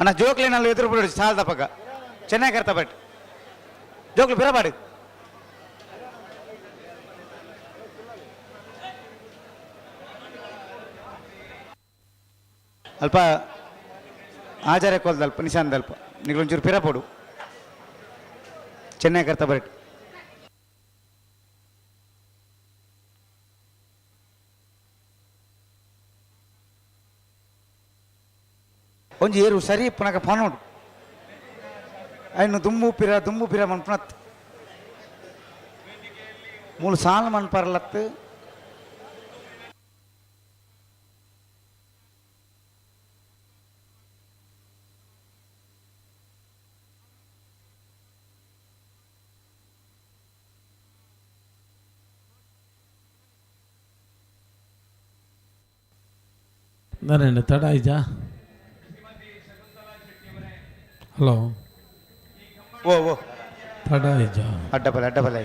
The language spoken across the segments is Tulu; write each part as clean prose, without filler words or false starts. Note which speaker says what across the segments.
Speaker 1: ಅಣ್ಣ ಜೋಕ್ಲೆ ಎದುರು ಬಿಡು ಸಾಲದ ಪಕ್ಕ ಚೆನ್ನಾಗಿ ಕರ್ತ ಬಟ್ ಜೋಕ್ಲು ಬಿರಬಾಡು. ಅಲ್ಪ ಆಚಾರ್ಯ ಕೊಲ್ದಲ್ಪ ನಿಶಾಂತಲ್ಪ ನಿಗ್ಲೊಂಚೂರು ಪಿರಪೋಡು ಚೆನ್ನೈ ಕರ್ತ ಬರಟ್. ಒಂಜಿ ಏರು ಸರಿ ಪುನಕ ಪನೋಡು ಐನು ದುಂಬು ಪಿರ ದುಂಬು ಪಿರ ಮನ್ಪುನತ್ ಮೂಲು ಸಾಲ ಮನ್ಪರ್ಲತ್ತು.
Speaker 2: ನರೇಂದ್ರ ತಡ ಆಯ್ತಾ? ಹಲೋ.
Speaker 1: ಓ ಓ.
Speaker 2: ತಡ ಆಯ್ತಾ?
Speaker 1: ಅಡ್ಡಬಲ ಅಡ್ಡಬಲ.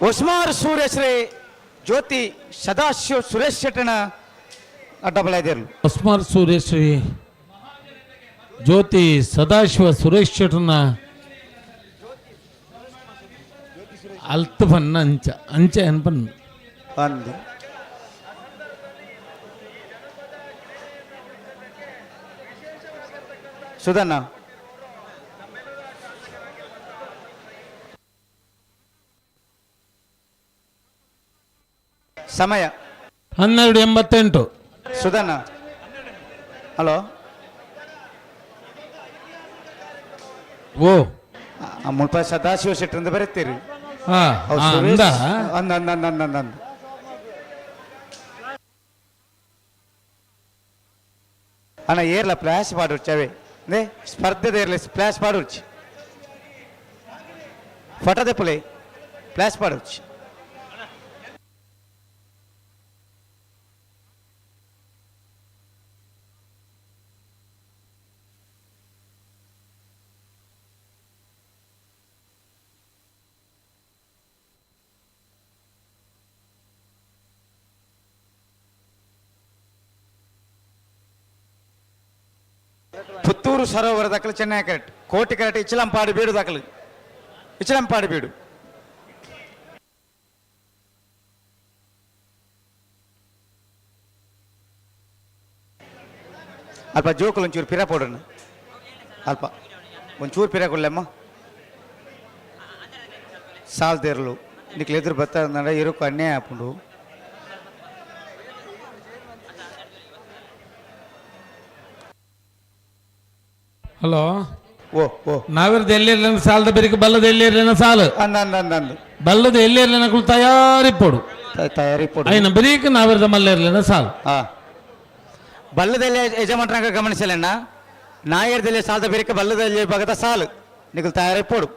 Speaker 1: ಹೊಸ್ಮಾರ್ ಸೂರ್ಯಶ್ರೀ ಜ್ಯೋತಿ ಸದಾಶಿವ ಸುರೇಶ್ ಶೆಟ್ಟನ ಅಡ್ಡಬಲ ಇದ್ದರು.
Speaker 2: ಅಸ್ಮಾರ್ ಸೂರ್ಯಶ್ರೀ ಜ್ಯೋತಿ ಸದಾಶಿವ ಸುರೇಶ್ ಶೆಟ್ಟರ್ನ ಅಲ್ತ್ ಪನ್ನ ಅಂಚ ಅಂಚ ಏನ್ ಪನ್ನ.
Speaker 1: ಅಂದು ಸುಧಣ್ಣ. ಸಮಯ
Speaker 2: 12:88.
Speaker 1: ಸುಧಣ್ಣ, ಹಲೋ.
Speaker 2: ಓ.
Speaker 1: ಮುಲ್ಪ ಸದಾಶಿವ ಶೆಟ್ಟರಿಂದ ಬರೀತೀರಿ.
Speaker 2: ಹಾ.
Speaker 1: ಅವ್ರು
Speaker 2: ಹಾ,
Speaker 1: ಸುರೇಶ್
Speaker 2: ಅಂದ.
Speaker 1: ಅಂದ ಅಂದ ಅಂದ ಅಂದ ಅಂದ ಅಂದ. ಅಣ್ಣ ಏರ್ಲ ಫ್ಲಾಶ್ ಪಾಡೊಡ್ಚಿ ಅವೇ ನೇ ಸ್ಪರ್ಧೆದ ಏರ್ಲ ಫ್ಲಾಶ್ ಪಾಡೊಡ್ಚಿ ಫೋಟೋ ದೆಪ್ಪಲೆ ಫ್ಲಾಶ್ ಪಾಡೊಡ್ಚಿ. ಪುತ್ತೂರು ಸರೋವರ ದಾಖಲೆ ಚೆನ್ನೈ ಕರೆಕ್ಟ್ ಕೋಟಿ ಕರೆಕ್ಟ್ ಇಚ್ಚಲಂಪಾಡಿ ಬೀಡು ದಾಖಲು ಇಚ್ಚಲಂಪಾಡಿ ಬೀಡು. ಅಲ್ಪ ಜೋಕುಲು ಒಂಚೂರು ಪಿರ ಪೋಡೋಣ, ಅಲ್ಪ ಒಂಚೂರು ಪಿರ ಕೊಡ್ಲಮ್ಮ. ಸಾಲ್ದೇರ್ಲು ನಿಕ್ಲು ಎದುರು ಬತ್ತ ಇರುಕು ಅನ್ಯಾಯ ಆಪುಂಡು.
Speaker 2: ಹಲೋ.
Speaker 1: ಓ ಓ.
Speaker 2: ನಾವಿರ್ದ ಎಲ್ಲಿರ್ಲಿನ ಸಾಲದ ಬೆರಿಕೆ ಬಲ್ಲದ ಎಲ್ಲಿರ್ಲಿನ ಸಾಲು.
Speaker 1: ಅಂದ ಅಂದ ಅಂದ ಅಂದು.
Speaker 2: ಬಲ್ಲದ ಎಲ್ಲಿರ್ಲಿನ ಕುಳು ತಯಾರಿಪ್ಪೋಡು.
Speaker 1: ತಯಾರಿ ಪೋಡು.
Speaker 2: అయిన ಬರೀಕ್ ನಾವಿರ್ದ ಮಲ್ಲೇರ್ಲಿನ ಸಾಲು.
Speaker 1: ಹಾ, ಬಲ್ಲದಲ್ಲಿ ಯಜಮಾನ್ರಂಗ ಗಮನಿಸಲಣ್ಣ ನಾಯರ್ದಲ್ಲಿ ಸಾಲದ ಬೇರೆ ಬಲ್ಲದಲ್ಲಿ ಭಾಗದ ಸಾಲು ನಿಖಲ್ ತಯಾರಿ ಪೋಡು.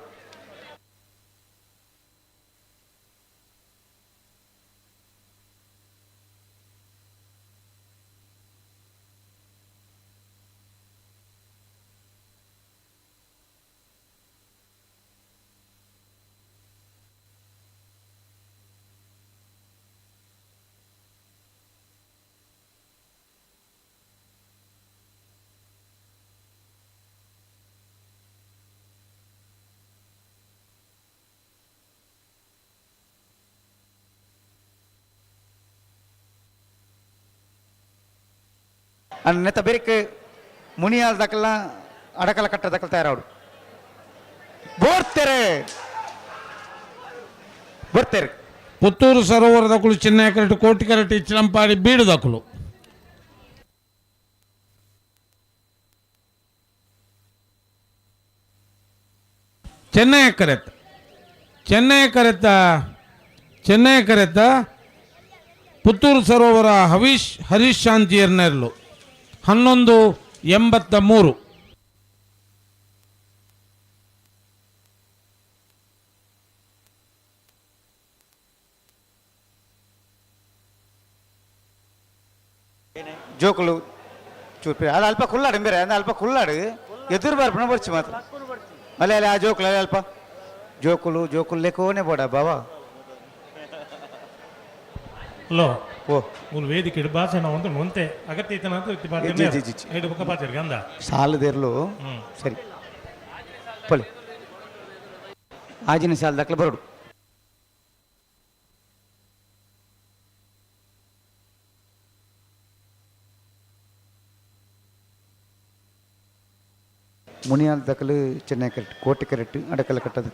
Speaker 1: ನೆತ್ತ ಬೇರೆ ಮುನಿಯಾಲ್ ದಕಲ ಅಡಕಲ ಕಟ್ಟ ದಕಲ್ ತಯಾರಾಡು ಬೋರ್ತೆರೆ ಬೋರ್ತೆರೆ.
Speaker 2: ಪುತ್ತೂರು ಸರೋವರ ದಕ್ಕಲು ಚಿನ್ನ ಕರೆಕ್ಟ್ ಕೋಟಿ ಕರೆಕ್ಟ್ ಇಚ್ಚಲಂಪಾಡಿ ಬೀಡು ದಕ್ಕಲು. ಚೆನ್ನೈ ಕರೆತ್ತ ಚೆನ್ನೈ ಕರೆತ್ತ ಚೆನ್ನೈ ಕರೆತ್ತ. ಪುತ್ತೂರು ಸರೋವರ ಹವೀಶ್ ಹರೀಶ್ ಶಾಂತಿಯರ್ನೆರ್ಲು 11-83.
Speaker 1: ಜೋಕುಲು ಚೂಪಿ ಅದು ಅಲ್ಪ ಕುಲ್ಲಾಡು ಬೇರೆ ಅದು ಅಲ್ಪ ಕುಲ್ಲಾಡು ಎದುರು ಬರ್ಪಣ ಬರ್ಚಿ ಮಾತ್ರ. ಅಲ್ಲೇ ಅಲ್ಲೇ ಆ ಜೋಕುಲು ಅಲ್ಲೇ ಅಲ್ಪ ಜೋಕುಲು ಜೋಕುಲು ಲೆಕ್ಕೋನೆ ಬೋಡ ಬಾವಾ.
Speaker 3: ಹಲೋ.
Speaker 1: ಓ.
Speaker 3: ಮೂಲು ವೇದಿಕೆ ಭಾಷಣ ಒಂದು ಒಂತೆ ಅಗತ್ಯ ಇತ್ತನ
Speaker 1: ಜಿ, ಜಿ, ಜಿ, ಜಿ.
Speaker 3: ಐದು ಬೊಕ್ಕ ಪಾತೆರ್ಗೆ ಅಂದ.
Speaker 1: ಸಾಲದೇರ್ಲು. ಸರಿ ಪೊಲೆ ಆಜಿನ ಸಾಲ ದಾಖಲೆ ಬರೋಡು. ಮುನಿಯಾಲ್ ದಾಖಲು ಚೆನ್ನೈ ಕರೆಕ್ಟ್ ಕೋಟೆ ಕರೆಕ್ಟ್ ಅಡಕಲ ಕಟ್ಟದ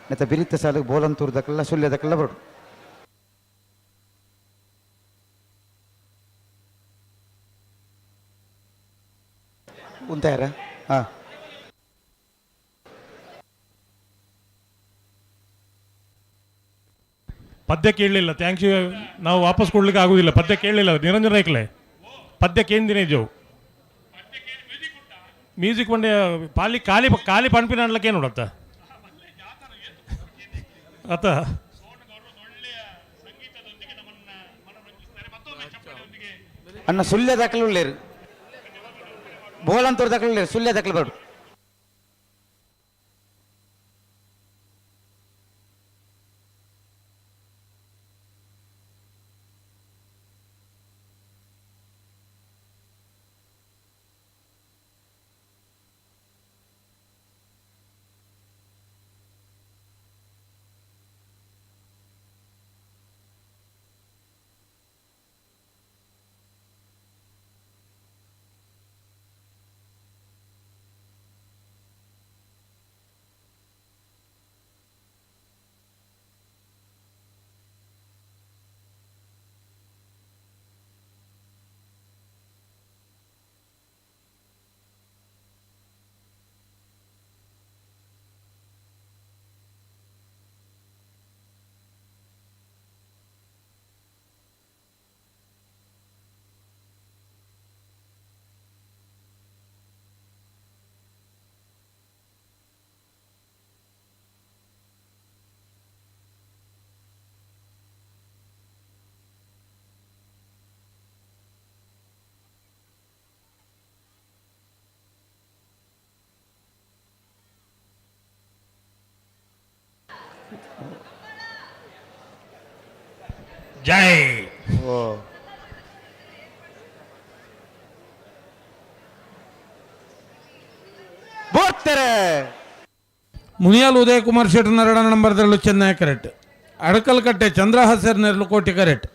Speaker 1: ನೆತ್ತ ಬಿರಿತ ಸಾಲು ಬೋಲಂತೂರು ದಾಖಲ ಸುಳ್ಯ ದಾಖಲ ಬರೋಡು. ಉಂತಾರ ಹಾಂ.
Speaker 3: ಪದ್ಯ ಕೇಳಲಿಲ್ಲ, thanks you. ನಾವು ವಾಪಸ್ ಕೊಡ್ಲಿಕ್ಕೆ ಆಗುದಿಲ್ಲ. ಪದ್ಯ ಕೇಳಲಿಲ್ಲ ನಿರಂಜನ ರೈಕ್ಲೆ ಪದ್ಯ ಕೇಂದಿನ ಜೋ ಮ್ಯೂಸಿಕ್ ಒಂಡೆ ಪಾಲಿ ಖಾಲಿ ಖಾಲಿ ಪನ್ಪಿನ ಅನ್ಲಕ್ಕೆ ನೋಡತ್ತ ಅತ್ತ.
Speaker 1: ಅಣ್ಣ ಸುಳ್ಯ ದಾಖಲೆ ಉಳ್ಳೇರು ಬೋಲಂತೂರು ದಾಖಲೆ ಉಳ್ಳೇರು ಸುಳ್ಯ ದಾಖಲೆ ಬರೋಡು.
Speaker 3: ಜೈ.
Speaker 1: ಓ ಬೋರ್ತಾರೆ.
Speaker 2: ಮುನಿಯಾಲ್ ಉದಯಕುಮಾರ್ ಶೆಟ್ಟರ್ ನರಡನ ನಂಬರ್ದಲ್ಲೂ ಚೆನ್ನೈ ಕರೆಕ್ಟ್ ಅಡಕಲ್ಕಟ್ಟೆ ಚಂದ್ರಹಾಸರ್ ನೆರಳು ಕೋಟೆ ಕರೆಕ್ಟ್.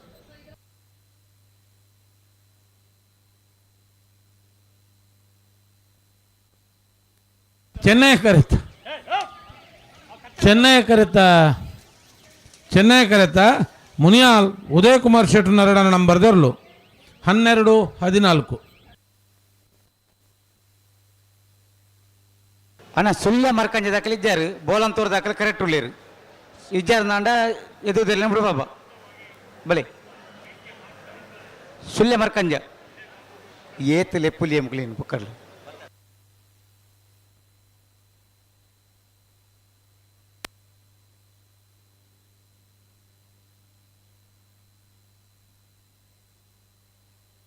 Speaker 2: ಚೆನ್ನೈ ಕರೆತ ಚೆನ್ನೈ ಕರೆತ ಚೆನ್ನೈ ಕರೆತ ಮುನಿಯಾಲ್ ಉದಯಕುಮಾರ್ ಶೆಟ್ಟರ್ ನರಡನ ನಂಬರ್ದೆರಳು 12-14.
Speaker 1: ಅಣ್ಣ ಸುಳ್ಯ ಮರ್ಕಂಜ ದಾಖಲೆ ಇದ್ದಾರು ಬೋಲಂತೂರು ದಾಖಲೆ ಕರೆಕ್ಟ್ ಉಳ್ಳೇರು ಇಜ್ಜಾರು ನಾಂಡ ಎದುವುದಿಲ್ಲ ಬಿಡು ಬಾಬಾ ಬಲೆ ಸುಳ್ಯ ಮರ್ಕಂಜ ಏತ್ ಲೆಪ್ಪುಲಿ ಎಮ್ಕಲೇನು ಪುಕ್ಕರ್ಲು.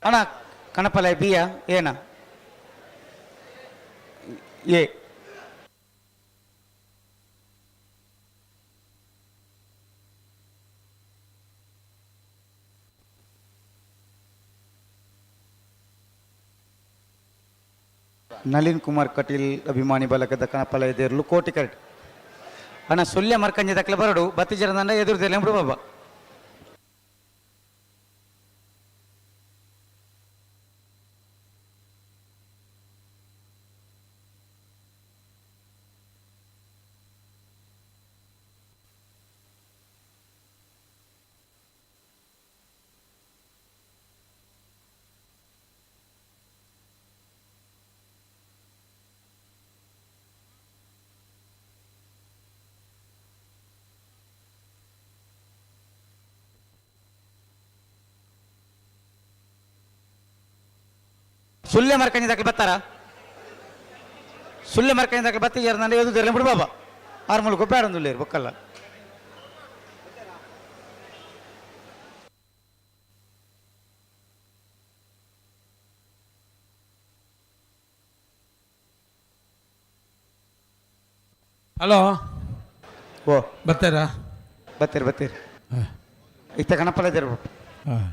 Speaker 1: ಅಣ್ಣ ಕಣಪಲ ಬಿಯಾ ಏನ ಎ ನಳಿನ್ ಕುಮಾರ್ ಕಟೀಲ್ ಅಭಿಮಾನಿ ಬಳಗದ ಕಣಪಲ ಎದುರು ಕೋಟಿ ಕರೆಕ್ಟ್. ಅಣ್ಣ ಸುಳ್ಯ ಮರ್ಕಂಜ ದಾಖಲೆ ಬರಡು ಬತ್ತಿ ಜನ ಎದುರು ಬಿಡು ಬಾಬಾ. ಸುಳ್ಳೆ ಮರ್ಕಂಜ ದಾಖಲೆ ಬತ್ತಾರ? ಸುಳ್ಳೆ ಮರ್ಕಂಜ ದಾಖಲೆ ಬತ್ತಿ ನಾನು ಎದು ಬಿಡು ಬಾಬಾ ಆರು ಮೂಲಕ ಬೇಡ ಅಂದುಳ್ಳೇರು ಬೊಕ್ಕಲ್ಲ.
Speaker 2: ಹಲೋ.
Speaker 1: ಓ.
Speaker 2: ಬರ್ತಾರಾ?
Speaker 1: ಬತ್ತೀರಿ ಬತ್ತೀರಿ. ಇತ್ತ ಗಣಪಲ ಇದ್ದೀರಿ.
Speaker 2: ಹಾಂ.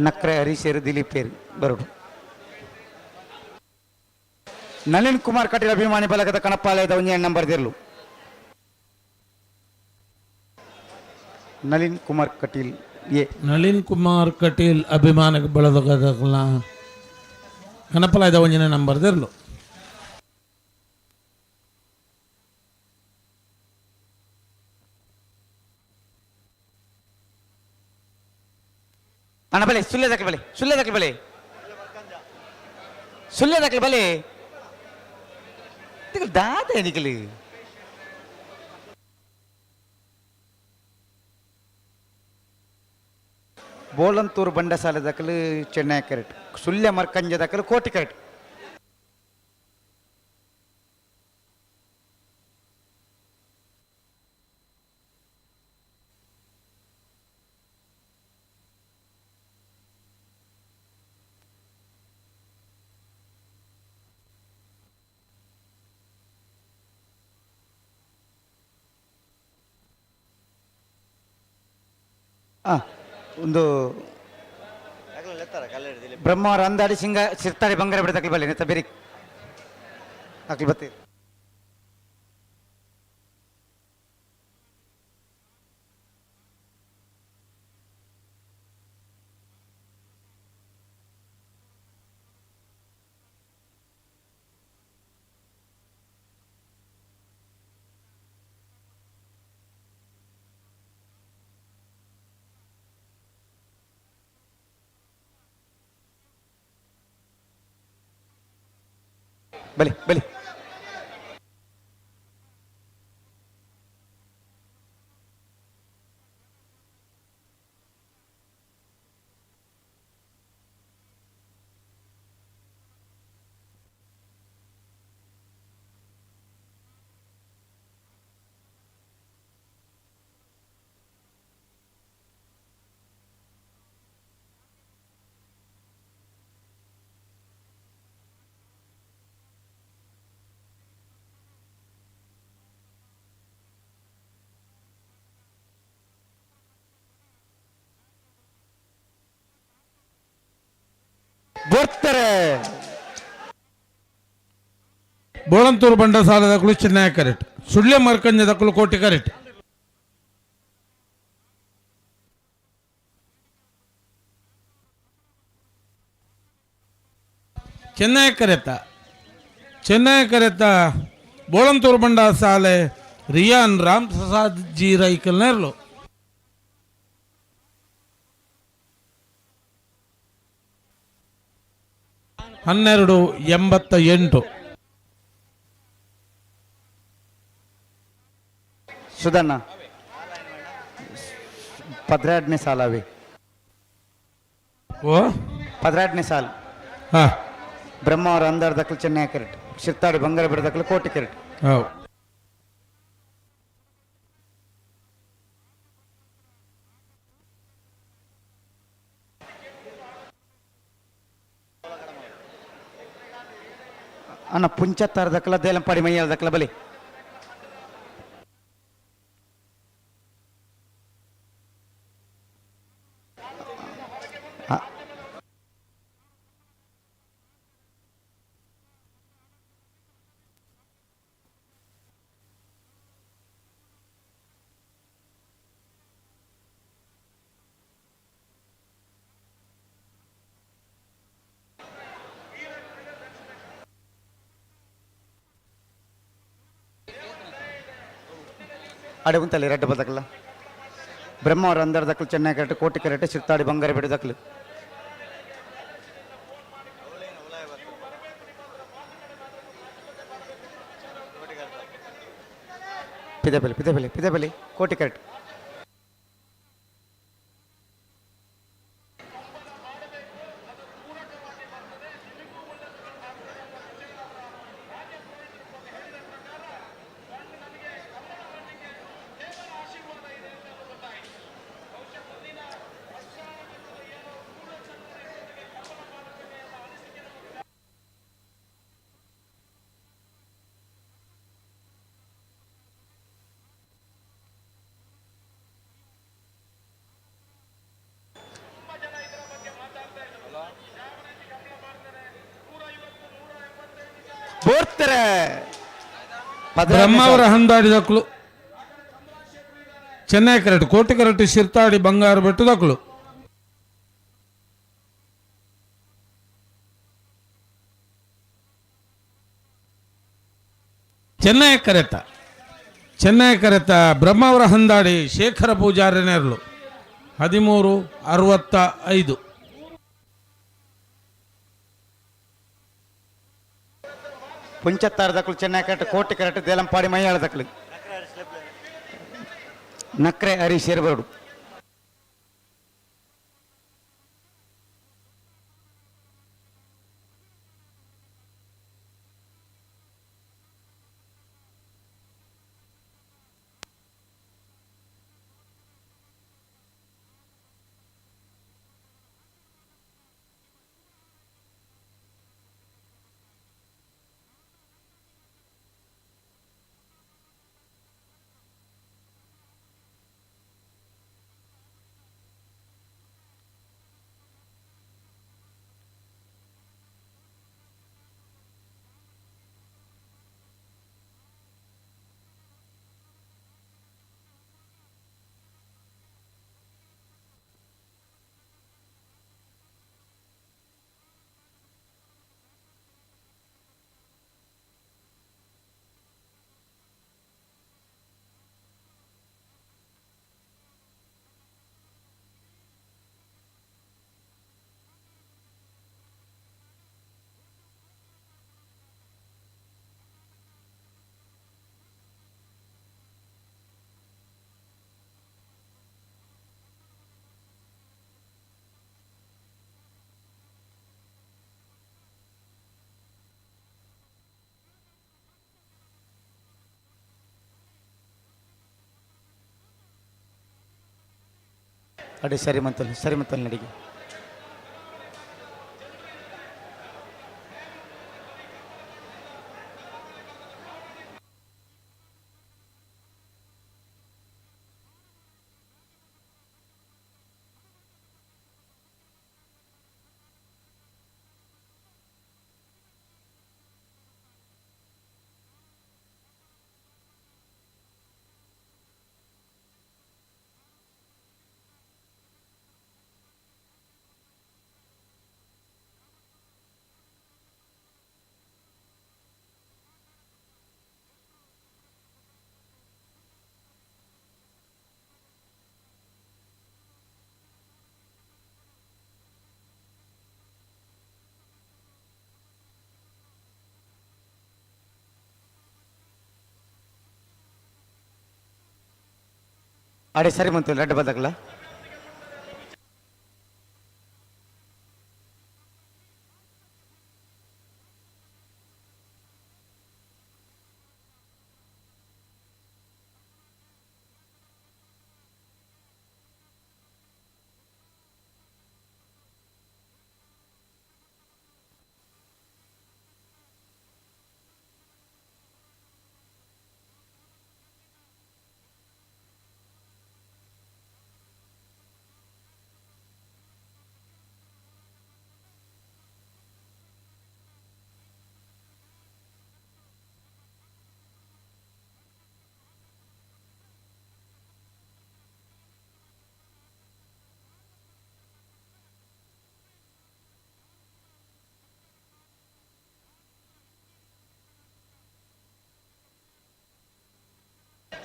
Speaker 1: ನಕ್ರೆ ಹರೀಶೇರು ದಿಲೀಪ್ ಏರು ಬರೋಡು. ನಳಿನ್ ಕುಮಾರ್ ಕಟೀಲ್ ಅಭಿಮಾನಿ ಬಲಗದ ಕಣಪಾಲಯದ ಒಂಜಿ ನಂಬರ್ ದಿರ್ಲು. ನಳಿನ್ ಕುಮಾರ್ ಕಟೀಲ್ ಎ.
Speaker 2: ನಳಿನ್ ಕುಮಾರ್ ಕಟೀಲ್ ಅಭಿಮಾನ ಬಳಗದ ಕನಪಲಾಯದ ಒಂಜಿನ ನಂಬರ್ ದಿರ್ಲು.
Speaker 1: ಅಣ್ಣ ಬಲೆ, ಸುಳ್ಳೆ ದಾಖಲೆ ಬಲೆ, ಸುಳ್ಳೆ ದಾಖಲೆ ಬಲೆ, ಸುಳ್ಳೆ ದಾಖಲೆ ಬಲೆ. ದಾದ ನಿಕಲಿ. ಬೋಳಂತೂರು ಬಂಡಸಾಲೆ ದಾಖಲು ಚೆನ್ನೈ ಕರೆಕ್ಟ್, ಸುಳ್ಯ ಮರ್ಕಂಜ ದಾಖಲು ಕೋಟಿ ಕರೆಕ್ಟ್. ಒಂದು ಬ್ರಹ್ಮವರ ಅಂದಾಡಿ ಸಿಂಗ ಸಿರ್ತಾಡಿ ಬಂಗಾರ ಬಿಡ ತಕ್ಲಿ ಬಲ್ಲೆ ನೆತ್ತ ಬೇರೆ ಅಕ್ಲಿ ಬತ್ತೀರಿ. ಬಲಿ ಬಲಿ. ಬರ್ತಾರೆ.
Speaker 2: ಬೋಳಂತೂರು ಬಂಡಸಾಲದಕ್ಕಲು ಚೆನ್ನೈ ಕರೆಕ್ಟ್, ಸುಳ್ಯ ಮರ್ಕಂಜದಕ್ಕಲು ಕೋಟಿ ಕರೆಕ್ಟ್. ಚೆನ್ನೈ ಕರೆತ, ಚೆನ್ನೈ ಕರೆತ ಬೋಳಂತೂರು ಬಂಡ ಸಾಲೆ ರಿಯಾನ್ ರಾಮ್ ಪ್ರಸಾದ್ ಜಿ ರೈಕಲ್ ನೇರ್ಲು. 12.88.
Speaker 1: ಸುಧಣ್ಣ 12ನೇ ಸಾಲವೇ.
Speaker 2: ಓ.
Speaker 1: 12ನೇ ಸಾಲು.
Speaker 2: ಹಾ.
Speaker 1: ಬ್ರಹ್ಮಾವರ ಅಂದಾರ್ ದಕ್ಕಲು ಚೆನ್ನೈ ಕರೆಕ್ಟ್, ಶಿರ್ತಾಡಿ ಬಂಗಾರ ಬಿಡ ದಕ್ಕಲು ಕೋಟಿ ಕರೆಕ್ಟ್.
Speaker 2: ಹೌದು.
Speaker 1: ಅಣ್ಣ ಪುಂಚತ್ತಾರ ದಕ್ಕಲ ದೇಲಂಪಾಡಿ ಮೈಯಾಲ ದಕ್ಕಲ ಬಲಿ. ಅಡೆ ಉಂತಲ್ಲಿ ರೆಡ್ಡ ಬದಕಲ್ಲ ಬ್ರಹ್ಮಾವರ ಅಂದರ್ ದಕ್ಕಲು ಚೆನ್ನೈ ಕರೆಕ್ಟ್, ಕೋಟಿ ಕರೆಕ್ಟ್, ಸಿರ್ತಾಡಿ ಬಂಗಾರ ಬಿಡ ದಕ್ಕಲು. ಪಿದಬಲಿ ಪಿದಬಲಿ ಪಿದಬಲಿ ಕೋಟಿ ಕರೆಕ್ಟ್. ಬೋರ್ತಾರೆ.
Speaker 2: ಬ್ರಹ್ಮಾವರ ಹಂದಾಡಿ ದಕ್ಕಲು ಚೆನ್ನೈ ಕರೆಕ್ಟ್ ಕೋಟಿ ಕರೆಕ್ಟ್ ಶಿರ್ತಾಡಿ ಬಂಗಾರು ಬೆಟ್ಟು ದಕ್ಕಲು. ಚೆನ್ನೈ ಕರೆತ ಚೆನ್ನೈ ಕರೆತ ಬ್ರಹ್ಮಾವರ ಹಂದಾಡಿ ಶೇಖರ ಪೂಜಾರಿ ನೇರಲು 13:65.
Speaker 1: ಪುಂಚತ್ತಾರ ದಕ್ಕಲು ಚೆನ್ನೈ ಕರೆಕ್ಟ್ ಕೋಟಿ ಕರೆಕ್ಟ್ ದೇಲಂಪಾಡಿ ಮೈಯಾಳ ದಕ್ಕಲು ನಕ್ರೆ ಹರಿ ಸೇರ್ಬರಡು. ಅಡಿ ಸರಿ ಮಂತಲ್ಲಿ ಸರಿ ಮಂತಲ್ಲಿ ನಡಿಗೆ. ಅಡೆ ಸರಿ ಮಂತಲ್ಲಿ ರಡ್ಡ ಬದಕಲ.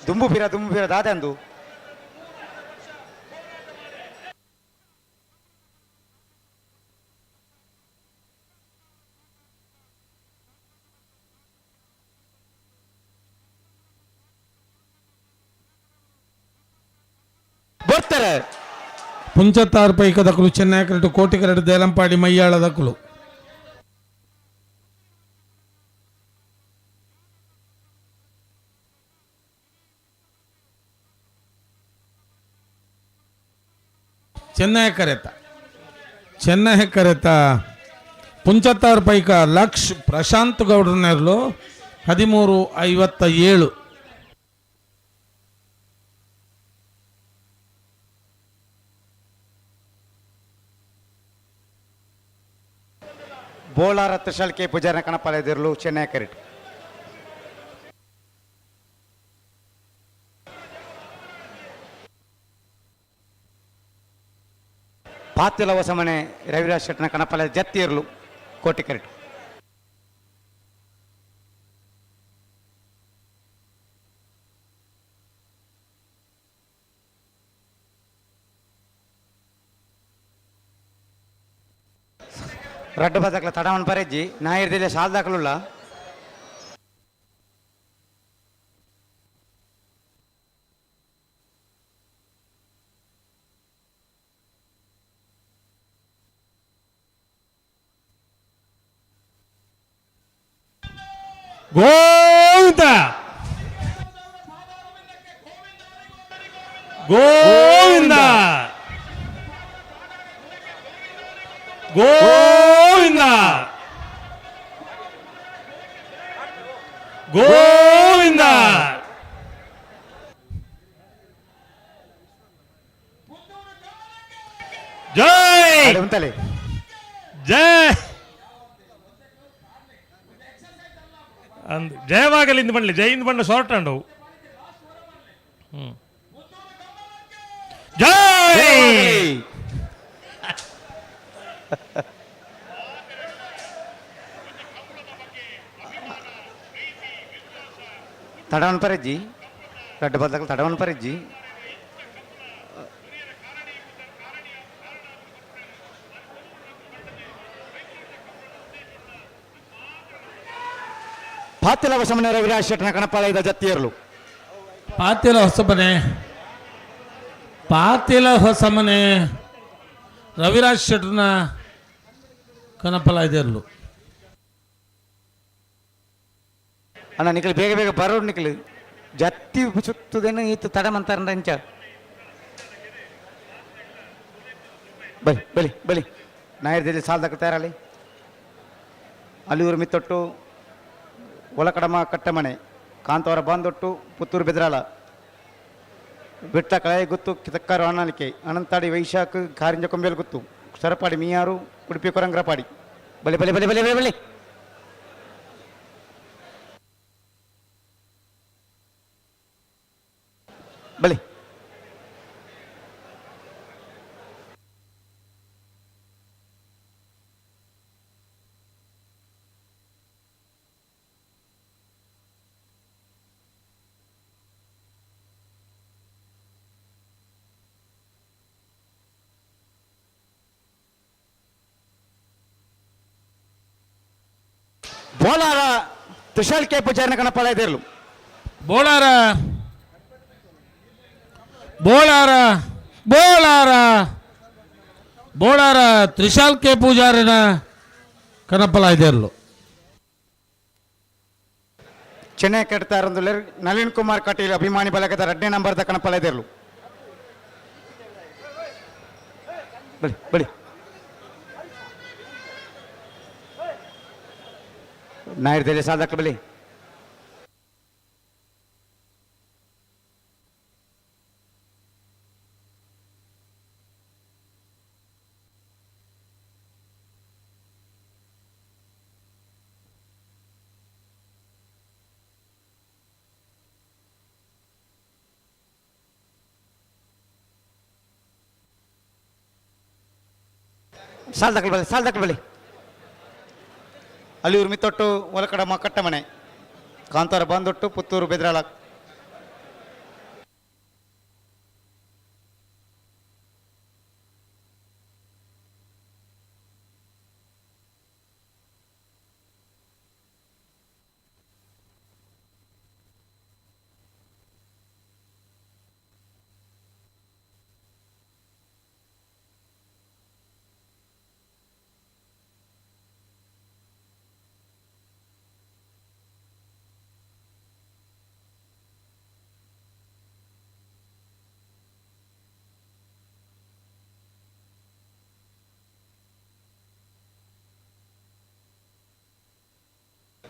Speaker 1: ದುಂಬು ಪಿರ ದುಂಬು ಪಿರ ದಾದಂದು. ಎತ್ತರ.
Speaker 2: ಪುಂಚತ್ತಾರು ಪೈಕದಕುಲು ಚೆನ್ನೈ ಕೋಟಿಕರಡು ದೇಲಂಪಾಡಿ ಮೈಯಾಳದಕುಲು. ಚೆನ್ನೈ ಕರೆತ, ಚೆನ್ನೈ ಕರೆತ ಪುಂಚತ್ತಾರು ಪೈಕ ಲಕ್ಷ್ ಪ್ರಶಾಂತ್ ಗೌಡ್ರನೆರ್ಲು 13:57.
Speaker 1: ಬೋಳಾರ ತ್ರಿಶಾಲ್ ಕೆ ಪೂಜಾರಿನ ಕಣಪಾಲ ಎದುರುಲು ಚೆನ್ನೈ ಕರೆಟ್. ಪಾತಿಲ ಹೊಸಮನೆ ರವಿರಾಜ್ ಶೆಟ್ಟನ ಕಣಪಾಲ ಜತ್ತಿರ್ಲು ಕೋಟಿ ಕರೆಟ್. ರಡ್ಡು ಬದಕ್ಲ ತಡವನ್ ಪರೆಜ್ಜಿ ನಾಯಿರ್ದಿಲ್ಲ ಸಾಲ್ದಾಕಲುಲ್ಲ.
Speaker 3: ಗೋವಿಂದ ಗೋವಿಂದ ಗೋವಿಂದ ಗೋವಿಂದ. ಜೈ.
Speaker 1: ಉಂಟಲೆ.
Speaker 3: ಜೈ ಅಂದ್ ಜಯವಾಗಲಿ ಇಂದ ಬಂಡ್ಲಿ, ಜೈ ಇಂದ ಬಂಡ ಶಾರ್ಟ್ ಅಂಡವು. ಜೈ.
Speaker 1: ತಡವನ್ ಪರೆಜ್ಜಿ, ರಡ್ಡು ಬದಲು ತಡವನ್ ಪರೆಜ್ಜಿ. ಪಾತಿಲ ವಸಮನೆ ರವಿರಾಜ್ ಶೆಟ್ಟನ ಕಣಪಾಲ ಇದ್ದ ಜತ್ತಿಯರ್ಲು.
Speaker 2: ಪಾತಿಲ ಹೊಸಮನೆ, ಪಾತಿಲ ಹೊಸಮನೆ ರವಿರಾಜ್ ಶೆಟ್ಟರ್ನ ಕನಪಲ ಇದೆರ್ಲು.
Speaker 1: ಅಣ್ಣ, ನಿಖಲ್ ಬೇಗ ಬೇಗ ಬರೋಡು. ನಿಖಲ್ ಜತ್ತಿ ಸುತ್ತದೇನು ಈತ ತಡಮಂತಾರಂಡ ಇಂಚ. ಬಲಿ ಬಲಿ ಬಲಿ ನಾಯರ್ದಲ್ಲಿ ಸಾಲದಕ್ಕೆ ತಯಾರಲ್ಲಿ. ಅಲ್ಲಿಯೂರು ಮಿತ್ತೊಟ್ಟು ಒಲಕಡಮ ಕಟ್ಟಮನೆ ಕಾಂತವರ ಬಾಂದೊಟ್ಟು ಪುತ್ತೂರು ಬೆದ್ರಾಳ ಬೆಟ್ಟ ಕಳೆಯ ಗುತ್ತು ಕಿತಕ್ಕಾರು ಅಣ್ಣಾಲಿಕೆ ಅನಂತಾಡಿ ವೈಶಾಖ್ ಕಾರಿಂಜ ಕೊಂಬೇಲು ಗುತ್ತು ಸರಪಾಡಿ ಮೀಯಾರು ಉಡುಪಿ ಕೊರಂಗ್ರಪಾಡಿ. ಬಲಿ ಬಲಿ ಬಲಿ ಬಲಿ ಬಲಿ ಬಲಿ ಬಲಿ. ಬೋಲಾರ ತ್ರಿಶಾಲ್ ಕೆ ಪೂಜಾರಿನ ಕಣಪಾಲ ಎದುರ್ಲು.
Speaker 2: ಬೋಳಾರ, ಬೋಳಾರ, ಬೋಳಾರ, ಬೋಳಾರ ತ್ರಿಶಾಲ್ ಕೆ ಪೂಜಾರಿನ ಕನಪಲ ಇದೆರ್ಲು.
Speaker 1: ಚೆನ್ನೈ ಕಟ್ತಾರಂದುಲ್ಲೆರ್ ನಳಿನ್ ಕುಮಾರ್ ಕಟೀಲ್ ಅಭಿಮಾನಿ ಬಳಗದ ರಡ್ಡನೇ ನಂಬರ್ದ ಕಣಪಾಲ ಎದುರ್ಲು. ಬಲಿ ಬಲಿ ನಾಯರ್ ಸಾಲದಕ್ಕ ಬಲಿ. ಸಾಲದಕ್ಕಲು ಬಲಿ, ಸಾಲದಕ್ಕಲು ಬಲಿ. ಅಲ್ಲಿಯೂರು ಮಿತ್ತೊಟ್ಟು ಒಲಕಡಮ ಕಟ್ಟಮನೆ ಕಾಂತಾರ ಬಂದೊಟ್ಟು ಪುತ್ತೂರು ಬೆದ್ರಾಳ.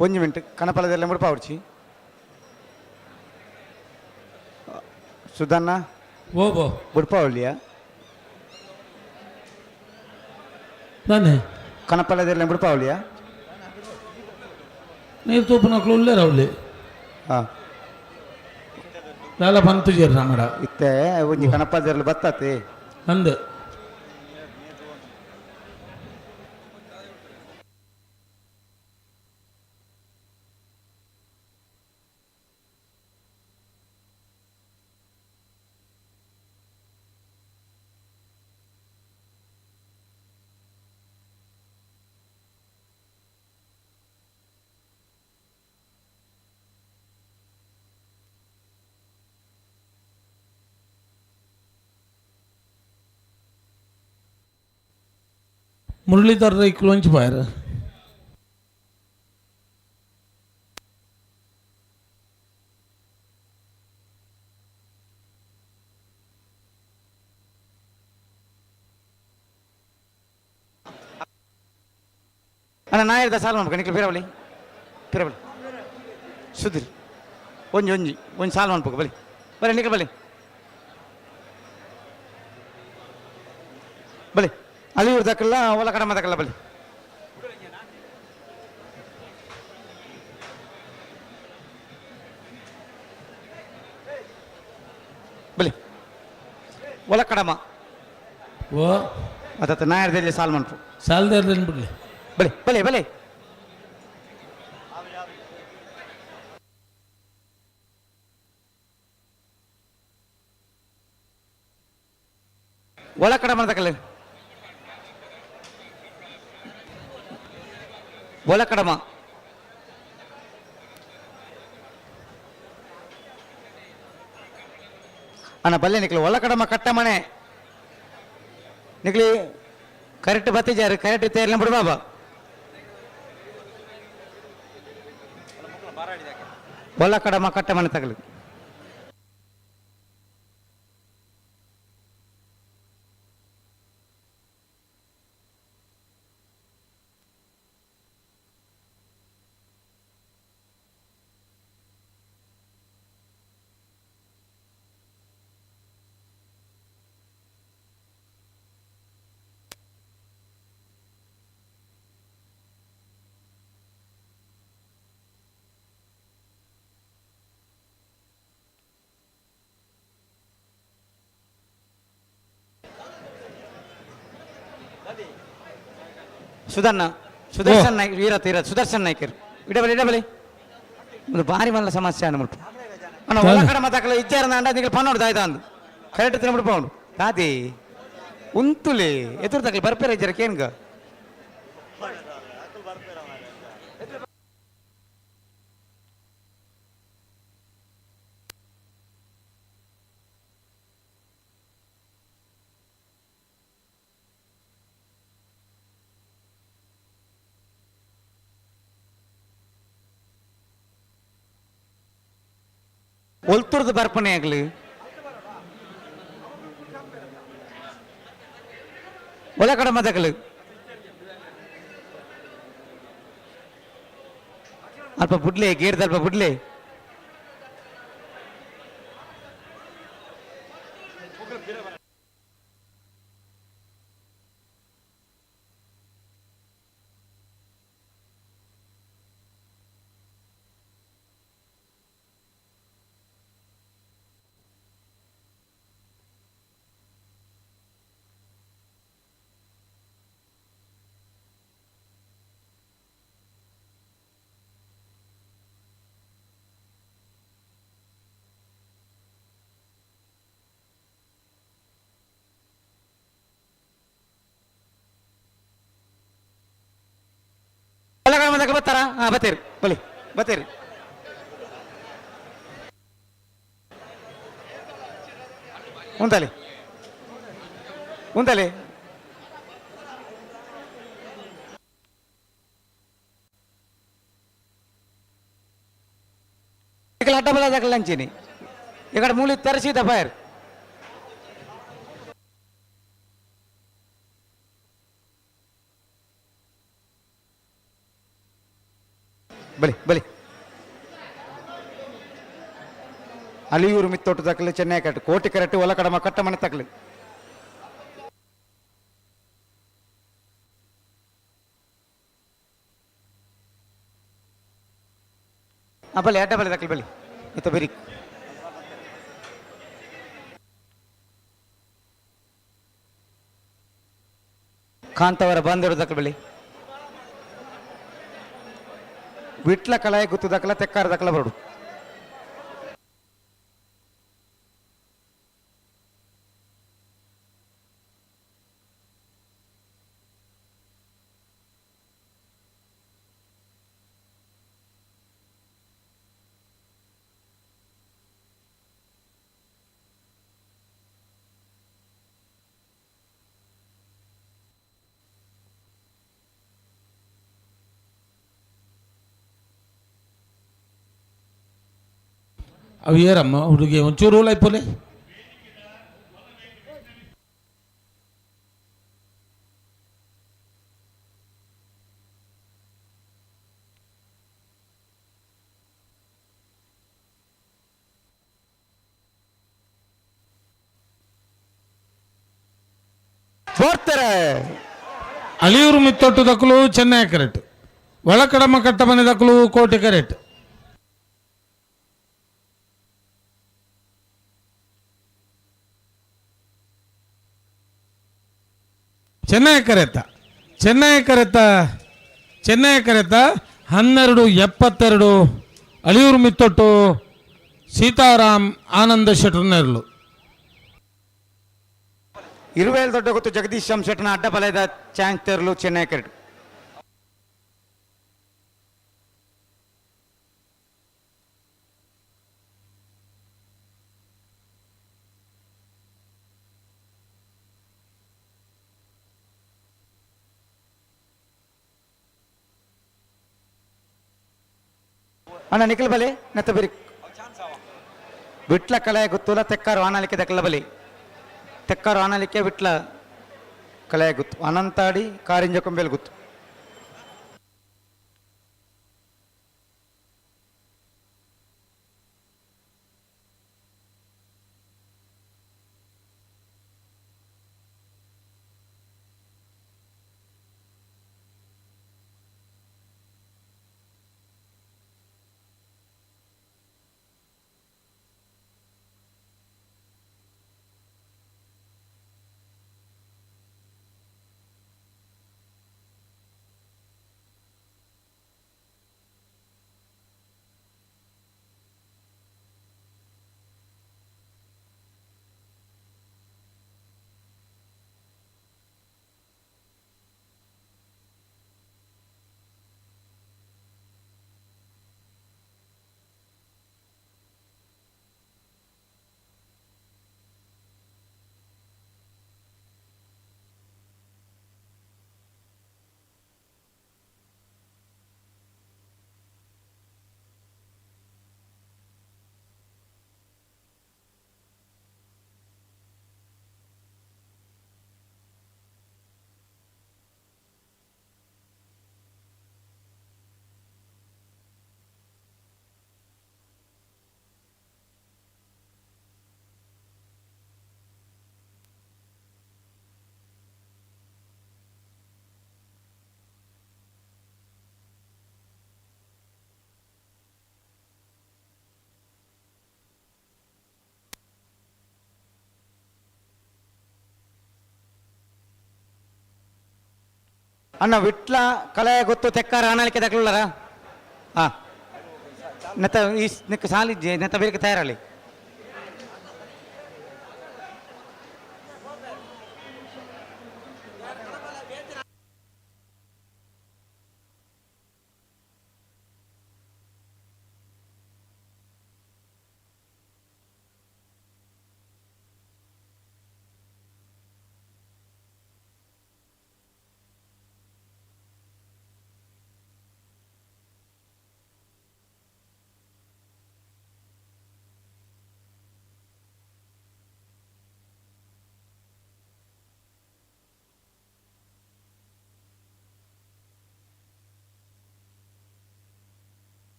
Speaker 1: ಒಂಜಿ ಮಿನಿಟ್ ಕನಪಲದೆಲ್ಲ ಮುಡ್ಪಾವಡ್ಚಿ ಸುಧನ್ನ.
Speaker 2: ಓ ಬೋ.
Speaker 1: ಬುಡ್ಪಾವಳ್ಳಿಯ.
Speaker 2: ನಾನೇ.
Speaker 1: ಕನಪಲದೆಲ್ಲ ಬುಡ್ಪಾವಳಿಯ.
Speaker 2: ನೀರು ತೂಪುನಕ್ಲು ಉಲ್ಲೇರ ಅವಳಿ.
Speaker 1: ಹಾಂ.
Speaker 2: ದಾಲ ಪಂತುಜೇರ್ ನಮಡ.
Speaker 1: ಇತ್ತೆ ಒಂಜಿ ಕನಪಲದೆಲ್ಲ ಬತ್ತಾತೆ.
Speaker 2: ಅಂದ್. ಮುರಳೀಧರ್ ರೈಕ್ಲು ಒಂಚಿ ಬಾಯರ್.
Speaker 1: ಅಣ್ಣ, ನಾಯರ್ದ ಸಾಲ ಮಾಡ್ಬೇಕು. ನಿಕ್ಲು ಪಿರವಳಿ, ಪಿರವಳಿ. ಸುಧೀರ್, ಒಂಜಿ ಒಂಜಿ ಒಂಜಿ ಸಾಲ ಮಾಡ್ಬೇಕು. ಬಲಿ ಬಲಿ, ನಿಕ್ಲು ಬಲಿ ಬಲಿ. ಅಲಿಯೂರು ದಕ್ಕಲ್ಲ, ಒಲ ಕಡಮ ದಕ್ಕಲ್ಲ, ಬಲಿ ಬಲಿ, ಒಲ ಕಡಮ.
Speaker 2: ಓ.
Speaker 1: ಅತ್ತ ನಾಯರ್ದಲ್ಲಿ ಸಾಲ್ ಮನ್ಪು.
Speaker 2: ಸಾಲದೇರ್ದೇನು ಬಿಡ್ಲಿ.
Speaker 1: ಬಲಿ ಬಲಿ ಬಲಿ. ಒಳ ಕಡೆ ಮಾಡ್ದಕ್ಕಲ್ಲ, ಒಳ ಕಡಮ. ಅಣ್ಣ, ಬಲ್ಲೆ ನಿಕ್ಲಿ. ಒಳ ಕಡಮ ಕಟ್ಟ ಮನೆ ನಿಕ್ಲಿ. ಕರೆಕ್ಟ್ ಬತ್ತಿಜಾರು, ಕರೆಕ್ಟ್ ತೇರ್ಲ ಬಿಡು ಬಾಬಾ. ಒಳ ಕಡಮ ಕಟ್ಟ ಮನೆ ತಗಲು. ಸುಧನ್ನ, ಸುದರ್ಶನ್ ನಾಯ್ಕ, ಇರತ್ ಇರತ್, ಸುದರ್ಶನ್ ನಾಯ್ಕರ್, ಇಡಬಲಿ ಇಡಬಲಿ. ಒಂದು ಭಾರಿ ಮಲ್ಲ ಸಮಸ್ಯೆ ಅನ್ಬಿಟ್ಟು ಅಣ್ಣ, ಒಳ ಕಡೆ ಮಾತಾಕಲ್ಲ ಇಚ್ಚಾರ ಅಂಡ. ನಿಂಗೆ ಪನ್ನೋಡು ದಾಯ್ತ ಅಂದು ಕರೆಕ್ಟ್ ತಿನ್ಬಿಟ್ಟು ಪೌಂಡು ತಾತಿ ಉಂತುಲಿ ಎದುರು ತಕಲಿ ಬರ್ಪೇರ ಇಜ್ಜರ ಕೇನ್ಗ. ಒಲ್ತುರ್ದು ಬರ್ಪಣೆ ಆಗಲಿ. ಒಳ ಕಡೆ ಮಾತಾಕಲು ಅಲ್ಪ ಬುಡ್ಲೆ, ಗೇರ್ದ ಅಲ್ಪ ಬುಡ್ಲೆ. ಒಳ ಕಡೆ ಮಾತಾಕಲು ಬರ್ತಾರಾ? ಹಾ, ಬತ್ತೀರಿ, ಬಲಿ ಬತ್ತೀರಿ. ಉಂತಲಿ ಉಂತಲಿ. ఇక్కడ అడ్డ దగ్గర లంచిని ఇక్కడ మూలి తెరసీత ఫైర్. ಬಲಿ ಬಲಿ. ಅಲಿಯೂರು ಮಿತ್ತೋಟು ದಾಖಲೆ ಚೆನ್ನೈ ಕರೆಕ್ಟ್ ಕೋಟಿ ಕರೆಕ್ಟ್ ಒಲಕಡಮ ಕಟ್ಟಮನೆ ತಕಲಿ. ಬಲಿ ಅಡ್ಡ ಬಲಿ ದಾಖಲೆ ಬಲಿ ಇತ್ತ ಬಿರಿ. ಕಾಂತವರ ಬಂದರು ದಾಖಲೆ ಬಲಿ. ವಿಟ್ಲ ಕಲಾಯ ಗುತ್ತು ದಾಖಲ ತೆಕ್ಕಾರ ದಾಖಲ ಬರಡು.
Speaker 2: ಅವು ಏರಮ್ಮ ಹುಡುಗಿ ಒಂಚೂರು ಲೈಪೋಲೆ.
Speaker 1: ಬರ್ತಾರೆ.
Speaker 2: ಅಳಿಯೂರು ಮಿತ್ತೊಟ್ಟು ದಕ್ಕಲು ಚೆನ್ನೈ ಕರೆಕ್ಟ್, ಒಳಕಡಮ ಕಟ್ಟ ಮನೆ ದಕ್ಕಲು ಕೋಟೆ ಕರೆಕ್ಟ್. ಚೆನ್ನೈ ಕರೆತ, ಚೆನ್ನೈ ಕರೆತ, ಚೆನ್ನೈ ಕರೆತ. 12.72. ಅಳಿಯೂರು ಮಿತ್ತೊಟ್ಟು ಸೀತಾರಾಮ್ ಆನಂದ ಶೆಟ್ಟರ್ನೆರ್ಲು.
Speaker 1: ಇರುವೇಲ್ ದೊಡ್ಡ ಗೊತ್ತು ಜಗದೀಶ್ ಶಂಶೆಟ್ನ ಅಡ್ಡ ಬಲದ ಚಾಂಗ್ ತೆರಲು ಚೆನ್ನೈ ಕರೆಕ್ಟ್. ಅಣ್ಣ ನಿಖಿಲ್ ಬಲಿ ನೆತ್ತ ಬಿರಿ. ವಿಟ್ಲ ಕಲೆಯ ಗುತ್ತುಲ ತೆಕ್ಕಾರು ಆನಲಿಕೆ ದಕ್ಕಲ ಬಲಿ. ತೆಕ್ಕಾರು ಆನಲಿಕೆ ವಿಟ್ಲ ಕಲೆಯ ಗುತ್ತು ಅನಂತಾಡಿ ಕಾರಿಂಜ ಕೊಂಬೇಲ್ ಗುತ್ತು. ಅಣ್ಣ ವಿಟ್ಲ ಕಲೆ ಗೊತ್ತು ತೆಕ್ಕಾರ ಆನಲಿಕೆ ದಕ್ಕಲರ. ಹಾ ನೆತ್ತ ಈ ನಿಕ್ಕ ಸಾಲಿಜ್ಜೆ ನೆತ್ತ ಬೇರೆ ತಯಾರಲಿ.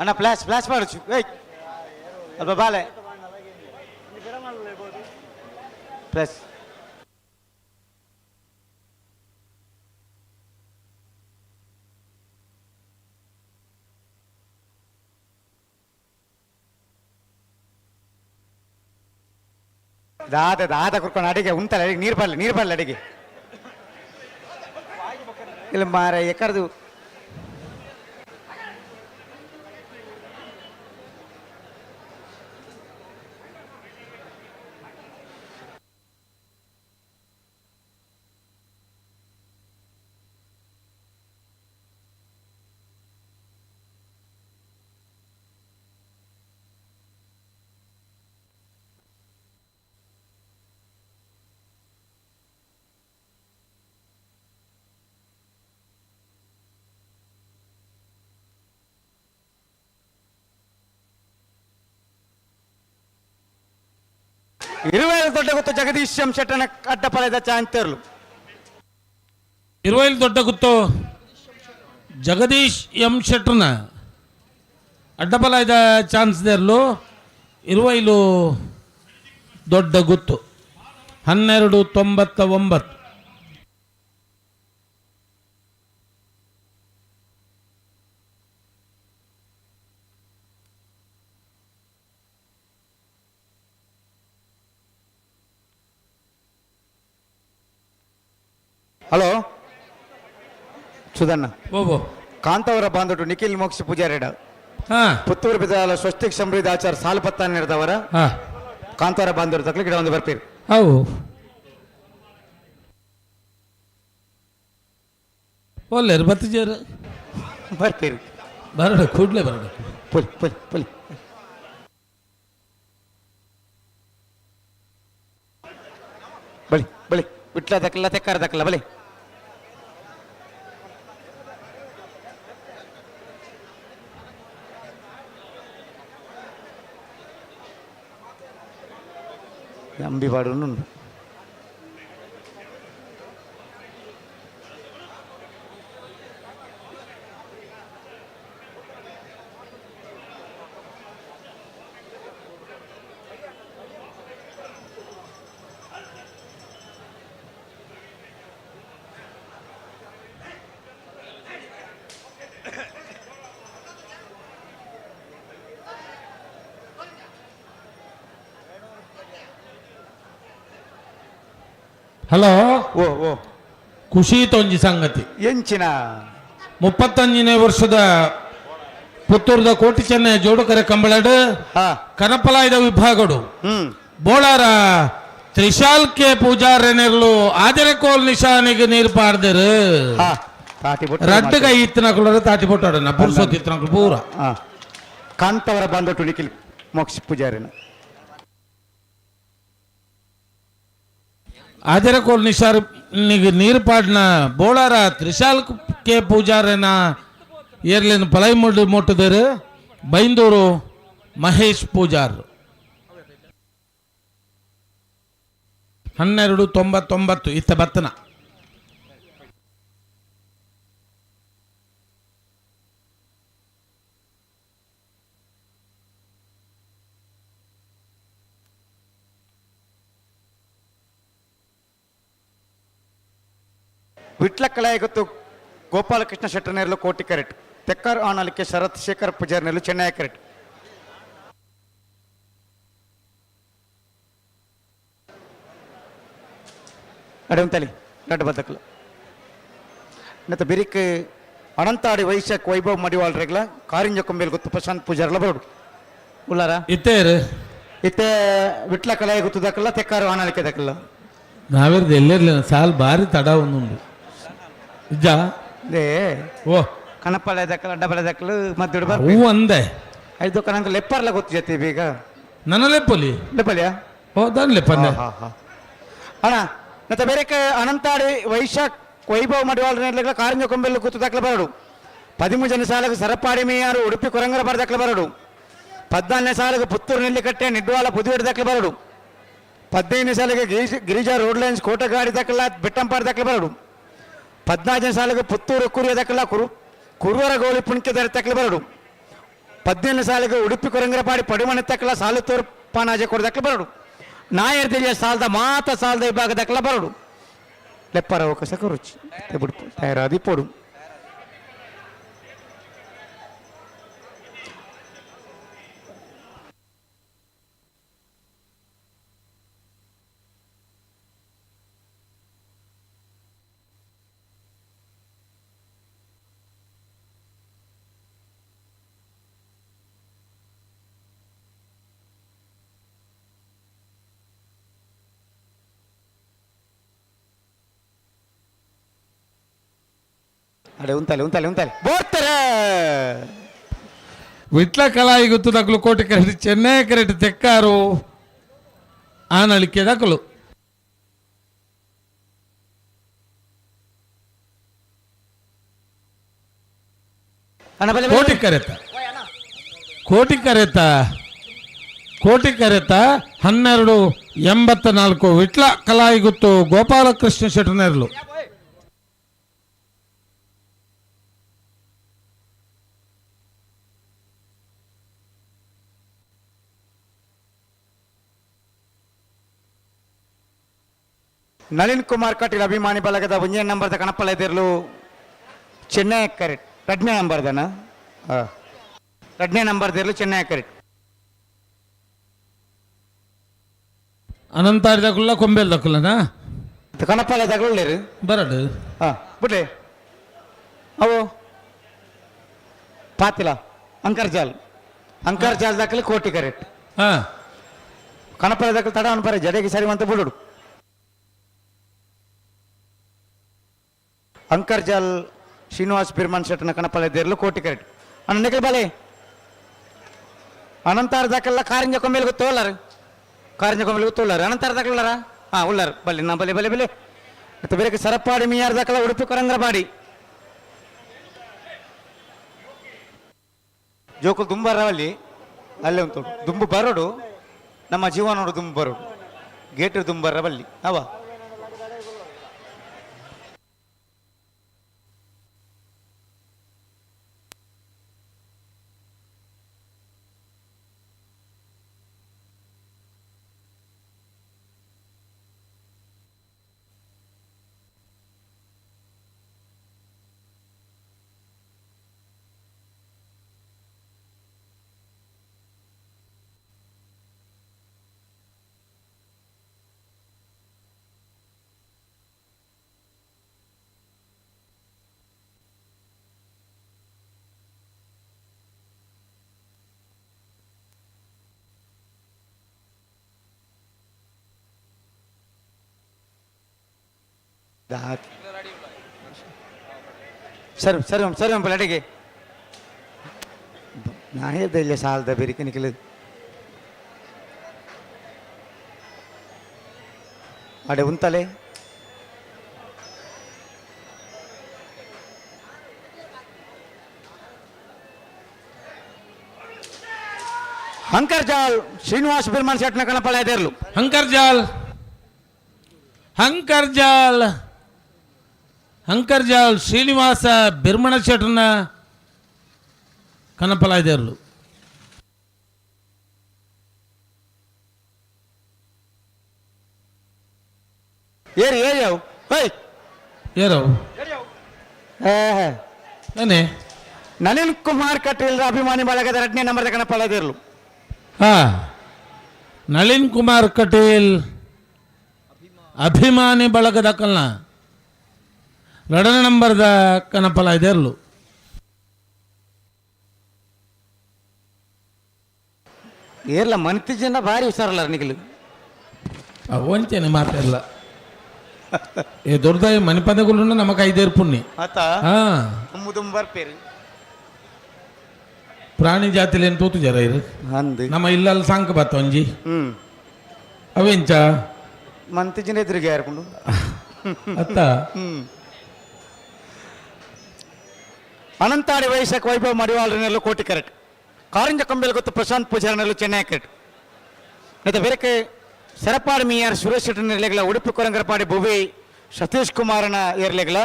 Speaker 1: ಅಣ್ಣ ಫ್ಲಾಶ್ ಫ್ಲಾಶ್ ಮಾಡುಚು ಏಯ್ ಅಲ್ಪ ಬಾಲೆ ಫ್ಲಾಶ್. ದಾದ ದಾದ ಕುರ್ಕೊಂಡು ಅಡಿಗೆ ಉಂಟಲ್ಲ, ಅಡಿಗೆ ನೀರು ಬರಲಿ, ನೀರು ಬರಲಿ ಅಡಿಗೆ. ಇಲ್ಲ ಮಾರ ಎಕ್ಕರ್ದು. ಇರುವೇಳು ದೊಡ್ಡ ಗೊತ್ತು ಜಗದೀಶ್ ಎಂ ಶೆಟ್ಟನ ಅಡ್ಡಪಲೆದ ಚಾಂತರ್ಲು.
Speaker 2: ಇರುವೈಲ್ ದೊಡ್ಡ ಗುತ್ತು ಜಗದೀಶ್ ಎಂ ಶೆಟ್ಟರ್ನ ಅಡ್ಡಬಲಾಯ್ದ ಚಾನ್ಸ್ ದೇರ್ಲು. ಇರುವೈಲು ದೊಡ್ಡ ಗುತ್ತು 12.99.
Speaker 1: ಹಲೋ ಸುಧಣ್ಣ.
Speaker 2: ಓಬೋ.
Speaker 1: ಕಾಂತವರ ಬಾಂಧವರು ನಿಖಿಲ್ ಮೋಕ್ಷ ಪೂಜಾರಿಡ
Speaker 2: ಹಾಂ.
Speaker 1: ಪುತ್ತೂರು ಬಿದ್ದಾಲ ಸ್ವಸ್ತಿಕ್ ಸಮೃದ್ಧ ಆಚಾರ ಸಾಲಪತ್ತ ನೀಡಿದವರ
Speaker 2: ಹಾಂ.
Speaker 1: ಕಾಂತಾರ ಬಾಂಧವರು ತಕ್ಕಲಿ ಗಿಡ ಒಂದು ಬರ್ತೀರಿ.
Speaker 2: ಅವು ಒಲ್ಲೇರು ಬತ್ತಿಜೇರು.
Speaker 1: ಬರ್ತೀರಿ.
Speaker 2: ಬರಡು, ಕೂಡಲೇ ಬರಡು.
Speaker 1: ಪುಲಿ ಪುಲಿ ಪುಲಿ ಬಳಿ ಬಳಿ ವಿಟ್ಲ ದಕ್ಕಲ್ಲ, ತೆಕ್ಕಾರ ದಕ್ಕಲ್ಲ ಬಳಿ. ಅಂಬಿ ಪಾಡು.
Speaker 2: ಹಲೋ.
Speaker 1: ಓ ಓ.
Speaker 2: ಖುಷಿ ತೊಂಜಿ ಸಂಗತಿ.
Speaker 1: ಎಂಚಿನ?
Speaker 2: 35ನೇ ವರ್ಷದ ಪುತ್ತೂರದ ಕೋಟಿ ಚೆನ್ನೈ ಜೋಡುಕರೆ ಕಂಬಳಡು ಕನಪಲಾಯ್ದ ವಿಭಾಗಡು ಬೋಳಾರ ತ್ರಿಶಾಲ್ ಕೆ ಪೂಜಾರನೆರ್ಲು ಆದರೆಕೋಲ್ ನಿಶಾನಿಗೆ ನೀರು ಪಾಡ್ದರು.
Speaker 1: ತಾಟಿ ಬೊಟ್ಟು.
Speaker 2: ರಡ್ಡು ಕೈ ಇತ್ತಿನಕುಲರ ತಾಟಿ ಪೊಟ್ಟಾಡನ ಪುರುಷೋತ್ ಇತ್ತಿನಕುಲು ಪೂರ.
Speaker 1: ಕಾಂತವರ ಬಾಂಧವರು ನಿಖಿಲ್ ಮೋಕ್ಷ ಪೂಜಾರಿನ.
Speaker 2: ಆದರೆಕೋಲ್ ನಿಶಾನಿಗೆ ನೀರು ಪಾಡ್ನ ಬೋಳಾರ ತ್ರಿಶಾಲ್ ಕೆ ಪೂಜಾರನ ಏರ್ಲಿನ ಪಲೈ ಮುಡ್ಡು ಮುಟ್ಟದರು ಬೈಂದೂರು ಮಹೇಶ್ ಪೂಜಾರ್. 12.99 ಇತ್ತ ಬತ್ತನ.
Speaker 1: ವಿಟ್ಲ ಕಲಾಯಗತ್ತು ಗೋಪಾಲಕೃಷ್ಣ ಶೆಟ್ಟನೇರ್ಲು ಕೋಟಿ ಕರೆಟ್, ತೆಕ್ಕರ್ ಆನಲಿಕೆ ಶರತ್ ಶೇಖರ್ ಪೂಜಾರಿನೆರ್ಲು ಚೆನ್ನೈ ಕರೆಟ್. ಅಡೆ ತಲಿ ನಡ್ ಬದ್ದಕ್ಲು ನತ್ತ ಬಿರಿಕ್ ಅನಂತಾಡಿ ವೈಶಾಖ್ ವೈಭವ್ ಮಡಿವಾಳ್ ರೆಗ್ಲ ಕಾರಿಂಜ ಕೊಂಬೇಲ್ ಗೊತ್ತು ಪ್ರಶಾಂತ್ ಪೂಜಾರ್ಲ ಬರೋಡು ಉಲ್ಲಾರ.
Speaker 2: ಇತ್ತೇರು.
Speaker 1: ಇತ್ತೆ ವಿಟ್ಲ ಕಲಾಯ ಗೊತ್ತು ದಕ್ಕಲ್ಲ, ತೆಕ್ಕಾರು ಆನಲಿಕೆ ದಕ್ಕಲ್ಲ.
Speaker 2: ನಾವಿರ್ದು ಎಲ್ಲಿರ್ಲಿಲ್ಲ, ಸಾಲ್ ಭಾರಿ ತಡ ಒಂದುಂಡು ನಿಜ.
Speaker 1: They.
Speaker 2: ಓ.
Speaker 1: ಕನಪಲೆ ದಕ್ಕಲ, ಅಡ್ಡಬಲೆ ದಕ್ಕಲು ಮದ್ದು ಬರ್.
Speaker 2: ಹೂ ಅಂದೆ.
Speaker 1: ಐದು ಕನಂಕ ಲೆಪ್ಪರ್ಲ ಗೊತ್ತು ಜೊತೆ ಬೀಗ.
Speaker 2: ನನ್ನ ಲೆಪ್ಪಲಿ.
Speaker 1: ಲೆಪ್ಪಲಿಯಾ?
Speaker 2: ಹೌದನ್ ಲೆಪ್ಪಂದೆ.
Speaker 1: ಹಾ, ಹಾ. ಅಣ್ಣ ಮತ್ತೆ ಬೇರೆ ಅನಂತಾಡಿ ವೈಶಾಖ್ ವೈಭವ್ ಮಡಿವಾಳ ಕಾರಿಂಜ ಕೊಂಬೆಲ್ಲು ಕೂತು ದಾಖಲೆ ಬರಡು. 13 ಜನ ಸಾಲకు ಸರಪಾಡಿ ಮೇಯಾರು ಉಡುಪಿ ಕೊರಂಗರ ಬರ ದಾಖಲೆ ಬರಡು. 14ನೇ ಸಾಲకు ಪುತ್ತೂರು ನೆಲ್ಲಿಕಟ್ಟೆ ನಿಡ್ವಾಲ ಪುದುವೇಡು ದಾಖಲೆ ಬರಡು. 15ನೇ ಸಾಲಿಗೆ ಗಿರಿಜಾ ರೋಡ್ ಲೈನ್ಸ್ ಕೋಟಗಾಡಿ ದಾಖಲ ಬೆಟ್ಟಂಪಾಡಿ ದಾಖಲೆ ಬರಡು. 14ನೇ ಸಾಲಿಗೆ ಪುತ್ತೂರು ಕುರಿಯ ದಾಖಲ ಕುರುವರ ಗೋಲಿ ಪುಣ್ಕೆದಾರಿ ದಾಖಲೆ ಬರಡು. 15 ಸಾಲಿಗೆ ಉಡುಪಿ ಕೊರಂಗರಪಾಡಿ ಪಡುಮನೆ ತಕ್ಕಲ ಸಾಲು ತೋರ್ ಪಾನಾಜೆ ಕೊಡದಕ್ಕಲ ಬರಡು ನಾಯರ್ ತಿಳಿಯ ಸಾಲದ ಮಾತ ಸಾಲದ ವಿಭಾಗದಕ್ಕಲ ಬರಡು ಲೆಪ್ಪರ ಅವಕಾಶ ಕೊರುಚಿ ಬಿಡ್ಪು ತಯಾರಾದಿ ಪೋಡು. ಅಡೆ ಉಂತಲೆ ಉಂತಲೆ ಉಂತಲೆ ಬೋರ್ತಾರೆ.
Speaker 2: ವಿಟ್ಲ ಕಲಾಯಿ ಗುತ್ತು ದಕ್ಕಲು ಕೋಟಿ ಕರೆಟ್ ಚೆನ್ನೈ ಕರೆಟ್ ತೆಕ್ಕಾರು ಆನಳಿಕೆ ದಕ್ಕಲು.
Speaker 1: ಅಣ್ಣ ಬಲೆ ಬಲೆ.
Speaker 2: ಕೋಟಿ ಕರೆತ ಕೋಟಿ ಕರೆತ ಕೋಟಿ ಕರೆತ 12.84 ವಿಟ್ಲ ಕಲಾಯಿ ಗುತ್ತು ಗೋಪಾಲಕೃಷ್ಣ ಶೆಟ್ಟನೆರ್ಲು.
Speaker 1: ನಳಿನ್ ಕುಮಾರ್ ಕಟೀಲ್ ಅಭಿಮಾನಿ ಬಳಗದ ಒಂಜೇ ನಂಬರ್ದ ಕಣಪ್ಪಲ ಎದಿರ್ಲು ಚೆನ್ನೈ ಕರೆಕ್ಟ್ ರಡ್ನೇ ನಂಬರ್ದನ ರಡ್ನೇ ನಂಬರ್ದಿರ್ಲು ಚೆನ್ನೈ ಕರೆಕ್ಟ್.
Speaker 2: ಅನಂತಾರಿ ದಕ್ಕುಲ್ಲ ಕೊಂಬೇಲ್ ದಕ್ಕುಲ್ಲನಾ?
Speaker 1: ಕಣಪ್ಪಲ ತಗೊಳ್ಳೇರು.
Speaker 2: ಬರಡು.
Speaker 1: ಹಾ ಬಿಡ್ಲಿ ಅವು ಪಾತಿಲ ಅಂಕರ್ಜಾಲ್ ಅಂಕರ್ಜಾಲ್ ದಾಖಲೆ ಕೋಟಿ ಕರೆಕ್ಟ್.
Speaker 2: ಹಾ.
Speaker 1: ಕಣಪ್ಪಲ ದಾಖಲೆ ತಡ ಅನ್ಪರೆ ಜಡೆಗೆ ಸರಿ ಅಂತ ಬಿಡುಡು ಅಂಕರ್ಜಾಲ್ ಶ್ರೀನಿವಾಸ್ ಬಿರ್ಮಾನ್ ಶೆಟ್ಟನ ಕಣಪ್ಪಲ ದೇರ್ಲು ಕೋಟಿ ಕರೆಕ್ಟ್. ಅಣ್ಣ ನಿಖಲ್ ಬಾಲೆ ಅನಂತಾರ ದಾಖಲ ಕಾರಿಂಜ ಕೊಂಬೇಲ್ಗೆ ತೋಲಾರ ಕಾರಿಂಜ ಕೊಂಬೇಲ್ಗೆ ತೋಲಾರ ಅನಂತಾರ ದಾಖಲಾರ ಹಾ ಉಳ್ಳಾರ ಬಲ್ಲಿ ನಾ ಬಲೆ ಬಲೆ ಬಲೆ ಮತ್ತೆ ಬೇರೆ ಸರಪಾಡಿ ಮೀಯಾರ್ ದಾಖಲ ಉಡುಪಿ ಕೊರಂಗ್ರಪಾಡಿ ಜೋಕುಲ್ ದುಂಬರವಲ್ಲಿ ಅಲ್ಲೇ ಉಂಟು ದುಂಬು ಬರೋಡು ನಮ್ಮ ಜೀವ ನೋಡು ದುಂಬು ಬರೋಡು ಗೇಟ್ ದುಂಬರವಲ್ಲಿ ಅವ. ದಾತ್. ಸರಿ ಸರಿ ಸರಿ ಅಡಿಗೆ ನಾನೇ ಇಲ್ಲಿ ಸಾಲದ ಬೇರಿಕೆ ನಿಖಿಲ ಅಡೆ ಉಂತಲೆ ಅಂಕರ್ಜಾಲ್ ಶ್ರೀನಿವಾಸ್ ಬಿರ್ಮಾನ್ ಶೆಟ್ನ ಕಣಪಳ ಎದಿರ್ಲು.
Speaker 2: ಹಂಕರ್ಜಾಲ್ ಹಂಕರ್ಜಾಲ್ ಹಂಕರ್ಜಾಲ್ ಶ್ರೀನಿವಾಸ ಬಿರ್ಮಣ ಶೆಟ್ಟನ ಕನಪಲಾಯ್ದೇರ್ಲು.
Speaker 1: ಏರಿ ಏರಿ ಅವು ಹೋಯ್.
Speaker 2: ಏರವು?
Speaker 1: ಏ.
Speaker 2: ಏನೇ?
Speaker 1: ನಳಿನ್ ಕುಮಾರ್ ಕಟೀಲ್ ಅಭಿಮಾನಿ ಬಳಗದ ಎರಡನೇ ನಂಬರ್ದ ಕಣಪಳ ಎದಿರ್ಲು.
Speaker 2: ಹಾ ನಳಿನ್ ಕುಮಾರ್ ಕಟೀಲ್ ಅಭಿಮಾನಿ ಬಳಗದ ಕಲ್ನ ಎರಡನೇ ನಂಬರ್ದ ಕನಪಲಾಯ್ದೇರ್ಲು.
Speaker 1: ಏರ್ಲ ಮನ್ತಿ ಜನ ಭಾರಿ ಹುಷಾರಲ್ಲ ನಿಖಿಲ್.
Speaker 2: ಅವಂಚೇನೆ ಮಾತಿಲ್ಲ ఏ దొరుకుతాయి మని పదకులు నమ్మకు ఐదేరు పుణ్ణి.
Speaker 1: ಆತ.
Speaker 2: ಹಾ.
Speaker 1: ದುಮ್ಮು ದುಂಬರ್ ಪೇರು.
Speaker 2: ಪ್ರಾಣಿ ಜಾತಿ ಏನು ತೂತು ಜರ ಇರು.
Speaker 1: ಅಂದು.
Speaker 2: ನಮ್ಮ ಇಲ್ಲಲ್ಲಿ ಸಾಂಕ್ ಬತ್ತ ಒಂಜಿ.
Speaker 1: ಹ್ಮ್.
Speaker 2: ಅವೆಂಚ?
Speaker 1: ಮಂತಿ ಜನ ಎದುರಿಗೆ ಯಾರ್ಕೊಂಡು.
Speaker 2: ಅತ್ತ.
Speaker 1: ಹ್ಮ್ ಅನಂತಾಡಿ ವೈಶಾಖ ವೈಭವ್ ಮಡಿವಾಳರನೆಲ್ಲ ಕೋಟಿ ಕರೆಕ್ಟ್ ಕಾರಿಂಜ ಕಂಬೆಲ್ ಗೊತ್ತು ಪ್ರಶಾಂತ್ ಪೂಜಾರನೆಲ್ಲ ಚೆನ್ನೈ ಕರೆಕ್ಟ್ ಮತ್ತೆ ಬೇರೆ ಸರಪಾಡಿ ಮೀಯಾರ್ ಸುರೇಶ್ ಶೆಟ್ಟರ್ ನೆರಳೆಗಳ ಉಡುಪಿ ಕೊರಂಗರಪಾಡಿ ಭುವಿ ಸತೀಶ್ ಕುಮಾರನ ಏರ್ಲೆಗಳ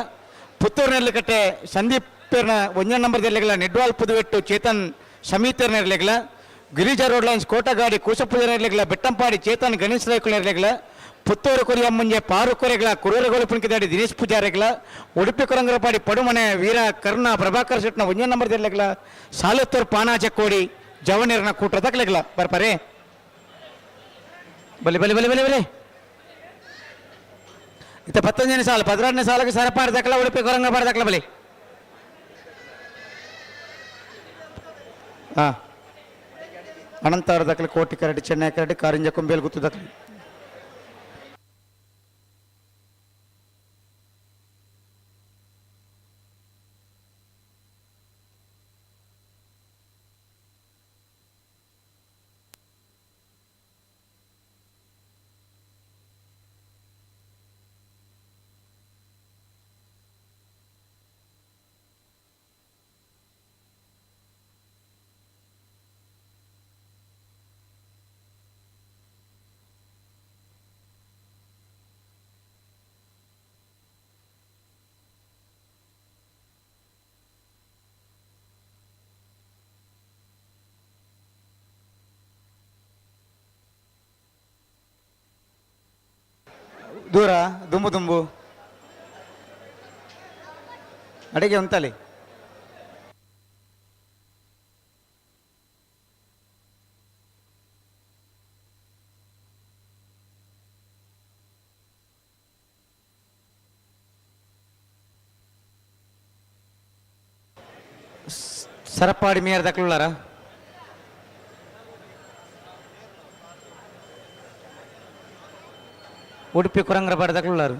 Speaker 1: ಪುತ್ತೂರು ನೆರಳಿಕಟ್ಟೆ ಸಂದೀಪ್ ಪೇರ್ನ ಒಂಜನೇ ನಂಬರ್ ಎರ್ಲೆಗಳ ನೆಡ್ವಾಲ್ ಪುದುವೆಟ್ಟು ಚೇತನ್ ಸಮೀತರ್ನೆರ್ಲೆಗ್ಲ ಗಿರಿಜಾ ರೋಡ್ ಲೈನ್ಸ್ ಕೋಟಗಾಡಿ ಕೂಸಪೂಜನೆರ್ಲೆಗ್ಲ ಬೆಟ್ಟಂಪಾಡಿ ಚೇತನ್ ಗಣೇಶ್ ರೈಕುಲೆರ್ಲೆಗ್ಲ ಪುತ್ತೂರು ಕೊರಿಯ ಮುಂಜೆ ಪಾರು ಕೊರೆಗಳ ಕುರೂರಗೋಳು ಪುಣಕಿದಾಡಿ ದಿನೇಶ್ ಪೂಜಾರಿಗಳ ಉಡುಪಿ ಕೊರಂಗರಪಾಡಿ ಪಡುಮನೆ ವೀರ ಕರ್ಣ ಪ್ರಭಾಕರ್ ಶೆಟ್ನ ಒಂಜೇ ನಂಬರ್ ದಿರ್ಲೆಗ್ಲ ಸಾಲತ್ತೂರು ಪಾನಾಚಕೋಡಿ ಜವನೇರ್ನ ಕೂಟ ತಕ್ಲೆಗ್ಲ ಬರ್ಪಾರೆ ಬಲಿ ಬಲಿ ಬಲಿ ಬಲಿ ಬಲಿ ಇತ್ತ ಪತ್ತೊಂದನೇ ಸಾಲು ಪದ್ರಾಡನೇ ಸಾಲಕ್ಕೆ ಸರಪಾಡಿ ದಕ್ಕಲ ಉಡುಪಿ ಕೊರಂಗಪಾಡಿ ದಕ್ಕಲ ಬಲಿ. ಹಾಂ, ಅನಂತಾರ ದಕ್ಕಲೆ ಕೋಟಿ ಕರಡಿ ಚೆನ್ನೈ ಕರಡಿ ಕಾರಿಂಜ ಕೊಂಬೇಲ್ ಗುತ್ತು ದಕ್ಕಲಿ. ದೂರ ದುಂಬು ದುಂಬು ಅಡಿಗೆ ಉಂಟಲ್ಲಿ. ಸರಪಾಡಿ ಮೇಯರ್ ದಕ್ಕಲುಳ್ಳಾರ? ಉಡುಪಿ ಕೊರಂಗ್ರಪಾಡಿ ದಕ್ಕಲುಳ್ಳಾರು?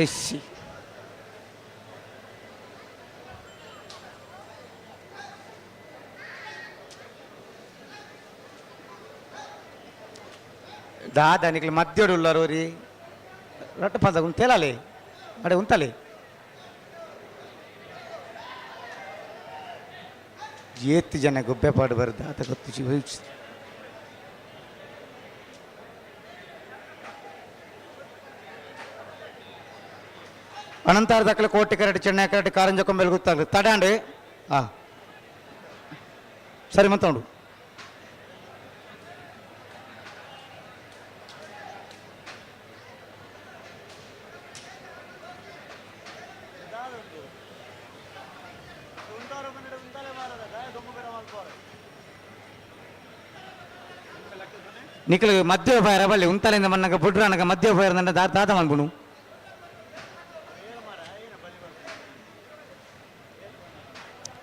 Speaker 1: ಐಸಿ ದಾದ ನಿಕ್ಲು ಮಧ್ಯೋಡು ಉಳ್ಳಾರು ರೀ ರೊಟ್ಟ ಪದ ಉಂತೇಲಾಲೆ ಅಡೆ ಉಂತಲೆ ಏತ್ತು ಜನ ಗೊಬ್ಬೆ ಪಾಡು ಬರುದು ಆತ ಗೊತ್ತು. ಅನಂತಾರ ದಾಖಲೆ ಕೋಟಿ ಕರಡಿ ಚೆನ್ನೈ ಕರಡಿ ಕಾರಂಜ ಕೊಂಬೆಲ್ ಗೊತ್ತಾಗ್ತದೆ ತಡಾಂಡೆ. ಹಾಂ, ಸರಿ ಮಂತಂಡು. ನಿಖಲ್ ಮಧ್ಯ ಫೈರ್ ಬಲ್ಲಿ ಉಂತಲಿಂದ ಮನ್ನಗ ಬುಡ್ರಾನಗ ಮಧ್ಯ ಫೈರ್ ನನ್ನ ದಾದ ಮನ್ಬುನು.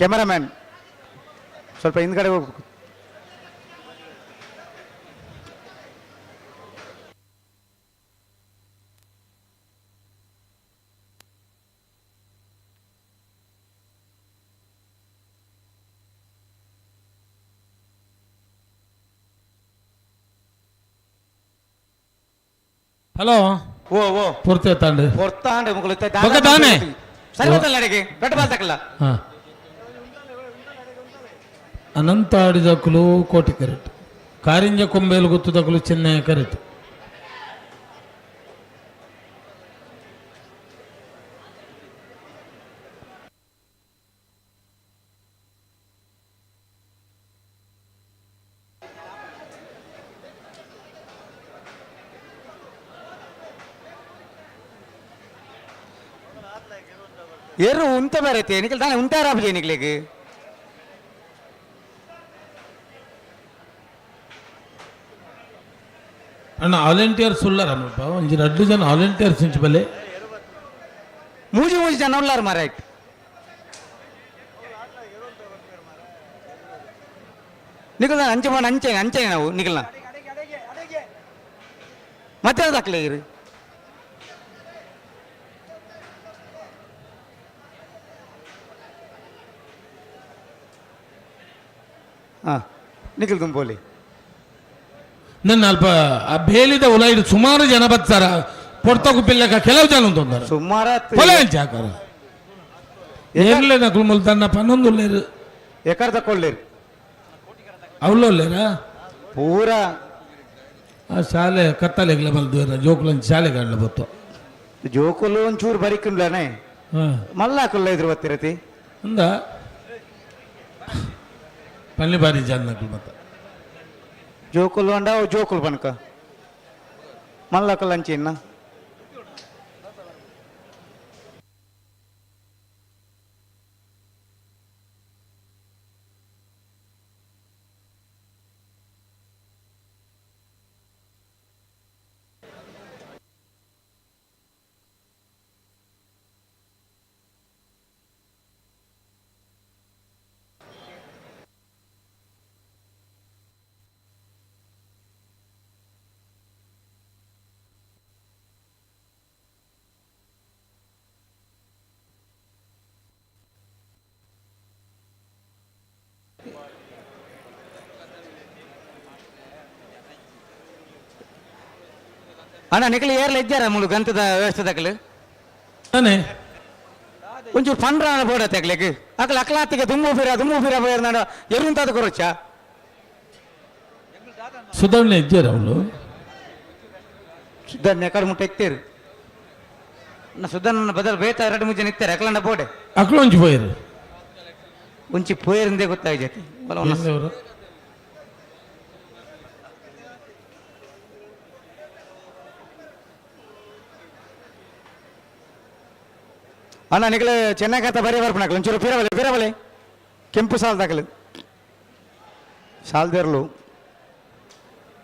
Speaker 1: ಕ್ಯಾಮರಾಮ್ಯಾನ್ ಸ್ವಲ್ಪ ಹಿಂದ್ಗಡೆ ಹೋಗ್ಬೇಕು.
Speaker 2: ಹಲೋ.
Speaker 1: ಓ ಓ.
Speaker 2: ಪೂರ್ತಿ ಆತಂಡು.
Speaker 1: ಹೊರ್ತಾಂಡ ಮುಗುಳು.
Speaker 2: ಬೊಕ್ಕ ದಾನೆ?
Speaker 1: ಸರಿ ಗೊತ್ತಲ್ಲ ಅಡಿಗೆ ದೊಡ್ಡ ಬಾಲ್ ತಕಲ್ಲ.
Speaker 2: ಹಾ, ಅನಂತಾಡಿದಕುಲು ಕೋಟಿ ಕರೆಕ್ಟ್, ಕಾರಿಂಜ ಕೊಂಬೇಲು ಗುತ್ತದಕುಲು ಚೆನ್ನೈ ಕರೆಕ್ಟ್.
Speaker 1: ಏರು ಉಂತ ಬೇರೆ ನಿಖಲ್ ತಾನೆ ಉಂತಾರ ನಿಕ್ಲಿಗೆ.
Speaker 2: ಅಣ್ಣ, ವಾಲಂಟಿಯರ್ಸ್ ಉಳ್ಳಾರಮ್ಮಪ್ಪ, ಒಂಜಿ ರಡ್ಡು ಜನ ವಾಲಂಟಿಯರ್ಸ್ ಇಂಚ ಬಲ್ಲೆ.
Speaker 1: ಮೂಜಿ ಮೂಜಿ ಜನ ಉಳ್ಳಾರು ಮಾರಾಯ್ತು. ನಿಖಲ್ ಅಂಚೆ ಮಾಡ ಅಂಚೆ ಅಂಚೆ ನಾವು ನಿಖಲ್ನ ಮತ್ತೆ ದಾಖಲೆ ಇರು. ಹಾಂ, ನಿಖಲ್ ತುಂಬೋಲಿ.
Speaker 2: ನನ್ನ ಅಲ್ಪ ಆ ಬೇಲಿದ ಉಲೈಡ್ ಸುಮಾರು ಜನ ಬತ್ತಾರ ಪೊರ್ತಕು ಪಿಲ್ಲಕ ಕೆಲವು ಜನ ಉಂಟು
Speaker 1: ಸುಮಾರು
Speaker 2: ಕೊಲೆ ಹಾಕಾರ ಏರ್ಲೆ ನಕಲು ಮುಲ್ ತನ್ನ ಪನ್ನೊಂದು ಉಲ್ಲೇರು.
Speaker 1: ಎಕರ್ ತಕೊಳ್ಳಿರಿ.
Speaker 2: ಅವಳು ಉಲ್ಲೇರಾ?
Speaker 1: ಪೂರ.
Speaker 2: ಆ ಶಾಲೆ ಕತ್ತಲೆಗ್ಲ ಬಲ್ದು ಜೋಕುಲಂಚ ಶಾಲೆ ಕಾಡ್ಲ ಬತ್ತು.
Speaker 1: ಜೋಕುಲು ಒಂಚೂರು ಬರಿಕುಂಡ್ಲನೆ.
Speaker 2: ಹಾಂ.
Speaker 1: ಮಲ್ಲಾಕುಲ್ಲ ಇದ್ರು ಬತ್ತಿರತಿ.
Speaker 2: ಅಂದ ಪಲ್ಲಿ ಬಾರಿ ಜನ ನಕಲು ಮತ್ತ.
Speaker 1: ಜೋಕುಲು ಅಂಡ ಅವು ಜೋಕುಲು ಪನಕ ಮಲ್ಲಾಕುಲ್ ಅಂಚಿನ್ನ. ಅಣ್ಣ, ನಿಕಲಿ ಏರ್ಲ ಇದ್ದಾರ ಮುಳು ಗಂತದ ವ್ಯವಸ್ಥೆ ತಕಲು.
Speaker 2: ತಾನೆ.
Speaker 1: ಒಂಚೂರು ಪಂಡ್ರ ಬೋಡ ತೆಗ್ಲಿಕ್ಕೆ ಅಕಲ ಅಕ್ಲಾತಿಗೆ ದುಮ್ಮು ಫಿರ ದುಮ್ಮು ಫಿರ ಬೋಯರ್ ನಾಡ ಎರುಂತಾದ ಕೊರೊಚ್ಚ.
Speaker 2: ಸುಧರ್ಣೆ ಇದ್ದೀರ ಅವಳು.
Speaker 1: ಸುದ್ದನ್ನ ಎಕಡೆ ಮುಟ್ಟ ಎತ್ತೇರು ನಾ ಸುದ್ದನ್ನ ಬದಲು ಬೇತ ಎರಡು ಮುಂಚೆ ನಿತ್ತಾರೆ ಅಕಲಂಡ ಬೋಡೆ.
Speaker 2: ಅಕ್ಲು ಒಂಚು ಪೋಯಿರು.
Speaker 1: ಒಂಚಿ ಪೋಯರಿಂದೇ ಗೊತ್ತಾಗಿ ಜೊತೆ.
Speaker 2: ಅವರು.
Speaker 1: ಅಣ್ಣ, ನಿಕಲ ಚೆನ್ನಾಗತ್ತ ಬರೀ ಬರ್ಪಣಕಲು ಒಂಚೂರು ಪಿರಬಲೆ ಪಿರಬಲೆ ಕೆಂಪು ಸಾಲ್ ದಾಕಲು ಸಾಲ್ದೇರ್ಲು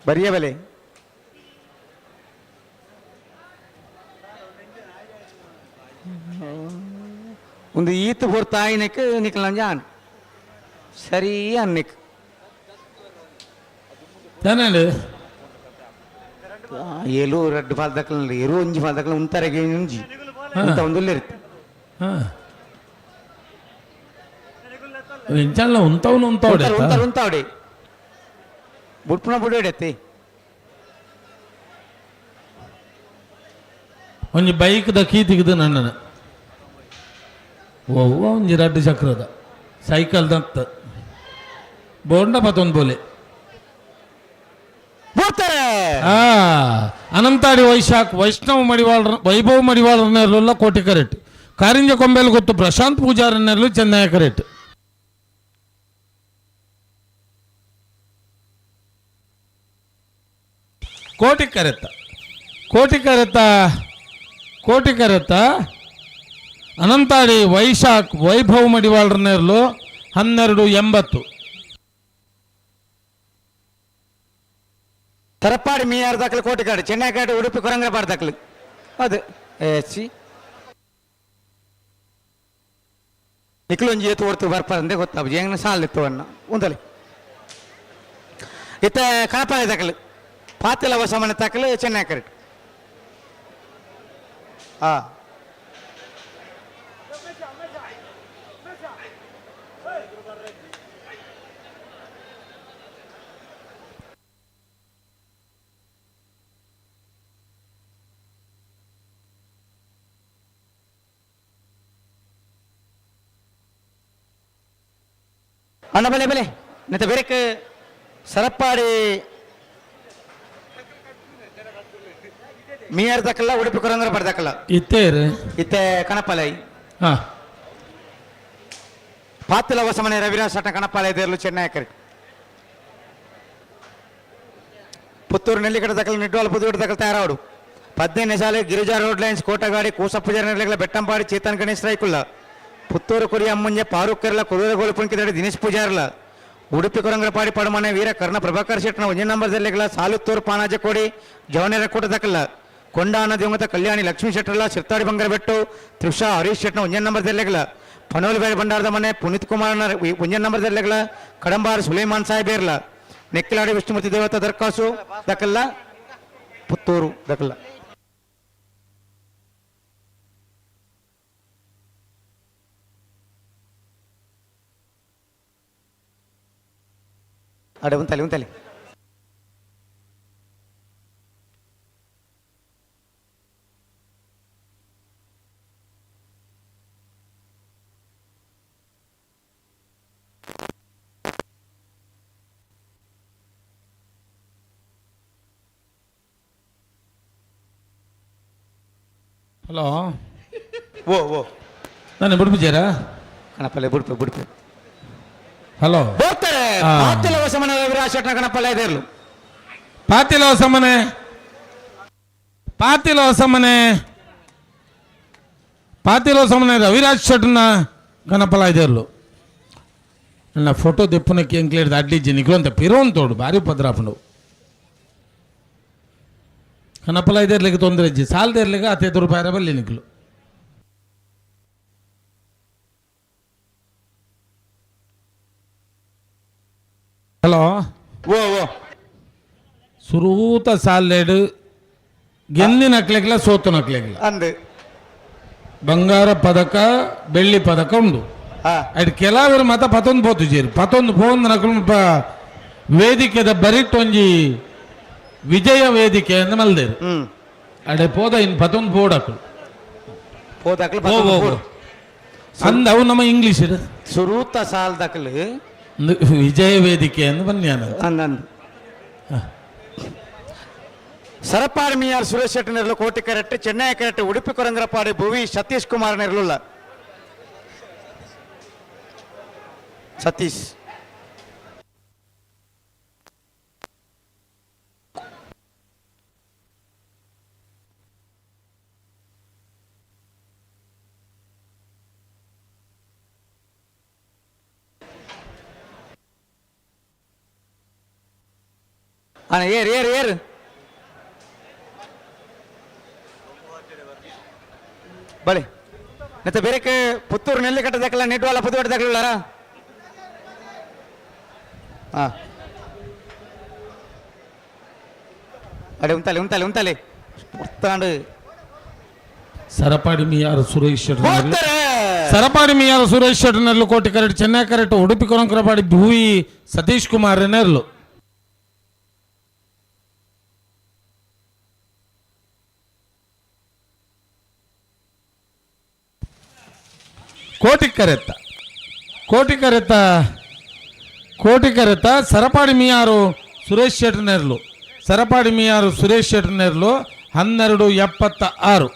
Speaker 1: ಬರಿಯ ಬೆಲೆ. ಒಂದು ಈತ್ ಪೊರ್ತು ಆಯಿನಕ್ಕೆ ನಿಕಲ್ ಜಾನ್ ಸರಿ ಅನ್ನಿಕ್.
Speaker 2: ತಾನೇ.
Speaker 1: ಏಲು ರಡ್ಡು ಪಾಲ್ ದಕ್ಕಲ ಎರು ಒಂಜಿ ಪಾಲ್ ದಕ್ಕಲ ಉಂತರೆಗೆ ಒಂಜಿ ಉಂತ ಒಂದು ಇರುತ್ತೆ.
Speaker 2: ಹಾಂ, ಎಂಚಲ್ಲ ಉಂತವನು ಉಂತವಡೆ.
Speaker 1: ಉಂತಾರ ಉಂತಾವಡೆ ಬುಟ್ಪುಣ ಬುಡೋಡೆತ್ತಿ.
Speaker 2: ಒಂಜಿ ಬೈಕ್ ದ ಕೀ ತೆಗೆದು ನನ್ನನ ಒವ್ವ ಒಂಜಿ ರಡ್ಡು ಚಕ್ರದ ಸೈಕಲ್ ದತ್ತ ಬೋಂಡ ಪತ್ತೊಂದು ಬೋಲೆ.
Speaker 1: ಬರ್ತಾರೆ.
Speaker 2: ಆ ಅನಂತಾಡಿ ವೈಶಾಖ್ ವೈಷ್ಣವ ಮಡಿವಾಳರ ವೈಭವ್ ಮಡಿವಾಳರನ್ನೆಲ್ಲ ಕೋಟಿ ಕರೆಕ್ಟ್. ಕಾರಿಂಜ ಕೊಂಬೆಲ್ ಗೊತ್ತು ಪ್ರಶಾಂತ್ ಪೂಜಾರನ್ನೆಲ್ಲ ಚೆನ್ನೈ ಕರೆಕ್ಟ್. ಕೋಟಿ ಕರೆತ್ತ ಕೋಟಿ ಕರೆತ್ತ ಕೋಟಿ ಕರೆತ್ತ ಅನಂತಾಡಿ ವೈಶಾಖ್ ವೈಭವ್ ಮಡಿವಾಳರನ್ನೆರಲು 12.80.
Speaker 1: ತರಪಾಡಿ ಮೀಯಾರ್ ದಾಖಲೆ ಕೋಟಿಕಾಡು ಚೆನ್ನೈಕಾಡು ಉಡುಪಿ ಕೊರಂಗರಪಾಡು ದಾಖಲೆ ಅದು ಸಿ ನಿಕ್ಲೊಂಜಿ ಏತು ಹೊರ್ತು ಬರ್ಪಾರಂದೆ ಗೊತ್ತಾಗ ಹೆಂಗ್ ಸಾಲಿತ್ತು ಅನ್ನ ಒಂದಲಿ ಇತ್ತ ಕಣಪಾಯ ದಾಖಲೆ ಪಾತಿಲ ಹೊಸ ಮನೆ ದಾಖಲೆ ಚೆನ್ನೈ ಕರೆಕ್ಟ್. ಹಾ. ಅಣ್ಣ, ಬಲೆ ಬಲೆ ನೆತ್ತ ಬೇರೆಕ್ ಸರಪ್ಪಾಡಿ ಮೀಯಾರ್ ದಾಖಲ ಉಡುಪಿ ಕೊರಂಗರ ದಾಖಲ.
Speaker 2: ಇತ್ತೇರು.
Speaker 1: ಇತ್ತೆ ಕಣಪಾಲೈ.
Speaker 2: ಹಾಂ.
Speaker 1: ಪಾತಿಲ ಹೊಸಮನೆ ರವಿರಾಜ್ ಸಟ್ಟ ಕಣಪಾಲ ದೇರ್ಲು ಚೆನ್ನೈ ಕರೆಕ್ಟ್. ಪುತ್ತೂರು ನೆಲ್ಲಿಕಡೆ ದಾಖಲೆ ನಿಡ್ವಾಲ್ ಪುತ್ತೂರು ದಾಖಲೆ ತಯಾರಾಡು 15 ಸಾಲೆ ಗಿರಿಜಾ ರೋಡ್ ಲೈನ್ಸ್ ಕೋಟಗಾಡಿ ಕೂಸಪ್ಪುಜಾರ ನೆಲೆಗಳ ಬೆಟ್ಟಂಪಾಡಿ ಚೇತನ್ ಗಣೇಶ್ ರೈಕುಲ್ಲ ಪುತ್ತೂರು ಕುರಿ ಅಮ್ಮುಂಜೆ ಫಾರೂಕ್ ಕೆರಳ ಕುದುರೆಗೋಲು ಪುಂಕಿದಡಿ ದಿನೇಶ್ ಪೂಜಾರ್ಲ ಉಡುಪಿ ಕೊರಂಗರಪಾಡಿ ಪಡಮನೆ ವೀರ ಕರ್ಣ ಪ್ರಭಾಕರ್ ಶೆಟ್ಟನ ಒಂಜಿ ನಂಬರ್ ಜಿಲ್ಲೆಗಳ ಸಾಲುತ್ತೂರು ಪಾನಾಜಕೋಡಿ ಜವನೇರ ಕೂಟ ದಾಖಲ ಕೊಂಡಾನ ದಿವಂಗತ ಕಲ್ಯಾಣಿ ಲಕ್ಷ್ಮೀ ಶೆಟ್ಟರ್ಲ ಶಿರ್ತಾಡಿ ಬಂಗರಬೆಟ್ಟು ತ್ರಿಷಾ ಹರೀಶ್ ಶೆಟ್ಟನ ಒಂಜಿ ನಂಬರ್ ಜಿಲ್ಲೆಗಳ ಪನೋಲ್ ಬೇರೆ ಭಂಡಾರದ ಮನೆ ಪುನೀತ್ ಕುಮಾರ್ನ ಒಂಜಿ ನಂಬರ್ ಜಿಲ್ಲೆಗಳ ಕಡಂಬಾರ್ ಸುಲೈಮಾನ್ ಸಾಹೇಬೇರ್ಲ ನೆಕ್ಕಿಲಾಡಿ ವಿಷ್ಣುಮೂರ್ತಿ ದೇವತಾ ದರ್ಖಾಸು ದಾಖಲ ಪುತ್ತೂರು ದಾಖಲ. ಅಡೆ ಉಂತಲಿ ಉಂತಲಿ.
Speaker 2: ಹಲೋ.
Speaker 1: ಓ ಓ.
Speaker 2: ನಾನು ಬಿಡ್ಬಿಜಾರ.
Speaker 1: ಕಣಪಲ್ಲೆ ಬುಡ್ಪೆ ಬುಡ್ಪೆ.
Speaker 2: ಹಲೋ.
Speaker 1: ಹೋಗ್ತಾರೆ. ಪಾತಿಲ ಹೊಸಮನೆ ರವಿರಾಜ್ ಶೆಟ್ಟನ ಕಣಪಲ್ಲೆ ಇದಿರ್ಲು.
Speaker 2: ಪಾತಿಲ ಹೊಸಮನೆ, ಪಾತಿಲ ಹೊಸಮನೆ, ಪಾತಿಲ ಹೊಸಮನೆ ರವಿರಾಜ್ ಶೆಟ್ಟನ ಗಣಪಲ ಇದಿರ್ಲು. ನನ್ನ ಫೋಟೋ ದೆಪ್ಪುನಕ್ಕೆ ಎಂಕ್ಲೇಡ್ದು ಅಡ್ಲಿಜ್ಜಿ ನಿಗ್ಲು ಪಿರೋನ್ ತೋಡು ಭಾರಿ ಪದ್ರಾಪುಂಡು. ಕನಪಲ ಇದಿರ್ಲಿಕ್ಕೆ ತೊಂದರೆ ಇಜ್ಜಿ, ಸಾಲದ ಇರ್ಲಿಕ್ಕೆ 15 ರೂಪಾಯಿ ಬಲ್ಲಿ ನಿಕ್ಲು. ಹಲೋ.
Speaker 1: ಓ ಓ.
Speaker 2: ಸುರೂತ ಸಾಲೇಡು ಗೆಲ್ಲಿ ನಕ್ಲೆಗ್ಲ ಸೋತು ನಕ್ಲೆಗ್ಲ.
Speaker 1: ಅಂದು.
Speaker 2: ಬಂಗಾರ ಪದಕ ಬೆಳ್ಳಿ ಪದಕ ಉಂಡು. ಅಡ್ ಕೆಲವರು ಮತ ಪತೊಂದು ಪೋತು ಜೇರು ಪತೊಂದು ಪೋಂದು ನಕಲು ವೇದಿಕೆದ ಬರಿಟೊಂಜಿ ವಿಜಯ ವೇದಿಕೆ ಅಂದ್ ಮಲ್ದೇರು. ಅಡೆ ಪೋದ ಇನ್ ಪತೊಂದು ಪೋಡಕ್ಲು.
Speaker 1: ಹೋದಾಕ್ಲು.
Speaker 2: ಓ ಓ ಓ. ಅಂದ ಅವು ನಮ್ಮ ಇಂಗ್ಲೀಷ್.
Speaker 1: ಸುರೂತ ಸಾಲ್ದಕ್ಲು.
Speaker 2: ವಿಜಯ ವೇದಿಕೆ ಅಂದ್ ಬನ್ನಿ ಅನ್ನೋದು.
Speaker 1: ಅಂದಂದು ಸರಪಾಡಿ ಮಿಯಾರ್ ಸುರೇಶ್ ಶೆಟ್ಟಿ ನೆರಳು ಕೋಟಿ ಕರೆಕ್ಟ್, ಚೆನ್ನೈ ಕರೆಕ್ಟ್, ಉಡುಪಿ ಕೊರಂಗ್ರಪಾಡಿ ಭುವಿ ಸತೀಶ್ ಕುಮಾರ್ ನೆರಳುಲ್ಲ ಸತೀಶ್. ಅಣ್ಣ, ಏರ್ ಏರ್ ಏರ್ ಬಳಿ ಮತ್ತೆ ಬೇರೆಕ್ಕೆ ಪುತ್ತೂರು ನೆಲ್ಲಿ ಕಟ್ಟದಕ್ಕಲ್ಲ ನೆಡ್ವಾಲ ಪುತ್ತೂರು ದಕ್ಕಲಾರ. ಹಾ, ಅಡೆ ಉಂತಾಲೆ ಉಂತಾಲೆ ಉಂತಾಲೆ ಪುರ್ತಾಂಡು.
Speaker 2: ಸರಪಾಡಿ ಮಿಯಾರ್ ಸುರೇಶ್ ಶೆಟ್ಟಿ ನೆರಳು.
Speaker 1: ಹೋಗ್ತಾರೆ.
Speaker 2: ಸರಪಾಡಿ ಮಿಯಾರ್ ಸುರೇಶ್ ಶೆಟ್ಟಿ ನೆರಳು ಕೋಟಿ ಕರೆಕ್ಟ್, ಚೆನ್ನೈ ಕರೆಕ್ಟ್, ಉಡುಪಿ ಕೊರಂಕ್ರಪಾಡಿ ಭುವಿ ಸತೀಶ್ ಕುಮಾರ್ ನೆರಳು. ಕೋಟಿ ಕರೆತ್ತ, ಕೋಟಿ ಕರೆತ್ತ, ಕೋಟಿ ಕರೆತ್ತ ಸರಪಾಡಿ ಮಿಯಾರು ಸುರೇಶ್ ಶೆಟ್ಟಿ ನೆರಳು. ಸರಪಾಡಿ ಮಿಯಾರು ಸುರೇಶ್ ಶೆಟ್ಟಿ ನೆರಳು 12.76.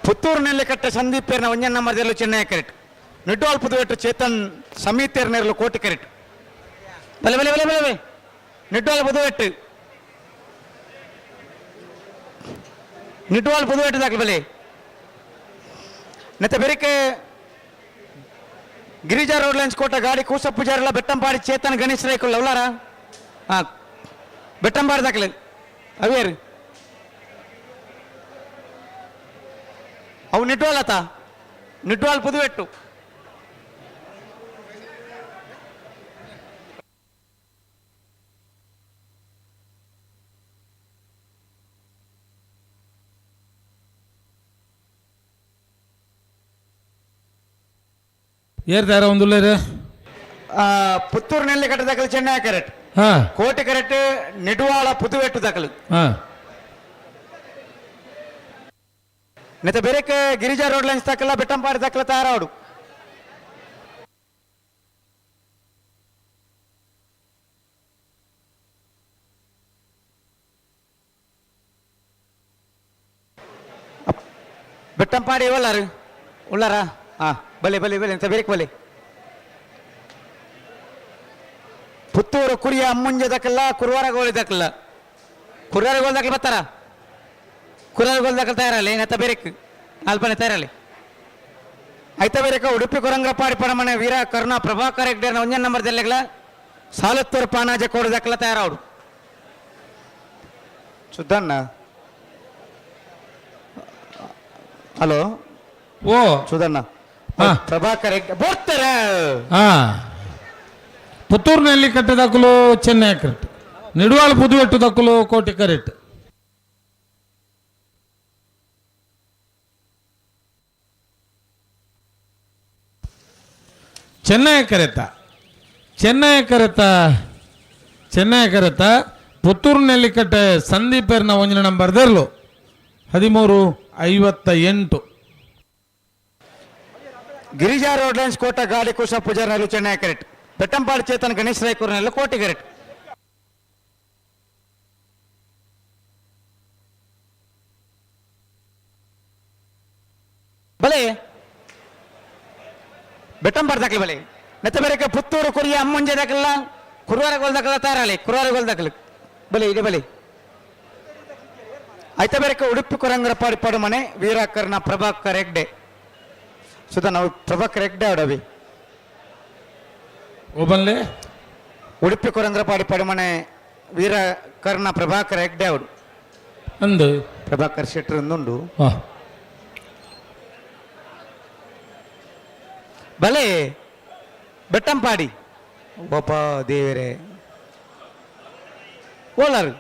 Speaker 1: ಪುತ್ತೂರು ನೆಲ್ಲಿಕಟ್ಟೆ ಸಂದೀಪ್ ಪೇರ್ನ ಒಂಜನ್ ನಂಬರ್ ನೆರಳು ಚೆನ್ನೈ ಕರೆಕ್ಟ್, ನಿಡ್ವಾಲ್ ಪುದುವೆಟ್ಟು ಚೇತನ್ ಸಮೀತೇರ್ ನೆರಳು ಕೋಟಿ ಕರೆಕ್ಟ್. ಬಲೆ ಬಲೆ ಬಲೆ ಬಲೆ ಬಲೆ. ನಿಡ್ವಾಲ್ ಪುದುವೆಟ್ಟು, ನಿಡ್ವಾಲ್ ಪುದುವೆಟ್ಟು ದಾಖಲೆ ಬಲೆ. ನೆತ್ತ ಬೆರಿಕೆ ಗಿರಿಜಾ ರೋಡ್ ಲೈನ್ಸ್ ಕೋಟ ಗಾಡಿ ಕೂಸ ಪೂಜಾರಿಲ್ಲ ಬೆಟ್ಟಂಪಾಡಿ ಚೇತನ್ ಗಣೇಶ್ ರೈಕುಲ್ಲ ಉಲ್ಲಾರ. ಹಾ, ಬೆಟ್ಟಂಪಾಡಿ ದಾಖಲೆ ಅವೇರು ಅವು ನಿಡ್ವಾಲ್ ಆತ ನಿಡ್ವಾಲ್ ಪುದುವೆಟ್ಟು.
Speaker 2: ಏರ್ತಾರ ಒಂದುಲ್ಲೇರು.
Speaker 1: ಪುತ್ತೂರು ನೆಲ್ಲಿ ಕಟ್ಟ ದಾಖಲೆ ಚೆನ್ನೈ ಕರೆಕ್ಟ್, ಕೋಟೆ ಕರೆಕ್ಟ್, ನಿಡ್ವಾಳ ಪುದುವೆಟ್ಟು ದಾಖಲು. ನೆತ್ತ ಬೇರೆಕ್ಕೆ ಗಿರಿಜಾ ರೋಡ್ ಲೈನ್ಸ್ ದಾಖಲ ಬೆಟ್ಟಂಪಾಡಿ ದಾಖಲೆ ತಯಾರಾಡು. ಬೆಟ್ಟಂಪಾಡಿ ಉಳ್ಳಾರು ಉಳ್ಳಾರ. ಹಾ, ಬಲೆ ಬಲೆ ಬಲೆ ಅಂತ ಬೇರೆಕ್ ಬಲೆ. ಪುತ್ತೂರು ಕುರಿಯ ಅಮ್ಮುಂಜ ದಕ್ಕಲ್ಲ ಕುರುವಾರ ಗೋಳಿ ದಕ್ಕಲ್ಲ ಕುರುವಾರ ಗೋಲ್ ದಕ್ಕಲ್ ಬರ್ತಾರ. ಕುರುವಾರ ಗೋಲ್ ದಕ್ಕಲ್ ತಯಾರಲ್ಲಿ ನೆತ್ತ ಬೇರೆಕ್ ಅಲ್ಪನೆ ತಯಾರಲ್ಲಿ ಐತ ಬೇರೆಕ. ಉಡುಪಿ ಕೊರಂಗ್ರಪಾಡಿ ಪರಮನೆ ವೀರ ಕರುಣಾ ಪ್ರಭಾಕರ್ ಹೆಗ್ಡೇರ್ನ ಒಂಜನ್ ನಂಬರ್ ದೆಲ್ಲೆಗ್ಲ ಸಾಲತ್ತೂರು ಪಾನಾಜ ಕೋಡು ದಕ್ಕಲ ತಯಾರಾವಡು ಸುದ್ದಣ್ಣ. ಹಲೋ.
Speaker 2: ಓ.
Speaker 1: ಸುಧಣ್ಣ. ಪ್ರಭಾಕರ್ ಹೆಗ್ಡೆ ಬರ್ತಾರೆ.
Speaker 2: ಪುತ್ತೂರಿನಲ್ಲಿ ಕಟ್ಟದಕ್ಕಲು ಚೆನ್ನೈ ಕರೆಕ್ಟ್, ನಿಡುವಾಳ ಪುದುವೆಟ್ಟು ದಕ್ಕಲು ಕೋಟಿ ಕರೆಕ್ಟ್. ಚೆನ್ನೈ ಕರೆತ, ಚೆನ್ನೈ ಕರೆತ, ಚೆನ್ನೈ ಕರೆತ ಪುತ್ತೂರಿನಲ್ಲಿ ಕಟ್ಟೆ ಸಂದೀಪರ್ನ ಒಂಜಿನ ನಂಬರ್ ದೆರ್ಲು 13.58.
Speaker 1: ಗಿರಿಜಾ ರೋಡ್ ಲೈನ್ಸ್ ಕೋಟ ಗಾಡಿ ಕುಶ ಪೂಜಾರಿನಲ್ಲಿ ಚೆನ್ನೈ ಕರೆಕ್ಟ್, ಬೆಟ್ಟಂಪಾಡಿ ಚೇತನ್ ಗಣೇಶ್ ರಾಯ್ಕೂರ್ನಲ್ಲಿ ಕೋಟಿ ಕರೆಕ್ಟ್. ಬಲೆ ಬೆಟ್ಟಂಪಾಡ್ ದಾಖಲೆ ಬಲೆ ನೆತ್ತ ಬೇರೆ ಪುತ್ತೂರು ಕುರಿಯ ಅಮ್ಮುಂಜೆ ದಾಖಲ ಕುರುವಾರ ಗೋಲ್ ದಾಖಲ ತಾರಾಳಿ ಕುರುವಾರ ಗೋಲ್ ದಾಖಲು ಬಲೆ ಇದೆ ಬಲೆ ಆಯ್ತಾ ಬೇರೆ ಉಡುಪಿ ಕೊರಂಗರ ಪಾಡಿ ಪಾಡು ಮನೆ ವೀರಾಕರ್ನ ಪ್ರಭಾಕರ್ ಹೆಗ್ಡೆ ಸುಧಾ ನಾವು ಪ್ರಭಾಕರ್ ಹೆಗ್ಡೆ ಆಡವಿ.
Speaker 2: ಓಬನ್ಲೆ.
Speaker 1: ಉಡುಪಿ ಕೊರಂಗರ ಪಾಡಿ ಪಾಡು ಮನೆ ವೀರಕರ್ಣ ಪ್ರಭಾಕರ್ ಹೆಗ್ಡೆ ಅವರು.
Speaker 2: ಅಂದು.
Speaker 1: ಪ್ರಭಾಕರ್ ಶೆಟ್ಟರ್ ಉಂಡು.
Speaker 2: ಹಾ.
Speaker 1: ಬಲೆ ಬೆಟ್ಟಂಪಾಡಿ ಒಪ್ಪ ದೇವರೇ ಓಲಾರು.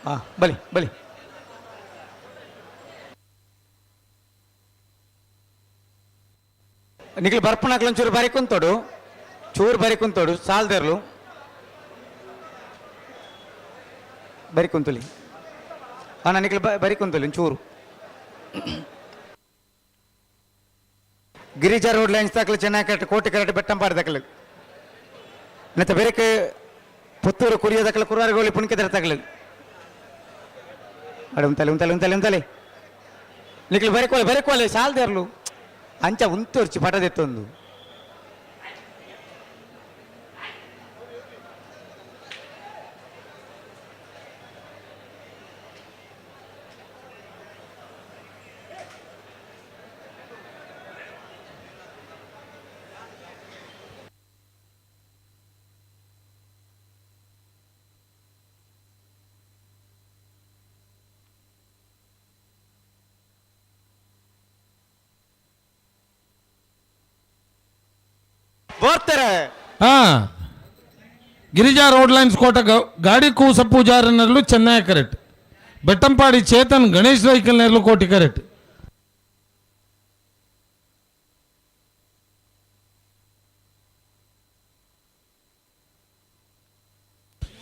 Speaker 1: ಹಾ, ಬಲಿ ಬಲಿ ನಿಖಿಲ್ ಬರ್ಪಣಕ್ಲ ಒಂಚೂರು ಬಾರಿ ಕುಂತೋಡು, ಚೂರು ಬಾರಿ ಕುಂತೋಡು, ಸಾಲ್ದರ್ಲು ಬರಿ ಕುಂತುಲಿ. ಅಣ್ಣ ನಿಖಿಲ್ ಬರಿ ಕುಂತುಲಿ ಒಂಚೂರು. ಗಿರಿಜಾ ರೋಡ್ ಲೈನ್ಸ್ ದಾಖಲೆ ಚೆನ್ನಾಗಿ ಕರೆಕ್ಟ್ ಕೋಟೆ ಕರೆಕ್ಟ್ ಬೆಟ್ಟಂಪಾಡಿ ದಾಖಲೆ. ಮತ್ತೆ ಬೇರೆ ಪುತ್ತೂರು ಕುರಿಯ ದಾಖಲೆ ಕುರುವಾರಗೋಳಿ ಪುಣ್ಕೆದರ ತಗಲು ಅಡೆ ಉಂತಲೆ ಉಂತಲೆ ಉಂತಲೆ ಉಂತಲೆ ನಿಖಿಲ್ ಬರೆಕೋಲೆ ಬರೆಕೋಲೆ ಸಾಲ್ದೇರ್ಲು ಅಂಚ ಉಂತೊರ್ಚಿ ಪಟದೆತ್ತೊಂದು. ಬೋರ್ತಾರೆ.
Speaker 2: ಹಾ, ಗಿರಿಜಾ ರೋಡ್ ಲೈನ್ಸ್ ಕೋಟ ಗಾಡಿ ಕೂಸ ಪೂಜಾರನಲ್ಲೂ ಚೆನ್ನೈ ಕರೆಕ್ಟ್. ಬೆಟ್ಟಂಪಾಡಿ ಚೇತನ್ ಗಣೇಶ್ ವೆಹಿಕಲ್ ನೆರಳು ಕೋಟಿ ಕರೆಕ್ಟ್.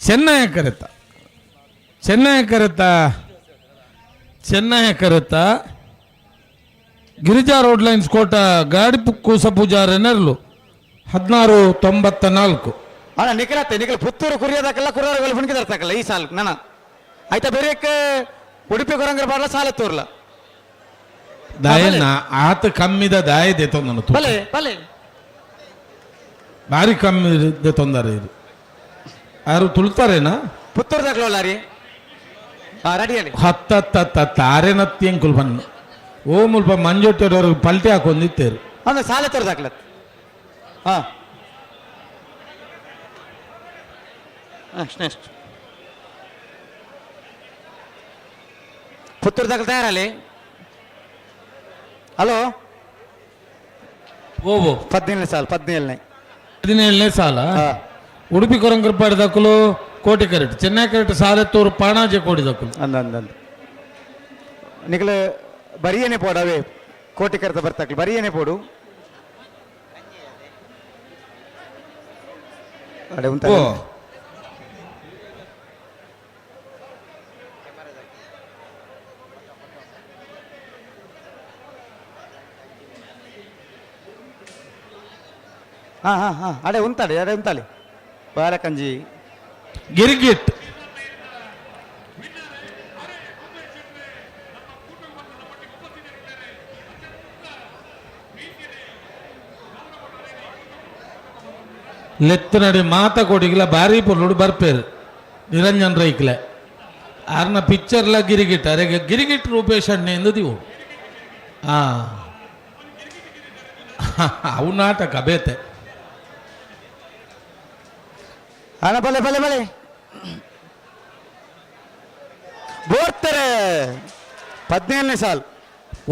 Speaker 2: ಚೆನ್ನೈ ಕರೆತ ಚೆನ್ನೈ ಕರೆತ ಚೆನ್ನೈ ಕರೆತ ಗಿರಿಜಾ ರೋಡ್ ಲೈನ್ಸ್ ಕೋಟ ಗಾಡಿ ಕೂಸ ಪೂಜಾರ ನೆರಳು 16.94.
Speaker 1: ಅಣ್ಣ ನಿಖಿಲತ್ತೆ ನಿಖಿಲ್ ಪುತ್ತೂರು ಕುರಿಯದಕ್ಕೆಲ್ಲ ಕುರುವಾರಗೋಳಿ ಪುಣ್ಕೆದರ ತಕಲ್ಲ ಈ ಸಾಲು ನನ್ನ ಆಯ್ತಾ. ಬೇರೆ ಉಡುಪಿ ಕೊರಂಗರ ಬಾರ್ಲ ಸಾಲ ತೋರ್ಲ.
Speaker 2: ದಾಯನ ಆತ ಕಮ್ಮಿದ ದಾಯದೆ ತೊಂದನು.
Speaker 1: ಬಲೆ ಬಲೆ.
Speaker 2: ಭಾರಿ ಕಮ್ಮಿ ತೊಂದರೆ ಇದು. ಯಾರು ತುಳ್ತಾರೇನಾ?
Speaker 1: ಪುತ್ತೂರು ದಾಖಲೆ ರೀ. ಹಾ, ರೆಡಿ ಅಲ್ಲಿ.
Speaker 2: ಹತ್ತತ್ತ ತಾರೇನತ್ತಿ ಅಂಕುಲ್ ಬನ್ನ ಓ ಮುಲ್ಪ ಮಂಜೊಟ್ಟೆರವ್ರಿಗೆ ಪಲ್ಟಿ ಹಾಕೊಂಡಿತ್ತೇರು.
Speaker 1: ಅಂದ್ರೆ ಸಾಲ ತೋರ್ ದಾಖಲತ್. ಹಾ, ನೆಕ್ಸ್ಟ್ ನೆಕ್ಸ್ಟ್. ಪುತ್ತೂರು ದಾಖಲೆ ತಯಾರಲ್ಲಿ. ಹಲೋ.
Speaker 2: ಓ ಓ.
Speaker 1: 17ನೇ ಸಾಲು, 17ನೇ.
Speaker 2: 17ನೇ ಸಾಲ.
Speaker 1: ಹಾ.
Speaker 2: ಉಡುಪಿ ಕೊರಂಕರ್ಪಾಡಿ ದಕ್ಕಲು ಕೋಟಿ ಕರೆಕ್ಟ್, ಚೆನ್ನೈ ಕರೆಕ್ಟ್, ಸಾಲೆತ್ತೂರು ಪಾಣಾಜೆ ಕೋಡಿ ದಕ್ಕಲು.
Speaker 1: ಅಂದ ಅಂದ ಅಂದ ನಿಖಿಲ ಬರಿಯೇನೆ ಪೋಡವೇ ಕೋಟಿ ಕರೆತ ಬರ್ತಾಕ್ಲಿ ಬರಿಯೇನೆ ಪೋಡು ಅಡೆ ಉಂತ.
Speaker 2: ಓ.
Speaker 1: ಹಾ ಹಾ ಹಾ, ಅಡೆ ಉಂತಾಳೆ ಅಡೆ ಉಂತಾಳೆ ಬಾಲಕಂಜಿ.
Speaker 2: ಗಿರ್ಗಿಟ್. ಲೆತ್ತನಡಿ ಮಾತ ಕೊಡಿಗಿಲ್ಲ ಬಾರಿ ಪೊರ್ಲುಡು ಬರ್ಪೇರು ನಿರಂಜನ್ ರೈಕ್ಲೆ ಆರ್ನ ಪಿಕ್ಚರ್ಲ ಗಿರಿಗಿಟ್ ಅರೆ ಗಿರಿಗಿಟ್ ರೂಪೇಶ್ ಅಣ್ಣೆ ಎಂದು ದಿವು. ಆ ಅವು ನಾಟಕ ಬೇತೆ.
Speaker 1: ಅಣ್ಣ ಬಲೆ ಬಲೆ ಬಲೆ ಬೋರ್ತಾರೆ 17ನೇ ಸಾಲ್.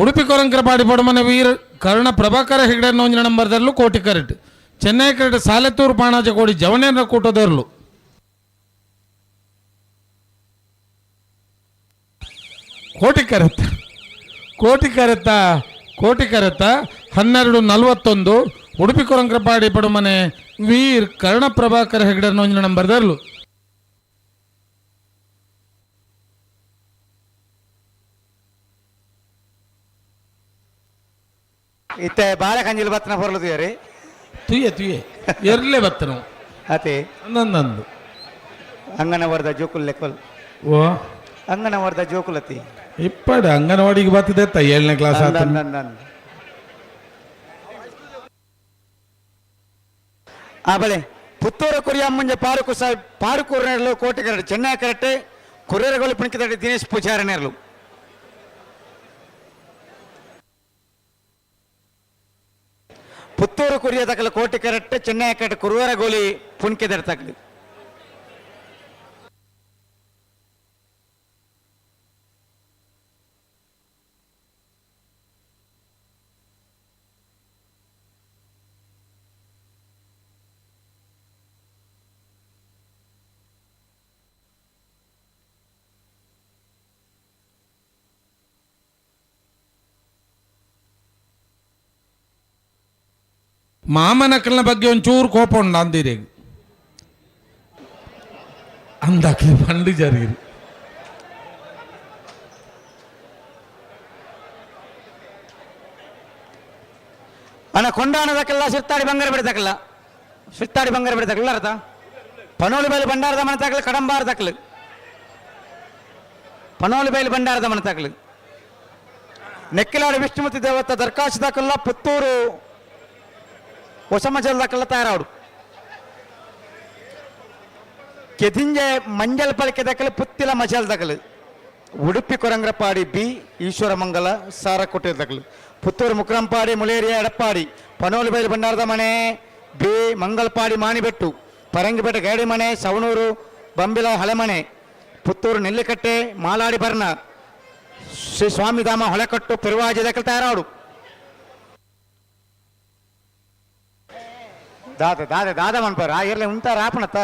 Speaker 2: ಉಡುಪಿ ಕೊರಂಕರ ಪಾಡಿ ಪಡಮನೆ ವೀರ್ ಕರ್ಣ ಪ್ರಭಾಕರ ಹೆಗ್ಡೆ ನೋಂದಿನ ನಂಬರ್ದಲ್ಲೂ ಕೋಟಿ ಕರೆಕ್ಟ್, ಚೆನ್ನೈ ಕರೆಕ್ಟ್, ಸಾಲೆತ್ತೂರು ಪಾಣಾಜೆ ಕೋಡಿ ಜವನೇಂದ್ರ ಕೂಟದರ್ಲು. ಕೋಟಿ ಕರೆತ ಕೋಟಿ ಕರೆತ ಕೋಟಿ ಕರೆತ 12.41. ಉಡುಪಿ ಕೊರಂಕರಪಾಡಿ ಪಡುಮನೆ ವೀರ್ ಕರ್ಣ ಪ್ರಭಾಕರ ಹೆಗ್ಡೆ ನೋಂದಿನ ನಂಬರ್ದರ್ಲು.
Speaker 1: ಇತ್ತೆ ಬಾಲಕಂಜಿಲ್ ಬತ್ತನ ಪೊರ್ಲುದು ರೀ.
Speaker 2: ತುಯ್ಯ ತುಯ್ಯ ಎರ್ಲೆ ಬತ್ತನು.
Speaker 1: ಅತೆ.
Speaker 2: ನಂದು.
Speaker 1: ಅಂಗನವಾಡದ ಜೋಕುಲ್ ಲೆಕ್ಕಲ್.
Speaker 2: ಓ.
Speaker 1: ಅಂಗನವಾಡದ ಜೋಕುಲತಿ.
Speaker 2: ಇಪ್ಪಡ ಅಂಗನವಾಡಿಗೆ ಬರ್ತದೆ 7ನೇ ಕ್ಲಾಸ್ ಆತ.
Speaker 1: ಅಂದ ಅಂದ ಅಂದ. ಆ ಬಲೆ ಪುತ್ತೂರು ಕುರಿಯ ಮುಂಜೆ ಪಾರುಕು ಸಾಹೇಬ್ ಪಾರುಕೂರು ನೇರಲು ಕೋಟಿಗರಡು ಚೆನ್ನೈ ಕರೆಕ್ಟ್ ಕುರ್ಯರಗೋಲಿ ಪುಣಿಕಿದಡಿ ದಿನೇಶ್ ಪೂಜಾರಿ ನೇರಲು. ಪುತ್ತೂರು ಕುರಿಯ ತಕಲು ಕೋಟಿ ಕರೆಕ್ಟ್ ಚೆನ್ನೈ ಕರೆಕ್ಟ್ ಕುರುವರಗೋಲಿ ಪುಣ್ಕೆದರ್ ತಕಲು.
Speaker 2: ಮಾಮನಕಲ್ನ ಬಗ್ಗೆ ಒಂಚೂರು ಕೋಪ ಉಂಡು ಅಂದಿರಿ ಅಂದಾಕಲಿ ಪಂಡು జరిగింది.
Speaker 1: ಅಣ್ಣ ಕೊಂಡಾಣದಕ್ಕೆಲ್ಲ ಸಿರ್ತಾಡಿ ಬಂಗಾರ ಬಿಡತಕ್ಕಲ್ಲ, ಸಿರ್ತಾಡಿ ಬಂಗಾರ ಬಿಡತಕ್ಕಲ್ಲ ಅರ್ಥ. ಪನೋಲಿ ಬೈಲು ಭಂಡಾರದ ಮನೆ ತಕಲು, ಕಡಂಬಾರ ತಕಲು, ಪನೋಲಿ ಬೈಲು ಭಂಡಾರದ ಮನೆ ತಕಲು. ನೆಕ್ಕಿಲಾಡಿ ವಿಷ್ಣುಮೂರ್ತಿ ದೇವತ ದರ್ಕಾಶ್ ದಾಕಲ್ಲ, ಪುತ್ತೂರು ಹೊಸಮಜಲ್ ದಾಕಲ್ಲ ತಯಾರಾಡು. ಕೆದಿಂಜೆ ಮಂಜಲ್ ಪಳಿಕೆ ದಕ್ಕಲು, ಪುತ್ತಿಲ ಮಜಲ್ ದಕಲು. ಉಡುಪಿ ಕೊರಂಗ್ರಪಾಡಿ ಬಿ ಈಶ್ವರಮಂಗಲ ಸಾರಕೋಟೆ ದಕಲು. ಪುತ್ತೂರು ಮುಕ್ರಂಪಾಡಿ ಮುಲೇರಿಯ ಎಡಪ್ಪಾಡಿ. ಪನೋಲಿಬೈಲು ಭಂಡಾರದ ಮನೆ ಬಿ ಮಂಗಲ್ಪಾಡಿ ಮಾಣಿಬೆಟ್ಟು. ಪರಂಗಿಪೇಟೆ ಗೈಡಿಮನೆ, ಸವಣೂರು ಬಂಬಿಲ ಹಳೆಮನೆ. ಪುತ್ತೂರು ನೆಲ್ಲಿಕಟ್ಟೆ ಮಾಲಾಡಿ ಬರ್ನ. ಶ್ರೀ ಸ್ವಾಮಿಧಾಮ ಹೊಳೆಕಟ್ಟು ಪೆರುವಾಜಿ ದಕಲು ತಯಾರಾಡು. ದಾದ ದಾದ ದಾದ ಮನ್ಪಾರ ಆ ಇರ್ಲಿ ಉಂಟಾರ ಆಪಣತ್ತ.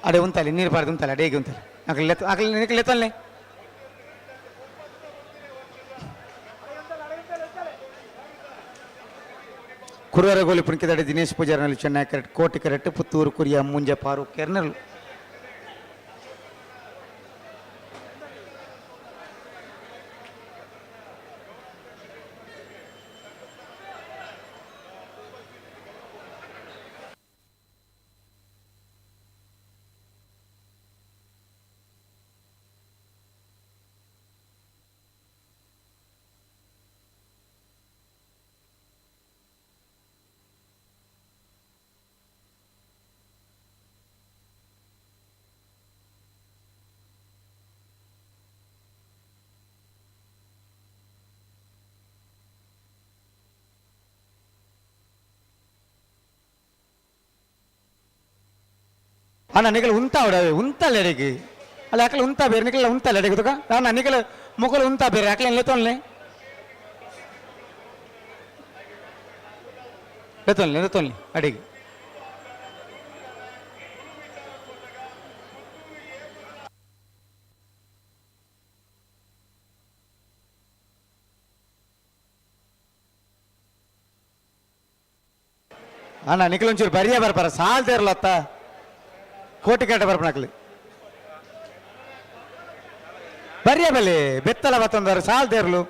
Speaker 1: ಅಡೆ ಉಂತಲ್ಲಿ ನೀರು ಬಾರ್ದು ಉಂತಲ್ಲ, ಅಡೇಗೆ ಉಂತಲ್ಲ. ಅಕಲ್ ಲೆತ್ತ ಅಕಲ್ ನಿಕಲ್ ಲೆತ್ತಲ್ಲೆ. ಕುರುವರಗೋಲಿ ಪುಣಿಕೆದಡಿ ದಿನೇಶ್ ಪೂಜಾರಿನಲ್ಲಿ ಚೆನ್ನೈ ಕರೆಕ್ಟ್ ಕೋಟಿ ಕರೆಕ್ಟ್ ಪುತ್ತೂರು ಕುರಿಯ ಮುಂಜೆ ಪಾರು ಕೆರ್ನಲ್. ಅಣ್ಣ ನಿಗಲು ಉಂತ ಅವಡವೆ ಉಂತಲ್ಲ ಎಡೆಗೆ ಅಲ್ಲ ಯಾಕಲ್ಲ ಉಂತ ಬೇರೆ ನಿಕಲ ಉಂತಲ್ಲ ಎಡೆಗೆ ತುಕ ಅಣ್ಣ ನಿಕಲ ಮುಕಲು ಉಂತ ಬೇರೆ ಯಾಕಲೆ ಲೆತ್ತೊನ್ಲೆ ಲೆತ್ತೊನ್ಲೆ ಲೆತ್ತೊನ್ಲೆ ಅಡಿಗೆ. ಅಣ್ಣ ನಿಖಲ್ ಒಂಚೂರು ಬರಿಯ ಬರ್ಪಾರ ಸಾಲ್ ತೇರ್ಲತ್ತ ಕೋಟಿ ಕೇಟ ಬರ್ಪಣಕ್ಲಿ ಬರಿಯ ಬಲಿ ಬೆತ್ತಲ ಬತ್ತಂದಾರ ಸಾಲ್ ತೇರ್ಲು.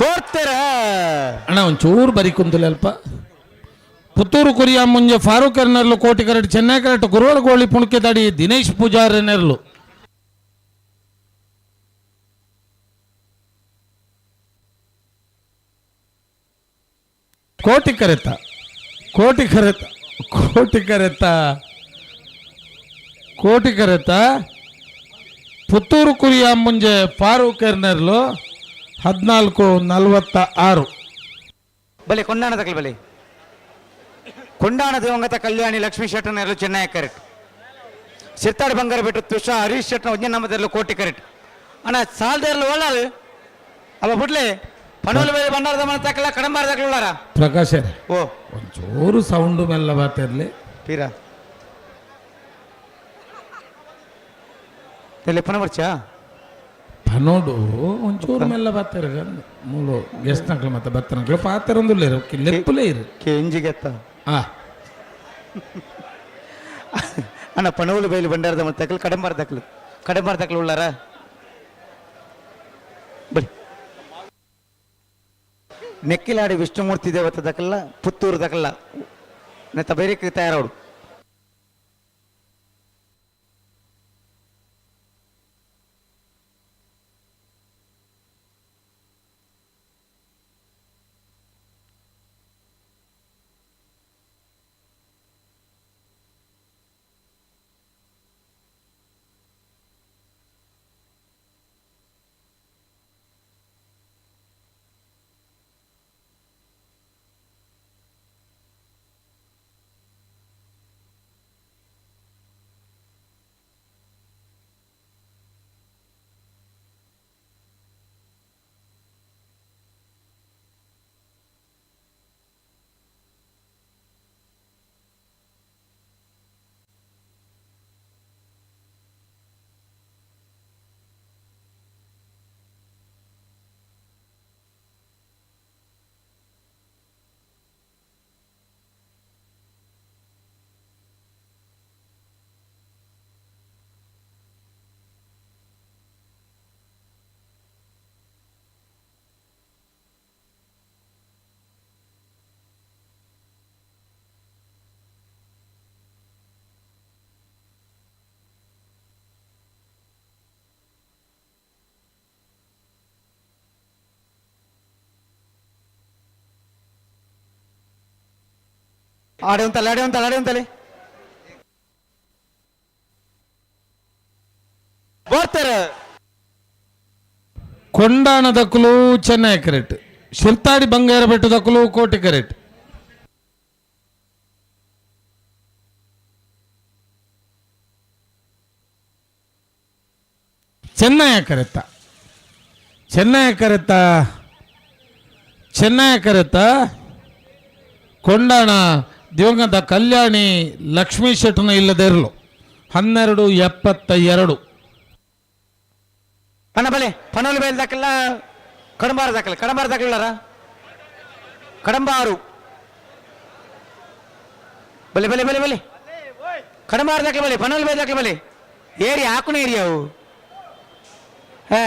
Speaker 1: ತೋರ್ತೀರ.
Speaker 2: ಅಣ್ಣ ಒಂಚೂರು ಬರಿ ಕುಂತಲೆ ಅಲ್ಪ. ಪುತ್ತೂರು ಕುರಿಯ ಮುಂಜೆ ಫಾರೂಕ್ ಎರ್ನೆರ್ಲು ಕೋಟಿ ಕರೆಟ್ ಚೆನ್ನೈ ಕರೆಟ್ ಗುರುವರಗೋಳಿ ಪುಣಕೆದಾಡಿ ದಿನೇಶ್ ಪೂಜಾರಿ ನೆರ್ಲು. ಕೋಟಿ ಕರೆತ ಕೋಟಿ ಕರೆತ ಕೋಟಿ ಕರೆತ ಕೋಟಿ ಕರೆತ ಪುತ್ತೂರು ಕುರಿಯ ಮುಂಜೆ ಫಾರೂಕ್ ಎರ್ನೆರ್ಲು 14:46.
Speaker 1: ಬಲೆ ಕೊಂಡಾಣ ತಕಲ್ ಬಲೆ ಕೊಂಡಾಣ ದಿವಂಗತ ಕಲ್ಯಾಣಿ ಲಕ್ಷ್ಮೀ ಶೆಟ್ಟನೆರಲು ಚೆನ್ನೈ ಕರೆಕ್ಟ್. ಸಿರ್ತಾಡಿ ಬಂಗಾರ ಬಿಟ್ಟು ತುಷಾ ಹರೀಶ್ ಶೆಟ್ಟನ ನಮ್ಮದೆರಲು ಕೋಟಿ ಕರೆಕ್ಟ್. ಅಣ್ಣ ಸಾಲ್ದೇರ್ಲು ಒಳ್ಳಾಲು. ಅವ ಬುಡ್ಲೆ ಪಣೋಲು ಬೇರೆ ಬಂಡಾರದ ಮನೆ ತಕ್ಕಲ್ಲ ಕಡಂಬಾರ ತಕ್ಕಲಾರ.
Speaker 2: ಪ್ರಕಾಶ್,
Speaker 1: ಓ.
Speaker 2: ಒಂಚೂರು ಸೌಂಡು ಮೆಲ್ಲ ಬಾತಿರ್ಲಿ.
Speaker 1: ಪೀರ ಲೆಪ್ಪನ ಬರ್ಚಾ.
Speaker 2: ಪನೋಡು ಒಂಚೂರು ಮೆಲ್ಲ ಬಾತಿರ. ಮೂಲು ಗೆಸ್ಟ್ ನಕ್ಲು ಮತ್ತೆ ಬತ್ತನಕ್ಲು ಪಾತೆರೊಂದುಲ್ಲೇರು, ಲೆಪ್ಪುಲೇ ಇರು.
Speaker 1: ಕೆಂಜಿಗೆತ್ತ.
Speaker 2: ಆ.
Speaker 1: ಅಣ್ಣ, ಪಣೋಲು ಬೈಲು ಬಂಡಾರದ ಮನೆ ತಕ್ಕಲು ಕಡಂಬಾರ ತಕ್ಕಲು, ಕಡಂಬಾರ ತಕ್ಕಲು ಉಳ್ಳಾರ ಬರಿ. ನೆಕ್ಕಿಲಾಡಿ ವಿಷ್ಣುಮೂರ್ತಿ ದೇವತೆ ದಕಲ್ಲ, ಪುತ್ತೂರು ದಕಲ್ಲ ನೆತ್ತ ಬೇರೆ ತಯಾರವಡು. ಆಡೆ ಉಂತಲ್ಲ, ಆಡೆ ಉಂತಲ್ಲ, ಆಡೆ ಉಂತಲೆ ಬರ್ತಾರೆ.
Speaker 2: ಕೊಂಡಾಣ ದಕ್ಕಲು ಚೆನ್ನೈ ಕರೆಕ್ಟ್, ಶಿರ್ತಾಡಿ ಬಂಗಾರ ಬೆಟ್ಟ ದಕ್ಕಲು ಕೋಟಿ ಕರೆಕ್ಟ್. ಚೆನ್ನೈ ಕರೆತ್ತ, ಚೆನ್ನೈ ಕರೆತ್ತ, ಚೆನ್ನೈ ಕರೆತ್ತ. ಕೊಂಡಾಣ ದಿವಂಗತ ಕಲ್ಯಾಣಿ ಲಕ್ಷ್ಮೀ ಶೆಟ್ಟನ ಇಲ್ಲದೆ ಇರಲು 12.72.
Speaker 1: ಅಣ್ಣ ಬಲೆ, ಪನೋಲಿ ಬೈಲ್ ದಾಕಲ್ಲ, ಕಡಂಬಾರ ದಾಖಲೆ, ಕಡಂಬಾರ ದಾಖಲಾರ, ಕಡಂಬಾರು ಬಲೆ ಬಲೆ ಬಲೆ ಬಲೆ, ಕಡಂಬಾರ ದಾಖಲೆ ಬಲೆ, ಪನೋಲಿ ಬೈಲ್ ದಾಖಲೆ ಬಲೆ. ಏರಿಯಾ ಹಾಕುನ ಏರಿಯಾವು. ಹಾ.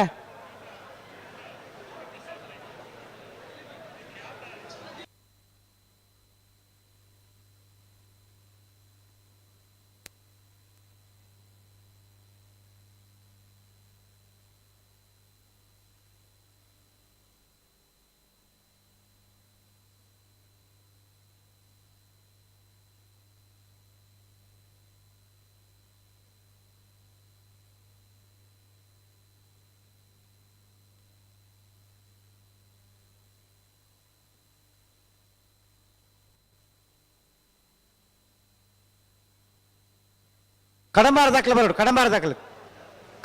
Speaker 1: ಕಡಂಬಾರ ದಾಖಲೆ ಬರೋಡು, ಕಡಂಬಾರ ದಾಖಲೆ,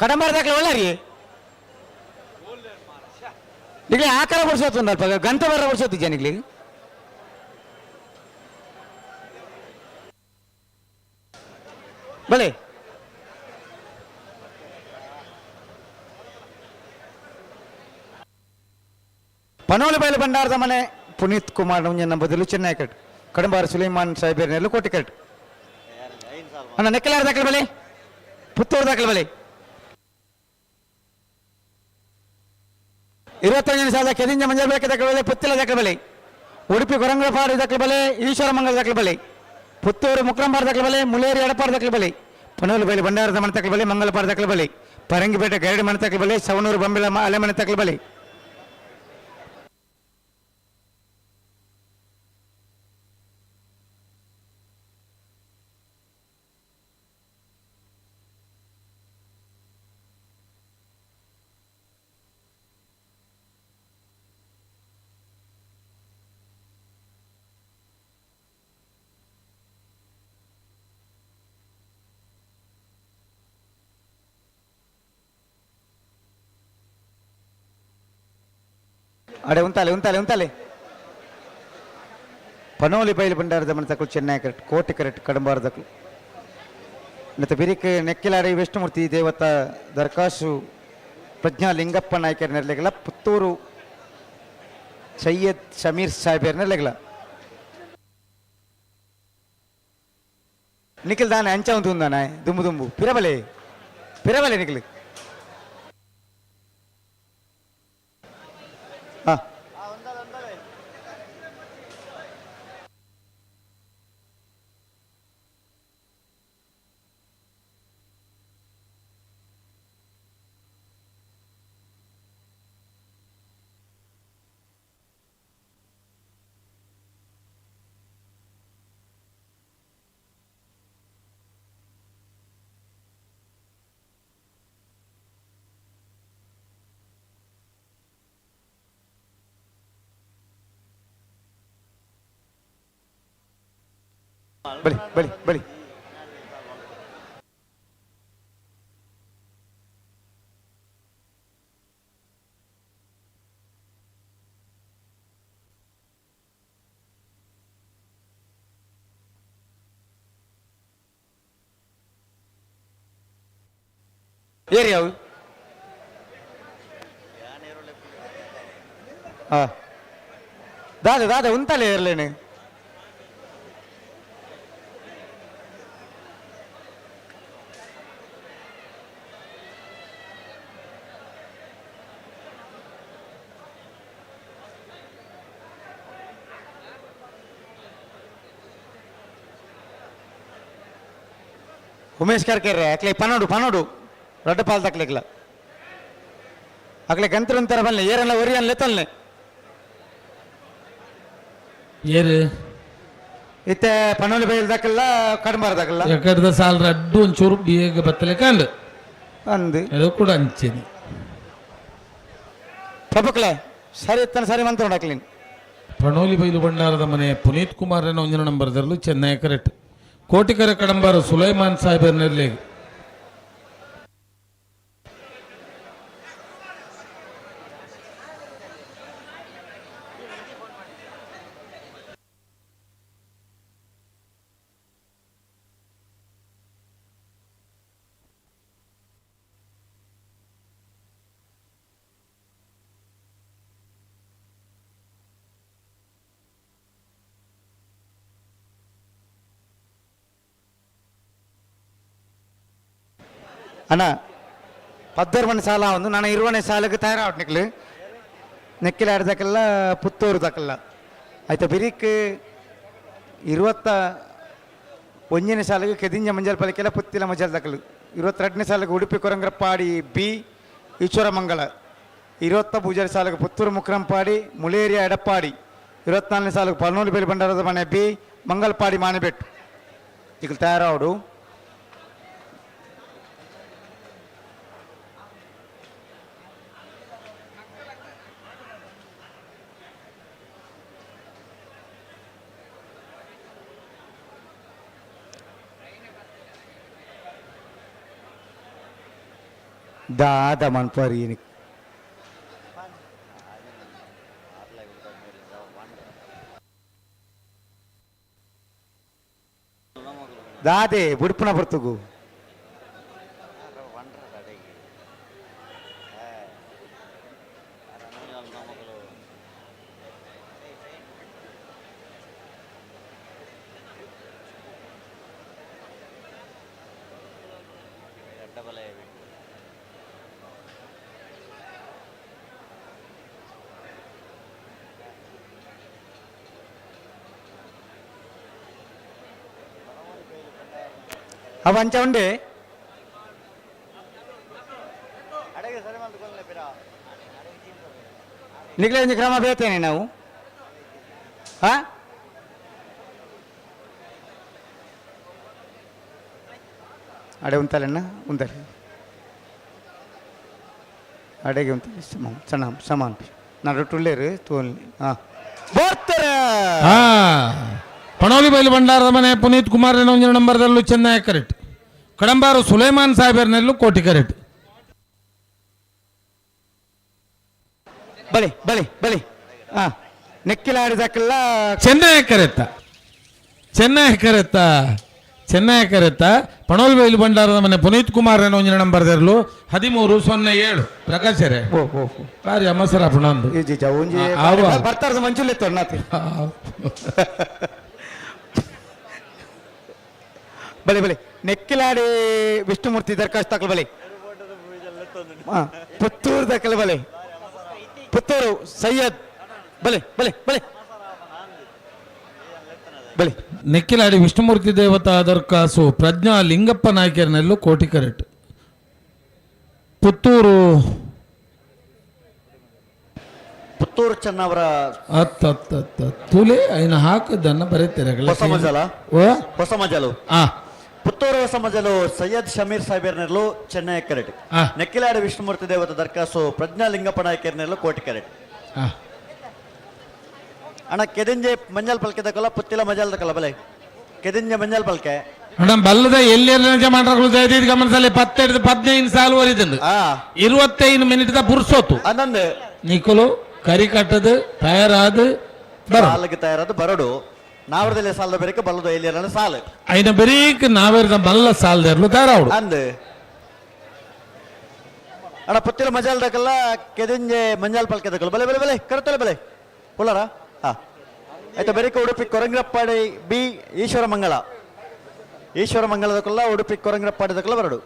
Speaker 1: ಕಡಂಬಾರ ದಾಖಲೆ ಒಳ್ಳಾರಿ. ಈಗಲೇ ಆಕಾರ ಬಡಿಸೋತು ಅಲ್ಪ ಗಂಟೆ ಬರ ಬಡಿಸೋತು ಜನಿಗ್ಲಿ ಬಲೆ. ಪನೋಲಿ ಬಯಲು ಭಂಡಾರದ ಮನೆ ಪುನೀತ್ ಕುಮಾರ್ ನಮ್ಮ ಬದಲು ಚೆನ್ನೈ ಕಟ್, ಕಡಂಬಾರ ಸುಲೈಮಾನ್ ಸಾಹೇಬ್ ಕೋಟಿ ಕಟ್. ಅಣ್ಣ, ನೆಕ್ಕಲಾರ ದಾಖಲೆ ಬಲೆ, ಪುತ್ತೂರು ದಾಖಲೆ ಬಲೆ. 25 ಸಾವಿರ ಕೆದಿಂಜ ಮಂಜಬೇಕ ದಾಖಲೆ ಬಲೆ, ಪುತ್ತಿಲ ದಾಖಲೆ ಬಲೆ. ಉಡುಪಿ ಕೊರಂಗಪಾಡಿ ದಾಖಲೆ ಬಲೆ, ಈಶ್ವರ ಮಂಗಲ ದಾಖಲೆ ಬಲೆ. ಪುತ್ತೂರು ಮುಕ್ರಂಬಾರ ದಾಖಲೆ ಬಲೆ, ಮುಳೇರಿ ಎಡಪಾಡ ದಾಖಲೆ ಬಲೆ. ಪನೋಲು ಬೈಲು ಭಂಡಾರದ ಮನೆ ದಾಖಲೆ ಬಲೆ, ಮಂಗಲಪಾಡ ದಾಖಲೆ ಬಲೆ. ಪರಂಗಿಪೇಟೆ ಗರಡಿ ಮನೆ ದಾಖಲೆ ಬಲೆ, ಸವಣೂರು ಬಂಬಿಲ ಅಲೆ ಮನೆ ದಾಖಲೆ ಬಲೆ. ಅಡೆ ಉಂತಾಲೆ ಉಂತಾಲೆ ಉಂತಾಲೆ. ಪನೋಲಿ ಬೈಲು ಬಂಡಾರದ ಮನೆ ತಕ್ಕಲು ಚೆನ್ನೈ ಕರೆಕ್ಟ್ ಕೋಟೆ ಕರೆಕ್ಟ್ ಕಡಂಬಾರ ತಕ್ಕಲು ಮತ್ತು ಬಿರಿಕ್ ನೆಕ್ಕಿಲಾಡಿ ವಿಷ್ಣುಮೂರ್ತಿ ದೇವತ ದರ್ಕಾಸು ಪ್ರಜ್ಞಾ ಲಿಂಗಪ್ಪ ನಾಯ್ಕರ್ ನೆರಲೆಗಲ, ಪುತ್ತೂರು ಸೈಯದ್ ಶಮೀರ್ ಸಾಹೇಬರ್ ನೆರಲೆಗಲ. ನಿಖಿಲ್ ದಾನೆ ಅಂಚ ಉಂದಾನೆ ದುಂಬು ದುಂಬು ಪಿರಬಲೆ ಪಿರಬಲೆ ನಿಖಿಲ್. ಹಾ, ಬಲಿ ಬಲಿ ಬಲಿ. ಏರಿಯಾವು ಹಾ. ದಾದ ದಾದ ಉಂತಲೇ ಇರ್ಲೇನೆ. ಉಮೇಶ್ ಕರ್ಕೆರ್ರೆ ಅಕ್ಲೆ ಪನೋಡು ಪನೋಡು ರಡ್ಡ ಪಾಲ್ ತಕ್ಲಿಕ್ಲ ಅಕ್ಲೆ ಗಂತ್ರ ಅಂತಾರ ಬಲ್ಲೆ ಏರಲ್ಲ ಒರಿಯನ್ಲೆ ತಲ್ಲೆ.
Speaker 2: ಏರು?
Speaker 1: ಇತ್ತೆ ಪನೋಲಿ ಬೈಲ್ ದಕ್ಕಲ್ಲ, ಕಡಂಬಾರ ದಕ್ಕಲ್ಲ.
Speaker 2: ಎಕಡ್ದ ಸಾಲ್ ರಡ್ಡು ಒಂಚೂರು ಬೇಗ ಬತ್ತಲೆ ಕಂಡು.
Speaker 1: ಅಂದು.
Speaker 2: ಅದು ಕೂಡ ಅಂಚೆನೆ.
Speaker 1: ಪಪ್ಪಕ್ಲೆ ಸರಿ ಇತ್ತನ ಸರಿ ಮಂತ್ರ ಅಕ್ಲಿನ್.
Speaker 2: ಪಣೋಲಿ ಬೈಲು ಭಂಡಾರದ ಮನೆ ಪುನೀತ್ ಕುಮಾರ್ ಒಂದಿನ ನಂಬರ್ ದರಲು ಚೆನ್ನೈ ಕರೆಕ್ಟ್ ಕೋಟಿಕರ ಕಡಂಬಾರ ಸುಲೈಮಾನ್ ಸಾಹೇಬರ್ನಲ್ಲಿ.
Speaker 1: ಅಣ್ಣ, ಪದ್ದರ್ಮನೆ ಸಾಲ ಒಂದು ನಾನು ಇರುವನೆ ಸಾಲಕ್ಕೆ ತಯಾರಾವಟ್ ನಿಕ್ಲು ನೆಕ್ಕಿಲ ಆಡ್ದಕ್ಕೆಲ್ಲ ಪುತ್ತೂರು ದಕ್ಕಲ್ಲ ಆಯ್ತಾ. ಬಿರಿಕ್ 21ನೇ ಸಾಲಿಗೆ ಕೆದಿಂಜ ಮಂಜಲ್ ಪಲಿಕೆಲ್ಲ ಪುತ್ತಿಲ ಮಂಜಲ್ ದಕ್ಕಲು. 22ನೇ ಸಾಲಿಗೆ ಉಡುಪಿ ಕೊರಂಗ್ರಪ್ಪಾಡಿ ಬಿ ಈಶ್ವರಮಂಗಲ. 20 ಪೂಜಾರಿ ಸಾಲಿಗೆ ಪುತ್ತೂರು ಮುಕ್ರಂಪಾಡಿ ಮುಳೇರಿಯ ಎಡಪ್ಪಾಡಿ. 24ನೇ ಸಾಲಿಗೆ ಪಲ್ನೂರು ಬೇಲಿ ಭಂಡಾರದ ಮನೆ ಬಿ ಮಂಗಲ್ಪಾಡಿ ಮಾನೆಬೆಟ್ಟು. ಈಗ ತಯಾರಾವಡು. ದಾದ ಮನ್ಪರಿ. ದಾದೆ ಬುಡ್ಪುನ ಬರ್ತುಗು. ಅವ ಅಂಚ ಉಂಡೆ. ನಿಕ್ಲೆ ಒಂಜಿ ಕ್ರಮ ಬೇತೇನೆ ನಾವು. ಹಾ, ಅಡೆ ಉಂತಲೆಣ್ಣ ಉಂತಲೆ ಅಡೆಗೆ ಉಂತಲೆ. ಸಮ ಸಣ್ಣ ಸಮಾನ್ ನಡುಟುಳ್ಳೇರು ತೋಲ್. ಹಾಂ, ಬೋರ್ತಾರೆ.
Speaker 2: ಹಾ, ಪಣೋಲಿ ಬೈಲು ಭಂಡಾರದ ಮನೆ ಪುನೀತ್ ಕುಮಾರ್ ಒಂದಿನ ನಂಬರ್ದಲ್ಲೂ ಚೆನ್ನೈ ಕರೆಕ್ಟ್ ಕಡಂಬಾರು ಸುಲೈಮಾನ್ ಸಾಹೇಬರ್ನಲ್ಲೂ ಕೋಟಿ ಕರೆಕ್ಟ್.
Speaker 1: ಬಲೆ ಬಲೆ ಬಲೆ. ಹಾ, ನೆಕ್ಕಿಲಾಡಿದಕ್ಕೆಲ್ಲ.
Speaker 2: ಚೆನ್ನೈ ಕರೆತ್ತ, ಚೆನ್ನೈ ಕರೆತ್ತ, ಚೆನ್ನೈ ಕರೆತ್ತ. ಪಣೋಲ್ಬೈಲು ಭಂಡಾರದ ಮನೆ ಪುನೀತ್ ಕುಮಾರ್ ಅನ್ನೋ ಒಂಜಿನ ನಂಬರ್ ದೆರ್ಲು 1307. ಪ್ರಕಾಶರೇ.
Speaker 1: ಓ ಓ.
Speaker 2: ಬಾರಿ ಅಮಸರ ಪುಣಂದು.
Speaker 1: ಈ ಜೀಜ ಒಂಜಿ.
Speaker 2: ಆವ.
Speaker 1: ಬರ್ತಾರ ಮಂಜುಲ್ ಇತ್ತು ಅಣ್ಣಾತಿ. ಬಲೆ ಬಲೆ. ನೆಕ್ಕಿಲಾಡಿ ವಿಷ್ಣುಮೂರ್ತಿ ದರ್ಖಾಸ್ತು ದಾಖಲು ಬಲೆ. ಹಾ, ಪುತ್ತೂರು ದಾಖಲೆ ಬಲೆ. ಪುತ್ತೂರು ಸೈಯದ್ ಬಲೆ ಬಲೆ ಬಲೆ ಬಲೆ.
Speaker 2: ನೆಕ್ಕಿಲಾಡಿ ವಿಷ್ಣುಮೂರ್ತಿ ದೇವತಾ ದರ್ಖಾಸು ಪ್ರಜ್ಞಾ ಲಿಂಗಪ್ಪ ನಾಯ್ಕರ್ನೆಲ್ಲು ಕೋಟಿ ಕರೆಟ್. ಪುತ್ತೂರು.
Speaker 4: ಪುತ್ತೂರು ಚೆನ್ನವರ.
Speaker 2: ಹತ್ತು ಹತ್ತು ಹತ್ತು ತುಲೆ ಐನ ಹಾಕದನ್ನ ಬರೀತಾರೆ.
Speaker 4: ಹೊಸ ಮಜಲ.
Speaker 2: ಓ.
Speaker 4: ಹೊಸ ಮಜಲು.
Speaker 2: ಆ.
Speaker 4: ಪುತ್ತೂರು ಹೊಸ ಮಜಲು ಸೈಯದ್ ಶಮೀರ್ ಸಾಹೇಬರ್ನೆರ್ಲು ಚೆನ್ನೈ ಕರೆಟ್.
Speaker 2: ಆ.
Speaker 4: ನೆಕ್ಕಿಲಾಡಿ ವಿಷ್ಣುಮೂರ್ತಿ ದೇವತ ದರ್ಖಾಸು ಪ್ರಜ್ಞಾ ಲಿಂಗಪ್ಪ ನಾಯಕರ್ನೆರ್ಲು ಕೋಟಿ ಕರೆಟ್.
Speaker 2: ಆ.
Speaker 4: ಅಣ್ಣ, ಕೆದಿಂಜೆ ಮಂಜಲ್ ಪಲ್ಕೆ ದಕಲ, ಪುತ್ತಿಲ ಮಜಲ್ ದಕಲ ಬಲೆ. ಕೆದಿಂಜೆ ಮಂಜಲ್ ಪಲ್ಕೆ.
Speaker 2: ಅಣ್ಣ, ಬಲ್ಲದ ಎಲ್ಲಿ ಮಾಡ್ರಗಳು ದಯದೀದ್ ಗಮನದಲ್ಲಿ ಪತ್ತೆಡ್ದು 15 ಸಾಲು ವರಿದಂದು.
Speaker 4: ಆ.
Speaker 2: 25 ಮಿನಿಟ್ the ಪುರ್ಸೋತು.
Speaker 4: ಅನ್ನಂದು.
Speaker 2: ನಿಕುಲು ಕರಿ ಕಟ್ಟದು ತಯಾರಾದ ಬರ.
Speaker 4: ಸಾಲಿಗೆ ತಯಾರಾದ ಬರಡು. ನಾವರದಲ್ಲಿ ಸಾಲದ ಬೇರೆ ಬಲ್ಲದ ಎಲ್ಲಿ ಸಾಲು.
Speaker 2: ಐನ ಬರೀಕ್ ನಾವೇರ್ದ ಬಲ್ಲ ಸಾಲದರ್ಲು ತಯಾರಾವಡು.
Speaker 4: ಅಂದು ಅಣ್ಣ, ಪುತ್ತಿಲ ಮಜಾಲ್ ದಕಲ್ಲ, ಕೆದಿಂಜೆ ಮಂಜಾಲ್ ಪಲ್ಕೆ ದಕಲ್ಲ ಬಲೆ ಬಲೆ ಬಲೆ ಕರತಲೆ ಬಲೆ ಉಳ್ಳಾರ. ಹಾ, ಆಯ್ತಾ. ಬೆರಿಕ ಉಡುಪಿ ಕೊರಂಗ್ರಪ್ಪಾಡಿ ಬಿ ಈಶ್ವರ ಮಂಗಳ, ಈಶ್ವರ ಮಂಗಳದಕ್ಕೆಲ್ಲ ಉಡುಪಿ ಕೊರಂಗ್ರಪ್ಪಾಡಿ ದಕಲ್ಲ ಬರಡು.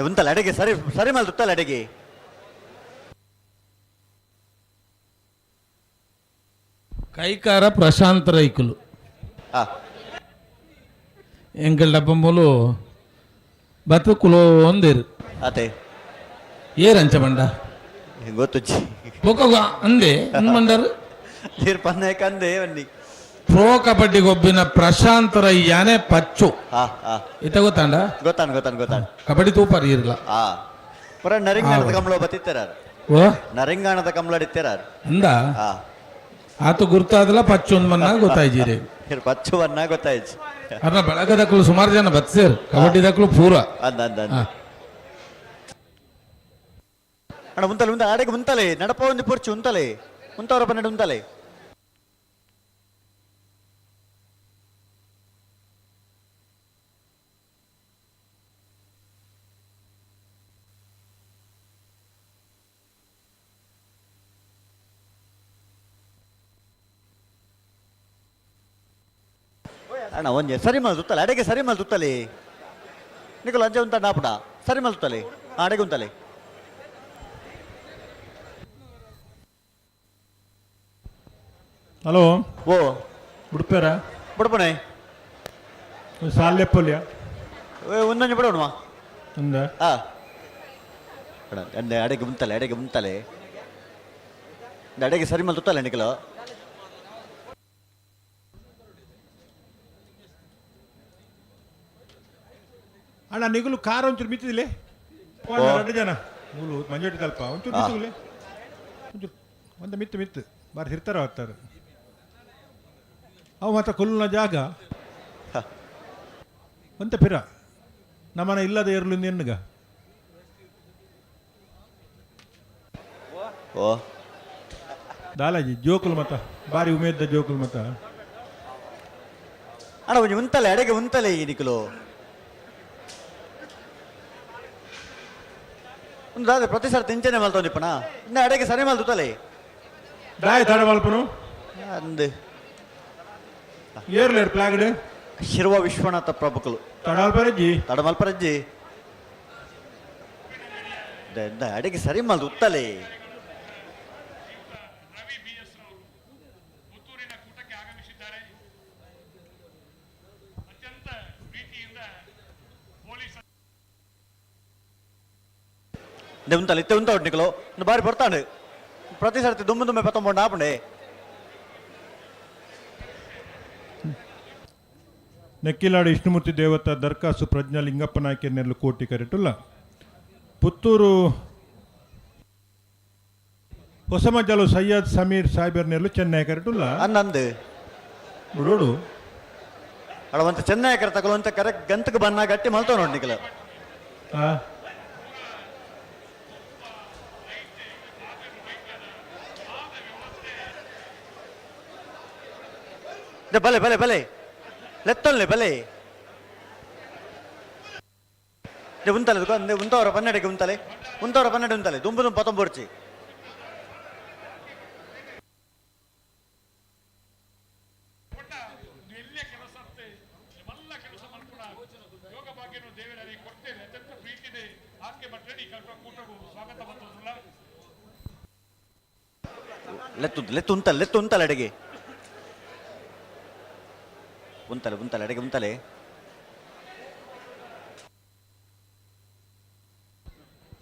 Speaker 4: ಉಂತಲ್ಲ ಅಡಿಗೆ ಸರಿ ಸರಿ ಮಲ್ದುತ್ತಲ್ಲ ಅಡಿಗೆ.
Speaker 2: ಕೈಕಾರ ಪ್ರಶಾಂತ್ ರೈಕುಲು.
Speaker 4: ಹಾ.
Speaker 2: ಎಂಕಲ್ ಡಬ್ಬಂಬುಲು ಬತ್ತು ಕುಲೋ ಒಂದಿರು.
Speaker 4: ಅತೆ.
Speaker 2: ಏರಂಚ ಬಂಡ.
Speaker 4: ಗೊತ್ತುಜ್ಜಿ.
Speaker 2: ಬೊಕ್ಕ ಅಂದೆ ಮಂಡರು.
Speaker 4: ನೀರು ಪನ್ನೆ ಕಂದೆ ಬನ್ನಿ.
Speaker 2: ಪ್ರೋ ಕಬಡ್ಡಿ ಗೊಬ್ಬಿನ ಪ್ರಶಾಂತ್ ರೈಯಾನೆ ಪಚ್ಚು.
Speaker 4: ಹಾ ಹಾ.
Speaker 2: ಇತ್ತ ಗೊತ್ತಾಂಡ?
Speaker 4: ಗೊತ್ತಾನ ಗೊತ್ತಾನ ಗೊತ್ತಾನ.
Speaker 2: ಕಬಡ್ಡಿ ತೂಪಾರ ಇರಲ್ಲ.
Speaker 4: ಆ ಪುರ ನರಿಂಗಾಣದ ಕಮಲ ಬತ್ತಿತ್ತಾರ.
Speaker 2: ಓ.
Speaker 4: ನರಿಂಗಾಣದ ಕಮಲ ಇತ್ತಾರ.
Speaker 2: ಅಂದ.
Speaker 4: ಹಾ.
Speaker 2: ಆತ ಗುರ್ತಾದಲ್ಲ, ಪಚ್ಚು ಒಂದ್ ಮನ್ನ ಗೊತ್ತಾಯ್ಜಿರಿ.
Speaker 4: ಇವ್ರು ಪಚ್ಚುವನ್ನ ಗೊತ್ತಾಯ್ತು.
Speaker 2: ಅರ್ನ ಬಳಗದಕ್ಕಲು ಸುಮಾರು ಜನ ಬತ್ಸೇರ್, ಕಬಡ್ಡಿ ದಕ್ಕಲು ಪೂರ.
Speaker 4: ಅಂದ ಅಂದ ಅಂದ.
Speaker 2: ಹಾ.
Speaker 4: ಅಣ್ಣ, ಉಂತಲೆ ಉಂತ ಆಡೆಗೆ ಉಂತಲೆ ನಡಪ ಒಂದು ಪೊರ್ಚು ಉಂತಲೆ ಉಂತವರ ಪನ್ನೆರಡು ಉಂತಲೆ. ಅಣ್ಣ, ಒಂಜೆ ಸರಿ ಮಲ್ ತುತ್ತಲೆ ಅಡೆಗೆ ಸರಿ ಮಲ್ ತುತ್ತಲೆ. ನಿಕುಲು ಅಂಚೆ ಉಂತ ನಾಪುಡ ಸರಿ ಮಲ್ ತುತ್ತಲೆ ಅಡೆಗೆ ಉಂತಲೆ.
Speaker 3: ಹಲೋ.
Speaker 4: ಓ.
Speaker 3: ಉಡುಪೇರ.
Speaker 4: ಬುಡಪಣೆ.
Speaker 3: ಸಾಲ್ಲೆಪ್ಪಲ್ಯ.
Speaker 4: ಒಂದೊಂದು ಬಿಡೋಣ.
Speaker 3: ಅಂದ.
Speaker 4: ಆ ಅಣ್ಣ, ಅಂದೆ ಅಡೆಗೆ ಉಂತಲೆ ಅಡೆಗೆ ಉಂತಲೆ ಅಡೆಗೆ ಸರಿ ಮಲ್ ತುತ್ತಲೆ ನಿಕಲು.
Speaker 3: ಅಣ್ಣ, ನಿಗುಲು ಕಾರ್ ಒಂಚೂರು ಮಿತ್ತಿದಿಲ್ಲ. ಎರಡು ಜನ ಮೂಲು ಮಂಜೋಟಿ ತಲ್ಪ ಒಂಚೂರು ಮಿತ್ತುಗುಲೆ ಒಂಚೂರು ಒಂದು ಮಿತ್ತು ಮಿತ್ತು ಬಾರಿ ಹಿರ್ತಾರ ಹೋಗ್ತಾರೆ ಅವು ಮಾತ್ರ ಕೊಲ್ಲುನ ಜಾಗ.
Speaker 4: ಹ.
Speaker 3: ಒಂತ ಪಿರ ನಮ್ಮನ ಇಲ್ಲದ ಇರಲು ಎನ್ನುಗ.
Speaker 4: ಓ.
Speaker 3: ದಾಲಾಜಿ ಜೋಕುಲು ಮತ ಬಾರಿ ಉಮೇದ್ದ ಜೋಕುಲು ಮತ.
Speaker 4: ಅಣ್ಣ, ಒಂಜಿ ಉಂತಲೆ ಅಡೆಗೆ ಉಂತಲೆ ಈ ನಿಕುಲು ಒಂದು ದಾದ ಪ್ರತಿ ಸಲ ತಿಂಚನೆ ಮಲ್ತೊಂದಿಪ್ಪಣ ಇನ್ನು ಅಡೆಗೆ ಸರಿ ಮಲ್ ತುತ್ತಲೆ.
Speaker 3: ದಾಯ ತಡ ಮಲ್ಪನು.
Speaker 4: ಅಂದು.
Speaker 3: ಏರ್ಲೇರ್ ಪ್ಲಾಗಡ್.
Speaker 4: ಶಿರುವ ವಿಶ್ವನಾಥ ಪ್ರಭುಕುಲು.
Speaker 3: ತಡಾಲ್ಪರಜ್ಜಿ.
Speaker 4: ತಡ ಮಲ್ಪರಜ್ಜಿ. ಅಡೆಗೆ ಸರಿ ಮಲ್ ತುತ್ತಲೆ.
Speaker 5: ರವಿ ಬಿ ಎಸ್ ರವರು ಪುತ್ತೂರಿನ ಕೂಟಕ್ಕೆ ಆಗಮಿಸಿದ್ದಾರೆ. ಅತ್ಯಂತ ಪ್ರೀತಿಯಿಂದ ಪೊಲೀಸ್
Speaker 4: ಉಂತಲೆ ಇತ್ತೆ ಉಂತ ಉಂಟು ನಿಕುಲು ಒಂದು ಬಾರಿ ಬರ್ತಾಂಡು ಪ್ರತಿ ಸರ್ತಿ ದುಮ್ಮು ದುಮ್ಮೆ ಪತ್ತೊಂಬೊಂಡು ಆಪುಂಡೆ.
Speaker 3: ನೆಕ್ಕಿಲಾಡಿ ವಿಷ್ಣುಮೂರ್ತಿ ದೇವತ ದರ್ಖಾಸು ಪ್ರಜ್ಞಾ ಲಿಂಗಪ್ಪ ನಾಯ್ಕ ನೆರಳು ಕೋಟಿ ಕರೆಟುಲ್ಲ Puttur. Hosamajjalu Syed Sameer ಸಾಹೇಬರ್ನೆಲ್ಲು Chennai ಕರೆಟುಲ್ಲ.
Speaker 4: ಅನ್ನಂದು.
Speaker 3: ನೋಡು.
Speaker 4: ಅಡ ಒಂತ ಚೆನ್ನೈ ಕರೆ ತಗೊಳ್ಳುವಂತ ಕರೆ ಗಂತಕ್ಕೆ ಬನ್ನ ಗಟ್ಟಿ ಮಲ್ತೋ ನೋಡಿ ನಿಕಲ.
Speaker 3: ಆ.
Speaker 4: ಬಲೆ ಬಲೆ ಬಲೆ ಲೆತ್ತೊಲ್ಲೆ ಬಲೆ ಉಂತಲೆ ಉಂತವರ ಪನ್ನಡಿಗೆ ಉಂತಲೆ ಉಂತವರ ಪನ್ನಡಿ ಉಂತಲೆ ದುಂಬು ದುಂಬು ಪತ್ತೊಂಬರ್ಚಿ.
Speaker 5: ಎಲ್ಲಿಯ ಕೆಲಸ ಮಲ್ಲ ಕೆಲಸ ಮಲ್ಪುಣ ಯೋಗ ಭಾಗ್ಯನು ದೇವರಲ್ಲಿ ಕೊಡ್ತೇನೆ. ಅತ್ಯಂತ ಪ್ರೀತಿದೆ ಆಕೆ ಭಟ್ರಡಿ ಕಲ್ಪ ಕೂಟವು ಸ್ವಾಗತ ಬಂದಿಲ್ಲ.
Speaker 4: ಲೆತ್ತು ಲೆತ್ತು ಉಂತಲೆ ಲೆತ್ತು ಉಂತಲೆ ಅಡಿಗೆ ಉಂತಲೆ ಉಂತಲೆ ಅಡಿಗೆ ಉಂತಲೆ.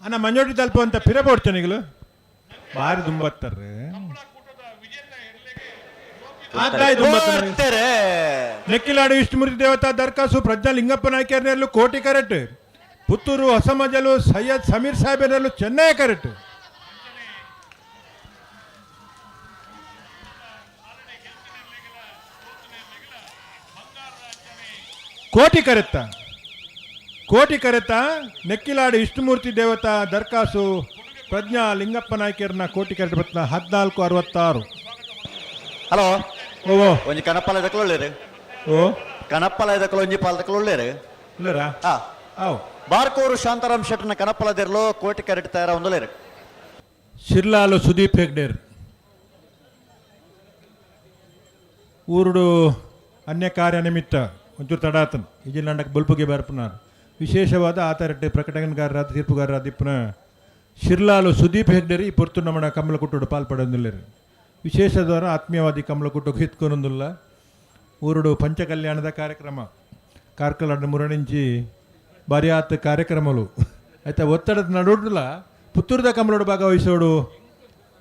Speaker 3: ಅಣ್ಣ ಮಂಜೋಟಿ ತಲುಪು ಅಂತ ಪಿರ ಬೋಡ್ತಾನಿಗಲು ಬಾರಿ ದುಂಬತ್ತಾರೆ.
Speaker 4: ಬರ್ತಾರೆ.
Speaker 3: ನೆಕ್ಕಿಲಾಡು ವಿಷ್ಣುಮೂರ್ತಿ ದೇವತಾ ದರ್ಕಾಸು ಪ್ರಜ್ಞಾ ಲಿಂಗಪ್ಪ ನಾಯ್ಕರ್ನೆಲ್ಲು ಕೋಟಿ ಕರೆಕ್ಟ್. ಪುತ್ತೂರು ಹೊಸಮಜಲು ಸೈಯದ್ ಸಮೀರ್ ಸಾಹೇಬರ್ನೆಲ್ಲು ಚೆನ್ನೈ ಕರೆಕ್ಟ್. ಕೋಟಿ ಕರೆತ್ತ ಕೋಟಿ ಕರೆತ ನೆಕ್ಕಿಲಾಡು ವಿಷ್ಣುಮೂರ್ತಿ ದೇವತಾ ದರ್ಕಾಸು ಪ್ರಜ್ಞಾ ಲಿಂಗಪ್ಪ ನಾಯ್ಕರ್ನ ಕೋಟಿ ಕರೆಕ್ಟ್ ಬತ್ನ 14.66.
Speaker 4: ಹಲೋ.
Speaker 3: ಓ.
Speaker 4: ಒಂಜಿ ಕನಪಾಲ ದಕ್ಕಲೊಳ್ಳೇರು.
Speaker 3: ಓ.
Speaker 4: ಕನಪ್ಪಲ ದಕ್ಕಲು ಒಂಜಿ ಪಾಲ ದಕ್ಕಲೊಳ್ಳೇರು.
Speaker 3: ಇಲ್ಲರಾ?
Speaker 4: ಹಾ.
Speaker 3: ಆವ್.
Speaker 4: ಬಾರ್ಕೋರು ಶಾಂತಾರಾಮ್ ಶೆಟ್ಟನ ಕನಪ್ಪಲ ದೆರ್ಲೋ ಕೋಟಿ ಕರೆಕ್ಟ್ ತಯಾರ ಒಂದಲೇರು.
Speaker 3: ಶಿರ್ಲಾಲು ಸುದೀಪ್ ಹೆಗ್ಡೇರ್ ಊರುಡು ಅನ್ಯ ಕಾರ್ಯ ನಿಮಿತ್ತ ಒಂಚೂರು ತಡಾತನ್ ಇಜಿಲ್ಲಾಂಡಕ್ಕೆ ಬಲ್ಪುಗೆ ಬರ್ಪುನಾರ್. ವಿಶೇಷವಾದ ಆತರೆಡ್ಡಿ ಪ್ರಕಟಣೆಗಾರರಾದ ತೀರ್ಪುಗಾರರಾದ ಇಪ್ಪನ ಶಿರ್ಲಾಲು ಸುದೀಪ್ ಹೆಗ್ಡೇರ್ ಈ ಪೊರ್ತು ನಮ್ಮಣ ಕಮಲಕುಟ್ಟುಡು ಪಾಲ್ಪಡೊಂದುಲ್ಲೆರ್. ವಿಶೇಷ ದ್ವಾರ ಆತ್ಮೀಯವಾದಿ ಕಮಲಕುಟ್ಟು ಹಿತ್ಕೊನೊಂದುಲ್ಲ. ಊರುಡು ಪಂಚಕಲ್ಯಾಣದ ಕಾರ್ಯಕ್ರಮ ಕಾರ್ಕಳ ಮುರಣಿಂಚಿ ಬಾರಿಯಾತ್ ಕಾರ್ಯಕ್ರಮಲು ಆಯ್ತಾ ಒತ್ತಡದ ನಡುಡ್ಲ ಪುತ್ತೂರ್ದ ಕಮಲೋಡು ಭಾಗವಹಿಸೋಡು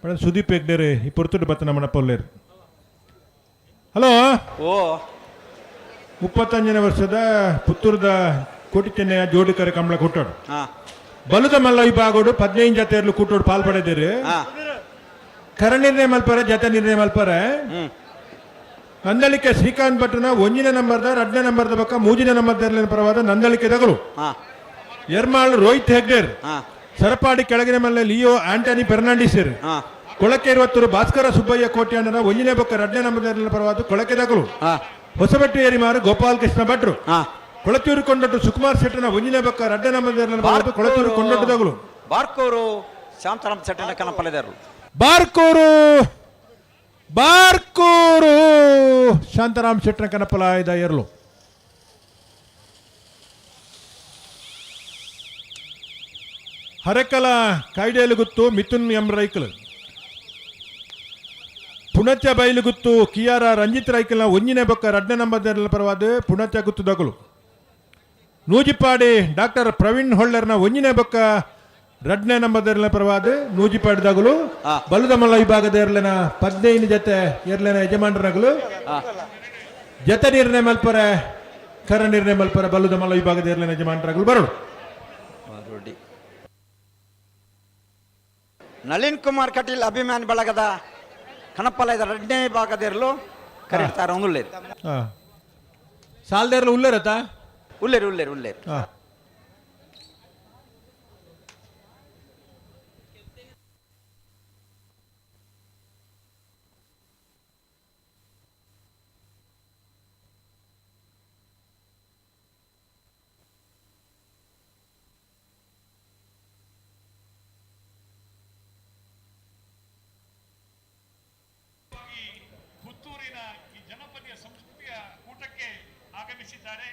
Speaker 3: ಮೇಡಮ್ ಸುದೀಪ್ ಹೆಗ್ಡೇರ್ ಈ ಪೊರ್ತುಡು ಬತ್ತ ನಮ್ಮಣ ಪೊಲ್ಲೇರು. ಹಲೋ.
Speaker 6: ಓ.
Speaker 3: 35ನೇ ವರ್ಷದ ಪುತ್ತೂರ್ದ ಕೋಟಿ ಚೆನ್ನಯ್ಯ ಜೋಡಿಕರೆ ಕಮಲ ಕೊಟ್ಟೋಡು.
Speaker 6: ಹಾ.
Speaker 3: ಬಲುದ ಮಲ್ಲ ವಿಭಾಗೋಡು 15 ಜತೆಯರ್ಲು ಕೂಟೋಡು ಪಾಲ್ಪಡೆದಿರಿ.
Speaker 6: ಹಾ.
Speaker 3: ಕರ ನಿರ್ಣಯ ಮಲ್ಪರೆ ಜತೆ ನಿರ್ಣಯ ಮಲ್ಪರೆ. ನಂದಳಿಕೆ ಶ್ರೀಕಾಂತ್ ಭಟ್ನ ಒಂಜಿನ ನಂಬರ್ದ ಎರಡನೇ ನಂಬರ್ದ ಪಕ್ಕ ಮೂಜಿನ ನಂಬರ್ದ ಪರವಾದ ನಂದಳಿಕೆ ದಗಳು.
Speaker 6: ಹಾ.
Speaker 3: ಎರ್ಮಾಳ್ ರೋಹಿತ್ ಹೆಗ್ಡೇರ್.
Speaker 6: ಹಾ.
Speaker 3: ಸರಪಾಡಿ ಕೆಳಗಿನ ಮಲ್ಲ ಲಿಯೋ ಆಂಟನಿ ಫೆರ್ನಾಂಡಿಸರ್.
Speaker 6: ಹಾ.
Speaker 3: ಕೊಳಕೆ ಇರುವತ್ತೂರು ಭಾಸ್ಕರ ಸುಬ್ಬಯ್ಯ ಕೋಟ್ಯಾಣನ ಒಂಜಿನ ಬೊಕ್ಕ ಎರಡನೇ ನಂಬರ್ ಪರವಾದ ಕೊಳಕೆ ದಗಳು.
Speaker 6: ಹಾ.
Speaker 3: ಹೊಸಬೆಟ್ಟು ಏರಿಮಾರು ಗೋಪಾಲ್ ಕೃಷ್ಣ ಭಟ್ರು.
Speaker 6: ಹಾ.
Speaker 3: ಕೊಳಚೂರು ಕೊಂಡಟ್ಟು ಸುಕುಮಾರ್ ಶೆಟ್ಟನ ಒಂಜಿನ ಬೊಕ್ಕ ಎರಡನೇ ನಂಬರ್ ಪರವಾದ ಕೊಳಚೂರು ಕೊಂಡಟ್ಟು ದಗಳು.
Speaker 6: ಬಾರ್ಕೋರು ಶಾಂತಾರಾಮ್ ಶೆಟ್ಟನ ಕನಪಲೆದರು.
Speaker 3: ಬಾರ್ಕೂರು ಬಾರ್ಕೂರು ಶಾಂತಾರಾಮ್ ಶೆಟ್ಟನ ಕನಪಲಾಯದ ಎರಲು. ಹರಕಲ ಕಾಯ್ಡೇಲು ಗುತ್ತು ಮಿಥುನ್ ಎಂ ರೈಕಲ್. ಪುಣಚ ಬೈಲು ಗುತ್ತು ಕಿಯಾರ ರಂಜಿತ್ ರೈಕಲ್ನ ಒಂಜಿನ ಬೊಕ್ಕ ಎರಡನೇ ನಂಬರ್ ಪರವಾದ ಪುಣಚ ಗುತ್ತು ದಗಳು. ನೂಜಿಪಾಡಿ ಡಾಕ್ಟರ್ ಪ್ರವೀಣ್ ಹೊಳ್ಳರ್ನ ಒಂಜಿನ ಬೊಕ್ಕ ಎರಡನೇ ನಂಬರ್ ಪರವಾದ ನೂಜಿಪಾಡಿ ದಗಳು. ಬಲುದಮಲ್ಲ ವಿಭಾಗದ ಎರ್ಲೆನ 15 ಜತೆ ಎರ್ಲೆನ ಯಜಮಾನರಗಳು ಜತೆ ನಿರ್ಣಯ ಮಲ್ಪರೆ ಕರ ನಿರ್ಣಯ ಮಲ್ಪರೆ ಬಲುದಮಲ್ಲ ವಿಭಾಗದ ಎರ್ಲೆನ ಯಜಮಾನರಗಳು ಬರೋಡು.
Speaker 6: ನಳಿನ್ ಕುಮಾರ್ ಕಟೀಲ್ ಅಭಿಮಾನಿ ಬಳಗದ ಕನಪಲದ ಎರಡನೇ ಭಾಗದಿರಲು ಕರೀತಾರೆ ಉಲ್ಲೇರು.
Speaker 3: ಸಾಲ್ದೇರ್ಲ ಉಲ್ಲೇರತ.
Speaker 6: ಉಲ್ಲೇರು ಉಲ್ಲೇರು ಉಲ್ಲೇರು.
Speaker 5: ಪುತ್ತೂರಿನ ಈ ಜನಪದೀಯ ಸಂಸ್ಕೃತಿಯ ಕೂಟಕ್ಕೆ ಆಗಮಿಸಿದ್ದಾರೆ.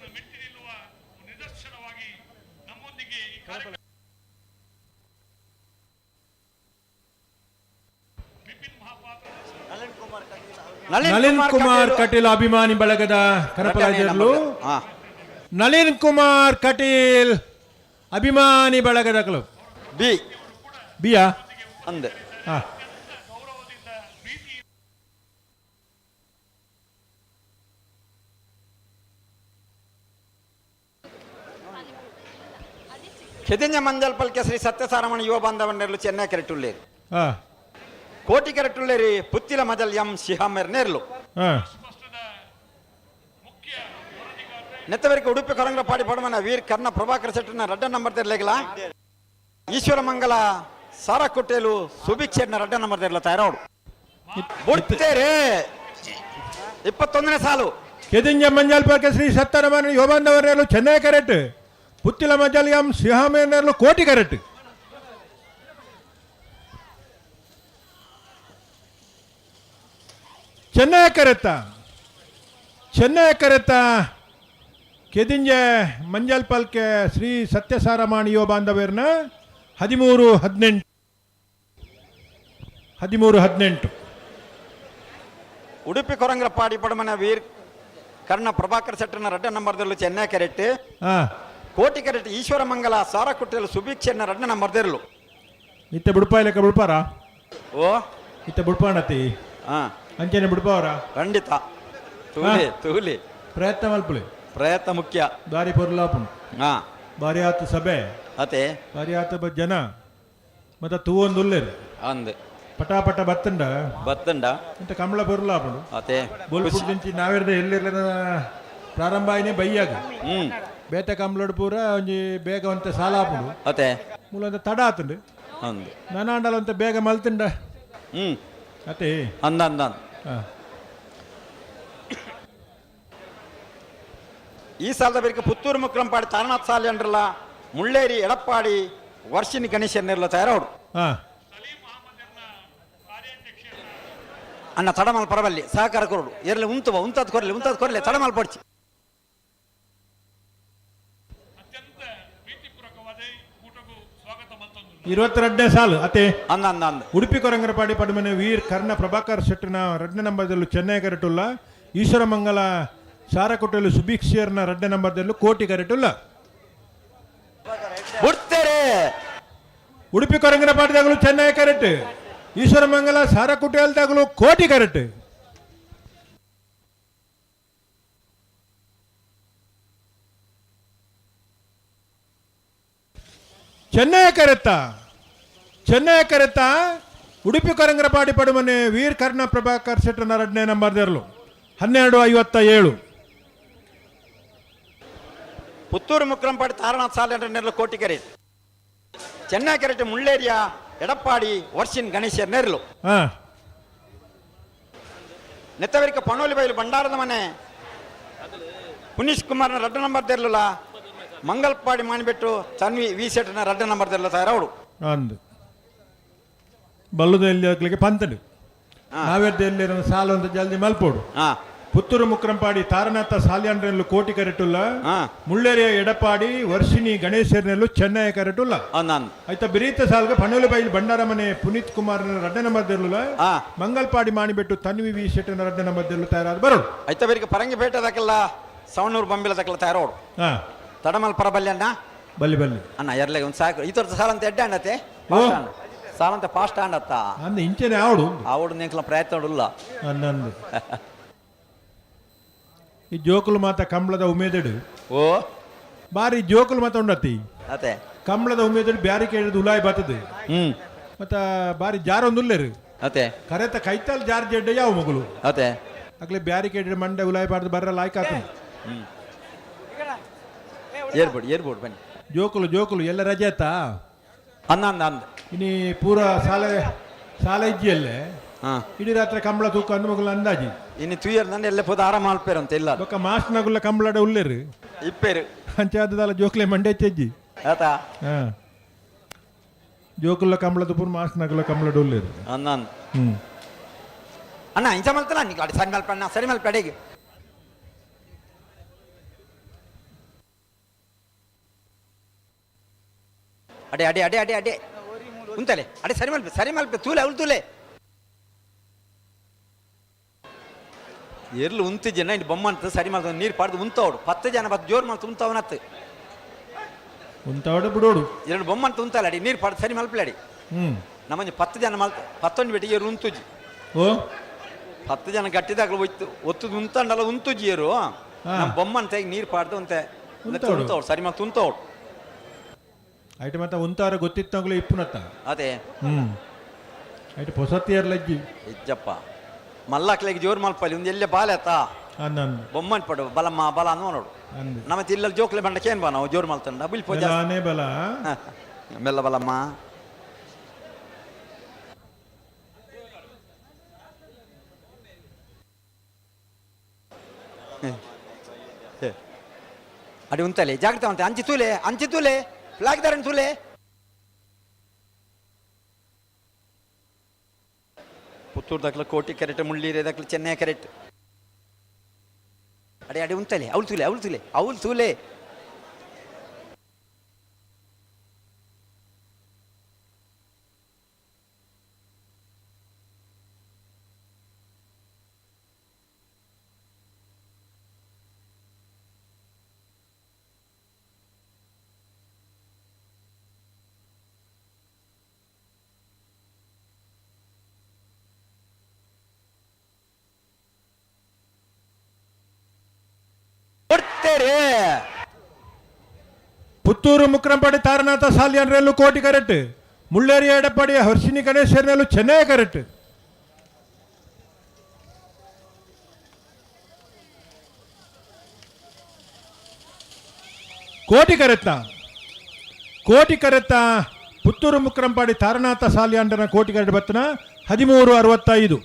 Speaker 5: ಮೆಟ್ಟಿ ನಿಲ್ಲುವ ನಿದರ್ಶನವಾಗಿ ನಮ್ಮೊಂದಿಗೆ ಈ ಕಾರ್ಯಕ್ರಮ ಬಿಪಿನ್ ಮಹಾಪಾತ್ರ.
Speaker 3: ನಳಿನ್ ಕುಮಾರ್ ಕಟೀಲ್ ಅಭಿಮಾನಿ ಬಳಗದ ಕನಪಲಾಯದರ್ಲು.
Speaker 6: ಹಾ.
Speaker 3: ನಳಿನ್ ಕುಮಾರ್ ಕಟೀಲ್ ಅಭಿಮಾನಿ ಬಳಗದಕಲು.
Speaker 6: ಬಿ.
Speaker 3: ಬಿಯಾ?
Speaker 6: ಅಂದ್.
Speaker 3: ಹಾ.
Speaker 6: ಕೆದಿಂಜ ಮಂಜಲ್ ಪಲ್ಕೆ ಶ್ರೀ ಸತ್ಯಸಾರಮಣ ಯುವ ಬಾಂಧವನ್ನೆರಲು ಚೆನ್ನೈ ಕೆರೆಟುಳ್ಳೇರಿ.
Speaker 3: ಹಾ.
Speaker 6: ಕೋಟಿ ಕೆರೆಟುಳ್ಳೇರಿ ಪುತ್ತಿಲ ಮಜಲ್ ಎಂ ಶಿಹಾಮೆರ್ ನೇರ್ಲು.
Speaker 3: ಹಾ.
Speaker 6: ನೆತ್ತವರಿಗೆ ಉಡುಪಿ ಕೊರಂಗ್ರಪಾಡಿ ಪಡಮನ ವೀರ್ ಕರ್ಣ ಪ್ರಭಾಕರ್ ಶೆಟ್ಟರ್ನ ರಡ್ಡ ನಂಬರ್ ತೆರಲಿಲ್ಲ. ಈಶ್ವರ ಮಂಗಲ ಸಾರಾ ಕೊಟ್ಟೇಲು ಸುಭಿಕ್ಷೆಡ್ನ ರಡ್ಡ ನಂಬರ್ ತೆರಲ ತಯಾರೋಡು ಬುಡ್ತೇರೆ. 21ನೇ ಸಾಲು.
Speaker 3: ಕೆದಿಂಜ ಮಂಜಲ್ ಪಾರ್ಕೆ ಶ್ರೀ ಸತ್ತರಮನ ಯೋಬಾಂದವರೇಲು ಚೆನ್ನೈ ಕರೆಟ್, ಪುತ್ತಿಲ ಮಜಲ್ ಎಂ ಸಿಹಾಮೇನರ್ಲು ಕೋಟಿ ಕರೆಟ್. ಚೆನ್ನೈ ಕರೆತ್ತ, ಚೆನ್ನೈ ಕರೆತ್ತ. ಕೆದಿಂಜೆ ಮಂಜಲ್ ಪಲ್ಕೆ ಶ್ರೀ ಸತ್ಯಸಾರಮಾಣಿ ಯುವ ಬಾಂಧವ್ಯರ್ನ 13-18, 13-18.
Speaker 6: ಉಡುಪಿ ಕೊರಂಗ್ರಪಾಡಿ ಪಡಮನ ವೀರ್ ಕರ್ಣ ಪ್ರಭಾಕರ್ ಶೆಟ್ಟರ್ನ ರಡ್ಡ ನಂಬರ್ ತೆರಲು ಚೆನ್ನೈ ಕೆರೆಟ್.
Speaker 3: ಹಾಂ.
Speaker 6: ಕೋಟಿ ಕೆರೆಟ್ ಈಶ್ವರ ಮಂಗಲ ಸಾರಾ ಕೊಟ್ಟೇಲು ಸುಭಿಕ್ಷೆಡ್ನ ರಡ್ಡ ನಂಬರ್ ತೆರಲು.
Speaker 3: ಇತ್ತೆ ಬುಡ್ಪ ಇಲ್ಲಕ ಬುಡ್ಪಾರ?
Speaker 6: ಓ.
Speaker 3: ಇತ್ತೆ ಬುಡ್ಪಾಣತಿ.
Speaker 6: ಹಾ.
Speaker 3: ಅಂಚನೆ ಬುಡ್ಪಾವರ?
Speaker 6: ಖಂಡಿತ, ತೂಲಿ ತೂಲಿ.
Speaker 3: ಪ್ರಯತ್ನ ಮಲ್ಪುಲಿ.
Speaker 6: ಪ್ರಯತ್ನ ಮುಖ್ಯ.
Speaker 3: ಬಾರಿ ಪೊರ್ಲಾಪುಂಡು.
Speaker 6: ಹಾ.
Speaker 3: ಬಾರಿ ಆತು ಸಭೆ.
Speaker 6: ಅತೆ.
Speaker 3: ಬಾರಿ ಆತ ಜನ ಮತ್ತೆ ತೂವೊಂದುಲ್ಲೇರು.
Speaker 6: ಅಂದ್.
Speaker 3: ಪಟಾಪಟ ಬತ್ತಂಡ.
Speaker 6: ಬತ್ತಂಡ.
Speaker 3: ಇಂತ ಕಮಲ ಪೊರ್ಲಾಪುಂಡು.
Speaker 6: ಅತೆ.
Speaker 3: ಬೋಲ್ಪುರ್ ದಿಂಚಿ ನಾವೆರ್ದ ಎಲ್ಲಿರ್ಲ ಪ್ರಾರಂಭ ಆಯ್ನೆ ಬೈಯಾಗ. ಬೇತೆ ಕಂಬ್ಳಡ್ ಪೂರ ಒಂಜಿ ಬೇಗ ಒಂತೆ ಸಾಲ ಆಪುಂಡು.
Speaker 6: ಅತೆ.
Speaker 3: ಮೂಲಂತ ತಡ ಆತುಂಡು.
Speaker 6: ಅಂದ್.
Speaker 3: ನನಾಂಡಲ ಒಂತೆ ಬೇಗ ಮಲ್ತುಂಡ. ಅತೆ.
Speaker 6: ಅಂದ ಅಂದ ಅಂದ್.
Speaker 3: ಹಾ.
Speaker 6: ಈ ಸಾಲದ ಬೇರೆ ಪುತ್ತೂರು ಮುಕ್ರಂಪಾಡಿ ತಾರನಾಥ್ ಸಾಲಿ ಅಂಡ್ರಲ್ಲ ಮುಳ್ಳೇರಿ ಎಡಪ್ಪಾಡಿ ವರ್ಷಿಣಿ ಗಣೇಶನ್ನೆಲ್ಲ ತಯಾರೋಡು.
Speaker 3: ಹಾ.
Speaker 6: ಅಣ್ಣ, ತಡಮಲ್ ಪರವಲ್ಲಿ ಸಹಕಾರ ಕೊರಡು. ಎರ್ಲಿ ಉಂತುವ ಉಂತದ್ ಕೊರಲಿ, ಉಂತದ್ ಕೊರಲಿ, ತಡಮಲ್ ಪೊಡ್ಚಿ.
Speaker 5: ಅತ್ಯಂತ ಪ್ರೀತಿಪೂರ್ವಕವಾದ ಕೂಟಗೂ ಸ್ವಾಗತ ಮತ್ತೊಂದು.
Speaker 3: 22ನೇ ಸಾಲು ಅತೆ.
Speaker 6: ಅಂದ ಅಂದ ಅಂದ.
Speaker 3: ಉಡುಪಿ ಕೊರಂಗರಪಾಡಿ ಪಡುಮನೆ ವೀರ್ ಕರ್ಣ ಪ್ರಭಾಕರ್ ಶೆಟ್ಟನ ರಡ್ಡ ನಂಬರ್ದಲ್ಲೂ ಚೆನ್ನೈ ಕರೆಟುಲ್ಲ, ಈಶ್ವರಮಂಗಲ ಸಾರಕೊಟ್ಟಲು ಸುಭೀಕ್ಷಿಯರ್ನ ರಡ್ಡ ನಂಬರ್ದಲ್ಲೂ ಕೋಟಿ ಕರೆಟುಲ್ಲ.
Speaker 6: ಬಿಡ್ತೇರೆ.
Speaker 3: ಉಡುಪಿ ಕೊರಂಗರಪಾಡಿ ತಗಲು ಚೆನ್ನೈ ಕರೆಟ್, ಈಶ್ವರಮಂಗಲ ಸಾರಕುಟೇಲ್ ತಗಲು ಕೋಟಿ ಕರೆಟ್. ಚೆನ್ನೈ ಕರೆತ್ತ, ಚೆನ್ನೈ ಕರೆತ್ತ. ಉಡುಪಿ ಕೊರಂಗರಪಾಡಿ ಪಡುಮನೆ ವೀರ್ ಕರ್ಣ ಪ್ರಭಾಕರ್ ಶೆಟ್ಟನ ರಡ್ಡನೇ ನಂಬರ್ದೆರಲು. 12:57.
Speaker 6: ಪುತ್ತೂರು ಮುಕ್ರಂಪಾಡಿ ತಾರನಾಥ್ ಸಾಲಿ ಅಂಡ್ರನೆಲ್ಲ ಕೋಟಿ ಕೆರೆ, ಚೆನ್ನೈ ಕೆರೆಟ್ ಮುಳ್ಳೇರಿಯ ಎಡಪ್ಪಾಡಿ ವರ್ಷಿನ್ ಗಣೇಶರ್ ನೆರಳು.
Speaker 3: ಹಾಂ.
Speaker 6: ನೆತ್ತವರಿಕ ಪಣೋಲಿ ಬೈಲು ಭಂಡಾರದ ಮನೆ ಪುನೀಶ್ ಕುಮಾರ್ನ ರಡ್ಡ ನಂಬರ್ ತೆರಲಿಲ್ಲ. ಮಂಗಲ್ಪಾಡಿ ಮಾಡಿಬಿಟ್ಟು ತನ್ವಿ ವಿ ಸೆಟ್ನ ರಡ್ಡ ನಂಬರ್ ತೆರಲ ತಯಾರವಡು.
Speaker 3: ಅಂದು ಬಲ್ಲುದ ಎಲ್ಲಿ ಹಾಕ್ಲಿಕ್ಕೆ ಪಂತಡು. ನಾವೆದ್ದ ಎಲ್ಲಿ ಸಾಲ ಅಂತ ಜಲ್ದಿ ಮಲ್ಪೋಡು.
Speaker 6: ಹಾ.
Speaker 3: ಪುತ್ತೂರು ಮುಕ್ರಂಪಾಡಿ ತಾರನಾಥ ಸಾಲ್ಯಾಂಡ್ರಲ್ಲೂ ಕೋಟಿ ಕರೆಟುಲ್ಲ.
Speaker 6: ಹಾ.
Speaker 3: ಮುಳ್ಳೇರಿಯ ಎಡಪಾಡಿ ವರ್ಷಿಣಿ ಗಣೇಶರ್ನಲ್ಲೂ ಚೆನ್ನೈ ಕರೆಟುಲ್ಲ.
Speaker 6: ಅಂದ ಅಂದ.
Speaker 3: ಆಯ್ತಾ, ಬಿರೀತ ಸಾಲ್ಗ ಪಣೋಲಿ ಬೈಲು ಭಂಡಾರ ಮನೆ ಪುನೀತ್ ಕುಮಾರ್ ರಡ್ಡ ನಂಬರ್ ದೆರ್ಲುಲ.
Speaker 6: ಹಾ.
Speaker 3: ಮಂಗಲ್ಪಾಡಿ ಮಾಡಿಬಿಟ್ಟು ತನ್ವಿ ವಿ ಶೆಟ್ಟನ ರಡ್ಡ ನಂಬರ್ ದೆರ್ಲು ತಯಾರಾದ ಬರೋಡು.
Speaker 6: ಐತವರಿಗೆ ಪರಂಗಿಪೇಟೆ ದಕ್ಕೆಲ್ಲ ಸವಣೂರು ಬಂಬಿಲ ದಕ್ಕೆಲ್ಲ ತಯಾರೋಡು.
Speaker 3: ಹಾ.
Speaker 6: ತಡಮಲ್ ಪರಬಲ್ಯ ಅಣ್ಣ.
Speaker 3: ಬಲ್ಲಿ ಬಲ್ಲಿ.
Speaker 6: ಅಣ್ಣ, ಎರ್ಲೆಗೆ ಒಂದು ಸಾಕು. ಈ ತರದ ಸಾಲಂತ ಎಡ್ಡೆ ಅಣ್ಣತೆ.
Speaker 3: ಓ.
Speaker 6: ಸಾಲಂತ ಫಾಸ್ಟ್ ಆಂಡತ್ತ.
Speaker 3: ಅಂದ ಇಂಚೆನೆ ಆವಡು.
Speaker 6: ಆವಡು ನಿಂಕ್ಲ ಪ್ರಯತ್ನ ಉಲ್ಲ.
Speaker 3: ಅಂದಂದು ಈ ಜೋಕುಲು ಮಾತ ಕಂಬಳದ ಉಮೇದಡು.
Speaker 6: ಓ.
Speaker 3: ಬಾರಿ ಜೋಕುಲು ಮಾತ ಉಂಡತಿ.
Speaker 6: ಅತೆ.
Speaker 3: ಕಂಬಳದ ಉಮೇದಡು ಬ್ಯಾರಿಕೇಡ್ ಉಲಾಯ್ ಬರ್ತದೆ. ಮತ್ತ ಬಾರಿ ಜಾರೊಂದುಲ್ಲೇರು.
Speaker 6: ಅತೆ.
Speaker 3: ಕರೆತ ಕೈತಲ್ ಜಾರ್ ಜಡ್ಡೆ ಯಾವ ಮಗುಲು.
Speaker 6: ಅತೆ.
Speaker 3: ಅಗ್ಲೆ ಬ್ಯಾರಿಕೇಡ್ ಮಂಡೆ ಉಲಾಯ್ ಬಾರ್ದು ಬರ್ರ ಲಾಯ್ಕ್ ಆತು.
Speaker 6: ಏರ್ಬೋರ್ಡ್ ಏರ್ಬೋರ್ಡ್ ಬನ್ನಿ.
Speaker 3: ಜೋಕುಲು ಜೋಕುಲು ಎಲ್ಲ ರಜೆ ಆತಾ?
Speaker 6: ಅಂದ ಅಂದ ಅಂದ.
Speaker 3: ಇನಿ ಪೂರ ಸಾಲೆ ಸಾಲೆ ಇಜ್ಜಿಯಲ್ಲೇ.
Speaker 6: ಹಾ.
Speaker 3: ಇಡೀ ರಾತ್ರಿ ಕಂಬಳ ತೂಕ ಅಂದ್ ಮಗುಲು ಅಂದಾಜಿ.
Speaker 6: ಇನ್ನು ತುಯರ್ ನನ್ನ ಎಲ್ಲ ಪೋದ ಆರಾಮ ಆಲ್ಪೇರು ಅಂತ ಇಲ್ಲ.
Speaker 3: ಬೊಕ್ಕ ಮಾಸ್ನಗುಲ್ಲ ಕಂಬಳಡ ಉಲ್ಲೇರು.
Speaker 6: ಇಪ್ಪೇರು.
Speaker 3: ಅಂಚಾದದಲ್ಲ ಜೋಕ್ಲೆ ಮಂಡೆ ಚೆಜ್ಜಿ.
Speaker 6: ಆತಾ.
Speaker 3: ಹಾ, ಜೋಕುಲ್ಲ ಕಂಬಳದ ಪೂರ ಮಾಸ್ನಗುಲ್ಲ ಕಂಬಳಡ ಉಲ್ಲೇರು.
Speaker 6: ಅಂದ ಅಂದ. ಅಣ್ಣ, ಇಂಚ ಮಲ್ತಲ್ಲ ನೀ ಗಾಡಿ ಸರಿ ಮಲ್ಪ ಅಣ್ಣ, ಸರಿ ಮಲ್ಪ ಅಡಿಗೆ. ಅಡೆ ಅಡೆ ಅಡೆ ಅಡೆ ಅಡೆ ಉಂತಲೆ ಅಡೆ, ಸರಿ ಮಲ್ಪ, ಸರಿ ಮಲ್ಪ, ತೂಲೆ ಅವಳು ತೂಲೆ. ಎರ್ಲು ಉಂತು ಜನ ಇನ್ನು ಬೊಮ್ಮ ಅಂತ ಸರಿ ಮಾಡ್ತ ನೀರು ಪಾಡ್ದು ಉಂತವಡು 10 ಜನ 10 ಜೋರು ಮಾಡ್ತು ಉಂತವನತ್ತು.
Speaker 3: ಉಂತಾವಡು ಬಿಡೋಡು.
Speaker 6: ಎರಡು ಬೊಮ್ಮನ್ ತುಂತಲಾಡಿ ನೀರು ಪಡ್ ಸರಿ ಮಲ್ಪಲಾಡಿ. ನಮ್ಮಂಜಿ 10 ಜನ ಮಲ್ತ ಪತ್ತೊಂದು ಬೆಟ್ಟಿಗೆ ಏರು ಉಂತುಜಿ.
Speaker 3: ಓ.
Speaker 6: 10 ಜನ ಗಟ್ಟಿದಾಗಲು ಒಯ್ತು ಒತ್ತು ಉಂತಂಡಲ್ಲ ಉಂತುಜಿ ಏರು. ನಮ್ಮ ಬೊಮ್ಮನ್ ತೆಗ್ ನೀರು ಪಾಡ್ದು ಉಂತೆ.
Speaker 3: ಉಂತಾವಡು.
Speaker 6: ಉಂತವಡು ಸರಿ ಮಲ್ತು ಉಂತವಡು.
Speaker 3: ಐಟ್ ಮತ್ತ ಉಂತಾರ ಗೊತ್ತಿತ್ತಂಗ್ಲು ಇಪ್ಪುನತ್ತ.
Speaker 6: ಅದೇ.
Speaker 3: ಐಟ್ ಪೊಸತ್ತಿಯರ್ ಲಜ್ಜಿ.
Speaker 6: ಇಜ್ಜಪ್ಪ ಮಲ್ಲಾಕ್ಲೆಗ್ ಜೋರು ಮಲ್ಪಲಿ ಒಂದು ಎಲ್ಲೆ ಬಾಲೆತ್ತ.
Speaker 3: ಅಂದ.
Speaker 6: ಬೊಮ್ಮನ್ ಪಡು ಬಲಮ್ಮ ಬಲ ನೋಡು.
Speaker 3: ಅಂದ್.
Speaker 6: ನಮ್ಮ ತಿಲ್ಲಲ್ಲಿ ಜೋಕ್ಲೆ ಬಂಡ ಕೇನ್ ಬಾ ನಾವು ಜೋರು ಮಲ್ತಂಡ ಬಿಲ್ ಪೂಜೆ.
Speaker 3: ಬಲಾನೇ ಬಲ.
Speaker 6: ಮೆಲ್ಲ ಬಲಮ್ಮ. ಅಡಿ ಉಂತಲೆ ಜಾಗ್ರತೆ ಉಂತೆ ಅಂಚಿ ತೂಲೆ ಅಂಚಿ ತೂಲೆ ಫ್ಲಾಗ್ ದಾರನ್ ತೂಲೆ. ಪುತ್ತೂರು ದಕ್ಲ ಕೋಟಿ ಕರೆಕ್ಟ್ ಮುಳ್ಳೀರೆ ದಕ್ಲ ಚೆನ್ನೈ ಕರೆಕ್ಟ್. ಅಡಿ ಅಡಿ ಉಂತಲೆ ಅವಳು ತೂಲೆ ಅವಳು ತೂಲೆ ಅವಳು ತೂಲೆ. ಕೊಡ್ತೇರೆ.
Speaker 3: ಪುತ್ತೂರು ಮುಕ್ರಂಪಾಡಿ ತಾರನಾಥ ಸಾಲಿಯನ್ರೆಲ್ಲು ಕೋಟಿ ಕರೆಕ್ಟ್. ಮುಳ್ಳೇರಿ ಎಡಪಾಡಿ ಹರ್ಷಿನಿ ಗಣೇಶರ್ನೆಲ್ಲು ಚೆನ್ನೈ ಕರೆಕ್ಟ್. ಕೋಟಿ ಕರೆತ್ತ ಕೋಟಿ ಕರೆತ್ತ ಪುತ್ತೂರು ಮುಕ್ರಂಪಾಡಿ ತಾರನಾಥ ಸಾಲಿಯಾಂಡನ ಕೋಟಿ ಕರೆಕ್ಟ್ ಬತ್ತನ 13.65.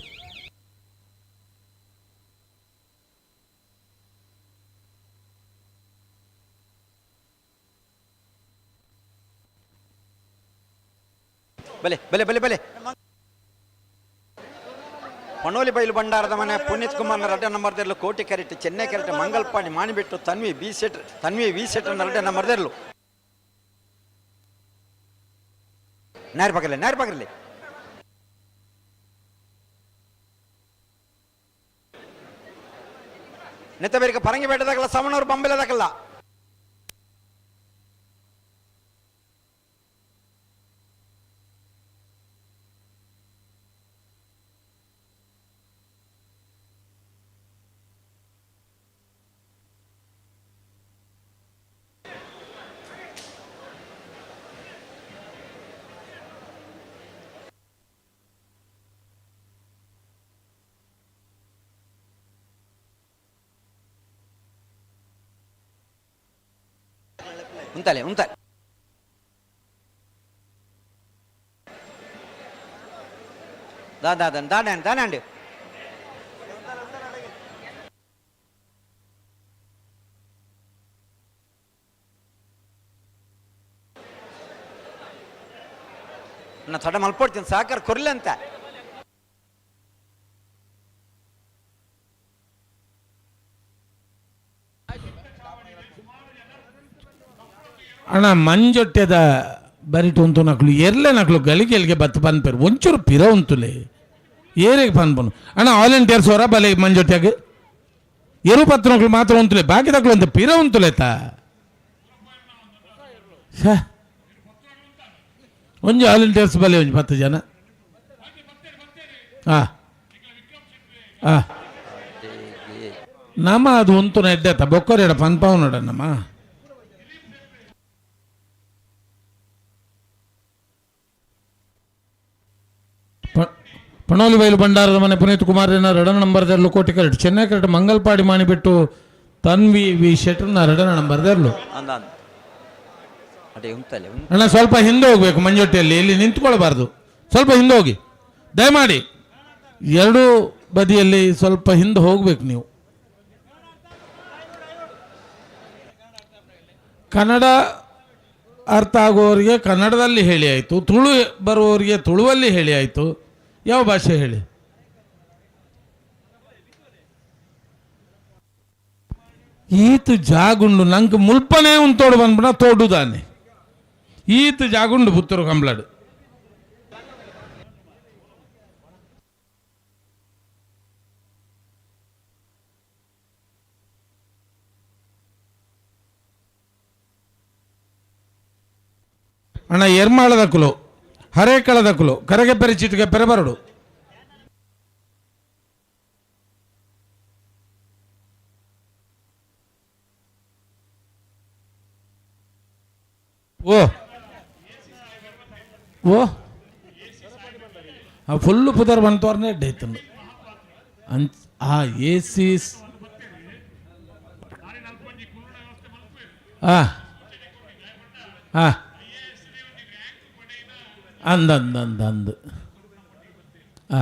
Speaker 6: ಬಲೆ ಬಲೆ ಬಲೆ ಬಲೆ. ಪಣೋಲಿ ಬೈಲು ಭಂಡಾರದ ಮನೆ ಪುನೀತ್ ಕುಮಾರ್ ರಡ್ಡ ನಂಬರ್ ದೆರ್ಲು ಕೋಟಿ ಕರೆಕ್ಟ್ ಚೆನ್ನೈ ಕರೆಕ್ಟ್ ಮಂಗಲ್ಪಾಣಿ ಮಾಣಿಬಿಟ್ಟು ತನ್ವಿ ಬಿ ಸೆಟ್ ತನ್ವಿ ವಿ ಸೆಟ್ ರಡ್ಡ ನಂಬರ್ ದೆರ್ಲು ನೇರ ಪಕ್ಕಲೆ ನೇರ ಪಕ್ಕಲೆ. ನೆತ್ತ ಬೇರೆ ಪರಂಗಿ ಬೇಟದಾಗಲ್ಲ ಸಮನವ್ರು ಬಂಬೆಲದಾಗಲ್ಲ. ಉಂತಲೆ ಉಂತಲೆ. ದಾ ದಾ ದಾ ದಾನೆ ದಾನೆ. ನಾ ತಡ ಮಲ್ಪಡ್ತೀನಿ ಸಾಕಾರ ಕೊರ್ಲೆ ಅಂತ.
Speaker 2: ಅಣ್ಣ ಮಂಜೊಟ್ಟೆದ ಬರಿಟು ಉಂತು ನಕ್ಲು ಎರ್ಲೆ ನಕ್ಲು ಗಲಿಗೆಲ್ಗೆ ಬತ್ತು ಪನ್ಪೇರು ಒಂಚೂರು ಪಿರ ಉಂತುಲೆ ಏರಿಗೆ ಪನ್ಪನು ಅಣ್ಣ ವಾಲಂಟಿಯರ್ಸ್ ಹೊರ ಬಲೆ ಮಂಜೊಟ್ಯಾಗ ಎರು ಪತ್ರನಕ್ಲು ಮಾತ್ರ ಉಂತುಲೆ ಬಾಕಿ ತಕ್ಲು ಅಂತ ಪಿರ ಉಂತುಲೆತ ಛ. ಒಂಜಿ ವಾಲಂಟಿಯರ್ಸ್ ಬಲೆ ಒಂಜಿ 10 ಜನ ಆ ಆ ನಮ್ಮ ಅದು ಉಂತು ಎಡ್ಡೆತ್ತ ಬೊಕ್ಕರೆಡ ಪನ್ಪಾವ್ ನೋಡಣ್ಣಮ್ಮ. ಪಣೋಲಿ ಬೈಲು ಭಂಡಾರದ ಮನೆ ಪುನೀತ್ ಕುಮಾರ್ ಎರಡನ ನಂಬರ್ ದೆರ್ಲು ಕೋಟಿ ಕರೆಕ್ಟ್ ಚೆನ್ನೈ ಕರೆಕ್ಟ್ ಮಂಗಲ್ಪಾಡಿ ಮಾಣಿಬಿಟ್ಟು ತನ್ವಿ ವಿ ಶೆಟ್ಟರ್ನ ಎರಡನ ನಂಬರ್ ದೆರ್ಲು.
Speaker 6: ಅಂದ ಅಂದ ಅದೇ ಉಂತಲೆ ಉಂತ.
Speaker 2: ಅಣ್ಣ ಸ್ವಲ್ಪ ಹಿಂದೆ ಹೋಗ್ಬೇಕು ಮಂಜೊಟ್ಟಿಯಲ್ಲಿ ಇಲ್ಲಿ ನಿಂತ್ಕೊಳ್ಬಾರ್ದು ಸ್ವಲ್ಪ ಹಿಂದೆ ಹೋಗಿ ದಯಮಾಡಿ ಎರಡೂ ಬದಿಯಲ್ಲಿ ಸ್ವಲ್ಪ ಹಿಂದೆ ಹೋಗ್ಬೇಕು ನೀವು. ಕನ್ನಡ ಅರ್ಥ ಆಗುವವರಿಗೆ ಕನ್ನಡದಲ್ಲಿ ಹೇಳಿ ಆಯಿತು, ತುಳು ಬರುವವರಿಗೆ ತುಳುವಲ್ಲಿ ಹೇಳಿ ಆಯಿತು, ಯಾವ ಭಾಷೆ ಹೇಳಿ? ಈತ ಜಾಗುಂಡು ನಂಗೆ ಮುಲ್ಪನೇ ಉಂತೋಡು ಬಂದ್ಬಿಡ ತೋಡುದಾನೆ ಈತ ಜಾಗುಂಡು ಪುತ್ತೂರು ಕಂಬ್ಲಾಡು. ಅಣ್ಣ ಎರ್ಮಾಳದಕುಲು ಹರೇಕಳದಕುಲು ಕರಗೆಪ್ಪೆರೆ ಚೀಟಿಗೆ ಪೆರಬರಡು. ಓ ಓ ಆ ಫುಲ್ಲು ಪುದರ್ ಬಂತವ್ರನ್ನೇ ಎಡ್ಡೆ ಅಂಚ ಆ ಎ ಸಿ ಆ ಆ ಅಂದ ಅಂದ ಅಂದ ಅಂದ ಆ.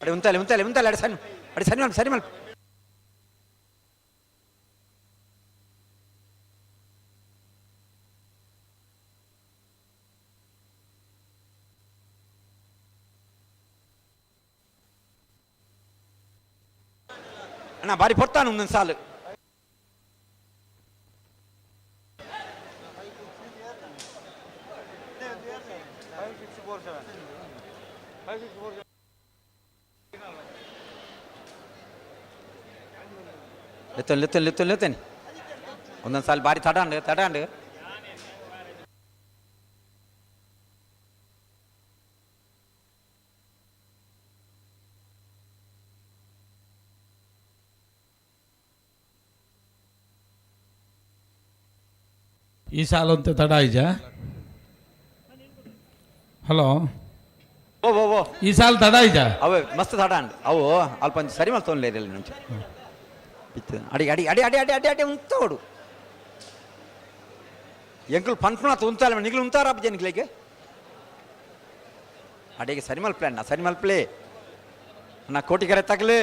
Speaker 6: ಅಡಿ ಉಂತಾಲೆ ಉಂತಾಲೆ ಉಂತಾಲೆ, ಅಡಿ ಸಣ್ಣ, ಅಡಿ ಸರಿ ಮಲ್ಪ, ಸರಿ ಮಲ್ಪ. ಅಣ್ಣ, ಬಾರಿ ಪೊರ್ತಾನು ಒಂದೊಂದು ಸಾಲು. ಲೆತ್ತನ್ ಲೆತ್ತನ್ ಲೆತ್ತನ್ ಲೆತ್ತೇನೆ. ಒಂದೊಂದು ಸಾಲು ಬಾರಿ ತಡಾಂಡು ತಡಾಂಡು.
Speaker 2: ಈ ಸಾಲಂತೆ ತಡ ಆಯ್ಜ? ಹಲೋ.
Speaker 6: ಓ ಓ ಓ.
Speaker 2: ಈ ಸಾಲ ತಡ ಆಯ್ಜ?
Speaker 6: ಅವೆ ಮಸ್ತ್ ತಡಾಂಡ್ ಅವು. ಅಲ್ಪ ಒಂಜಿ ಸರಿ ಮಲ್ತೊನ್ಲೇ ಮುಂಚೆ ಇತ್ತು. ಅಡಿ ಅಡಿ ಅಡಿ ಅಡಿ ಅಡಿ ಅಡಿ ಅಡಿ, ಉಂತೋಡು. ಎಂಕುಲು ಪನ್ಪುಣ ಉಂತಾಲ, ನಿಗ್ಲು ಉಂತಾರ ನಿಗ್ಲಿಗೆ. ಅಡಿಗೆ ಸರಿ ಮಲ್ಪ್ಲೆ ಅಣ್ಣ, ಸರಿ ಮಲ್ಪ್ಲೆ ಅಣ್ಣ. ಕೋಟಿಗೆರೆ ತಗಲಿ.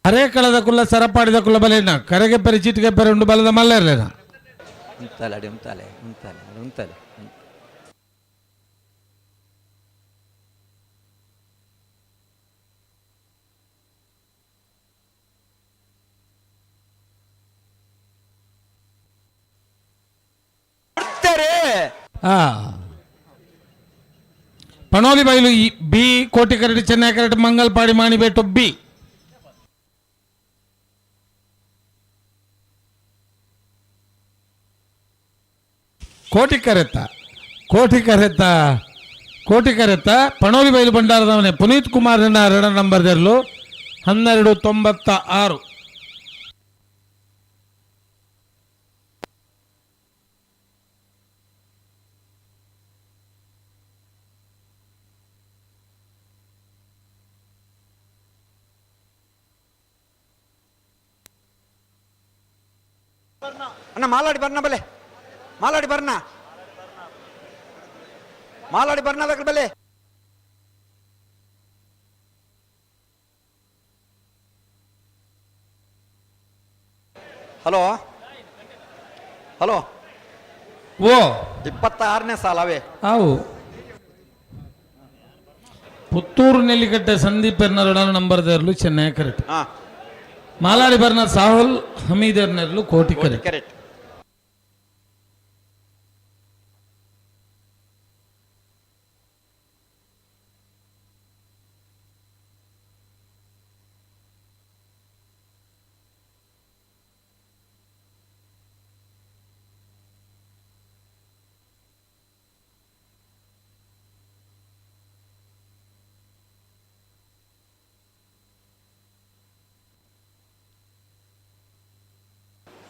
Speaker 2: ಹರೇಕಳದ ಕುಲ್ಲ ಸರಪಾಡಿದ ಕುಲ್ಲ ಬಲೇನ ಕರೆಗೆ ಪೆರಿ ಚೀಟಿಗೆ ಪೆರೆ ಉಂಡು ಬಲದ ಮಲ್ಲೇರ್ಲೇನ.
Speaker 6: ಉಂತಾಲೆ, ಅಡಿ ಉಂತಾಲೆ ಉಂತಾಲೆ, ಅಡಿ ಉಂತಾಲೆ. ಕೊಡ್ತಾರೆ.
Speaker 2: ಆ ಪಣೋಲಿ ಬೈಲು ಬಿ, ಕೋಟಿ ಕರಡಿ ಚೆನ್ನೈ ಕರಡಿ ಮಂಗಲ್ಪಾಡಿ ಮಾಣಿಬೇಟು ಬಿ. ಕೋಟಿ ಕರೆತ್ತ, ಕೋಟಿ ಕರೆತ್ತ, ಕೋಟಿ ಕರೆತ್ತ. ಪಣೋಲಿ ಬೈಲು ಭಂಡಾರದವನೇ ಪುನೀತ್ ಕುಮಾರ್ನ ರಣ ನಂಬರ್ ದೆರ್ಲು 12.96.
Speaker 6: ಅಣ್ಣ, ಮಾಲಾಡಿ ಬರ್ನ ಬಲೆ, ಮಾಲಾಡಿ ಬರ್ನ, ಮಾಲಾಡಿ ಬರ್ನ ಬಲೆ. Hello hello.
Speaker 2: ಓ.
Speaker 6: 26ನೇ ಸಾಲ ಅವೇ.
Speaker 2: ಆವು ಪುತ್ತೂರು ನೆಲ್ಲಿಕಟ್ಟೆ ಸಂದೀಪ್ ಎರ್ನರುಡ ನಂಬರ್ ದೇರ್ಲು ಚೆನ್ನೈ ಕರೆಕ್ಟ್.
Speaker 6: ಹಾ.
Speaker 2: ಮಾಲಾಡಿ ಬರ್ನ ಸಾಹುಲ್ ಹಮೀದ್ ಎರ್ನೆರ್ಲು ಕೋಟಿ ಕರೆಕ್ಟ್.
Speaker 6: ಕರೆಕ್ಟ್.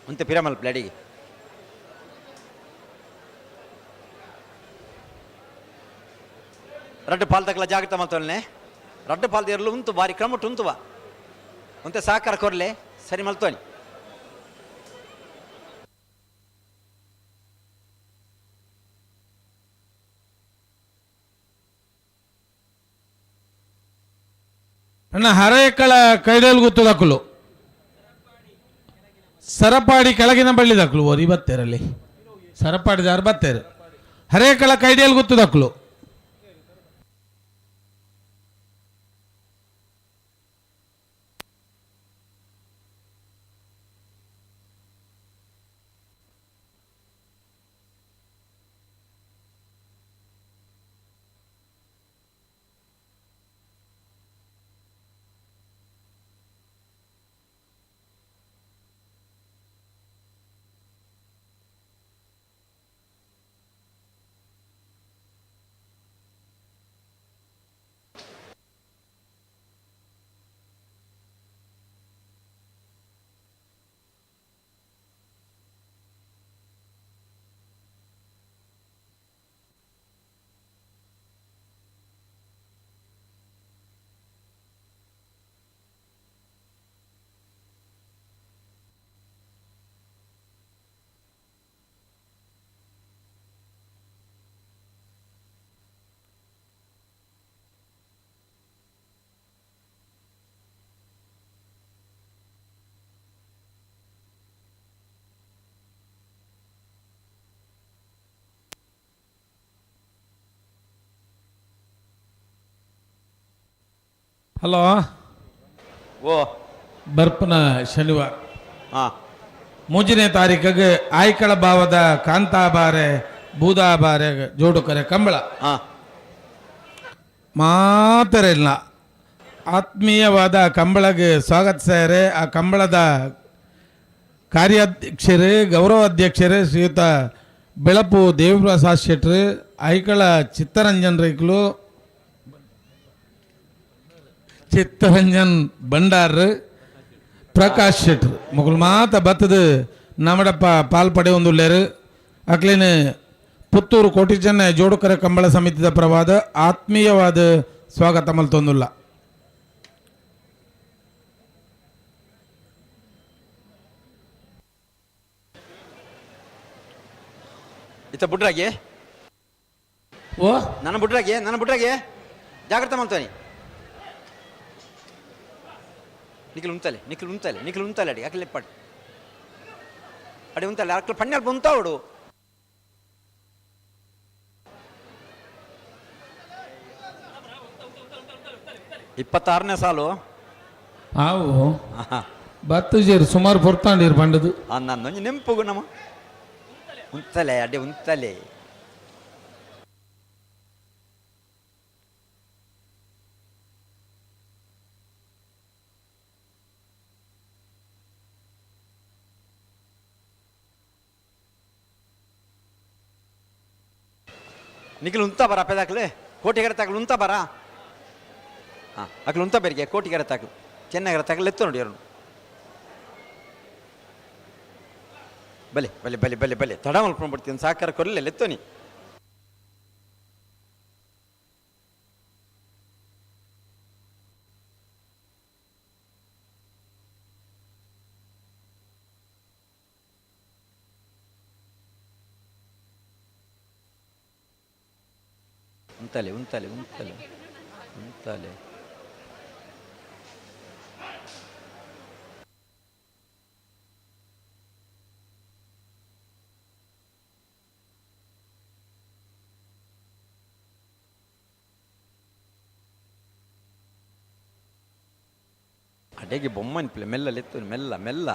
Speaker 6: ಒಂತೆ ಪಿರಮಲ್ ಪ್ಲೇಡಿಗೆ. ರಡ್ಡು ಪಾಲ್ ತಕಲ ಜಾಗ್ರತೆ ಮಲ್ತೊಲ್ನೆ. ರಡ್ಡು ಪಾಲ್ ದೇರ್ಲು ಉಂತು ಬಾರಿ ಕ್ರಮಟ್ ಉಂತುವ. ಒಂತೆ ಸಹಕಾರ ಕೊರ್ಲೆ ಸರಿ ಮಲ್ತೋನಿ.
Speaker 2: ಅಣ್ಣ ಹರೇಕಳ ಕೈಡೇಲ್ ಗುತ್ತದಕ್ಕಲು ಸರಪಾಡಿ ಕೆಳಗಿನ ಬಳ್ಳಿದಕ್ಕಲು ಓರಿ ಬತ್ತೇರಲ್ಲಿ ಸರಪಾಡಿದಾರು ಬತ್ತೇರು ಹರೇಕಳ ಕೈಡೇಲ್ ಗುತ್ತದಕ್ಕಲು. ಹಲೋ.
Speaker 6: ಓ.
Speaker 2: ಬರ್ಪನ ಶನಿವಾರ
Speaker 6: ಹಾಂ.
Speaker 2: ಮೂಜನೇ ತಾರೀಕಿಗೆ ಆಯ್ಕಳ ಭಾವದ ಕಾಂತಾಬಾರೆ ಬೂದಾಬಾರೆ ಜೋಡುಕರೆ ಕಂಬಳ.
Speaker 6: ಹಾಂ.
Speaker 2: ಮಾತರಿಲ್ಲ ಆತ್ಮೀಯವಾದ ಕಂಬಳಗೆ ಸ್ವಾಗತಿಸ್ತಾರೆ. ಆ ಕಂಬಳದ ಕಾರ್ಯಾಧ್ಯಕ್ಷರು ಗೌರವಾಧ್ಯಕ್ಷರು ಶ್ರೀಯುತ ಬೆಳಪು ದೇವಿಪ್ರಸಾದ್ ಶೆಟ್ರು, ಐಕಳ ಚಿತ್ತರಂಜನ್ ರೈಕ್ಲು, ಚಿತ್ತರಂಜನ್ ಭಂಡಾರ್, ಪ್ರಕಾಶ್ ಶೆಟ್ರು ಮೊಗಲು ಮಾತ ಬತ್ತದ ನಮಡಪ್ಪ ಪಾಲ್ ಪಡೆಯೊಂದುಲ್ಲೇರು. ಅಕ್ಲೇನು ಪುತ್ತೂರು ಕೋಟಿಚೆನ್ನ ಜೋಡುಕರ ಕಂಬಳ ಸಮಿತಿದ ಪರವಾದ ಆತ್ಮೀಯವಾದ ಸ್ವಾಗತ ಮಲ್ತೊಂದುಲ್ಲ.
Speaker 6: ಇತ್ತ ಬುಡ್ರಾಗಿ.
Speaker 2: ಓ.
Speaker 6: ನನ್ನ ಬುಡ್ರಾಗಿ, ನನ್ನ ಬುಡ್ರಾಗಿ, ಜಾಗ್ರತೆ ಮಲ್ತೋನಿ. ನಿಖಿಲ್ ಉಂತಲೆ, ನಿಖಿಲ್ ಉಂತಲೆ, ನಿಖಿಲ್ ಉಂತಲೆ. ಅಡಿ ಅಕ್ಲೆ ಪಡ್ ಅಡಿ ಉಂತಲೆ ಅಕ್ಲೆ ಪಣ್ಣಲ್ ಉಂತಾವಡು. 26ನೇ ಸಾಲು.
Speaker 2: ಆವು ಬತ್ತು ಜೇರು ಸುಮಾರು ಪೊರ್ತಾಂಡೀರು ಪಂಡದು.
Speaker 6: ನನ್ನೊಂಜಿ ನೆಂಪುಗು ನಮ್ಮ ಉಂತಲೆ ಅಡ್ಡೆ ಉಂತಲೆ. ನಿಖಿಲ್ ಉಂತ ಬರ ಪೆದಾಕ್ಲೆ ಕೋಟಿಗೆರೆ ತಾಕ್ಲು ಉಂತ ಬರ. ಹಾಂ, ಅಕ್ಲು ಉಂತ ಬೆರಿಗೆ ಕೋಟಿಗೆರೆ ತಾಕ್ಲು ಚೆನ್ನಾಗಿರ ತಾಕ್ಲು ಎತ್ತು ನೋಡಿ ಎರಡು. ಬಲೆ ಬಲೆ ಬಲೆ ಬಲೆ ಬಲೆ ತಡ ಮಲ್ಕೊಂಡ್ಬಿಡ್ತೀನಿ ಸಾಕಾರ ಕೊರಲಿಲ್ಲ ಎತ್ತೋನಿ. ಉಂತಲೆ ಉಂತಲೆ ಉಂತಲೆ ಉಂತಲೆ. ಅಡೆಗೆ ಬೊಮ್ಮನ್ ಮೆಲ್ಲ ಲೆತ್ತು ಮೆಲ್ಲ ಮೆಲ್ಲ.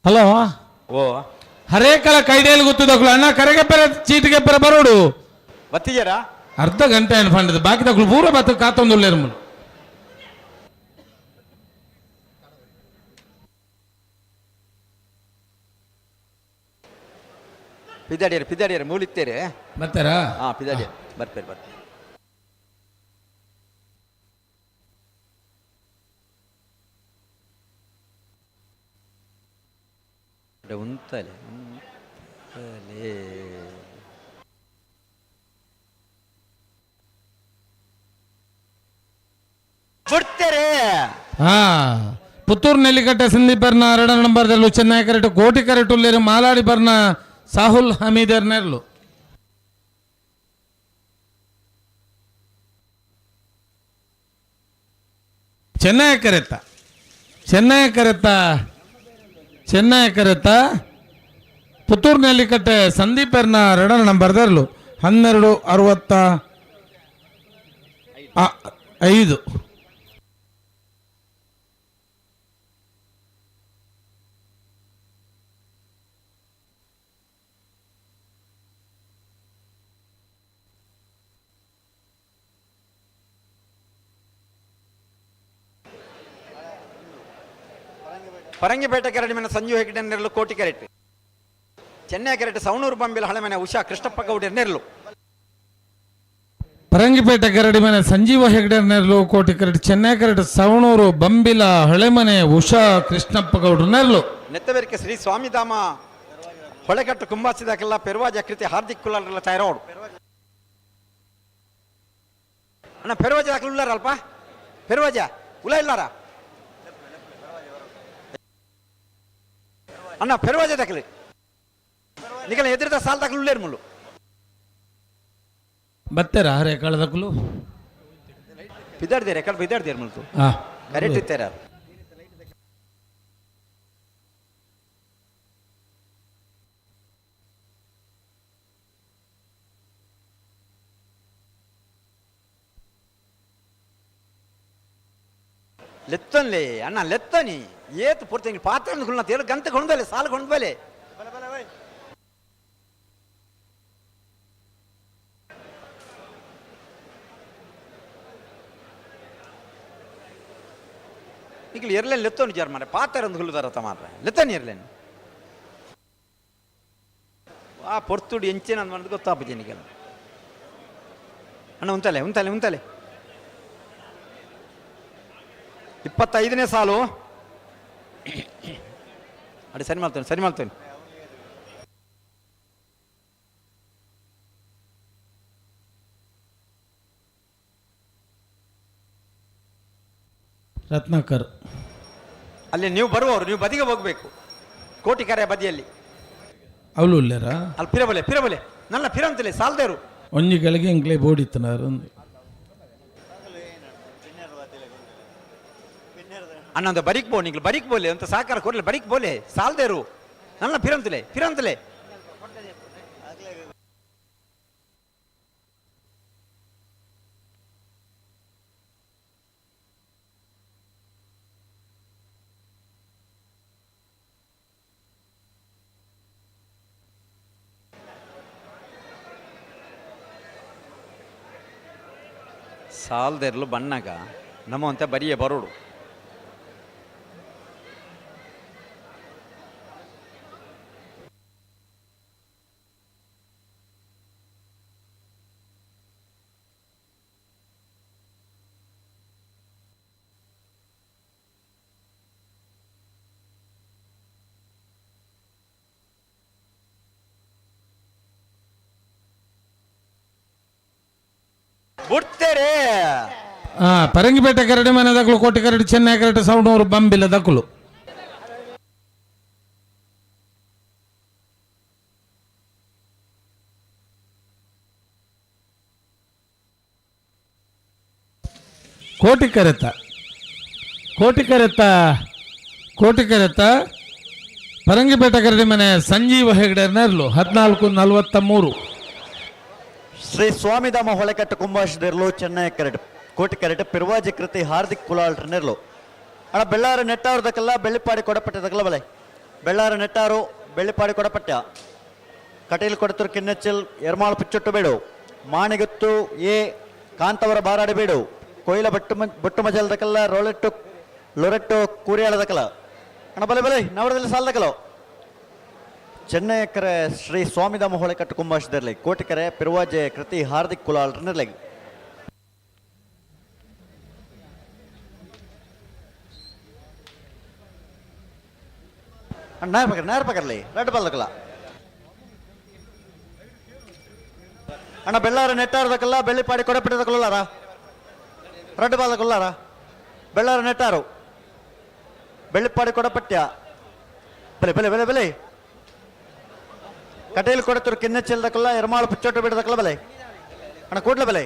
Speaker 2: Hello.
Speaker 6: ಓ.
Speaker 2: ಹರೇಕಲ ಕೈಡೇಲಿ ಗೊತ್ತದಕ್ಲು ಅಣ್ಣ ಕರೆಗೆಪ್ಪರ ಚೀಟಿಗೆ ಪರ ಬರೋಡು.
Speaker 6: ಬತ್ತಿಜರಾ?
Speaker 2: ಅರ್ಧ ಗಂಟೆ ಏನು ಫಂಡದ ಬಾಕಿ ತಕ್ಲು ಪೂರ ಬತ್ತ ಕಾತೊಂದುಲ್ಲೇರು ಮುಲು.
Speaker 6: ಪಿದಾಡಿಯರು ಪಿದಾಡಿಯರು ಮೂಲಿತ್ತೇರೆ.
Speaker 2: ಬರ್ತಾರಾ?
Speaker 6: ಹಾ, ಪಿದಾಡಿಯರು ಬರ್ತಾರೆ ಬರ್ತಾರೆ. ಉಂತಲೆ ಉಂತಲೆ. ಬಿಡ್ತೇರೆ.
Speaker 2: ಹಾ, ಪುತ್ತೂರು ನೆಲ್ಲಿಕಟ್ಟೆ ಸಂದೀಪ್ ಬರ್ನ ಎರಡನೇ ನಂಬರ್ದಲ್ಲೂ, ಚೆನ್ನೈ ಕರೆಕ್ಟ್ ಕೋಟಿ ಕರೆಕ್ಟ್ ಉಲ್ಲೇರು, ಮಾಲಾಡಿ ಬರ್ನ ಸಾಹುಲ್ ಹಮೀದರ್ ನೆರ್ಲು. ಚೆನ್ನೈ ಕರೆತ್ತ, ಚೆನ್ನೈ ಕರೆತ್ತ, ಚೆನ್ನೈ ಕರೆತ್ತ. ಪುತ್ತೂರು ನೆಲ್ಲಿಕಟ್ಟೆ ಸಂದೀಪರ್ನ ಎರಡನೇ ನಂಬರ್ದಲ್ಲೂ 12:65.
Speaker 6: ಪರಂಗಿಪೇಟೆ ಕರಡಿ ಮನೆ ಸಂಜು ಹೆಗ್ಡೆ ನೆರಳು ಕೋಟಿ ಕೆರೆಟ್. ಚೆನ್ನೈ ಕೆರೆಟ್ ಸವಣೂರು ಬಂಬಿಲ ಹಳೆ ಮನೆ ಉಷಾ ಕೃಷ್ಣಪ್ಪ ಗೌಡರ ನೆರಳು.
Speaker 2: ಪರಂಗಿಪೇಟೆ ಕರಡಿ ಮನೆ ಸಂಜೀವ ಹೆಗ್ಡೆ ನೆರಳು ಕೋಟಿ ಕರಡಿ. ಚೆನ್ನೈ ಕರಡಿ ಸವಣೂರು ಬಂಬಿಲ ಹಳೆಮನೆ ಉಷಾ ಕೃಷ್ಣಪ್ಪ ಗೌಡ್ರ ನೆರಳು.
Speaker 6: ನೆತ್ತಬೇರಿಕೆ ಶ್ರೀ ಸ್ವಾಮಿಧಾಮ ಹೊಳೆಕಟ್ಟು ಕುಂಬಾಸಿದಾಕೆಲ್ಲ ಪೆರ್ವಾಜ ಕೃತಿ ಹಾರ್ದಿಕ್ ಕುಲಾರಲ್ಲ ತಯಾರೋಡು. ಅಣ್ಣ, ಪೆರ್ವಾಜ ದಾಖಲು ಉಳ್ಳಾರ ಅಲ್ಪ? ಪೆರ್ವಾಜ ಉಲ ಇಲ್ಲಾರ ಅಣ್ಣ? ಪೆರ್ವಾಜ ದಾಖಲೆ ನಿಕಲ ಎದುರಿದ ಸಾಲ ದಾಖಲು ಉಳ್ಳೇರು ಮುಳ್ಳು.
Speaker 2: ಬತ್ತೆರ ಹರೆ ಕಳೆದಕ್ಕಲು.
Speaker 6: ಬಿದ್ದಾಡ್ದೇರೆ ಕಡೆ ಬಿದ್ದಾಡ್ದೇರು ಮುಳ್ತು.
Speaker 2: ಹಾ.
Speaker 6: ಕರೆಕ್ಟ್ ಇತ್ತಾರ. ಲೆತ್ತನ್ಲೇ ಅಣ್ಣ, ಲೆತ್ತನಿ ಏತ್ ಪೂರ್ತಿ ಪಾತ್ರ ತೇಳು ಗಂತ ಕೊಂಡ್ಬಲೆ ಸಾಲು ಕೊಂಡ್ಬಲೆ. ನಿಖಿಲ್ ಎರ್ಲೇನ್ ಲೆತ್ತೋನು ಜಾರ್ ಮಾರೆ ಪಾತ್ರ ಒಂದು ಹುಲ್ಲುದಾರ ಮಾರ್ರೆ ಲೆತ್ತನಿ ಎರ್ಲೇನು ಆ ಪೊರ್ತುಡು ಎಂಚಿನ ಅಂದ್ ಗೊತ್ತಾಪುಜಿ ನಿಖಿಲ್. ಅಣ್ಣ, ಉಂತಲೆ ಉಂತಲೆ ಉಂತಲೆ. 25ನೇ ಸಾಲು ಅಡಿ. ಸರಿ ಮಾಡ್ತೇನೆ, ಸರಿ ಮಾಡ್ತೇನೆ.
Speaker 2: ರತ್ನಾಕರ್.
Speaker 6: ಅಲ್ಲಿ ನೀವು ಬರುವವರು ನೀವು ಬದಿಗೆ ಹೋಗಬೇಕು, ಕೋಟಿಕೆರೆ ಬದಿಯಲ್ಲಿ.
Speaker 2: ಅವಳು ಉಳ್ಳೇರಾ?
Speaker 6: ಅಲ್ಲಿ ಪಿರಬಲೆ ಪಿರಬಲೆ ನನ್ನ ಪಿರಂತಲೆ ಸಾಲ್ದೇರು.
Speaker 2: ಒಂಜಿ ಗಳಿಗೆ ಇಂಕ್ಲೆ ಬೋಡಿತ್ತನಾರು.
Speaker 6: ಅಣ್ಣಂದ ಬರಿಕ್ ಬೋ, ನಿಂಗೆ ಬರಿಕ್ ಬೋಲೆ ಅಂತ ಸಾಕಾರ ಕೊರ್ಲೆ, ಬರಿಕ್ ಬೋಲೆ ಸಾಲ್ದೇರು ನನ್ನ ಪಿರಂತಲೆ ಪಿರಂತಲೆ. ಸಾಲ್ದೆರ್ಲು ಬಣ್ಣಗ ನಮ್ಮಂತ ಬರಿಯೇ ಬರೋಡು. ಬಿಡ್ತೇರೆ.
Speaker 2: ಹಾ, ಪರಂಗಿಪೇಟೆ ಕರಡಿ ಮನೆ ದಕ್ಕಲು ಕೋಟಿ ಕರಡಿ. ಚೆನ್ನೈ ಕರಡಿ ಸೌಂಡೂರು ಬಂಬಿಲ ದಕ್ಕಲು. ಕೋಟಿ ಕರೆತ, ಕೋಟಿ ಕರೆತ, ಕೋಟಿ ಕರೆತ. ಪರಂಗಿಪೇಟೆ ಕರಡಿ ಮನೆ ಸಂಜೀವ ಹೆಗಡೆ ನೆರಳು 14:43.
Speaker 4: ಶ್ರೀ ಸ್ವಾಮಿಧಾಮ ಹೊಳೆಕಟ್ಟು ಕುಂಭಾಶಿದರ್ಲು ಚೆನ್ನೈ ಕರೆಟ್ ಕೋಟಿ ಕರೆಟ್ ಪಿರ್ವಾಜಿ ಕೃತಿ ಹಾರ್ದಿಕ್ ಕುಲಾಲ್ ನೆರ್ಲು. ಅಣ್ಣ, ಬೆಳ್ಳಾರ ನೆಟ್ಟಾವ್ರದಕ್ಕೆಲ್ಲ ಬೆಳ್ಳಿಪಾಡಿ ಕೊಡಪಟ್ಟದಕ್ಕೆಲ್ಲ ಬಲೆ. Bellare Nettaru Bellippadi Kodapatya, Kateel Kodathur Kinnachil Ermal Puchottu Bedu, Maniguttu A Kantavara Baradi Bedu, Koila Bhattu Bottu Majalidakalla ರೋಲೆಟ್ಟು ಲೊರೆಟ್ಟು ಕೂರಿಯಾಳದಕಲ. ಅಣ್ಣ ಬಲೆ ಬಲೆ ನವರದಲ್ಲಿ ಸಾಲದಕಲೋ. ಚೆನ್ನೈಕರೆ ಶ್ರೀ ಸ್ವಾಮಿಧಾಮ ಹೊಳೆಕಟ್ಟು ಕುಂಭಾಶಿದರ್ಲಿ, ಕೋಟಿಕೆರೆ ಪಿರುವಾಜೆ ಕೃತಿ ಹಾರ್ದಿಕ್ ಕುಲಾಲ್ ನಿರ್ಲಗಿ. ಅಣ್ಣ ನೇರ ಪಕರ್ ನೇರ ಪಕರ್ಲಿ ರೆಡ್ ಬಾಲ್ದಕಲ್ಲ. ಅಣ್ಣ ಬೆಳ್ಳಾರ ನೆಟ್ಟಾರದಕಲ್ಲ ಬೆಳ್ಳಿಪಾಡಿ ಕೊಡಪಿಟ್ಟದಕಲ್ಲಾರ ರೆಡ್ ಬಾಲ್ದಕಲ್ಲಾರ. ಬೆಳ್ಳಾರ ನೆಟ್ಟಾರು ಬೆಳ್ಳಿಪಾಡಿ ಕೊಡಪಟ್ಯ ಬಲೆ ಬಲೆ ಬಲೆ ಬಲೆ. ಕಟೀಲ್ ಕೊಡತೂರು ಕಿನ್ನೆಚ್ಚಲ್ದಕಲ್ಲ ಎರ್ಮಾಳು ಪುಚ್ಚೊಟ್ಟು ಬಿಡದಕಲ್ಲ ಬಲೆ. ಅಣ್ಣ ಕೂಡ್ಲ ಬಲೆ.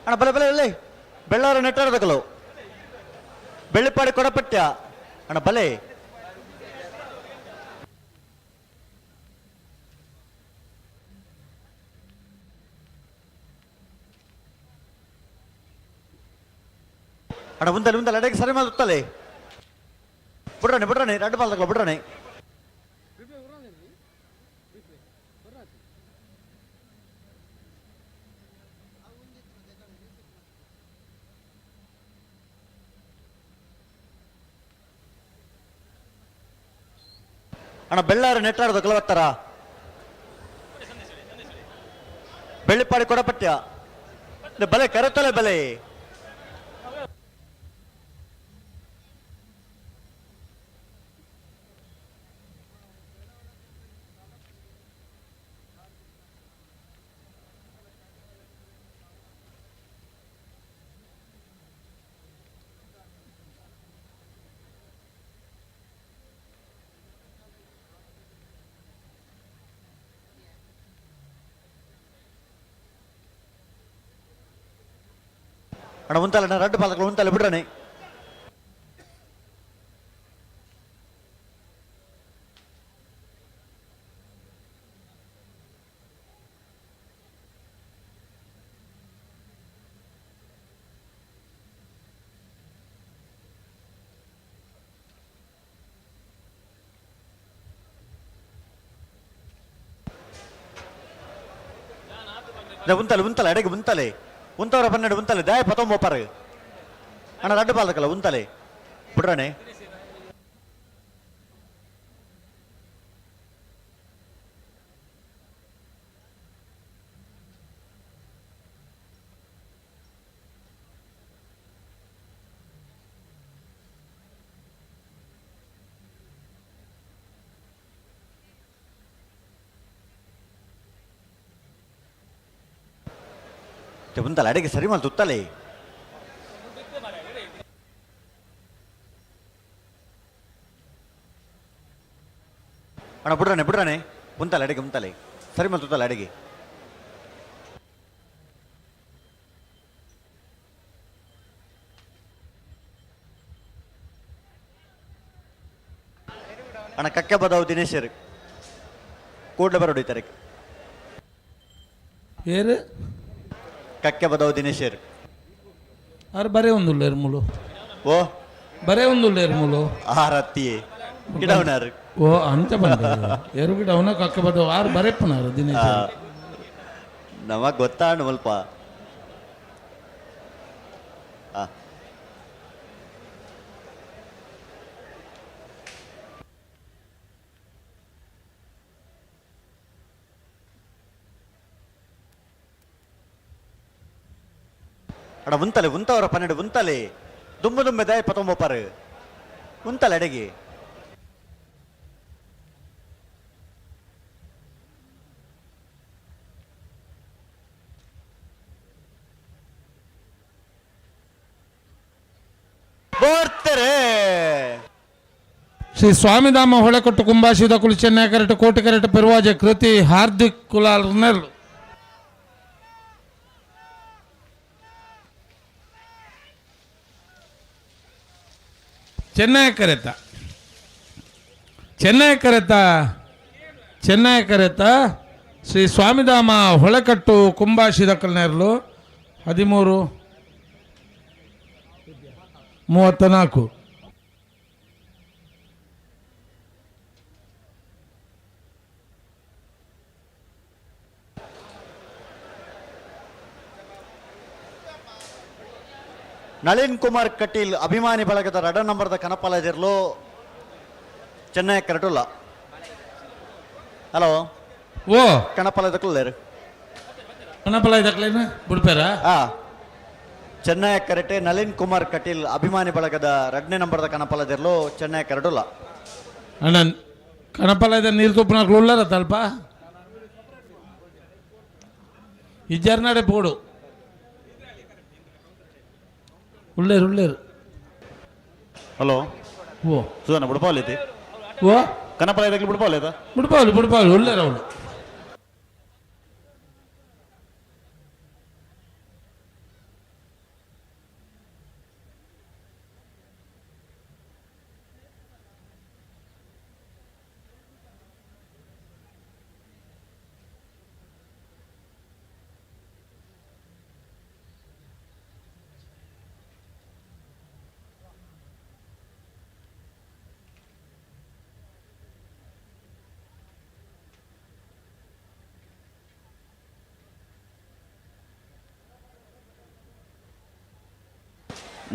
Speaker 4: ಅಣ್ಣ ಬಲೆ ಬಲೆ ಬಲೆ. ಬೆಳ್ಳಾರ ನೆಟ್ಟಾರದಕಲು ಬೆಳ್ಳಿಪಾಡಿ ಕೊಡಪಟ್ಯ. ಅಣ್ಣ ಬಲೆ. ಅಣ್ಣ ಉಂದಲೆ ಉಂದಲೆ ಅಡೆಗೆ ಸರಿ ಮಾಡುತ್ತಲೆ. ಬಿಡ್ರಣೆ ಬಿಡ್ರಣೆ ರಡ್ಡು ಬಾಲ್ದಕಲು ಬಿಡ್ರಣೆ. ಅಣ್ಣ ಬೆಳ್ಳಾರ ನೆಟ್ಟಾರದಕಲ ಬತ್ತಾರ ಬೆಳ್ಳಿಪಾಡಿ ಕೊಡಪಟ್ಯ ಬಲೆ ಕರೆತಲೆ ಬಲೆ. ಅಣ್ಣ ಉಂತಲ್ಲ ಅಣ್ಣ ರಡ್ಡು ಪಾಲಕಲು ಉಂತಲ್ಲ ಬಿಡ್ರಣೆ. ಉಂತಲೆ ಉಂತಲೆ ಅಡೆಗೆ ಉಂತಲೆ ಉಂತವರ ಪನ್ನೆರಡು ಉಂತಲೆ ದಾಯ ಪತ್ತೊಂಬ ಅಣ್ಣ ರಡ್ಡು ಪಾಲಕಲ್ಲ ಉಂತಲೆ ಬಿಡ್ರಣೆ. ಉಂತಲೆ ಅಡೆಗೆ ಸರಿ ಮಾಲ್ ತುತ್ತಲೆ. ಅಣ್ಣ ಬಿಡ್ರಣೆ ಬಿಡ್ರಣೆ ಉಂತಲೆ ಅಡೆಗೆ ಉಂತಲೆ ಸರಿ ಮಾಲ್ ತುತ್ತಲೆ ಅಡೆಗೆ. ಅಣ್ಣ ಕಕ್ಕೆ ಬದವು ದಿನೇಶರ್ ಕೂಡ್ಲೆ ಬರೋಡಿ ತಾರೀಕು.
Speaker 2: ಏರು
Speaker 4: ಕಕ್ಕೆ ಬದವು ದಿನೇಶರ್
Speaker 2: ಆರು ಬರೇ ಒಂದುಲ್ಲ ಎರ್ಮುಲು.
Speaker 4: ಓ
Speaker 2: ಬರೇ ಒಂದುಲ್ಲ ಎರ್ಮುಲು.
Speaker 4: ಆರತ್ತಿ ಗಿಡವನಾರು.
Speaker 2: ಓ ಅಂಚ ಬಂದ ಎರು ಗಿಡ ಅವನ ಕಕ್ಕೆ ಬದವು ಆರು ಬರೆಪ್ಪನಾರು ದಿನೇಶ್.
Speaker 4: ನಮಗ್ ಗೊತ್ತಾಣ ಮುಲ್ಪ. ಅಡ ಉಂತಲೆ ಉಂತವರ ಪನ್ನೆರಡು ಉಂತಲೆ ದುಂಬು ದುಂಬೆ ದಾಯ ಪತ್ತೊಂಬ ಉಂತಲೆ ಅಡಗಿ. ಬೋರ್ತಾರೆ.
Speaker 2: ಶ್ರೀ ಸ್ವಾಮಿಧಾಮ ಹೊಳೆಕೊಟ್ಟು ಕುಂಬಾಶಿದ ಕುಲಿ ಚೆನ್ನೈ ಕರೆಟ್ ಕೋಟಿ ಕರೆಟ್ ಪೆರುವಾಜೆ ಕೃತಿ ಹಾರ್ದಿಕ್ ಕುಲಾಲ್ ನೆರ್ಲು. ಚೆನ್ನೈ ಕರೆತ ಚೆನ್ನೈ ಕರೆತ ಚೆನ್ನೈ ಕರೆತ ಶ್ರೀ ಸ್ವಾಮಿಧಾಮ ಹೊಳೆಕಟ್ಟು ಕುಂಬಾಶಿದಕ್ಕಲ್ನೇರ್ಲು 13:34.
Speaker 4: ನಳಿನ್ ಕುಮಾರ್ ಕಟೀಲ್ ಅಭಿಮಾನಿ ಬಳಗದ ರಡ ನಂಬರ್ದ ಕನಪಾಲದಿರ್ಲು ಚೆನ್ನೈ ಕರಟುಲ್ಲ. ಹಲೋ.
Speaker 2: ಓ.
Speaker 4: ಕಣಪಾಲದಕ್ಕಲ್ಲೇರು.
Speaker 2: ಕಣಪಲ ಇದಕ್ಲೇನು ಬಿಡ್ಪೇರ?
Speaker 4: ಆ ಚೆನ್ನೈ ಕರೆಟೆ ನಳಿನ್ ಕುಮಾರ್ ಕಟೀಲ್ ಅಭಿಮಾನಿ ಬಳಗದ ರಡ್ನೇ ನಂಬರ್ದ ಕಣಪಾಲದಿರ್ಲು ಚೆನ್ನೈ ಕರಟುಲ್ಲ.
Speaker 2: ಅಣ್ಣ, ಕಣಪಲ ಇದೆ, ನೀರು ತುಪ್ಪನಾಕ್ಲು ಉಳ್ಳಾರ ತಲ್ಪ ಇಜ್ಜರ್ನಾಡೆ ಪೋಡು. ಉಳ್ಳೇರು ಉಳ್ಳೇರು.
Speaker 7: ಹಲೋ.
Speaker 2: ಓ.
Speaker 7: ಸುಧಾನ ಬುಡಪಾವಲೈತಿ.
Speaker 2: ಓ.
Speaker 7: ಕನಪಲ ಇದಕ್ಕೆ ಬುಡಪಾವಲೈತ.
Speaker 2: ಬಿಡ್ಪಾವಲಿ ಬಿಡ್ಪಾವಲಿ, ಉಳ್ಳೇರು ಅವಳು.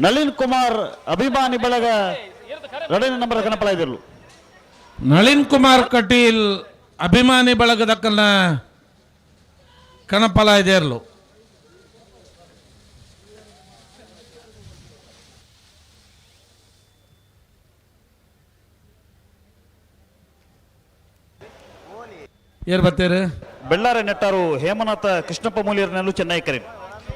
Speaker 7: ನಳಿನ್ ಕುಮಾರ್ ಅಭಿಮಾನಿ ಬಳಗ ಎರಡನೇ ನಂಬರ್ ಕನಪಲ ಇದಿರ್ಲು.
Speaker 2: ನಳಿನ್ ಕುಮಾರ್ ಕಟೀಲ್ ಅಭಿಮಾನಿ ಬಳಗದಕ್ಕನ್ನ ಕಣಪಲ ಇದೇರ್ಲು. ಏರ್ ಬತ್ತೇರು?
Speaker 7: ಬೆಳ್ಳಾರೆ ನೆಟ್ಟಾರು ಹೇಮನಾಥ ಕೃಷ್ಣಪ್ಪ ಮೂಲಿಯರ್ನಲ್ಲೂ ಚೆನ್ನೈ ಕರೆ.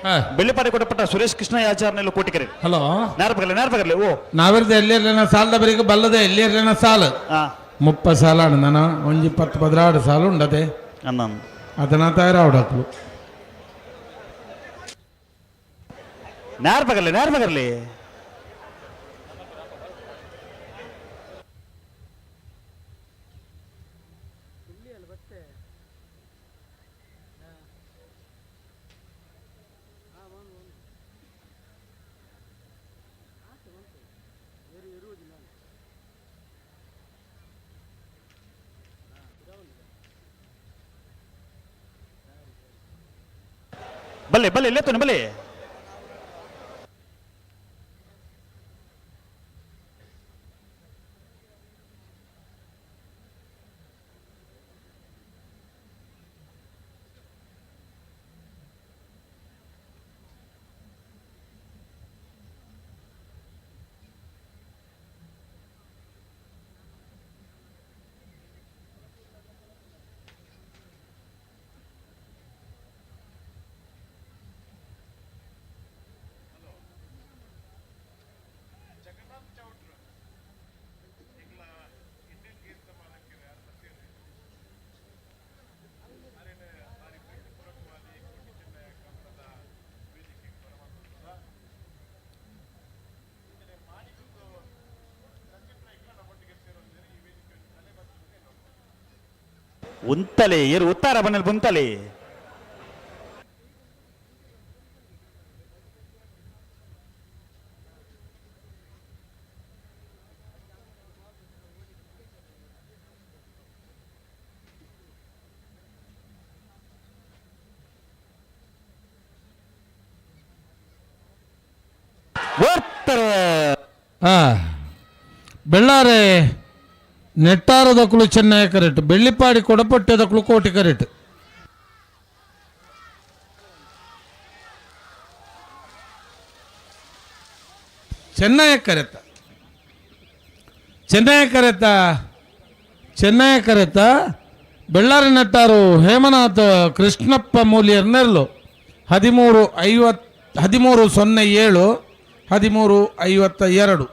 Speaker 2: ಹಾ.
Speaker 7: ಬೆಳ್ಳಿಪಾಡಿ ಕೊಟ್ಟಪಟ್ಟ ಸುರೇಶ್ ಕೃಷ್ಣ ಯಾಚಾರ್ನಲ್ಲೂ ಕೋಟಿ ಕರೆ.
Speaker 2: ಹಲೋ.
Speaker 7: ನೇರಪಗರ್ಲಿ ನೇರಪಗರ್ಲಿ ಓ.
Speaker 2: ನಾವಿರ್ದ ಎಲ್ಲಿರ್ಲೇನ ಸಾಲದ ಬರಿಗೆ ಬಲ್ಲದೆ ಎಲ್ಲಿರ್ಲೇನ ಸಾಲು.
Speaker 7: ಹಾ.
Speaker 2: 30 ಸಾಲ ನನ್ನ ಒಂಜಿ 10 12 ಸಾಲು ಉಂಡತೆ.
Speaker 7: ಅನ್ನ.
Speaker 2: ಅದನ್ನ ತಯಾರಾವಡಕ್ಲು.
Speaker 7: ನೇರಪಗರ್ಲಿ ನೇರಪಗರ್ಲಿ. ಬಲ್ಲೆ ಬಲ್ಲೆ ಲೇತೋನೆ ಬಲ್ಲೆ. ಉಂತಲೆ ಏರು ಉತ್ತಾರ ಬನ್ನಲ್ಲಿ ಬುಂತಲೆ. ಓಡ್ತಾರೆ.
Speaker 2: ಆ, ಬೆಳ್ಳಾರೆ ನೆಟ್ಟಾರದಕ್ಕಲು ಚೆನ್ನೈ ಕರೆಕ್ಟ್, ಬೆಳ್ಳಿಪಾಡಿ ಕೊಡಪಟ್ಟೆದಕ್ಕಲು ಕೋಟಿ ಕರೆಕ್ಟ್. ಚೆನ್ನೈ ಕರೆತ ಚೆನ್ನೈ ಕರೆತ ಚೆನ್ನೈ ಕರೆತ ಬೆಳ್ಳಾರಿ ನೆಟ್ಟಾರು ಹೇಮನಾಥ್ ಕೃಷ್ಣಪ್ಪ ಮೂಲಿಯರ್ ನೆರಳು 13:50, 13:07, 13:52.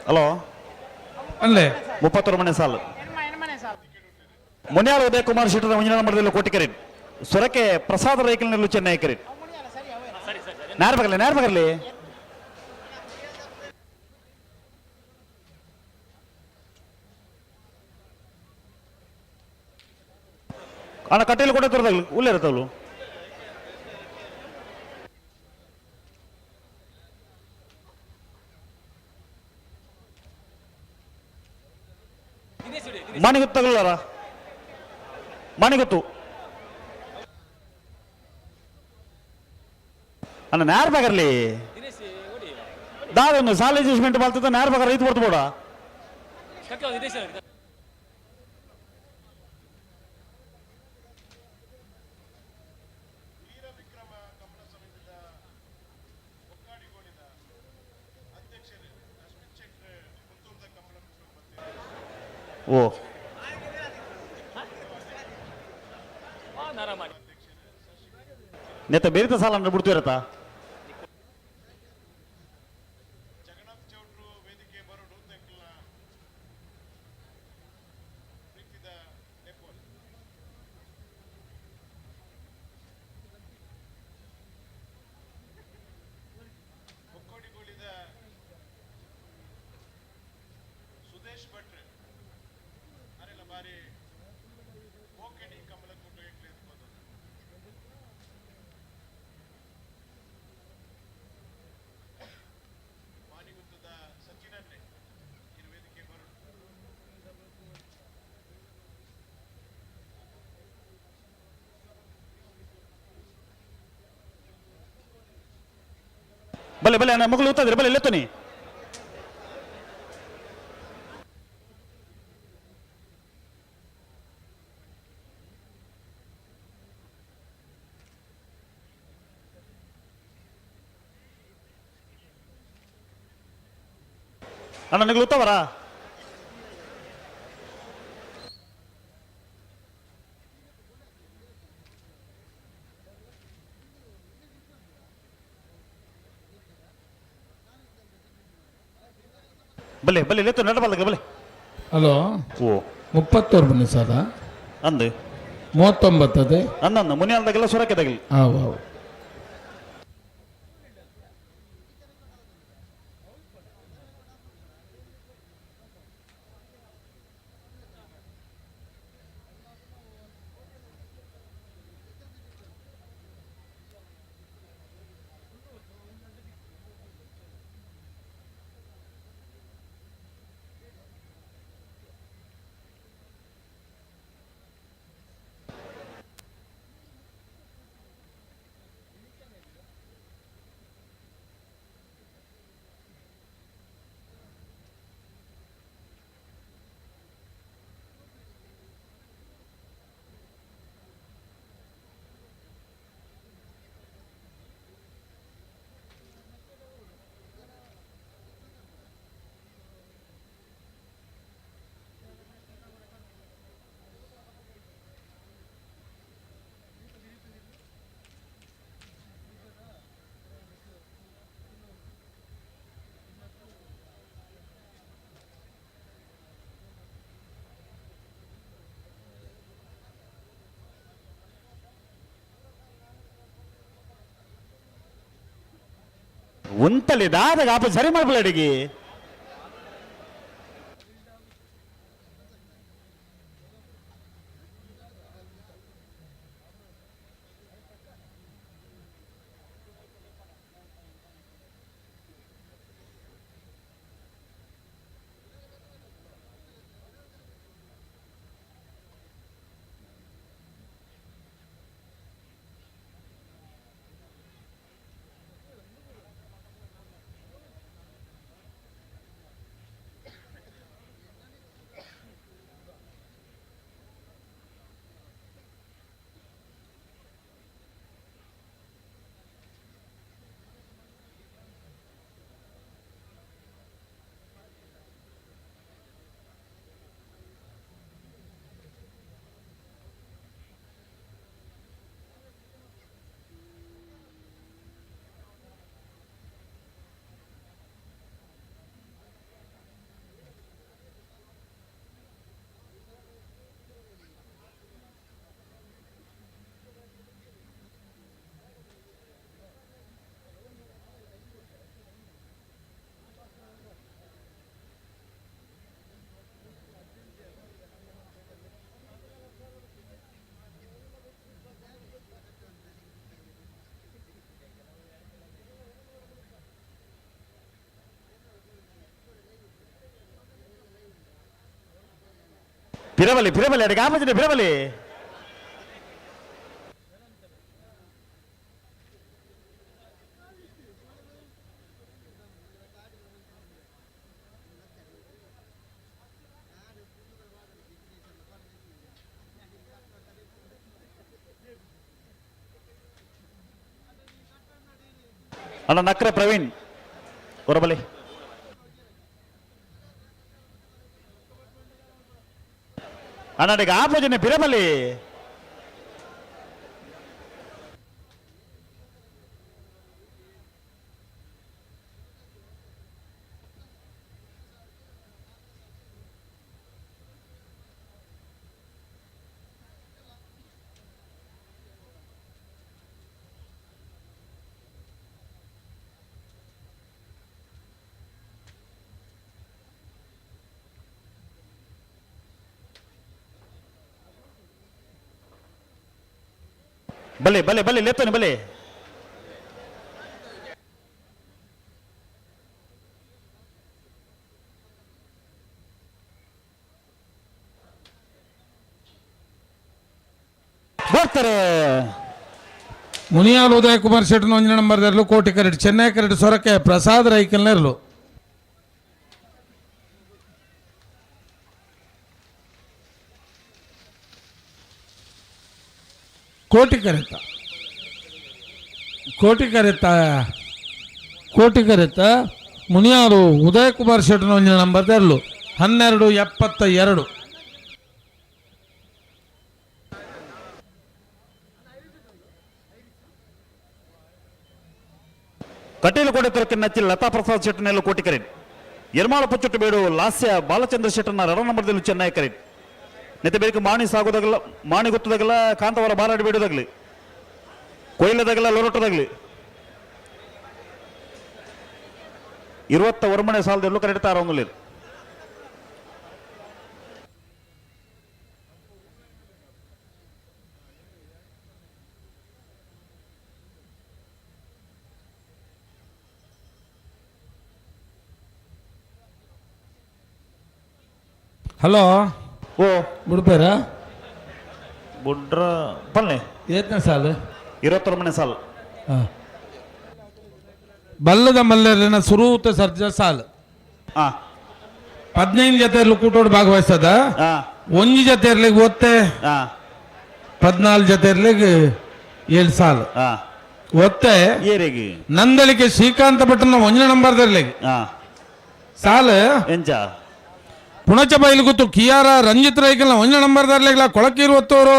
Speaker 7: Hello.
Speaker 2: ಅಲ್ಲೇ.
Speaker 7: 31ನೇ ಸಾಲು. ಮುನಿಯಾಲ ಉದಯ ಕುಮಾರ್ ಶೆಟ್ಟರ್ ಒಂಜನೇ ನಂಬರ್ದಲ್ಲಿ ಕೋಟಿಕರಿ, ಸೊರಕೆ ಪ್ರಸಾದ ರೈಕಲ್ನಲ್ಲೂ ಚೆನ್ನೈ ಕರಿ. ನೇರ ಬಗರ್ಲಿ, ನೇರ ಬಗರ್ಲಿ. ಅಣ್ಣ, ಕಟ್ಟೆಯಲ್ಲಿ ಕೂಡ ತೋರ್ದಾಗ್ಲಿ ಉಳ್ಳೇ ಇರ್ತಾವಲು. ಮಾಣಿಗೊತ್ತು ತಗೊಳ್ಳಾರ, ಮಾಣಿಗೊತ್ತು. ಅಣ್ಣ, ನೇರ ಬಗರ್ಲಿ. ದಾದೊಂದು ಸಾಲ ಅಡ್ಜಸ್ಟ್ಮೆಂಟ್ ಬಾಲ್ತದ. ನೇರ ಬಗರ್ ರೈತ ಬರ್ತು ಬೋಡ. ಓ, ನೆತ್ತ ಬೇರಿತ ಸಾಲ ಅಂದ್ರೆ ಬಿಡ್ತೀರತ್ತ. ಬಲೆ ಬಲೆ ಅಣ್ಣ, ಮಗಳು ಓದ್ತಾ ಇದ್ರೆ ಬಲೆ ಲೆತ್ತನಿ. ಅಣ್ಣ, ನಿಗಳು ಉತ್ತವರಾ? ಬಲೆ ಬಲೆ ಲೆತ್ತು ನಡಬಲ್ಲ ಬಲೆ.
Speaker 2: ಹಲೋ.
Speaker 7: ಓ.
Speaker 2: 31 ಸಾಲ.
Speaker 7: ಅಂದು.
Speaker 2: 39 ಅದೇ.
Speaker 7: ಅಂದ, ಮುನಿಯಾಲ್ದಾಗೆಲ್ಲ ಸೊರಕೆದಾಗಲಿ.
Speaker 2: ಹಾಂ ಹಾಂ.
Speaker 7: ಉಂತಲಿ ದಾದಾಗ ಆಪ ಸರಿ ಮಾಡ್ಬಲ್ಲ ಅಡಿಗೆ. ಪಿರಬಲಿ ಪಿರಬಲಿ ಅಡಿಗೆ ಆಪಜಿನ ಪಿರಬಲಿ. ಅಣ್ಣ ನಕ್ರೆ ಪ್ರವೀಣ್ ಹೊರಬಲಿ. ಅಣ್ಣ ಅಡಿಗೆ ಆಪಜಿನ ಪಿರಬಲಿ. ಬಲೆ ಬಲೆ ಬಲೆ ಲೇತೋನಿ ಬಲೆ. ಬರ್ತಾರೆ.
Speaker 2: ಮುನಿಯಾಲ್ ಉದಯ ಕುಮಾರ್ ಶೆಟ್ಟನ ಒಂಜಿ ನಂಬರ್ ದರ್ಲು ಕೋಟಿ ಕರೆಟ್ ಚೆನ್ನೈ ಕರೆಟ್ ಸೊರಕೆ ಪ್ರಸಾದ್ ರೈಕಲ್ನೆರ್ಲು. ಕೋಟಿ ಕರೆತ ಕೋಟಿ ಕರೆತ ಕೋಟಿ ಕರೆತ ಮುನಿಯಾರು ಉದಯ ಕುಮಾರ್ ಶೆಟ್ಟನ ಒಂಜಿ ನಂಬರ್ ದರ್ಲು 12:72.
Speaker 7: ಕಟೀಲು ಕೋಟೆ ತುರಕಿನ ನಚ್ಚಿ ಲತಾ ಪ್ರಸಾದ್ ಶೆಟ್ಟನೆಲ್ಲ ಕೋಟಿ ಕರೆಟ್ ಎರ್ಮಾಳ ಪುಚ್ಚುಟ್ಟು ಬೇಡು ಲಾಸ್ಯ ಬಾಲಚಂದ್ರ ಶೆಟ್ಟನ ರಡ ನಂಬರ್ದಲ್ಲಿ ಚೆನ್ನೈ ಕರೆಟ್ ನೆತ್ತೆ ಬೇಕು ಮಾಣಿ ಸಾಗೋದಾಗಲ್ಲ ಮಾಣಿ ಗೊತ್ತದಾಗಲ್ಲ ಕಾಂತವರ ಬಾಲಾಡಿ ಬೇಡುದಾಗ್ಲಿ ಕೊಯ್ಲದಾಗಲ್ಲ ಲೊರಟದಾಗ್ಲಿ ಇರುವತ್ತ ಒರ್ಮನೆ ಸಾಲದಲ್ಲೂ ಕರೆಕ್ಟ್ ತಾರಂಗಿಲ್ಲ.
Speaker 2: ಹಲೋ.
Speaker 7: ಓ.
Speaker 2: ಬಿಡ್ಪೇರ.
Speaker 7: ಬುಡ್ರ ಪಲ್ಲೆ.
Speaker 2: ಏತ್ನ ಸಾಲು?
Speaker 7: ಇರುವತ್ತೊಂಬನೇ ಸಾಲು.
Speaker 2: ಬಲ್ಲದ ಮಲ್ಲರಿನ ಸುರೂತ ಸರ್ಜ ಸಾಲು.
Speaker 7: ಹಾ.
Speaker 2: 15 ಜೊತೆ ಕೂಟೋಡು ಭಾಗವಹಿಸದ.
Speaker 7: ಹಾ.
Speaker 2: ಒಂಜಿ ಜೊತೆ ಇರ್ಲಿಕ್ಕೆ ಒತ್ತೆ.
Speaker 7: ಹಾ.
Speaker 2: 14 ಜೊತೆ ಇರ್ಲಿಕ್ಕೆ 7 ಸಾಲು.
Speaker 7: ಹಾ.
Speaker 2: ಒತ್ತೆ.
Speaker 7: ಏರಿಗೆ?
Speaker 2: ನಂದಳಿಕೆ ಶ್ರೀಕಾಂತ ಭಟ್ಟನ ಒಂಜಿ ನಂಬರ್ ಇರ್ಲಿಕ್ಕೆ
Speaker 7: ಹಾ.
Speaker 2: ಸಾಲು.
Speaker 7: ಎಂಚ?
Speaker 2: ಪುಣಚ ಬೈಲು ಗೊತ್ತು ಕಿಯಾರ ರಂಜಿತ್ ರೈಕಲ್ನ ಒಂಜಿ ನಂಬರ್ ದರ್ಲಿಗ್ಲ ಕೊಳಕೀರು ಒತ್ತೋರು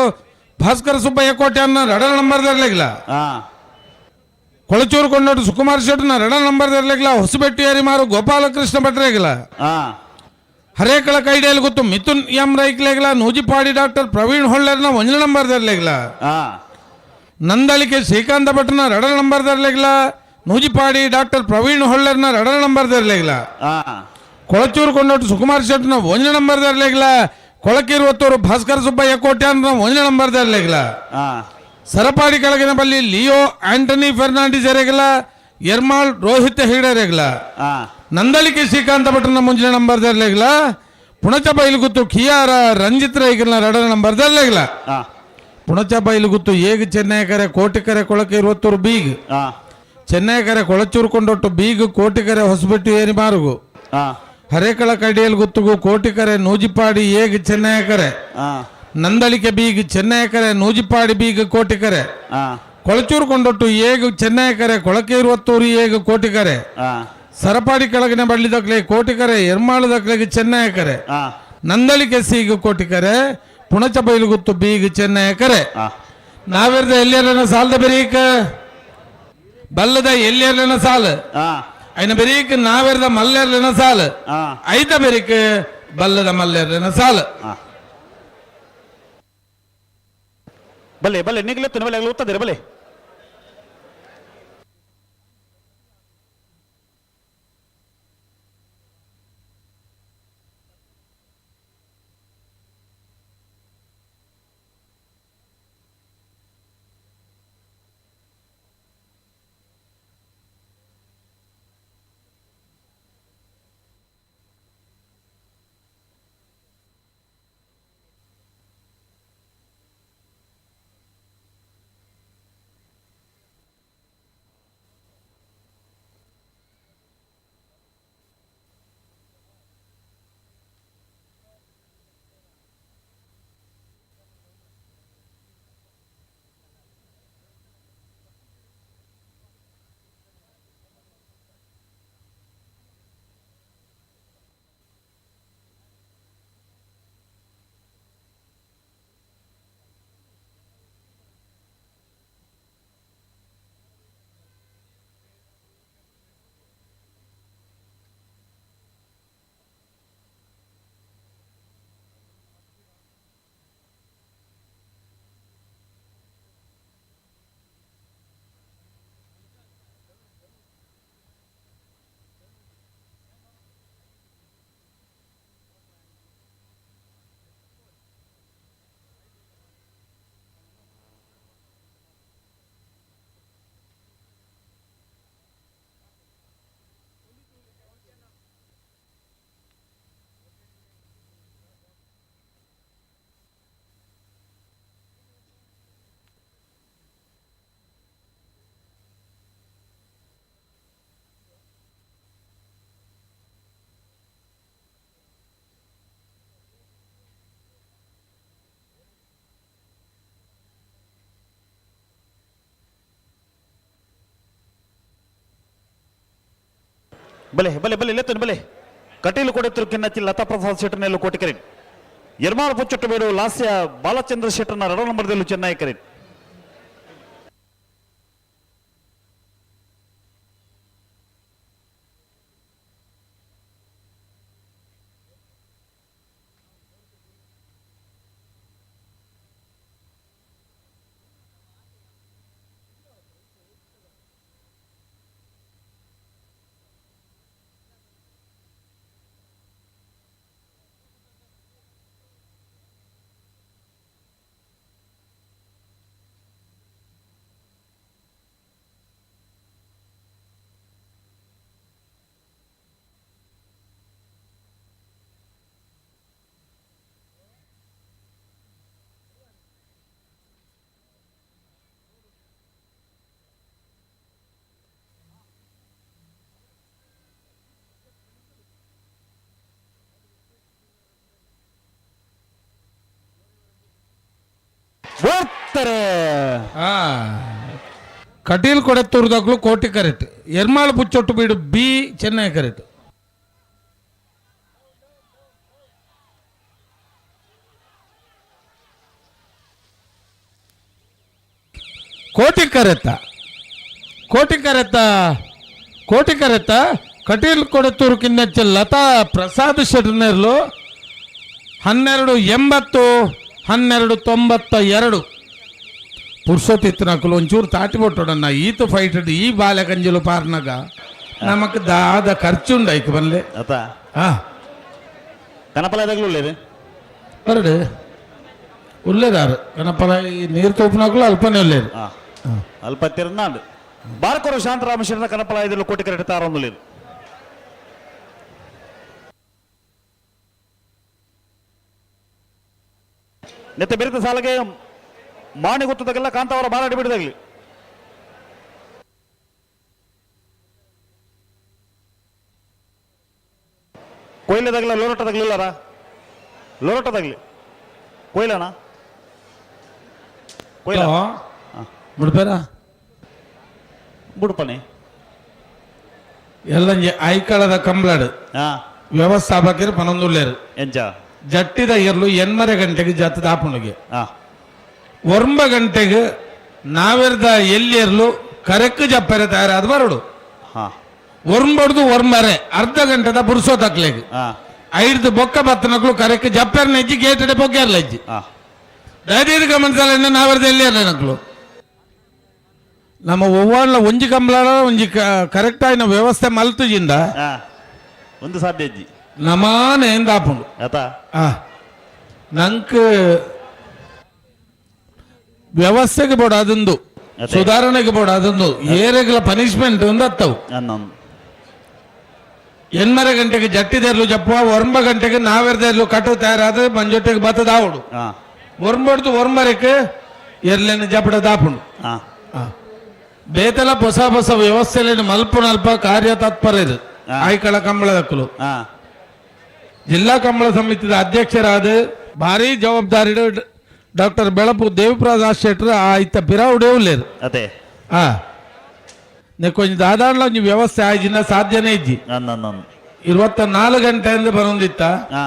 Speaker 2: ಭಾಸ್ಕರ ಸುಬ್ಬಯ್ಯ ಕೋಟೆ ಅನ್ನ ರಡ ನಂಬರ್ ದರ್ಲಿಗ್ಲ.
Speaker 7: ಹಾ.
Speaker 2: ಕೊಳಚೂರು ಕೊಂಡೋಟು ಸುಕುಮಾರ್ ಶೆಟ್ಟನ ರಡ ನಂಬರ್ ದರ್ಲಿಗ್ಲ ಹೊಸಬೆಟ್ಟಿ ಮಾರು ಗೋಪಾಲಕೃಷ್ಣ ಭಟ್ರೇಗಿಲ.
Speaker 7: ಹಾ.
Speaker 2: ಹರೇಕಳ ಕೈಡಿಯಲ್ಲಿ ಗೊತ್ತು ಮಿಥುನ್ ಎಂ ರೈಕ್ಲೇಗ್ಲ ನೂಜಿಪಾಡಿ ಡಾಕ್ಟರ್ ಪ್ರವೀಣ್ ಹೊಳ್ಳರ್ನ ಒಂಜಿ ನಂಬರ್ ದರ್ಲಿಗ್ಲ.
Speaker 7: ಹಾ.
Speaker 2: ನಂದಳಿಕೆ ಶ್ರೀಕಾಂತ ಭಟ್ಟನ ರಡ ನಂಬರ್ ದರ್ಲಿಗ್ಲ ನೂಜಿಪಾಡಿ ಡಾಕ್ಟರ್ ಪ್ರವೀಣ್ ಹೊಳ್ಳರ್ನ ರಡ ನಂಬರ್ ದರ್ಲಿಗ್ಲ.
Speaker 7: ಹಾ.
Speaker 2: ಕೊಳಚೂರು ಕೊಂಡೋಟು ಸುಕುಮಾರ್ ಶೆಟ್ಟನ ಒಂಜಿ ನಂಬರ್ ದರ್ಲಿಗ್ಲ ಕೊಳಕೀರು ಒತ್ತೂರು ಭಾಸ್ಕರ ಸುಬ್ಬಯ್ಯ ಕೋಟ್ಯಾನ್ನ ಒಂಜಿ ನಂಬರ್ ದರ್ಲಿಗ್ಲ.
Speaker 7: ಹಾ.
Speaker 2: ಸರಪಾಡಿ ಕೆಳಗಿನ ಬಲ್ಲಿ ಲಿಯೋ ಆಂಟನಿ ಫೆರ್ನಾಂಡಿಸ್ ಎರೆಗಲ ಎರ್ಮಾಳ್ ರೋಹಿತ್ ಹೆಗಡೆ
Speaker 7: ಹಾ.
Speaker 2: ನಂದಳಿಕೆ ಶ್ರೀಕಾಂತ ಭಟ್ಟನ ಮುಂಚಿನ ನಂಬರ್ ದರ್ಲಿಗ್ಲ ಪುಣಚ ಬೈಲುಗುತ್ತು ಕಿಯಾರ ರಂಜಿತ್ ರೈಗಲ್ನ ರಡ ನಂಬರ್ ದರ್ಲಿಗ್ಲ.
Speaker 7: ಹಾ.
Speaker 2: ಪುಣಚ ಬೈಲುಗುತ್ತು ಏಗ್ ಚೆನ್ನೈ ಕರೆ ಕೋಟಿಕರೆ ಕೊಳಕೆ ಇರುವತ್ತೂರು ಬೀಗ್.
Speaker 7: ಹಾ.
Speaker 2: ಚೆನ್ನೈ ಕರೆ ಕೊಳಚೂರು ಕೊಂಡೊಟ್ಟು ಬೀಗ್ ಕೋಟಿಕರೆ ಹೊಸಬೆಟ್ಟು ಏರಿ ಮಾರುಗು.
Speaker 7: ಹಾ.
Speaker 2: ಹರೇಕಳ ಕಡಿಯಲ್ ಗುತ್ತುಗು ಕೋಟಿಕರೆ ನೂಜಿಪಾಡಿ ಏಗ್ ಚೆನ್ನೈ ಕರೆ.
Speaker 7: ಹಾ.
Speaker 2: ನಂದಳಿಕೆ ಬೀಗ್ ಚೆನ್ನೈ ಕರೆ ನೂಜಿಪಾಡಿ ಬೀಗ್ ಕೋಟಿಕರೆ.
Speaker 7: ಹಾ.
Speaker 2: ಕೊಳಚೂರು ಕೊಂಡೊಟ್ಟು ಏಗ್ ಚೆನ್ನೈ ಕರೆ ಕೊಳಕೆ ಇರುವತ್ತೂರು ಏಗ್ ಕೋಟಿಕರೆ.
Speaker 7: ಹಾ.
Speaker 2: ಸರಪಾಡಿ ಕೆಳಗಿನ ಬಳ್ಳಿ ದಕ್ಲೆ ಕೋಟಿಕರೆ ಎರ್ಮಾಳು ದಕ್ಲೆಗೆ ಚೆನ್ನೈ ಕರೆ.
Speaker 7: ಹಾ.
Speaker 2: ನಂದಳಿಕೆ ಸೀಗು ಕೋಟಿಕರೆ ಪುಣಚ ಬೈಲುಗುತ್ತು ಬೀಗ್ ಚೆನ್ನೈ ಕರೆ.
Speaker 7: ಹಾ.
Speaker 2: ನಾವಿರ್ದ ಎಲ್ಲಿಯರ್ಲನ ಸಾಲದ ಬೆರೀಕ ಬಲ್ಲದ ಎಲ್ಲಿಯರ್ಲನ ಸಾಲು.
Speaker 7: ಹಾ.
Speaker 2: ಐನ ಬೆರೀಕ್ ನಾವಿರ್ದ ಮಲ್ಲೆರ್ಲನ ಸಾಲು.
Speaker 7: ಹಾ.
Speaker 2: ಐತ ಬೆರೀಕ್ ಬಲ್ಲದ ಮಲ್ಲೆರ್ಲನ ಸಾಲು.
Speaker 7: ಹಾ. ಬಲೆ ಬಲೆ ನಿಗ್ಲೆತ್ತು ಬಲೆ ಉತ್ತದಿರ ಬಲೆ. ಬಲೆ ಬಲೆ ಬಲೆ ಲೆತ್ತನು ಬಲೆ. ಕಟೀಲು ಕೊಡೆತ್ತರು ಕಿನ್ನಚ್ಚಿ ಲತಾ ಪ್ರಸಾದ್ ಶೆಟ್ಟರ್ನೆಲ್ಲು ಕೋಟಿಕರೇನ್. ಎರ್ಮಾಳ ಪುಚ್ಚೊಟ್ಟು ಬೇಡು ಲಾಸ್ಯ ಬಾಲಚಂದ್ರ ಶೆಟ್ಟರ್ನ ರಡ ನಂಬರ್ದಲ್ಲೂ ಚೆನ್ನೈ ಕರೇನ್. ಬರ್ತಾರೆ.
Speaker 2: ಆ ಕಟೀಲ್ ಕೊಡೆತ್ತೂರ್ದಾಗ್ಲು ಕೋಟಿ ಕರೆಕ್ಟ್, ಎರ್ಮಾಳು ಪುಚ್ಚೊಟ್ಟು ಬೀಡು ಬಿ ಚೆನ್ನೈ ಕರೆಕ್ಟ್. ಕೋಟಿ ಕರೆತ್ತ, ಕೋಟಿ ಕರೆತ್ತ, ಕೋಟಿ ಕರೆತ್ತ ಕಟೀಲ್ ಕೊಡೆತ್ತೂರು ಕಿನ್ನಚ್ಚ ಲತಾ ಪ್ರಸಾದ್ ಶೆಟ್ಟರ್ನೇರ್ಲು 12.80, 12.92. ಪುರ್ಸೊತ್ತಿತ್ತನಕುಲು ಒಂಚೂರು ತಾಟಿ ಕೊಟ್ಟೋಡನ್ನ ಈತ ಫೈಟ್ ಈ ಬಾಲೆ ಕಂಜಲು ಪಾರ್ನಾಗ ನಮಕ್ ದಾದ ಖರ್ಚುಂಡು ಐಕ್ ಬನ್ಲೆ.
Speaker 7: ಅತ.
Speaker 2: ಹಾ.
Speaker 7: ಕನಪಲದಾಗಲೂ ಉಳ್ಳೇದು.
Speaker 2: ಬರಡು ಉಲ್ಲೇದಾರು ಕನಪಲ ಈ ನೀರು ತೋಪುನಕುಲು ಅಲ್ಪನೇ ಉಲ್ಲೇರು.
Speaker 7: ಆ ಅಲ್ಪ ತಿರುನಾಡು ಬಾರ್ಕೊರು ಶಾಂತರಾಮ ಶೆಟ್ಟರ್ನ ಕನಪಲ ಐದಲು ಕೋಟಿ ಕರೆಕ್ಟ್ ತಾರೊಂದು. ನೆತ್ತ ಬೆರೆತ ಸಾಲಗೆ ಮಾಣಿ ಗೊತ್ತದಾಗಲ್ಲ ಕಾಂತಾವರ ಬಾರಾಡಿ ಬಿಡದಾಗ್ಲಿ. ಕೊಯ್ಲದಾಗಲ ಲೋರಟದಾಗ್ಲಿಲ್ಲಾರ ಲೋರಟದಾಗ್ಲಿ ಕೊಯ್ಲಣ ಕೊಯ್ಲ.
Speaker 2: ಬಿಡ್ಬೇರ.
Speaker 7: ಬುಡ್ಪಣೆ.
Speaker 2: ಎಲ್ಲಂಜಿ ಐಕಳದ ಕಂಬ್ಳಾಡು
Speaker 7: ಹಾ.
Speaker 2: ವ್ಯವಸ್ಥಾಪಕರು ಪನೊಂದುಲ್ಲೇರು.
Speaker 7: ಎಂಚ?
Speaker 2: ಜಟ್ಟಿದ ಎರ್ಲು 8 ಗಂಟೆಗೆ ಜತ್ತದ ಆಪುಣಿಗೆ.
Speaker 7: ಹಾ.
Speaker 2: 9 ಗಂಟೆಗೆ ನಾವೆರ್ದ ಎಲ್ಲಿರ್ಲು ಕರೆಕ್ಟ್ ಜಪ್ಪರೆ ತಯಾರಾದ ಬರಡು.
Speaker 7: ಹಾ.
Speaker 2: ಒರ್ಂಬಡ್ದು ಒರ್ಮರೆ ಅರ್ಧ ಗಂಟೆದ ಬುರ್ಸೋ ತಕ್ಲೆಗ್.
Speaker 7: ಹಾ.
Speaker 2: ಐದು ಬೊಕ್ಕ ಬತ್ತನಕ್ಲು ಕರೆಕ್ಟ್ ಜಪ್ಪರ್ ನೆಜ್ಜಿ ಗೇಟ್ ಬೊಕ್ಕೆರ್ಲ ಹೆಜ್ಜಿ.
Speaker 7: ಹಾ.
Speaker 2: ದಯದೀರ್ಘ ಗಮನಿಸಲ್ಲ ನಾವೆರ್ದ ಎಲ್ಲಿರ್ಲ ನಕ್ಲು ನಮ್ಮ ಒವ್ವಾಡ್ಲ ಒಂಜಿ ಕಂಬ್ಲಾಡ ಒಂಜಿ ಕರೆಕ್ಟ್ ಆಯಿನ ವ್ಯವಸ್ಥೆ ಮಲ್ತುಜಿಂದ.
Speaker 7: ಹಾ, ಒಂದು ಸಾಧ್ಯ ಅಜ್ಜಿ.
Speaker 2: ನಮಾನ ಎಂದಾಪುಂಡು.
Speaker 7: ಆತ.
Speaker 2: ಆ ನಂಕ್ ವ್ಯವಸ್ಥೆಗೆ ಬೋಡ ಅದೊಂದು.
Speaker 7: ಅದೇ.
Speaker 2: ಸುಧಾರಣೆಗೆ ಬೋಡ ಅದೊಂದು ಏರೆಗ್ಲ ಪನಿಷ್ಮೆಂಟ್ ಒಂದು ಅತ್ತವು.
Speaker 7: ಅನ್ನೊಂದು.
Speaker 2: 8 ಗಂಟೆಗೆ ಜಟ್ಟಿದೇರ್ಲು ಜಪ್ಪುವ, 9 ಗಂಟೆಗೆ ನಾವೆರ್ದೇರ್ಲು ಕಟ್ಟು ತಯಾರಾದ ಮಂಜೊಟ್ಟಿಗೆ ಬತ್ತದ ಆವಡು.
Speaker 7: ಹಾ.
Speaker 2: ಒರ್ಂಬಡ್ದು ಒರ್ಂಬರಕ್ಕೆ ಎರ್ಲೆನ ಜಪಡ ದಾಪುಂಡು.
Speaker 7: ಹಾ.
Speaker 2: ಬೇತಲ ಹೊಸ ಹೊಸ ವ್ಯವಸ್ಥೆಲೇನು ಮಲ್ಪುನಲ್ಪ ಕಾರ್ಯತತ್ಪರ ಇದು.
Speaker 7: ಆ.
Speaker 2: ಆಯ್ಕಳ ಕಂಬಳದಕ್ಕಲು
Speaker 7: ಹಾ.
Speaker 2: ಜಿಲ್ಲಾ ಕಂಬಳ ಸಮಿತಿದ ಅಧ್ಯಕ್ಷರಾದ ಭಾರಿ ಜವಾಬ್ದಾರಿ ಡಾಕ್ಟರ್ ಬೆಳಪು ದೇವಿಪ್ರಸಾದ್ ಶೆಟ್ಟರ್ ಆಯ್ತ ಪಿರಾವುಡೇ ಉಲ್ಲೇರು.
Speaker 7: ಅದೇ.
Speaker 2: ಆ ಕೊಂಚ ದಾದಾನ್ಲ ಒಂಜಿ ವ್ಯವಸ್ಥೆ ಆಯ್ಜಿನ ಸಾಧ್ಯನೇ ಇಜ್ಜಿ.
Speaker 7: ಅನ್ನೊಂದು.
Speaker 2: 24 ಗಂಟೆಯಿಂದ ಬರೊಂದಿತ್ತ.
Speaker 7: ಹಾ.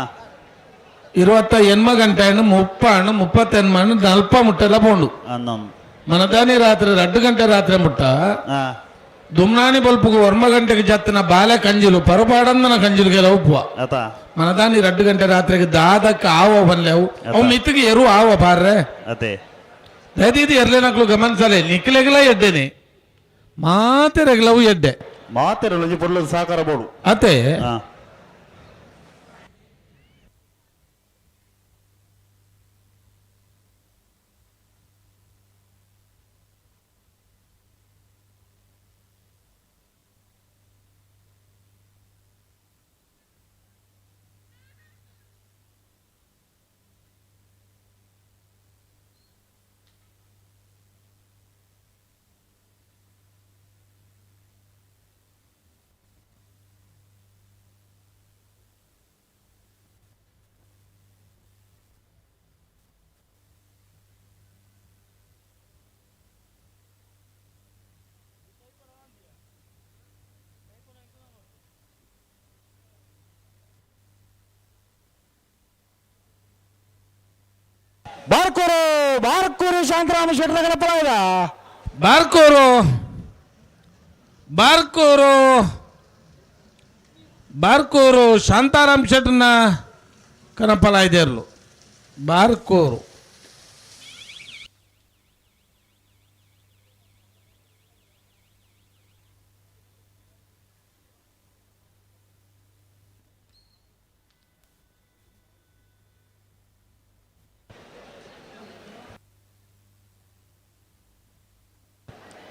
Speaker 2: 28 ಗಂಟೆ 30 38 ನಲ್ಪ ಮುಟ್ಟೆಲ್ಲ ಪೋಂಡು.
Speaker 7: ಅನ್ನೊಂದು.
Speaker 2: ಮನದಾನಿ ರಾತ್ರಿ 2 ಗಂಟೆ ರಾತ್ರಿ ಮುಟ್ಟ.
Speaker 7: ಹಾ.
Speaker 2: ದುಮ್ನಾನಿ ಬಲ್ಪುಗು 9 ಗಂಟೆಗೆ ಜತ್ತನ ಬಾಲೆ ಕಂಜಿಲು ಪರಪಾಡಂದನ ಕಂಜಿಲ್ಗೆಲ್ಲ ಉಪ್ಪುವ.
Speaker 7: ಆತ.
Speaker 2: ಮನದಾನಿ 2 ಗಂಟೆ ರಾತ್ರಿಗೆ ದಾದಕ್ಕೆ ಆವ ಬಲ್ಲೆವು ಅವು ಮಿತ್ತಿಗೆ ಎರು ಆವ ಪಾರ್ರೆ.
Speaker 7: ಅದೇ.
Speaker 2: ದಯದೀದಿ ಎರ್ಲೇನಕ್ಲು ಗಮನಿಸಲೆ ನಿಕ್ಲೆಗಲ ಎಡ್ಡೇನೆ ಮಾತೆರೆಗ್ಲವು ಎಡ್ಡೆ.
Speaker 7: ಮಾತೆರಳು ಒಂಜಿ ಪೊರ್ಲು ಸಹಕಾರ ಬೋಡು.
Speaker 2: ಅತೆ.
Speaker 7: ಹಾ. ಬಾರ್ಕೂರು ಬಾರ್ಕೂರು ಶಾಂತರಾಮ ಶೆಟ್ಟರ ಕನಪಲಾಯ್ದ.
Speaker 2: ಬಾರ್ಕೂರು ಬಾರ್ಕೂರು ಬಾರ್ಕೂರು ಶಾಂತಾರಾಮ್ ಶೆಟ್ಟರ್ನ ಕನಪಲಾಯ್ದೇರ್ಲು ಬಾರ್ಕೂರು.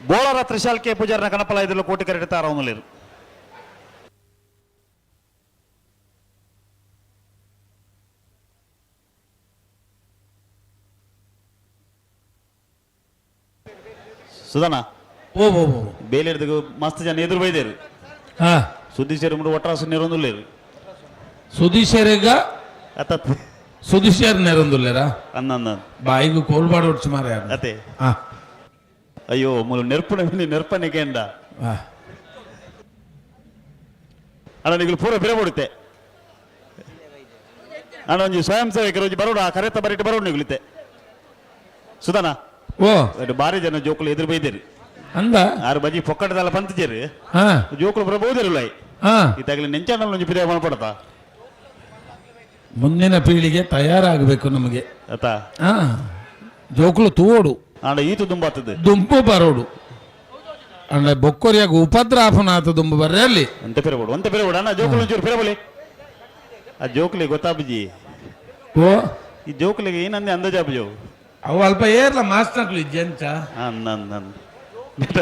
Speaker 7: ಬೋಳರ ತ್ರಿಶಾಲ್ ಕೆ ಪೂಜಾರನ ಕನಪಲಾಯ್ದಿಲ್ಲ ಕೋಟಿ ಕರೆಡ್ತಾರ ಅವನುಲೇರು. ಸುಧಾನ.
Speaker 2: ಓ ಓ ಓ.
Speaker 7: ಬೇಲಿರ್ದಿಗು ಮಸ್ತ್ ಜನ ಎದುರು ಬೈದೇರು.
Speaker 2: ಹಾ.
Speaker 7: ಸುದ್ದಿ ಸೇರಿ ಒಟ್ರಾಸು ನೀರೊಂದುಲ್ಲೇರು.
Speaker 2: ಸುದೀಶರಿಗ
Speaker 7: ಅತ್ತ.
Speaker 2: ಸುದೀಶರ್ ನೆರೊಂದುಲ್ಲೇರಾ?
Speaker 7: ಅನ್ನ ಅನ್ನ.
Speaker 2: ಬಾಯಿಗೆ ಕೋಲ್ಬಾಡ ಒಡ್ಚು ಮಾರ.
Speaker 7: ಅತ್ತೆ.
Speaker 2: ಹಾ.
Speaker 7: ಅಯ್ಯೋ, ಮೂಲು ನೆರ್ಪುನ ನೆರ್ಪನಿಗೆ ಎಂದ.
Speaker 2: ಹಾ.
Speaker 7: ಅಣ್ಣ, ನೀವು ಪೂರ ಬಿರೆ ಬಿಡುತ್ತೆ ಅಣ್ಣ. ಒಂಜಿ ಸ್ವಯಂ ಸೇವಕರು ಒಂಜಿ ಬರೋಡು, ಆ ಕರೆತ ಬರಿಟ್ಟು ಬರೋಡು ನಿಗುಲಿತೆ ಸುಧಾನ.
Speaker 2: ಓ.
Speaker 7: ಅದು ಬಾರಿ ಜನ ಜೋಕುಲು ಎದುರು ಬೈದೇರಿ.
Speaker 2: ಅಂದ.
Speaker 7: ಆರು ಬಜಿ ಪೊಕ್ಕಟದಲ್ಲ ಪಂತಜೇರಿ.
Speaker 2: ಹಾ.
Speaker 7: ಜೋಕುಲು ಬರಬಹುದಿರಲ್ಲ.
Speaker 2: ಹಾ.
Speaker 7: ಈ ನೆಂಚಾಣಲ್ ಒಂಜಿ ಪಿರಿಯ ಮಲ್ಪಡತಾ.
Speaker 2: ಮುಂದಿನ ಪೀಳಿಗೆ ತಯಾರಾಗಬೇಕು ನಮಗೆ.
Speaker 7: ಅತ್ತ.
Speaker 2: ಹಾ, ಜೋಕುಲು ತೂವೋಡು.
Speaker 7: ಆಂಡ ಈತು ದುಂಬಾತದ್ದು.
Speaker 2: ದುಂಪು ಬರೋಡು ಅಂದ್ರೆ ಬೊಕ್ಕೊರಿಯಾಗ ಉಪದ್ರ ಆಪನಾತ ದುಂಬು ಬರ್ರೆ ಅಲ್ಲಿ.
Speaker 7: ಅಂತ ಪಿರಬೋಡು, ಅಂತ ಪಿರಬೋಡು ಅಣ್ಣ. ಜೋಕುಲು ಒಂಚೂರು ಪಿರಬಲಿ. ಆ ಜೋಕುಲಿಗೆ ಗೊತ್ತಾಪುಜಿ.
Speaker 2: ಓ.
Speaker 7: ಈ ಜೋಕುಲಿಗೆ ಏನಂದೆ ಅಂದಾಜಾಪುಜವು.
Speaker 2: ಅವು ಅಲ್ಪ ಏರ್ಲ ಮಾಸ್ನಕ್ಲು ಇಜ್ಜಂಚ.
Speaker 7: ಅನ್ನ ಅನ್ನ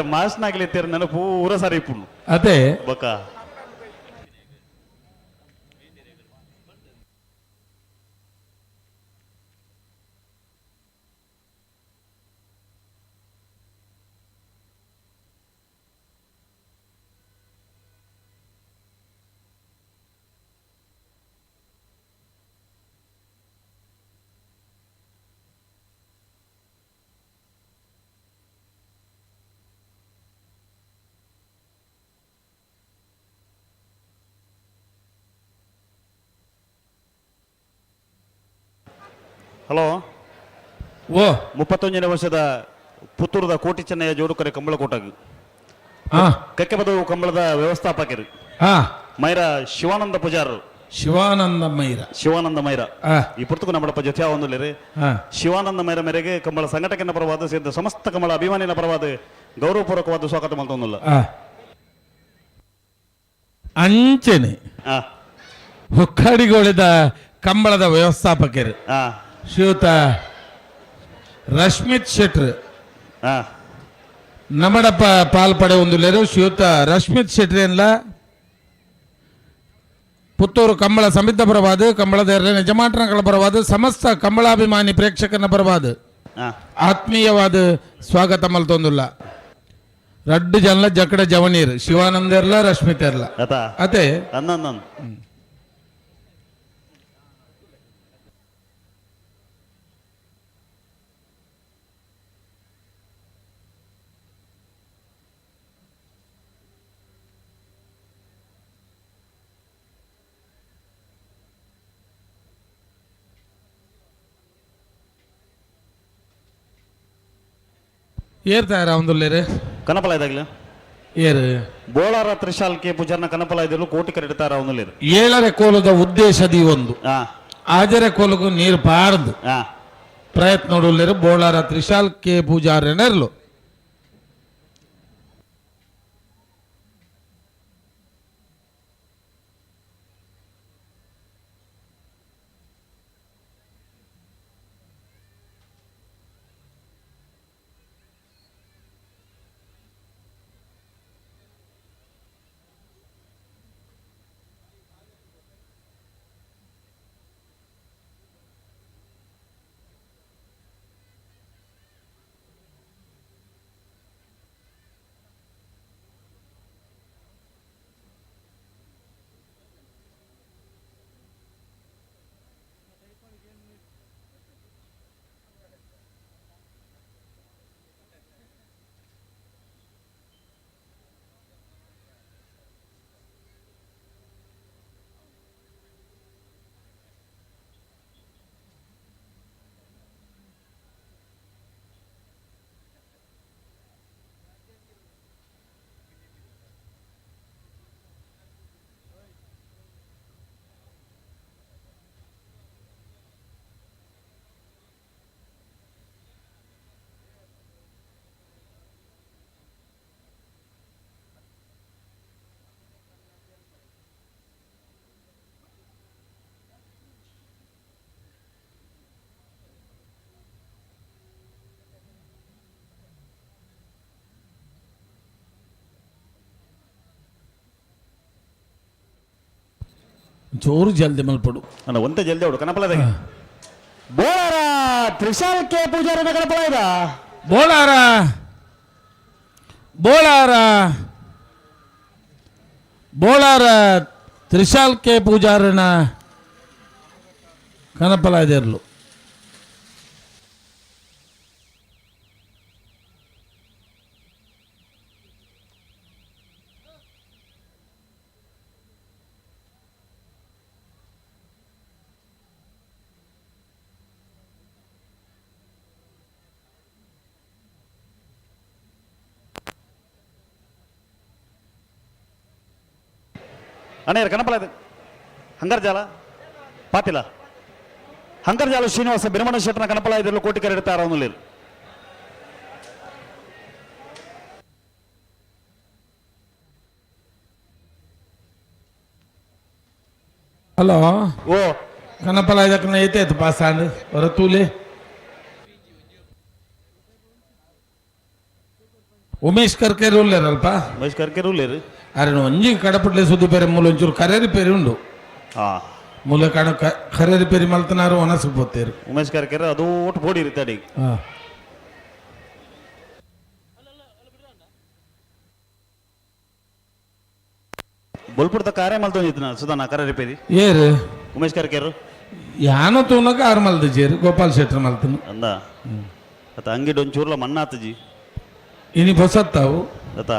Speaker 7: ಮಾಸ್ನಾಗ್ಲಿ ತೀರ ನನ್ನ ಪೂರ ಸರಿ ಇಪ್ಪುಂಡು.
Speaker 2: ಅದೇ.
Speaker 7: ಬೊಕ್ಕ ಹಲೋ.
Speaker 2: ಓ.
Speaker 7: 31ನೇ ವರ್ಷದ ಪುತ್ತೂರದ ಕೋಟಿ ಚೆನ್ನಯ್ಯ ಜೋಡುಕರೆ ಕಂಬಳಕೋಟಗ್.
Speaker 2: ಹಾ.
Speaker 7: ಕಕ್ಕೆಬದವು ಕಂಬಳದ ವ್ಯವಸ್ಥಾಪಕರು
Speaker 2: ಹಾ.
Speaker 7: ಮೈರ ಶಿವಾನಂದ ಪೂಜಾರರು.
Speaker 2: ಶಿವಾನಂದ ಮೈರ.
Speaker 7: ಶಿವಾನಂದ ಮೈರ.
Speaker 2: ಹಾ.
Speaker 7: ಈ ಪುರ್ತಕು ನಮ್ಮಡಪ್ಪ ಜೊತೆ ಒಂದುಲೇರಿ.
Speaker 2: ಹಾ.
Speaker 7: ಶಿವಾನಂದ ಮೈರ ಮೇರೆಗೆ ಕಂಬಳ ಸಂಘಟಕನ ಪರವಾದ ಸೇರಿದ ಸಮಸ್ತ ಕಂಬಳ ಅಭಿಮಾನಿನ ಪರವಾದ ಗೌರವಪೂರ್ವಕವಾದ ಸ್ವಾಗತ ಮಾಡ್ತೊಂದಿಲ್ಲ.
Speaker 2: ಹಾ, ಅಂಚೆನೆ
Speaker 7: ಆ.
Speaker 2: ಹೊಕ್ಕಾಡಿಗೋಳಿದ ಕಂಬಳದ ವ್ಯವಸ್ಥಾಪಕರು
Speaker 7: ಆ.
Speaker 2: ಶ್ರೀಯುತ ರಶ್ಮಿತ್ ಶೆಟ್ರ್
Speaker 7: ಆ.
Speaker 2: ನಮಡಪ್ಪ ಪಾಲ್ಪಡೆ ಒಂದುಲೇರು. ಶ್ರೀಯುತ ರಶ್ಮಿತ್ ಶೆಟ್ರ್ ಏನ್ಲ ಪುತ್ತೂರು ಕಂಬಳ ಸಮಿತಿ ಪರವಾದ, ಕಂಬಳದ ಯಜಮಾನರ ಪರವಾದ, ಸಮಸ್ತ ಕಂಬಳಾಭಿಮಾನಿ ಪ್ರೇಕ್ಷಕನ ಪರವಾದ
Speaker 7: ಆ.
Speaker 2: ಆತ್ಮೀಯವಾದ ಸ್ವಾಗತ ಮಲ್ತೊಂದುಲ್ಲ. ರಡ್ಡು ಜನಲ ಜಕಡ ಜವನೀರ್ ಶಿವಾನಂದ ಇರ್ಲ, ರಶ್ಮಿತ್ ಇರ್ಲ.
Speaker 7: ಆತ.
Speaker 2: ಅದೇ.
Speaker 7: ಅನ್ನ ಅನ್ನ.
Speaker 2: ಏರ್ತಾರ ಒಂದುಲ್ಲೇರು.
Speaker 7: ಕನಪಲ ಇದಾಗ್ಲ.
Speaker 2: ಏರು?
Speaker 7: ಬೋಳಾರ ತ್ರಿಶಾಲ್ ಕೆ ಪೂಜಾರ್ನ ಕನಪಲ ಇದ್ದರು ಕೋಟಿ ಕರೆಡ್ತಾರ ಒಂದುಲೇರು.
Speaker 2: ಏಳರೆ ಕೋಲದ ಉದ್ದೇಶದಿ ಒಂದು
Speaker 7: ಆ.
Speaker 2: ಆಜರೆ ಕೋಲಗೂ ನೀರು ಪಾರ್ದು
Speaker 7: ಆ.
Speaker 2: ಪ್ರಯತ್ನ ನೋಡುಲ್ಲೇರು ಬೋಳಾರ ತ್ರಿಶಾಲ್ ಕೆ ಪೂಜಾರನೆರ್ಲು. ಚೋರು ಜಲ್ದಿ ಮಲ್ಪಡು.
Speaker 7: ಅಣ್ಣ, ಒಂತೆ ಜಲ್ದಿ ಅವಡು ಕನಪಲದ. ಬೋಳಾರ ತ್ರಿಶಾಲ್ ಕೆ ಪೂಜಾರಿನ ಕನಪಲ.
Speaker 2: ಬೋಳಾರ, ಬೋಳಾರ, ಬೋಳಾರ ತ್ರಿಶಾಲ್ ಕೆ ಪೂಜಾರನ ಕನಪಲಾದೆರ್ಲು.
Speaker 7: ಅಣ್ಣ, ಕನಪಲ ಹಂಗರ್ಜಾಲ ಪಾತಿಲ ಹಂಗರ್ಜಾಲ ಶ್ರೀನಿವಾಸ ಬಿರಮಣ ಶೆಟ್ಟನ ಕನಪಲ ಇದರಲ್ಲಿ ಕೋಟಿ ಕರೆಡ್ತಾರ.
Speaker 2: ಹಲೋ.
Speaker 7: ಓ.
Speaker 2: ಕನಪಲಾದಕ್ಕನ ಏತಾಯ್ತು ಪಾಸ್ ಆಂಡ್ ಹೊರತೂಲೆ. ಉಮೇಶ್ ಕರ್ಕೇರಿ ಉಲ್ಲೇರಲ್ಪ?
Speaker 7: ಮಹೇಶ್ ಕರ್ಕೆರ್ ಉಲ್ಲೇರು.
Speaker 2: ಅರೆ, ಒಂಜಿ ಕಡಪಟ್ಲೆ ಸುದ್ದಿ ಬೇರೆ ಮೂಲ ಒಂಚೂರು ಕರೇರಿ ಪೇರಿ ಉಂಡು. ಮೂಲ ಕಣ ಕರೇರಿ ಪೇರಿ ಮಲ್ತನಾರು ಒನಸು ಪೋತೇರು.
Speaker 7: ಉಮೇಶ್ ಕರ್ಕೆರ್ ಅದು ಒಟ್ಟು ಬೋಡಿ ಇರುತ್ತೆ ಅಡಿಗೆ. ಬೊಲ್ಪುಡ್ತ ಕಾರ್ಯ ಮಲ್ತೊಂದಿತ್ತು ಸುಧಾನ ಕರ ರಿಪೇರಿ.
Speaker 2: ಏರು?
Speaker 7: ಉಮೇಶ್ ಕರ್ಕೆರ್.
Speaker 2: ಯಾನೋ ತೂನಕ ಆರು ಮಲ್ದ ಜೇರು ಗೋಪಾಲ್ ಶೆಟ್ರ್ ಮಲ್ತನು.
Speaker 7: ಅಂದ ಅತ ಅಂಗಿಡ್ ಒಂಚೂರ್ಲ ಮಣ್ಣಾತಜಿ.
Speaker 2: ಇನಿ ಹೊಸತ್ತಾವು.
Speaker 7: ಅತ.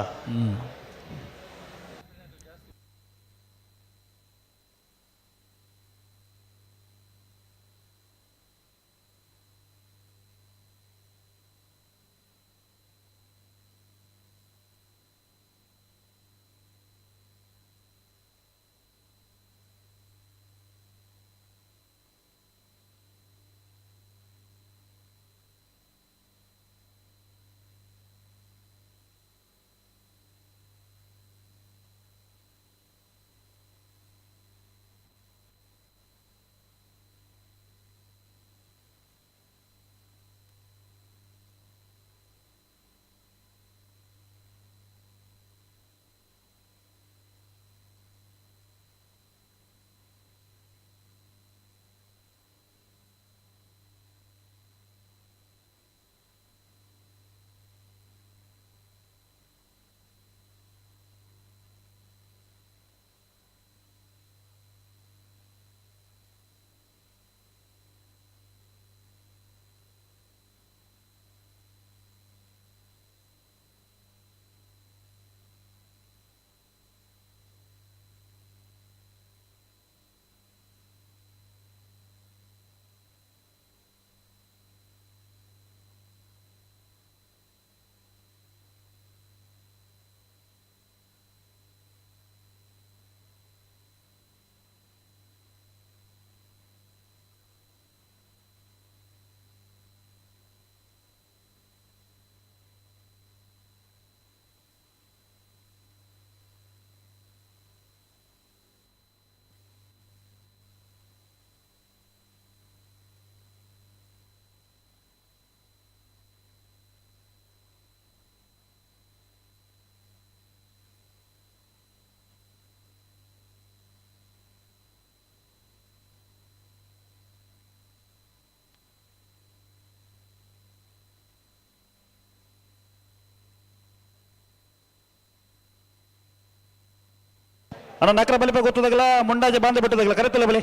Speaker 7: ಅಣ್ಣ, ನಕರ ಬಲಿಪ ಗೊತ್ತದಾಗಲ ಮುಂಡಾಜೆ ಬಾಂಧ ಬಿಟ್ಟದಾಗಲ ಕರೆತಲ್ಲ ಬಲಿ.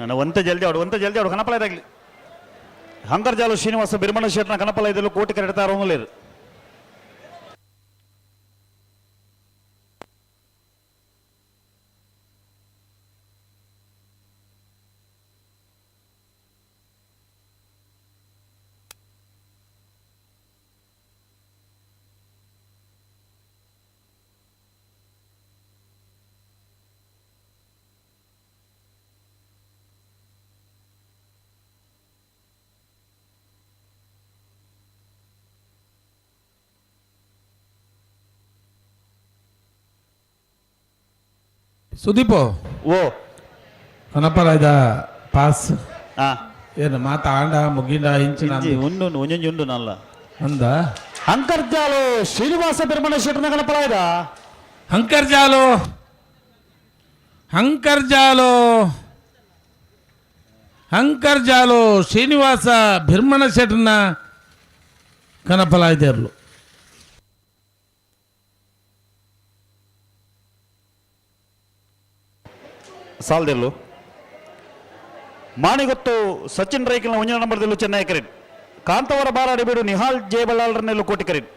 Speaker 7: ಅಣ್ಣ, ಒಂತೆ ಜಲ್ದಿ ಅವಡು, ಒಂತೆ ಜಲ್ದಿ ಅವಡು ಕನಪಲ ಇದಾಗಲಿ. ಹಂಗರ್ಜಾಲು ಶ್ರೀನಿವಾಸ ಬಿರ್ಮಣ ಶೆಟ್ಟನ ಕನಪಲ ಇದೆಲ್ಲ ಕೋಟಿ ಕರೆಡ್ತಾರ.
Speaker 2: ಸುದೀಪೋ.
Speaker 7: ಓ.
Speaker 2: ಕನಪರಾಯ್ದ ಪಾಸ್.
Speaker 7: ಆ.
Speaker 2: ಏನು ಮಾತ ಆಂಡ ಮುಗಿಂಡ ಇಂಚಿನ?
Speaker 7: ಇಂಜಿ ಉಂಡು ಉಂಡು, ಒಂಜೊಂಜಿ ಉಂಡು ನಲ್ಲ.
Speaker 2: ಅಂದ.
Speaker 7: ಅಂಕರ್ಜಾಲು ಶ್ರೀನಿವಾಸ ಬೆರ್ಮಣ ಶೆಟ್ಟನ ಕನಪಲಾಯ್ದ.
Speaker 2: ಹಂಕರ್ಜಾಲು, ಹಂಕರ್ಜಾಲು, ಹಂಕರ್ಜಾಲು ಶ್ರೀನಿವಾಸ ಬಿರ್ಮಣ ಶೆಟ್ಟನ ಕನಪಲಾಯ್ದೇರ್ಲು.
Speaker 7: ಸಾಲದೆಲ್ಲು ಮಾಣಿಗೊತ್ತು ಸಚಿನ್ ರೈಕಲ್ನ ಒಂಜಿ ನಂಬರ್ ದಿಲ್ಲು ಚೆನ್ನೈ ಕರೀನ್. ಕಾಂತವರ ಬಾರಾಡಿ ಬೀಡು ನಿಹಾಲ್ ಜಯಬಳ್ಳಾಳರನ್ನೆಲ್ಲು ಕೋಟಿ ಕರೀನ್.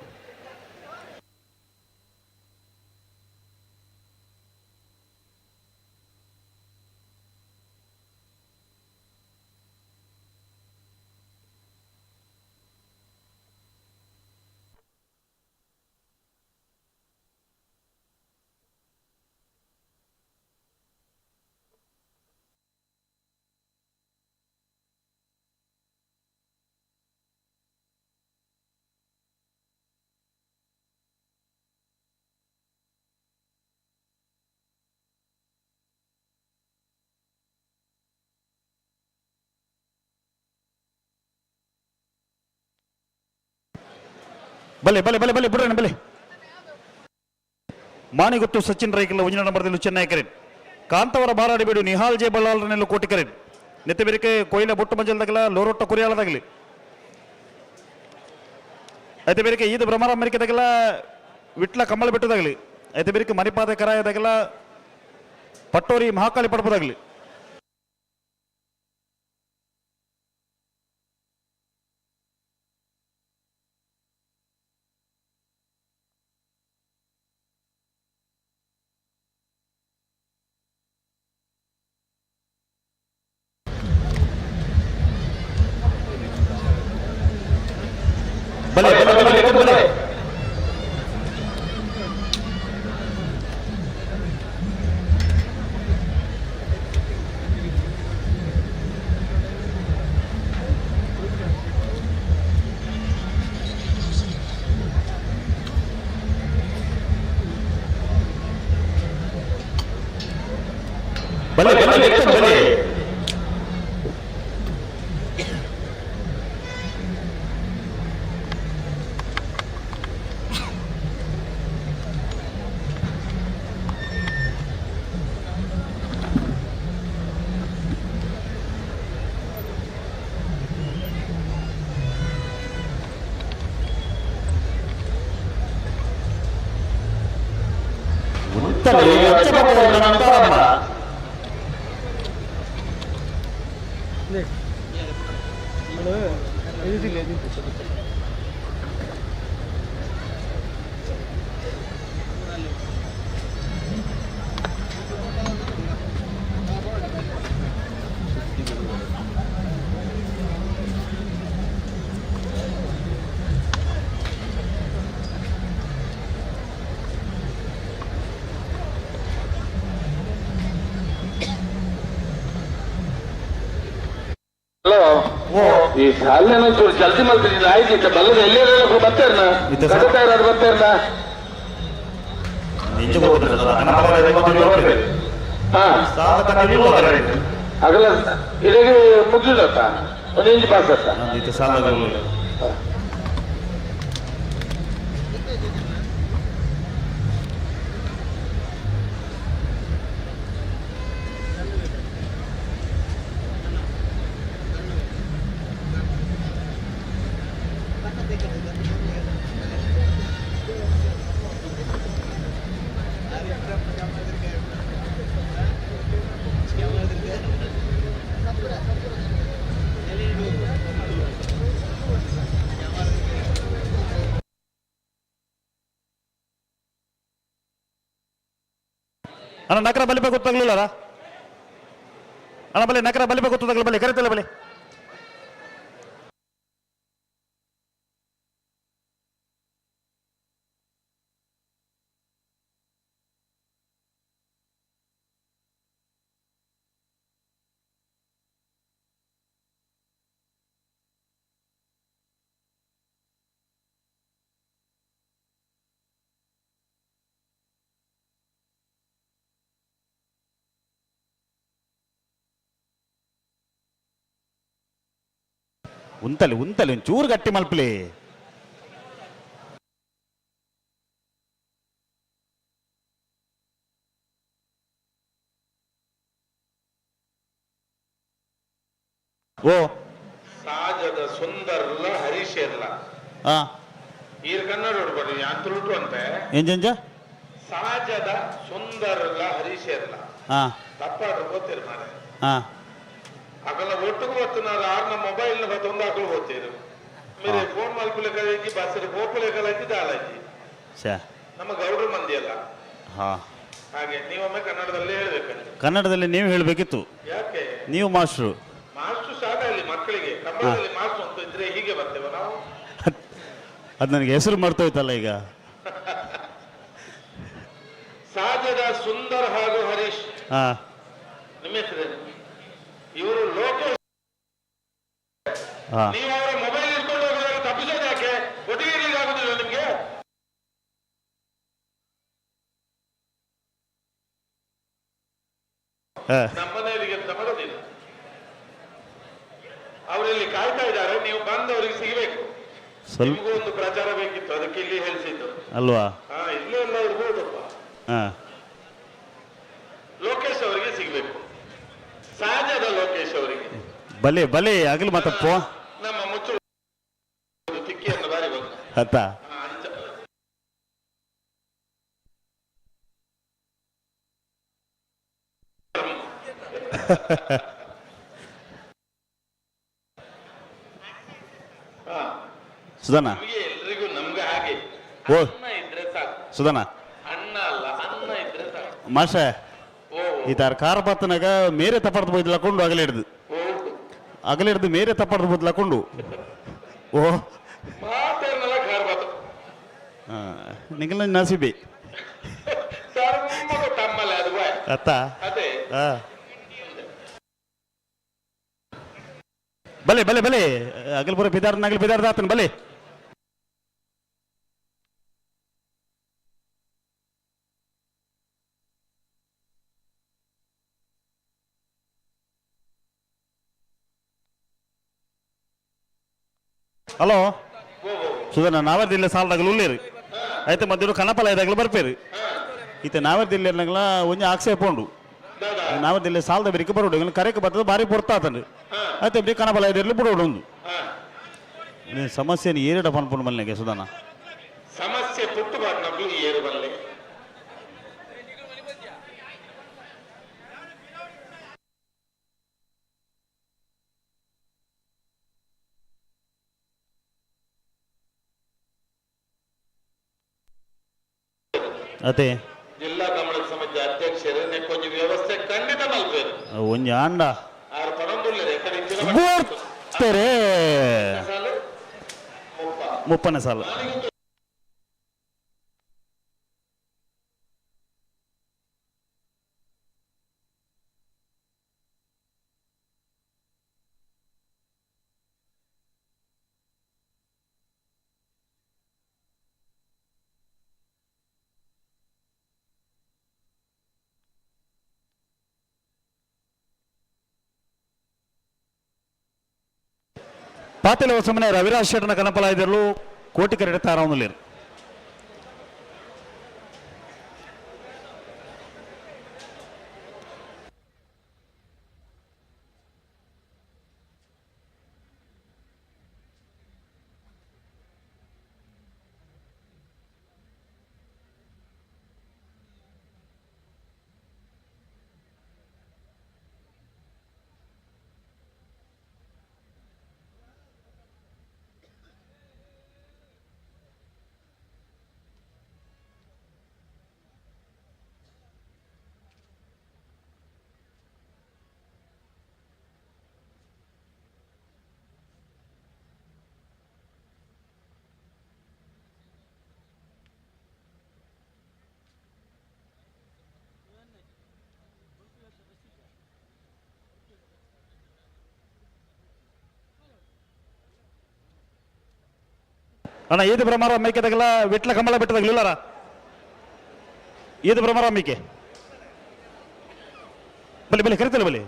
Speaker 7: ಬಲೆ ಬಲೆ ಬಲೆ ಬಲೆ ಬುಡ್ರಣ್ಣ ಬಲೆ. ಮಾಣಿಗೊತ್ತು ಸಚಿನ್ ರೈಕಲ್ ಒಂಜಿನ ನಂಬರ್ ದಿಲ್ಲು ಚೆನ್ನೈ ಕರೀನ್. ಕಾಂತವರ ಬಾರಾಡಿ ಬೀಡು ನಿಹಾಲ್ ಜೆ ಬಳ್ಳಾಳರನ್ನೆಲ್ಲು ಕೋಟಿ ಕರೀನ್. ನೆತ್ತಬೆರಿಕೆ ಕೊಯ್ಲ ಬೊಟ್ಟು ಮಂಜಲ್ದಾಗಲ ಲೋರೊಟ್ಟ ಕುರಿಯಾಳದಾಗಲಿ. ಐತೆ ಬೇರಿಕೆ ಈದ್ ಭ್ರಮರ ಅಮೆರಿಕದಾಗಲ ವಿಟ್ಲ ಕಮ್ಮಳ ಬೆಟ್ಟದಾಗಲಿ. ಐತೆ ಬೇರಿಕೆ ಮಣಿಪಾದ ಕರಾಯದಾಗಲ ಪಟ್ಟೋರಿ ಮಹಾಕಾಳಿ ಪಡಪದಾಗಲಿ. ಬಲೆ ಬಲೆ ಬಲೆ ಬಲೆ ಬಲೆ. ಬಲೆ ಬಲೆ ಬಲೆ ಬಲೆ. ಉತ್ತಲೆ ಅಚ್ಚ ನಂತರಮ್ಮ.
Speaker 8: ಹಲೋ, ಈ ಶಾಲೆನ ಒಂಚೂರು ಜಲ್ದಿ ಮಲ್ತಿದ್ದೀನಿ ಆಯ್ತು. ಇತ್ತ ಬಲ್ಲದ ಎಲ್ಲಿ ಬರ್ತಾರನ?
Speaker 7: ಇತ್ತ ಸರ್.
Speaker 8: ಕಟ್ಟುತ್ತಾ ಬರ್ತಾರನ?
Speaker 7: ನಿಜ ಗೊತ್ತಿಲ್ಲ.
Speaker 8: ಹಾ, ಅಗಲ ಇದಕ್ಕೆ ಮುಗಿದತ್ತ ಒಂದು ಇಂಚ್ ಪಾಸ್ ಅತ್ತ.
Speaker 7: ಸಾಲ. ಅಣ್ಣ, ನಕರ ಬಲಿಪೆ ಗೊತ್ತಾಗ್ಲಿಲ್ಲ ಅಣ್ಣ. ಬಲೆ ನಕರ ಬಲಿಪೆ ಗೊತ್ತಾಗ್ಲಿಲ್ಲ. ಬಲೆ ಕರಿತಲ್ಲ ಬಲೆ. ಉಂತಲಿ ಉಂತಲಿ ಒಂಚೂರು ಗಟ್ಟಿ ಮಲ್ಪಲಿ. ಓ.
Speaker 5: ಸಾಜದ ಸುಂದರ್ಲ ಹರೀಶ್ ಇರ್ಲ.
Speaker 7: ಆ.
Speaker 5: ಈರ್ ಕನ್ನಡ ಹೊಡ್ಬೇಡಿ, ಯಾನ್ ತುಳುಟು ಅಂತೆ.
Speaker 7: ಎಂಜ ಎಂಜ?
Speaker 5: ಸಾಜದ ಸುಂದರ್ಲ ಹರೀಶ್ ಇರ್ಲ.
Speaker 7: ಆ.
Speaker 5: ತಪ್ಪಾಡ್ರು ಗೊತ್ತಿರ ಮಾರೆ.
Speaker 7: ಆ.
Speaker 5: ಅಕಲ ಒಟ್ಟುಗು ಬತ್ತನಾರ ಆರ್ನ ಮೊಬೈಲ್ ನ ಬತ್ತೊಂದು ಅಕಲು ಗೊತ್ತಿರು ಮೇರೆ ಫೋನ್ ಮಲ್ಪುಲೆ ಕಲೈಜಿ, ಬಸ್ಸರು ಪೋಪುಲೆ ಕಲೈಜಿ, ದಾಲೈಜಿ.
Speaker 7: ಶ್ಯಾ.
Speaker 5: ನಮ್ಮ ಗೌಡ್ರ ಮಂದಿ ಅಲ್ಲ.
Speaker 7: ಹಾ.
Speaker 5: ಹಾಗೆ ನೀವೊಮ್ಮೆ ಕನ್ನಡದಲ್ಲೇ ಹೇಳ್ಬೇಕಂತೆ.
Speaker 7: ಕನ್ನಡದಲ್ಲಿ ನೀವು ಹೇಳಬೇಕಿತ್ತು.
Speaker 5: ಯಾಕೆ?
Speaker 7: ನೀವು ಮಾಸ್ಟ್ರು.
Speaker 5: ಮಾಸ್ಟರ್ ಶಾಲೆಯಲ್ಲಿ ಮಕ್ಕಳಿಗೆ, ಕಂಬಳದಲ್ಲಿ ಮಾಸ್ಟರ್ ಅಂತ ಇದ್ರೆ ಹೀಗೆ ಬರ್ತೇವೆ ನಾವು.
Speaker 7: ಅದು ನನಗೆ ಹೆಸರು ಮರ್ತೋಯ್ತಲ್ಲ ಈಗ.
Speaker 5: ಸಾಜದ ಸುಂದರ್ ಹಾಗೂ ಹರೀಶ್.
Speaker 7: ಹಾ.
Speaker 5: ನಿಮ್ಮ ಹೆಸರೇನು? ಇವರು ಲೋಕೇಶ್.
Speaker 7: ಹಾ.
Speaker 5: ನೀವು ಅವರ ಮೊಬೈಲ್ ಇಟ್ಕೊಂಡು ಹೋಗುವಾಗ ತಪ್ಪಿಸೋದು ಯಾಕೆ? ಒಟ್ಟಿಗೆ ಇರ್ಲಿಕ್ಕೆ ಆಗುದಿಲ್ಲ ನಿಮ್ಗೆ?
Speaker 7: ಹಾ.
Speaker 5: ನಮ್ಮನೆಯಲ್ಲಿ ಕೆಲಸ ಮಾಡೋದಿಲ್ಲ. ಅವರಲ್ಲಿ ಕಾಯ್ತಾ ಇದ್ದಾರೆ, ನೀವು ಬಂದು ಅವರಿಗೆ ಸಿಗಬೇಕು.
Speaker 7: ಸ್ವಲ್ಪ
Speaker 5: ನಿಮಗೂ ಒಂದು ಪ್ರಚಾರ ಬೇಕಿತ್ತು, ಅದಕ್ಕೆ ಇಲ್ಲಿ ಹೇಳಿಸಿದ್ದು.
Speaker 7: ಅಲ್ವಾ?
Speaker 5: ಹಾ, ಇಲ್ಲೇ ಎಲ್ಲ ಇರ್ಬೋದಪ್ಪ.
Speaker 7: ಹಾ.
Speaker 5: ಲೋಕೇಶ್ ಅವರಿಗೆ ಸಿಗಬೇಕು, ಸಹಜದ ಲೋಕೇಶ್ ಅವರಿಗೆ.
Speaker 7: ಬಲೆ ಬಲೆ ಆಗಲಿ ಮತ್ತಪ್ಪ.
Speaker 5: ನಮ್ಮ ಮುಚ್ಚು ತಿಕ್ಕಿಯನ್ನು ಬಾರಿ ಬಂದ.
Speaker 7: ಅತ್ತ.
Speaker 5: ಅಂಚ. ಹಾ.
Speaker 7: ಸುಧಾನ.
Speaker 5: ನಮಗೆ ಎಲ್ರಿಗೂ ನಮ್ಗೆ ಹಾಗೆ.
Speaker 7: ಓ.
Speaker 5: ಅನ್ನ ಇದ್ರೆ ಸಾಕು.
Speaker 7: ಸುಧಾನ.
Speaker 5: ಅನ್ನ ಅಲ್ಲ, ಅನ್ನ ಇದ್ರೆ ಸಾಕು.
Speaker 7: ಮಾಷ.
Speaker 5: ಓ.
Speaker 7: ಈ ತಾರ ಕಾರ್ ಬತ್ತನಾಗ ಮೇರೆ ತಪ್ಪಾಡ್ದು ಬೋಯ್ದು ಅಗಲ ಹಿಡ್ದು.
Speaker 5: ಓ.
Speaker 7: ಅಗಲ ಹಿಡ್ದು ಮೇರೆ ತಪ್ಪಾಡ್ದು ಬೋದ್ಲಕೊಂಡು ಓ.
Speaker 5: ಮಾತೇನಲ್ಲ ಖಾರ್ ಬಾತು.
Speaker 7: ನಿಂಗಲ ನಸಿಬಿ.
Speaker 5: ಧರ್ಮದ ತಮ್ಮಲ್ಲ ಅದು ಬಾಯ್.
Speaker 7: ಅತ್ತ.
Speaker 5: ಅದೇ.
Speaker 7: ಹಾ, ಬಲೆ ಬಲೆ ಬಲೆ ಅಗಲ್ಪುರ ಬಿದಾರ್ ನಗಲ್ ಬಿದಾರ್ ದಾತನ್ ಬಲೆ. ಹಲೋ ಸುಧನ, ನಾವರ್ದಿಲ್ಲ ಸಾಲದಾಗಲು ಉಳ್ಳೇರು ಆಯ್ತು, ಮಧ್ಯ ಕನಪಲ ಇದಾಗಲು ಬರ್ಪೇರು. ಈತ ನಾವರ್ದಿಲ್ಲ ನಂಗಲ ಒಂಜಿ ಆಕ್ಷೇಪ ಉಂಡು. ನಾವರ್ದಿಲ್ಲ ಸಾಲದ ಬೆರಿಕೆ ಬರೋಡು ಕರೆಕ್ ಬರ್ತದೆ, ಬಾರಿ ಪೊರ್ತಾತಂಡು ಆಯ್ತು, ಬಿ ಕನಪಲ ಇದಿರ್ಲಿ ಬಿಡೋಡು. ಒಂದು ಸಮಸ್ಯೆ ಏರಿಡ ಪನ್ಪುಂಡು ಮಲ್ಲಿಗೆ ಸುಧಾನ.
Speaker 5: ಸಮಸ್ಯೆ ಪುಟ್ಟು ಬಾಟ್ನಬ್ಲು ಏರು ಬಲ್ಲೆ.
Speaker 7: ಅದೇ.
Speaker 5: ಜಿಲ್ಲಾ ಕಮಲ ಸಮಿತಿ ಅಧ್ಯಕ್ಷರು ಕೊಂಚ ವ್ಯವಸ್ಥೆ ಖಂಡಿತ ಮಲ್ಪೇರು.
Speaker 7: ಒಂಜಿ ಆಂಡ.
Speaker 5: ಆರು ಪಡೊಂದುಲ್ಲೆರ್ ಎಕಡೆ.
Speaker 7: ಬೋರ್ತೆರೆ.
Speaker 5: ಸಾಲು ಮುಪ್ಪ.
Speaker 7: ಮುಪ್ಪನೇ ಸಾಲು. ಪಾತಿಲ ವಸಮನೆ ರವಿರಾಜ್ ಶೆಟ್ಟನ ಕನಪಲ ಇದ್ದರು ಕೋಟಿ ಕರೆಡ ತಾರವನಲ್ಲಿರು. ಅಣ್ಣ, ಈದು ಭ್ರಮರ ಮೇಕೆ ತಗಲ ವಿಟ್ಲ ಕಮಲ ಬಿಟ್ಟದಾಗಲಿಲ್ಲರ. ಈದು ಭ್ರಮರ ಮೇಕೆ ಬಲಿ ಬಲಿ ಕರಿತಲ್ಲ ಬಲಿ.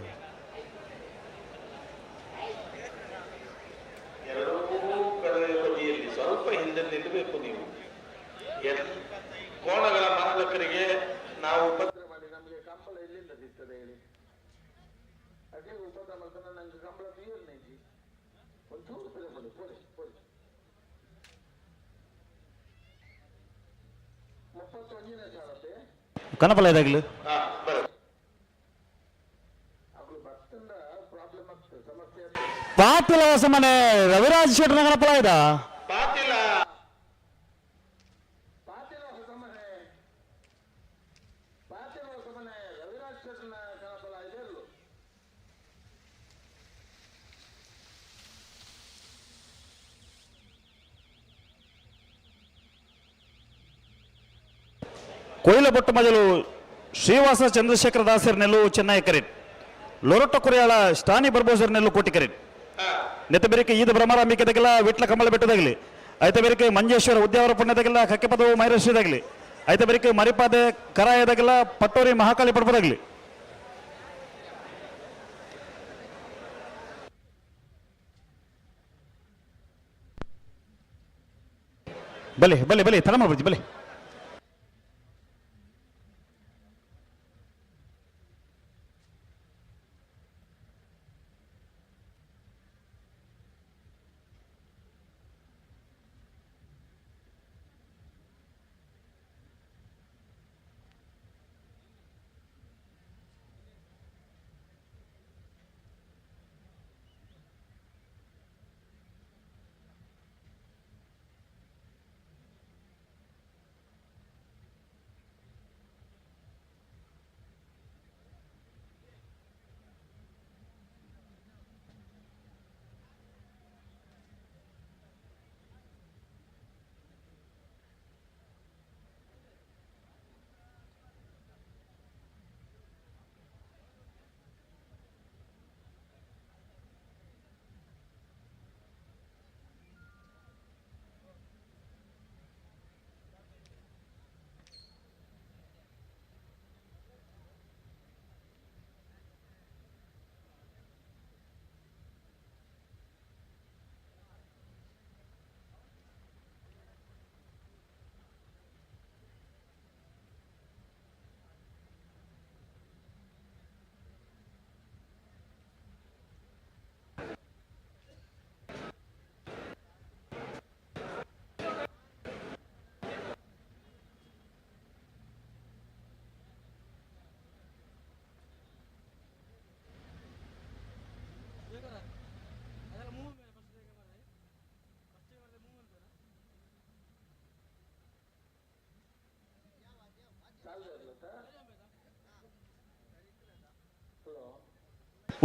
Speaker 8: ಕೋಣಗಳ ಮಾಲಕರಿಗೆ ನಾವು ಉಪದ್ರ ಮಾಡಿ ನಮಗೆ ಕಂಬಳ ಎಲ್ಲಿಂದ ಸಿಗ್ತದೆ ಹೇಳಿ. ಅದೇ ಉಪದ್ರ ಮಾಡ್ತಾನೆ ನಂಗೆ ಕಂಬಳ ತೀರ್ನೇಜಿ ಒಂಚೂರು ಪಿರಪಡಿ ಪೋಡಿ ಪೋಡಿ 31ನೇ ಸಾಲತ್ತೆ
Speaker 7: ಕನಪಲ ಇದಾಗಲು ಪಾತಿಲ ಹೊಸಮನೆ ರವಿರಾಜ್ ಶೆಟ್ಟರ್ ಕನಪಲ ಇದ
Speaker 8: ಪಾತಿಲ
Speaker 9: ಪಾತಿಲ ಹೊಸಮನೆ ಪಾತಿಲ ಹೊಸಮನೆ ರವಿರಾಜ್ ಶೆಟ್ಟರ್ನ ಕಣಪಲ ಇದೆಲ್ಲು.
Speaker 7: ಕೊಯ್ಲಬೊಟ್ಟು ಮಜಲು ಶ್ರೀವಾಸ ಚಂದ್ರಶೇಖರ ದಾಸರ್ ನೆಲ್ಲು ಚೆನ್ನೈ ಕರೆಟ್ ಲೊರೊಟ್ಟ ಕೊರಿಯಾಳ ಸ್ಟಾನಿ ಬರ್ಬೋಸರ್ ನೆಲ್ಲು ಕೋಟಿ ಕರೆಟ್ ನೆತ್ತಬೆರಿಕೆ ಈದ ಭ್ರಮರಾಂಬಿಕೆ ತಗಲ ವಿಟ್ಲ ಕಮಲ ಬೆಟ್ಟದಾಗಲಿ ಐತ ಬೆರಿಕೆ ಮಂಜೇಶ್ವರ ಉದ್ಯಾವರ ಪುಣ್ಯದಾಗಲ ಕಕ್ಕೆಪದವು ಮೈರಶ್ರೀದಾಗಲಿ ಐತ ಬೆರಿಕೆ ಮರಿಪಾದೆ ಕರಾಯದಾಗಲ ಪಟ್ಟೋರಿ ಮಹಾಕಾಳಿ ಪಡ್ಪದಾಗಲಿ. ಬಲೆ ಬಲೆ ಬಲೆ ತಡ ಮಾಡ್ಬಿಡ್ತಿ ಬಲೆ.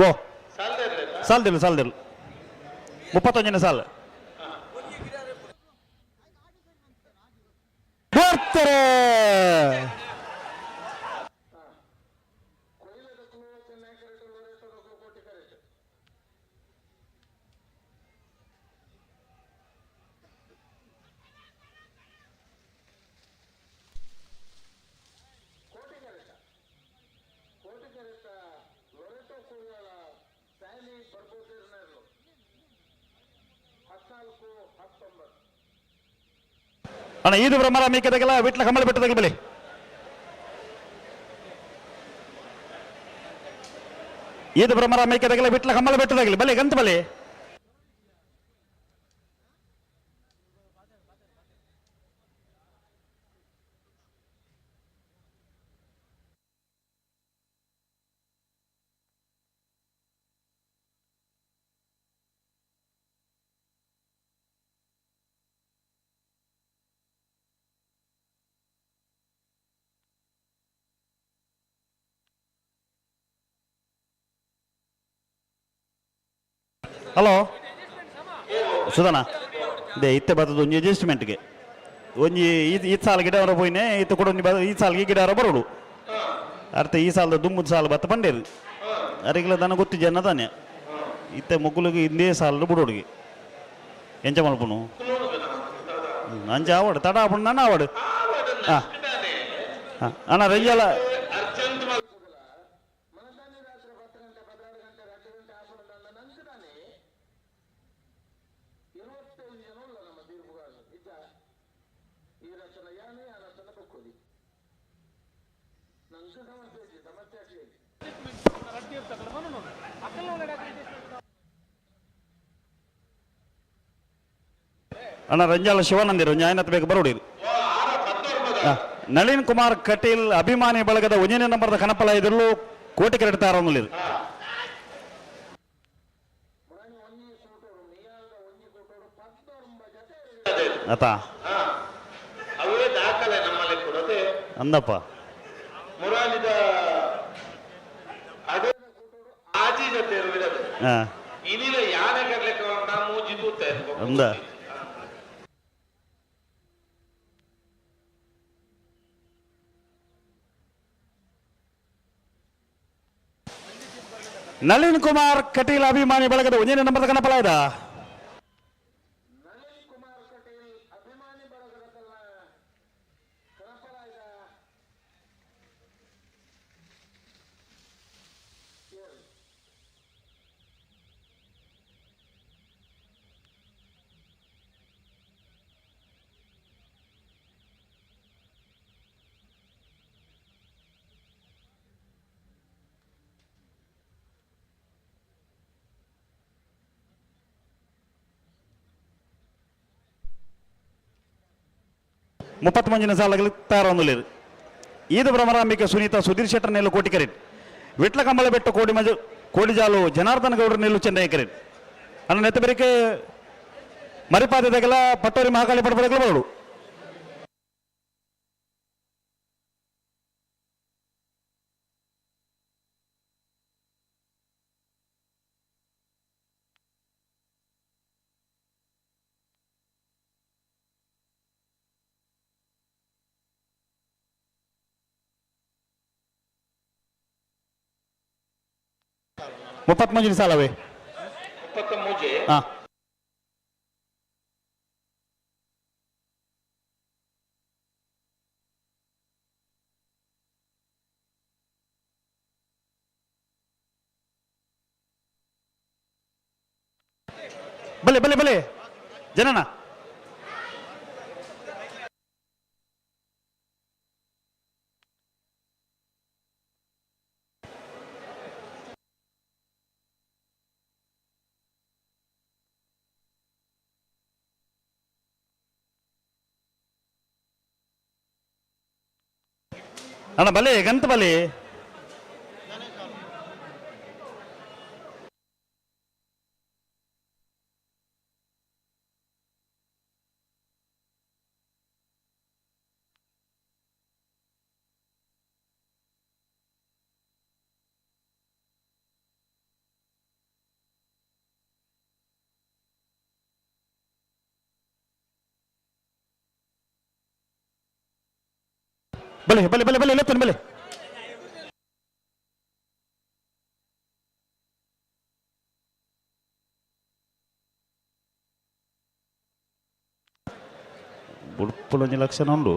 Speaker 7: ಓ ಸಾಲ್ದಿಲ್ಲ ಸಾಲ್ದಿಲ್ಲ 31ನೇ ಸಾಲ ಬರ್ತಾರೆ. ಅಣ್ಣ ಇದು ಬ್ರಹ್ಮರ ಮೇಕೆದಾಗಲ್ಲ ವಿಟ್ಲ ಕಮಲ ಬೆಟ್ಟದಾಗ ಬಲಿ ಇದು ಬ್ರಹ್ಮರ ಮೇಕೆದಾಗಲ್ಲ ವಿಟ್ಲ ಕಮಲ ಬೆಟ್ಟದಾಗಲಿ ಬಲಿ ಗಂತ ಬಲಿ. ಹಲೋ ಸುಧಾನ they ಇತ್ತೆ ಬರ್ತದ ಒಂಜಿ ಅಡ್ಜಸ್ಟ್ಮೆಂಟ್ಗೆ ಒಂಜಿ ಈ ಸಾಲ ಗಿಡ ಅವರ ಪೋಯಿನೆ ಇತ್ತ ಕೂಡ ಒಂಜಿ ಈ ಸಾಲಿಗೆ ಗಿಡ ಅವರ ಬರೋಡು ಅರ್ಥ ಈ ಸಾಲದ ದುಮ್ಮದ ಸಾಲ ಬತ್ತ ಪಂಡೇರು ಅರಿಗಿಲ್ಲ ದನ ಗೊತ್ತು ಜನ ತಾನೆ ಇತ್ತೆ ಮೊಗ್ಗುಲಿಗೆ ಇಂದೇ ಸಾಲ ಬುಡೋಡಿಗೆ ಎಂಚ ಮಲ್ಪುನು ಅಂಚ ಆವಡು ತಡ ಆಪುಂಡು ನನ್ನ ಆವಡು ಹಾಂ ಹಾಂ ಅಣ್ಣ ರಂಜಾಲ
Speaker 9: 25 ಜನ ಉಳ್ಳ ನಮ್ಮ ತೀರ್ಪುಗಾರರು ಇದ್ದ ಈ ರಚನೆ ಯಾನೇ.
Speaker 7: ಅಣ್ಣ ರಂಜಾಲ ಶಿವಾನಂದಿರು ನ್ಯಾಯನತ್ ಬೇಕು ಬರೋಡಿ. ನಳಿನ್ ಕುಮಾರ್ ಕಟೀಲ್ ಅಭಿಮಾನಿ ಬಳಗದ ಒಂಜನೇ ನಂಬರ್ದ ಕನಪಲ ಎದುರು ಕೋಟಿ ಕರೆಟ್ ತಾರೊಂದುಲ್ಲೆರ್. ಅತಾ
Speaker 8: ಅವೇ ದಾಖಲೆ ನಮ್ಮಲ್ಲಿ ಕೊಡದೆ
Speaker 7: ಅಂದಪ್ಪ
Speaker 8: ಮುರಾನಿದ ಅದೇ ಆಜಿ ಜೊತೆ ಇರುವಿರದೆ ಇನಿಲ ಯಾನೆ ಕರ್ಲಿಕ್ಕೆ ಮೂಜಿ ತೂತೆ.
Speaker 7: ಅಂದ ನಳಿನ್ ಕುಮಾರ್ ಕಟೀಲ್ ಅಭಿಮಾನಿ ಬಳಗದ ಒಂಜನೇ ನಂಬರ್ದ ಕನಪಲ ಇದ. 33ನೇ ಸಾಲಗಳು ತಯಾರೊಂದುಲ್ಲೆರ್. ಈದು ಭ್ರಮರಾಂಬಿಕೆ ಸುನೀತಾ ಸುಧೀರ್ ಶೆಟ್ಟರ್ ನೆಲ್ಲು ಕೋಟಿಕರೆಟ್. ವಿಟ್ಲ ಕಂಬಳಬೆಟ್ಟು ಕೋಡಿ ಮಜ ಕೋಡಿಜಾಲು ಜನಾರ್ದನ ಗೌಡರ ನೆಲ್ಲು ಚೆನ್ನೈ ಕರೆಟ್. ಅಣ್ಣ ನೆತ್ತಬೆರಿಕೆ ಮರಿಪಾದೆದಗಲ ಪಟ್ಟೋರಿ ಮಹಾಕಾಳಿ ಪಡಪದಗಲ ಬರಡು. 33 ಸಾಲವೇ.
Speaker 8: 33.
Speaker 7: ಹಾ ಬಲೆ ಬಲೆ ಬಲೆ ಜನನ. ಅಣ್ಣ ಬಲೆ ಗಂತ ಬಲೆ. ಬಲೆ ಬಲೆ ಬಲೆ ಬಲೆ ಲೆತ್ತನ ಬಲೆ. ಬುಡ್ಪುಲೊಂಜಿ ಲಕ್ಷಣ ಉಂಡು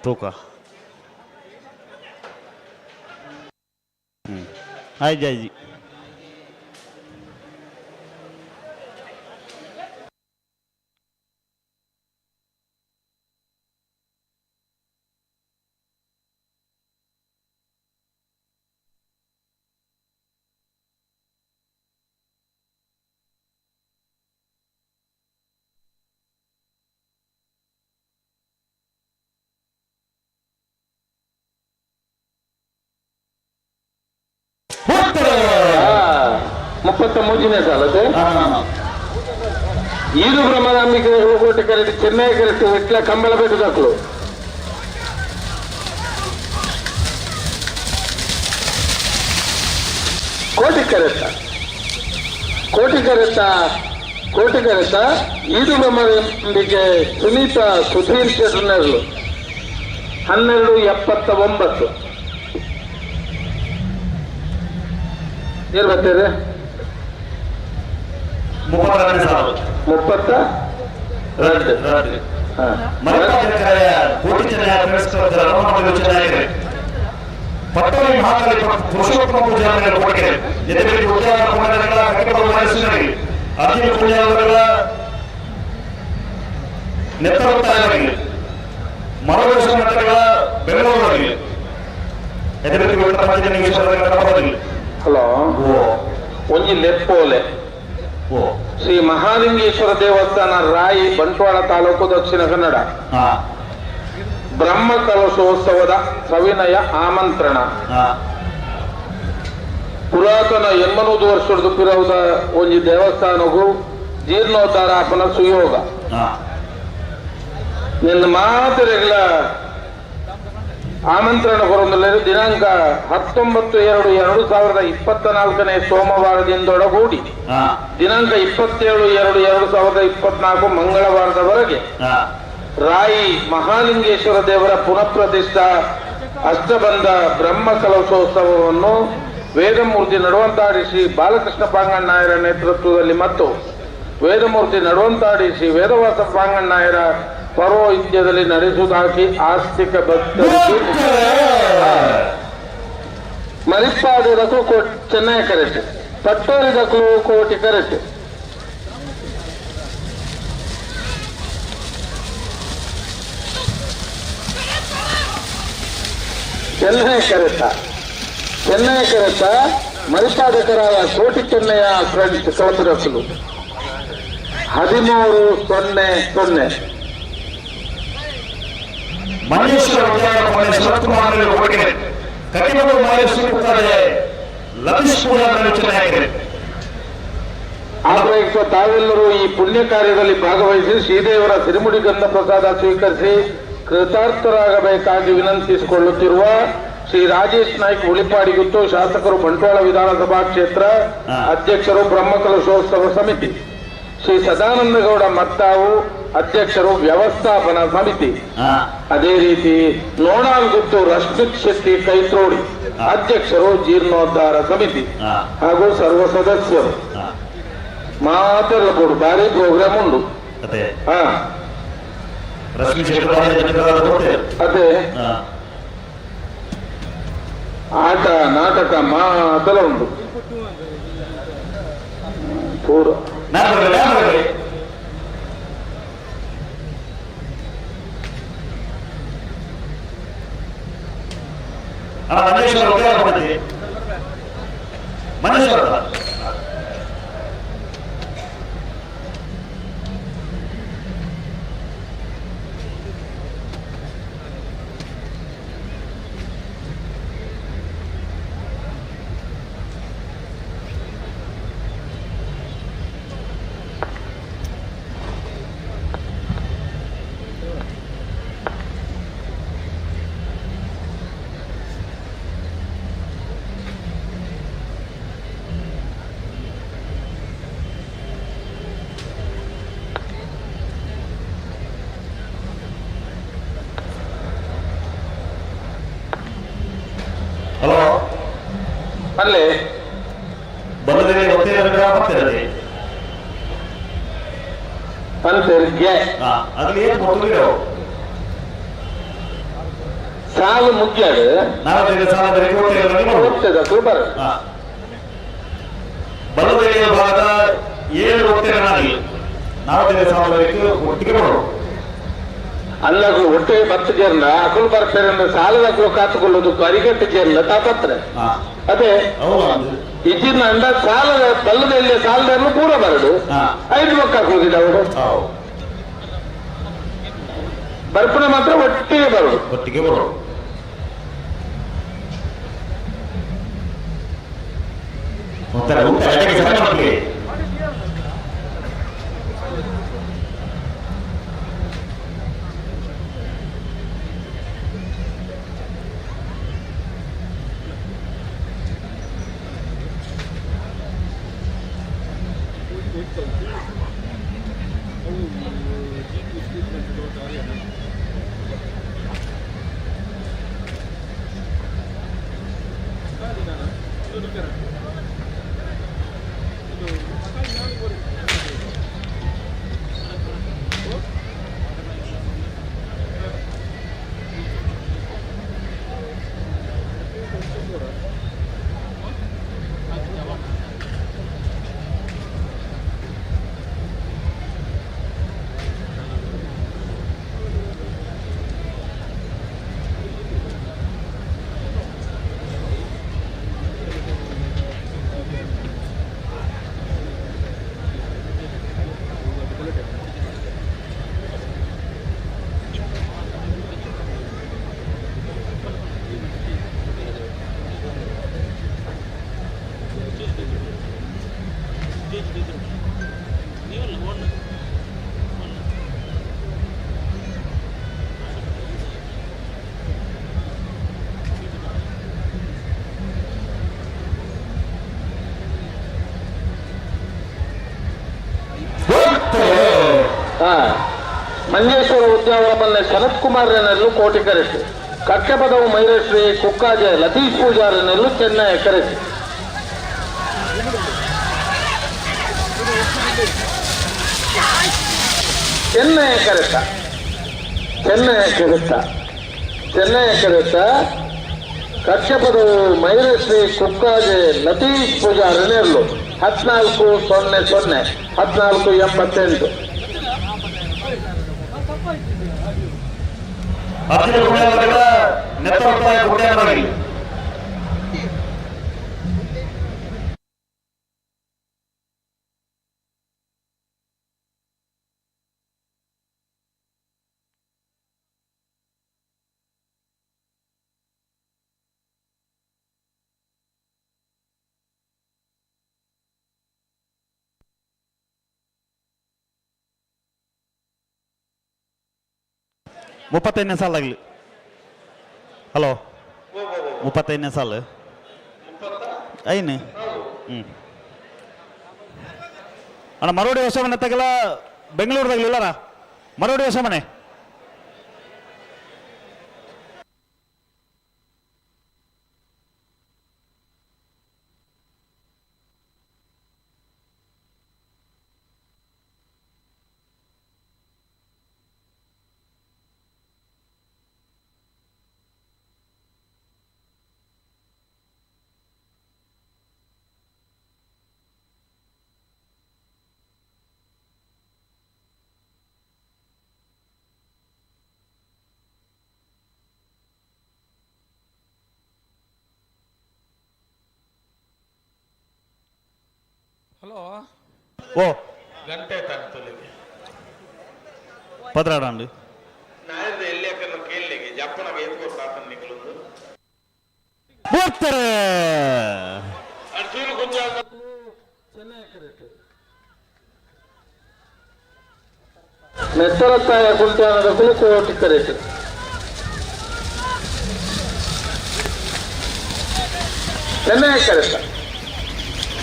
Speaker 7: ತೂಕ. ಹ್ಞೂ ಆಯ್ತು ಆಯ್ತು.
Speaker 9: 33ನೇ ಸಾಲತೆ. ಈದು ಭ್ರಮರಾಂಬಿಕೆ ಕೋಟೆ ಕರೆಟ್ ಚೆನ್ನೈ ಕರೆಟ್ ವಿಟ್ಲ ಕಂಬಳಬೆಟ್ಟು ದಾಖಲು. ಕೋಟಿ ಕರೆತ ಕೋಟಿ ಕರೆತ ಕೋಟಿ ಕರೆತ ಈದು ಭ್ರಮರಾಂಬಿಕೆ ಸುನೀತಾ ಸುಧೀರ್ ಶೆಟ್ಟರ್ನರ್ಲು 12:79. ಏನ್ ಬರ್ತೀರಿ?
Speaker 7: 32ನೇ ಸಾಲು.
Speaker 9: 32.
Speaker 7: ಕೋಟಿ ಚೆನ್ನೈ ಚೆನ್ನೈ ಪಟ್ಟೋರಿ ಮಹಾಕಾಳಿ ಪುರುಷೋತ್ತಮ ಪೂಜಾರಿಗಳ ಕೋಟಿಕೆರೆ ಜೊತೆಗೆ ಉದ್ಯಾನ ಪುನರ್ಗಳ ಕಟ್ಟಿಬ ಮನಸ್ಸಿನಲ್ಲಿ ಅರ್ಜುನ ಪೂಜಾರಿಗಳ ನೆತ್ತರೊತ್ತಾಯವಾಗಿ ಮರವೇಶ ಮಠಗಳ ಬೆಂಗಳೂರು.
Speaker 8: ಹಲೋ ಒಂಜಿ ಲೆಪ್ಪೋಲೆ ಶ್ರೀ ಮಹಾಲಿಂಗೇಶ್ವರ ದೇವಸ್ಥಾನ ರಾಯಿ ಬಂಟ್ವಾಳ ತಾಲೂಕು ದಕ್ಷಿಣ ಕನ್ನಡ ಬ್ರಹ್ಮ ಕಲಶೋತ್ಸವದ ಸವಿನಯ ಆಮಂತ್ರಣ. ಪುರಾತನ 800 ವರ್ಷದ ಪಿರವುದ ಒಂಜಿ ದೇವಸ್ಥಾನಗೂ ಜೀರ್ಣೋದ್ಧಾರ ಆಪನ ಸುಯೋಗ. ನಿನ್ನ ಮಾತರೆಗಳ ಆಮಂತ್ರಣ ಕೊರೊಂದುಲ್ಲೆರ್. ದಿನಾಂಕ 19-2-2024 ಸೋಮವಾರದಿಂದೊಡಗೂಡಿ ದಿನಾಂಕ 27-2-2024 ಮಂಗಳವಾರದವರೆಗೆ ರಾಯಿ ಮಹಾಲಿಂಗೇಶ್ವರ ದೇವರ ಪುನಃಪ್ರತಿಷ್ಠಾ ಅಷ್ಟಬಂಧ ಬ್ರಹ್ಮ ಕಲಶೋತ್ಸವವನ್ನು ವೇದಮೂರ್ತಿ ನಡುವಂತಾಡಿ ಶ್ರೀ ಬಾಲಕೃಷ್ಣ ಪಾಂಗಣ್ಣಾಯರ ನೇತೃತ್ವದಲ್ಲಿ ಮತ್ತು ವೇದಮೂರ್ತಿ ನಡುವಂತಾಡಿ ಶ್ರೀ ವೇದವಾಸ ಪಾಂಗಣ್ಣಾಯರ ಪೌರೋಹಿತ್ಯದಲ್ಲಿ ನಡೆಸುವುದಾಗಿ ಆಸ್ತಿಕ ಭಕ್ತರಿಗೆ. ಮರಿಪಾದದಕ್ಕೂ ಚೆನ್ನೈ ಕರೆಕ್ಟ್, ಪಟ್ಟೋರಿದಕ್ಕೂ ಕೋಟಿ ಕರೆಕ್ಟ್. ಚೆನ್ನೈ ಕರೆತ, ಚೆನ್ನೈ ಕರೆತ ಮರಿಪಾದಕರಾಯ ಕೋಟಿ ಚೆನ್ನಯ್ಯ ಫ್ರೆಂಡ್ಸ್ ಕಳಪದಕ್ಕಲು 13-0-0.
Speaker 7: ಮಂಜೇಶ್ವರ ಉದ್ಯಾನವನ ಶರತ್ಕುಮಾರ್ ಕೊಟ್ಟಿಗೆ ಕಟ್ಟಿಬದು ಮಹೇಶ್ ಲತೀಶ್ ಪೂಜಾರಿ ಚೆನ್ನಾಗಿದೆ.
Speaker 8: ಆಗ್ರಹಿಸುವ ತಾವೆಲ್ಲರೂ ಈ ಪುಣ್ಯ ಕಾರ್ಯದಲ್ಲಿ ಭಾಗವಹಿಸಿ ಶ್ರೀದೇವರ ಸಿರಿಮುಡಿ ಗಂಧ ಪ್ರಸಾದ ಸ್ವೀಕರಿಸಿ ಕೃತಾರ್ಥರಾಗಬೇಕಾಗಿ ವಿನಂತಿಸಿಕೊಳ್ಳುತ್ತಿರುವ ಶ್ರೀ ರಾಜೇಶ್ ನಾಯ್ಕ್ ಉಳಿಪಾಡಿಗುತ್ತು, ಶಾಸಕರು, ಬಂಟ್ವಾಳ ವಿಧಾನಸಭಾ ಕ್ಷೇತ್ರ, ಅಧ್ಯಕ್ಷರು, ಬ್ರಹ್ಮಕಲಶೋತ್ಸವ ಸಮಿತಿ. ಶ್ರೀ ಸದಾನಂದಗೌಡ ಮತ್ತಾವು, ಅಧ್ಯಕ್ಷರು, ವ್ಯವಸ್ಥಾಪನಾ ಸಮಿತಿ. ಅದೇ ರೀತಿ ನೋಣಾಲ್ಗುತ್ತು ರಶ್ಮಿತ್ ಶೆಟ್ಟಿ ಕೈತ್ರೋಡಿ, ಅಧ್ಯಕ್ಷರು, ಜೀರ್ಣೋದ್ಧಾರ ಸಮಿತಿ ಹಾಗೂ ಸರ್ವ ಸದಸ್ಯರು. ಮಾತೆಲ್ಲ ಭಾರಿ ಪ್ರೋಗ್ರಾಮ್ ಉಂಟು. ಹಾ.
Speaker 7: ರಶ್ಮಿ ಶೆಟ್ಟಿ.
Speaker 8: ಅದೇ ಆಟ ನಾಟಕ ಮಾತೆಲ್ಲ ಉಂಟು ಪೂರ.
Speaker 7: ಮಂಜೇಶ್ವರ ಮಂಜೇಶ್ವರ. ಹಲೋ.
Speaker 8: ಅಲ್ಲೇ
Speaker 7: ಬಂದಿದೆ ಬರ್ತಿರಲಿ.
Speaker 8: ಪಂತರ್ಗೆ.
Speaker 7: ಅದ್ರಲ್ಲಿ ಏನು ಕೊಟ್ಟಿರೋ?
Speaker 8: ಸಾಲು ಮುಗ್ಯಾಡು.
Speaker 7: ನಾಲ್ಕೈದು ಸಾಲ.
Speaker 8: ಹೋಗ್ತದೆ ಬರ.
Speaker 7: ಬಲದೆಯ ಭಾಗದ 7 ಒತ್ತೆರನಾಗಿ ನಾಲ್ಕೈದು ಸಾಲದವರೆಗೆ ಒಟ್ಟಿಗೆ ಬರೋದು.
Speaker 8: ಅಲ್ಲ, ಒಟ್ಟಿಗೆ ಬತ್ತು ಜೇರ್ನ ಅಕುಲು ಬರ್ತಾರೆ ಸಾಲದ ಅಕುಲು ಕಾತುಕೊಳ್ಳೋದು ಅರಿಗಟ್ಟು ಜೇರ್ನ ತಾಪತ್ರೆ. ಅದೇ ಇಜ್ಜಿನ ಅಂಡ ಸಾಲದ ಬಲ್ಲದಲ್ಲಿ ಸಾಲದ ಪೂರ ಬರಡು. ಐದು ಮಕ್ಕ ಹಾಕುವುದಿಲ್ಲ ಅವರು. ಬರ್ಪುಣ ಮಾತ್ರ ಒಟ್ಟಿಗೆ ಬರೋದು.
Speaker 7: ಒಟ್ಟಿಗೆ ಬರೋದು. ಉತ್ತರ ಉತ್ತರ ಸಣ್ಣ ಮಕ್ಕಳಿಗೆ.
Speaker 8: ಕಾಂತಾವರ ಮಲ್ಲೆ ಶರತ್ ಕುಮಾರ್ ನೆಲ್ಲು ಕೋಟಿ ಕರೆಸಿ ಕಕ್ಕೆಪದವು ಮೈರಶ್ರೀ ಕುಕ್ಕಾಜೆ ಲತೀಶ್ ಪೂಜಾರಿ ನೆಲ್ಲು ಚೆನ್ನೈ ಕರೆಸಿ ಚೆನ್ನೈ ಕರೆತ ಚೆನ್ನೈ ಕರೆತ ಚೆನ್ನೈ ಕರೆತ ಕಕ್ಷಪದವು ಮೈರಶ್ರೀ ಕುಕ್ಕಾಜೆ ಲತೀಶ್ ಪೂಜಾರಿ ನೆಲ್ಲು 14.00 14.88.
Speaker 7: 35ನೇ ಸಾಲಾಗಲಿ. ಹಲೋ, 35ನೇ ಸಾಲು ಐನು. ಅಣ್ಣ, ಮರೋಡಿ ಹೊಸ ಮನೆ ತಗಲ ಬೆಂಗಳೂರದಾಗಲಿಲ್ಲರ ಮರೋಡಿ ಹೊಸ ಮನೆ.
Speaker 2: ಹಲೋ.
Speaker 7: ಓ
Speaker 9: ಗಂಟೆ ತಂತೊಲಿಗೆ
Speaker 7: ಪದ್ರಾಡಂಡು
Speaker 9: ನಾಯದ ಎಲ್ಲಿ ಯಾಕನ್ನು ಕೇಳಲಿಕ್ಕೆ ಜಪ್ಪನಾಗ ಎತ್ಕೊಡ್ತಾತನ್ ನಿಕ್ಕಲೊಂದು
Speaker 7: ಹೋಗ್ತಾರೆ.
Speaker 9: ಅರ್ಜುನ ಕುಂಜಾಲ
Speaker 8: ನೆತ್ತರತ್ತಾಯ ಕುಂಟಾನದ ಕುಲುಕೋಟಿ ಕರೆಸಿ ಚೆನ್ನೈ ಕರೆತ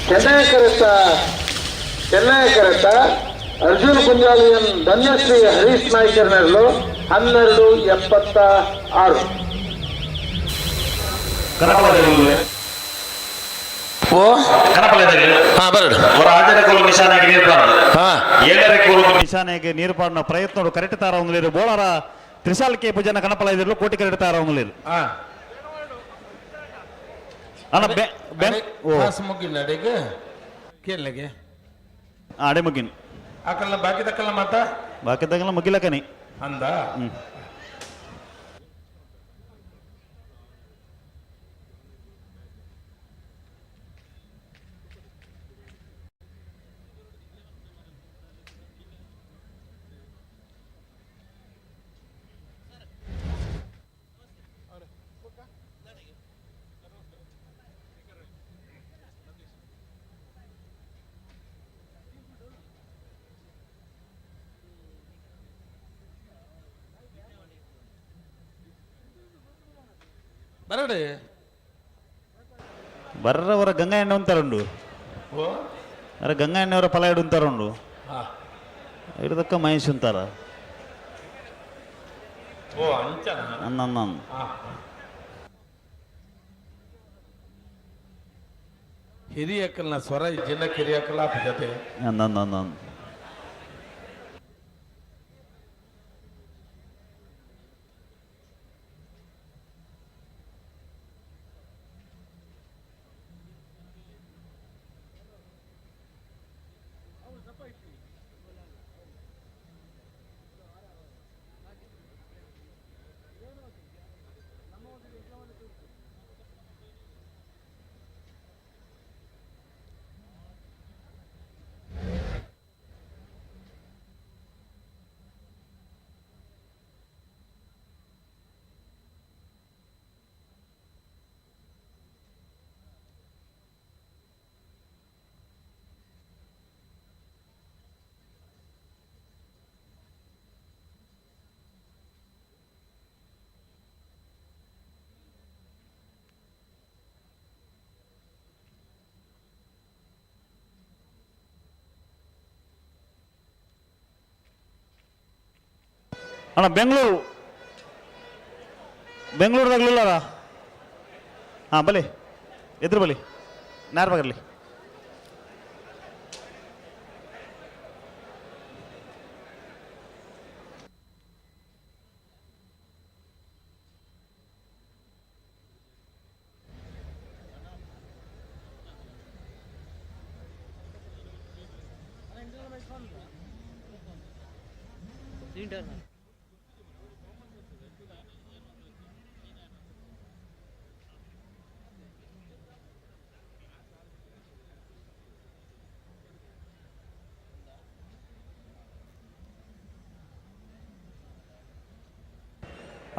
Speaker 8: ಚೆನ್ನೈ ಕರೆತ ಚೆನ್ನೈ ಕರೆತ ಅರ್ಜುನ್ ಕುಂಜಾಲಿಯನ್ ಧನ್ಯಶ್ರೀ ಹರೀಶ್ ನಾಯ್ಕರ್ನೆರಳು 12.76.
Speaker 9: ಓ
Speaker 7: ಕನಪಲೆ
Speaker 9: ಹಾ ಬರಡು
Speaker 7: ನಿಶಾನೆಗೆ ನೀರು ಪಾಡು
Speaker 9: ಹಾ
Speaker 7: ಏಳರ ಕೋಲು ನಿಶಾನೆಗೆ ನೀರು ಪಾಡಿನ ಪ್ರಯತ್ನ ಕರೆಕ್ಟ್ ತಾರ ಒಂದ್ಲೇರು ಬೋಳಾರ ತ್ರಿಶಾಲ್ ಕೆ ಪೂಜನ ಕನಪಲ ಇದಿರ್ಲು ಕೋಟಿ ಕರೆಕ್ಟ್ ತಾರ ಒಂದ್ಲೇರು. ಅಣ್ಣ ಬೆ ಓ
Speaker 2: ಕಾಸು ಮುಗಿಲ್ಲ ಅಡೆಗೆ ಕೇಳಲಿಗೆ.
Speaker 7: ಅಡೆ ಮುಗಿನ್.
Speaker 2: ಆಕಲ್ಲ ಬಾಕಿ ತಕ್ಕಲ್ಲ ಮಾತಾ.
Speaker 7: ಬಾಕಿದ್ದಾಗೆಲ್ಲ ಮುಗಿಲಕನಿ.
Speaker 2: ಅಂದ. ಬರಡೆ.
Speaker 7: ಬರ್ರವರ ಗಂಗಾ ಎಣ್ಣೆ ಉಂತಾರುಂಡು.
Speaker 2: ಓ.
Speaker 7: ಅರೆ ಗಂಗಾ ಎಣ್ಣೆಯವರ ಫಲ ಇಡು ಉಂತಾರುಂಡು.
Speaker 2: ಹಾ.
Speaker 7: ಹಿಡ್ದಕ್ಕ ಮಹೇಶ್ ಉಂತಾರ.
Speaker 2: ಓ ಅಂಚನ.
Speaker 7: ಅನ್ನ.
Speaker 2: ಹಾ. ಹಿರಿಯಕ್ಕಲ್ನ ಸ್ವರ ಜಿಲ್ಲ ಕಿರಿಯಕ್ಕಲ ಜೊತೆ.
Speaker 7: ಅನ್ನ ಅನ್ನ. ಅಣ್ಣ ಬೆಂಗಳೂರು ಬೆಂಗಳೂರುದಾಗಲಿಲ್ಲಾರ ಹಾಂ ಬಲಿ ಎದುರು ಬಲಿ ನಾರ್ಬಾಗರ್ಲಿ.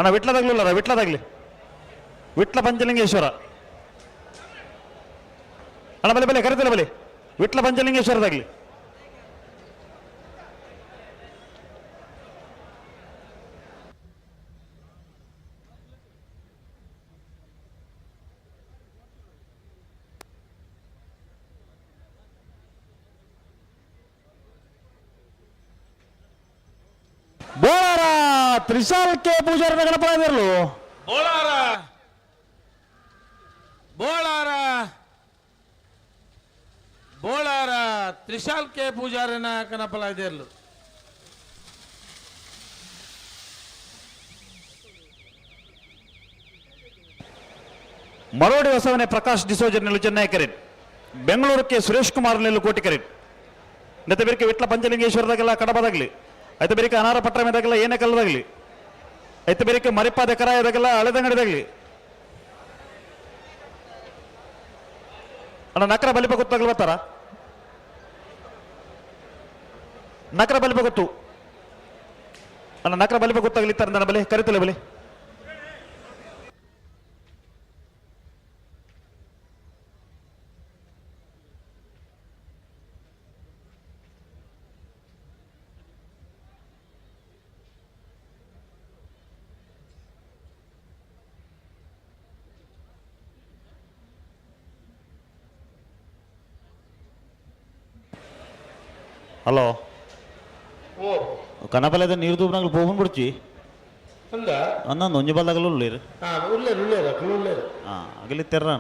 Speaker 7: ಅಣ್ಣ ವಿಟ್ಲದಾಗ್ಲಿಲ್ಲ, ವಿಟ್ಲದಾಗ್ಲಿ, ವಿಟ್ಲ ಪಂಚಲಿಂಗೇಶ್ವರ. ಅಣ್ಣ ಬಲೆ ಬಲೆ ಕರಿತಿಲ್ಲ ಬಲೆ, ವಿಟ್ಲ ಪಂಚಲಿಂಗೇಶ್ವರದಾಗ್ಲಿ. ಬೋಳಾರ ತ್ರಿಶಾಲ್ ಕೆ ಪೂಜಾರನ ಗಣಪರಾದಿರಲು.
Speaker 2: ಬೋಳಾರ ಬೋಳಾರ ಬೋಳಾರ ತ್ರಿಶಾಲ್ ಕೆ ಪೂಜಾರಿನ ಕನಪಲಾದಿರ್ಲು.
Speaker 7: ಮರೋಡಿ ಹೊಸವನೆ ಪ್ರಕಾಶ್ ಡಿಸೋಜರ್ ನಿಲ್ಲು ಚೆನ್ನೈ ಕರೆಟ್, ಬೆಂಗಳೂರಕ್ಕೆ ಸುರೇಶ್ ಕುಮಾರ್ ನಿಲ್ಲು ಕೋಟಿ ಕರೆಟ್. ನೆತ್ತ ಬೇರಿಕೆ ವಿಟ್ಲ ಪಂಚಲಿಂಗೇಶ್ವರದಾಗೆಲ್ಲ ಕಡಬದಾಗ್ಲಿ, ಐತ ಬೇರಿಕೆ ಅನಾರ ಪಟ್ರಮೆದಾಗೆಲ್ಲ ಏನೇ ಕಲ್ಲದಾಗ್ಲಿ, ಐತ ಬೇರಿಕೆ ಮರಿಪಾದ ಕರಾಯದಾಗೆಲ್ಲ ಹಳೆದಂಗಡಿದಾಗ್ಲಿ. ಅಣ್ಣ ನಕರ ಬಲಿಪ ಗೊತ್ತಾಗ್ಲಿ ಬರ್ತಾರ, ನಕರ ಬಲಿಪ ಗೊತ್ತು ಅಣ್ಣ, ನಕರ ಬಲಿಪ ಗೊತ್ತಾಗ್ಲಿ ನನ್ನ ಬಲಿ ಕರಿತಲೆ ಬಲಿ. ಹಲೋ, ಕನಪಲೆದ ನೀರು ತೂಪನಾಗಲು ಪೋಪನ್ ಬಿಡ್ಚಿ ಅಂದ ಒಂಜಿ ಬಲ್ದಾಗಲು ಉಳ್ಳೇರು. ಹಾಂ, ಅಗಲಿ ತೆರ್ರ.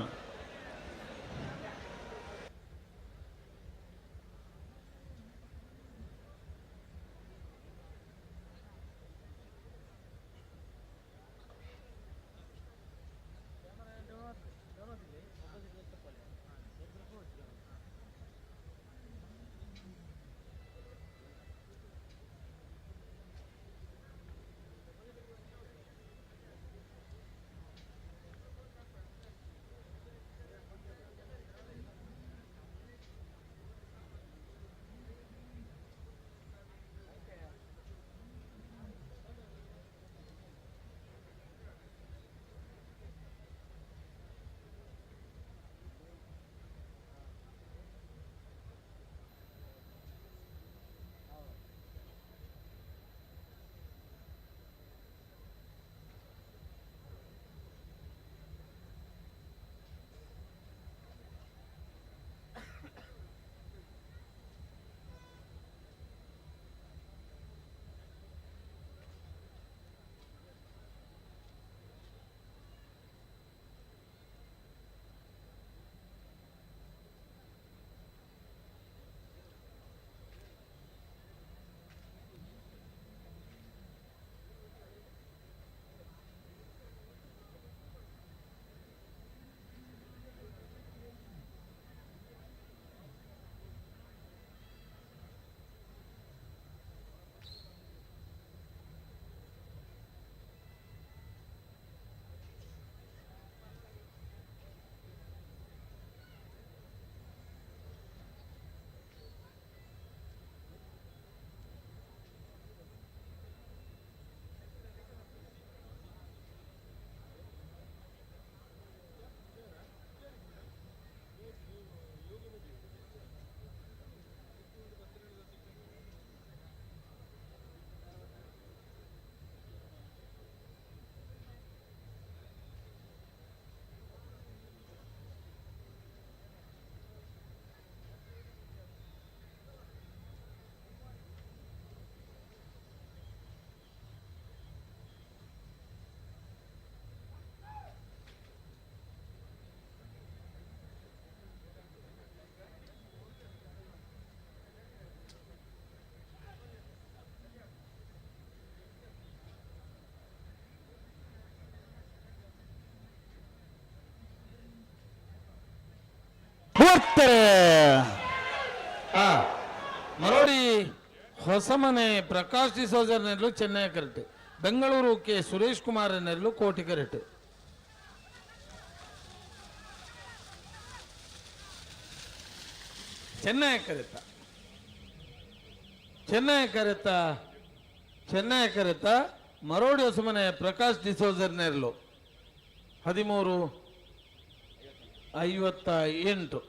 Speaker 7: ಓಡ್ತಾರೆ.
Speaker 2: ಮರೋಡಿ ಹೊಸಮನೆ ಪ್ರಕಾಶ್ ಡಿಸೋಜರ್ ನೆರಳು ಚೆನ್ನೈ ಕರೆಕ್ಟ್, ಬೆಂಗಳೂರು ಕೆ ಸುರೇಶ್ ಕುಮಾರ್ ನೆರಳು ಕೋಟಿ ಕರೆಕ್ಟ್. ಚೆನ್ನೈ ಕರೆತ, ಚೆನ್ನೈ ಕರೆತ, ಚೆನ್ನೈ ಕರೆತ ಮರೋಡಿ ಹೊಸಮನೆ ಪ್ರಕಾಶ್ ಡಿಸೋಜರ್ ನೆರಳು 13:58.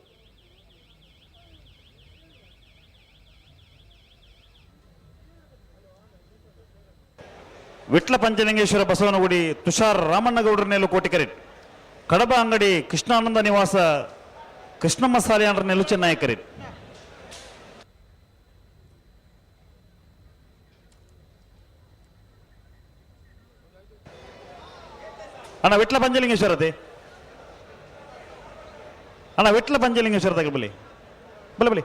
Speaker 7: ವಿಟ್ಲ ಪಂಚಲಿಂಗೇಶ್ವರ ಬಸವನಗುಡಿ ತುಷಾರ್ ರಾಮಣ್ಣಗೌಡರ ನೆಲ್ಲು ಕೋಟಿ ಕರೆಟ್. ಕಡಬ ಅಂಗಡಿ ಕೃಷ್ಣಾನಂದ ನಿವಾಸ ಕೃಷ್ಣಮ್ಮ ಸಾಲಿಯಾನರ ನೆಲ್ಲು ಚೆನ್ನೈ ಕರೆಟ್. ಅಣ್ಣ ವಿಟ್ಲ ಪಂಚಲಿಂಗೇಶ್ವರತೆ, ಅಣ್ಣ ವಿಟ್ಲ ಪಂಚಲಿಂಗೇಶ್ವರ ತಗ ಬಲಿ ಬಲೆ ಬಲಿ.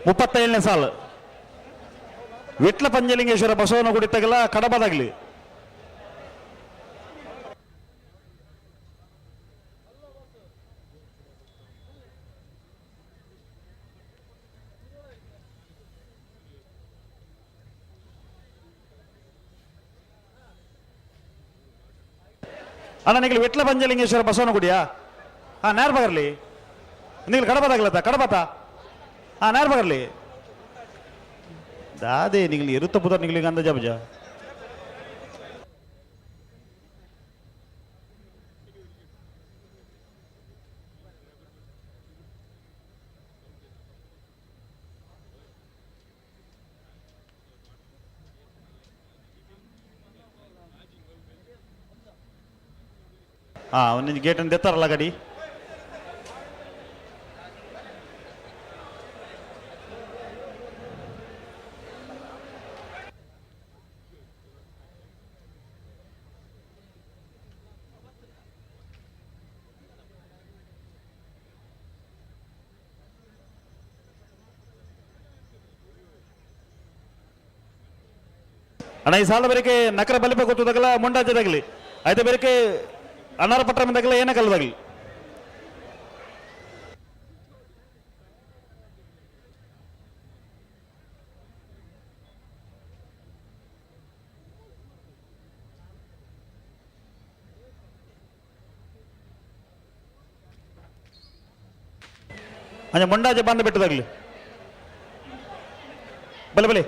Speaker 7: 37ನೇ ಸಾಲು ವಿಟ್ಲ ಪಂಚಲಿಂಗೇಶ್ವರ ಬಸವನಗುಡಿ ತಗಲ ಕಡಬದಾಗಲಿ. ಅಣ್ಣ ನೀವು ವಿಟ್ಲ ಪಂಚಲಿಂಗೇಶ್ವರ ಬಸವನಗುಡಿಯಾ? ಹಾ ನೇರ ಬಗರ್ಲಿ. ನೀವು ಕಡಬದಾಗ್ಲತ್ತ? ಕಡಬತ? ಹಾ ನೇರ ಬಗರ್ಲಿ. ದಾದೆ ನಿಂಗೆ ಇರುತ್ತ ಪುದರ್ ನಿಂಗೆ ಅಂದ ಜಬಜ. ಹಾ ಒಂದೊಂದು ಗೇಟ್ ಅನ್ನು ತೆತ್ತಾರಲ್ಲ ಗಡಿ. ಅಣ್ಣ ಈ ಸಾಲ ಬೇರೆಕೆ ನಕರ ಬಲಿಪ ಗೊತ್ತದಾಗಲ ಮುಂಡಾಜದಾಗಲಿ ಆಯ್ತು ಬೇರೆಕೆ ಅನಾರ ಪಟ್ರ ಮಂದಾಗಲ ಏನ ಕಲ್ಲದಾಗಲಿ. ಅಂಜ ಮುಂಡಾಜೆ ಬಂದು ಬಿಟ್ಟದಾಗಲಿ ಬಲೆ ಬಲೆ.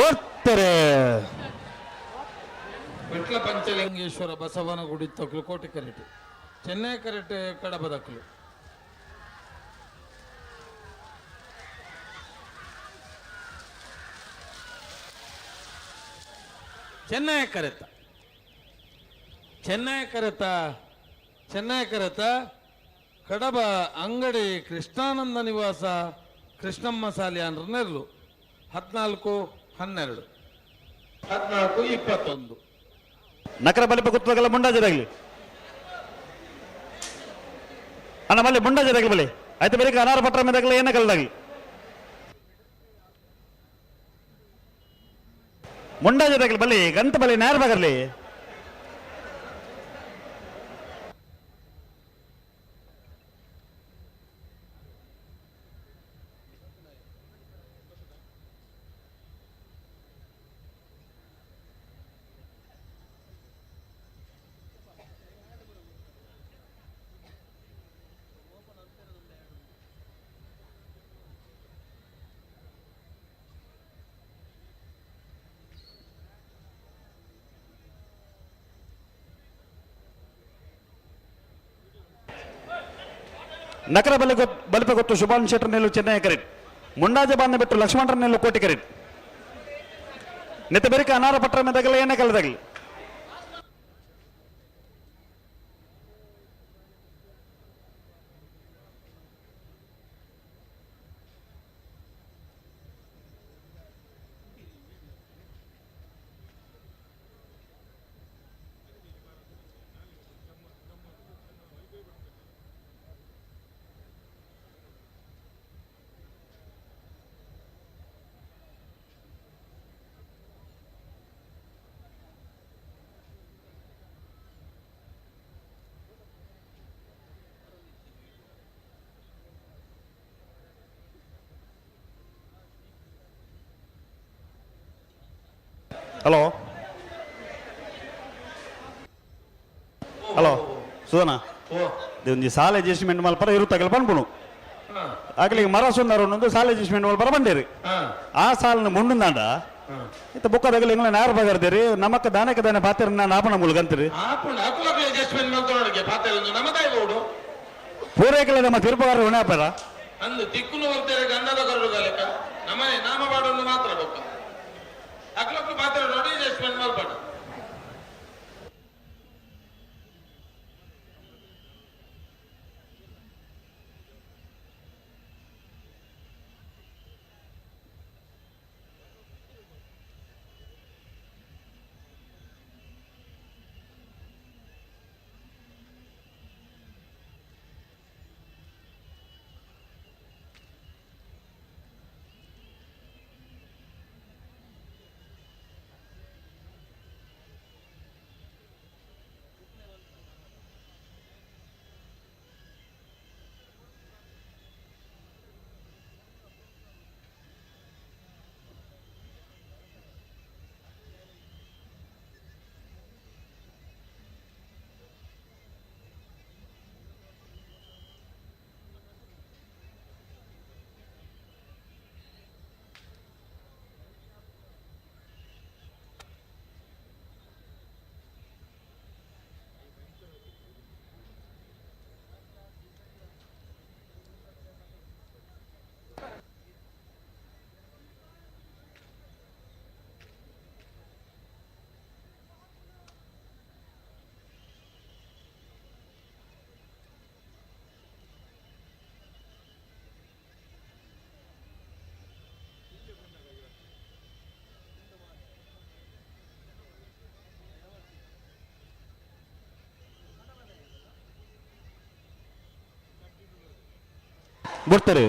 Speaker 7: ಓಡ್ತಾರೆ.
Speaker 2: ವಿಟ್ಲ ಪಂಚಲಿಂಗೇಶ್ವರ ಬಸವನಗುಡಿ ತಕ್ಲು ಕೋಟೆ ಕರೆಟು, ಚೆನ್ನೈ ಕರೆಟು ಕಡಬದಕ್ಲು. ಚೆನ್ನೈ ಕರೆತ, ಚೆನ್ನೈ ಕರೆತ, ಚೆನ್ನೈ ಕರೆತ ಕಡಬ ಅಂಗಡಿ ಕೃಷ್ಣಾನಂದ ನಿವಾಸ ಕೃಷ್ಣಮ್ಮ ಸಾಲಿಯಾನ್ರ ನೆರಳು 14:12 14:21.
Speaker 7: ನಕರ ಬಲಿಪ ಗೊತ್ತದಾಗಲ್ಲ ಮುಂಡಾಜದಾಗಲಿ ಅಣ್ಣ ಮಲ್ಲಿ ಮುಂಡಾಜದಾಗಲಿ ಬಲಿ ಆಯ್ತು ಬೇರೆ ಅನಾರ ಪಟ್ರ ಮೇದಾಗಲಿ ಏನ ಕಲ್ಲದಾಗಲಿ ಮುಂಡಾಜದಾಗಲಿ ಬಲಿ ಗಂತ ಬಲಿ ನೇರ ಬಗರ್ಲಿ. ನಕರ ಬಲೆ ಬಲಿಪ ಗೊತ್ತು ಶುಭಾನ್ ಶೆಟ್ಟರ್ ನೆಲ್ಲು ಚೆನ್ನೈ ಕರೆಟ್ ಮುಂಡಾಜೆ ಬಾಂಧ ಬಿಟ್ಟು ಲಕ್ಷ್ಮಣರ ನೆಲ್ಲು ಕೋಟಿ ಕರೆಟ್ ನೆತ್ತ ಬೆರಿಕ ಅನಾರ ಪಟ್ರ ಮೆದಗಲ ಏನೇ ಕಲದಗಲಿ. ಹಲೋ ಹಲೋ ಸುಧನ, ಒಂಜಿ ಸಾಲ ಅಡ್ಜಸ್ಟ್ಮೆಂಟ್ ಮಲ್ಪರ ಇರುತ್ತಾಗಲ್ ಪನ್ಪುನು. ಅಕ್ಲಿಗೆ ಮರ ಸುಂದರ ಒಂದೊಂದು ಸಾಲ ಅಡ್ಜಸ್ಟ್ಮೆಂಟ್ ಮಲ್ಪರ ಬಂಡೇರಿ. ಆ ಸಾಲನ ಮುಂಡುಂದಾಂಡ ಇತ್ತ ಬುಕ್ಕದಾಗಲಿ ಎಂಗ್ಲ ನಾರು ಬಗರ್ದೇರಿ ನಮಕ್ಕ ದಾನಕ್ಕೆ ದಾನ ಪಾತ್ರ ನಾಪನ ಮುಲ್ಗಂತೀರಿ.
Speaker 8: ಅಡ್ಜಸ್ಟ್ಮೆಂಟ್ ಮಲ್ತೊಡಗೆ ಪಾತ್ರ ನಮ್ಮದಾಯಿ ಬೋಡು.
Speaker 7: ಪೂರೈಕೆಲ ನಮ್ಮ ತಿರುಪಗಾರ ಉಣಾಪರ.
Speaker 8: ಅಂದು ತಿಕ್ಕುನು ಬರ್ತಾರೆ ಗಂಡದ ಕರಡು ಲೆಕ್ಕ ನಮ್ಮನೆ ನಾಮ ಬಾಡೊಂದು ಮಾತ್ರ ಬೊಕ್ಕ ಅಕ್ಲಕ್ಲು ಪಾತ್ರ ನೋಡಿ ಅಡ್ಜಸ್ಟ್ಮೆಂಟ್ ಮಲ್ಪಡ.
Speaker 7: ಬಿಡ್ತಾರೆ.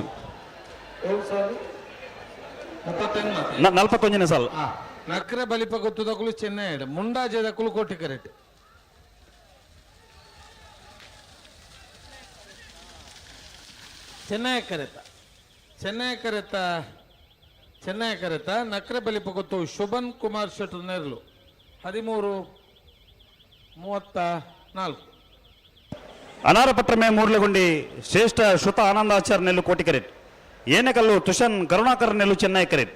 Speaker 7: 41ನೇ ಸಾಲು.
Speaker 2: ನಕ್ರೆ ಬಲಿಪ ಗೊತ್ತುದಕ್ಕಲು ಚೆನ್ನೈ ಮುಂಡಾಜೆದಕ್ಕಲು ಕೋಟಿ ಕರೆಟ್. ಚೆನ್ನೈ ಕರೆತ ಚೆನ್ನೈ ಕರೆತ ಚೆನ್ನೈ ಕರೆತ ನಕ್ರೆ ಬಲಿಪ ಗೊತ್ತು ಶುಭನ್ ಕುಮಾರ್ ಶೆಟ್ಟರ್ ನೆರಳು 13:34.
Speaker 7: ಅನಾರಪತ್ರಮೆ ಮೂರ್ಲಗುಂಡಿ ಶ್ರೇಷ್ಠ ಶ್ರುತ ಆನಂದಾಚಾರ್ಯ ನೆಲ್ಲು ಕೋಟಿ ಕರೆಟ್. ಏನೆಕಲ್ಲು ತುಷನ್ ಕರುಣಾಕರ್ ನೆಲ್ಲು ಚೆನ್ನೈ ಕರೆಟ್.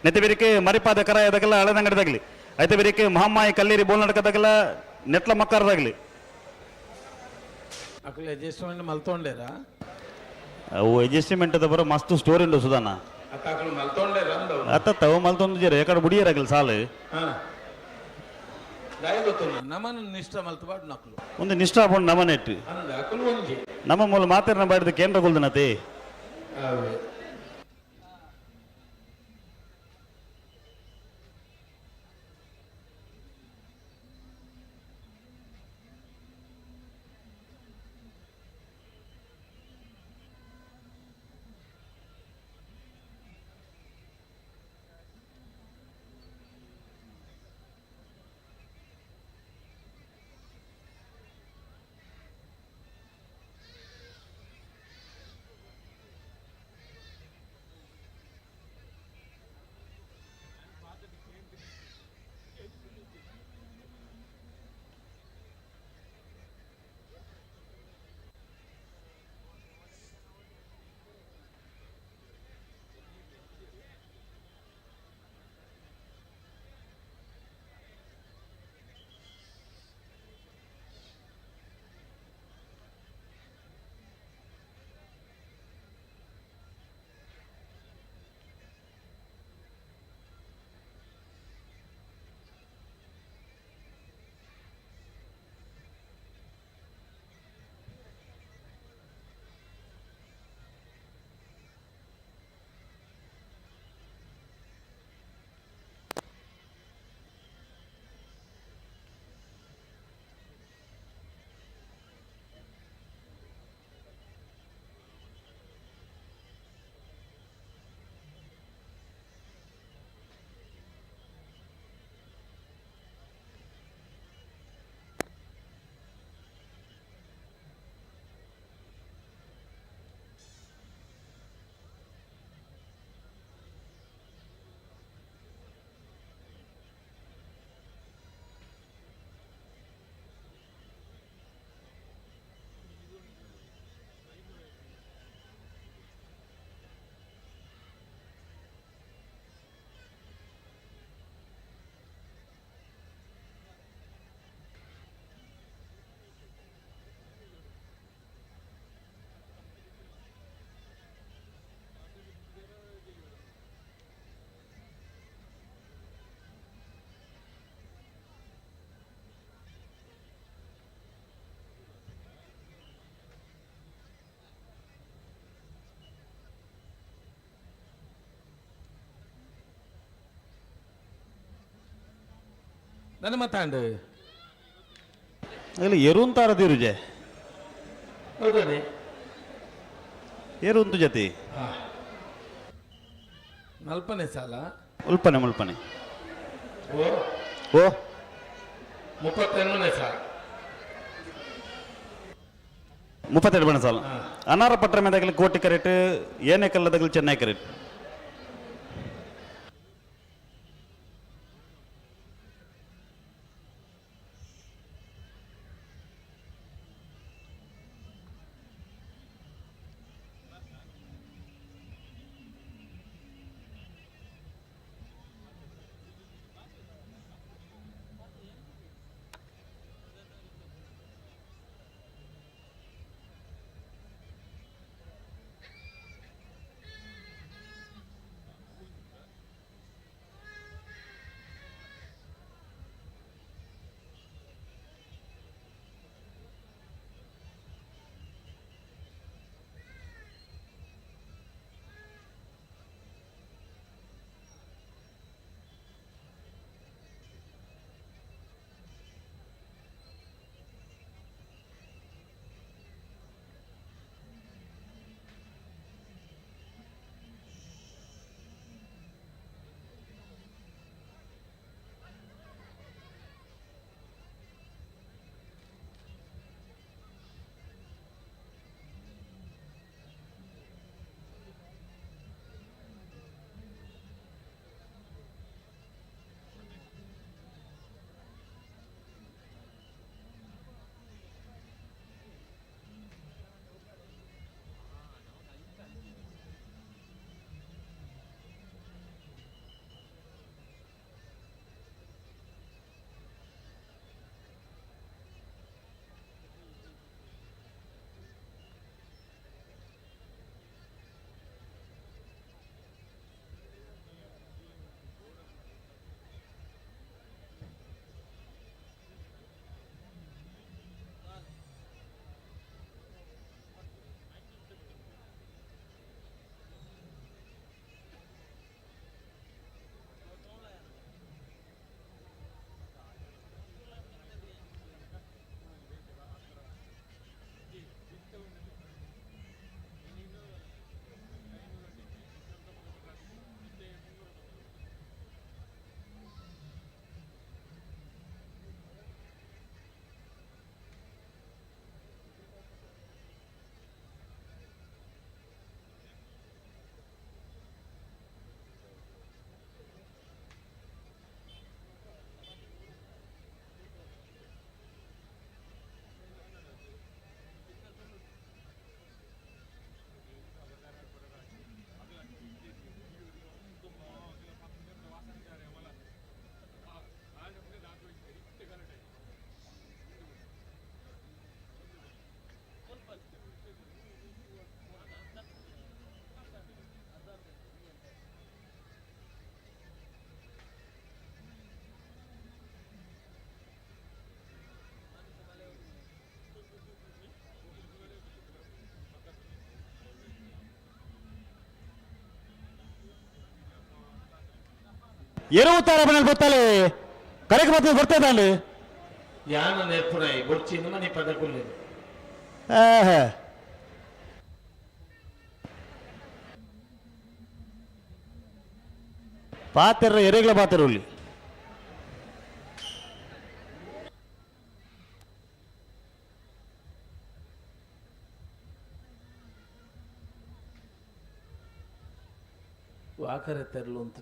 Speaker 7: ನೆತ್ತಬೆರಿಕೆ ಮರಿಪಾದ ಕರಾಯದಗಲ ಹಳೆದಂಗಡಿದಾಗಲಿ ಐತೆ ಬೆರಿಕೆ ಮಹಮ್ಮಾಯಿ ಕಲ್ಲೇರಿ ಬೋಲ್ನಡಕದಾಗಲ ನೆಟ್ಲ ಮಕ್ಕಾರದಾಗಲಿ.
Speaker 2: ಅಕಲೆ ಅಡ್ಜಸ್ಟ್ಮೆಂಟ್ ಮಲ್ತೊಂಡೇರಾ?
Speaker 7: ಅವು ಅಡ್ಜಸ್ಟ್ಮೆಂಟ್ ಬರೋ ಮಸ್ತ್ ಸ್ಟೋರಿ ಉಂಡು ಸುಧಾನ.
Speaker 2: ಅತ್ತ ಅಕಲು ಮಲ್ತೊಂಡೇರ ಅಂದವು.
Speaker 7: ಅತ್ತ ತವ ಮಲ್ತೊಂದು ಜರ ಎಕಡೆ ಬುಡಿಯರಾಗಲಿ ಸಾಲು.
Speaker 2: ನಮನ ನಿಷ್ಠ ಮಲ್ತಬಾಡ್ ನಕಲು.
Speaker 7: ಒಂದು ನಿಷ್ಠಾ ಪಂಡು ನಮನೆಟ್ಟು.
Speaker 2: ಅಂದ ಅಕಲು ಒಂಜಿ.
Speaker 7: ನಮ್ಮ ಮೂಲ ಮಾತಿನ ಬಾಡಿದ ಕೇಂದ್ರ ಕೊಲ್ದನತೆ.
Speaker 2: ಅವೇ. ನನ್ನ ಮತ್ತಾಂಡು
Speaker 7: ಇಲ್ಲ ಎರುಂತಾರ ತೀರುಜೆ
Speaker 2: ಹೌದನೆ
Speaker 7: ಏರುಂತು ಜತಿ
Speaker 2: ನಲ್ಪನೆ ಸಾಲ
Speaker 7: ಉಲ್ಪನೆ ಮುಲ್ಪನೆ
Speaker 2: ಓ
Speaker 7: ಓ
Speaker 2: ಮುಪ್ಪತ್ತೆಣ್ಣನೇ ಸಾಲ
Speaker 7: 32 ಬಣ ಸಾಲ ಅನಾರ ಪಟ್ರ ಮೇದಗಲಿ ಕೋಟಿ ಕರೆಟ್ ಏನೇ ಕಲ್ಲದಗಲಿ ಚೆನ್ನೈ ಕರೆಟ್ ಎರುವುತ್ತಾರ ಬಣ್ಣಲ್ಲಿ ಗೊತ್ತಲ್ಲಿ ಕರೆಗೆ ಬರ್ತದೆ ಬರ್ತದೆ
Speaker 2: ಯಾನ ನೆರ್ಪುನೈ ಬೊಡ್ಚಿ ಮನೆ ಪದ ಕುಲ್ಲೇನು
Speaker 7: ಪಾತೆರ ಎರೆಗಳ ಪಾತೆರ ಇಲ್ಲಿ
Speaker 2: ವಾಕರೆ ತೆರಲು ಅಂತ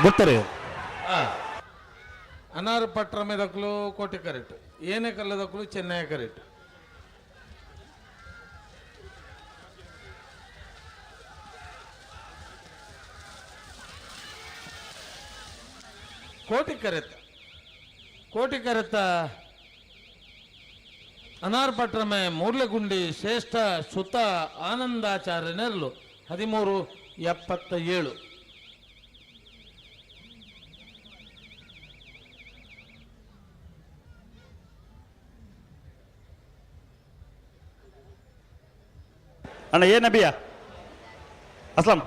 Speaker 7: ಬುಡ್ತಾರೆ.
Speaker 2: ಅನಾರು ಪಟ್ರಮೆದಕ್ಲು ಕೋಟಿ ಕರೆಕ್ಟ್, ಏನೇ ಕಲ್ಲದಕ್ಲು ಚೆನ್ನೈ ಕರೆಕ್ಟ್. ಕೋಟಿ ಕರೆತ ಕೋಟಿ ಕರೆತ ಅನಾರ್ ಪಟ್ರಮೆ ಮೂರ್ಲೆಗುಂಡಿ ಶ್ರೇಷ್ಠ ಸುತ ಆನಂದಾಚಾರ್ಯ ನೆರಳು 13.77.
Speaker 7: ಅಣ್ಣ ಏನ್ ಅಭಿಯ ಅಸ್ಲಾಂ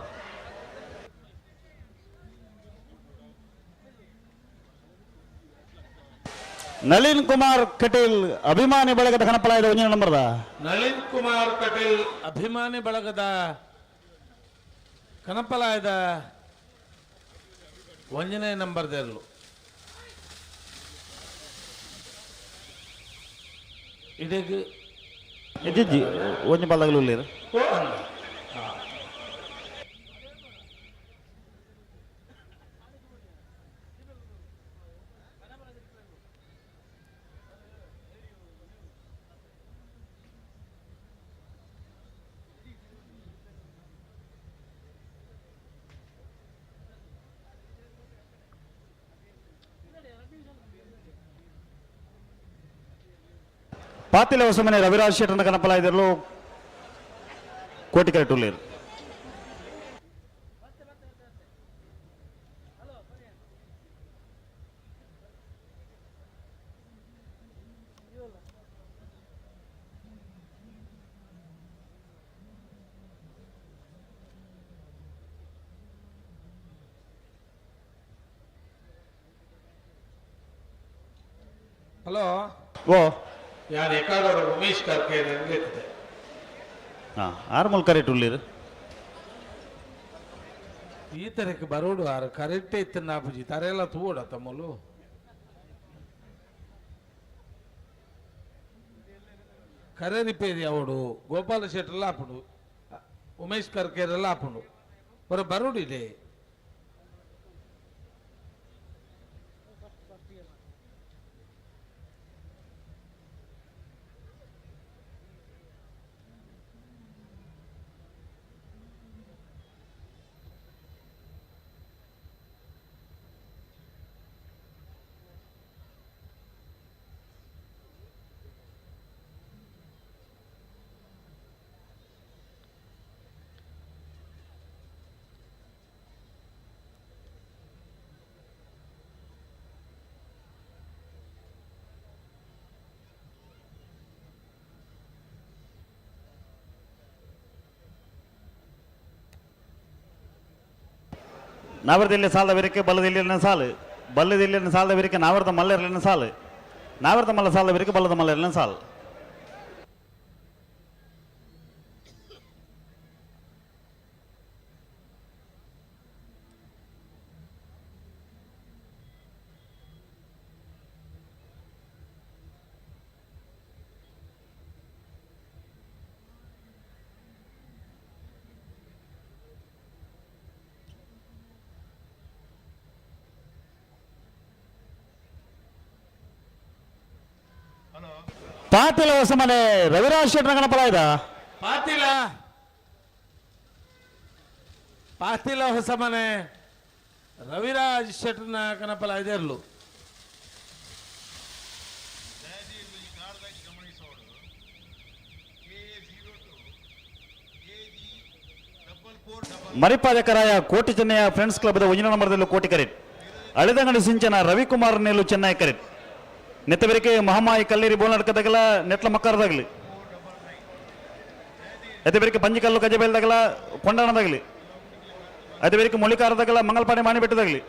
Speaker 7: ನಳಿನ್ ಕುಮಾರ್ ಕಟೀಲ್ ಅಭಿಮಾನಿ ಬಳಗದ ಕನಪಲಾಯದ ಒಂಜಿನ ನಂಬರ್ದ
Speaker 2: ನಳಿನ್ ಕುಮಾರ್ ಕಟೀಲ್ ಅಭಿಮಾನಿ ಬಳಗದ ಕನಪಲಾಯದ ಒಂಜನೇ ನಂಬರ್ ದೇರ್ಲು. ಇಡೀ
Speaker 7: ಇಜ್ಜಿ ಒಂಜಿ ಬಲ್ಲಗಲು ಉಳ್ಳೇರು. ಪಾತಿಲ ಹೊಸಮನೆ ರವಿರಾಜ್ ಶೆಟ್ಟರ್ನ ಕನಪಲಾಯದಲ್ಲೂ ಕೋಟಿ ಕರೆಕ್ಟ್ ಉಳ್ಳೇರು.
Speaker 2: ಹಲೋ.
Speaker 7: ಓ
Speaker 2: ಯಾರು ಎಕಾಡೋರು ಉಮೇಶ್ ಕರ್ಕೆ ನನಗೆ.
Speaker 7: ಹಾಂ ಆರು ಕರೆಕ್ಟ್ ಉಳ್ಳೇರು.
Speaker 2: ಈ ತರಕ್ಕೆ ಬರೋಡು ಆರು ಕರೆಕ್ಟ್ ಇತ್ತು ನಾಪುಜಿ ತರೆಲ್ಲ ತೂಡ ತಮ್ಮಲು ಕರೆ ರಿಪೇರಿ ಅವಡು ಗೋಪಾಲ ಶೆಟ್ಟರ್ಲ ಆಪುಂಡು ಉಮೇಶ್ ಕರ್ಕೇರೆಲ್ಲ ಆಪುಂಡು ಬರ ಬರೋಡು ಇದೆ.
Speaker 7: ನಾವರ್ದಲ್ಲಿ ಸಾಲದ ಬೇರಕ್ಕೆ ಬಲ್ಲದಲ್ಲಿ ಸಾಲು, ಬಲ್ಲದಲ್ಲಿ ಸಾಲದ ಬೇರಕ್ಕೆ ನಾವರ್ದ ಮಲ್ಲರಲ್ಲಿ ಸಾಲು, ನಾವರ್ದ ಮಲ್ಲ ಸಾಲದ ಬೇರಕ್ಕೆ ಬಲ್ಲದ ಮಲ್ಲರಲ್ಲಿ ಸಾಲು. ಪಾಟೀಲ ಹೊಸಮನೆ ರವಿರಾಜ್ ಶೆಟ್ಟರ್ ಗಣಪಲಾಯ್ದ.
Speaker 2: ಪಾಟೀಲ ಪಾಟೀಲ ಹೊಸಮನೆ ರವಿರಾಜ್ ಶೆಟ್ಟರ್ನ ಕನಪಲಾಯ್ದೆರ್ಲು.
Speaker 7: ಮರಿಪಾದಕರಾಯ ಕೋಟಿ ಚೆನ್ನಯ್ಯ ಫ್ರೆಂಡ್ಸ್ ಕ್ಲಬ್ದ ಒಂಜಿನ ನಂಬರ್ದಲ್ಲಿ ಕೋಟಿ ಕರೆಟ್ ಅಳೆದಂಗಡಿ ಸಿಂಚನ ರವಿಕುಮಾರ್ ನೇಲು ಚೆನ್ನೈ ಕರೆಟ್ ನೆತ್ತಬೆರಿಕೆ ಮಹಾಮಾಯಿ ಕಲ್ಲೇರಿ ಬೋಲ್ನಡ್ಕದಗಲ ನೆಟ್ಲ ಮಕ್ಕರದಾಗಲಿ ಎತ್ತಬೆರಿಕೆ ಪಂಜಿಕಲ್ಲು ಕಜಬೇಲ್ದಾಗಲ ಕೊಂಡಾಣದಾಗಲಿ ಅದೇ ಮೊಳಿಕಾರದಾಗಲ ಮಂಗಲ್ಪಾಡಿ ಮಾಣಿಬೆಟ್ಟದಾಗಲಿ.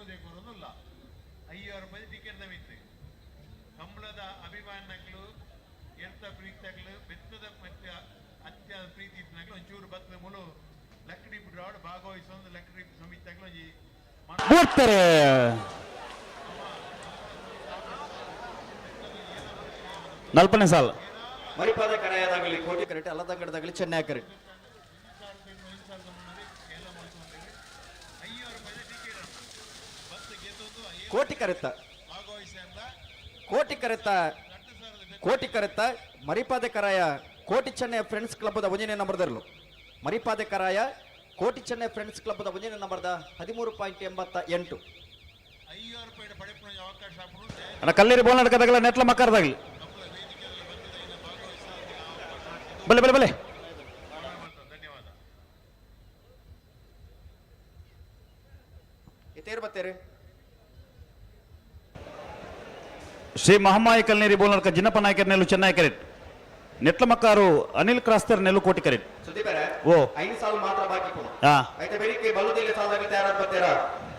Speaker 5: ರೂಪಾಯಿ ಕೊರೊಂದುಲ್ಲ 50 ರೂಪಾಯಿ ಟಿಕೆಟ್ ಮಿತ್ತು ಕಂಬಳದ ಅಭಿಮಾನಗಳು ಎರ್ತ ಪ್ರೀತಿಗಳು ಬೆತ್ತದ ಮತ್ತೆ ಅತ್ಯ ಪ್ರೀತಿ ಇತ್ತಿನಕ್ಲು ಒಂಚೂರು ಬತ್ತದ ಮುಳು ಲಕ್ಕಡಿ ಬಿಡ್ರಾಡ್ ಭಾಗವಹಿಸೊಂದು ಲಕ್ಕಡಿ ಸಮಿತಿಗಳು ಒಂಜಿ
Speaker 7: ಬೂಡ್ತಾರೆ. ನಲ್ಪನೇ ಸಾಲ.
Speaker 4: ಮರಿಪಾದ ಕರಾಯದಾಗಲಿ ಕೋಟಿ ಕರೆಟ್ ಅಲ್ಲದಂಗಡದಾಗಲಿ ಚೆನ್ನೈ ಕರೆಟ್. ಕೋಟಿ ಕರೆತ ಕೋಟಿ ಕರೆತ ಕೋಟಿ ಕರೆತ ಮರಿಪಾದೆ ಕರಾಯ ಕೋಟಿ ಚೆನ್ನೈ ಫ್ರೆಂಡ್ಸ್ ಕ್ಲಬ್ದ ಒಂಜನೇ ನಂಬರ್ದರ್ಲು. ಮರಿಪಾದೆ ಕರಾಯ ಕೋಟಿ ಚೆನ್ನೈ ಫ್ರೆಂಡ್ಸ್ ಕ್ಲಬ್ದ ಒಂಜನೇ ನಂಬರ್ದ 13.88.
Speaker 7: ಅಣ್ಣ ಕಲ್ಲೇರಿ ಬೋಲ್ ನಡ್ಕದಾಗಲ್ಲ ನೆಟ್ಲ ಮಕ್ಕರ್ದಾಗಲಿ ಬಲೆ ಬಲೆ ಬಲೆ.
Speaker 4: ಇತೇರು ಬತ್ತೇರಿ.
Speaker 7: ಶ್ರೀ ಮಹಮ್ಮಾಯಿ ಕಲ್ನೇರಿ ಬೋಲ್ನಡ್ಕ ಜಿನ್ನಪ್ಪ ನಾಯಕರ್ ನೆಲ್ಲು ಚೆನ್ನೈ ಕರೆಟ್. ನೆಟ್ಲ ಮಕ್ಕಾರು ಅನಿಲ್ ಕ್ರಾಸ್ತರ್ ನೆಲ್ಲು ಕೋಟಿ ಕರೆಟ್.
Speaker 4: ಸುದೀಪ್ ಅವರೇ,
Speaker 7: ಓ.
Speaker 4: 5 ಸಾಲು ಮಾತ್ರ ಬಾಕಿ ಪುನಃ.
Speaker 7: ಹಾ.
Speaker 4: అయితే ಬೆಳಿಗ್ಗೆ ಬಲ್ಲುದಿಲ್ಲ ಸಾಲಾಗಿ ತಯಾರಾದ ಬರ್ತೀರಾ?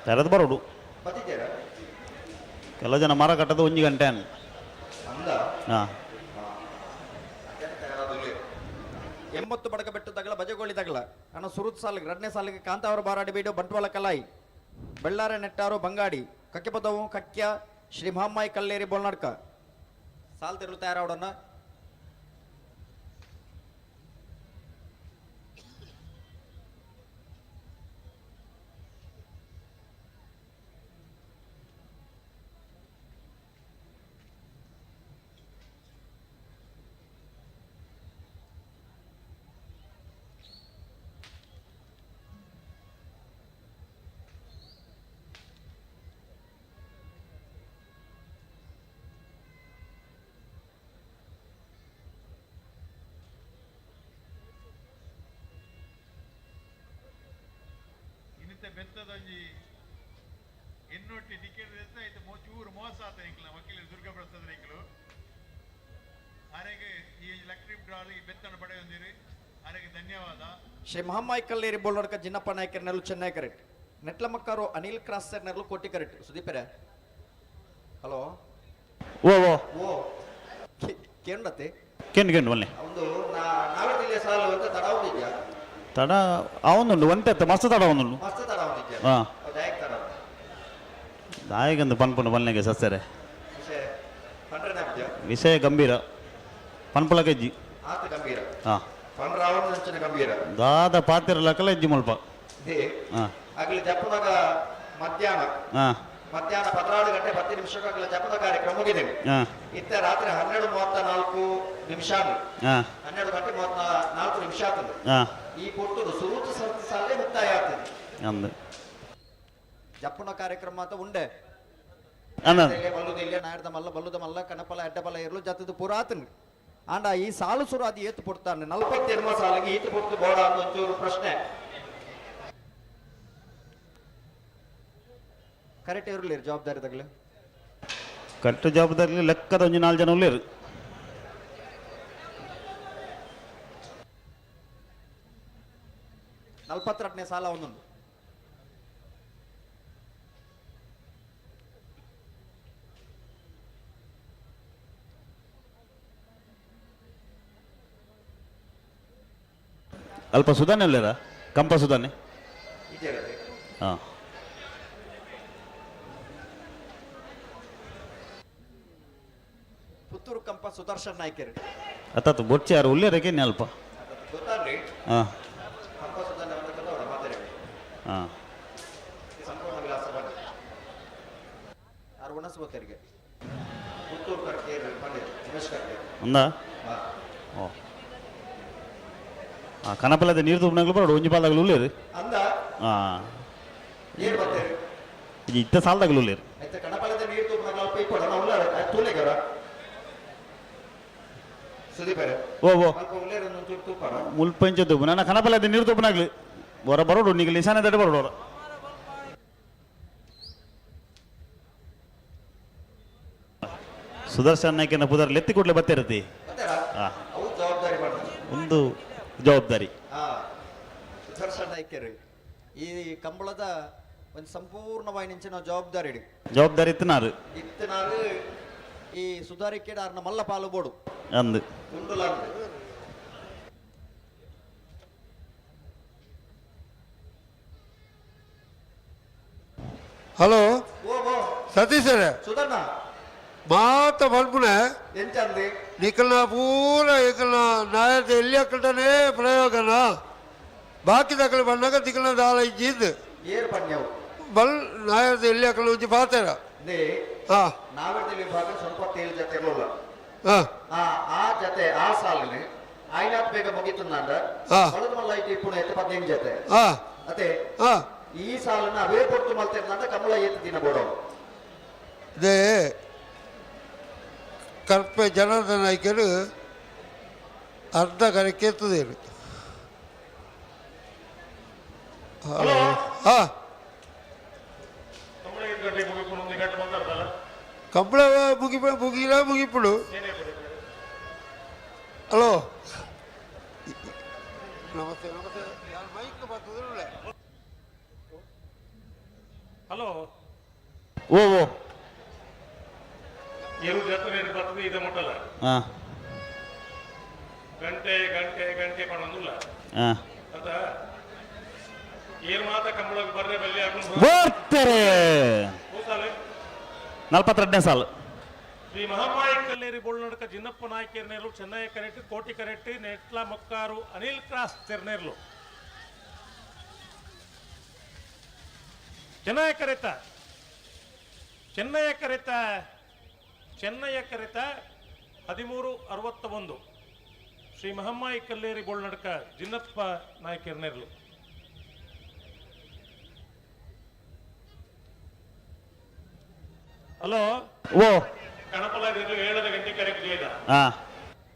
Speaker 7: ತೆರೆದು ಬರೋಡು.
Speaker 4: ಬತ್ತಿದ್ದೀರಾ?
Speaker 7: ಕೆಲವು ಜನ ಮರ ಕಟ್ಟೋದು ಒಂಜಿ ಗಂಟೆ ಅನ್.
Speaker 4: ಅಂದ.
Speaker 7: ಹಾ.
Speaker 4: 80 ಬಡಕ ಬೆಟ್ಟು ತಗಲ ಬಜಗೋಳಿ ತಗಲ ಅಣ್ಣ ಸುರುತ್ ಸಾಲಿಗೆ ಎರಡನೇ ಸಾಲಿಗೆ ಕಾಂತಾವರ ಬಾರಾಡಿ ಬೀಡು ಬಂಟ್ವಾಳ ಕಲಾಯಿ ಬೆಳ್ಳಾರೆ ನೆಟ್ಟಾರು ಬಂಗಾಡಿ ಕಕ್ಕೆಪದವು ಕಕ್ಯ ಶ್ರೀ ಮಹಮ್ಮಾಯಿ ಕಲ್ಲೇರಿ ಬೋಲ್ನಾಡ್ಕ ಸಾಲ್ ತಿರುಳು ತಯಾರಾವಡನ್ನ.
Speaker 5: ಇನ್ನಿತ ಬೆತ್ತದೊಂಜಿ ಎನ್ನೊಟ್ಟಿ ಟಿಕೆಟ್ ಆಯ್ತು ಚೂರು ಮೋಸ ಆತ ಎಂಕ್ಲ ವಕೀಲರು ದುರ್ಗಾ ಪ್ರಸಾದ್ ಎಂಕ್ಲು ಆರೆಗೆ ಈ ಎಲೆಕ್ಟ್ರಿಕ್ ಡ್ರಾಲ್ ಈ ಬೆತ್ತನ ಪಡೆಯೊಂದಿರಿ ಆರೆಗೆ ಧನ್ಯವಾದ.
Speaker 4: ಶ್ರೀ ಮಹಮ್ಮಾಯಿ ಕಲ್ಲೇರಿ ಬೋಲ್ನಾಡ್ಕ ಜಿನ್ನಪ್ಪ ನಾಯಕರ್ ನೆಲ್ಲು ಚೆನ್ನೈ ಕರೆಕ್ಟ್. ನೆಟ್ಲ ಮಕ್ಕಾರು ಅನಿಲ್ ಕ್ರಾಸ್ ನೆಲ್ಲು ಕೋಟಿ ಕರೆಕ್ಟ್. ಸುದೀಪರೇ ಹಲೋ.
Speaker 7: ಓ ಓ.
Speaker 4: ಓ ಕೇಂಡತ್ತೆ.
Speaker 7: ಕೆಂಡು ಕೆಂಡು ಒಲ್ಲೆ.
Speaker 4: ಒಂದು ನಾವೆಲ್ಲ ಸಾಲು ಅಂತ ತಡ ಒಂದಿದ್ಯಾ?
Speaker 7: ತಡ ಅವನುಂಡು ಒಂತೆ ಅತ್ತ ಮಸ್ತ್ ತಡ ಒಂದುಂಡು.
Speaker 4: ಮಸ್ತ್ ತಡ ಒಂದಿದ್ಯಾ?
Speaker 7: ಹಾ.
Speaker 4: ದಾಯಕ್ ತಡ.
Speaker 7: ದಾಯಕಂದು ಪನ್ಪುಂಡು ಬಲ್ನೆಗೆ ಸಸ್ಯರೆ.
Speaker 4: ವಿಷಯ ಪಂಡ್ರೆ ನಾಪಿದ್ಯಾ?
Speaker 7: ವಿಷಯ ಗಂಭೀರ ಪನ್ಪುಲ ಕೆಜ್ಜಿ.
Speaker 4: ಆತ ಗಂಭೀರ.
Speaker 7: ಹಾ.
Speaker 4: ಪಂಡ್ರಾವಣ ಅಂಚಿನ ಗಂಭೀರ.
Speaker 7: ದಾದ ಪಾತಿರ ಲಕ್ಕಲ ಎಜ್ಜಿ ಮುಲ್ಪ.
Speaker 4: ಇದೇ.
Speaker 7: ಹಾ.
Speaker 4: ಆಗಲಿ ಜಪ್ಪದಾಗ ಮಧ್ಯಾಹ್ನ
Speaker 7: ಹಾ.
Speaker 4: ಮಧ್ಯಾಹ್ನ 14 ಗಂಟೆ 10 ನಿಮಿಷಕ್ಕೆ ಆಗಲಿ ಜಪದ ಕಾರ್ಯಕ್ರಮ ಮುಗಿದೇವೆ.
Speaker 7: ಹಾ.
Speaker 4: ಇತ್ತ ರಾತ್ರಿ 12:34 ನಿಮಿಷ.
Speaker 7: ಹಾ.
Speaker 4: 12 ಗಂಟೆ 34 ನಿಮಿಷ ಆಗ್ತದೆ.
Speaker 7: ಹಾ.
Speaker 4: ಈ ಪೊರ್ತುಡು ಸುರೂತು ಸರ್ತಿ ಸಾಲೆ ಮುಕ್ತಾಯ ಆಗ್ತದೆ.
Speaker 7: ಅಂದು.
Speaker 4: ಜಪ್ಪುನ ಕಾರ್ಯಕ್ರಮ ಅಂತ ಉಂಡೆ.
Speaker 7: ಅಣ್ಣ.
Speaker 4: ಬಲ್ಲುದಿಲ್ಲ ನಾಯರ್ದ ಮಲ್ಲ ಬಲ್ಲುದ ಮಲ್ಲ ಕಣಪಲ ಅಡ್ಡಬಲ ಇರಲು ಜತದ ಪೂರ ಆತನು. ಆಂಡ ಈ ಸಾಲು ಸುರು ಅದು ಏತು ಪೊಡ್ತಾನೆ 42 ಸಾಲಿಗೆ ಈತು ಪೊಡ್ತು ಬೋಡ ಅಂತ ಒಂಚೂರು ಪ್ರಶ್ನೆ. ಕರೆಕ್ಟ್ ಇರಲಿ ಜವಾಬ್ದಾರಿ ತಗಲಿ.
Speaker 7: ಕರೆಕ್ಟ್ ಜವಾಬ್ದಾರಿ ಲೆಕ್ಕದ ಒಂಜಿ 4 ಜನ ಉಲ್ಲೇರು.
Speaker 4: 42ನೇ ಸಾಲ ಒಂದೊಂದು.
Speaker 7: ಅಲ್ಪ ಸುಧಾನೆ ಉಲ್ಲೇರ ಕಂಪ ಸುಧಾನೆ. ಹಾ.
Speaker 4: ಪುತ್ತೂರು ಕಂಪ ಸುದರ್ಶನ್ ನಾಯ್ಕರ್.
Speaker 7: ಅತ್ತಾತು ಬೊಚ್ಚಿ ಯಾರು ಉಲ್ಲೇರಕ್ಕೆ ಅಲ್ಪ.
Speaker 4: ಗೊತ್ತಾನ್ರಿ.
Speaker 7: ಹಾ.
Speaker 4: ಕಂಪ ಸುಧಾನೆ ಅಂತ ಮಾತಾಡಿ.
Speaker 7: ಹಾ.
Speaker 4: ಸಂಪೂರ್ಣ ವಿಳಾಸ ಬನ್ನಿ ಯಾರು ಉಣಸ್ಬೋತರಿಗೆ ಪುತ್ತೂರು ಕರ್ಕೇರಿ ಬನ್ನಿ ಉಮೇಶ್ ಕರ್ಕೇರಿ.
Speaker 7: ఉందా? ಓ ಆ ಕನಪಲದ ನೀರು ತುಂಬನಾಗ್ಲು ಬರೋಡು ಒಂಜಿ ಪಾಲ್ದಾಗಲು ಉಲ್ಲೇರು.
Speaker 4: ಅಂದ.
Speaker 7: ಹಾಂ.
Speaker 4: ನೀರು ಬರ್ತೇವೆ.
Speaker 7: ಇತ್ತ ಸಾಲದಾಗಲು ಉಲ್ಲೇರು.
Speaker 4: ಆಯ್ತು ಕಣಪಲದ ನೀರು ತುಂಬನಾಗ್ಲು ಅಲ್ಪ ಇಪ್ಪಡ ನಾವು ಉಲ್ಲಾರ ತೂಲೆಗರ ಸುದೀಪ್ ಅವರೇ.
Speaker 7: ಓ ಓ.
Speaker 4: ಅಲ್ಪ ಉಲ್ಲೇರು ಒಂಚೂರು ತೂಪಾರ.
Speaker 7: ಮುಲ್ಪಂಚ ತುಪ್ಪು ನನ್ನ ಕನಪಲದ ನೀರು ತುಪ್ಪನಾಗ್ಲಿ ಹೊರ ಬರೋಡು ನೀಗ ನಿಶಾನೆ ದಡ ಬರೋಡು ಹೊರ. ಸುದರ್ಶನ್ ನಾಯ್ಕನ ಪುದರ್ ಲೆತ್ತಿ ಕೂಡಲೇ ಬತ್ತಿರತಿ.
Speaker 4: ಬರ್ತಾರಾ?
Speaker 7: ಹಾ.
Speaker 4: ಅವು ಜವಾಬ್ದಾರಿ ಮಾಡ್ತಾರೆ.
Speaker 7: ಒಂದು ಜವಾಬ್ದಾರಿ.
Speaker 4: ಹಾ ಸುದರ್ಶನ್ ನಾಯ್ಕರು ಈ ಕಂಬಳದ ಒಂದು ಸಂಪೂರ್ಣವಾಗಿ ನಿಂಚಿನ ಜವಾಬ್ದಾರಿ
Speaker 7: ಜವಾಬ್ದಾರಿ ಇತ್ತನಾರು.
Speaker 4: ಇತ್ತನಾರು ಈ ಸುಧಾರಿಕೆಡ್ ಆರ್ನ ಮಲ್ಲ ಪಾಲು ಬೋಡು.
Speaker 7: ಅಂದು.
Speaker 4: ಉಂಡುಲಾಂದು.
Speaker 5: ಹಲೋ.
Speaker 4: ಓ ಓ.
Speaker 5: ಸತೀಶ್ ಸರ್.
Speaker 4: ಸುಧಣ್ಣ.
Speaker 5: ಮಾತ ಪಲ್ಪುನೆ.
Speaker 4: ಎಂಚಂದಿ?
Speaker 5: ನಿಕಲ್ನ ಪೂರ ಇಕಲ್ನ ನಾಯರ್ದ ಎಲ್ಲಿ ಅಕ್ಕಟನೇ ಪ್ರಯೋಗನ ಬಾಕಿ ದಕ್ಕಲು ಬಂದಾಗ ತಿಕ್ಕಲ್ನ ದಾಲ ಇಜ್ಜಿದ್ದು.
Speaker 4: ಏರ್ ಪಣ್ಯವು?
Speaker 5: ಬಲ್ ನಾಯರ್ದ ಎಲ್ಲಿ ಅಕ್ಕಲು ಒಂಜಿ ಪಾತೆರ.
Speaker 4: They.
Speaker 5: ಹಾ.
Speaker 4: ನಾವಿರ್ದ ವಿಭಾಗ ಸ್ವಲ್ಪ ತೇಲ್ ಜತೆ ಉಲ್ಲ.
Speaker 5: ಹಾ.
Speaker 4: ಆ ಆ ಜತೆ ಆ ಸಾಲಿನ ಆಯ್ನಾತ್ ಬೇಗ ಮುಗಿತುಂದಾಂಡ.
Speaker 5: ಆ.
Speaker 4: ಬಲದ ಮಲ್ಲ ಐತಿ ಇಪ್ಪುಣ ಎತ್ತ 15 ಜತೆ.
Speaker 5: ಹಾ.
Speaker 4: ಅತೆ.
Speaker 5: ಹಾ.
Speaker 4: ಈ ಸಾಲನ್ನ ಅವೇ ಪೊರ್ತು ಮಲ್ತಿರ್ದಂಡ ಕಮಲ ಏತ್ ದಿನ ಬೋಡವು.
Speaker 5: They ಕರ್ಪೆ ಜನಾರ್ದನ ನಾಯ್ಕರು ಅರ್ಧ ಕರೆಕ್ಕೆ ಎತ್ತದೇನು. ಹಲೋ, ಹಾ. ಕಂಬಳ ಮುಗಿ ಮುಗಿಲ ಮುಗಿಪುಡು. ಹಲೋ, ನಮಸ್ತೆ ನಮಸ್ತೆ. ಯಾರು ಮೈಕ್ ಬರ್ತದಿಲ್ಲ?
Speaker 10: ಹಲೋ.
Speaker 7: ಓ ಓ.
Speaker 10: ಏರು ಜಾತ್ರೆ ಬರ್ತದೆ ಇದೆ ಮುಟ್ಟಲ್ಲ.
Speaker 7: ಹಾ.
Speaker 10: ಗಂಟೆ ಗಂಟೆ ಗಂಟೆ ಪಣೊಂದುಲ್ಲ.
Speaker 7: ಹಾ.
Speaker 10: ಅದ ಏರ್ ಮಾತ ಕಂಬಳಕ್ಕೆ ಬರ್ರೆ ಬಲ್ಲಿ ಹಾಕೊಂಡು.
Speaker 7: ಬರ್ತಾರೆ.
Speaker 10: ಹೋಸಾಲೆ.
Speaker 7: 42ನೇ ಸಾಲು.
Speaker 10: ಶ್ರೀ ಮಹಾಮಾಯಿ ಕಲ್ಲೇರಿ ಬೋಳ್ನಡ್ಕ ಜಿನ್ನಪ್ಪ ನಾಯ್ಕೇರ್ನೇರ್ಲು, ಚೆನ್ನಯ್ಯ ಕರೆಕ್ಟ್, ಕೋಟಿ ಕರೆಕ್ಟ್, ನೆಟ್ಲ ಮೊಕ್ಕಾರು ಅನಿಲ್ ಕ್ರಾಸ್ ತೆರ್ನೇರ್ಲು. ಚೆನ್ನಯ್ಯ ಕರೆತ, ಚೆನ್ನಯ್ಯ ಕರೆತ, ಚೆನ್ನಯ್ಯ ಕರೆತ 13.61. ಶ್ರೀ ಮಹಮ್ಮಾಯಿ ಕಲ್ಲೇರಿ ಬೋಳ್ನಡ್ಕ ಜಿನ್ನಪ್ಪ ನಾಯ್ಕೇರ್ನೇರ್ಲು. ಹಲೋ.
Speaker 7: ಓ.
Speaker 10: ಗಣಪಲ 7 ಗಂಟೆ ಕರೆಕ್ಟ್ ಜೈದ.
Speaker 7: ಹಾ.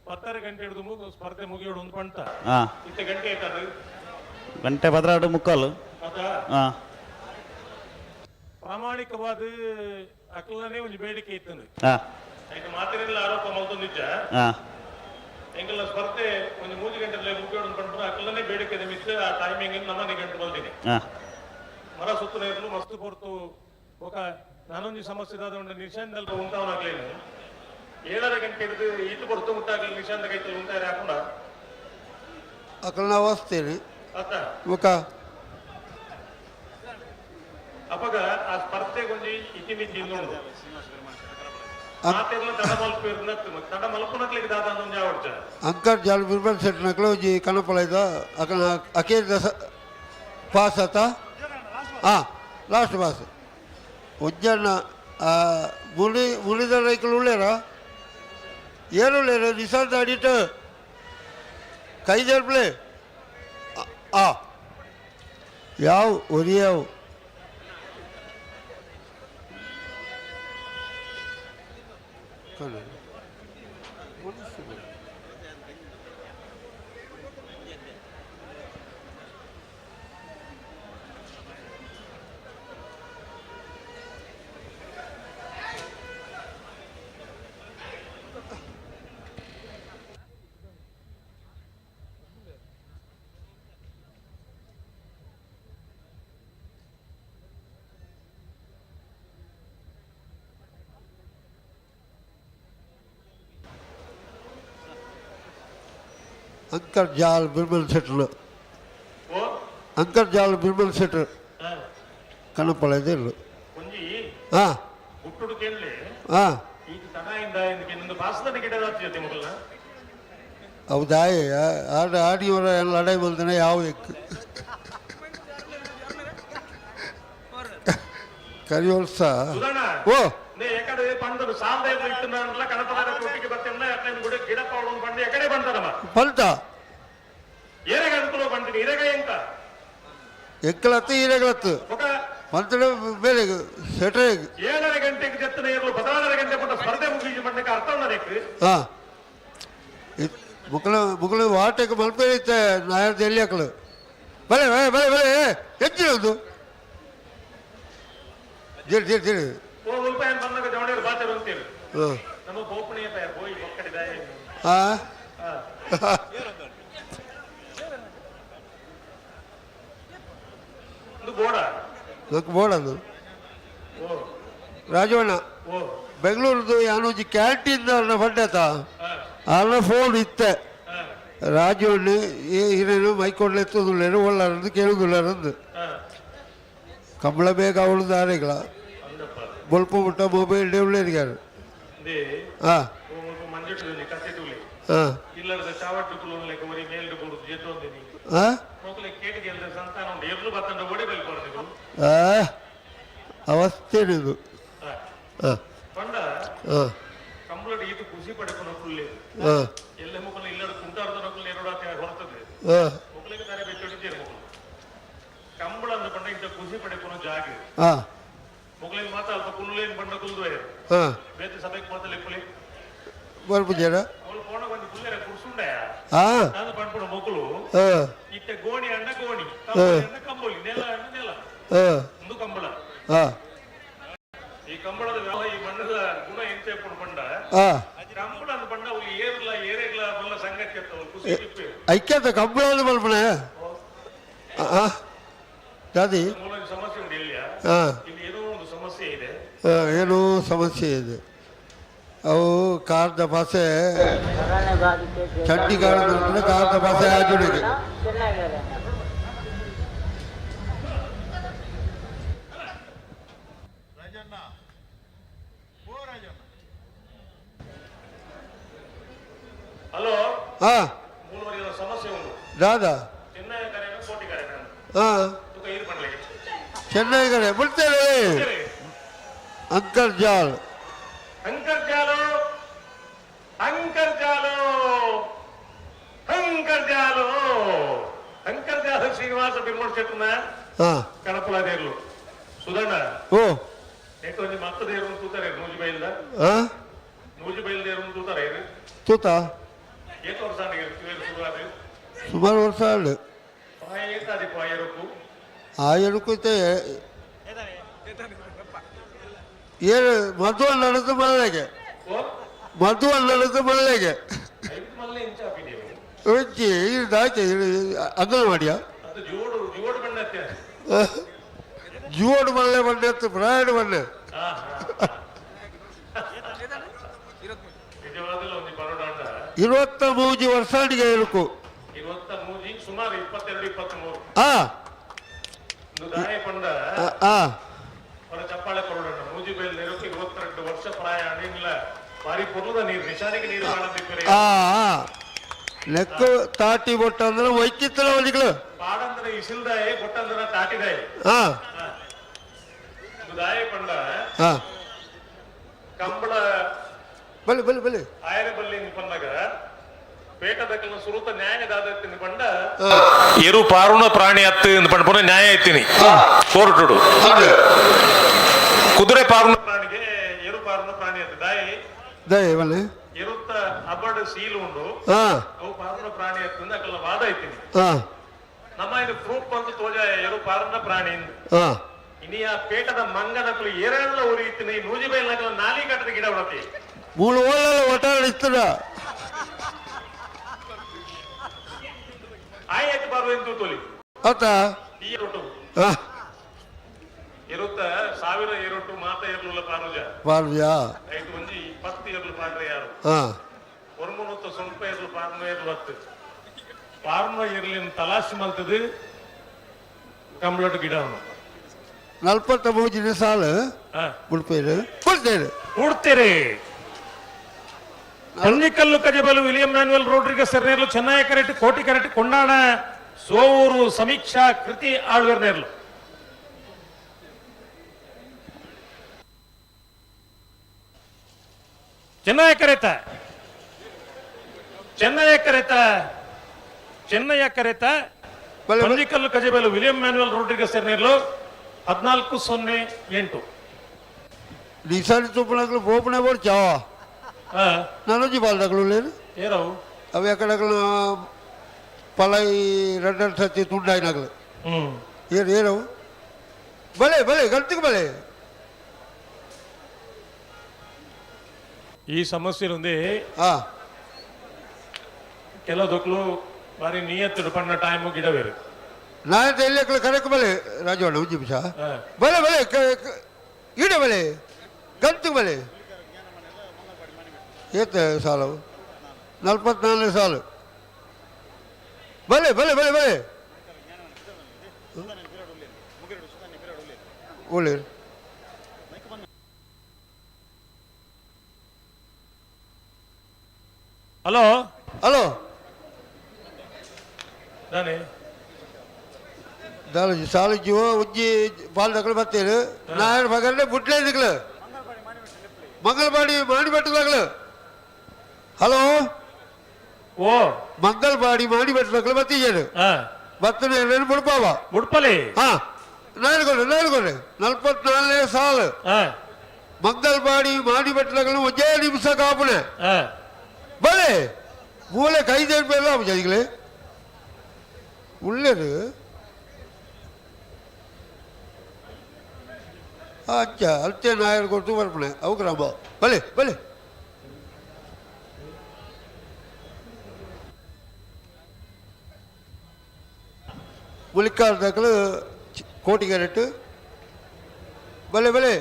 Speaker 10: 10:30 ಗಂಟೆ ಹಿಡಿದು ಮುಗು ಸ್ಪರ್ಧೆ ಮುಗಿಯೋಡು ಒಂದು ಪಂಟ.
Speaker 7: ಹಾ.
Speaker 10: ಇತ್ತ ಗಂಟೆ ಆಯ್ತದು.
Speaker 7: ಗಂಟೆ 12:45.
Speaker 10: ಅದ.
Speaker 7: ಹಾ.
Speaker 10: ಪ್ರಾಮಾಣಿಕವಾದ ಅಕ್ಲನೇ ಒಂದು ಬೇಡಿಕೆ ಇತ್ತು.
Speaker 7: ಹಾ.
Speaker 10: ಆಯ್ತು, ಮಾತಿನಿಂದ ಆರೋಪ ಮಲ್ತೊಂದಿಜ್ಜ.
Speaker 7: ಹಾ.
Speaker 10: ಎಂಕಲ್ನ ಸ್ಪರ್ಧೆ ಒಂದು 3 ಗಂಟೆ ಮುಗಿಯೋಡು ಪಂಟ ಅಕ್ಲನೇ ಬೇಡಿಕೆ ಮಿಸ್ ಆ ಟೈಮಿಂಗ್ ನಮ್ಮನೆ ಗಂಟೆ ಬಂದಿನಿ.
Speaker 7: ಹಾ.
Speaker 10: ಮರ ಸುತ್ತಲ ಇರಲು ಮಸ್ತು ಪೊರ್ತು ఒక ನಾನೊಂದು ಸಮಸ್ಯೆ ದಾದ ಉಂಡು ನಿಶಾಂದಲ್ಲಿ ಉಂಟಾವನಾಗ್ಲೇನು. 7:30 ಗಂಟೆ ಹಿಡಿದು ಈತು ಕೊಡ್ತು ಉಂಟಾಗ್ಲಿ ನಿಶಾಂತ ಕೈತಲ್ಲಿ ಉಂಟಾರೆ ಹಾಕೊಂಡ.
Speaker 5: ಅಕಲ್ನ ವಸ್ತೇನೆ.
Speaker 10: ಅತ್ತ.
Speaker 5: ಮುಖ.
Speaker 10: ಅಪಗ ಆ ಸ್ಪರ್ಧೆ ಗೊಂಜಿ ಇತಿಮಿತಿ ನೋಡು ಮಾತೆಲ್ಲ ತಡ ಮಲ್ಪು ತಡ ಮಲ್ಪುನಕ್ಲಿಗೆ ದಾದ ಒಂಜಿ ಆವಡ್ಚ.
Speaker 5: ಅಂಕರ್ ಜಾಲ್ ಬಿರ್ಬಲ್ ಸೆಟ್ ನಕಲು ಒಂಜಿ ಕನಪಲ ಇದ್ದ ಅಕಲ್ನ ಅಕೇರ್ ದಸ ಪಾಸ್ ಆತ. ಹಾಂ, ಲಾಸ್ಟ್ ಪಾಸ್ ಒಂಜಣ್ಣ ಮುಳಿ ಮುಳಿದ ರೈಕಲು ಉಳ್ಳೇರ ಏನು ಉಳ್ಳೇರ ನಿಶಾಂತ್ ಅಡಿಟ್ ಕೈ ಜಲ್ಪ್ಲೆ ಆ ಯಾವ ಒರಿಯಾವು. ಅಂತರ್ಜಾಲ ಬಿರ್ಬಲ್ ಸೆಟ್ಲು.
Speaker 10: ಓ.
Speaker 5: ಅಂತರ್ಜಾಲ ಬಿರ್ಬಲ್ ಸೆಟ್ರು ಕನಪಳ ಇದೆ.
Speaker 10: ಒಂಜಿ
Speaker 5: ಹಾಂ.
Speaker 10: ಹುಟ್ಟುಡು ಕೇಳಲಿ.
Speaker 5: ಹಾಂ.
Speaker 10: ಈಗ ತಡ ಇಂದ ಇಂದ ಬಾಸದ ಗಿಡದ ಜೊತೆ ಮೊದಲ.
Speaker 5: ಹೌದಾ? ಆಡ ಆಡಿಯವರ ಲಡಾಯಿ ಬಂದನೆ ಯಾವ ಎಕ್ಕು ಕರಿಯೋಲ್ಸ.
Speaker 10: ಸುಧಣ್ಣ.
Speaker 5: ಓ.
Speaker 10: ನೇ ಎಕಡೆ పండుగ ಸಾಲದ ಇಟ್ಟುన్నాರಲ್ಲ ಕಣಪದ ಕೊಟ್ಟಿಗೆ ಬರ್ತೇನೆ ಅಟ್ಲೈನ್ ಗುಡಿ ಗಿಡ ಪಾಡು పండు ಎಕಡೆ ಬಂತಾರಮ್ಮ.
Speaker 5: పంట.
Speaker 10: ಏರೆಗ ಅನುಕೂಲ ಬಂತೀನಿ ಇರೆಗ ಎಂತ.
Speaker 5: ಎಕ್ಕಲತ್ತು ಈರೆಗಳತ್ತು.
Speaker 10: ఒక.
Speaker 5: పంತಡ ಬೇರೆ ಸೆಟ್ರೆ.
Speaker 10: 7:30 ಗಂಟೆಗೆ ಜತ್ತನ ಏರ್ಲು 16:30 ಗಂಟೆ ಪುಟ್ಟ ಸ್ಪರ್ಧೆ ಮುಗಿಸಿ ಬಂಡಕ್ಕೆ ಅರ್ಥ ఉన్నದಕ್ಕೆ.
Speaker 5: ಹಾಂ, ಮುಕ್ಕಳು ಮುಕ್ಕಳು ವಾಟಕ್ಕೆ ಮಲ್ಪೇರಿತ್ತೆ ನಾಯರ್ದು ಎಲ್ಲಿ ಹಾಕಲು. ಬಲೆ ಬಲೆ ಬಲೆ ಬಲೆ ಹೆಚ್ಚಿರೋದು ಜೇಡಿ ಜೇಡಿ ಜೇಡಿ.
Speaker 10: ಓ ಉಲ್ಪಾಯನ್ ಬಂದಾಗ ಜವಣಿಯರು ಬಾಚರು ಅಂತೀರಿ.
Speaker 5: ಹಾಂ.
Speaker 10: ನಮ್ಮ ಬೋಪಣಿಯ ತಯಾರು ಹೋಯಿ ಒಕ್ಕಡಿದ.
Speaker 5: ಹಾಂ.
Speaker 10: ಒಂದು ಬೋಡ.
Speaker 11: ನಂಗೆ ಬೋಡದು ರಾಜವಣ್ಣ ಬೆಂಗಳೂರದು ಯಾನೊಂಜಿ ಕ್ಯಾಂಟೀನ್ ಪಂಡತ ಅಲ್ಲ ಫೋನ್ ಇತ್ತೆ ರಾಜವಣ್ಣ ಹಿರೇನು ಮೈಕೊಂಡ್ಲೆ ಎತ್ತುದುಲ್ಲೇನು ಒಳ್ಳಾರಂದು ಕೇಳುದುಲ್ಲಾರಂದು ಕಂಬಳ ಬೇಗ ಅವಳು ದಾರಿಗಳ ಬೊಲ್ಪ ಮುಟ್ಟ ಮೊಬೈಲ್ ಡೆವ್ಲೇರಿಗಾರು ಹಾಂ ಹಾಂ ಹಾಂ ಅವಸ್ಥೆನಿದು ಹಾಂ ಹಾಂ ಹಾಂ ಹಾಂ ಹಾಂ ಹಾಂ ಬರ್ಪುಜೇರ ಹಾಂ ಹಾಂ ಹಾಂ ಹಾಂ
Speaker 10: ಈ ಕಂಬಳದ ವ್ಯವಹಾರ ಈ ಮಣ್ಣದ ಗುಣ ಎಂತ ಪಂಡ
Speaker 11: ಹಾಂ
Speaker 10: ಕಂಬಳ ಅಂದ್ ಪಂಡ ಅವು ಏರ್ಲ ಏರೆಗ್ಲ ಬಲ್ಲ ಸಂಗತಿ ಅತ್ತ ಅವು ಖುಷಿ ಇಪ್ಪೆ
Speaker 11: ಐಕ್ಯತ ಕಂಬಳ ಮಲ್ಪಣೆ ಹಾಂ ದಾದಿ
Speaker 10: ಮೂಲ ಸಮಸ್ಯೆ ಉಂಟು ಇಲ್ಲಿಯ
Speaker 11: ಹಾಂ
Speaker 10: ಇಲ್ಲಿ ಏನೋ ಒಂದು ಸಮಸ್ಯೆ ಇದೆ
Speaker 11: ಏನೋ ಸಮಸ್ಯೆ ಇದೆ ಅವು ಕಾರ್ದ ಭಾಷೆ ಚಂಡಿಗಾರದ ಕಾರ್ದ ಭಾಷೆ ಆಜುಡಿಗೆ
Speaker 5: ರಾಜಣ್ಣ ಓ ರಾಜಣ್ಣ
Speaker 10: ಹಲೋ
Speaker 11: ಹಾಂ
Speaker 10: ಮೂರುವರೆ ಸಮಸ್ಯೆ ಉಂಟು
Speaker 11: ದಾದಾ
Speaker 10: ಚೆನ್ನೈ ಕರೆನ ಕೋಟಿ ಕರೆನ
Speaker 11: ಹಾಂ
Speaker 10: ತುಕ ಈರು ಪಂಡ್ಲೆ
Speaker 11: ಚೆನ್ನೈ ಕಡೆ ಬಿಡ್ತೇನೆ ಅಂತರ್ಜಾಲ್
Speaker 10: ಅಂಕರ್ಜಾಲು ಅಂಕರ್ಜಾಲು ಅಂಕರ್ಜಾಲು ಅಂಕರ್ಜಾಲು ಶ್ರೀನಿವಾಸ ಬಿರ್ಮೋಡ್ ಶೆಟ್ಟನ
Speaker 11: ಹಾಂ
Speaker 10: ಕಣಪುಲ ದೇರ್ಲು ಸುಧಣ್ಣ
Speaker 11: ಓ
Speaker 10: ನೆಟ್ ಒಂಜಿ ಮತ್ತ ದೇರು ತೂತಾರೆ ನೂಜಿ ಬೈಲ್ದ
Speaker 11: ಹಾಂ
Speaker 10: ನೂಜಿ ಬೈಲ್ ದೇರು ತೂತಾರೆ ಇರು
Speaker 11: ತೂತಾ
Speaker 10: ಏತ್ ವರ್ಷ ಆಂಡ್ ಶುರುವಾದ
Speaker 11: ಸುಮಾರು ವರ್ಷ ಆಂಡ್
Speaker 10: ಏತಾದಿಪ್ಪ ಏರಕ್ಕು
Speaker 11: ಆ ಎರುಕುತೆ ಏನು ಮಧು ನಡೆದು ಮಲ್ಲೆಗೆ ಮಧು ನಡೆದು ಮಲ್ಲೆಗೆ
Speaker 10: ಐದು ಮಲ್ಲೆ ಇಂಚ ಆಪಿದೇವು
Speaker 11: ಒಂಜಿ ಇದು ಆಯ್ತು ಅಂಗನವಾಡಿಯ
Speaker 10: ಅದು ಜೋಡು ಜೋಡು ಬಣ್ಣತ್ತೆ
Speaker 11: ಜೋಡು ಮಲ್ಲೆ ಬಂಡೆ ಪ್ರಾಯಣ ಬಂಡೆ
Speaker 10: ನಿಜವಾದಲ್ಲ ಒಂಜಿ ಬರೋಡ
Speaker 11: 23 ವರ್ಷ ಇರುಕು
Speaker 10: 23 ಸುಮಾರು 22 23
Speaker 11: ಆ
Speaker 10: ದಾಯ ಪಂಡ
Speaker 11: ಆ
Speaker 10: ಅವರ ಚಪ್ಪಾಳೆ ಕೊಡೋಣ ಮೂಜಿ ಬೈಲ್ ನೆರಕು 22 ವರ್ಷ ಪ್ರಾಯ ಅಣಿಲ್ಲ ಬಾರಿ ಪೊರ್ಲದ ನೀರು ನಿಶಾನಿಗೆ ನೀರು ಕಾಣದಿಪ್ಪರೆ
Speaker 11: ಆ ನೆಕ್ಕು ತಾಟಿ ಬೊಟ್ಟ ಅಂದ್ರೆ ವೈಕಿತ್ತಲ ಒಂದಿಗಳು
Speaker 10: ಪಾಡಂದ್ರೆ ಇಸಿಲ್ದಾಯೆ ಬೊಟ್ಟಂದ್ರೆ ತಾಟಿದಾಯೆ
Speaker 11: ಆ
Speaker 10: ದಾಯ ಪಂಡ
Speaker 11: ಆ
Speaker 10: ಕಂಬಳ
Speaker 11: ಬಲಿ ಬಲಿ ಬಲಿ
Speaker 10: ಆಯರ ಬಲ್ಲಿ ಪಂದಾಗ ಪೇಟದಕ್ಕಲ್ನ ಸುರುತ ನ್ಯಾಯದಾದತ್ತಿನ ಪಂಡ
Speaker 8: ಎರು ಪಾರುಣ ಪ್ರಾಣಿ ಅತ್ತು ಇಂದು ಪಂಡ ಪುನಃ ನ್ಯಾಯ ಐತಿನಿ ಕೋರ್ಟುಡು ಕುದುರೆ ಪಾರುಣ
Speaker 10: ಪ್ರಾಣಿಗೆ ಎರು ಪಾರುಣ ಪ್ರಾಣಿ ಅತ್ತು ದಾಯಿ
Speaker 11: ದಾಯಿ ಬಲ್ಲಿ
Speaker 10: ಎರುತ್ತ ಅಬಡ್ ಸೀಲು ಉಂಡು
Speaker 11: ಆ
Speaker 10: ಅವು ಪಾರುಣ ಪ್ರಾಣಿ ಅತ್ತು ಅಕ್ಕಲ್ನ ವಾದ ಐತಿನಿ
Speaker 11: ಆ
Speaker 10: ನಮ್ಮ ಇದು ಪ್ರೂಫ್ ಅಂತ ತೋಜಾಯ ಎರು ಪಾರುಣ ಪ್ರಾಣಿ ಇಂದು
Speaker 11: ಆ
Speaker 10: ಇನಿ ಆ ಪೇಟದ ಮಂಗನಕಲು ಏರೆಲ್ಲ ಉರಿಯುತ್ತಿನ ಈ ನೂಜಿ ಬೈಲ್ ನಕಲು ನಾಲಿ ಕಟ್ಟದ ಗಿಡ ಉಡತಿ
Speaker 11: ಮೂಳು ಓಲಲ್ಲ ಒಟ್ಟಾರೆ ಇತ್ತದ
Speaker 10: ಆಯ್ತು ಬಾರು ಎಂದು ತೋಲಿ
Speaker 11: ಆತ
Speaker 10: ಈ ರೊಟ್ಟು
Speaker 11: ಆ
Speaker 10: ಇರುತ್ತ 1000 ಏರೊಟ್ಟು ಮಾತ ಏರ್ಲುಲ್ಲ ಪಾರುಜ
Speaker 11: ಪಾರ್ವ್ಯಾ
Speaker 10: ಐದು ಒಂಜಿ 10 ಏರ್ಲು ಪಾಡ್ರೆ ಯಾರು
Speaker 11: ಆ
Speaker 10: ಒರ್ಮುನೂತ್ತ ಸೊಲ್ಪ ಏರ್ಲು ಪಾರ್ನ ಏರ್ಲು ಹತ್ತು ಪಾರ್ನ ಏರ್ಲಿನ ತಲಾಸಿ ಮಲ್ತದು ಕಂಬ್ಲಟ್ ಗಿಡ ಅವನು
Speaker 11: 43 ಸಾಲು ಉಡುಪೇರು ಕೊಡ್ತೇನೆ
Speaker 10: ಉಡ್ತೀರಿ Panjikallu Kajabalu William Manuel Rodrigues ಎರ್ನೇರ್ಲು ಚೆನ್ನೈ ಕರೆಟ್ ಕೋಟಿ ಕರೆಟ್ ಕೊಂಡಾಣ ಸೋವೂರು ಸಮೀಕ್ಷಾ ಕೃತಿ ಆಳ್ವೆರ್ನೇರ್ಲು ಚೆನ್ನೈ ಕರೆತ ಚೆನ್ನೈ ಕರೆತ ಚೆನ್ನಯ್ಯ ಕರೆತ Panjikallu Kajabalu William Manuel Rodrigues ಎರ್ನೇರ್ಲು 14-08
Speaker 11: ನಿಸಾರಿ ಚೊಪ್ಪುನಕ್ಲು ಪೋಪುನೆ ಬೋಡ್ಚಾವ ನನೊಂಜಿ ಬಾಲ್ದಕ್ಲು ಲೇನು
Speaker 10: ಏರವು
Speaker 11: ಅವು ಎಕಡಕ್ಲು ಪಲೈ ರಡ್ಡ ಸತಿ ತುಂಡಾಯಿನಕ್ಲು ಏರು ಏರವು ಬಲೆ ಬಲೆ ಗಂತಿಗೆ ಬಲೆ
Speaker 10: ಈ ಸಮಸ್ಯೆ ఉంది ಕೆಲವು ದೊಕ್ಲು ಬಾರಿ ನಿಯತ್ತು ಪಣ್ಣ ಟೈಮು ಗಿಡವೇರು
Speaker 11: ನಾಯತ ಎಲ್ಲಿ ಕರೆಕ್ ಬಲೆ ರಾಜವಣ್ಣ ಒಂಜಿ ನಿಮಿಷ. ಬಲೆ ಬಲೆ ಈಡೆ ಬಲೆ ಗಂತು ಬಲೆ ಏತ ಸಾಲು 44ನೇ ಸಾಲು. ಬಲೆ ಬಲೆ ಬಲೆ ಬಲೆ ಒಳ್ಳೆ.
Speaker 10: ಹಲೋ
Speaker 11: ಹಲೋ
Speaker 10: ದಾನೆ
Speaker 11: ದಾಲಜಿ ಸಾಲು ಜೀವ ಉಜ್ಜಿ ಪಾಲ್ ದಕ್ಕಲು ಬರ್ತೇನೆ ನಾಯರ್ ಬಗರ್ನೆ ಬುಟ್ಲೆ ದಿಕ್ಲು ಮಂಗಲ್ಪಾಡಿ ಮಾಣಿಬೆಟ್ಟದಾಗಲು. ಹಲೋ
Speaker 10: ಓ
Speaker 11: ಮಂಗಲ್ಪಾಡಿ ಮಾಣಿಬೆಟ್ಟದಾಗಲು ಬತ್ತಿದ್ದೇನೆ ಬತ್ತನೆ ಬುಡ್ಪಾವ
Speaker 10: ಬುಡ್ಪಲಿ.
Speaker 11: ಹಾ ನಾಲ್ಕೊಡೆ ನಾಲ್ಕೊಡೆ 44ನೇ ಸಾಲು ಮಂಗಲ್ಪಾಡಿ ಮಾಣಿಬೆಟ್ಟದಾಗಲು ಒಂದೇ ನಿಮಿಷ ಕಾಪುನೆ. ಬಲೆ ಮೂಲೆ ಕೈ ದೇರ್ಪೇಲ್ಲ ಜನಿಗಳೇ ಉಳ್ಳೇರು. ಅಚ್ಚ ಅಲ್ತೆ ನಾಯರ್ ಕೊಟ್ಟು ಬರ್ಪಣೆ ಅವು ಗ್ರಾಮ. ಬಲೆ ಬಲೆ ಮುಲಿಕಾರ್ ದಕ್ಕಲು ಕೋಟಿಗೆರೆಟ್ಟು. ಬಲೆ ಬಲೆ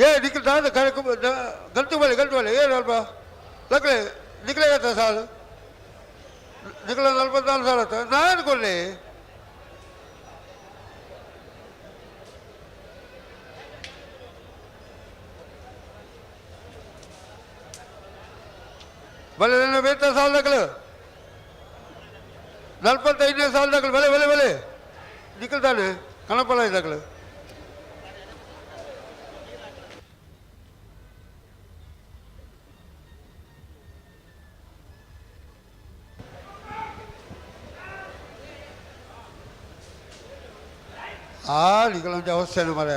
Speaker 11: ಏ ನಿಖಿಲ್ ದಾದ ಗಂಟು ಬಲೆ ಗಂಟು ಬಲೆ ಏನು ಅಲ್ಪ ಲಕ್ಲೆ ನಿಖಿಲೇ ಆಯ್ತಾ ಸಾಲು ನಿಖಿಲ 44 ಸಾಲ ಆಯ್ತಾ ನಾನು ಕೊಡಲಿ. ಬಲೆ ನನ್ನ ಬೇತ ಸಾಲ ದಾಖಲು 45ನೇ ಸಾಲ ದಾಖಲು. ಬಲೆ ಬಲೆ ಬಲೆ ನಿಖಿಲ್ ತಾನೆ ಕಣಪಲ ದಾಖಲು. ಆ ನಿಖಿಲ ಅವಸ್ಥೆ ಮರ.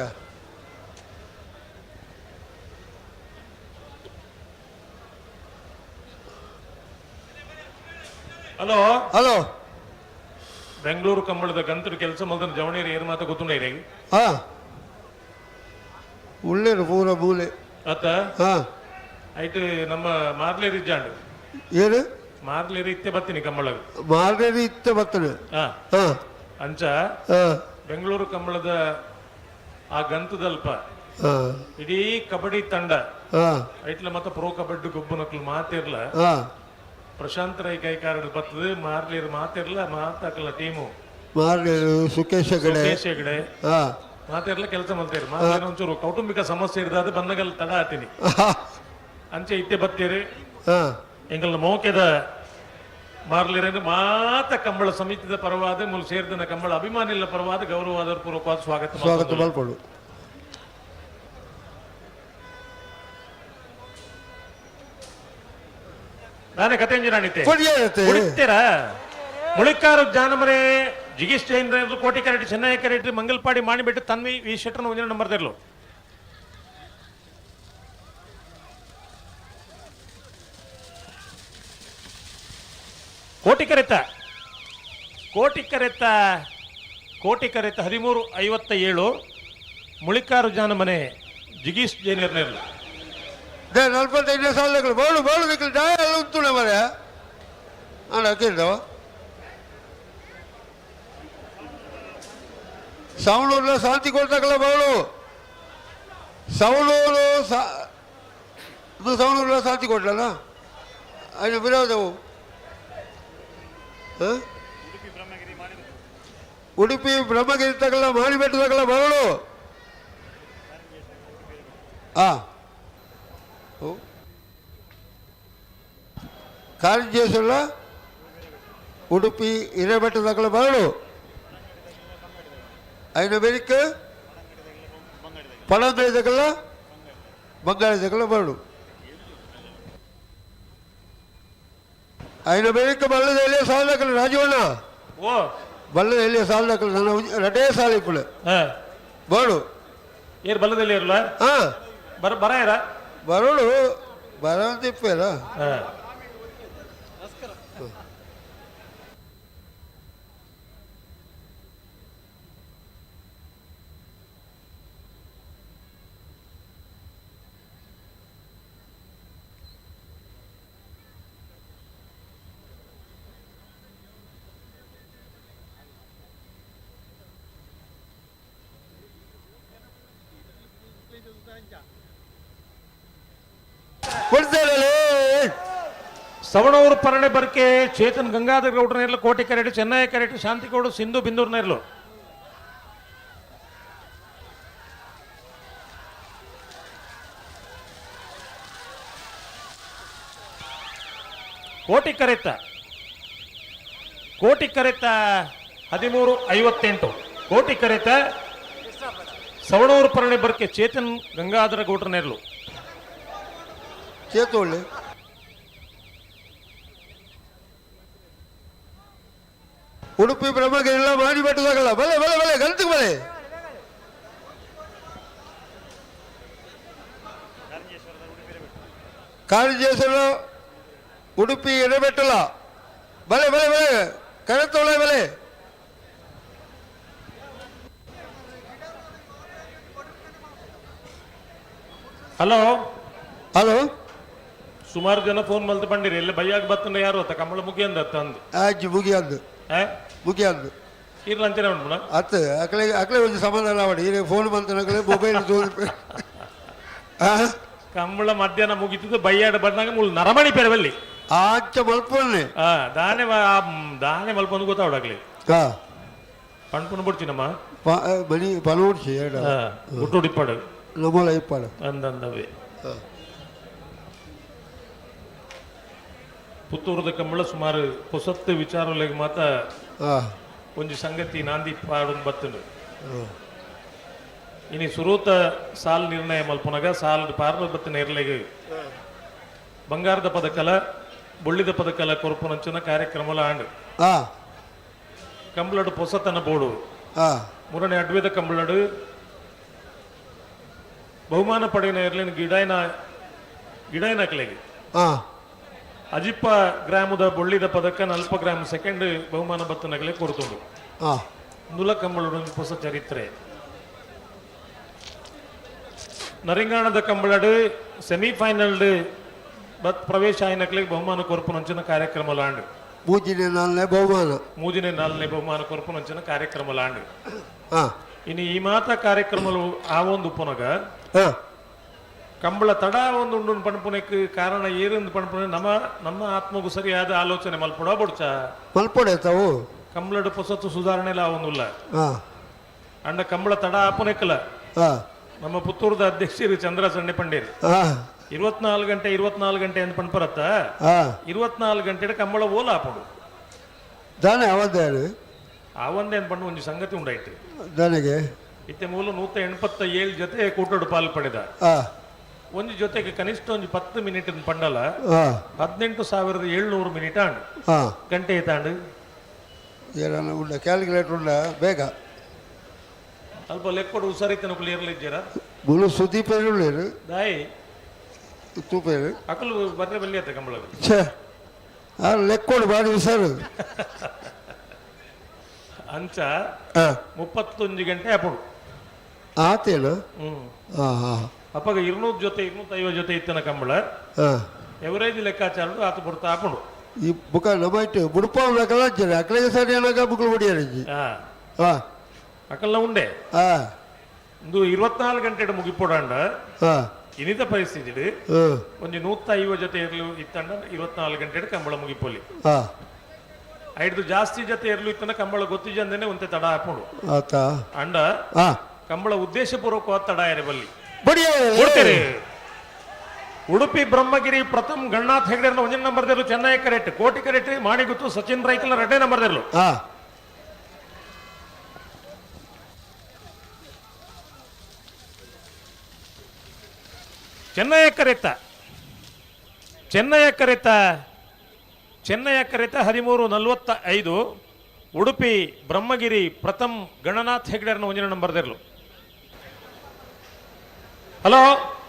Speaker 10: ಹಲೋ
Speaker 11: ಹಲೋ
Speaker 10: ಬೆಂಗಳೂರು ಕಂಬಳದ ಗಂತದ ಕೆಲಸ ಮಲ್ದನ ಜವಣೀರು ಏನು ಮಾತ ಗೊತ್ತುಂಡ
Speaker 11: ಹಾ ಉಳ್ಳೇರು ಪೂರ ಮೂಲೆ
Speaker 10: ಅತ್ತ
Speaker 11: ಹಾ
Speaker 10: ಐಟ್ ನಮ್ಮ ಮಾರ್ಲೇರಿ ಇಜ್ಜಾಂಡ್
Speaker 11: ಏನು
Speaker 10: ಮಾರ್ಲೇರಿ ಇತ್ತೆ ಬತ್ತೀನಿ ಕಂಬಳ
Speaker 11: ಮಾರ್ಲೇರಿ ಇತ್ತೆ ಬತ್ತನೆ.
Speaker 10: ಹಾ
Speaker 11: ಹಾ
Speaker 10: ಅಂಚ
Speaker 11: ಹಾ
Speaker 10: ಬೆಂಗಳೂರು ಕಂಬಳದ ಆ ಗಂತದಲ್ಪ
Speaker 11: ಹಾ
Speaker 10: ಇಡೀ ಕಬಡ್ಡಿ ತಂಡ
Speaker 11: ಹಾ
Speaker 10: ಐಟ್ಲ ಮತ್ತ ಪ್ರೋ ಕಬಡ್ಡಿ ಗೊಬ್ಬು ನಕ್ಲು ಮಾತಿರ್ಲ
Speaker 11: ಹಾ
Speaker 10: ಪ್ರಶಾಂತ್ ರೈ ಕೈಕಾರಡ್ ಬತ್ತದ ಮಾರ್ಲೇರು ಮಾತಿರ್ಲ ಮಾತಾಕಲ್ಲ ಟೀಮು
Speaker 11: ಮಾರ್ಲೇರು ಸುಖೇಶ್ ಹೆಗಡೆ
Speaker 10: ಸುಖೇಶ್ ಹೆಗಡೆ
Speaker 11: ಹಾ
Speaker 10: ಮಾತಿರ್ಲ ಕೆಲಸ ಮಾಡ್ತೀರಿ ಮಾತಿರ ಒಂಚೂರು ಕೌಟುಂಬಿಕ ಸಮಸ್ಯೆ ಇರ್ದಾದ ಬಂದಗಲ್ ತಡ ಆತೀನಿ ಅಂಚೆ ಇತ್ತೆ ಬತ್ತೀರಿ
Speaker 11: ಹಾ
Speaker 10: ಎಂಗಲ್ನ ಮೋಕೆದ ಮಾರ್ಲಿರ ಮಾತ ಕಂಬಳ ಸಮಿತಿದ ಪರವಾದ ಮೂಲ ಸೇರಿದ ಕಂಬಳ ಅಭಿಮಾನಿಗಳ ಪರವಾದ ಗೌರವಾದ ಪೂರ್ವಕವಾದ ಸ್ವಾಗತ
Speaker 11: ಸ್ವಾಗತ ಮಲ್ಪಡು.
Speaker 10: ನಾನೇ ಕತೆ ಕುಡಿತೀರಾ ಮುಳಿಕಾರು ಜಾನಮನೆ ಜಿಗೀಶ್ ಜೈನ್ ಕೋಟಿ ಕರೆಟ್ ಚೆನ್ನೈ ಕರೆಟ್ ಮಂಗಲ್ಪಾಡಿ ಮಾಡಿಬಿಟ್ಟು ತನ್ವಿ ಈ ಶೆಟ್ಟರ್ನ ಒಂದಿನ ನಂಬರ್ ತೆರಲು ಕೋಟಿ ಕರೆತ ಕೋಟಿ ಕರೆತ ಕೋಟಿ ಕರೆತ 13:57 ಮುಳಿಕಾರು ಜಾನಮನೆ ಜಿಗೀಶ್ ಜೈನರ್ನೆರ್ಲು
Speaker 11: 45ನೇ ಸಾಲಗಳು ಬೋಳು ಬೋಳು ದಿಕ್ಕಲು ಜಾಯ ಎಲ್ಲ ಉಂಟು ಮರೆ ಅಣ್ಣ ಕೇಳ್ದವ ಸವಣೂರ್ಲ ಶಾಂತಿ ಕೊಡ್ತಕ್ಕಲ್ಲ ಬೋಳು ಸವಣೂರು ಇದು ಸವಣೂರ್ಲ ಶಾಂತಿ ಕೊಟ್ಲಲ್ಲ അതിന് ವಿರೋಧವು ಉಡುಪಿ ಬ್ರಹ್ಮಗಿರಿ ತಗಲ ಮಾಣಿಬೆಟ್ಟು ತಗಲ ಬರಳು ಆ ಕಾರಿಂಜೇಶ್ವರ ಉಡುಪಿ ಹಿರೇಬೆಟ್ಟ ತಗಲ ಬರಳು అయిన ಬೆರಿಕ್ ಪಳಂಗಡಿ ತಗಲ ಬಂಗಾಳಿ ತಗಲ ಬರಳು అయిన ಬೆರಿಕ್ ಬಲ್ಲದಲ್ಲಿ ಸಾಲಕಲು ರಾಜವಣ್ಣ
Speaker 10: ಓ
Speaker 11: ಬಲ್ಲದಲ್ಲಿ ಸಾಲ ನನ್ನ ರಡೇ ಸಾಲ ಇಪ್ಪಳು ಬೋಡು
Speaker 10: ಏರ್ ಬಲ್ಲದಲ್ಲಿ ಇರಲ್ಲ
Speaker 11: ಹಾ
Speaker 10: ಬರ ಬರ
Speaker 11: ಬರೋಡು ಬರಂತ ಇಪ್ಪಲ್ಲ.
Speaker 10: ಸವಣೂರು ಪರಣೆ ಬರ್ಕೆ ಚೇತನ್ ಗಂಗಾಧರ ಗೌಡ್ರ ನೇರ್ಲು ಕೋಟೆ ಕರೆಟ್ ಚೆನ್ನೈ ಕರೆಟ್ ಶಾಂತಿಗೌಡ ಸಿಂಧು ಬಿಂದೂರ್ ನೇರ್ಲು. ಕೋಟಿ ಕರೆತ ಕೋಟಿ ಕರೆತ 13:58 ಕೋಟಿ ಕರೆತ ಸವಣೂರು ಪರಣೆ ಬರ್ಕೆ ಚೇತನ್ ಗಂಗಾಧರ ಗೌಡ್ರ ನೇರ್ಲು.
Speaker 11: ಚೇತೋಳ್ಳಿ ಉಡುಪಿ ಬ್ರಹ್ಮಗಿರಿಲ್ಲ ಮಾಡಿ ಬೆಟ್ಟದಾಗಲ್ಲ ಬಲೆ ಬಲೆ ಬಲೆ ಗಂತಿಗೆ ಬಲೆ. ಕಾರಂಜೇಶ್ವರ ಉಡುಪಿ ಎಡೆಬೆಟ್ಟಲ ಬಲೆ ಬಲೆ ಬಲೆ ಕರೆತೋಳೆ ಬಲೆ.
Speaker 10: ಹಲೋ
Speaker 11: ಹಲೋ
Speaker 10: ಸುಮಾರು ಜನ ಫೋನ್ ಮಲ್ತು ಬಂದಿರಿ ಎಲ್ಲ ಬೈಯಾಗ ಬತ್ತಂದ್ರೆ ಯಾರು ಅತ್ತ ಕಮಲ ಮುಗಿಯಂದ ತಂದು
Speaker 11: ಆಜ್ ಮುಗಿಯಂದು ಮುಗಿಯಂದು
Speaker 10: ಇರ್ಲ ಅಂಚನೆ ಉಂಟು
Speaker 11: ಅತ್ತ ಅಕಲೆ ಅಕಲೆ ಒಂದು ಸಮಾಧಾನ ಮಾಡಿ ಈಗ ಫೋನ್ ಬಂತ ಮೊಬೈಲ್
Speaker 10: ಕಂಬಳ ಮಧ್ಯಾಹ್ನ ಮುಗಿತಿದ್ದು ಬೈಯಾಡ ಬಂದಾಗ ಮುಳು ನರಮಣಿ ಪೆರವಲ್ಲಿ
Speaker 11: ಆಚೆ ಮಲ್ಪೊನ್ನೆ
Speaker 10: ದಾನೆ ದಾನೆ ಮಲ್ಪೊಂದು ಗೊತ್ತಾವಡಾಗ್ಲಿ ಪಣ್ಪುನ ಬಿಡ್ತೀನಮ್ಮ
Speaker 11: ಬಲಿ ಪನೋಡ್ಸಿ
Speaker 10: ಹುಟ್ಟುಡಿಪ್ಪಾಡು
Speaker 11: ನಮ್ಮಲ ಇಪ್ಪಾಡು
Speaker 10: ಅಂದಂದವೇ ಪುತ್ತೂರದ ಕಂಬಳ ಸುಮಾರು ಪೊಸತ್ತು ವಿಚಾರಗಳಿಗೆ ಮಾತ ಒಂಜಿ ಸಂಗತಿ ನಾಂದಿ ಪಾಡೊಂದು ಬತ್ತುಂಡು. ಇನಿ ಸುರೂತ ಸಾಲ್ ನಿರ್ಣಯ ಮಲ್ಪುನಗ ಸಾಲ್ ಪಾರ್ಲ ಬತ್ತಿನ ಇರ್ಲೆಗ್ ಬಂಗಾರದ ಪದಕಲ ಬೊಳ್ಳಿದ ಪದಕಲ ಕೊರಪುನಂಚಿನ ಕಾರ್ಯಕ್ರಮಲ ಆಂಡು. ಕಂಬಳಡು ಪೊಸತನ ಬೋಡು ಮುರಣೆ ಅಡ್ವೇದ ಕಂಬಳಡು ಬಹುಮಾನ ಪಡೆಯಿನ ಇರ್ಲಿನ ಗಿಡಾಯನ ಗಿಡಾಯನಕ್ಲೆಗ್ ಅಜಿಪ್ಪ ಗ್ರಾಮದ ಬೊಳ್ಳಿದ ಪದಕ ನಲ್ಪ ಗ್ರಾಮ ಸೆಕೆಂಡ್ ಬಹುಮಾನ ಬತ್ತನಗಲೇ ಕೊರತುಂಡು. ನುಲ ಕಂಬಳಡು ಹೊಸ ಚರಿತ್ರೆ. ನರಿಂಗಾಣದ ಕಂಬಳಡು ಸೆಮಿಫೈನಲ್ ಬತ್ ಪ್ರವೇಶ ಆಯ್ನಕ್ಲೆಗ್ ಬಹುಮಾನ ಕೊರಪುನಂಚಿನ ಕಾರ್ಯಕ್ರಮ ಲಾಂಡು.
Speaker 11: ಮೂಜಿನೆ ನಾಲ್ನೇ ಬಹುಮಾನ
Speaker 10: ಮೂಜಿನೆ ನಾಲ್ನೇ ಬಹುಮಾನ ಕೊರಪುನಂಚಿನ ಕಾರ್ಯಕ್ರಮ ಲಾಂಡು. ಇನ್ನು ಈ ಮಾತ ಕಾರ್ಯಕ್ರಮలు ಆ ಒಂದು ಪುನಗ ಕಂಬಳ ತಡ ಒಂದು ಉಂಡು ಪಣಪುನಕ್ಕೆ ಕಾರಣ ಏರಿಂದು ಪಣಪುನೆ ನಮ್ಮ ನಮ್ಮ ಆತ್ಮಗೂ ಸರಿಯಾದ ಆಲೋಚನೆ ಮಲ್ಪೊಡ ಬೊಡ್ಚ
Speaker 11: ಮಲ್ಪೊಡೆ ತಾವು
Speaker 10: ಕಂಬಳಡು ಪೊಸತ್ತು ಸುಧಾರಣೆ ಇಲ್ಲ ಒಂದುಲ್ಲ ಅಂಡ ಕಂಬಳ ತಡ ಆಪುನೆಕ್ಕಲ. ನಮ್ಮ ಪುತ್ತೂರದ ಅಧ್ಯಕ್ಷರು ಚಂದ್ರ ಸಣ್ಣೆ ಪಂಡೇರಿ 24 ಗಂಟೆ 24 ಗಂಟೆ ಅಂತ ಪಣ್ಪರತ್ತ 24 ಗಂಟೆ ಕಂಬಳ ಓಲ ಆಪುಡು
Speaker 11: ದಾನೆ ಅವಂದೇ
Speaker 10: ಆವಂದೇ ಅಂತ ಪಂಡು ಒಂದು ಸಂಗತಿ ಉಂಡಾಯ್ತು
Speaker 11: ದಾನೆಗೆ
Speaker 10: ಇತ್ತೆ ಮೂಲ 187 ಜೊತೆ ಕೂಟೋಡು ಪಾಲು ಪಡೆದ ಒಂದು ಜೊತೆಗೆ ಕನಿಷ್ಠ ಒಂದು 10 ಮಿನಿಟ್ ಪಂಡಲ 18,700 ಮಿನಿಟ್ ಆಂಡು ಗಂಟೆ ತಾಂಡು
Speaker 11: ಉಂಡ ಕ್ಯಾಲ್ಕುಲೇಟರ್ ಉಂಡ ಬೇಗ
Speaker 10: ಅಲ್ಪ ಲೆಕ್ಕೊಡು ಹುಷಾರಿತ್ತನ ಕ್ಲಿಯರ್ಲಿಜ್ಜರ
Speaker 11: ಮುಳು ಸುದೀಪೇರು ಉಳ್ಳೇರು
Speaker 10: ದಾಯಿ
Speaker 11: ತೂಪೇರು
Speaker 10: ಅಕಲು ಬರ್ರೆ ಬಲ್ಲಿ ಆತ ಕಂಬಳ
Speaker 11: ಛೇ ಆ ಲೆಕ್ಕೊಡು ಬಾರಿ ಹುಷಾರು
Speaker 10: ಅಂಚ 31 ಗಂಟೆ ಅಪ್ಪಡು
Speaker 11: ಆತೇನು
Speaker 10: ಅಪ್ಪಾಗ 200 ಜೊತೆ 250 ಜೊತೆ ಇತ್ತನ ಕಂಬಳ ಎವರೇಜ್ ಲೆಕ್ಕಾಚಾರ ಆತ ಬರ್ತಾ ಹಾಕೊಂಡು
Speaker 11: ಈ ಬುಕ್ಕ ನಮ್ಮ ಬುಡುಪ ಅಕಲೆಗೆ ಸರಿ ಅನ್ನಾಗ ಬುಕ್ಕಲು ಬಡಿಯಾರಿಜ್ಜಿ
Speaker 10: ಅಕಲ್ನ ಉಂಡೆ ಒಂದು 24 ಗಂಟೆ ಮುಗಿಪೋಡಾಂಡ ಇನಿತ ಪರಿಸ್ಥಿತಿ ಒಂದು 150 ಜೊತೆ ಇರಲು ಇತ್ತಂಡ 24 ಗಂಟೆ ಕಂಬಳ ಮುಗಿಪೋಲಿ ಐದು ಜಾಸ್ತಿ ಜೊತೆ ಇರಲು ಇತ್ತಂಡ ಕಂಬಳ ಗೊತ್ತಿಜಂದೇನೆ ಒಂತೆ ತಡ ಹಾಕೊಂಡು ಅಂಡ ಕಂಬಳ ಉದ್ದೇಶಪೂರ್ವಕವಾದ ತಡ ಎರೆಬಲ್ಲಿ ಕೊಡ್ತೀರಿ. ಉಡುಪಿ ಬ್ರಹ್ಮಗಿರಿ ಪ್ರಥಮ್ ಗಣನಾಥ್ ಹೆಗಡೆ ಒಂದೇ ನಂಬರ್ ದೇರು ಚೆನ್ನೈ ಕರೆಕ್ಟ್ ಕೋಟಿ ಕರೆಕ್ಟ್ ಮಾಡಿಗುತ್ತು ಸಚಿನ್ ರೈಕಲ್ ಎರಡನೇ ನಂಬರ್ ದೇರ್ಲು. ಚೆನ್ನಯ ಕರೆತ ಚೆನ್ನಯ ಕರೆತ ಚೆನ್ನಯ ಕರೆತ 13:45. ಉಡುಪಿ ಬ್ರಹ್ಮಗಿರಿ ಪ್ರಥಮ್ ಗಣನಾಥ್ ಹೆಗ್ಡೆರ್ನ ಒಂಜಿನ ನಂಬರ್ ದೇರ್ಲು. ಹಲೋ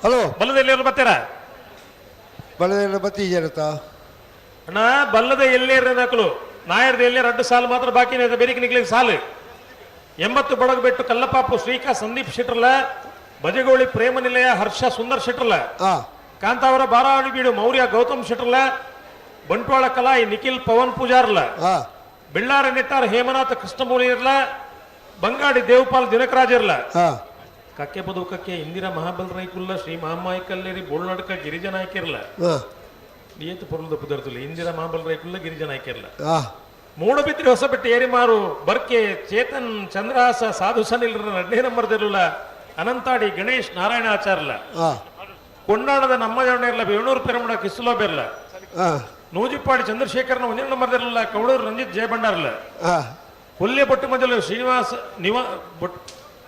Speaker 11: ಹಲೋ,
Speaker 10: ಬಲ್ಲದ ಎಲ್ಲಿಯವರು ಬರ್ತೀರಾ?
Speaker 11: ಬಲದ ಬತ್ತಿ ಜರತಾ.
Speaker 10: ಅಣ್ಣ, ಬಲ್ಲದ ಎಲ್ಲೇರ ದಾಖಲು ನಾಯರ್ದ ಎಲ್ಲೇ ರಡ್ಡು ಸಾಲು ಮಾತ್ರ ಬಾಕಿ ಇದೆ, ಬೇರೆ ನಿಕ್ಲಿಗೆ ಸಾಲು. 80 ಬಡಗಬೆಟ್ಟು ಕಲ್ಲಪಾಪು ಶ್ರೀಕಾ ಸಂದೀಪ್ ಶೆಟ್ರಲ, ಬಜಗೋಳಿ ಪ್ರೇಮ ನಿಲಯ ಹರ್ಷ ಸುಂದರ್ ಶೆಟ್ರಲ, ಕಾಂತಾವರ ಬಾರಾವಳಿ ಬೀಡು ಮೌರ್ಯ ಗೌತಮ್ ಶೆಟ್ರಲ, ಬಂಟ್ವಾಳ ಕಲಾಯಿ ನಿಖಿಲ್ ಪವನ್ ಪೂಜಾರ್ಲ, ಬೆಳ್ಳಾರ ನೆಟ್ಟಾರ್ ಹೇಮನಾಥ ಕೃಷ್ಣಮೂಲಿ ಇರ್ಲ, ಬಂಗಾಡಿ ದೇವಪಾಲ್ ದಿನಕರಾಜ್ ಇರ್ಲ, ಕಕ್ಕೆ ಬದುಕಕ್ಕೆ ಇಂದಿರಾ ಮಹಾಬಲ್ ರೈಕುಲ್ಲ ಶ್ರೀ ಮಹಾಮಾಯಿ ಕಲ್ಲೇರಿ ಬೋಳ್ನಡ್ಕ ಗಿರಿಜ ನಾಯಕಿರ್ಲ, ಏತು ಪೊರುಲ್ದ ಪುದರ್ತುಲ್ಲ ಇಂದಿರಾ ಮಹಾಬಲ್ ರೈಕುಲ್ಲ ಗಿರಿಜ ನಾಯಕಿರ್ಲ, ಮೂಡಬಿದ್ರಿ ಹೊಸಬೆಟ್ಟು ಏರಿಮಾರು ಬರ್ಕೆ ಚೇತನ್ ಚಂದ್ರಹಾಸ ಸಾಧು ಸನಿಲ್ರ ಎರಡನೇ ನಂಬರ್ ದಿರಲ್ಲ, ಅನಂತಾಡಿ ಗಣೇಶ್ ನಾರಾಯಣ ಆಚಾರ್ಲ, ಕೊಂಡಾಣದ ನಮ್ಮ ಜನ ಬೇಣೂರು ಪೆರಮಡ ಕಿಸ್ಲೋ ಬೆರ್ಲ, ನೂಜಿಪ್ಪಾಡಿ ಚಂದ್ರಶೇಖರ್ನ ಒಂದೇ ನಂಬರ್ ದಿರಲ್ಲ, ಕೌಡೂರು ರಂಜಿತ್ ಜಯಭಂಡಾರ್ಲ, ಕೊಲ್ಲೆ ಬೊಟ್ಟುಮಜಲು ಶ್ರೀನಿವಾಸ ನಿವಾ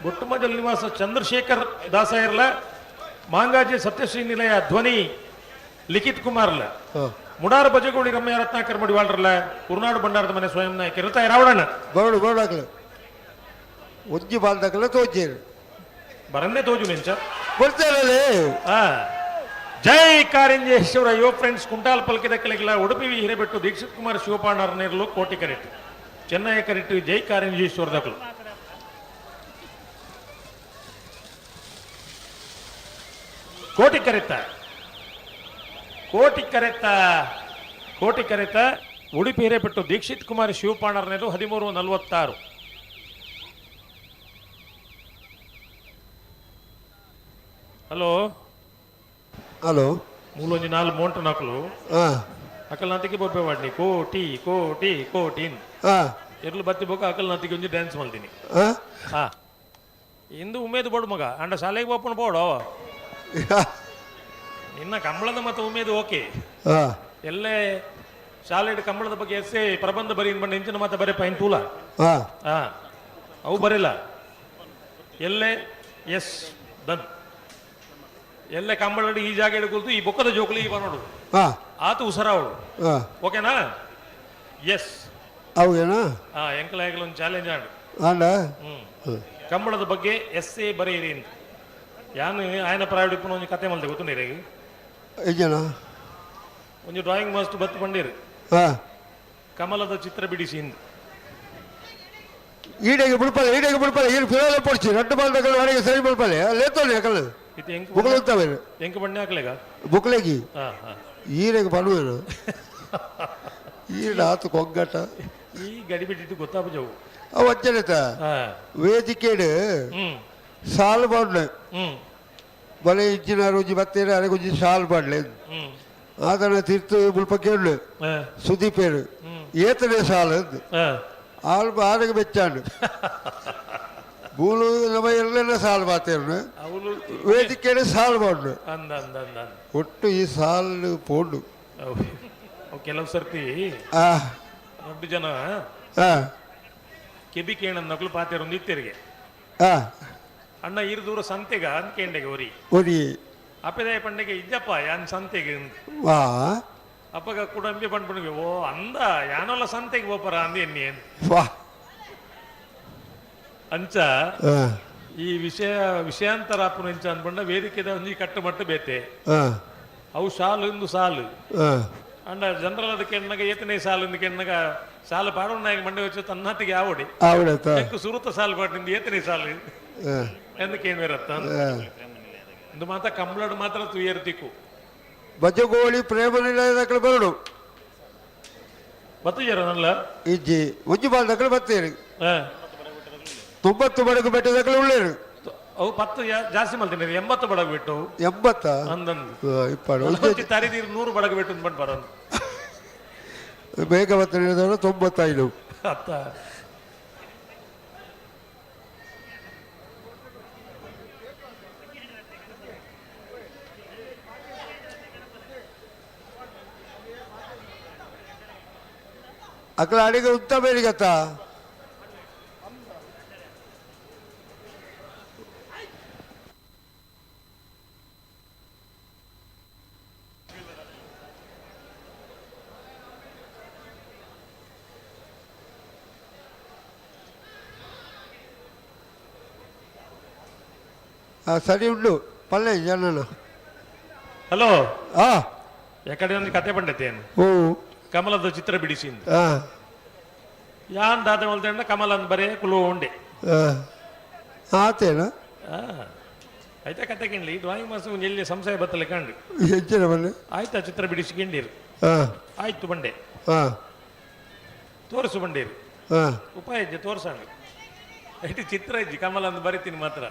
Speaker 10: ಬೊಟ್ಟುಮಜಲು ನಿವಾಸ ಚಂದ್ರಶೇಖರ್ ದಾಸ ಇರ್ಲ, ಮಾಂಗಾಜಿ ಸತ್ಯಶ್ರೀ ನಿಲಯ ಧ್ವನಿ ಲಿಖಿತ್ ಕುಮಾರ್ಲ, ಮುಡಾರ ಬಜಗೋಳಿ ರಮ್ಯ ರತ್ನಾಕರ್ ಮಡಿವಾಳ್ರಲ್ಲ, ಕುರ್ನಾಡು ಭಂಡಾರದ ಮನೆ ಸ್ವಯಂ ನಾಯಕ ಇರ್ತಾ ರಾವಣಣ್ಣ.
Speaker 11: ಬರೋಡು ಬರೋಡು ಹಾಕಲು ಒಂಜಿ ಬಾಲ್ದಾಕಲ ತೋಜೇರು
Speaker 10: ಬರನ್ನೇ ತೋಜು ನಿಂಚ
Speaker 11: ಬರ್ತಾರಲ್ಲೇ.
Speaker 10: ಜೈ ಕಾರಿಂಜೇಶ್ವರ ಯುವ ಫ್ರೆಂಡ್ಸ್ ಕುಂಟಾಲ್ ಪಲ್ಕಿದ ಕೆಳಗಿಲ್ಲ ಉಡುಪಿ ವಿ ಹಿರೇಬೆಟ್ಟು ದೀಕ್ಷಿತ್ ಕುಮಾರ್ ಶಿವಪಾಂಡರ್ ನೇರ್ಲು ಕೋಟಿ ಕರೆಕ್ಟ್ ಚೆನ್ನೈ ಕರೆಕ್ಟ್ ಜೈ ಕಾರಿಂಜೇಶ್ವರ ದಕಲು. ಕೋಟಿ ಕರೆತ ಕೋಟಿ ಕರೆತ ಕೋಟಿ ಕರೆತ ಉಡುಪಿ ಹಿರೇಬೆಟ್ಟು ದೀಕ್ಷಿತ್ ಕುಮಾರ್ ಶಿವಪಾಣರ್ ನೇರ್ಲು 13:46. ಹಲೋ
Speaker 11: ಹಲೋ,
Speaker 10: ಮೂಲೊಂಜಿ ನಾಲ್ ಮೋಂಟ ನಾಕಲು ಅಕಲ್ ನಾತಿಗೆ ಬೊಬ್ಬೆ ವಾಡ್ನಿ ಕೋಟಿ ಕೋಟಿ ಕೋಟಿ ಎರ್ಲು ಬತ್ತಿ ಬೋಕ ಅಕಲ್ ನಾತಿಗೆ ಒಂಜಿ ಡ್ಯಾನ್ಸ್ ಮಾಡ್ತೀನಿ. ಇಂದು ಉಮೇದು ಬೋಡು ಮಗ ಅಂಡ ಶಾಲೆಗೆ ಬೋಪನ ಬೋಡು ನಿನ್ನ ಕಂಬಳದ ಮತ್ತು ಉಮೇದು ಓಕೆ. ಎಲ್ಲೇ ಶಾಲೆ ಕಂಬಳದ ಬಗ್ಗೆ ಎಸ್ಸೆ ಪ್ರಬಂಧ ಬರೀ ಬಂಡ ಇಂಚಿನ ಮತ್ತೆ ಬರೀ ಪೈನ್ ತೂಲ ಅವು ಬರಿಲ್ಲ ಎಲ್ಲೇ ಎಸ್ ದನ್ ಎಲ್ಲೇ ಕಂಬಳ ಈ ಜಾಗ ಹಿಡ್ಕೊಳ್ತು ಈ ಬೊಕ್ಕದ ಜೋಕುಲಿ ಈ ಬನ್ನೋಡು ಆತು ಉಸರಾವಳು ಓಕೆನಾ? ಎಸ್
Speaker 11: ಹೌದೇನಾ?
Speaker 10: ಎಂಕಲ ಒಂದು ಚಾಲೆಂಜ್ ಆಡು
Speaker 11: ಆಂಡ
Speaker 10: ಕಂಬಳದ ಬಗ್ಗೆ ಎಸ್ ಎ ಬರೆಯಿರಿ ಅಂತ ಯಾನು ಆಯನ ಪ್ರಾಯೋಡಿಪ್ಪನ ಒಂಜಿ ಕತೆ ಮಲ್ತೆ ಗೊತ್ತುಂಡಿರಿ ಒಂಜಿ ಡ್ರಾಯಿಂಗ್ ಮಾಸ್ಟರ್ ಬತ್ತು ಬಂಡೀರು ಕಮಲದ ಚಿತ್ರ ಬಿಡಿಸಿ ಇಂದು
Speaker 11: ಈಡೆಗೆ ಬಿಡ್ಪಾಲೆ ಈಡೆಗೆ ಬಿಡ್ಪಾಲೆ ಈಡು ಫಿರಾಲೆ ಪೊಡ್ಚಿ ರಡ್ಡು ಬಾಲ್ ಅಡೆಗೆ ಸರಿ ಬಿಡ್ಪಾಲೆ ಲೇತೋಲಿ ಯಾಕಲ್ಲ ಬುಕ್ಲೆಗ್ತಾವೆ
Speaker 10: ಎಂಕ್ ಬಣ್ಣ ಹಾಕ್ಲೇಗ
Speaker 11: ಬುಕ್ಲೆಗಿ ಈರೆಗೆ ಪಡುವೆರು ಈಡ ಆತು ಕೊಗ್ಗಟ
Speaker 10: ಈ ಗಡಿ ಬಿಟ್ಟಿಟ್ಟು ಗೊತ್ತಾಪಜವು
Speaker 11: ಅವು ಅಜ್ಜನತ ವೇದಿಕೆಡು ಸಾಲು ಬಾಡ್ಲೆ ಬಲೆ ಇಂಚಿನ ರುಜಿ ಬತ್ತೇರು ಅರೆಗುಜಿ ಸಾಲು ಬಾಡ್ಲೆ ಆತನ ತೀರ್ಥ ಬುಲ್ಪ ಕೇಳು ಸುದೀಪೇರು ಏತನೇ ಸಾಲು ಆಳು ಆರೆಗೆ ಬೆಚ್ಚಾಂಡು ಬೂಲು ನಮ್ಮ ಎಲ್ಲೆಲ್ಲ ಸಾಲು ಬಾತೇರು ವೇದಿಕೆಡು ಸಾಲು ಬಾಡ್ಲು ಒಟ್ಟು ಈ ಸಾಲು ಪೋಂಡು.
Speaker 10: ಕೆಲವು ಸರ್ತಿ ದೊಡ್ಡ ಜನ ಕೆಬಿ ಕೇಣನ್ ನಕಲು ಪಾತೇರು ಇತ್ತೆರಿಗೆ ಅಣ್ಣ ಈರು ದೂರ ಸಂತೆಗ ಅಂತ ಕೇಂಡೆಗೆ ಒರಿ
Speaker 11: ಒರಿ
Speaker 10: ಅಪ್ಪದಾಯ ಪಂಡೆಗೆ ಇಜ್ಜಪ್ಪ ಯಾನ್ ಸಂತೆಗೆ ಅಪ್ಪಗ ಕುಡಂಬಿ ಪಂಡ್ಪುಣಿಗೆ ಓ ಅಂದ ಯಾನೊಲ್ಲ ಸಂತೆಗೆ ಬೋಪರ ಅಂದ ಎನ್ನಿ ಅಂಚ ಈ ವಿಷಯ ವಿಷಯಾಂತರ ಅಪ್ಪನ ಇಂಚ ಅನ್ಬಂಡ ವೇದಿಕೆದ ಒಂಜಿ ಕಟ್ಟುಮಟ್ಟು ಬೇತೆ ಅವು ಸಾಲು ಇಂದು ಸಾಲು ಅಂಡ ಜನರಲ್ ಅದಕ್ಕೆ ಎಣ್ಣಗ ಏತನೇ ಸಾಲು ಇಂದು ಕೆಣ್ಣಗ ಸಾಲು ಪಾಡೋಣ ಮಂಡೆ ವಚ್ಚು ತನ್ನತ್ತಿಗೆ ಆವಡಿ ಎಂಕ್ ಸುರುತ ಸಾಲು ಪಾಡಿನಿಂದ ಏತನೇ ಸಾಲು ಎಂದು ಕೇಳ್ಬೇರತ್ತ ಇಂದು ಮಾತ್ರ ಕಂಬಳಡು ಮಾತ್ರ ತುಯರ್ ತಿಕ್ಕು
Speaker 11: ಬಜಗೋಳಿ ಪ್ರೇಮ ನಿಲಯದ ಬರಡು
Speaker 10: ಬತ್ತು ಜರ ನಲ್ಲ
Speaker 11: ಇಜ್ಜಿ ಒಂಜಿ ಬಾಲ್ ದಕ್ಕಲು ಬತ್ತೇರು 90 ಬಡಗು ಬೆಟ್ಟದಕ್ಕಲು ಉಳ್ಳೇರು
Speaker 10: ಅವು 10 ಜಾಸ್ತಿ ಮಲ್ತೀನಿ 80 ಬಡಗು ಬಿಟ್ಟು
Speaker 11: 80
Speaker 10: ಅಂದಂದು
Speaker 11: ಇಪ್ಪಾಡು
Speaker 10: ತರಿದೀರು 100 ಬಡಗು ಬಿಟ್ಟು ಬಂದು ಬರೋದು
Speaker 11: ಬೇಗ ಬತ್ತ 95
Speaker 10: ಅತ್ತ
Speaker 11: ಅಕಲ ಅಡಿಗೆ ಉತ್ತ ಬೇರಿಗತ್ತ ಸರಿ ಉಂಡು ಪಲ್ಲೆ ಜನನ.
Speaker 10: ಹಲೋ.
Speaker 11: ಆ
Speaker 10: ಯಾಕಡೆ ಒಂದು ಕತೆ ಪಂಡತೇನು.
Speaker 11: ಓ
Speaker 10: ಕಮಲದ ಚಿತ್ರ ಬಿಡಿಸಿಂದು.
Speaker 11: ಆ
Speaker 10: ಯಾನ್ ದಾದ ಮಲ್ತಂಡ ಕಮಲನ್ ಬರೇ ಕುಲು ಉಂಡೆ.
Speaker 11: ಆತೇನ.
Speaker 10: ಆಯ್ತಾ ಕತೆ ಕಂಡ್ಲಿ ಡ್ರಾಯಿಂಗ್ ಮಾಸ್ಟರ್ ಒಂಜಿ ಎಲ್ಲಿ ಸಂಶಯ ಬತ್ತಲೆ ಕಂಡು.
Speaker 11: ಹೆಚ್ಚಿನ ಬಲ್ಲೆ.
Speaker 10: ಆಯ್ತಾ ಚಿತ್ರ ಬಿಡಿಸಿಕೊಂಡಿರು. ಆಯ್ತು ಬಂಡೆ. ತೋರಿಸು ಬಂಡೇರು. ಉಪಾಯ ಇಜ್ಜೆ ತೋರ್ಸಂಗ ಇಟ್ಟು ಚಿತ್ರ ಇಜ್ಜಿ ಕಮಲ ಅಂದ್ ಬರಿತೀನಿ ಮಾತ್ರ.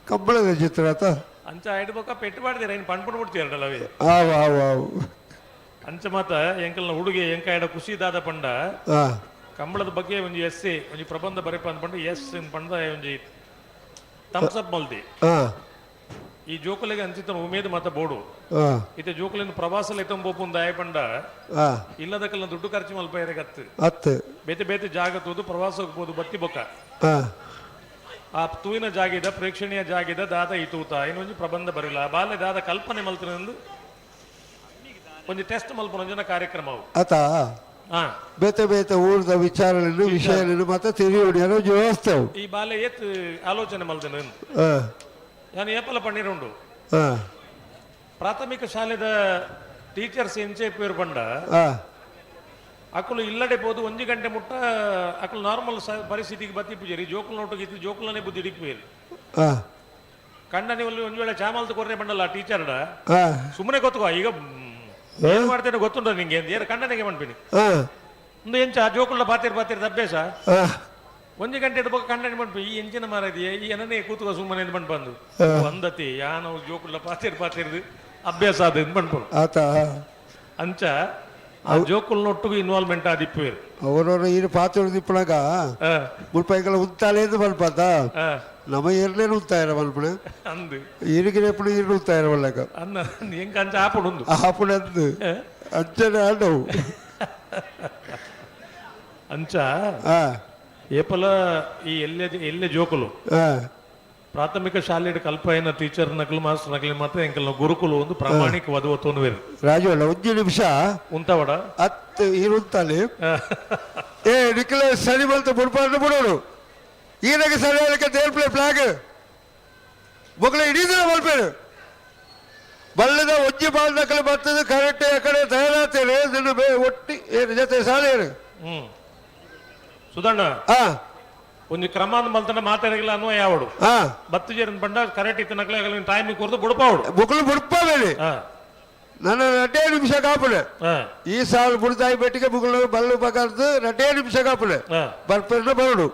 Speaker 11: ಕಂಬಳದ ಚಿತ್ರ ಆತ.
Speaker 10: ಅಂಚ ಇಡ್ಬೇಕ ಪೆಟ್ಟು ಮಾಡ್ತೀರ ಇನ್ನು ಪಣ್ಪುಣ್ ಬಿಡ್ತೀರಲ್ಲ ಅವೇ.
Speaker 11: ಆವು ಆವು ಆವು.
Speaker 10: ಅಂಚ ಮಾತ ಎಂಕಲ್ನ ಹುಡುಗಿ ಎಂಕ ಎಡ ಖುಷಿ ದಾದ ಪಂಡ ಕಂಬಳದ ಬಗ್ಗೆ ಒಂಜಿ ಎಸ್ಸೆ ಒಂಜಿ ಪ್ರಬಂಧ ಬರೆಪ ಅಂದ್ ಪಂಡ ಎಸ್ ಪಂಡ ಒಂಜಿ ಥಮ್ಸ್ ಅಪ್ ಮಲ್ದಿ. ಈ ಜೋಕುಲಿಗೆ ಅಂಚಿತನ ಉಮೇದ್ ಮಾತ ಬೋಡು. ಇತ್ತೆ ಜೋಕುಲಿನ ಪ್ರವಾಸ ಲೆತ್ತೊಂಬೋಪುಂದ ದಾಯ ಪಂಡ ಇಲ್ಲದಕ್ಕೆಲ್ಲ ದುಡ್ಡು ಖರ್ಚು ಮಲ್ಪ ಗತ್ತು
Speaker 11: ಅತ್ತು
Speaker 10: ಬೇತೆ ಬೇತೆ ಜಾಗ ತೂದು ಪ್ರವಾಸ ಹೋಗ್ಬೋದು ಬತ್ತಿ ಬೊಕ್ಕ. ಆ ತೂವಿನ ಜಾಗಿದ ಪ್ರೇಕ್ಷಣೀಯ ಜಾಗಿದ ದಾದ ಈ ತೂತ ಇನ್ನೊಂಜಿ ಪ್ರಬಂಧ ಬರಲ್ಲ ಬಾಲ್ಯ ದಾದ ಕಲ್ಪನೆ ಮಲ್ತಿನ ಒಂಜಿ ಟೆಸ್ಟ್ ಮಲ್ಪನ ಕಾರ್ಯಕ್ರಮ ಅವು.
Speaker 11: ಆತ ಬೇತೆ ಬೇತೆ ಊರದ ವಿಚಾರಗಳನ್ನು ವಿಷಯಗಳನ್ನು ಮಾತ್ರ ತಿಳಿಯೋಡಿ ಅನ್ನೋ ವ್ಯವಸ್ಥೆ ಅವು.
Speaker 10: ಈ ಬಾಲ್ಯ ಏತ್ ಆಲೋಚನೆ ಮಲ್ತಿನ ನಾನು ಏಪಲ ಪನ್ನೀರ್ ಉಂಡು. ಪ್ರಾಥಮಿಕ ಶಾಲೆದ ಟೀಚರ್ಸ್ ಎಂಚೆ ಪೇರು ಪಂಡ ಅಕುಲು ಇಲ್ಲಡೆ ಪೋದು ಒಂಜಿ ಗಂಟೆ ಮುಟ್ಟ ಅಕುಲು ನಾರ್ಮಲ್ ಪರಿಸ್ಥಿತಿಗೆ ಬತ್ತಿ ಪೂಜಾರಿ ಜೋಕುಲ್ ನೋಟು ಜೋಕುಲನೆ ಬುದ್ಧಿ ಇಡಿಪೇರು. ಕಂಡನಿ ಒಲ್ಲಿ ಒಂದ್ ವೇಳೆ ಚಾಮಲ್ತ ಕೊರ್ರೆ ಬಂಡಲ್ಲ ಟೀಚರ್ಡ ಸುಮ್ಮನೆ ಗೊತ್ತುಕೋ ಈಗ ಏನ್ ಮಾಡ್ತೇನೆ ಗೊತ್ತುಂಟ ನಿಂಗೆ ಏನು ಕಂಡನಿಗೆ ಮನ್ಪಿನಿ ಒಂದು ಎಂಚ ಜೋಕುಲ ಬಾತಿರ್ ಬಾತಿರ್ ಅಭ್ಯಾಸ. ಒಂಜಿ ಗಂಟೆ ಇಡ್ಬೇಕು ಕಂಡನಿ ಮನ್ಪಿ ಈ ಎಂಚಿನ ಮಾರದಿ ಈ ಏನನೇ ಕೂತುಕೋ ಸುಮ್ಮನೆ ಬಂದು ಬಂದು ಒಂದತಿ ಯಾನೋ ಜೋಕುಲ ಪಾತಿರ್ ಪಾತಿರ್ದು ಅಭ್ಯಾಸ ಅದು ಮನ್ಪು
Speaker 11: ಆತ.
Speaker 10: ಅಂಚ ಆ ಜೋಕುಲ್ನೊಟ್ಟಿಗೆ ಇನ್ವಾಲ್ವ್ಮೆಂಟ್ ಆದಿಪ್ಪೇರು.
Speaker 11: ಅವರವರು ಈರು ಪಾತ್ರ ದಿಪ್ಪಣಗ ಮುಲ್ಪೈಗಳ ಉಂತಾಲೇದು ಮಲ್ಪದ ನಮ್ಮ ಏರ್ಲೇನು ಉಂತಾಯಿರ ಮಲ್ಪಣ
Speaker 10: ಅಂದು
Speaker 11: ಈರಿಗೆ ಎಪ್ಪಡು ಈರು ಉಂತಾಯಿರ ಮಲ್ಲಕ
Speaker 10: ಅನ್ನ ಎಂಕ ಅಂಚ ಆಪುಡು ಉಂದು
Speaker 11: ಆಪುಡು ಅಂದು ಅಂಚನೆ ಆಂಡವು.
Speaker 10: ಅಂಚ ಏಪಲ ಈ ಎಲ್ಲೆ ಎಲ್ಲೆ ಜೋಕುಲು ಪ್ರಾಥಮಿಕ ಶಾಲೆಡ್ ಕಲ್ಪೈನ ಟೀಚರ್ ನಕಲು ಮಾಸ್ಟರ್ ನಕಲು ಮಾತ್ರ ಎಂಕಲ್ನ ಗುರುಕುಲು ಒಂದು ಪ್ರಾಮಾಣಿಕ ವಧುವ ತೋನುವೇರು.
Speaker 11: ರಾಜು ಅಲ್ಲ ಒಂಜಿ ನಿಮಿಷ
Speaker 10: ಉಂತವಡ
Speaker 11: ಅತ್ತು ಈರುಂತಾಲೆ ಏ ನಿಖಲ ಸರಿ ಬಲ್ತ ಬುಡ್ಪಾರ್ನ ಬಿಡೋರು ಈನಗೆ ಸರಿ ಅದಕ್ಕೆ ದೇರ್ಪ್ಲೆ ಫ್ಲಾಗ್ ಮೊಗಲ ಇಡೀ ದಿನ ಮಲ್ಪೇರು ಬಲ್ಲದ ಒಂಜಿ ಬಾಲ್ ನಕಲು ಬರ್ತದೆ ಕರೆಕ್ಟ್ ಕಡೆ ತಯಾರಾಗ್ತೇನೆ ಒಟ್ಟಿ ಏನು ಜೊತೆ ಸಾಲೇರು.
Speaker 10: ಸುಧಣ್ಣ ಒಂಜಿ ಕ್ರಮ ಮಲ್ತನ ಮಾತಾಡಿಲ್ಲ ಅನ್ನುವ ಯಾವಡು ಬತ್ತು ಜೇರಿನ ಬಂಡ ಕರೆಕ್ಟ್ ಇತ್ತು ನಕಲೆ ಟೈಮ್ ಕೊರ್ದು ಬುಡ್ಪಾವಡು
Speaker 11: ಬುಕ್ಲು ಬುಡ್ಪಾವೇಳಿ ನನ್ನ 2 ನಿಮಿಷ ಕಾಪುಲೆ ಈ ಸಾಲು ಬುಡ್ದಾಯಿ ಬೆಟ್ಟಿಗೆ ಬುಗುಲು ಬಲ್ಲು ಬಗರ್ದು 2 ನಿಮಿಷ ಕಾಪುಲೆ ಬರ್ಪೆರ್ನ ಬರಡು.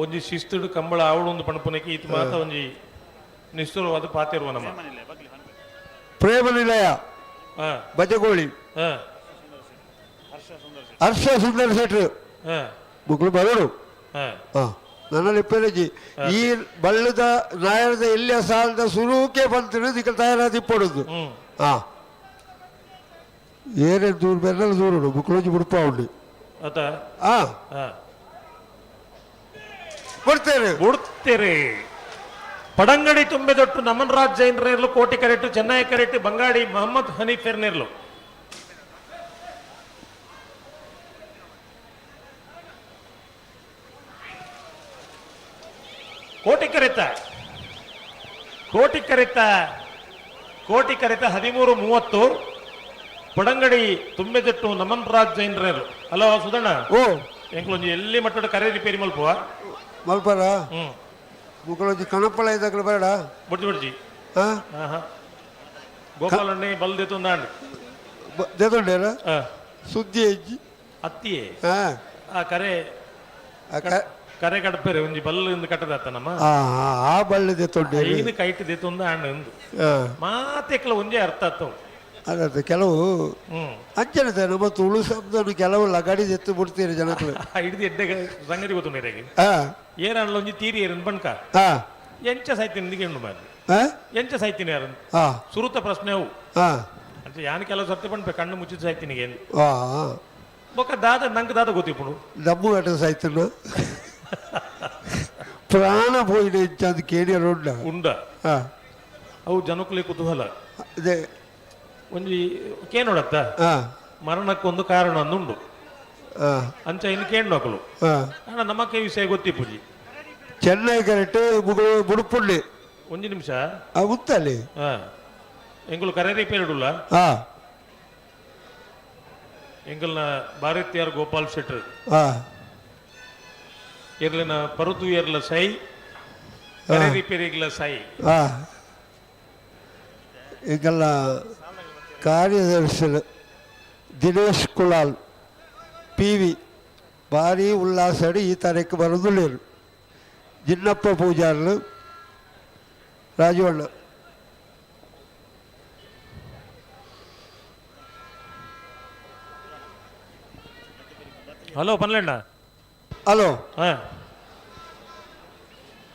Speaker 10: ಒಂಜಿ ಶಿಸ್ತುಡು ಕಂಬಳ ಆವಡು ಒಂದು ಪಣಪುನಕ್ಕೆ ಈತ ಮಾತ ಒಂಜಿ ನಿಷ್ಠುರವಾದ ಪಾತಿರುವ ನಮ್ಮ
Speaker 11: ಪ್ರೇಮ ನಿಲಯ ಬಜಗೋಳಿ ಹರ್ಷ ಸುಂದರ ಶೆಟ್ರು ಬುಕ್ಲು ಬರಡು. ನನ್ನ ಲಿಪ್ಪೆರಜಿ ಈ ಬಳ್ಳದ ನಾಯರದ ಎಲ್ಲಿಯ ಸಾಲದ ಸುರುಕೆ ಬಂತಿರು ದಿಕ್ಕ ತಯಾರಾದಿ ಪಡೋದು. ಏನೇ ದೂರ ಬೆನ್ನೆಲ್ಲ ದೂರ ಬುಕ್ಲೋಜಿ ಬುಡ್ಪ ಉಂಡು. ಬಿಡ್ತೇನೆ
Speaker 10: ಬಿಡ್ತೇರೆ. ಪಡಂಗಡಿ ತುಂಬೆದೊಟ್ಟು ನಮನ್ ರಾಜ್ ಜೈನ್ರೇರ್ಲು ಕೋಟಿ ಕರೆಟ್ಟು ಚೆನ್ನೈ ಕರೆಟ್ಟು ಬಂಗಾಡಿ ಮೊಹಮ್ಮದ್ ಹನೀಫ್ ಎರ್ನೇರ್ಲು. ಕೋಟಿ ಕರೆತ ಕೋಟಿ ಕರೆತ ಕೋಟಿ ಕರೆತ 13:30 ಪಡಂಗಡಿ ತುಂಬೆದೊಟ್ಟು ನಮನ್ ರಾಜ್ ಜೈನ್ರೇರ್ಲು. ಹಲೋ ಸುಧಣ್ಣ.
Speaker 11: ಓ
Speaker 10: ಎಂಕ್ಲೊಂಜಿ ಎಲ್ಲಿ ಮಟ್ಟದ ಕರೆ ರಿಪೇರಿ ಮಲ್ಪುವ
Speaker 11: ಮಲ್ಪರ ಮುಕ್ಕಳೊಂಜಿ ಕಣಪ್ಪಳ ಇದ್ದಕ್ಲು ಬೇಡ
Speaker 10: ಬುಡ್ಜಿ ಬುಡ್ಜಿ ಗೋಪಾಲಣ್ಣೆ ಬಲ್ ದೇತೊಂದಾಂಡ್
Speaker 11: ದೇತೊಂಡೇರ ಸುದ್ದಿ ಹೆಜ್ಜಿ
Speaker 10: ಅತ್ತಿಯೇ ಆ ಕರೆ ಕರೆ ಕಡಪೇರೆ ಒಂಜಿ ಬಲ್ಲು ಇಂದು ಕಟ್ಟದಾತ ನಮ್ಮ
Speaker 11: ಆ ಬಲ್ಲು ದೇತೊಂಡೆ
Speaker 10: ಐದು ಕೈಟ್ ದೇತೊಂದು ಆಂಡ್ ಇಂದು ಮಾತೆಕ್ಲ ಒಂಜೇ ಅರ್ಥ ಆತವು.
Speaker 11: ಅದ ಕೆಲವು ಅಂಚನೆ ನಮ್ಮ ತುಳು ಶಬ್ದನು ಕೆಲವು ಲಗಾಡಿ ಎತ್ತು ಬಿಡ್ತೀರಿ ಜನಕ್ಕಳು.
Speaker 10: ಹಿಡಿದು ಎಡ್ಡೆ ಸಂಗತಿ ಗೊತ್ತುಂಡು ಏರನ್ಲ ಒಂಜಿ ತೀರಿ ಏರನ್ ಬಣ್ಕ ಎಂಚ ಸಾಯ್ತೀನಿ ಇಂದಿಗೆ ಉಂಡು ಮಾರ್ರೆ. ಎಂಚ ಸಾಯ್ತೀನಿ ಯಾರು ಸುರುತ ಪ್ರಶ್ನೆ ಅವು. ಅಂತ ಯಾನ್ ಕೆಲವು ಸರ್ತಿ ಪಣ್ಪೆ ಕಣ್ಣು ಮುಚ್ಚಿದ ಸಾಯ್ತೀನಿ ಏನು ಬೊಕ್ಕ ದಾದ ನಂಗೆ ದಾದ ಗೊತ್ತಿಪ್ಪುಡು
Speaker 11: ದಮ್ಮು ಗಟ್ಟ ಸಾಯ್ತನ ಪ್ರಾಣ ಪೋಯಿನ ಎಂಚ ಕೇಳಿಯರು ಉಂಡ
Speaker 10: ಉಂಡ ಅವು ಜನಕ್ಕಲೆ ಕುತೂಹಲ.
Speaker 11: ಅದೇ
Speaker 10: ಒಂಜಿ ಕೇನೋಡತ್ತ ಮರಣಕ್ಕೊಂದು ಕಾರಣ ಅಂದುಂಡು. ಅಂಚ ಇನ್ನು ಕೇಂಡೋಕಲು ಅಣ್ಣ ನಮಕ್ಕೆ ವಿಷಯ ಗೊತ್ತಿಪ್ಪುಜಿ.
Speaker 11: ಚೆನ್ನೈ ಕರೆಕ್ಟ್ ಬುಡುಪುಳ್ಳಿ.
Speaker 10: ಒಂಜಿ ನಿಮಿಷ.
Speaker 11: ಉತ್ತಲ್ಲಿ.
Speaker 10: ಎಂಕುಲು ಕರೆರಿ ಪೇರುಡುಲ್ಲ. ಎಂಕಲ್ನ ಭಾರತೀಯರ್ ಗೋಪಾಲ್ ಶೆಟ್ಟರ್ ಎರ್ಲಿನ ಪರುತು ಎರ್ಲ ಸೈ ಕರೆರಿ ಪೇರಿಗ್ಲ ಸೈ.
Speaker 11: ಎಂಕಲ್ನ ಕಾರ್ಯದರ್ಶಿ ದಿನೇಶ್ ಕುಲಾಲ್ ಪಿ ವಿ ಭಾರಿ ಉಲ್ಲಾಸಡಿ ಈ ತಾರೀಕು ಬರೋದುಳ್ಳೇರು. ಜಿನ್ನಪ್ಪ ಪೂಜಾರ್ಲು ರಾಜವಣ್ಣ.
Speaker 10: ಹಲೋ ಪನ್ಲೆಣ್ಣ.
Speaker 11: ಹಲೋ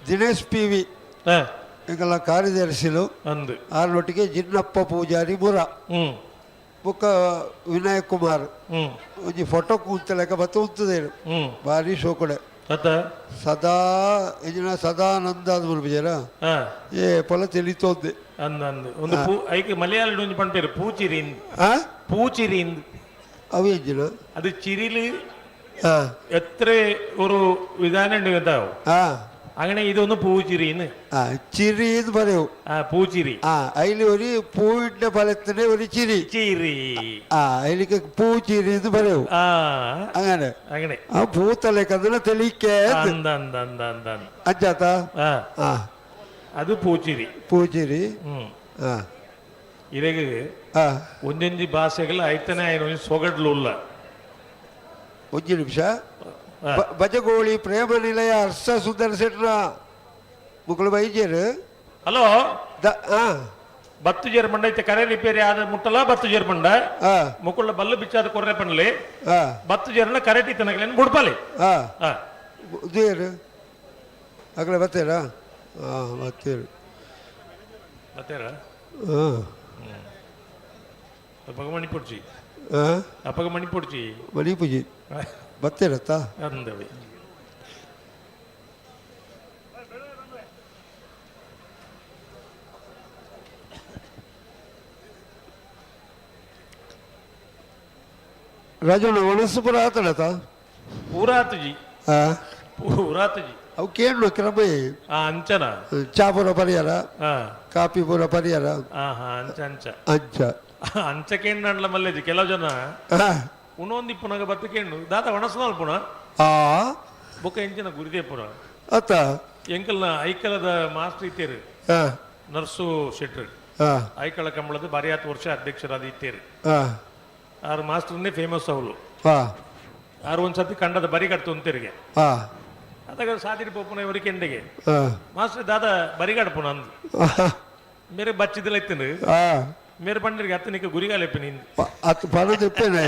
Speaker 11: ದಿನೇಶ್ ಪಿ ವಿ ಎಂಕಲ್ನ ಕಾರ್ಯದರ್ಶಿಲು
Speaker 10: ಅಂದು
Speaker 11: ಆರ್ನೊಟ್ಟಿಗೆ ಜಿನ್ನಪ್ಪ ಪೂಜಾರಿ ಮುರ ಬೊಕ್ಕ ವಿನಾಯಕ್ ಕುಮಾರ್ ಒಂಜಿ ಫೋಟೋ ಕೂತಲೆಕ ಬತ್ತ ಉಂತುದೇರು ಭಾರಿ ಶೋಕಡೆ. ಸದಾ ಎಂಜಿನ ಸದಾನಂದ ಅದು ಬರ್ಬಿಜಾರ ಏ ಪೊಲ ತಿಳಿತೋದ್ದೆ.
Speaker 10: ಅಂದ ಅಂದ್ ಒಂದು ಪೂ ಐಕ್ ಮಲಯಾಳ ಒಂಜಿ ಪನ್ಪೇರು ಪೂಚಿರಿ. ಪೂಚಿರಿ
Speaker 11: ಅವು ಎಂಜಿನ
Speaker 10: ಅದು ಚಿರಿಲಿ ಎತ್ರೆ ഒരു ವಿಧಾನ ಉಂಟು. അങ്ങനെ ഇതൊന്ന് പൂച്ചിരിന്ന്.
Speaker 11: ചിരി എന്ന് പറയൂ.
Speaker 10: പൂച്ചിരി.
Speaker 11: അതിൽ ഒരു പൂവിന്റെ ഫലത്തിന് ഒരു ചിരി.
Speaker 10: ചിരി.
Speaker 11: അതിലേക്ക് പൂച്ചിരി എന്ന് പറയൂ. അങ്ങനെ
Speaker 10: അങ്ങനെ
Speaker 11: ആ പൂത്തലേക്ക് അതിനെ തെളിക്കേ അഞ്ചാത്ത.
Speaker 10: അത് പൂച്ചിരി.
Speaker 11: പൂച്ചിരി.
Speaker 10: ഇരகு ಒಂದೊಂಜಿ ಭಾಷೆಗಳ ಐತನೇ ಸೊಗಡ್ಲು ಉಲ್ಲ.
Speaker 11: ಒಂಜಿ ನಿಮಿಷ. ಬಜಗೋಳಿ ಪ್ರೇಮ ನಿಲಯ ಹರ್ಷ ಸುಂದರ ಶೆಟ್ರ ಮುಕ್ಕಳು ಬೈಜೇರು.
Speaker 10: ಹಲೋ ಬತ್ತು ಜೇರ್ಮಂಡ ಐತೆ ಕರೆ ರಿಪೇರಿ ಆದ ಮುಟ್ಟಲ ಬತ್ತು ಜೇರ್ಮಂಡ ಮುಕ್ಕುಳ್ಳ ಬಲ್ಲು ಬಿಚ್ಚಾದ ಕೊರ್ರೆ ಪನ್ಲಿ ಬತ್ತು ಜೇರ್ನ ಕರೆಟಿ ತನಕಲೇನು ಬುಡ್ಪಾಲಿ.
Speaker 11: ಉದೇರು ಅಕಡೆ ಬರ್ತೀರಾ? ಹಾಂ ಬರ್ತೀರಿ.
Speaker 10: ಬರ್ತೀರಾ?
Speaker 11: ಹಾಂ
Speaker 10: ಅಪ್ಪಗ ಮಣಿಪುಡ್ಚಿ.
Speaker 11: ಹಾಂ
Speaker 10: ಅಪ್ಪಗ ಮಣಿಪುಡ್ಚಿ.
Speaker 11: ಮಣಿಪುಜಿ ಬರ್ತೀರತ್ತಾ?
Speaker 10: ಅಂದವಿ.
Speaker 11: ರಾಜಣ್ಣ ಒಣಸು ಪೂರ ಆತಡತ?
Speaker 10: ಪೂರ ಆತುಜಿ. ಪೂರ ಆತುಜಿ.
Speaker 11: ಅವು ಕೇಳು ಕ್ರಮ.
Speaker 10: ಅಂಚನ
Speaker 11: ಚಾ ಪೂರ ಪರಿಹಾರ, ಕಾಫಿ ಪೂರ ಪರಿಹಾರ.
Speaker 10: ಅಂಚ ಅಂಚ
Speaker 11: ಅಂಚ
Speaker 10: ಅಂಚ ಕೇಂದ್ರ ಮಲ್ಲೇಜಿ ಕೆಲವು ಜನ ಉಣೊಂದಿ ಪುನಗ ಬತ್ತು ಕೇಂಡು ದಾತ ಒಣಸನಾಲ್ ಪುನ ಬೊಕ್ಕ ಎಂಚಿನ ಗುರುದೇ ಪುನ
Speaker 11: ಅತ್ತ
Speaker 10: ಎಂಕಲ್ನ ಐಕಲದ ಮಾಸ್ಟರ್ ಇತ್ತೇರು ನರ್ಸು ಶೆಟ್ರ್ ಐಕಳ ಕಂಬಳದ ಬಾರಿ 10 ವರ್ಷ ಅಧ್ಯಕ್ಷರಾದ ಇತ್ತೇರು. ಆರು ಮಾಸ್ಟರ್ನೇ ಫೇಮಸ್ ಅವಳು. ಆರು ಒಂದ್ಸತಿ ಕಂಡದ ಬರಿ ಕಟ್ತು ಅಂತಿರಿಗೆ ಅದಾಗ ಸಾದಿರಿ ಪೋಪುನ ಇವರಿಗೆ ಕೆಂಡೆಗೆ ಮಾಸ್ಟರ್ ದಾದ ಬರಿಗಾಡ್ಪುನ ಅಂದು ಮೇರೆ ಬಚ್ಚಿದಲ ಇತ್ತನು ಮೇರೆ ಪಂಡರಿಗೆ ಅತ್ತನಿಕ ಗುರಿಗಾಲೆಪ್ಪಿನ
Speaker 11: ಅತ್ತು ಪಣದಿಪ್ಪೇನೆ.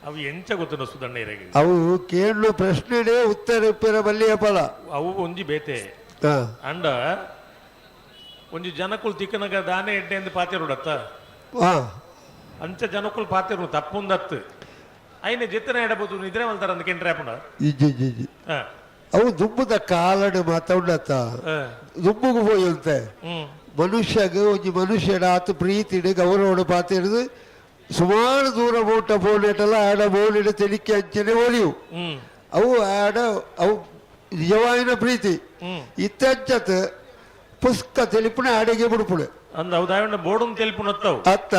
Speaker 10: ಅವು ಎಂಚ ಗೊತ್ತು ಸುದಣ್ಣ ಇರಗೆ
Speaker 11: ಅವು ಕೇಳು ಪ್ರಶ್ನೆಡೇ ಉತ್ತರ ಇಪ್ಪಿರ ಬಲ್ಲಿಯ ಫಲ
Speaker 10: ಅವು ಒಂಜಿ ಬೇತೆ ಅಂಡ ಒಂಜಿ ಜನಕುಲ್ ತಿಕ್ಕನಗ ದಾನೆ ಎಡ್ಡೆ ಎಂದು ಪಾತಿರುಡತ್ತ ಅಂಚ ಜನಕುಲ್ ಪಾತಿರು ತಪ್ಪುಂದತ್ತು ಐನೆ ಜೆತ್ತನ ಎಡಬೋದು ನಿದ್ರೆ ಮಲ್ತಾರ ಅಂದ ಕೆಂಟ್ರೆ ಅಪ್ಪಣ.
Speaker 11: ಇಜ್ಜಿ ಇಜ್ಜಿ ಅವು ದುಂಬುದ ಕಾಲಡು ಮಾತಾಡತ್ತ ದುಂಬುಗು ಪೋಯಂತೆ ಮನುಷ್ಯಗ ಒಂಜಿ ಮನುಷ್ಯನ ಆತು ಪ್ರೀತಿಡು ಗೌರವಡು ಪಾತಿರುದು ಸುಮಾರು ದೂರ ಬೋಟ ಬೋಲಿಟಲ್ಲ ಆಡ ಬೋಲಿಡ ತೆಲಿಕೆ ಅಂಚನೆ ಓಲಿಯು ಅವು ಆಡ ಅವು ನಿಜವಾಯಿನ ಪ್ರೀತಿ ಇತ್ತಂಚತ್ ಪುಸ್ತಕ ತೆಲಿಪುಣ ಆಡಿಗೆ ಬಿಡುಪುಣೆ
Speaker 10: ಅಂದ ಅವು ದಾವಂಡ ಬೋರ್ಡ್ ತೆಲಿಪುಣ
Speaker 11: ಅತ್ತ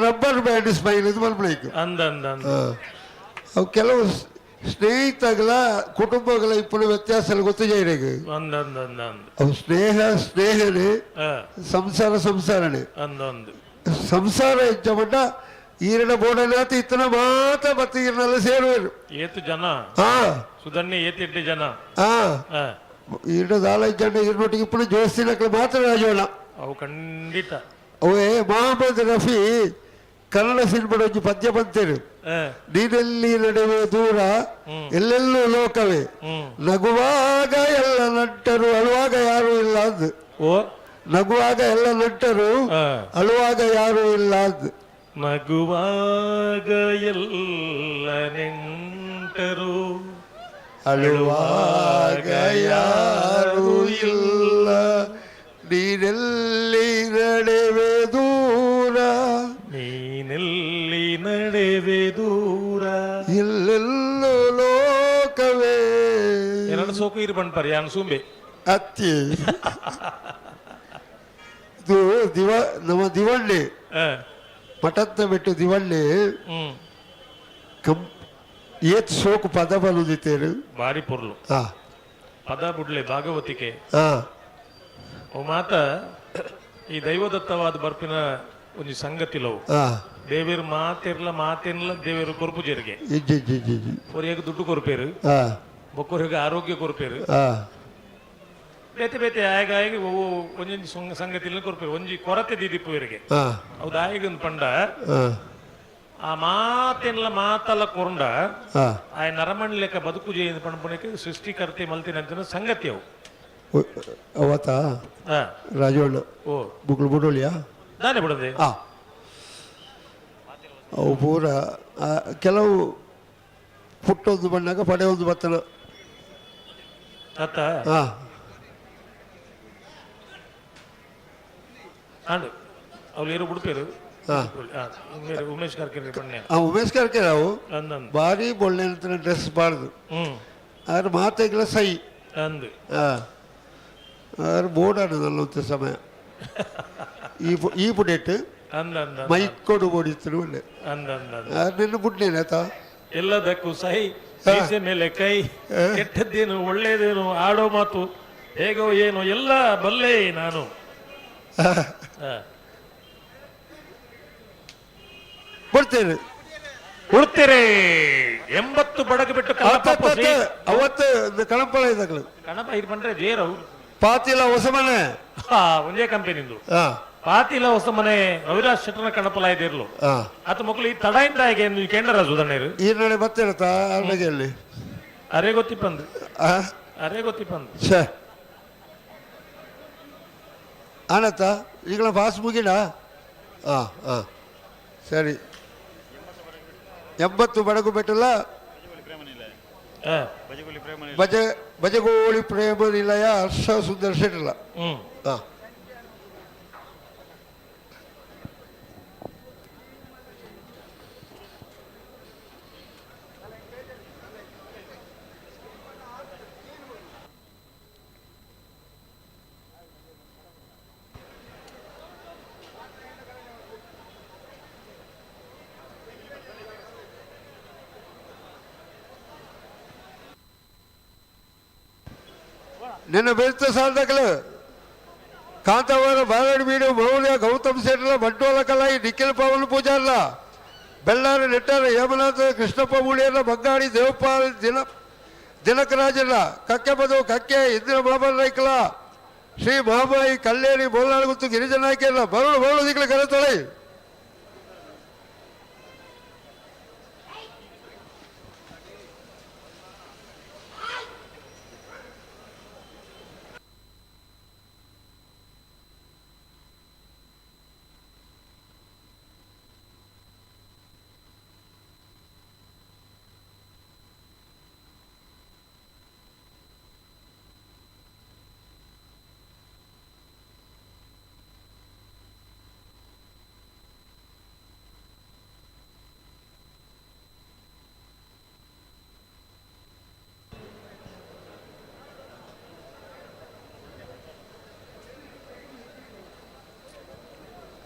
Speaker 11: ರಬ್ಬರ್ ಬ್ಯಾಂಡ್ ಸ್ಮೈಲ್ ಇದು ಮಲ್ಪಳೈಕು
Speaker 10: ಅಂದ ಅಂದ ಅಂದ
Speaker 11: ಅವು ಕೆಲವು ಸ್ನೇಹಿತಗಳ ಕುಟುಂಬಗಳ ಇಪ್ಪು ವ್ಯತ್ಯಾಸ ಗೊತ್ತು ಜೈರಿಗೆ.
Speaker 10: ಅಂದ ಅಂದ ಅಂದ ಅಂದ
Speaker 11: ಅವು ಸ್ನೇಹ ಸ್ನೇಹನೇ, ಸಂಸಾರ ಸಂಸಾರನೇ.
Speaker 10: ಅಂದ ಅಂದ
Speaker 11: ಸಂಸಾರ ಎಂಚ ಈರಡ ಬೋಡನಾತ ಇತ್ತನ ಮಾತ ಬತ್ತ ಈರನೆಲ್ಲ ಸೇರುವರು.
Speaker 10: ಏತು ಜನ ಸುಧನ್ಯ ಏತು ಎಡ್ಡೆ ಜನ.
Speaker 11: ಈರಡ ದಾಲ ಜನ ಈರನೊಟ್ಟಿಗೆ ಇಪ್ಪು ಜೋಸ್ತಿನಕ್ಳು ಮಾತ್ರ ರಾಜೋಣ.
Speaker 10: ಅವು ಖಂಡಿತ.
Speaker 11: ಅವೇ ಮೊಹಮ್ಮದ್ ರಫಿ ಕನ್ನಡ ಸಿನಿಮಾ ಒಂಜಿ ಪದ್ಯ ಬಂತೇರು. ನೀನೆಲ್ಲಿ ನಡುವೆ ದೂರ ಎಲ್ಲೆಲ್ಲೂ ಲೋಕವೇ, ನಗುವಾಗ ಎಲ್ಲ ನಂಟರು ಅಳುವಾಗ ಯಾರು ಇಲ್ಲ ಅಂದು. ನಗುವಾಗ ಎಲ್ಲ ನಂಟರು ಅಳುವಾಗ ಯಾರು ಇಲ್ಲ ಅಂದು.
Speaker 10: ನಗುವಾಗ ಎಲ್ಲ ನೆಂಟರು
Speaker 11: ಅಳುವಾಗ ಯಾರು ಇಲ್ಲ, ನೀನೆಲ್ಲಿ ನಡೆವೆ ದೂರ,
Speaker 10: ನೀನೆಲ್ಲಿ ನಡೆವೆ ದೂರ
Speaker 11: ಇಲ್ಲೆಲ್ಲೋ ಲೋಕವೇ
Speaker 10: ಎರಡು ಸೋಕು ಇರು ಪನ್ಪರ್ ಯಾನ್ ಸೂಂಬೆ
Speaker 11: ಅತ್ತಿ ಇದು ದಿವ ನಮ್ಮ ದಿವಳ್ಳಿ ಮಠದ ಬಿಟ್ಟು ದಿವಳ್ಳಿ ಕಂ ಏತ್ ಸೋಕು ಪದ ಬರುದಿತ್ತೇರು
Speaker 10: ಬಾರಿ ಪೊರ್ಲು ಪದ ಬುಡ್ಲೆ ಭಾಗವತಿಕೆ ಓ ಮಾತ ಈ ದೈವದತ್ತವಾದ ಬರ್ಪಿನ ಒಂಜಿ ಸಂಗತಿ ಲವು ದೇವೇರು ಮಾತಿರ್ಲ ಮಾತಿರ್ಲ ದೇವೇರು ಕೊರ್ಪು ಜರಿಗೆ ಒರಿಯಗ್ ದುಡ್ಡು ಕೊರ್ಪೇರು ಬೊಕ್ಕೊರಿಗೆ ಆರೋಗ್ಯ ಕೊರ್ಪೇರು ಬೇತೆ ಬೇತೆ ಆಯಗ ಆಯಗ ಒಂಜೊಂಜಿ ಸಂಗತಿ ಕೊರ್ಪೇರು ಒಂಜಿ ಕೊರತೆ ದೀದಿಪ್ಪು ಇವರಿಗೆ ಹೌದು ಆಯಗಂದು ಪಂಡ ಆ ಮಾತೆನ್ಲ ಮಾತಲ್ಲ ಕೊರಂಡ ಆ ನರಮಣಿ ಲೆಕ್ಕ ಬದುಕು ಜಯ ಪಣಪುಣಕ್ಕೆ ಸೃಷ್ಟಿಕರ್ತೆ ಮಲ್ತಿನಂಚಿನ ಸಂಗತಿ ಅವು
Speaker 11: ಅವತ್ತ ರಾಜವಣ್ಣ
Speaker 10: ಓ
Speaker 11: ಬುಕ್ಲು ಬುಡೋಳಿಯಾ
Speaker 10: ದಾನೆ ಬಿಡದೆ
Speaker 11: ಅವು ಪೂರ ಕೆಲವು ಪುಟ್ಟೊಂದು ಬಣ್ಣಗ ಪಡೆ ಒಂದು ಬತ್ತನ
Speaker 10: ಅತ್ತ ಆಂಡು ಅವ್ರು ಏರು ಬಿಡ್ಪೇರು ಉಮೇಶ್ ಕಾರ್ಕೇರಿ ಬಣ್ಣ
Speaker 11: ಉಮೇಶ್ ಕಾರ್ಕೇರಿ ಅವು ಭಾರಿ ಬೊಳ್ಳೆ ಡ್ರೆಸ್ ಬಾರ್ದು ಆದ್ರೆ ಮಾತೆಗಳ ಸೈ
Speaker 10: ಅಂದು
Speaker 11: ಆದ್ರೆ ಬೋರ್ಡ್ ನಲ್ಲೊಂದು ಸಮಯ ಈ ಈ ಪುಡೇಟ್ ಮೈಕೊಡು ಬೋಡಿತ್ತು ಒಳ್ಳೆ ನಿನ್ನ ಬುಡ್ನೇನೆ ಆತ
Speaker 10: ಎಲ್ಲದಕ್ಕೂ ಸಹಿ ಮೀಸೆ ಮೇಲೆ ಕೈ ಕೆಟ್ಟದ್ದೇನು ಒಳ್ಳೇದೇನು ಆಡೋ ಮಾತು ಹೇಗೋ ಏನು ಎಲ್ಲ ಬಲ್ಲೆ ನಾನು.
Speaker 11: ಕೊಡ್ತೇನೆ
Speaker 10: ಕೊಡ್ತೇನೆ 80 ಬಡಗು ಬಿಟ್ಟು
Speaker 11: ಅವತ್ತು ಕಣಪಳ ಇದ್ದಾಗಲು
Speaker 10: ಕಣಪ ಇದು ಬಂದ್ರೆ ಜೇರವು
Speaker 11: ಪಾತಿಲ ಹೊಸ ಮನೆ
Speaker 10: ಒಂದೇ ಕಂಪನಿಂದು ಪಾತಿಲ ಹೊಸ ಮನೆ ರವಿರಾಜ್ ಶೆಟ್ಟನ ಕಣಪಲ ಇದಿರ್ಲು ಆತ ಮಕ್ಕಳು ಈ ತಡ ಇಂದ ಹೇಗೆ ಕೇಂದ್ರ ಸುಧಣ್ಣರು
Speaker 11: ಈ ನಡೆ ಬರ್ತಿರತ್ತ ಅರ್ಣಗೆಲ್ಲಿ
Speaker 10: ಅರೆ ಗೊತ್ತಿಪ್ಪಂದು ಅರೆ ಗೊತ್ತಿಪ್ಪಂದು
Speaker 11: ಛೇ ಆನತ್ತ ಈಗಲ ಪಾಸ್ ಮುಗಿಡ ಹಾಂ ಹಾಂ ಸರಿ 80 ಬಡಗು ಬೆಟ್ಟಲ್ಲ ಬಜ ಬಜಗೋಳಿ ಪ್ರೇಮ ನಿಲಯ ಹರ್ಷ ಸುಂದರ ಶೆಟ್ಟಲ್ಲ ಹಾಂ ನಿನ್ನ ಬೆರ್ತ ಸಾಧಕಲು ಕಾಂತಾವರ ಬಾರಡಿ ಬೀಡು ಮೌಲ್ಯ ಗೌತಮ್ ಶೆಟ್ಟಲ ಬಂಟೋಲ ಕಲಾಯಿ ನಿಖಿಲ್ ಪವನ್ ಪೂಜಾರ್ಲ ಬೆಳ್ಳಾರ ನೆಟ್ಟಾರ ಹೇಮನಾಥ ಕೃಷ್ಣಪ್ಪ ಮೂಳಿಯರ್ಲ ಬಂಗಾಡಿ ದೇವಪಾಲ್ ದಿನಕರಾಜಲ್ಲ ಕಕ್ಕೆ ಬದು ಕಕ್ಕೆ ಇಂದಿರ ಬಾಬನ್ ರೈಕಲ ಶ್ರೀ ಮಹಾಮಾಯಿ ಕಲ್ಲೇರಿ ಬೋಲಾಳಗುತ್ತು ಗಿರಿಜನಾಯ್ಕೆಲ್ಲ ಬರಳು ಬರಳು ದಿಕ್ಕಲು ಕರೆತೊಳೆ.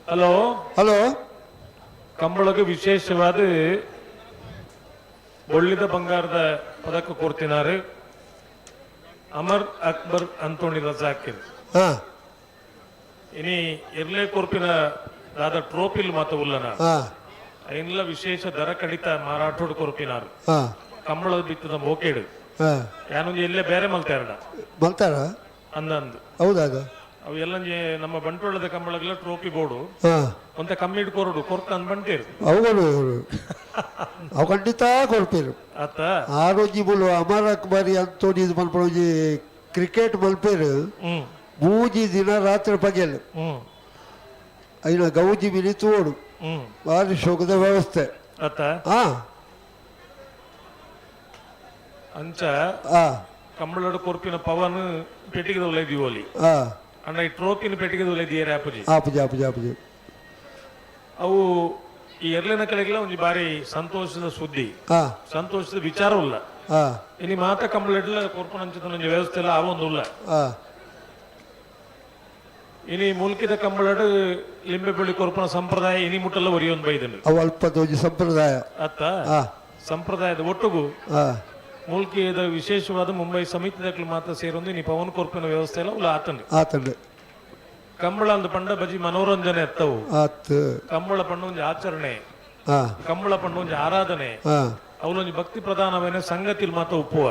Speaker 10: ಹಲೋ
Speaker 11: ಹಲೋ
Speaker 10: ಕಂಬಳಗೆ ವಿಶೇಷವಾದ ಒಳ್ಳಿದ ಬಂಗಾರದ ಪದಕ ಕೊಡ್ತಿನಾರು ಅಮರ್ ಅಕ್ಬರ್ ಅಂತೋಣಿ ರಜಾಕಿರ್. ಇನಿ ಎರ್ಲೆ ಕೊರ್ಪಿನ ದಾದ ಟ್ರೋಪಿಲ್ ಮಾತ ಉಲ್ಲನ ಐನ್ಲ ವಿಶೇಷ ದರ ಕಡಿತ ಮಾರಾಟೋಡು ಕೊರ್ಪಿನಾರು ಕಂಬಳದ ಬಿತ್ತದ ಮೋಕೇಡು ಯಾನೊಂದು ಎಲ್ಲೇ ಬೇರೆ ಮಲ್ತಾರಡ
Speaker 11: ಮಲ್ತಾರ
Speaker 10: ಅಂದಂದು
Speaker 11: ಹೌದಾಗ
Speaker 10: ಅವು ಎಲ್ಲ ನಮ್ಮ ಬಂಟ್ವಾಳದ ಕಂಬಳಗೆಲ್ಲ ಟ್ರೋಫಿ ಬೋರ್ಡು ಒಂತ ಕಮ್ಮಿ ಕೊರಡು ಕೊರ್ತ ಅಂದ್ ಬಂಟೇರು
Speaker 11: ಅವುಗಳು ಅವು ಖಂಡಿತ ಕೊಡ್ಪೇರು
Speaker 10: ಆತ
Speaker 11: ಆರೋಗ್ಯ ಬುಲು ಅಮರ್ ಅಕ್ಬರಿ ಅಂತೋನಿ ಇದು ಮಲ್ಪೊಂಜಿ ಕ್ರಿಕೆಟ್ ಮಲ್ಪೇರು ಮೂಜಿ ದಿನ ರಾತ್ರಿ ಪಗೆಲ್ ಐನ ಗೌಜಿ ಮಿನಿ ತೋಡು ಭಾರಿ ಶೋಕದ ವ್ಯವಸ್ಥೆ
Speaker 10: ಆತ ಅಂಚ ಕಂಬಳಡು ಕೊರ್ಪಿನ ಪವನ್ ಪೆಟ್ಟಿಗೆ ದಿವೋಲಿ ಅಣ್ಣ ಈ ಟ್ರೋಫಿನ ಪೆಟ್ಟಿಗೆ ದಿಯರ್ ಆಪುಜಿ
Speaker 11: ಆಪುಜಿ ಆಪುಜಿ ಆಪುಜಿ
Speaker 10: ಅವು ಈ ಎರ್ಲಿನ ಕಡೆಗೆಲ್ಲ ಒಂಜಿ ಬಾರಿ ಸಂತೋಷದ ಸುದ್ದಿ, ಸಂತೋಷದ ವಿಚಾರ ಉಲ್ಲ. ಇನಿ ಮಾತ ಕಂಪ್ಲೇಂಟ್ ಕೊರ್ಪುನಂಚಿನ ಒಂಜಿ ವ್ಯವಸ್ಥೆ ಎಲ್ಲ ಆವೊಂದು ಉಲ್ಲ. ಇನಿ ಮುಲ್ಕಿದ ಕಂಬಳಡ್ ಲಿಂಬೆ ಬಳ್ಳಿ ಕೊರ್ಪುನ ಸಂಪ್ರದಾಯ ಇನಿ ಮುಟ್ಟಲ್ಲ ಒರಿಯೊಂದು ಬೈದಂಡು.
Speaker 11: ಅವು ಅಲ್ಪದ ಒಂಜಿ ಸಂಪ್ರದಾಯ
Speaker 10: ಅತ್ತ ಸಂಪ್ರದಾಯದ ಒಟ್ಟುಗು ಮುಲ್ಕಿದ ವಿಶೇಷವಾದ ಮುಂಬೈ ಸಮಿತಿದಕ್ಲು ಮಾತ್ರ ಸೇರೊಂದು ಇನಿ ಪವನ್ ಕೊರ್ಪಿನ ವ್ಯವಸ್ಥೆ ಎಲ್ಲ ಉಲ್ಲ ಆತಂಡು.
Speaker 11: ಆತಂಡು
Speaker 10: ಕಂಬಳ ಅಂದ್ ಪಂಡ ಬಜಿ ಮನೋರಂಜನೆ ಎತ್ತವು. ಕಂಬಳ ಪಂಡ ಒಂಜಿ ಆಚರಣೆ, ಕಂಬಳ ಪಂಡ ಒಂಜಿ ಆರಾಧನೆ, ಅವಲೊಂಜಿ ಭಕ್ತಿ ಪ್ರಧಾನವೇನ ಸಂಗತಿಲ್ ಮಾತ್ರ ಉಪ್ಪುವ.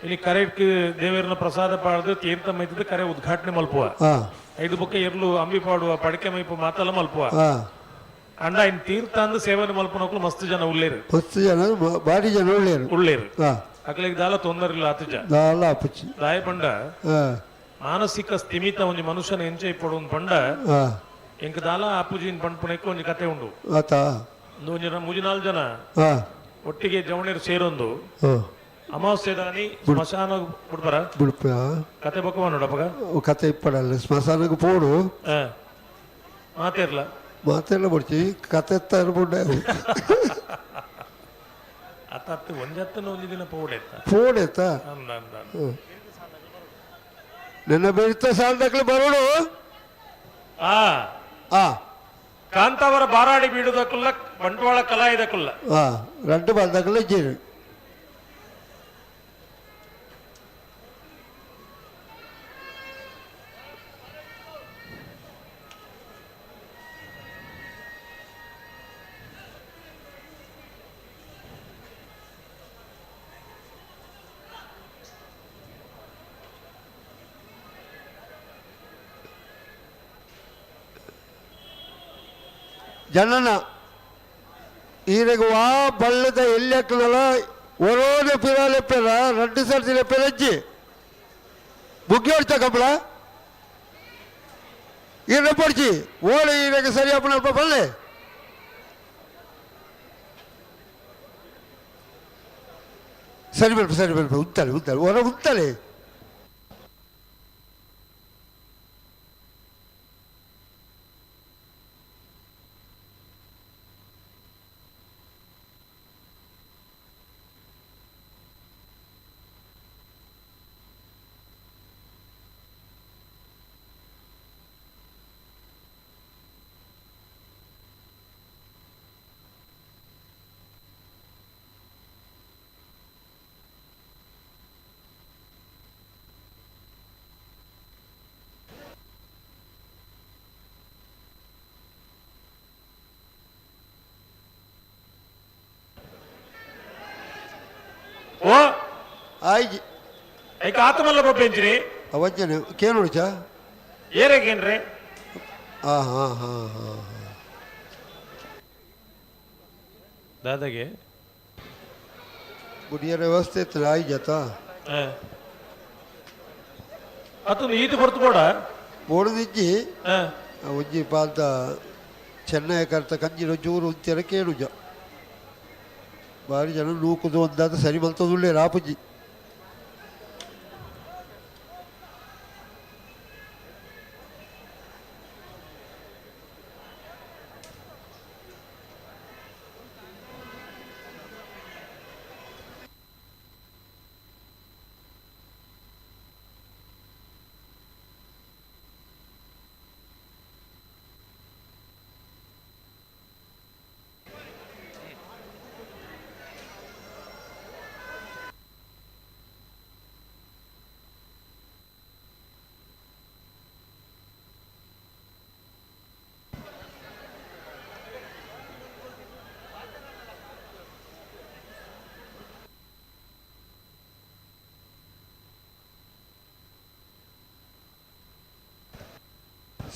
Speaker 10: ಇಲ್ಲಿ ಕರೆಕ್ಟ್ ದೇವರನ್ನ ಪ್ರಸಾದ ಪಾಡ್ದು ತೀರ್ಥ ಮೈತದ ಕರೆ ಉದ್ಘಾಟನೆ ಮಲ್ಪುವ. ಐದು ಬೊಕ್ಕ ಎರ್ಲು ಅಂಬಿ ಪಾಡುವ, ಪಡಿಕೆ ಮೈಪು ಮಾತಲ್ಲ ಮಲ್ಪುವ. ಅಂಡ ಇನ್ ತೀರ್ಥ ಅಂದ್ ಸೇವನೆ ಮಲ್ಪನಕ್ಲು ಮಸ್ತ್ ಜನ ಉಳ್ಳೇರು,
Speaker 11: ಮಸ್ತ್ ಜನ ಬಾರಿ ಜನ ಉಳ್ಳೇರು
Speaker 10: ಉಳ್ಳೇರು. ಅಕ್ಲಿಗೆ ದಾಲ ತೊಂದರೆ ಇಲ್ಲ ಆತುಜ
Speaker 11: ದಾಲ ಅಪ್ಪುಚಿ
Speaker 10: ದಾಯ ಪಂಡ ಮಾನಸಿಕ ಸ್ಥಿಮಿತ ಒಂಜಿ ಮನುಷ್ಯನ ಎಂಚೆ ಇಪ್ಪಡು ಒಂದು ಪಂಡ ಎಂಕ್ ದಾಲ ಅಪ್ಪುಜಿನ್ ಪಂಡ್ಪುನಕ್ಕೆ ಒಂಜಿ ಕತೆ ಉಂಡು. ಒಂಜಿ ಮೂಜಿ ನಾಲ್ಕು ಜನ ಒಟ್ಟಿಗೆ ಜವಣೀರು ಸೇರೊಂದು ಅಮಾವಾಸ್ಯೆ ದಾನಿ ಸ್ಮಶಾನ ಬಿಡ್ಬಾರ
Speaker 11: ಬಿಡ್ಪ
Speaker 10: ಕತೆ ಬೊಕ್ಕ ನೋಡಪ್ಪಗ
Speaker 11: ಕತೆ ಇಪ್ಪಡಲ್ಲ ಸ್ಮಶಾನಕ್ಕೆ ಪೋಡು
Speaker 10: ಮಾತೇರ್ಲ
Speaker 11: ಮಾತೆಲ್ಲ ಬಿಡ್ಚಿ ಕತೆ ತರ್ಬುಂಡೆ
Speaker 10: ಅತ್ತ ಅತ್ತ ಒಂಜತ್ತನ ಒಂಜಿ ದಿನ ಪೋಡೆತ್ತ
Speaker 11: ಪೋಡೆತ್ತ ನಿನ್ನ ಬೆರಿತ ಸಾಲದಕ್ಲೆ ಬರೋಡು.
Speaker 10: ಕಾಂತಾವರ ಬಾರಾಡಿ ಬೀಡುದಕ್ಕಲ್ಲ ಬಂಟ್ವಾಳ ಕಲಾ ಇದಕ್ಕಲ್ಲ
Speaker 11: రెండు ಬಂದಕ್ಕಲ್ಲ ಇದ್ದೀರಿ. ಜನನ ಈರೆಗ್ ವಾ ಬಳ್ಳದ ಎಲ್ಲಿ ಒರೋನೆ ಪಿರಾಲೆ ಪೆರ రెండు ಸರ್ತಿ ಪೆರಜ್ಜಿ ಬುಗ್ಗಿ ಹೊಡ್ಚ ಕಬ್ಬಳ ಈರೆ ಪೊಡ್ಚಿ ಓಳೆ ಈರೆಗೆ ಸರಿ ಅಪ್ಪನಲ್ಪ ಬಲ್ಲೆ ಸರಿ ಬಲ್ಪ ಸರಿ ಬಲ್ಪ ಉಂತಾಳೆ ಉಂತಾಳೆ ಹೊರ ಉಂತಾಳೆ.
Speaker 10: ಓ
Speaker 11: ಆಯ್ಜಿ
Speaker 10: ಐಕ ಆತಮಲ್ಲ ಬೊಬ್ಬೆಂಚಿರಿ
Speaker 11: ಅವಂಜನೆ ಕೇಳುಚ
Speaker 10: ಏರೇಗೇನ್ರಿ.
Speaker 11: ಹಾ ಹಾ ಹಾ ಹಾ
Speaker 10: ದಾದಾಗೆ
Speaker 11: ಗುಡಿಯರ ವ್ಯವಸ್ಥೆ ಇತ್ತು ಆಯ್ಜತ
Speaker 10: ಅತನು ಈತ ಹೊರತು ಬೋಡ
Speaker 11: ಬೋಡದಿಜ್ಜಿ ಒಂಜಿ ಪಾಲ್ದ ಚೆನ್ನೈ ಕರ್ತ ಕಂಜಿನ ಜೂರು ಉಂತೆರ ಕೇಳುಜ ಬಾರಿ ಜನ ನೂಕುದು ಒಂದಾದ ಸರಿ ಮಲ್ತದುಳ್ಳೆ ರಾಪುಜಿ.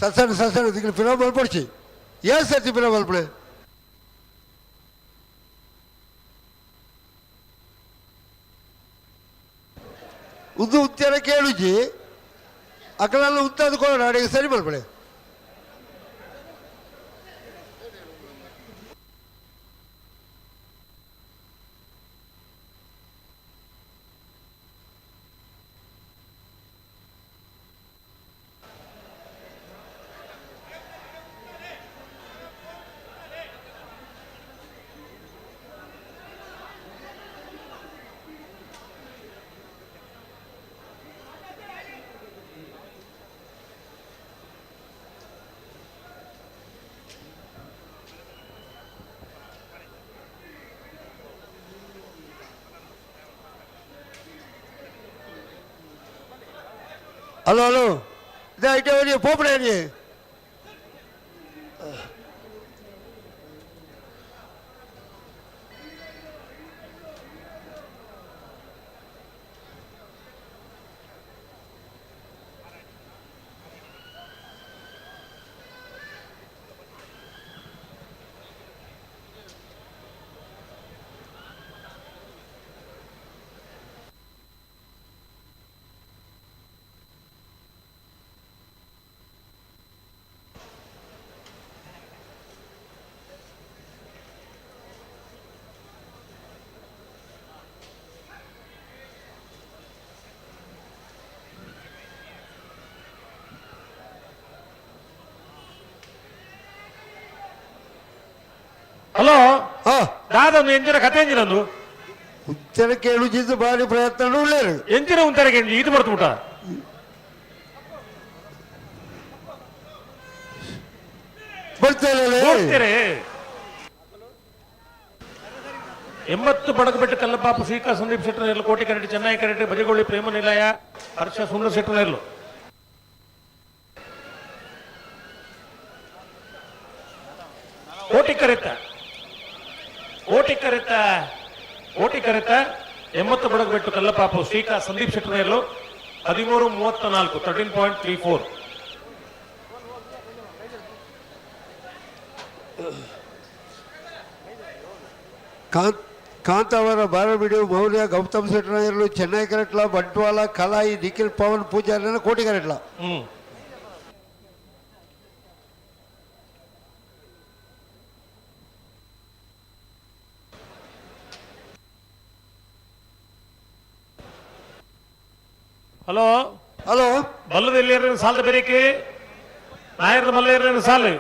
Speaker 11: ಸಣ್ಣ ಸಣ್ಣ ಸಣ್ಣ ದಿಕ್ಕಿನ ಫಿಲಮ್ ಮಲ್ಪೊಡ್ಚಿ ಏನ್ ಸರ್ತಿ ಫಿಲಮ್ ಮಲ್ಪಡೆ ಉದ್ದು ಉತ್ತರ ಕೇಳುಜಿ ಅಕಲೆಲ್ಲ ಉತ್ತದ ಕೊಡ ಅಡಿಗೆ ಸರಿ ಮಲ್ಪಡೆ. Hello hello ಇದೇ ಐಟೆ ಒಂಜಿ ಪೋಪುಡೆ ಒಂಜಿ
Speaker 10: ಹಲೋ ದಾದೊಂದು ಎಂಜಿನ ಕತೆ ಎಂಜಿನಂದು
Speaker 11: ಉತ್ತರ ಕೇಳುಜಿದ್ದು ಬಾರಿ ಪ್ರಯತ್ನ ಉಳ್ಳೇರು
Speaker 10: ಎಂಜಿನ ಉಂತರ ಕೆಂಜಿ ಇದು ಬರ್ತುಬಿಟ
Speaker 11: ಬರ್ತಾರೆ
Speaker 10: ಬರ್ತಾರೆ 80 ಬಡಗಬೆಟ್ಟು ಕಲ್ಲಪಾಪು ಶ್ರೀಕಾ ಸಂದೀಪ್ ಶೆಟ್ಟರ್ ಕೋಟೆ ಕರೆಟ್ ಚೆನ್ನೈ ಕರೆಟ್ ಬಜಗೋಳಿ ಪ್ರೇಮ ನಿಲಯ ಹರ್ಷ ಸುಂದರ ಶೆಟ್ಟರ್ ಕೋಟಿ ಕರೆತ ಕೋಟಿ ಕರೆತ ಕೋಟಿ ಕರೆತ 80 ಬಡಗಬೆಟ್ಟು ಕಲ್ಲಪಾಪು ಶ್ರೀಕಾ ಸಂದೀಪ್ ಶೆಟ್ಟರ್ 13:34 13.34.
Speaker 11: ಕಾಂತಾವರ ಬಾರಬಿಡು ಮೌರ್ಯ ಗೌತಮ್ ಶೆಟ್ಟರ್ ಚೆನ್ನೈ ಕರೆಟ್ಲ ಬಂಟ್ವಾಳ ಕಲಾಯಿ ನಿಖಿಲ್ ಪವನ್ ಪೂಜಾರಿ ಕೋಟಿ ಕರೆಟ್ಲ.
Speaker 10: ಹಲೋ
Speaker 11: ಹಲೋ
Speaker 10: ಬಲ್ಲದ ಎಲ್ಲಿ ಸಾಲದ ಬೇರೆಕೆ ನಾಯರದ ಮಲ್ಲೇರ ಸಾಲು.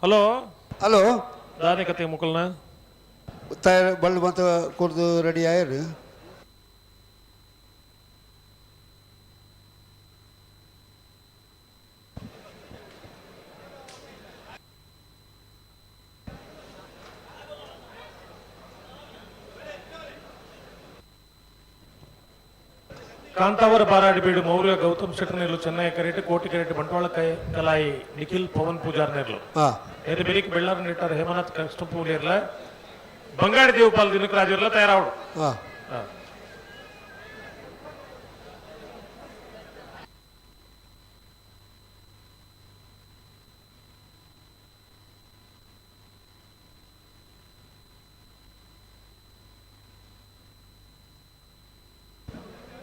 Speaker 10: ಹಲೋ
Speaker 11: ಹಲೋ
Speaker 10: ದಾನಿ ಕತೆ ಮುಕಲ್ನ
Speaker 11: ತಯಾರು ಬಳ್ಳು ಮತ್ತು ಕುಡ್ದು ರೆಡಿ ಆಯರು.
Speaker 10: ಕಾಂತಾವರ ಬಾರಾಡಿಬೀಡು ಮೌರ್ಯ ಗೌತಮ್ ಶೆಟ್ಟರ್ನೆರ್ಲು ಚೆನ್ನೈ ಕರೇಟ್ ಕೋಟಿ ಕರೇಟ್ ಬಂಟ್ವಾಳ ಕಲಾಯಿ ನಿಖಿಲ್ ಪವನ್ ಪೂಜಾರ್ ನೆರ್ಲು ಏರು ಬೆರಿಕ್ ಬೆಳ್ಳಾರ್ ನೆಟ್ಟಾರ್ ಹೇಮನಾಥ್ ಕೃಷ್ಣಪೂಲಿರ್ಲ ಬಂಗಾಡಿ ದೇವಪಾಲ್ ದಿನಕರಾಜರ್ಲ ತಯಾರಾವಡು.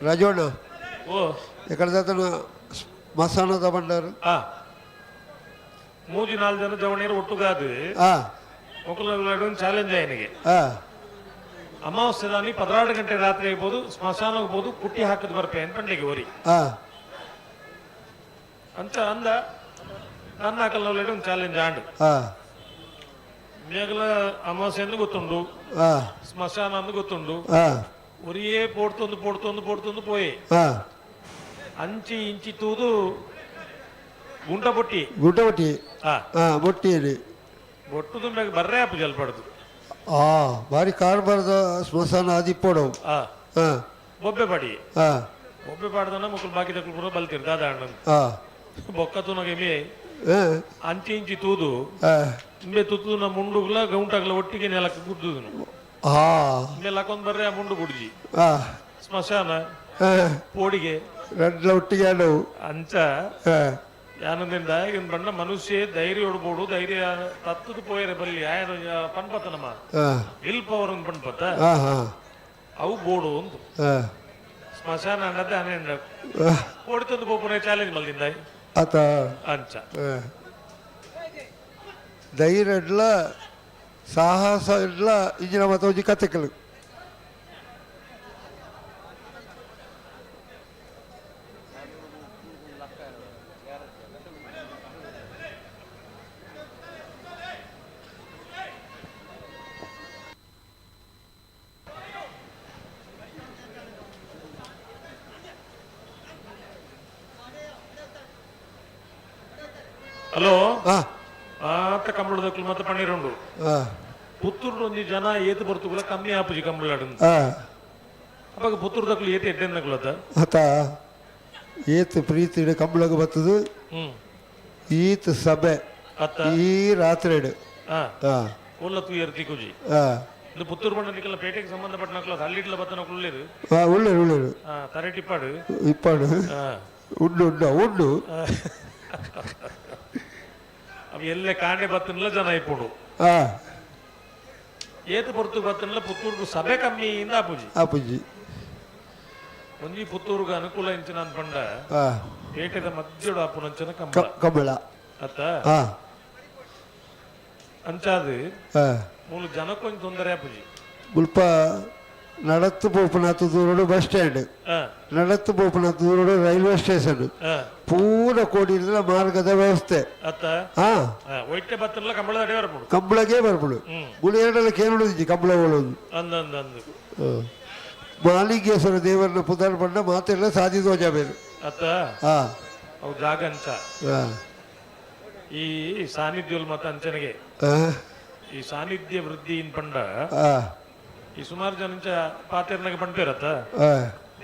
Speaker 11: ರಾಜೋಣ್ಣ ಎಕಡೆ ದಾತನ ಮಸಾನದ ಬಂಡಾರು
Speaker 10: ಮೂಜಿ ನಾಲ್ಕು ಜನ ಜವಣಿಯರು ಒಟ್ಟುಗಾದು ಮೊಕಲ ಚಾಲೆಂಜ್ ಆಯನಿಗೆ ಅಮಾವಾಸ್ಯೆ ದಾನಿ 12 ಗಂಟೆ ರಾತ್ರಿ ಆಗ್ಬೋದು ಸ್ಮಶಾನ ಹೋಗ್ಬೋದು ಕುಟ್ಟಿ ಹಾಕದ್ ಬರ್ಪೆ ಅಂತ ಪಂಡ್ಲಿಗೆ ಓರಿ ಅಂತ ಅಂದ ನನ್ನ ಹಾಕಲ್ಲ ಒಂದು ಚಾಲೆಂಜ್ ಆಂಡು ಮೇಗಲ ಅಮಾವಾಸ್ಯೆ ಅಂದ್ರೆ ಗೊತ್ತುಂಡು ಸ್ಮಶಾನ ಅಂದ್ರೆ ಗೊತ್ತುಂಡು ಒರಿಯೇ ಪೋಡ್ತೊಂದು ಪೋಡ್ತೊಂದು ಪೋಡ್ತೊಂದು ಪೋಯೆ ಅಂಚಿ ಇಂಚಿ ತೂದು ಗುಂಟ ಬೊಟ್ಟಿ
Speaker 11: ಗುಂಟ ಬೊಟ್ಟಿ ಬೊಟ್ಟಿ
Speaker 10: ಬೊಟ್ಟುದು ಬರ್ರೆ ಆಪು ಜಲ್ಪಡ್ದು
Speaker 11: ಬಾರಿ ಕಾರ್ ಬರದ ಸ್ಮಶಾನ ಆದಿಪ್ಪೋಡು
Speaker 10: ಬೊಬ್ಬೆ ಪಾಡಿ ಬೊಬ್ಬೆ ಪಾಡ್ದನ ಮುಕ್ಕುಲು ಬಾಕಿ ದಕ್ಕಲು ಪೂರ ಬಲ್ತಿರ್ ದಾದ ಅಣ್ಣ ಬೊಕ್ಕ ತೂನಗೆ ಮೇ ಅಂಚಿ ಇಂಚಿ ತೂದು ಇಂಬೆ ತುತ್ತುನ ಮುಂಡುಗ್ಲ ಗೌಂಟಾಗ್ಲ ಒಟ್ಟಿಗೆ ನೆಲಕ್ಕೆ ಗುದ್ದುದನು ನೆಲಕ್ಕೊಂದು ಬರ್ರೆ ಆ ಮುಂಡು ಗುಡ್ಜಿ ಸ್ಮಶಾನ ಪೋಡಿಗೆ
Speaker 11: ರಡ್ಲ ಒಟ್ಟಿಗೆ
Speaker 10: ಅಂಚ ಯಾನಂದಿಂದ ಇನ್ ಬಣ್ಣ ಮನುಷ್ಯ ಧೈರ್ಯ ಹೊಡ್ಬೋದು ಧೈರ್ಯ ತತ್ತದ ಪೋಯರೆ ಬಲ್ಲಿ ಆಯನ ಪನ್ಪತ್ತನಮ್ಮ will power ಒಂದು ಪನ್ಪತ್ತ ಅವು ಬೋಡು ಒಂದು ಸ್ಮಶಾನ ಅನ್ನದೇ ಅನೇಂಡ ಪೋಡಿತಂದು ಪೋಪುನ ಚಾಲೆಂಜ್ ಮಲ್ದಿಂದ
Speaker 11: ಆತ
Speaker 10: ಅಂಚ.
Speaker 11: ಧೈರ್ಯಡ್ಲ ಸಾಹಸ ಇಡ್ಲ ಇಂಜಿನ ಮತ ಒಂಜಿ ಕತೆಕಲು.
Speaker 10: ಹಲೋ ಆತ ಕಂಬಳದಕ್ಲು ಮತ್ತೆ ಪನ್ನೀರುಂಡು ಪುತ್ತೂರು ಒಂಜಿ ಜನ ಏತು ಬರ್ತುಗುಲ ಕಮ್ಮಿ ಆಪುಜಿ ಕಂಬಳಾಡು. ಅವಾಗ ಪುತ್ತೂರು ದಕ್ಲು ಏತು ಎಡ್ಡೆನ್ನಕ್ಲು ಅತ್ತ
Speaker 11: ಅತ ಏತು ಪ್ರೀತಿ ಕಂಬಳಗ ಬರ್ತದು. ಈತ್ ಸಭೆ ಈ ರಾತ್ರಿ
Speaker 10: ಒಲ್ಲ ತೂಯರ್ ತಿಕುಜಿ. ಇದು ಪುತ್ತೂರು ಬಂಡ ಪೇಟೆಗೆ ಸಂಬಂಧಪಟ್ಟ ನಕ್ಲು ಹಳ್ಳಿಡ್ಲ ಬತ್ತ ನಕ್ಲು ಉಳ್ಳೇರು.
Speaker 11: ಉಳ್ಳೇರು ಉಳ್ಳೇರು.
Speaker 10: ತರೆಟಿಪ್ಪಾಡು
Speaker 11: ಇಪ್ಪಾಡು ಉಂಡು ಉಂಡು ಉಂಡು.
Speaker 10: ಅವು ಎಲ್ಲೆ ಕಾಂಡೆ ಬತ್ತನ್ಲ ಜನ ಇಪ್ಪುಡು. ಏತು ಪೊರ್ತು ಬತ್ತನ್ಲ ಪುತ್ತೂರು ಸಭೆ ಕಮ್ಮಿ ಇಂದ ಆಪುಜಿ.
Speaker 11: ಆಪುಜಿ.
Speaker 10: ಒಂಜಿ ಪುತ್ತೂರುಗ ಅನುಕೂಲ ಇಂಚಿನ ಪಂಡ ಪೇಟೆದ ಮಧ್ಯಡು ಆಪುನಂಚನ ಕಂಬಳ.
Speaker 11: ಕಂಬಳ
Speaker 10: ಅತ್ತ ಅಂಚಾದು ಮೂಲು ಜನಕ್ಕೊಂಜಿ ತೊಂದರೆ ಆಪುಜಿ.
Speaker 11: ಮುಲ್ಪ ನಡತ್ತು ಪೋಪುನಾಥ ದೂರಡು ಬಸ್ ಸ್ಟ್ಯಾಂಡ್, ನಡತ್ತು ಪೋಪುನಾಥ ದೂರಡು ರೈಲ್ವೆ ಸ್ಟೇಷನ್, ಪೂರ ಕೋಡಿನ ಮಾರ್ಗದ ವ್ಯವಸ್ಥೆ. ಕಂಬಳಗೆ ಬರ್ಪುಡು. ಗುಳಿಯರಡಲ ಕೇನುಡು ಕಂಬಳ ಓಳೋದು. ಮಾಲಿಂಗೇಶ್ವರ ದೇವರನ್ನ ಪುದಾರ್ ಪಂಡ ಮಾತೆಲ್ಲ ಸಾಧಿದೋಜ ಬೇರು.
Speaker 10: ಜಾಗ ಅಂಚ ಈ ಸಾನ್ನಿಧ್ಯ ಮತ್ತ ಅಂಚನಿಗೆ ಈ ಸಾನ್ನಿಧ್ಯ ವೃದ್ಧಿ ಇನ್ ಪಂಡ ಈ ಸುಮಾರು ಜನ ಪಾತೆರ್ನಾಗ ಪಂಪೇರತ್ತ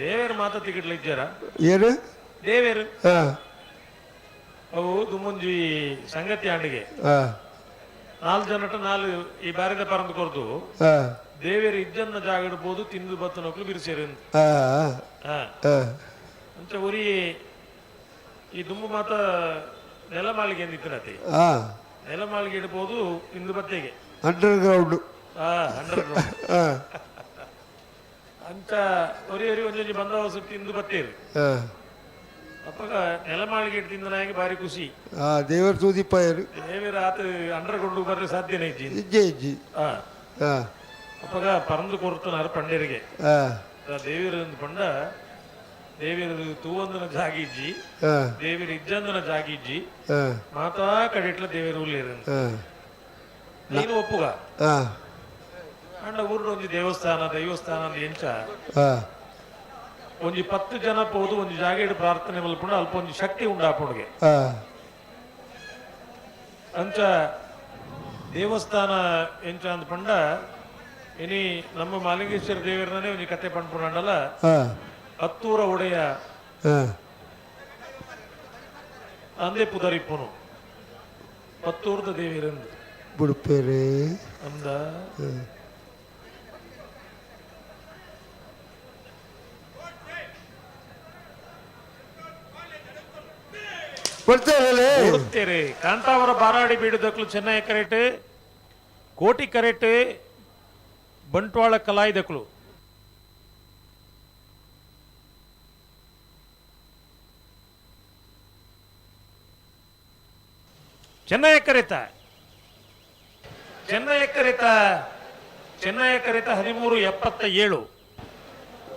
Speaker 10: ದೇವೇರು ಮಾತ ತಿಗಿಡ್ಲ ಇಜ್ಜಾರ
Speaker 11: ಏನು
Speaker 10: ದೇವೇರು ಅವು ದುಮ್ಮುಂಜಿ ಸಂಗತಿ ಆಂಡಿಗೆ ನಾಲ್ ಜನಟ ನಾಲ್ ಈ ಬಾರಿದ ಪರಂದು ಕೊರ್ದು ದೇವೇರು ಇಜ್ಜನ್ನ ಜಾಗ ಇಡ್ಬೋದು ತಿಂದು ಬತ್ತ ನೊಕ್ಲು ಬಿರುಸೇರು ಅಂಚ ಉರಿ ಈ ದುಂಬು ಮಾತ ನೆಲಮಾಳಿಗೆ ಎಂದಿತ್ತನತಿ ನೆಲಮಾಳಿಗೆ ಇಡ್ಬೋದು ತಿಂದು ಬತ್ತೆಗೆ
Speaker 11: under ground
Speaker 10: under ground ಅಂಚ ಒರಿ ಒರಿ ಒಂಜೊಂಜಿ ಬಂದೋಬಸ್ತ್ ತಿಂದು ಬತ್ತೇರು. ಅಪ್ಪಗ ನೆಲಮಾಳಿಗೆ ತಿಂದನಾಗೆ ಬಾರಿ ಖುಷಿ.
Speaker 11: ದೇವರ ತೂದಿಪ್ಪಾಯರು
Speaker 10: ದೇವರ ಆತ ಅಂಡರ್ ಗ್ರೌಂಡ್ ಬರ್ರೆ ಸಾಧ್ಯನೇ ಇಜ್ಜಿ
Speaker 11: ಇಜ್ಜೆ ಇಜ್ಜಿ.
Speaker 10: ಅಪ್ಪಗ ಪರಂದು ಕೊರ್ತನಾರ ಪಂಡೇರಿಗೆ ದೇವಿರ ಪಂಡ ದೇವಿರ ತೂವಂದನ ಜಾಗಿಜ್ಜಿ ದೇವಿರ ಇಜ್ಜಂದನ ಜಾಗಿಜ್ಜಿ ಮಾತಾ ಕಡೆಟ್ಲ ದೇವಿರ ಉಲ್ಲೇರು ನೀನು ಒಪ್ಪುಗ. ಅಂಡ ಊರು ಒಂಜಿ ದೇವಸ್ಥಾನ ದೈವಸ್ಥಾನ ಅಂದ್ ಎಂಚ ಒಂಜಿ 10 ಜನ ಪೋದು ಒಂಜಿ ಜಾಗೆಡ್ ಪ್ರಾರ್ಥನೆ ಮಲ್ಪುಂಡು ಅಲ್ಪ ಒಂಜಿ ಶಕ್ತಿ ಉಂಡಾಪುಂಡುಗೆ. ಅಂಚ ದೇವಸ್ಥಾನ ಎಂಚ ಅಂದ್ ಪಂಡ ಇನಿ ನಮ್ಮ ಮಾಲಿಂಗೇಶ್ವರ ದೇವರನೇ ಒಂಜಿ ಕತೆ ಪಂಡ್ಪುಂಡಲ್ಲ ಹತ್ತೂರ ಒಡೆಯ ಅಂದೆ ಪುದರಿಪ್ಪುನು ಪತ್ತೂರ್ದ ದೇವಿರಂದು
Speaker 11: ಬುಡುಪೇರೆ
Speaker 10: ಅಂದ ಕೊಡ್ತೇರೆ. ಕಾಂತಾವರ ಬಾರಾಡಿ ಬೀಡುದಕ್ಲು ಚೆನ್ನೈ ಕರೆಟ್ ಕೋಟಿ ಕರೆಟ್ ಬಂಟ್ವಾಳ ಕಲಾಯಿದಕ್ಲು. ಚೆನ್ನೈ ಕರೆತ ಚೆನ್ನೈ ಕರೆತ ಚೆನ್ನೈ ಕರೆತ 13.77.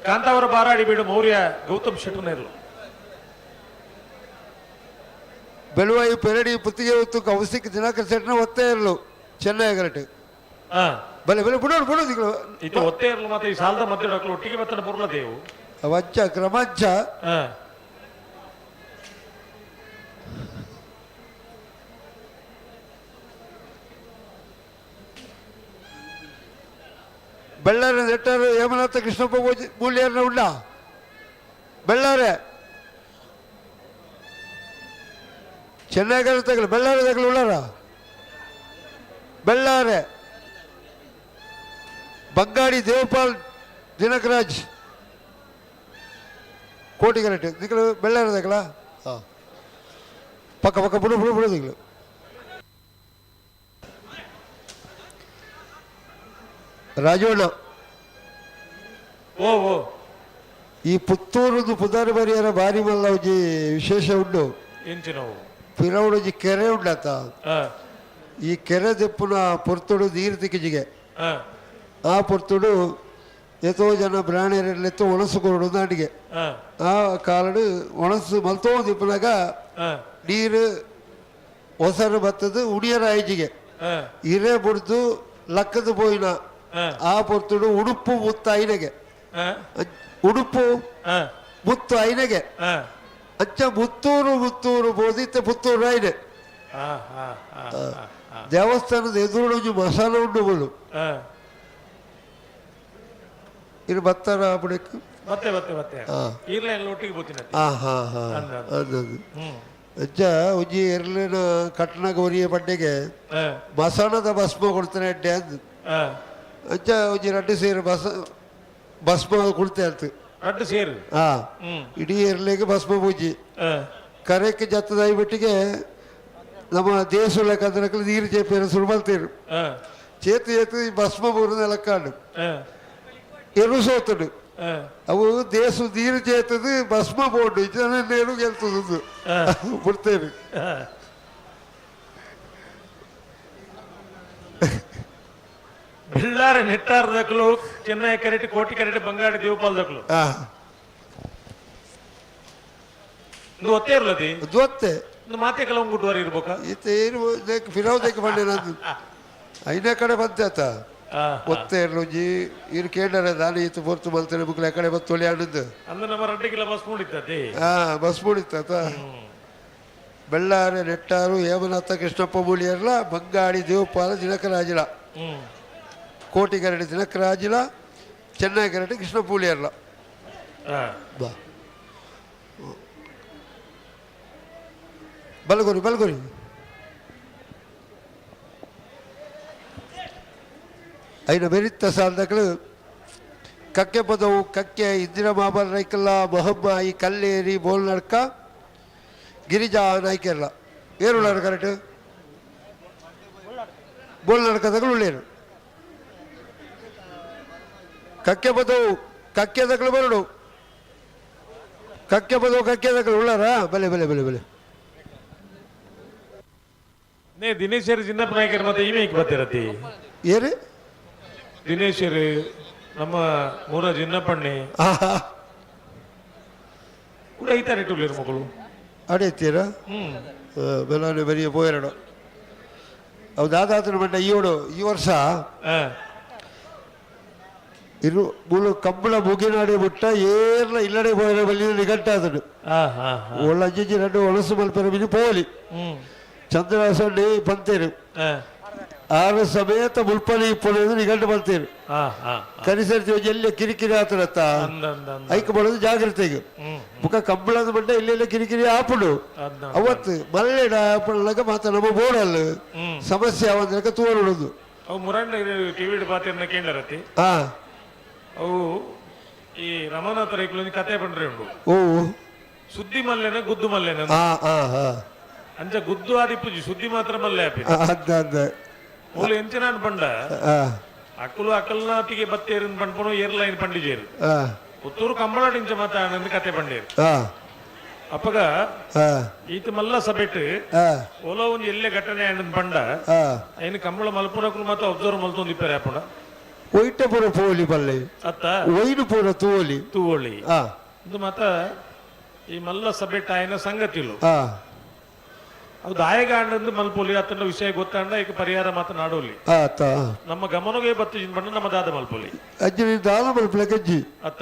Speaker 10: ಕಾಂತಾವರ ಬಾರಾಡಿ ಬೀಡು ಮೌರ್ಯ ಗೌತಮ್ ಶೆಟ್ಟನೇರ್ಲು.
Speaker 11: ಬೆಳುವಾಯಿ ಪೆರಡಿ ಪುತ್ತಿಗೆ ಹೊತ್ತು ಕೌಶಿಕ್ ದಿನಾಕರ್ ಸೆಟ್ನ ಒತ್ತೇ ಇರಲು ಚೆನ್ನೈ ಕರೆಕ್ಟ್. ಬಲೆ ಬಲೆ ಬುಡೋಡು ಬುಡೋದು
Speaker 10: ಇದು ಒತ್ತೇ ಇರಲು ಮತ್ತೆ ಈ ಸಾಲದ ಮಧ್ಯೆ ಡಾಕ್ಟರ್ ಒಟ್ಟಿಗೆ ಬತ್ತನ ಪುರ್ಲ ದೇವು
Speaker 11: ವಂಚ ಕ್ರಮಂಚ ಬೆಳ್ಳಾರೆ ನೆಟ್ಟರು ಹೇಮನಾಥ ಕೃಷ್ಣಪ್ಪ ಮೂಲ್ಯರ್ನ ಉಂಡ ಬೆಳ್ಳಾರೆ ಚೆನ್ನೈಗರ ತಗಲು ಬೆಳ್ಳಾರೆ ತಗಲು ಉಳ್ಳಾರ ಬೆಳ್ಳಾರೆ ಬಂಗಾಡಿ ದೇವಪಾಲ್ ದಿನಕರಾಜ್ ಕೋಟಿ ಕರೆಕ್ಟ್ ದಿಕ್ಕಲು ಬೆಳ್ಳಾರೆ ತಗಲ ಹಾಂ ಪಕ್ಕ ಪಕ್ಕ ಬುಡು ಬುಡು ಬುಡು ದಿಕ್ಕಲು ರಾಜವಣ್ಣ
Speaker 10: ಓ ಓ
Speaker 11: ಈ ಪುತ್ತೂರುದು ಪುದಾರು ಬರಿಯರ ಬಾರಿ ಮಲ್ಲ ಒಂಜಿ ವಿಶೇಷ ಉಂಡು
Speaker 10: ಎಂಚಿನವು
Speaker 11: ಪಿರವುಡೊಂಜಿ ಕೆರೆ ಉಂಡತ್ತ. ಈ ಕೆರೆ ದೆಪ್ಪುನ ಪೊರ್ತುಡು ನೀರು ತಿಕ್ಕಿಜಿಗೆ. ಆ ಪೊರ್ತುಡು ಎತೋ ಜನ ಬ್ರಾಣೆರೆತ್ತು ಒಣಸು ಕೊರಡು ನಾಟಿಗೆ. ಆ ಕಾಲಡು ಒಣಸು ಮಲ್ತೋ ದಿಪ್ಪನಾಗ ನೀರು ಒಸರು ಬತ್ತದು ಉಡಿಯರ ಆಯ್ಜಿಗೆ. ಇರೆ ಬುಡ್ದು ಲಕ್ಕದ ಪೋಯಿನ ಆ ಪೊರ್ತುಡು ಉಡುಪು ಮುತ್ತು ಐನಗೆ. ಉಡುಪು ಮುತ್ತು ಐನಗೆ. ಅಚ್ಚ ಮುತ್ತೂರು ಮುತ್ತೂರು ಬೋದಿತ್ತ ಪುತ್ತೂರು ಐನೆ. ದೇವಸ್ಥಾನದ ಎದುರು ಒಂಜಿ ಮಸಾಲ ಉಂಡು ಬೋಲು. ಇದು ಬತ್ತಾರ ಬುಡಕ್ಕೆ
Speaker 10: ಮತ್ತೆ ಮತ್ತೆ ಮತ್ತೆ ಈರ್ಲೆ ಒಟ್ಟಿಗೆ ಬೋತಿನ.
Speaker 11: ಹಾ ಹಾ ಹಾ ಅದು ಅಜ್ಜ ಒಂಜಿ ಎರ್ಲಿನ ಕಟ್ಟನಾಗ ಒರಿಯ ಪಡ್ಡೆಗೆ ಮಸಾಣದ ಭಸ್ಮ ಕೊಡ್ತಾನೆ ಅಡ್ಡೆ ಅಂದು. ಅಜ್ಜ ಒಂಜಿ ರಡ್ಡು ಸೇರು ಬಸ ಭಸ್ಮ ಕೊಡ್ತೆ ಅಂತ.
Speaker 10: ರಡ್ಡು ಸೇರು.
Speaker 11: ಹಾ, ಇಡೀ ಎರ್ಲಿಗೆ ಭಸ್ಮ ಪೂಜಿ ಕರೆಕ್ಕೆ ಜತ್ತದ ಬಿಟ್ಟಿಗೆ ನಮ್ಮ ದೇಶ ಲೆಕ್ಕಂದ್ರೆ ನೀರು ಚೇಪೇರು ಸುರು ಮಲ್ತೇರು. ಚೇತು ಚೇತು ಈ ಭಸ್ಮ ಬೂರುದ ಲೆಕ್ಕಾಂಡು ಎರು ಸೋತುಡು. ಅವು ದೇಶ ನೀರು ಚೇತದು ಭಸ್ಮ ಬೋಂಡು ಇದನ್ನ ನೇರು ಗೆಲ್ತದ್ದು ಬಿಡ್ತೇವೆ.
Speaker 10: ಬೆಳ್ಳಾರೆ ನೆಟ್ಟಾರ ದಕ್ಕಲು ಚೆನ್ನೈ ಕರೆಟ್ ಕೋಟಿ ಕರೆಟ್ ಬಂಗಾಡಿ ದೇವಪಾಲ್ ದಕ್ಕಲು. ಇದು ಒತ್ತೆ ಇರ್ಲದಿ
Speaker 11: ಅದು ಒತ್ತೆ
Speaker 10: ಮಾತೆ ಕೆಲವು ಗುಡ್ವಾರಿ ಇರ್ಬೇಕಾ
Speaker 11: ಈತ ಏನು ಫಿರಾವ್ ಬಂಡೆ ನಂದು ಐನೇ ಕಡೆ ಬಂತೆ ಆತ ಒತ್ತೆ ಇರ್ಲುಂಜಿ ಇರು ಕೇಂದ್ರ ದಾನಿ ಈತ ಪೊರ್ತು ಮಲ್ತೇನೆ ಬುಕ್ಲೆ ಆ ಕಡೆ ಬಂದು ತೊಳಿ ಆಡಿದ್ದು.
Speaker 10: ಅಂದ್ರೆ ನಮ್ಮ ರಡ್ಡು ಕಿಲೋ ಬಸ್ ಮೂಡಿತ್ತದೆ.
Speaker 11: ಹಾ ಬಸ್ ಮೂಡಿತ್ತ. ಬೆಳ್ಳಾರೆ ನೆಟ್ಟಾರು ಹೇಮನಾಥ ಕೃಷ್ಣಪ್ಪ ಮೂಲಿಯರ್ಲ ಬಂಗಾಡಿ ದೇವಪಾಲ ದಿನಕರಾಜಿಲ ಕೋಟಿಗರಡಿ ದಿನಕರಾಜಿಲ ಚೆನ್ನೈ ಕರಡಿ ಕೃಷ್ಣ ಪೂಲಿಯರ್ಲ. ಬಾ ಬಲಗುರಿ ಬಲಗುರಿ. ಐನ ಬೆರಿತ್ತ ಸಾಲದಕ್ಕಲು ಕಕ್ಕೆ ಪದವು ಕಕ್ಕೆ ಇಂದಿರಾ ಮಾಬಲ್ ರೈಕಲ್ಲ ಮೊಹಮ್ಮಾಯಿ ಕಲ್ಲೇರಿ ಬೋಲ್ನಡ್ಕ ಗಿರಿಜಾ ನಾಯ್ಕೆರ್ಲ ಏರುಳ್ಳಾರು ಕರೆಕ್ಟ್ ಬೋಲ್ನಡ್ಕದಗಳು ಉಳ್ಳೇರು ಕಕ್ಕೆ ಪದವು ಕಕ್ಕೆ ದಕ್ಕಲು ಬರಡು ಕಕ್ಕೆ ಪದವು ಕಕ್ಕೆ ದಕ್ಕಲು ಉಳ್ಳಾರ ಬಲೆ ಬಲೆ ಬಲೆ ಬಲೆ.
Speaker 10: ನೇ ದಿನೇಶರ್ ಜಿನ್ನಪ್ಪ ನಾಯ್ಕರ್ ಮತ್ತೆ ಇಮೇಕ್ ಬರ್ತಿರತಿ
Speaker 11: ಏರು
Speaker 10: ದಿನೇಶರ್ ನಮ್ಮ ಮೂರ ಜಿನ್ನಪ್ಪಣ್ಣೆ ಕೂಡ ಐತಾರೆ ಇಟ್ಟುಳ್ಳೇರು ಮಕ್ಕಳು
Speaker 11: ಅಡೇತೀರ ಬೆಲಾನೆ ಬರಿಯ ಪೋಯರಡು ಅವು ದಾದಾತನ ಮಂಡ ಈಯೋಡು ಈ ವರ್ಷ ಇರು ಮೂಲು ಕಂಬಳ ಮುಗಿನಾಡಿ ಮುಟ್ಟ ಏರ್ಲ ಇಲ್ಲಡೆ ಪೋಯರ ಬಲ್ಲಿ ನಿಘಂಟಾದನು ಒಳ್ಳ ಅಜ್ಜಿ రెండు ಒಣಸು ಮಲ್ಪೆರ ಮಿನಿ ಪೋಲಿ ಚಂದ್ರಹಾಸಣ್ಣಿ ಪಂತೇರು ಆರು ಸಮೇತ ಮುಲ್ಪನಿ ಇಪ್ಪೊಡೆದು ನಿಘಂಟು ಬಂತೇರು ಕನಿಸರ್ತಿ ಎಲ್ಲಿ ಕಿರಿಕಿರಿ ಆತನತ್ತ ಐಕ್ ಬಡೋದು ಜಾಗ್ರತೆಗೆ ಮುಖ ಕಂಬಳದ ಬಂಡ ಎಲ್ಲೆಲ್ಲ ಕಿರಿಕಿರಿ ಆಪುಡು ಅವತ್ತು ಮಲ್ಲೆಡ ಆಪುಡಲಾಗ ಮಾತ ನಮ್ಮ ಬೋಡಲ್ಲ ಸಮಸ್ಯೆ ಅವಂದ್ರಕ ತೋರುಡುದು.
Speaker 10: ಅವು ಮುರಂಡ ಟಿವಿ ಪಾತಿರ್ನ ಕೇಂದ್ರತಿ. ಅವು ಈ ರಮಾನಾಥ ರೈಕುಲೊಂದು ಕತೆ ಪಂಡ್ರೆ ಉಂಡು.
Speaker 11: ಓ
Speaker 10: ಸುದ್ದಿ ಮಲ್ಲೆನ ಗುದ್ದು ಮಲ್ಲೆನ ಅಂಚ ಗುದ್ದು ಆದಿಪ್ಪುಜಿ ಸುದ್ದಿ ಮಾತ್ರ ಮಲ್ಲೆ ಆಪಿ ಮೂಲು ಎಂಚಿನಾನ್ ಪಂಡ ಅಕ್ಕಲು ಅಕಲ್ನಾತಿಗೆ ಬತ್ತೇರಿನ ಪಂಡ್ಪುನು ಏರ್ಲೈನ್ ಪಂಡಿಜೇರು ಪುತ್ತೂರು ಕಂಬಳಾಡಿಂಚ ಮಾತ ಆನಂದ್ ಕತೆ ಪಂಡೇರು. ಅಪ್ಪಗ ಈತ ಮಲ್ಲ ಸಭೆಟ್ ಓಲೋ ಒಂಜಿ ಎಲ್ಲೆ ಘಟನೆ ಆನಂದ್ ಪಂಡ ಐನ್ ಕಂಬಳ ಮಲ್ಪುನಕುಲು ಮಾತ ಅಬ್ಸರ್ವ್ ಮಲ್ತೊಂದು ಇಪ್ಪರೆ ಅಪ್ಪುಣ
Speaker 11: ಒಯ್ಟ ಪೂರ ಪೋಲಿ ಬಲ್ಲೆ
Speaker 10: ಅತ್ತ
Speaker 11: ಒಯ್ನು ಪೂರ ತೂವೊಲಿ
Speaker 10: ತೂವೊಳಿ ಇದು ಮಾತ ಈ ಮಲ್ಲ ಸಭೆಟ್ ಆಯ್ನ ಸಂಗತಿಲು ಅವು ದಾಯಗಾಂಡಂದು ಮಲ್ಪೊಲಿ ಅತ್ತಂಡ ವಿಷಯ ಗೊತ್ತಾಂಡ ಈಗ ಪರಿಹಾರ ಮಾತನಾಡೋಲಿ ನಮ್ಮ ಗಮನಗೆ ಬತ್ತು ಬಣ್ಣ ನಮ್ಮ ದಾದ ಮಲ್ಪೊಲಿ
Speaker 11: ಅಜ್ಜಿ ದಾದ ಮಲ್ಪಲೆ ಅಜ್ಜಿ
Speaker 10: ಅತ್ತ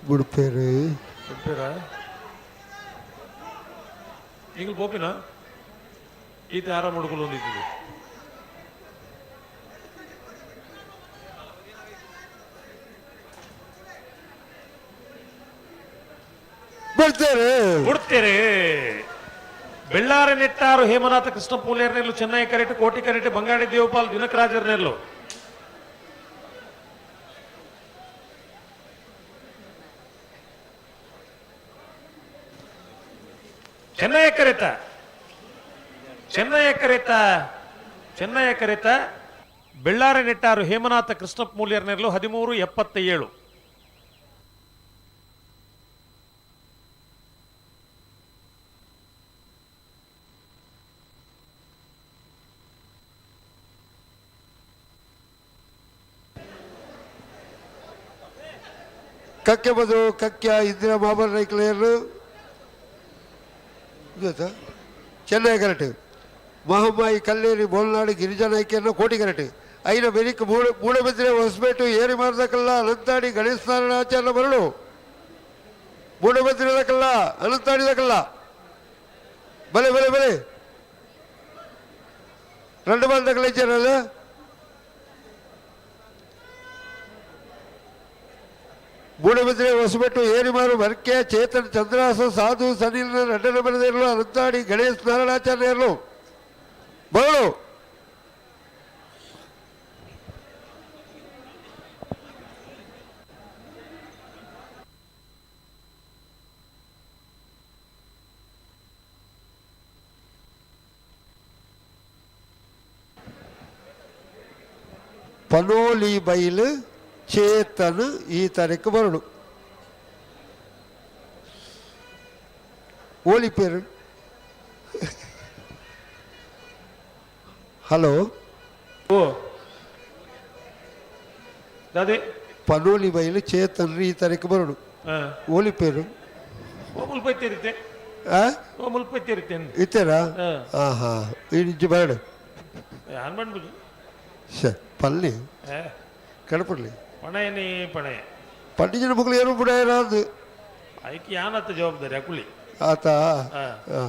Speaker 11: ಬುಡ್ಪೇರು
Speaker 10: ಬುಡ್ಪೇರ ಈಗಲೂ ಪೋಪಿನ ಈತ ಆರಾಮ ಮುಡುಕಲು ಹೊಂದಿದ್ದೀವಿ.
Speaker 11: ಬಿಡ್ತೇರೆ
Speaker 10: ಬಿಡ್ತೇರೆ. ಬೆಳ್ಳಾರೆ ನೆಟ್ಟಾರು ಹೇಮನಾಥ ಕೃಷ್ಣ ಪೂಲೇರ್ನೆಲ್ಲು ಚೆನ್ನೈ ಕರೆಟ್ ಕೋಟಿ ಕರೆಟ್ ಬಂಗಾಡಿ ದೇವಪಾಲ್ ದಿನಕರಾಜರ್ನೆಲ್ಲು ಚೆನ್ನೈ ಕರೆತ ಚೆನ್ನೈ ಕರೆತ ಚೆನ್ನೈ ಕರೆತ ಬೆಳ್ಳಾರೆ ನೆಟ್ಟಾರು ಹೇಮನಾಥ ಕೃಷ್ಣ ಮೂಲ್ಯರ್ನೆಲ್ಲು 13.77.
Speaker 11: ಕಕ್ಕೆ ಬದು ಕಕ್ಯ ಇಂದಿರಾ ಬಾಬರ್ ರೈಕ್ಲೇರು ಚೆನ್ನೈ ಕರೆಕ್ಟ್ ಮಹಮ್ಮಾಯಿ ಕಲ್ಲೇರಿ ಬೋಲ್ನಾಡು ಗಿರಿಜಾ ನಾಯ್ಕರನ್ನ ಕೋಟಿ ಕರೆಕ್ಟ್ ಐನ ಬೆರಿಕ್ ಮೂಡಬಿದ್ರೆ ಹೊಸಪೇಟು ಏರಿ ಮಾರದಕ್ಕಲ್ಲ ಅನಂತಾಡಿ ಗಣೇಶ ನಾರಾಯಣಾಚಾರ್ಯ ಬರಳು ಮೂಡಬಿದ್ರೆದಕ್ಕಲ್ಲ ಅನಂತಾಡಿದಕ್ಕಲ್ಲ ಬಲೆ ಬಲೆ ಬಲೆ రెండు మంది ఇచ్చారు. ಮೂಡಬಿದ್ರೆ ಹೊಸಬೆಟ್ಟು ಏರಿಮಾರು ಮರ್ಕೆ ಚೇತನ್ ಚಂದ್ರಾಸ ಸಾಧು ಸನಿಲ್ ರೆಡ್ಡನ ಬರದೇರ್ಲು ಅನಂತಾಡಿ ಗಣೇಶ್ ನಾರಾಯಣಾಚಾರ್ಯರು ಬರಳು. ಪನೋಲಿ ಬೈಲು ಚೇತನ್ ಈ ತಾರೀಕು ಬರಡು. ಓಲಿ ಪೇರು. ಹಲೋ.
Speaker 10: ಓ ದಾದೆ.
Speaker 11: ಪನೋಲಿ ಬೈಲು ಚೇತನ್ ಈ ತಾರೀಕು ಬರಡು. ಓಲಿ ಪೇರು.
Speaker 10: ಓ ಮುಲ್ಪ ಇತ್ತಿರುತ್ತೆ.
Speaker 11: ಆ?
Speaker 10: ಓ ಮುಲ್ಪ ಇತ್ತಿರುತ್ತೆ.
Speaker 11: ಇತ್ತೀರಾ?
Speaker 10: ಹಾ.
Speaker 11: ಹಾಂ ಹಾಂ ಇಜ್ಜಿ ಬರಡು.
Speaker 10: ಯಾನ್ ಬಂದ್ಬಿಡು.
Speaker 11: ಶ ಪಲ್ಲಿ ಕಡಪಡ್ಲಿ.
Speaker 10: ಪಣಯನೇ ಪಣಯ.
Speaker 11: ಪಂಡಿಜನ ಮಕ್ಕಳು ಏನು ಬಿಡಾಯರಾದು.
Speaker 10: ಐಕ್ ಯಾನತ್ತ ಜವಾಬ್ದಾರಿ ಅಕುಳಿ.
Speaker 11: ಆತ.
Speaker 10: ಹಾ.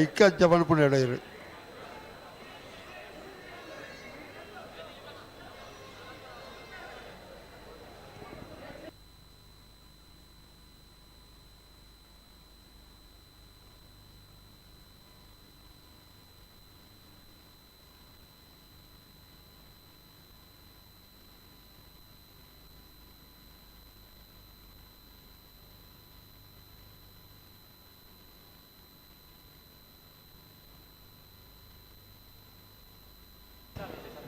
Speaker 11: ಐಕ್ಕ ಅಂಚ ಮನ್ಪುಂಡು ಇರು.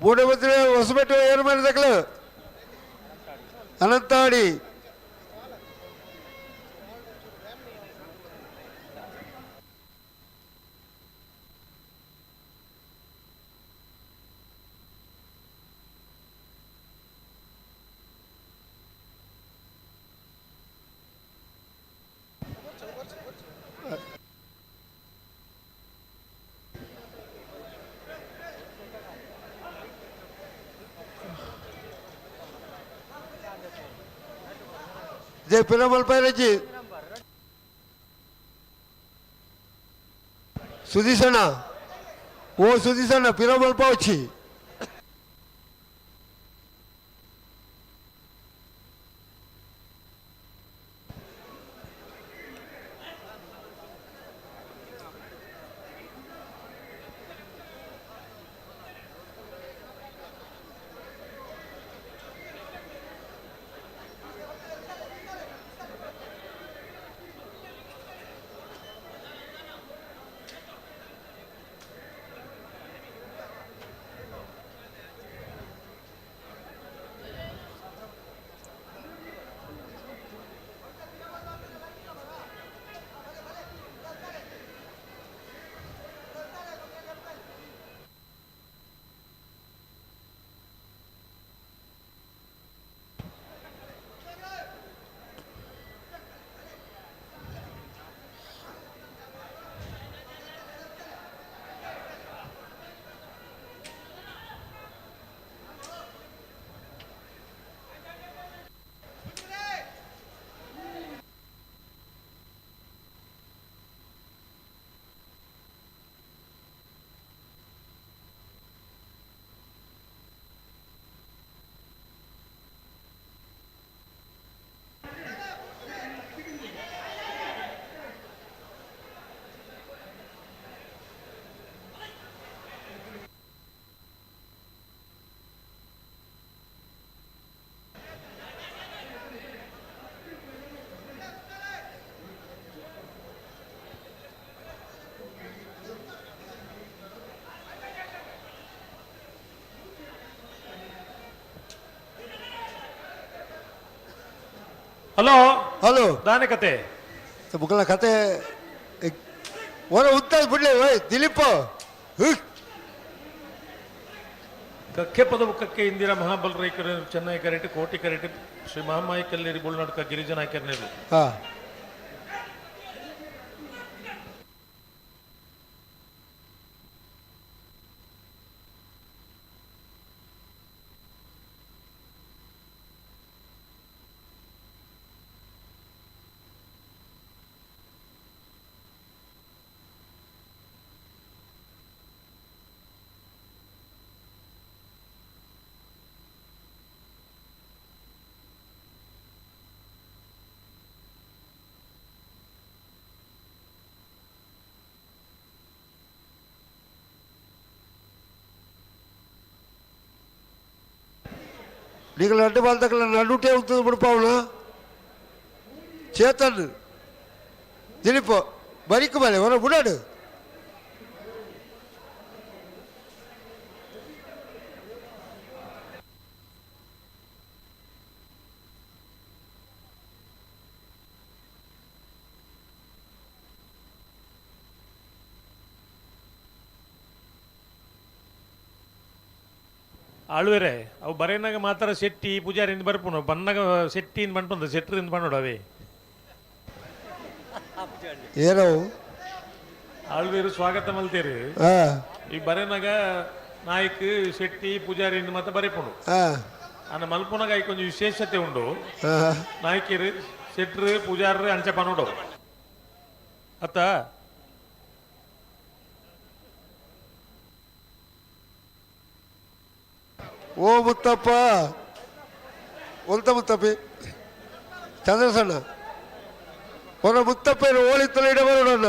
Speaker 11: ಮೂಡಬಿದ್ರೆ ಹೊಸಬೆಟ್ಟು ಏನು ಮಾಡಿದಕ್ಲು ಅನಂತಾಡಿ ಜೆ ಪಿರಮಲ್ ಪೈರಜ್ಜಿ ಸುದೀಶಣ್ಣ. ಓ ಸುದೀಶಣ್ಣ ಪಿರಮಲ್ ಪಾವಚಿ.
Speaker 10: ಹಲೋ.
Speaker 11: ಹಲೋ.
Speaker 10: ದಾನೆ ಕತೆ.
Speaker 11: ಮುಕ್ಕಳ ಕತೆ ಹೊರ ಉತ್ತ ಬಿಡ್ಲಿ ಓಯ್ ದಿಲೀಪ್.
Speaker 10: ಕಕ್ಕೆ ಪದವು ಕಕ್ಕೆ ಇಂದಿರಾ ಮಹಾಬಲ್ ರೈಕರು ಚೆನ್ನೈ ಕರೆಟ್ ಕೋಟಿ ಕರೆಟ್ Shri Mahammayi Kalleri Bolnadka ಗಿರಿಜನ ಕೆರ್ನೆಲು.
Speaker 11: ಹಾ. నీకు లడ్డు బాలతకల నడుటే ఉంటుంది ముడిపావులు చేతాడు దిలిపో బరికి మరి ఎవరో ఉన్నాడు.
Speaker 10: ಆಳುವೆರೆ ಅವು ಬರೇನಾಗ ಮಾತ್ರ ಶೆಟ್ಟಿ ಪೂಜಾರಿ ಇಂದ ಬರ್ಪುನು ಬನ್ನಾಗ ಶೆಟ್ಟಿ ಇಂದ ಬಂಟುಂದ ಶೆಟ್ರಿಂದ ಬಂಡೋಡು ಅವೇ.
Speaker 11: ಏನೋ
Speaker 10: ಆಳ್ವೇರು ಸ್ವಾಗತ ಮಲ್ತೇರು. ಈ ಬರೇನಾಗ ನಾಯ್ಕ್ ಶೆಟ್ಟಿ ಪೂಜಾರಿ ಇಂದ ಮಾತ್ರ ಬರೆಪುಂಡು. ಅನ್ನ ಮಲ್ಪುನಾಗ ಐಕೊಂಜಿ ವಿಶೇಷತೆ ಉಂಡು. ನಾಯ್ಕಿರು ಶೆಟ್ರು ಪೂಜಾರರು ಅಂಚ ಪನೋಡು ಅತ್ತ.
Speaker 11: ಓ ಮುತ್ತಪ್ಪ ಒಲ್ತ ಮುತ್ತಪ್ಪಿ ಚಂದ್ರಸಣ್ಣ ಹೊರ ಮುತ್ತಪ್ಪ ಓಳಿತ್ತಲ ಇಡಬರೋಣ.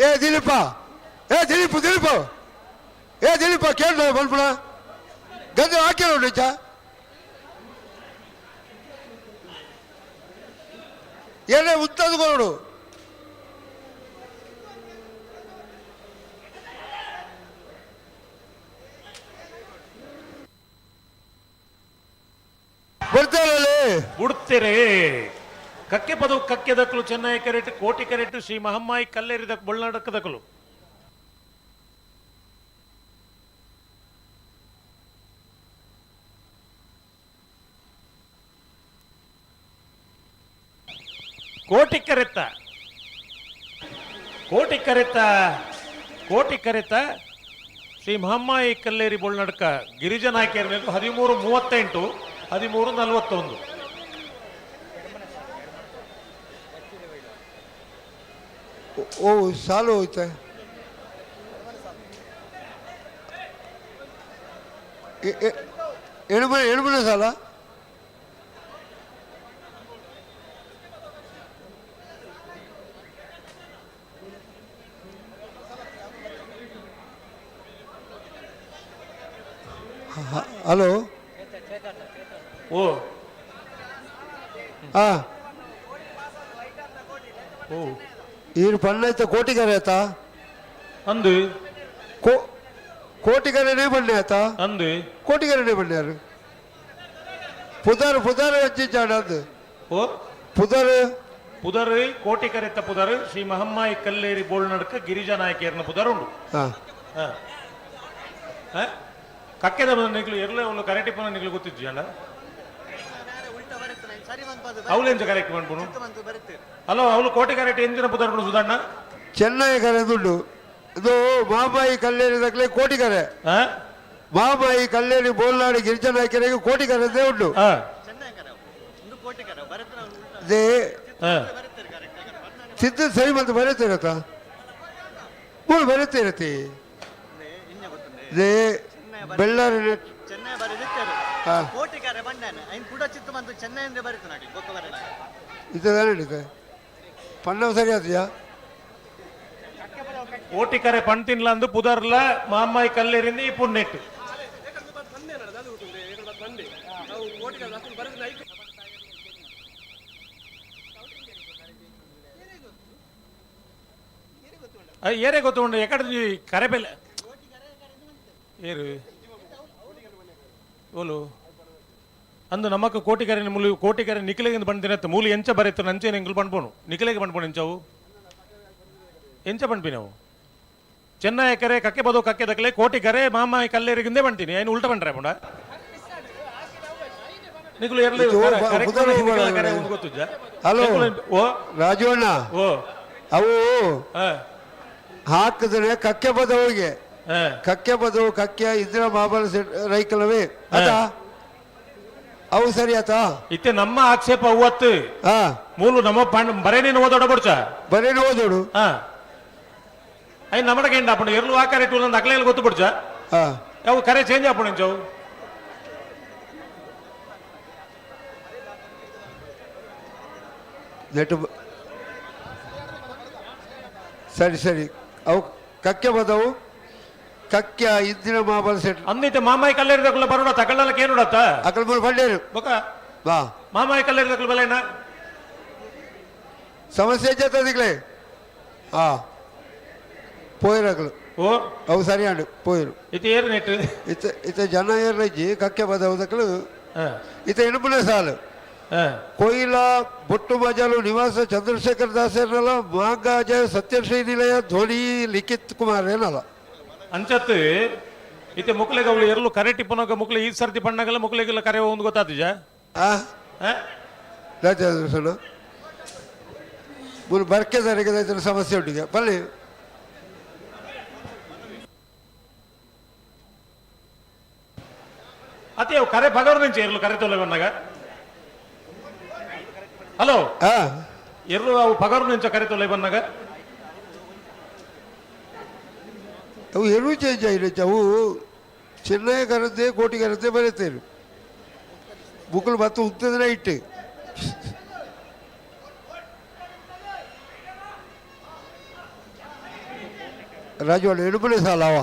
Speaker 11: ಏ ದಿಲೀಪ, ಏ ದಿಲೀಪ್, ದಿಲೀಪ್, ಏ ದಿಲೀಪ ಕೇಳ ಮಲ್ಪುಣ ಗಂಧ ಹಾಕ್ಯಾರ ನಿಜ. ಏನೇ ಉತ್ತದ ಕೊರಡು ಬರ್ತಾರೆ
Speaker 10: ಬಿಡ್ತೀರಿ. ಕಕ್ಕೆ ಪದವು ಕಕ್ಕೆ ದಕ್ಕಲು ಚೆನ್ನೈ ಕರೆಟ್ ಕೋಟಿ ಕರೆಟ್ ಶ್ರೀ ಮಹಮ್ಮಾಯಿ ಕಲ್ಲೇರಿದ ಬೊಳ್ನಾಡಕ್ಕ ದಕ್ಕಲು. ಕೋಟಿ ಕರೆತ್ತ ಕೋಟಿ ಕರೆತ್ತ ಕೋಟಿ ಕರೆತ್ತ ಶ್ರೀ ಮಹಮ್ಮಾಯಿ ಕಲ್ಲೇರಿ ಬೊಳ್ನಡ್ಕ ಗಿರಿಜನಾಯ್ಕೆಯರ 13:38 13:41.
Speaker 11: ಓ ಸಾಲು ಹೋಯ್ತೆ. ಎಣುಮನೆ ಎಣುಮನೆ ಸಾಲ. ಹಲೋ.
Speaker 10: ಓ
Speaker 11: ಹಾಂ.
Speaker 10: ಓ
Speaker 11: ಈರು ಪಣ್ಣೈತ ಕೋಟಿಗರೆ ಆತ
Speaker 10: ಅಂದು
Speaker 11: ಕೋಟಿಗರೆನೇ ಬಣ್ಣೆ ಆತ
Speaker 10: ಅಂದು
Speaker 11: ಕೋಟಿಗರೆನೇ ಬಣ್ಣಾರು ಪುದಾರು ಪುದಾರು ಹಚ್ಚಿಚ್ಚಾಡ ಅಂದು.
Speaker 10: ಓ
Speaker 11: ಪುದಾರು.
Speaker 10: ಪುದರ್ ಕೋಟಿಕರೆತ್ತ ಪುದರ್ ಶ್ರೀ ಮಹಮ್ಮಾಯಿ ಕಲ್ಲೇರಿ ಬೋಳ್ನಡ್ಕ ಗಿರಿಜಾ ನಾಯಕಿಯರ್ನ ಪುದರ್ ಉಂಡು. ಕಕ್ಕೆದ ನಿಕ್ಲು ಎರ್ಲೆ ಒಂದು ಕರೆಕ್ಟ್ ಪುನ ನಿಕ್ಲು ಗೊತ್ತಿಜ್ಜಿ ಅಣ್ಣ? ಅವಳು ಕರೆಕ್ಟ್ ಮಾಡ್ಬೋದು? ಹಲೋ, ಅವಳು ಕೋಟಿ ಕರೆಕ್ಟ್ ಎಂಜಿನ ಪುದರ್ ಉಂಡು ಸುಧಣ್ಣ?
Speaker 11: ಚೆನ್ನೈ ಕರೆ ದುಡ್ಡು ಇದು ಮಾಮಾಯಿ ಕಲ್ಲೇರಿ ದಕ್ಲೆ ಕೋಟಿಕರೆ. ಮಾಮಾಯಿ ಕಲ್ಲೇರಿ ಬೋಲ್ನಾಡು ಗಿರಿಜಾ ನಾಯಕರಿಗೆ ಕೋಟಿಕರೆ ಉಂಟು. ಅದೇ ಸಿದ್ಧ ಸರಿ ಬಂತು ಬರೀತಿರತ್ತ ಮೂರು ಬರೀತಿರತಿ ಇದೇ ಬೆಳ್ಳಾರಿ. ಇದು ಪಣ್ಣವ್ ಸರಿ ಆತಿಯಾ?
Speaker 10: ಕೋಟಿಕರೆ ಪಣ್ ತಿನ್ಲಂದು ಪುದರ್ಲ ಮಾಮಾಯಿ ಕಲ್ಲೇರಿಂದ ಈ ಪುಣ್ಯಟ್ಟು. ಏರೇ ಗೊತ್ತುಂಡು ಎಕಡೆ ಕರೆ ಬೆಲೆ ಏರು ಓಲು ಅಂದು ನಮಕ್ ಕೋಟಿಕರೆ ಮುಲು ಕೋಟಿಕರೆ ನಿಖಿಲೆಗೆ ಬಂದಿನತ್ತು ಮೂಲು ಎಂಚ ಬರೆತ್ತು ನಂಚೆ ಎಂಕುಲು ಪಣ್ಪೋನು ನಿಖಿಲೆಗೆ ಪಣ್ಪೋನು ಎಂಚವು ಎಂಚ ಪಣ್ಪಿನವು ಚೆನ್ನೈ ಕರೆ ಕಕ್ಕೆ ಬದು ಕಕ್ಕೆ ದಕ್ಕಲೆ ಕೋಟಿಕರೆ ಮಾಮಾಯಿ ಕಲ್ಲೇರಿಗಿಂದೇ ಬಂತೀನಿ ಏನು ಉಲ್ಟ ಬಂಡ್ರೆ ಪುಂಡ ನಿಖಲು ಎರ್ಲೆ ಕರೆ ಒಂದು ಗೊತ್ತುಜ್ಜ.
Speaker 11: ಹಲೋ
Speaker 10: ಓ
Speaker 11: ರಾಜು ಅಣ್ಣ,
Speaker 10: ಓ
Speaker 11: ಅವು ಹಾಕಿದ್ರೆ ಕಕ್ಕೆ ಬದವಿಗೆ ಕಕ್ಕೆ ಬದವು ಕಕ್ಕೆ ಇಂದಿರಾ ಮಾಬಲ್ ರೈಕಲವೇ ಅದ ಅವು ಸರಿ ಆತ.
Speaker 10: ಇತ್ತೆ ನಮ್ಮ ಆಕ್ಷೇಪ ಅವತ್ತು ಮೂಲು ನಮ್ಮ ಬರೇನೇನು ಓದೋಡ ಬಡ್ಚ
Speaker 11: ಬರೇನು ಓದೋಡು.
Speaker 10: ಅಯ್ಯ ನಮ್ಮಡಗೆ ಎಂಡ ಅಪ್ಪಣ ಎರ್ಲು ಆ ಕರೆ ಟೂಲ್ ಅಂತ ಅಕ್ಲೆ ಗೊತ್ತು ಬಿಡ್ಚ ಅವು ಕರೆ ಚೇಂಜ್ ಆಪಣ ಎಂಚವು.
Speaker 11: ನೆಟ್ಟು ಸರಿ ಸರಿ ಅವು ಕಕ್ಕೆ ಬದವು ಕಕ್ಕೆ ಇಂದಿನ ಮಾಬಲ್ ಸೆಟ್
Speaker 10: ಅಂದಿತ್ತೆ ಮಾಮಾಯಿ ಕಲ್ಲೇರಿದಕ್ಕಲ್ಲ ಬರೋಣ ತಕಳ್ಳಲಕ್ಕೆ ಏನು
Speaker 11: ಅಕಲ್ ಮೂರು ಬಂಡೇರು
Speaker 10: ಬೊಕ
Speaker 11: ಬಾ
Speaker 10: ಮಾಮಾಯಿ ಕಲ್ಲೇರಿದಕ್ಕಲ್ಲ ಬಲೇನ
Speaker 11: ಸಮಸ್ಯೆ ಜೊತೆದಿಗ್ಲೇ ಹಾ ಪೋಯಿರಕಲು
Speaker 10: ಓ
Speaker 11: ಅವು ಸರಿ ಅಂಡು ಪೋಯಿರು
Speaker 10: ಇತ್ತೆ ಏರು ನೆಟ್ಟು
Speaker 11: ಇತ್ತ ಇತ್ತ ಜನ ಏರ್ಲಜ್ಜಿ ಕಕ್ಕೆ ಬದವು ಇತ್ತ ಎಣುಪುನೇ ಸಾಲು ಕೊಯ್ಲ ಬೊಟ್ಟು ಮಜಾಲು ನಿವಾಸ ಚಂದ್ರಶೇಖರ್ ದಾಸೇನಲ್ಲ ಮಾಂಗಾಜ ಸತ್ಯಶ್ರೀ ನಿಲಯ ಧ್ವನಿ ಲಿಖಿತ್ ಕುಮಾರ್ ಏನಲ್ಲ
Speaker 10: ಅಂಚತ್ತು ಇತ್ತೆ ಮುಕ್ಲೆಗೆ ಅವಳು ಎರ್ಲು ಕರೆ ಟಿಪ್ಪನಾಗ ಮುಕ್ಲೆ ಈ ಸರ್ತಿ ಪಣ್ಣಗಲ್ಲ ಮುಕ್ಲೆಗೆಲ್ಲ ಕರೆ ಒಂದು ಗೊತ್ತಾತಿಜ.
Speaker 11: ರಾಜೇಂದ್ರ ಮೂರು ಬರ್ಕೆ ಸರಿಗೆ ಸಮಸ್ಯೆ ಉಂಟಿಗೆ ಬಲ್ಲಿ
Speaker 10: ಅತ್ತೆ ಅವು ಕರೆ ಪಗರ್ నుంచి ಎರ್ಲು ಕರೆ ತೊಲೆ ಬಂದಾಗ. ಹಲೋ, ಎರ್ಲು ಅವು ಪಗರ್ నుంచి ಕರೆ ತೊಲೆ ಬಂದಾಗ
Speaker 11: ಅವು ಎರಡೂ ಚೇಂಜ್ ಆಗಿರುತ್ತೆ. ಅವು ಚೆನ್ನೈ ಕರದ್ದೆ ಕೋಟಿ ಕರದ್ದೆ ಬರೀತೇರು ಬುಕ್ಕಲು ಬತ್ತು ಉತ್ತದ್ರೆ ಇಟ್ಟು ರಾಜು ಅಣ್ಣ ಎಡುಪುಲೆ ಸಾಲವ.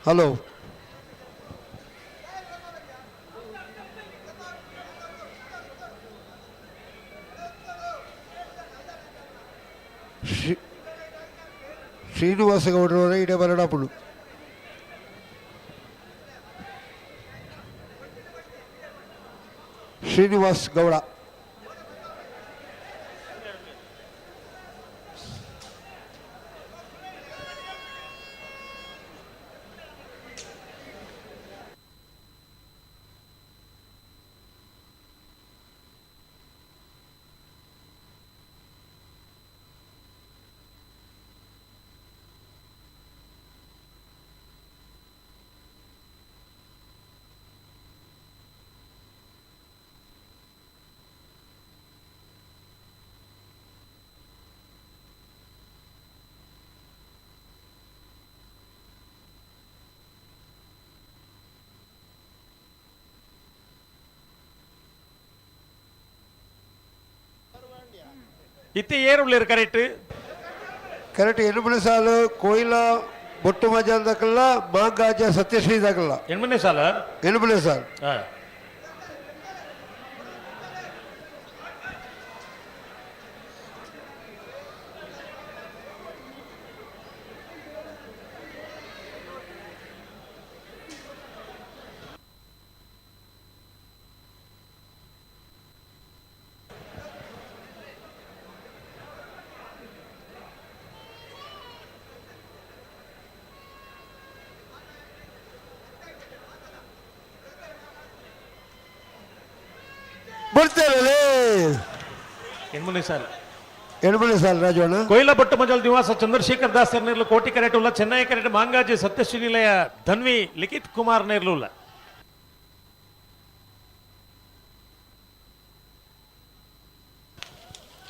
Speaker 11: ಹಲೋ ಶ್ರೀನಿವಾಸ ಗೌಡರವರ ಇಡೆ ಬರಡಾಪುಡು. ಶ್ರೀನಿವಾಸ್ ಗೌಡ
Speaker 10: ಇತ್ತೆ ಏರುಳ್ಳೇರು ಕರೆಕ್ಟ್
Speaker 11: ಕರೆಕ್ಟ್ ಎಣ್ಣೆ ಸಾಲು ಕೊಯ್ಲ ಬೊಟ್ಟು ಮಜಾಲ್ ದಕ್ಕಲ್ಲ ಮಾಂಗಾಜ ಸತ್ಯಶ್ರೀ ದಕ್ಕಲ್ಲ
Speaker 10: ಎಣ್ಮನೆ ಸಾಲ
Speaker 11: ಎಣ್ಣೆ ಸಾಲು.
Speaker 10: ಎಣ್ಮನೆ ಸಾಲ.
Speaker 11: ಎಣ್ಮನೆ ಸಾಲ ರಾಜವಣ್ಣ.
Speaker 10: ಕೊಯ್ಲ ಭಟ್ಟು ಮಜಲ್ ನಿವಾಸ ಚಂದ್ರಶೇಖರ್ ದಾಸ್ ನೇರ್ಲು ಕೋಟಿ ಕರೆಟ್ ಉಲ್ಲ. ಚೆನ್ನೈ ಕರೆಟ್ ಮಾಂಗಾಜಿ ಸತ್ಯಶ್ರೀ ನಿಲಯ ಧನ್ವಿ ಲಿಖಿತ್ ಕುಮಾರ್ ನೇರ್ಲು ಉಲ್ಲ.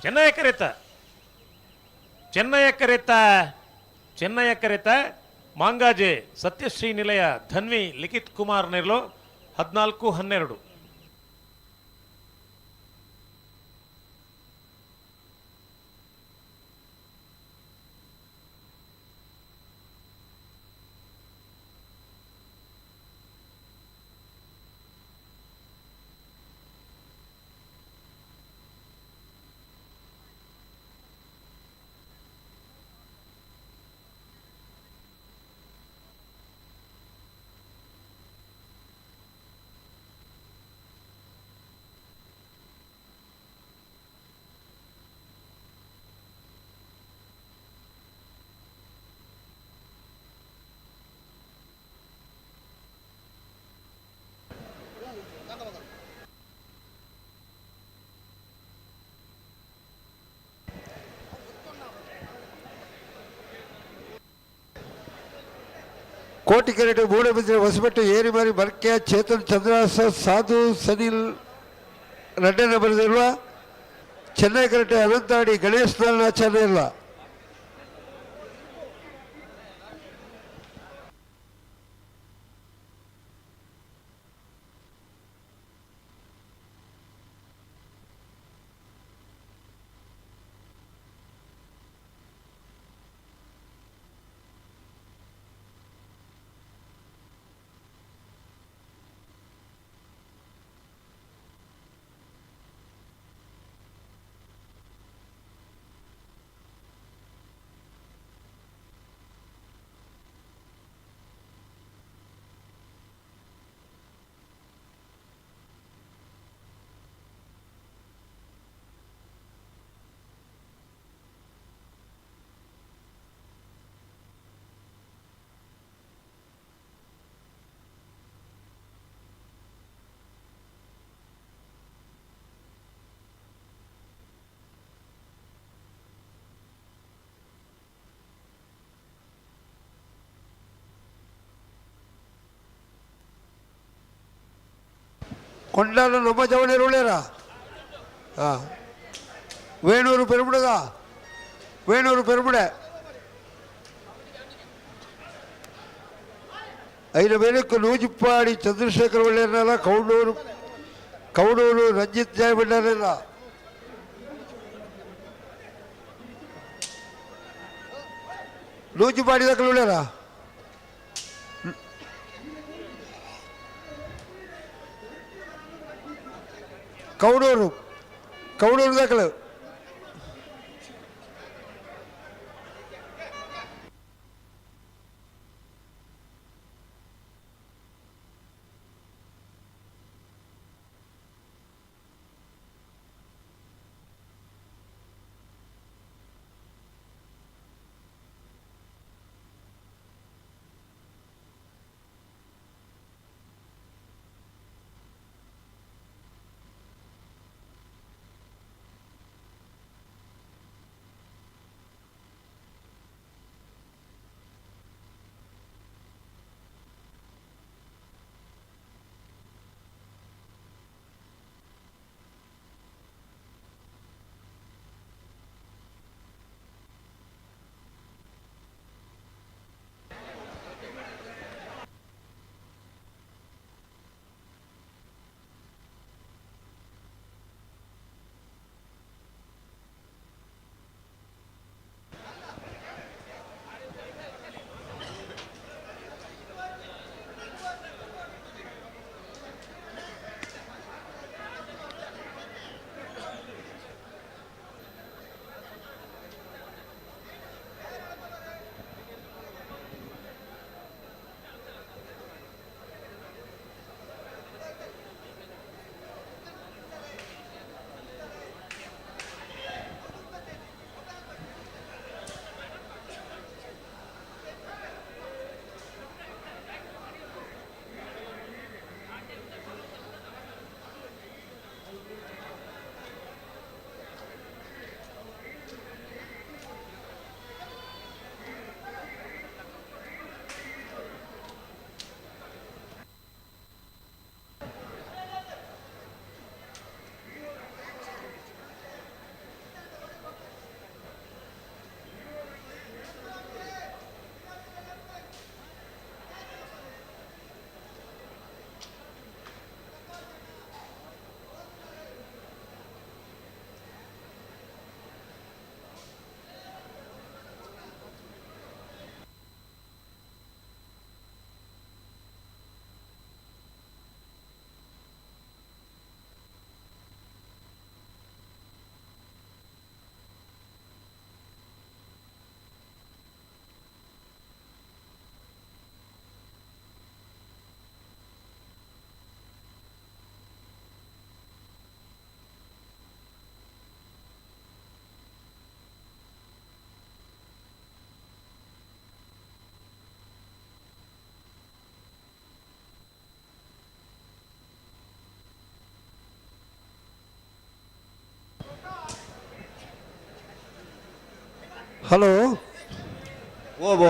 Speaker 10: ಚೆನ್ನೈ ಕರೆತ ಚೆನ್ನಯ ಕರೆತ ಚೆನ್ನಯ ಕರೆತ ಮಾಂಗಾಜೆ ಸತ್ಯಶ್ರೀ ನಿಲಯ ಧನ್ವಿ ಲಿಖಿತ್ ಕುಮಾರ್ ನೇರ್ಲು 14-12.
Speaker 11: ಕೋಟಿ ಕೆರೆಟು ಮೂಡಬಿದ್ರೆ ಹೊಸಬೆಟ್ಟು ಏರಿಮಾರಿ ಬರ್ಕೆ ಚೇತನ್ ಚಂದ್ರಾಸ ಸಾಧು ಸನಿಲ್ ರಡ್ಡನೆ ಬರೆದಿರುವ ಚೆನ್ನೈ ಕರೆಟೆ ಅನಂತಾಡಿ ಗಣೇಶ್ ಆಚಾರ್ಯ ಇಲ್ಲ. ಕೊಂಡಾಲ ನಮ್ಮ ಜವಳಿ ಉಳ್ಳೇರ ಹಾಂ ವೇಣೂರು ಪೆರುಬುಡದ ವೇಣೂರು ಪೆರುಬುಡೆ ಐನ ಮೇಲಕ್ಕೆ ನೂಜಿಪ್ಪಾಡಿ ಚಂದ್ರಶೇಖರ್ ಒಳ್ಳೆಯಲ್ಲ ಕೌಡೂರು ಕೌಡೂರು ರಂಜಿತ್ ಜಯಬಂಡಾರೆಲ್ಲ ನೂಜಿಪಾಡಿ ದಾಖಲು ಉಳ್ಳೇರ ಕೌಡೂರು ಕೌಡೂರು ದಾಖಲು. ಹಲೋ.
Speaker 4: ಓ ಬೋ.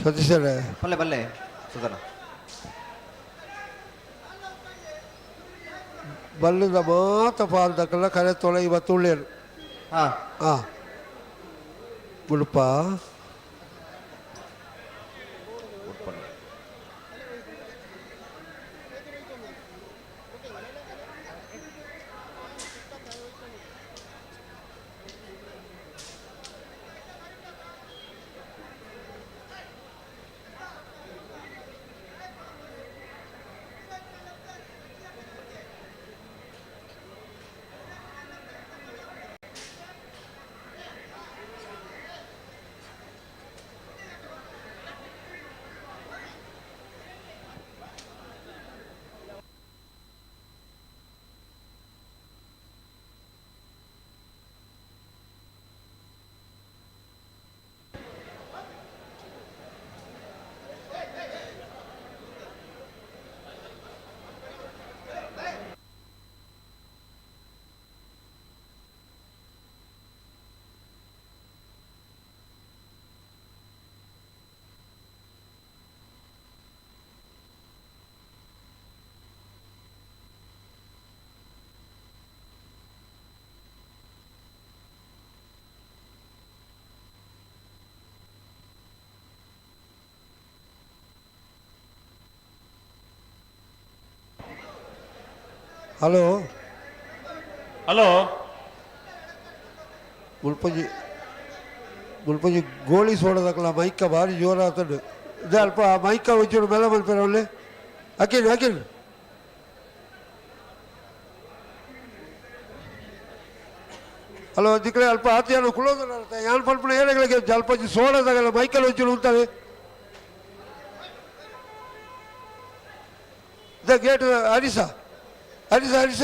Speaker 11: ಸತೀಶರೇ.
Speaker 4: ಬಲ್ಲೆ ಬಲ್ಲೆ ಸುಧನ.
Speaker 11: ಬಲ್ಲದ ಮಾತ ಪಾಲ್ದಕ್ಕೆಲ್ಲ ಕರೆ ತೊಳೆ ಇವತ್ತು ಉಳ್ಳೇರು.
Speaker 4: ಹಾ.
Speaker 11: ಹಾಂ ಉಡುಪ. ಹಲೋ.
Speaker 10: ಹಲೋ.
Speaker 11: ಮುಲ್ಪಂಜಿ ಮುಲ್ಪಂಜಿ ಗೋಳಿ ಸೋಡದಕ್ಕಲ್ಲ ಮೈಕ ಭಾರಿ ಜೋರ ಆತಂಡು. ಇದೆ ಅಲ್ಪ ಆ ಮೈಕ ಒಂಚೂರು ಮೇಲೆ ಮಲ್ಪೇರ ಅಲ್ಲಿ ಅಖಿಲ್ ಅಖಿಲ್. ಹಲೋ ದಿಕ್ಕಡೆ ಅಲ್ಪ ಆತಿಯಾನು ಕುಳೋದಲ್ಲ ಯಾನ್ ಪಲ್ಪನ ಏನಾಗಲಿಕ್ಕೆ ಅಲ್ಪಂಜಿ ಸೋಡದಾಗಲ್ಲ ಮೈಕಲ್ಲಿ ಒಂಚೂರು ಉಂಟಾರೆ. ಇದೆ ಗೇಟ್ ಹರಿಸ ಹರಿಸ ಹರಿಸ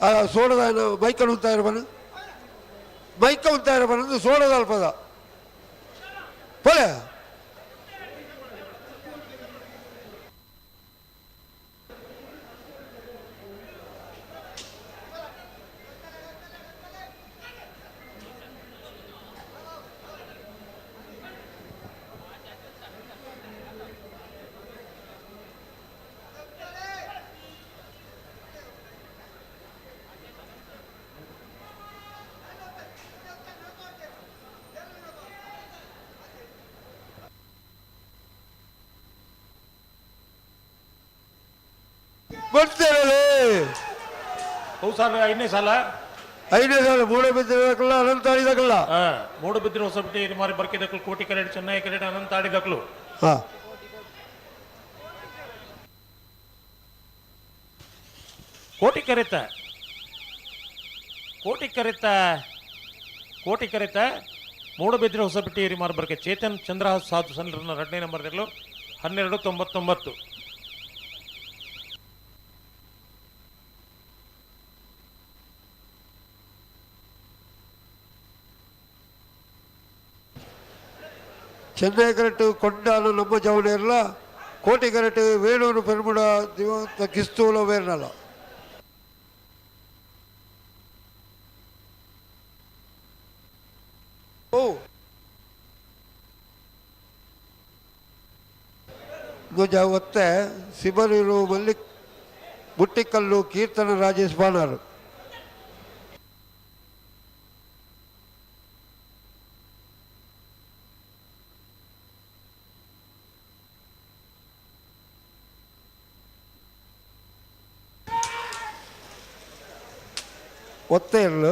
Speaker 11: ಆ ಸೋಡದ ಮೈಕಲ್ ಉಂತಾಯಿರ ಬನ ಮೈಕ ಉಂತಾಯಿರ ಬನ ಸೋಡದ ಅಲ್ಪದ ಪೋಲೆ. ಬರ್ತೀರಲ್ಲ.
Speaker 10: ಹೌದು ಸಾಲ ಐದನೇ ಸಾಲ.
Speaker 11: ಐದನೇ ಸಾಲ ಮೂಡಬಿದ್ದಿರದಕ್ಕಲ್ಲ ಅನಂತ ಆಡಿದಕ್ಕಲ್ಲ.
Speaker 10: ಮೂಡಬಿದ್ದಿನ ಹೊಸಪೇಟೆ ಮಾರಿ ಬರ್ಕಿದಕ್ಕಲು ಕೋಟಿ ಕರೆಡ್ ಚೆನ್ನೈ ಕರೆಡ್ ಅನಂತ ಆಡಿದಕ್ಕಲು.
Speaker 11: ಹಾ.
Speaker 10: ಕೋಟಿ ಕರೆತ ಕೋಟಿ ಕರೆತ ಕೋಟಿ ಕರೆತ ಮೂಡಬಿದ್ರೆ ಹೊಸಪೇಟೆ ಮಾರಿ ಬರ್ಕೆ ಚೇತನ್ ಚಂದ್ರಹಾಸ್ ಸಾಧು ಸಣ್ಣ ಎರಡನೇ ನಂಬರ್ 12.99.
Speaker 11: ಚೆನ್ನೈ ಕರೆಕ್ಟ್ ಕೊಂಡಾಲು ನಮ್ಮ ಜವನೇರ್ಲ ಕೋಟಿ ಕರೆಕ್ಟ್ ವೇಣೂರು ಪೆರುಮುಡ ದಿವಂತ ಕಿಸ್ತೂಲ ವೇರ್ನಲ್ಲ. ಓ ಧ್ವಜ ಒತ್ತೆ ಸಿಬರೂರು ಮಲ್ಲಿಕ್ ಬುಟ್ಟಿಕಲ್ಲು ಕೀರ್ತನ ರಾಜೇಶ್ ಬಾಣಾರು. ಒತ್ತೆ ಇರಲು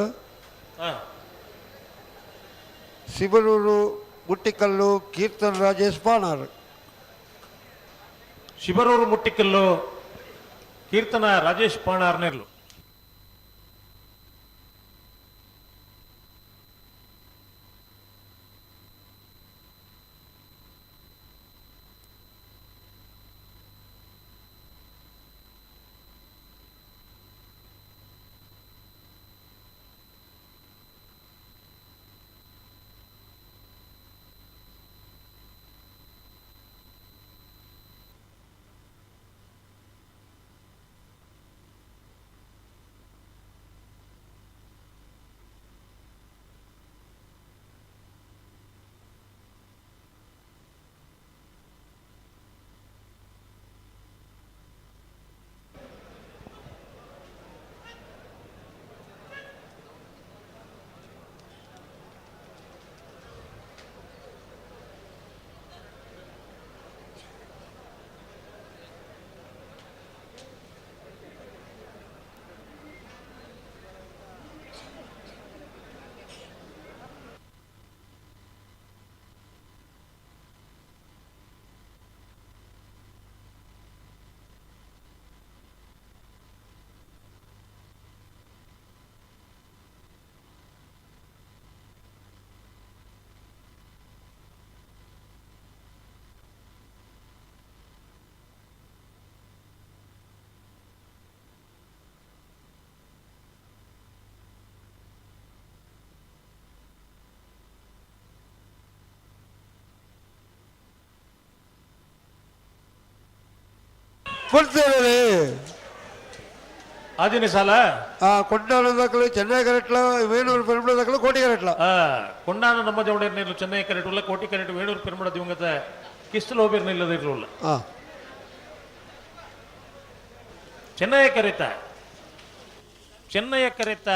Speaker 11: ಶಿಬರೂರು ಮುಟ್ಟಿಕಲ್ಲು ಕೀರ್ತನ್ ರಾಜೇಶ್ ಬಾಣಾರು.
Speaker 10: ಶಿಬರೂರು ಮುಟ್ಟಿಕಲ್ಲು ಕೀರ್ತನ ರಾಜೇಶ್ ಪಾಣಾರ್ನೆರ್ಲು.
Speaker 11: ಕೊಡ್ತೇವೆ
Speaker 10: ಆದಿನ ಸಾಲ
Speaker 11: ಕೊಂಡಾನ ದಾಖಲು ಚೆನ್ನೈ ಕರೆಟ್ಲ ವೇಣೂರು ಪೆರುಂಬಳ ದಾಖಲು ಕೋಟಿ ಕರೆಟ್ಲ
Speaker 10: ಕೊಂಡಾನ ನಮ್ಮ ಜವಡೇರ್ನೇರ್ಲು ಚೆನ್ನೈ ಕರೆಟ್ ಉಲ್ಲ ಕೋಟಿ ಕರೆಟ್ ವೇಣೂರು ಪೆರುಂಬಳ ದಿವಂಗತ ಕಿಸ್ತಲೋಬೇರ್ ನಿಲ್ಲದಿರ್ಲುಲ್ಲ ಚೆನ್ನೈ ಕರೆತ ಚೆನ್ನೈಯ ಕರೆತ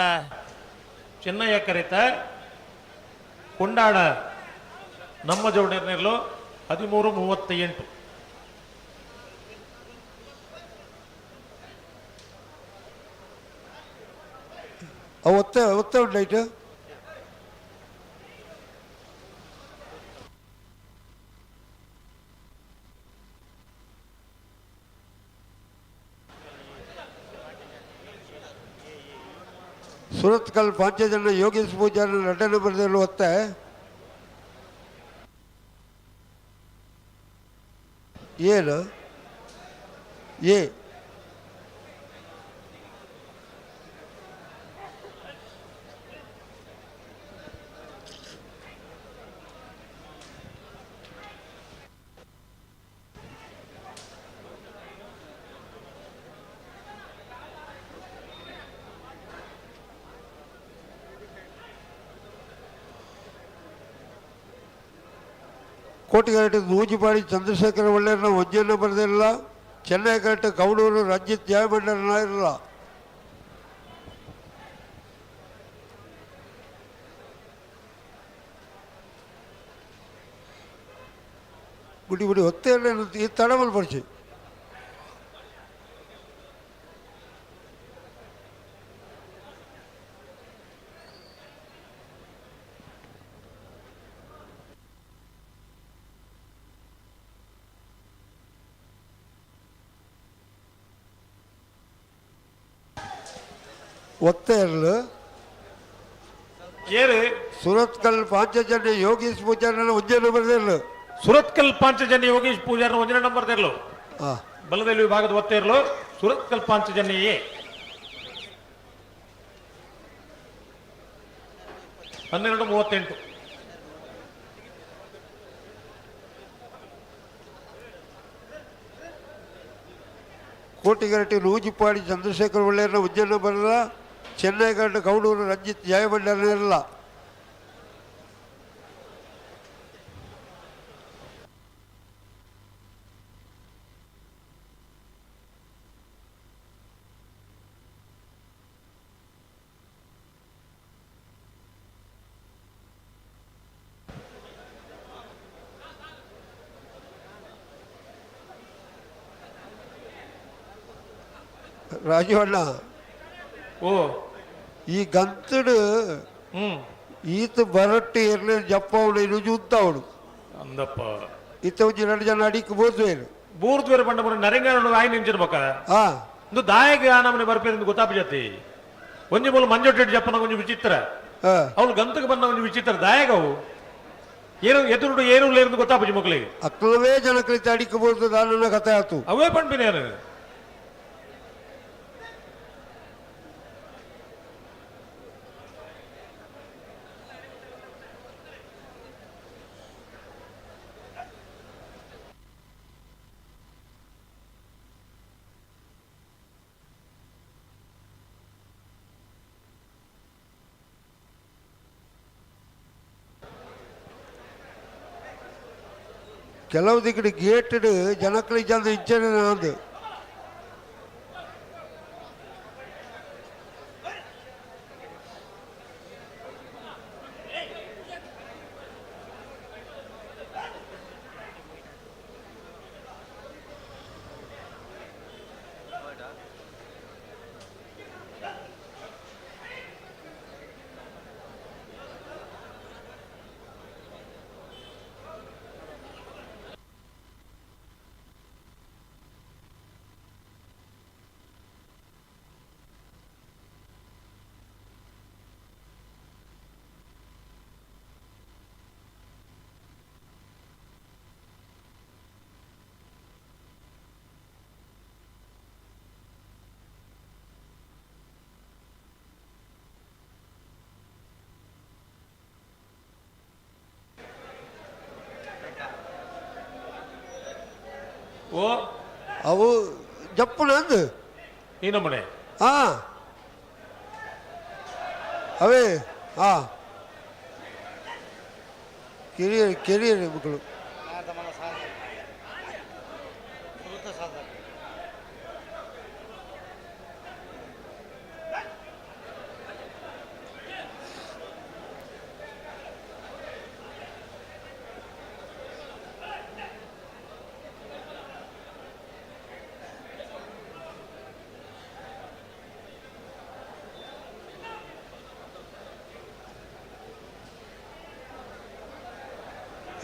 Speaker 10: ಚೆನ್ನೈಯ ಕರೆತ ಕೊಂಡಾಣ ನಮ್ಮ ಜವಡೇರ್ನೇರ್ಲು 13:38.
Speaker 11: ಅವು ಒತ್ತೆ ಒತ್ತೆ ಉಂಟು ಲೈಟ್. ಸುರತ್ಕಲ್ ಪಾಂಚಜನ ಯೋಗೇಶ್ ಪೂಜಾರಿ ನಟನೆ ಬರೆದಲು ಒತ್ತೆ. ಏನು ಎ ಕೋಟಿಗರಟೆ ನೂಜಿಪಾಡಿ ಚಂದ್ರಶೇಖರ ಒಳ್ಳೆಯನ್ನ ಒಂಜನ್ನು ಬರೆದಿರಲ್ಲ. ಚೆನ್ನೈ ಕರೆಕ್ಟ್ ಕೌಡೂರು ರಂಜಿತ್ ಜಯಮಂಡಲನ ಇರಲ್ಲ. ಗುಡಿ ಗುಡಿ ಹೊತ್ತೇ ಈ ತಡಮಲ್ ಪಡಿಸಿ ಒತ್ತೆ ಇರಲು
Speaker 10: ಏರು
Speaker 11: ಸುರತ್ಕಲ್ ಪಾಂಚಜನ್ಯ ಯೋಗೇಶ್ ಪೂಜಾರನ ಒಂಜೇ ನಂಬರ್ ಇರಲು.
Speaker 10: ಸುರತ್ಕಲ್ ಪಾಂಚಜನ್ಯ ಯೋಗೇಶ್ ಪೂಜಾರನ ಒಂಜನೇ ನಂಬರ್ ಇರಲು. ಬಲದಲ್ಲಿ ವಿಭಾಗದ ಒತ್ತೆ ಇರಲು ಸುರತ್ಕಲ್ ಪಾಂಚಜನ್ಯ ಎ 12:38.
Speaker 11: ಕೋಟಿಗರಟಿ ನೂಜಿಪಾಡಿ ಚಂದ್ರಶೇಖರ್ ಒಳ್ಳೆಯನ್ನ ಒಂಜೇ ನಂಬರ್ ಇಲ್ಲ. ಚೆನ್ನೈ ಕರೆಕ್ಟ್ ಕೌಡೂರು ರಂಜಿತ್ ಜಯಮಂಡಲನ ಇರಲ್ಲ. ರಾಜೀವಣ್ಣ
Speaker 10: ಓ
Speaker 11: ಈ ಗಂತಡು ಈತ ಬರಟ್ಟಿ ಇರ್ಲಿ ಜಪ್ಪವಳು ಇರುಜು ಉಂತಾವಳು
Speaker 10: ಅಂದಪ್ಪ
Speaker 11: ಇತ್ತ ಒಂಜಿ ಎರಡು ಜನ ಅಡಿಕ್ ಬೋದ್ವೇರು
Speaker 10: ಬೂರ್ದ್ವೇರು ಬಂಡ ಮುರ ನರಿಂಗ ಆಯ್ನ ನಿಂಚಿನ ಬೊಕ ಇಂದು ದಾಯಗ ನಮ್ಮನೆ ಬರ್ಪೇರಿಂದ ಗೊತ್ತಾಪ ಜಾತಿ ಒಂಜಿ ಮೂಲ ಮಂಜೊಟ್ಟಿ ಜಪ್ಪನ ಒಂಜಿ ವಿಚಿತ್ರ ಅವಳು ಗಂತಕ್ಕೆ ಬಂದ ಒಂಜಿ ವಿಚಿತ್ರ ದಾಯಗ ಅವು ಏನು ಎದುರುಡು ಏನು ಲೇರ್ದು ಗೊತ್ತಾಪಜಿ ಮಕ್ಕಳಿಗೆ
Speaker 11: ಅಕ್ಲವೇ ಜನಕಲಿತ ಅಡಿಕ್ ಬೋದು ದಾನನ ಕಥೆ ಆತು
Speaker 10: ಅವೇ ಪಂಪಿನೇನು
Speaker 11: ಕೆಲವು ದಿಕ್ಕಡೆ ಗೇಟ್ ಜನಕಲಿ ಜನ ಇಚ್ಚನೆ ನಾಂದು
Speaker 10: ಓ
Speaker 11: ಅವು ಜಪ್ಪುನ ಅಂದು.
Speaker 10: ಈ ನಮೂನೆ.
Speaker 11: ಹಾ, ಅವೇ. ಹಾ, ಕೆರಿಯರ್ ಕೆರಿಯರ್ ಮಕ್ಕಳು.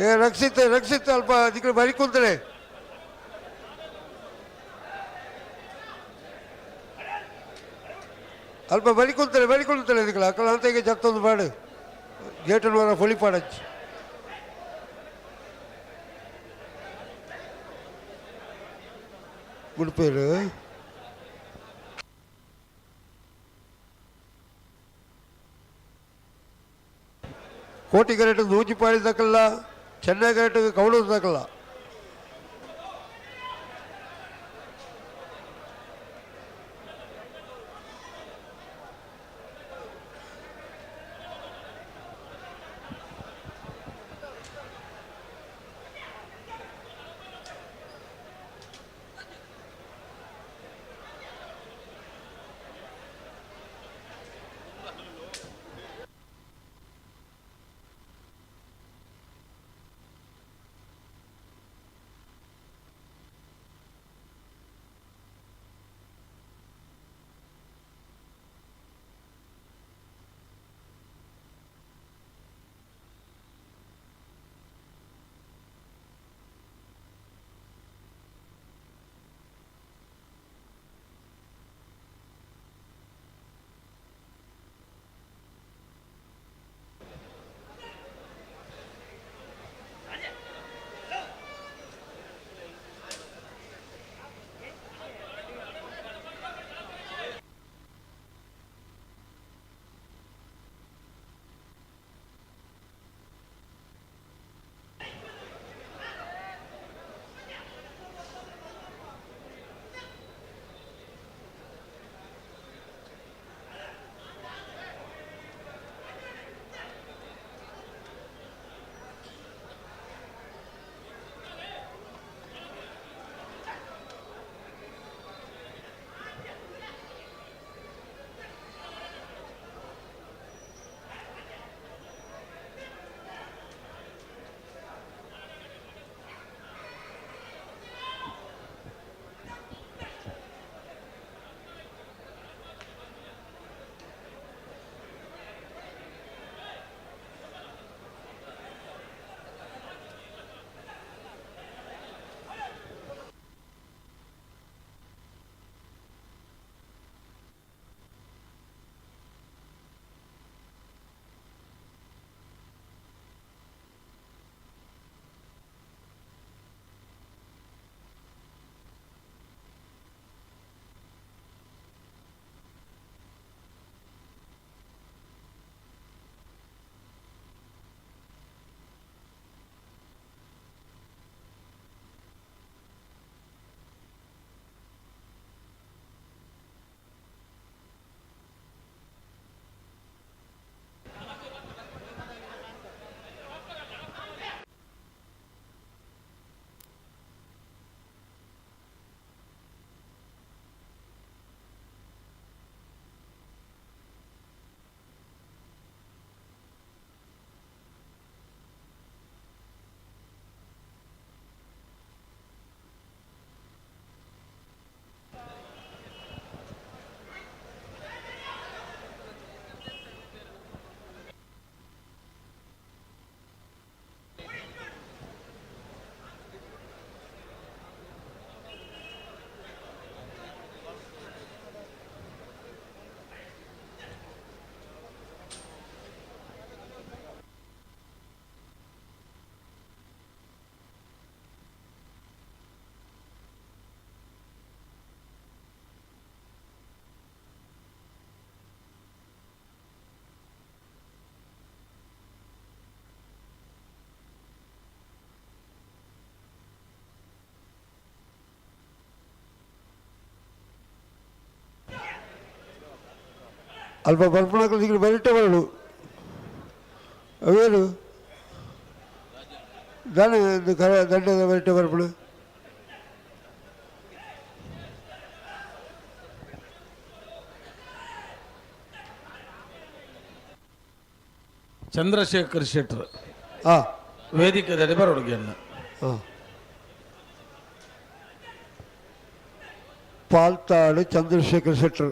Speaker 11: ಏ ರಕ್ಷಿತ್, ರಕ್ಷಿತ್, ಅಲ್ಪ ಅದಕ್ಕೆ ಬರಿ ಕುಂತಾರೆ. ಅಲ್ಪ ಬರಿ ಕುಂತಾರೆ, ಬರಿ ಕುಂತಾರೆ. ಅದಕ್ಕೆ ಅಕ್ಕಳ ಅಂತ ಈಗ ಜತ್ತೊಂದು ಪಾಡು ಗೇಟನ್ನು ವರ ಪೊಲಿ ಪಾಡಚ್ಚಿ. ಉಡುಪಿಯರು. ಕೋಟಿ ಕರೆಟ್ ನೂಜಿಪಾಡಿ ದಕ್ಕಲ್ಲ, ಚೆನ್ನೈ ಕರೆಟ್ ಕೌಡೂರು ದಕ್ಕಲ್ಲ. ಅಲ್ಪ ಬರ್ಪಣಕಲು ದಿಕ್ಕಲು ಬರಿಟ್ಟೆ ಬರಡು ಅವೇನು ದಾನೆ ಕರ ದಂಡದ ಬರಿಟ್ಟೆ ಬರ್ಪಡು.
Speaker 2: ಚಂದ್ರಶೇಖರ್ ಶೆಟ್ಟರ್
Speaker 11: ಹಾಂ
Speaker 2: ವೇದಿಕೆದಲ್ಲಿ ಬರೋಡುಗೆಯನ್ನು.
Speaker 11: ಹಾಂ ಪಾಲ್ತಾಡು ಚಂದ್ರಶೇಖರ್ ಶೆಟ್ಟರ್.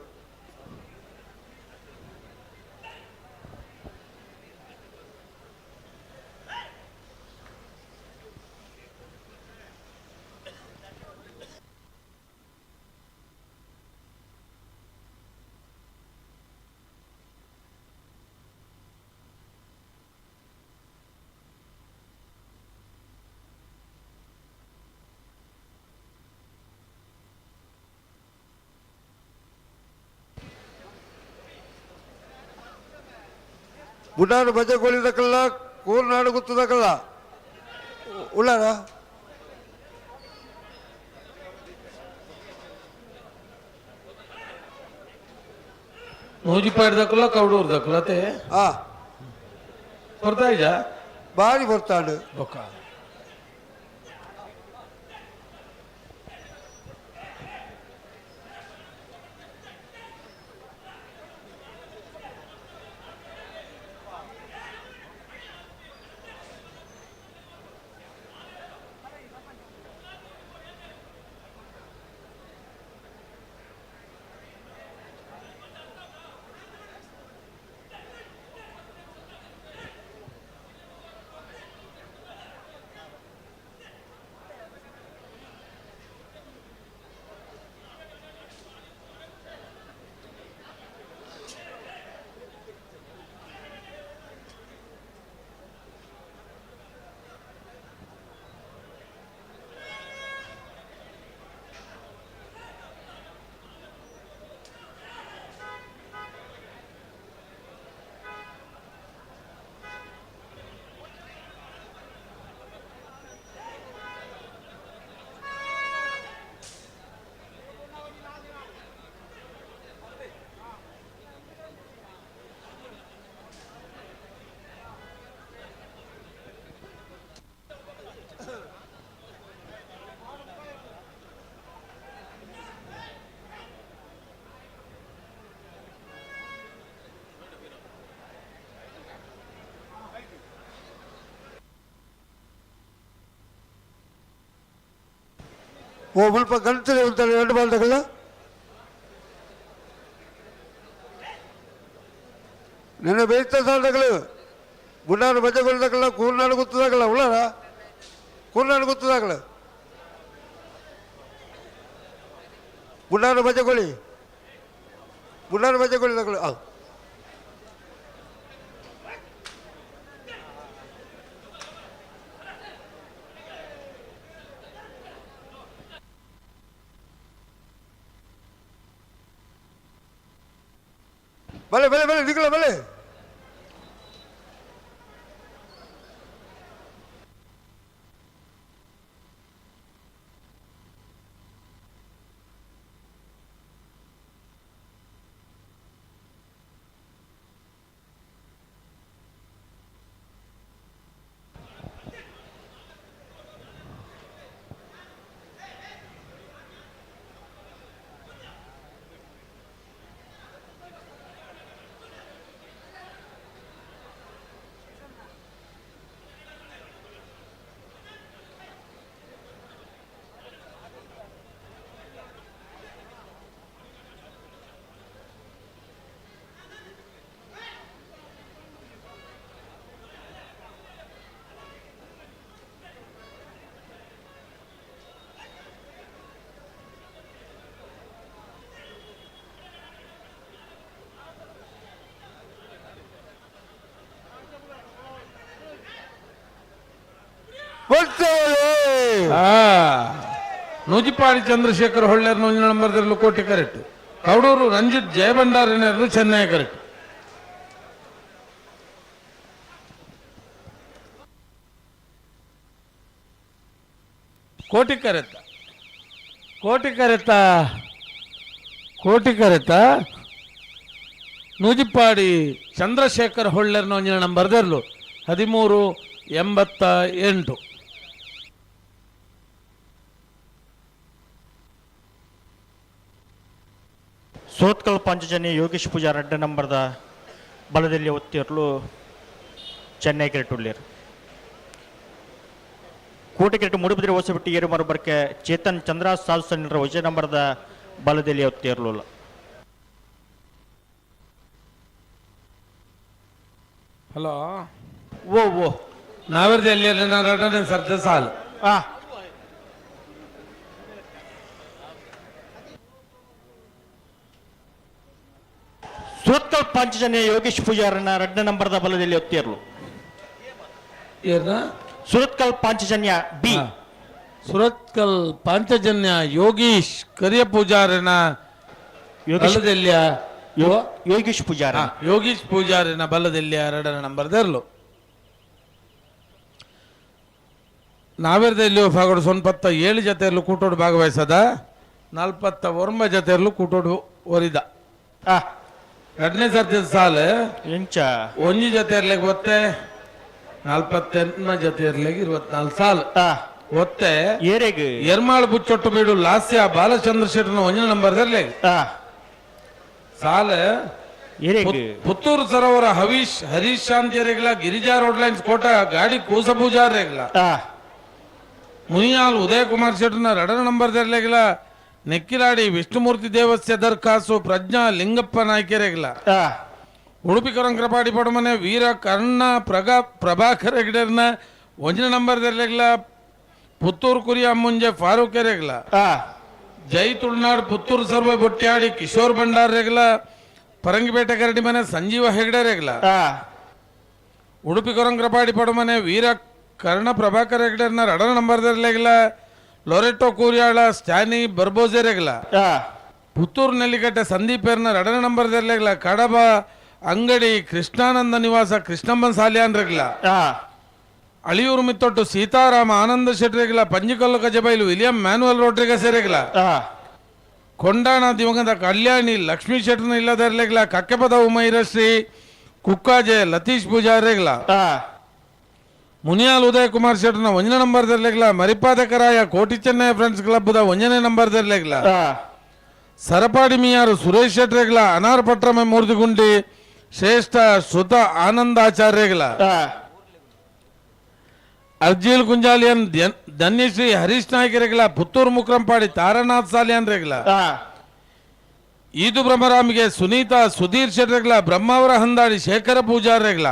Speaker 11: ಬುಡಾಡು ಬಜಗೋಳಿದಕಲ್ಲ ಕೂರ್ನಾಡು ಗುತ್ತದಕಲ್ಲ ಉಳ್ಳಾರ
Speaker 2: ನೂಜಿಪಾಡ್ದಕ್ಕಲ್ಲ ಕೌಡೂರ್ದಕ್ಕಲ್ಲ ಅತೆ
Speaker 11: ಆ
Speaker 2: ಬರ್ತಾ ಇದ್ಯಾ?
Speaker 11: ಬಾರಿ ಬರ್ತಾಡು.
Speaker 2: ಬೊಕ್ಕ
Speaker 11: ಓ ಮುಲ್ಪ ಗಂಟಲೆ ಉಂತಾರೆ ಎರಡು ಬಾಲ್ದಕಲ್ಲ ನಿನ್ನೆ ಬೇಯ್ತ ಸಾಲದಗಳು ಗುಂಡಾರು ಬಜಗೊಳ್ದಕಲ್ಲ ಕೂರ್ನಾಡು ಗುತ್ತದಾಗಲ್ಲ ಉಳ್ಳಾರ ಕೂರ್ನಾಡು ಗುತ್ತದಾಗಲ ಗುಂಡಾರು ಬಜಗೊಳಿ ಗುಂಡಾರು ಬಜಗೊಳಿದಗಳು ಆ ಬಲೆ ಬಲೆ ಬಲೆ ನಿಕಲ ಬಲೆ.
Speaker 2: ನೂಜಿಪಾಡಿ ಚಂದ್ರಶೇಖರ್ ಹೊಳ್ಳೆರ್ ನೂಜಿನ ನಂಬರ್ದಲ್ಲಿ ಕೋಟೆ ಕರೆಕ್ಟ್. ಕೌಡೂರು ರಂಜಿತ್ ಜಯಭಂಡಾರಿನರು ಚೆನ್ನೈ ಕರೆಕ್ಟ್. ಕೋಟಿ ಕರೆತ್ತ ಕೋಟಿ ಕರೆತ್ತ Koti ಕರೆತ್ತ Noojippadi Chandrashekhar ಹೊಳ್ಳೆರ್ನ ಒಂಜಿನ number ದೆರ್ಲು 13.88.
Speaker 7: Surathkal Panchajanya Yogesh Pujar ಅಡ್ಡ ನಂಬರ್ದ ಬಲದಲ್ಲಿ ಒತ್ತಿರಲು ಚೆನ್ನೈ ಕ್ರಿಕೆಟ್ ಕೋಟೆ ಕ್ರಿಕೆಟ್ ಮೂಡುಬಿದಿರೆ ಹೊಸಬಿಟ್ಟು ಏರು ಮರಬರ್ಕೆ ಚೇತನ್ ಚಂದ್ರ ಸಾಧು ಸಣ್ಣ ವಿಜಯ ನಂಬರ್ದ ಬಲದಲ್ಲಿ ಒತ್ತಿರಲಿಲ್ಲ.
Speaker 2: ಹಲೋ
Speaker 7: ಓ ಓ
Speaker 2: ನಾವೆರ್ದ ಎಲ್ಲಿ ಸರ್ದ ಸಾಲು
Speaker 7: ಸುರತ್ಕಲ್ ಪಾಂಚಜನ್ಯ ಯೋಗೇಶ್ ಪೂಜಾರನ ರಡ್ಡ ನಂಬರ್ದ ಬಲದಲ್ಲಿ ಒತ್ತಿರಲು.
Speaker 2: ಏನ
Speaker 7: ಸುರತ್ಕಲ್ ಪಾಂಚಜನ್ಯ ಬಿ
Speaker 2: ಸುರತ್ಕಲ್ ಪಾಂಚಜನ್ಯ ಯೋಗೀಶ್ ಕರಿಯ ಪೂಜಾರನ ಬಲದೆಲ್ಲಿಯ
Speaker 7: ಯೋಗೀಶ್ ಪೂಜಾರ
Speaker 2: ಯೋಗೀಶ್ ಪೂಜಾರಿನ ಬಲದೆಲ್ಲಿಯ ಎರಡನೇ ನಂಬರ್ ದೆರ್ಲು. ನಾವೆರ್ದೆಲ್ಲಿಯೋ ಫಾಗೋಡು ಸೊನ್ಪತ್ತ 7 ಜೊತೆಯಲ್ಲೂ ಕೂಟೋಡು ಭಾಗವಹಿಸದ 49 ಜೊತೆಯಲ್ಲೂ ಕೂಟೋಡು ಒರಿದ. ಎರಡನೇ ಸರ್ತಿ ಸಾಲು
Speaker 7: ಎಂಚ
Speaker 2: ಒಂಜಿ ಜೊತೆ ಇರ್ಲಿಕ್ಕೆ ಒತ್ತೆ 48 ಜೊತೆ ಇರ್ಲಿಕ್ಕೆ 24 ಸಾಲು ಒತ್ತೆ
Speaker 7: ಏರೆಗ್
Speaker 2: ಎರ್ಮಾಳು ಬುಚ್ಚೊಟ್ಟು ಬೀಡು ಲಾಸ್ಯ ಬಾಲಚಂದ್ರ ಶೆಟ್ಟನ ಒಂಜಿ ನಂಬರ್ ಇರ್ಲಿ ಸಾಲ
Speaker 7: ಏರೆಗ್
Speaker 2: ಪುತ್ತೂರು ಸರೋವರ ಹವೀಶ್ ಹರೀಶ್ ಶಾಂತಿ ರೇಗ್ಲ ಗಿರಿಜಾ ರೋಡ್ ಲೈನ್ಸ್ ಕೋಟ ಗಾಡಿ ಕೂಸ ಪೂಜಾರ್ ರೇಗ್ಲ ಮುನಿಯಾಲ್ ಉದಯ ಕುಮಾರ್ ಶೆಟ್ಟನ ಎರಡನೇ ನಂಬರ್ ಇರ್ಲಿಲ್ಲ ನೆಕ್ಕಿಲಾಡಿ ವಿಷ್ಣುಮೂರ್ತಿ ದೇವಸ್ಯ ದರ್ಖಾಸು ಪ್ರಜ್ಞಾ ಲಿಂಗಪ್ಪ ನಾಯ್ಕೆರೆಗ್ಲ ಉಡುಪಿ ಕೊರಂಕ್ರಪಾಡಿ ಪಡಮನೆ ವೀರ ಕರ್ಣ ಪ್ರಭಾಕರ ಹೆಗ್ಡೆರ್ನ ಒಂಜನೇ ನಂಬರ್ ದೆರ್ಲೆಗ್ಲ ಪುತ್ತೂರು ಕುರಿಯ ಮುಂಜೆ ಫಾರೂಕ್ ಎರೆಗ್ಲ ಜೈ ತುಳುನಾಡು ಪುತ್ತೂರು ಸರ್ವೆ ಬೊಟ್ಟ್ಯಾಡಿ ಕಿಶೋರ್ ಭಂಡಾರ್ ರೆಗ್ಲ ಪರಂಗಿಪೇಟೆ ಕರಡಿ ಮನೆ ಸಂಜೀವ ಹೆಗ್ಡೆ ರೆಗ್ಲ ಉಡುಪಿ ಕೊರಂಕ್ರಪಾಡಿ ಪಡಮನೆ ವೀರ ಕರ್ಣ ಪ್ರಭಾಕರ್ ಹೆಗ್ಡೆರ್ನ ಎರಡನೇ ನಂಬರ್ ದೆರ್ಲೆಗ್ಲ ಲೊರೆಟೋ ಕೂರಿಯಾಳ ಸ್ಟ್ಯಾನಿ ಬರ್ಬೋಜೆರೆಗ್ಲ ಪುತ್ತೂರು ನೆಲ್ಲಿಕಟ್ಟೆ ಸಂದೀಪ್ ಎರ್ನ ಎರಡನೇ ನಂಬರ್ ದೆರ್ಲೆಗ್ಲ ಕಡಬ ಅಂಗಡಿ ಕೃಷ್ಣಾನಂದ ನಿವಾಸ ಕೃಷ್ಣಮ್ಮನ್ ಸಾಲಿಯಾನ್ರೆಗ್ಲ ಅಳಿಯೂರು ಮಿತ್ತೊಟ್ಟು ಸೀತಾರಾಮ ಆನಂದ ಶೆಟ್ರೆಗ್ಲ ಪಂಜಿಕಲ್ಲು ಕಜಬೈಲು ವಿಲಿಯಂ ಮ್ಯಾನುವಲ್ ರೋಡ್ರಿಗ ಸೇರೆಗ್ಲ ಕೊಂಡಾಣ ದಿವಂಗತ ಕಲ್ಯಾಣಿ ಲಕ್ಷ್ಮೀ ಶೆಟ್ಟರ್ನ ಇಲ್ಲದರ್ಲೆಗ್ಲ ಕಕ್ಕೆಪದ ಉಮೈರಶ್ರೀ ಕುಕ್ಕಾಜೆ ಲತೀಶ್ ಪೂಜಾರೆಗ್ಲ ಮುನಿಯಾಲ್ ಉದಯ್ ಕುಮಾರ್ ಶೆಟ್ಟರ್ನ ಒಂಜನೇ ನಂಬರ್ ದರ್ಲೆಗ್ಲ ಮರಿಪಾದಕರಾಯ ಕೋಟಿ ಚೆನ್ನೈ ಫ್ರೆಂಡ್ಸ್ ಕ್ಲಬ್ದ ಒಂಜನೇ ನಂಬರ್ ದರ್ಲೆಗ್ಲ ಸರಪಾಡಿ ಮಿಯಾರು ಸುರೇಶ್ ಶೆಟ್ರೆಗ್ಲ ಅನಾರ್ ಪಟ್ರಮೆ ಮೂರ್ತಿಗುಂಡಿ ಶ್ರೇಷ್ಠ ಶ್ರುತ ಆನಂದಾಚಾರ್ಯಗಳ ಅರ್ಜಿಲ್ ಕುಂಜಾಲಿಯನ್ ಧನ್ಯಶ್ರೀ ಹರೀಶ್ ನಾಯ್ಕರೆಗ್ಲ ಪುತ್ತೂರು ಮುಕ್ರಂಪಾಡಿ ತಾರನಾಥ್ ಸಾಲಿಯನ್ ರೆಗ್ಲ ಈದು ಬ್ರಹ್ಮರಾಮಿಗೆ ಸುನೀತಾ ಸುಧೀರ್ ಶೆಟ್ರೆಗ್ಲ ಬ್ರಹ್ಮಾವರ ಹಂದಾಡಿ ಶೇಖರ ಪೂಜಾರ್ರೆಗ್ಲ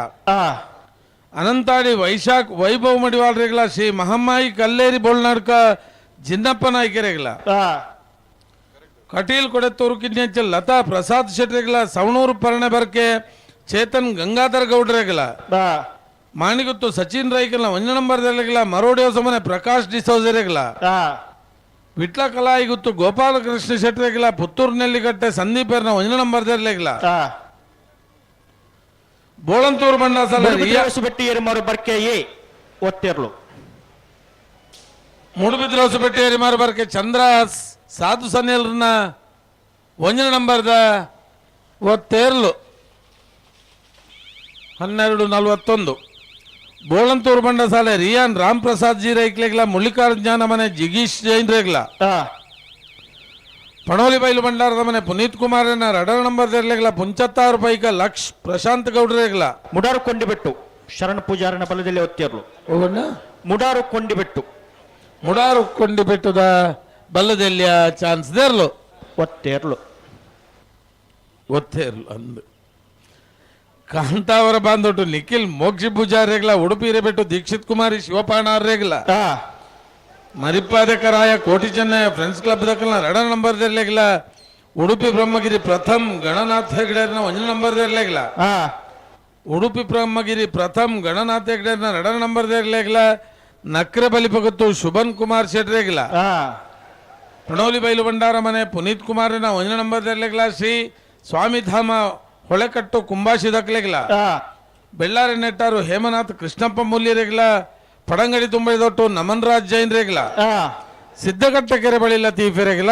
Speaker 2: ಅನಂತಾಡಿ ವೈಶಾಖ್ ವೈಭವ್ ಮಡಿವಾಳ್ರೆಗ್ಲ ಶ್ರೀ ಮಹಮ್ಮಾಯಿ ಕಲ್ಲೇರಿ ಬೋಳ್ನಾಡ್ಕ ಜಿನ್ನಪ್ಪ ನಾಯ್ಕರೆಗ್ಲ ಕಟೀಲ್ ಕೊಡೆತ್ತೂರು ಕಿನ್ಯಂಚಲ್ ಲತಾ ಪ್ರಸಾದ್ ಶೆಟ್ರೆಗ್ಲ ಸವಣೂರು ಪರಣೆ ಬರ್ಕೆ ಚೇತನ್ ಗಂಗಾಧರ್ ಗೌಡ್ರೆಗ್ಲ ಮಾಣಿಗುತ್ತು ಸಚಿನ್ ರೈಕಲ್ನ ಒಂಜ ನಂಬರ್ ದೆರ್ಲೆಗ್ಲ ಮರೋಡಿಯೋ ಸಮನೆ ಪ್ರಕಾಶ್ ಡಿಸೋಜರೆಗ್ಲ ವಿಟ್ಲ ಕಲಾಯಿಗುತ್ತು ಗೋಪಾಲಕೃಷ್ಣ ಶೆಟ್ರೆಗ್ಲ ಪುತ್ತೂರು ನೆಲ್ಲಿಕಟ್ಟೆ ಸಂದೀಪ್ ಎರ್ನ ಒಂಜ ನಂಬರ್ ದೆರ್ಲೆಗ್ಲ ಬೋಳಂತೂರು ಬಂಡಾಸಲ
Speaker 7: ಹೊಸಬೆಟ್ಟಿ ಎರಿಮಾರು ಬರ್ಕೆ ಎ ಒತ್ತಿರ್ಲು
Speaker 2: ಮೂಡುಬಿದ್ರೆ ಹೊಸಬೆಟ್ಟಿ ಎರಿಮಾರು ಬರ್ಕೆ ಚಂದ್ರ ಸಾಧು ಸನ್ಯಲ್ರನ್ನ ಒಂಜನ ನಂಬರ್ದ ಒತ್ತೇರ್ಲು 12:41. ಬೋಳಂತೂರು ಬಂಡಸಾಲೆ ರಿಯಾನ್ ರಾಮ್ ಪ್ರಸಾದ್ ಜಿ ರೈಕ್ಲೆಗ್ಲ ಮಲ್ಲಿಕಾರ್ಜುನ ಮನೆ ಜಿಗೀಶ್ ಜೈನ್ ರೇಗ್ಲ ಪಣೋಲಿ ಬೈಲು ಭಂಡಾರದ ಮನೆ ಪುನೀತ್ ಕುಮಾರ್ ರಡರ್ ನಂಬರ್ ದೆರ್ಲೆಗ್ಲ ಪುಂಚತ್ತಾರು ಪೈಕ ಲಕ್ಷ್ ಪ್ರಶಾಂತ್ ಗೌಡ್ರೇಗ್ಲ
Speaker 7: ಮುಡಾರು ಕೊಂಡಿಬೆಟ್ಟು ಶರಣ ಪೂಜಾರನ ಬಲದಲ್ಲಿ ಒತ್ತಿರ್ಲು ಮುಡಾರು ಕೊಂಡಿಬೆಟ್ಟು
Speaker 2: ಮುಡಾರು ಕೊಂಡಿಬೆಟ್ಟದ ಬಲ್ಲದೆಲ್ಲಿಯ ಚಾನ್ಸ್ ದೇರ್ಲು
Speaker 7: ಒತ್ತೇರ್ಲು
Speaker 2: ಒತ್ತೇರ್ಲು ಅಂದು ಕಾಂತಾವರ ಬಾಂದೊಟ್ಟು ನಿಖಿಲ್ ಮೋಕ್ಷಿ ಪೂಜಾರೇಗ್ಲ ಉಡುಪಿ ರೇಬೆಟ್ಟು ದೀಕ್ಷಿತ್ ಕುಮಾರಿ ಶಿವಪಾಣಾರ್ರೇಗ್ಲ ಮರಿಪಾದಕರಾಯ ಕೋಟಿ ಚೆನ್ನಯ್ಯ ಫ್ರೆಂಡ್ಸ್ ಕ್ಲಬ್ ದಕ್ಕಲ್ನ ಎರಡ ನಂಬರ್ ದೆರ್ಲೆಗ್ಲ ಉಡುಪಿ ಬ್ರಹ್ಮಗಿರಿ ಪ್ರಥಮ್ ಗಣನಾಥ ಹೆಗ್ಡೆರ್ನ ಒಂಜ ನಂಬರ್ ದೆರ್ಲೆಗ್ಲ ಉಡುಪಿ ಬ್ರಹ್ಮಗಿರಿ ಪ್ರಥಮ್ ಗಣನಾಥ ಹೆಗ್ಡೆರ್ನ ಎರಡ ನಂಬರ್ ದೆರ್ಲೆಗ್ಲ ನಕ್ರೆ ಬಲಿಪಗತ್ತು ಶುಭನ್ ಕುಮಾರ್ ಶೆಟ್ರೇಗ್ಲ ಪ್ರಣೋಲಿ ಬೈಲು ಭಂಡಾರ ಮನೆ ಪುನೀತ್ ಕುಮಾರ್ನ ಒಂಜ ನಂಬರ್ ದೆರ್ಲೆಗ್ಲ ಶ್ರೀ ಸ್ವಾಮಿಧಾಮ ಹೊಳೆಕಟ್ಟು ಕುಂಬಾಶಿ ದಕ್ಲೆಗ್ಲ ಬೆಳ್ಳಾರಿ ನೆಟ್ಟಾರು ಹೇಮನಾಥ್ ಕೃಷ್ಣಪ್ಪ ಮೂಲ್ಯರೆಗ್ಲ ಪಡಂಗಡಿ ತುಂಬಿದೊಟ್ಟು ನಮನ್ ರಾಜ್ ಜೈನ್ ರೇಗ್ಲ ಸಿದ್ದಘಟ್ಟ ಕೆರೆ ಬಳಿ ಲತೀಫೆರೆಗ್ಲ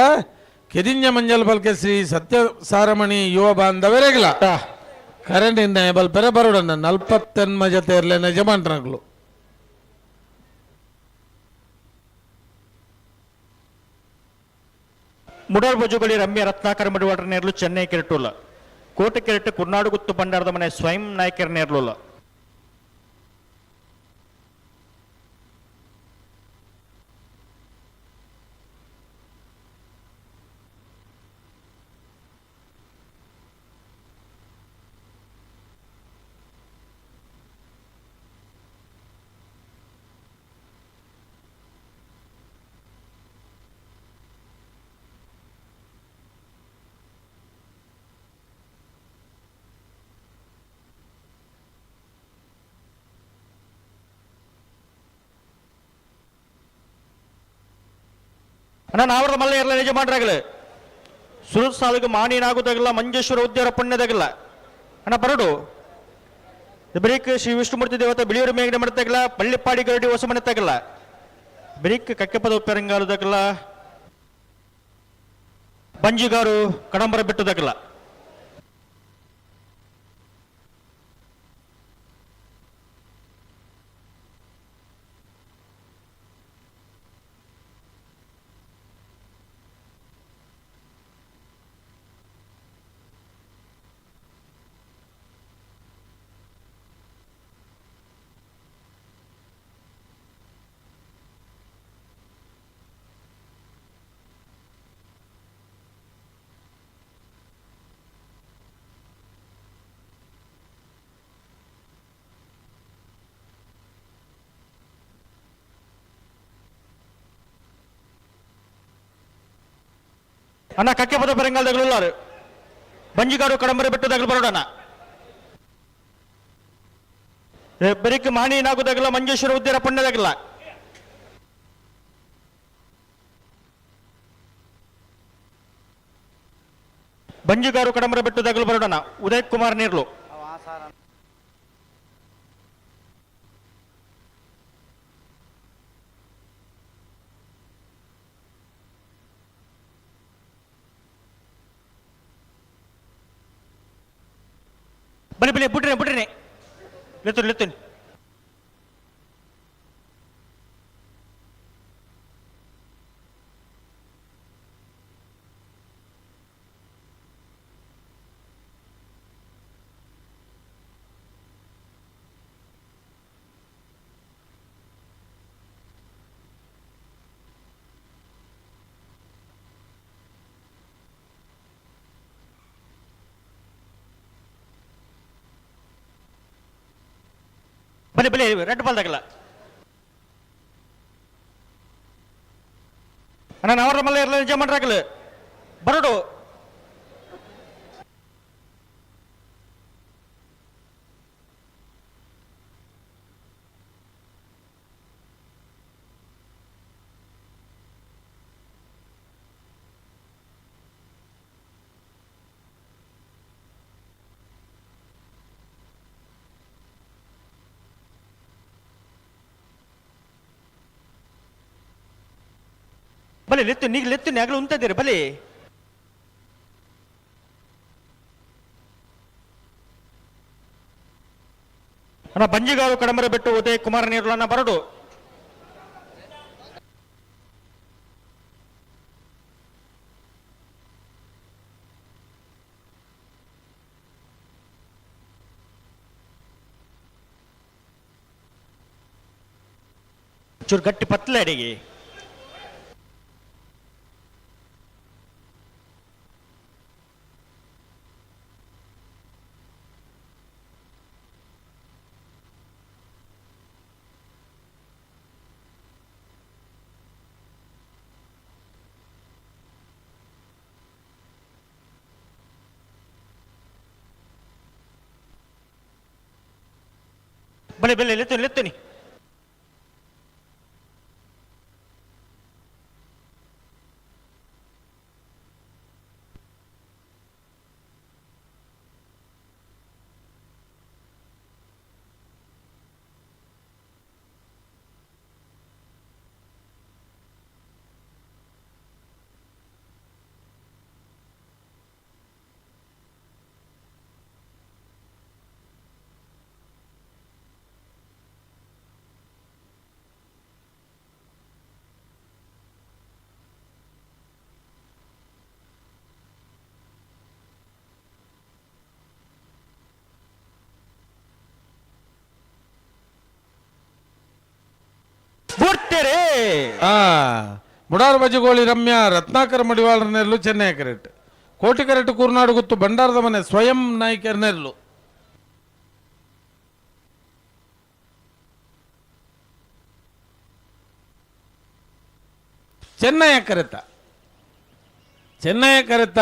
Speaker 2: ಕೆದಿಂಜ ಮಂಜಲ್ ಬಲ್ಕೆ ಶ್ರೀ ಸತ್ಯ ಸಾರಮಣಿ ಯುವ ಬಾಂಧವರೆಗ್ಲ. ಕರೆಂಟ್ ಇಂದ ಬಲ್ಪೆರೆ ಬರೋಡಣ್ಣ ನಲ್ಪತ್ತೆನ್ಮ ಜೊತೆ ಇರ್ಲೇನ ಯಜಮಾನ್ರಗಳು.
Speaker 7: ಮುಡಾರ್ ಬೊಜುಗಳಿ ರಮ್ಯ ರತ್ನಾಕರ ಮಡಿವಾಡರ ನೇರ್ಲು ಚೆನ್ನೈ ಕೆರಟುಲ್ಲ. ಕೋಟೆ ಕೆರಟು ಕುರ್ನಾಡುಗುತ್ತು ಭಂಡಾರದ ಮನೆ ಸ್ವಯಂ ನಾಯಕರ ನೇರ್ಲುಲ್ಲ. ಅಣ್ಣ ನಾವರದ ಮಲ್ಲ ಇರಲ್ಲ ಯಜಮಾನ್ರಾಗಲು ಸುರತ್ ಸಾಲಿಗೆ ಮಾಣಿನಾಗುದಾಗಲ್ಲ ಮಂಜೇಶ್ವರ ಉದ್ಯಾರ ಪುಣ್ಯದಾಗಲ್ಲ ಅಣ್ಣ ಬರಡು. ಬ್ರೇಕ್ ಶ್ರೀ ವಿಷ್ಣುಮೂರ್ತಿ ದೇವತೆ ಬಿಳಿಯೂರು ಮೇಗಡೆ ಮಾಡ್ತಾಗಲ್ಲ ಪಳ್ಳಿಪ್ಪಾಡಿ ಗರಡಿ ಹೊಸ ಮನೆ ತಾಗಲ್ಲ ಬ್ರೇಕ್ ಕಕ್ಕೆಪದ ಉಪ್ಪೆರಂಗಾಲದಾಗಲ್ಲ ಬಂಜಿಗಾರು ಕಡಂಬರ ಬಿಟ್ಟದಾಗಲ್ಲ. ಅಣ್ಣ ಕಕ್ಕೆಪದ ಪೆರಂಗಾಲದಾಗಲು ಬಂಜಿಗಾಡು ಕಡಂಬರ ಬೆಟ್ಟದಾಗಲು ಬರೋಡಣ್ಣ. ಬೆರಿಕ್ ಮಾಣಿ ನಾಗುದಾಗಲ್ಲ ಮಂಜೇಶ್ವರ ಉದ್ಯಾರ ಪುಣ್ಯದಾಗಲ್ಲ. ಬಂಜಿಗಾರು ಕಡಂಬರ ಬೆಟ್ಟದಾಗಲು ಬರೋಡಣ್ಣ ಉದಯ್ ಕುಮಾರ್ ನೇರ್ಲು. ಬಲಿ ಬಲಿ ಬಿಡ್ರಿ ಬಿಡ್ರಿ ಲೆತ್ತುನಿ ಲೆತ್ತುನಿ. ಬಲಿ ಬಲಿ ರೆಡ್ ಬಾಲ್ ತಗಲ್ಲ ಅಣ್ಣ ನವರ ಮಲ್ಲ ಇರಲ್ಲ ಯಜಮಾನ್ರಾಗಲು ಬರಡು. ಬಲಿ ಲೆತ್ತು ನೀಗ್ ಲೆತ್ತು ನ್ಯಾಗಲು ಉಂತಿದ್ದೀರಿ ಬಲಿ. ಅಣ್ಣ ಬಂಜಿಗಾರು ಕಡಂಬರ ಬಿಟ್ಟು ಉದಯ್ ಕುಮಾರ್ ನೀರ್ಲನ್ನ ಬರಡು. ಚೂರು ಗಟ್ಟಿ ಪತ್ಲೆ ಅಡಿಗೆ. ಬಲೆ ಬಲೆ ಲೆತ್ತುನಿ ಲೆತ್ತುನಿ.
Speaker 4: ಬತ್ತೇರಿ.
Speaker 2: ಮುಡಾರ್ ಬಜಗೋಳಿ ರಮ್ಯಾ ರತ್ನಾಕರ ಮಡಿವಾಳರ ನೆರಳು ಚೆನ್ನೈ ಕರೆಕ್ಟ್. ಕೋಟಿ ಕರೆಕ್ಟ್ ಕೂರ್ನಾಡು ಗುತ್ತು ಭಂಡಾರದ ಮನೆ ಸ್ವಯಂ ನಾಯ್ಕರ ನೆರಳು. ಚೆನ್ನಯ ಕರೆತ ಚೆನ್ನಯ ಕರೆತ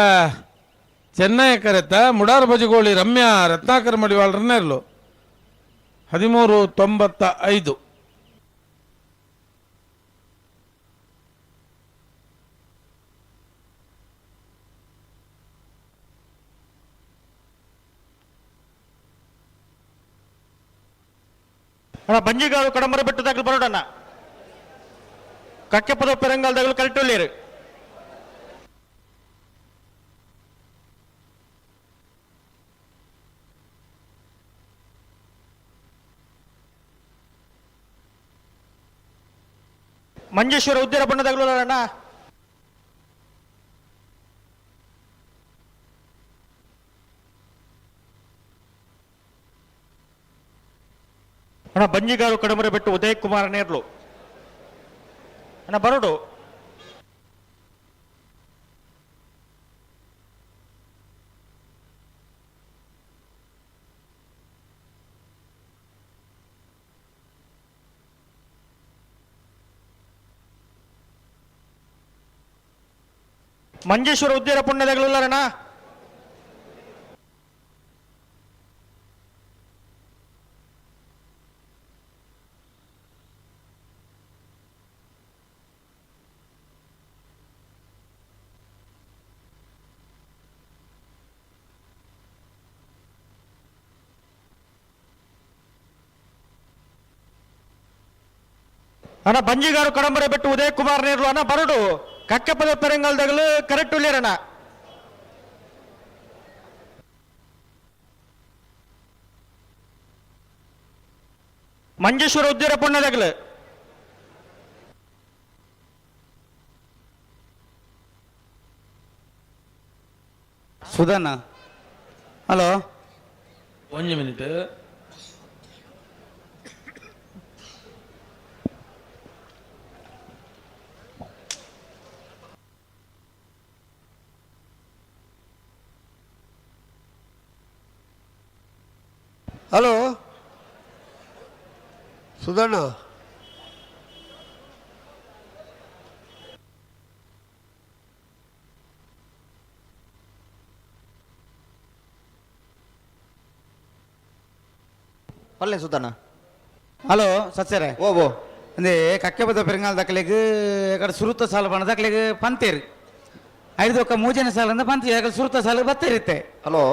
Speaker 2: ಚೆನ್ನಯ ಕರೆತ ಮುಡಾರ್ ಬಜಗೋಳಿ ರಮ್ಯಾ ರತ್ನಾಕರ ಮಡಿವಾಳರ ನೆರಳು 13.95.
Speaker 7: ಅಣ್ಣ ಬಂಜಿಗಾರು ಕಡಂಬರ ಬೆಟ್ಟು ದಾಖಲು ಬರೋಡಣ್ಣ. ಕಕ್ಕೆಪದ ಪೆರಂಗಾಲ್ ದಾಖಲು ಕರೆಕ್ಟ್. ಮಂಜೇಶ್ವರ ಉದ್ದಿರ ಬಣ್ಣದಾಗಲು ಅಣ್ಣ. ಅಣ್ಣ ಬಂಜಿಗಾರು ಕಡಮರೆ ಬೆಟ್ಟು ಉದಯ್ ಕುಮಾರ್ ನೇರ್ಲು ಅಣ್ಣ ಬರೋಡು. ಮಂಜೇಶ್ವರ ಉದ್ದಿರ ಪುಣ್ಯದಗಲುಲ್ಲರಣ್ಣ. ಅಣ್ಣ ಬಂಜಿಗಾರು ಕಡಂಬರೆ ಬೆಟ್ಟು ಉದಯ್ ಕುಮಾರ್ ನೇರ್ಲು ಅಣ್ಣ ಬರಡು. ಕಕ್ಕೆಪದ ಪೆರಂಗಾಲ್ದಾಗಲು ಕರೆಕ್ಟ್ ಉಳ್ಳೇರಣ್ಣ. ಮಂಜೇಶ್ವರ ಉದ್ದಿರ ಪುಣ್ಯದಾಗಲು.
Speaker 1: ಸುಧಣ್ಣ ಹಲೋ.
Speaker 2: ಒಂಜಿ ಮಿನಿಟ್.
Speaker 11: ಹಲೋ ಸುಧಣ್ಣ.
Speaker 4: ಪಲ್ಲೆ ಸುಧಣ್ಣ.
Speaker 1: ಹಲೋ ಸತ್ಯರೇ.
Speaker 4: ಓ ಓ
Speaker 1: ಅಂದೇ ಕಕ್ಕೆಬದ ಪೆರಂಗಾಲ್ ದಕ್ಕಲಿಗೆ ಕಡೆ ಸುರುತ ಸಾಲ ಬಣ್ಣ ದಕ್ಕಲಿಗೆ ಪಂತೇರು ಐದು ಒಕ್ಕ ಮೂಜನೆ ಸಾಲ ಅಂದ್ರೆ ಪಂತಿ ಯಾಕಡೆ ಸುರುತ ಸಾಲ ಬತ್ತೇರಿತ್ತೆ.
Speaker 4: ಹಲೋ.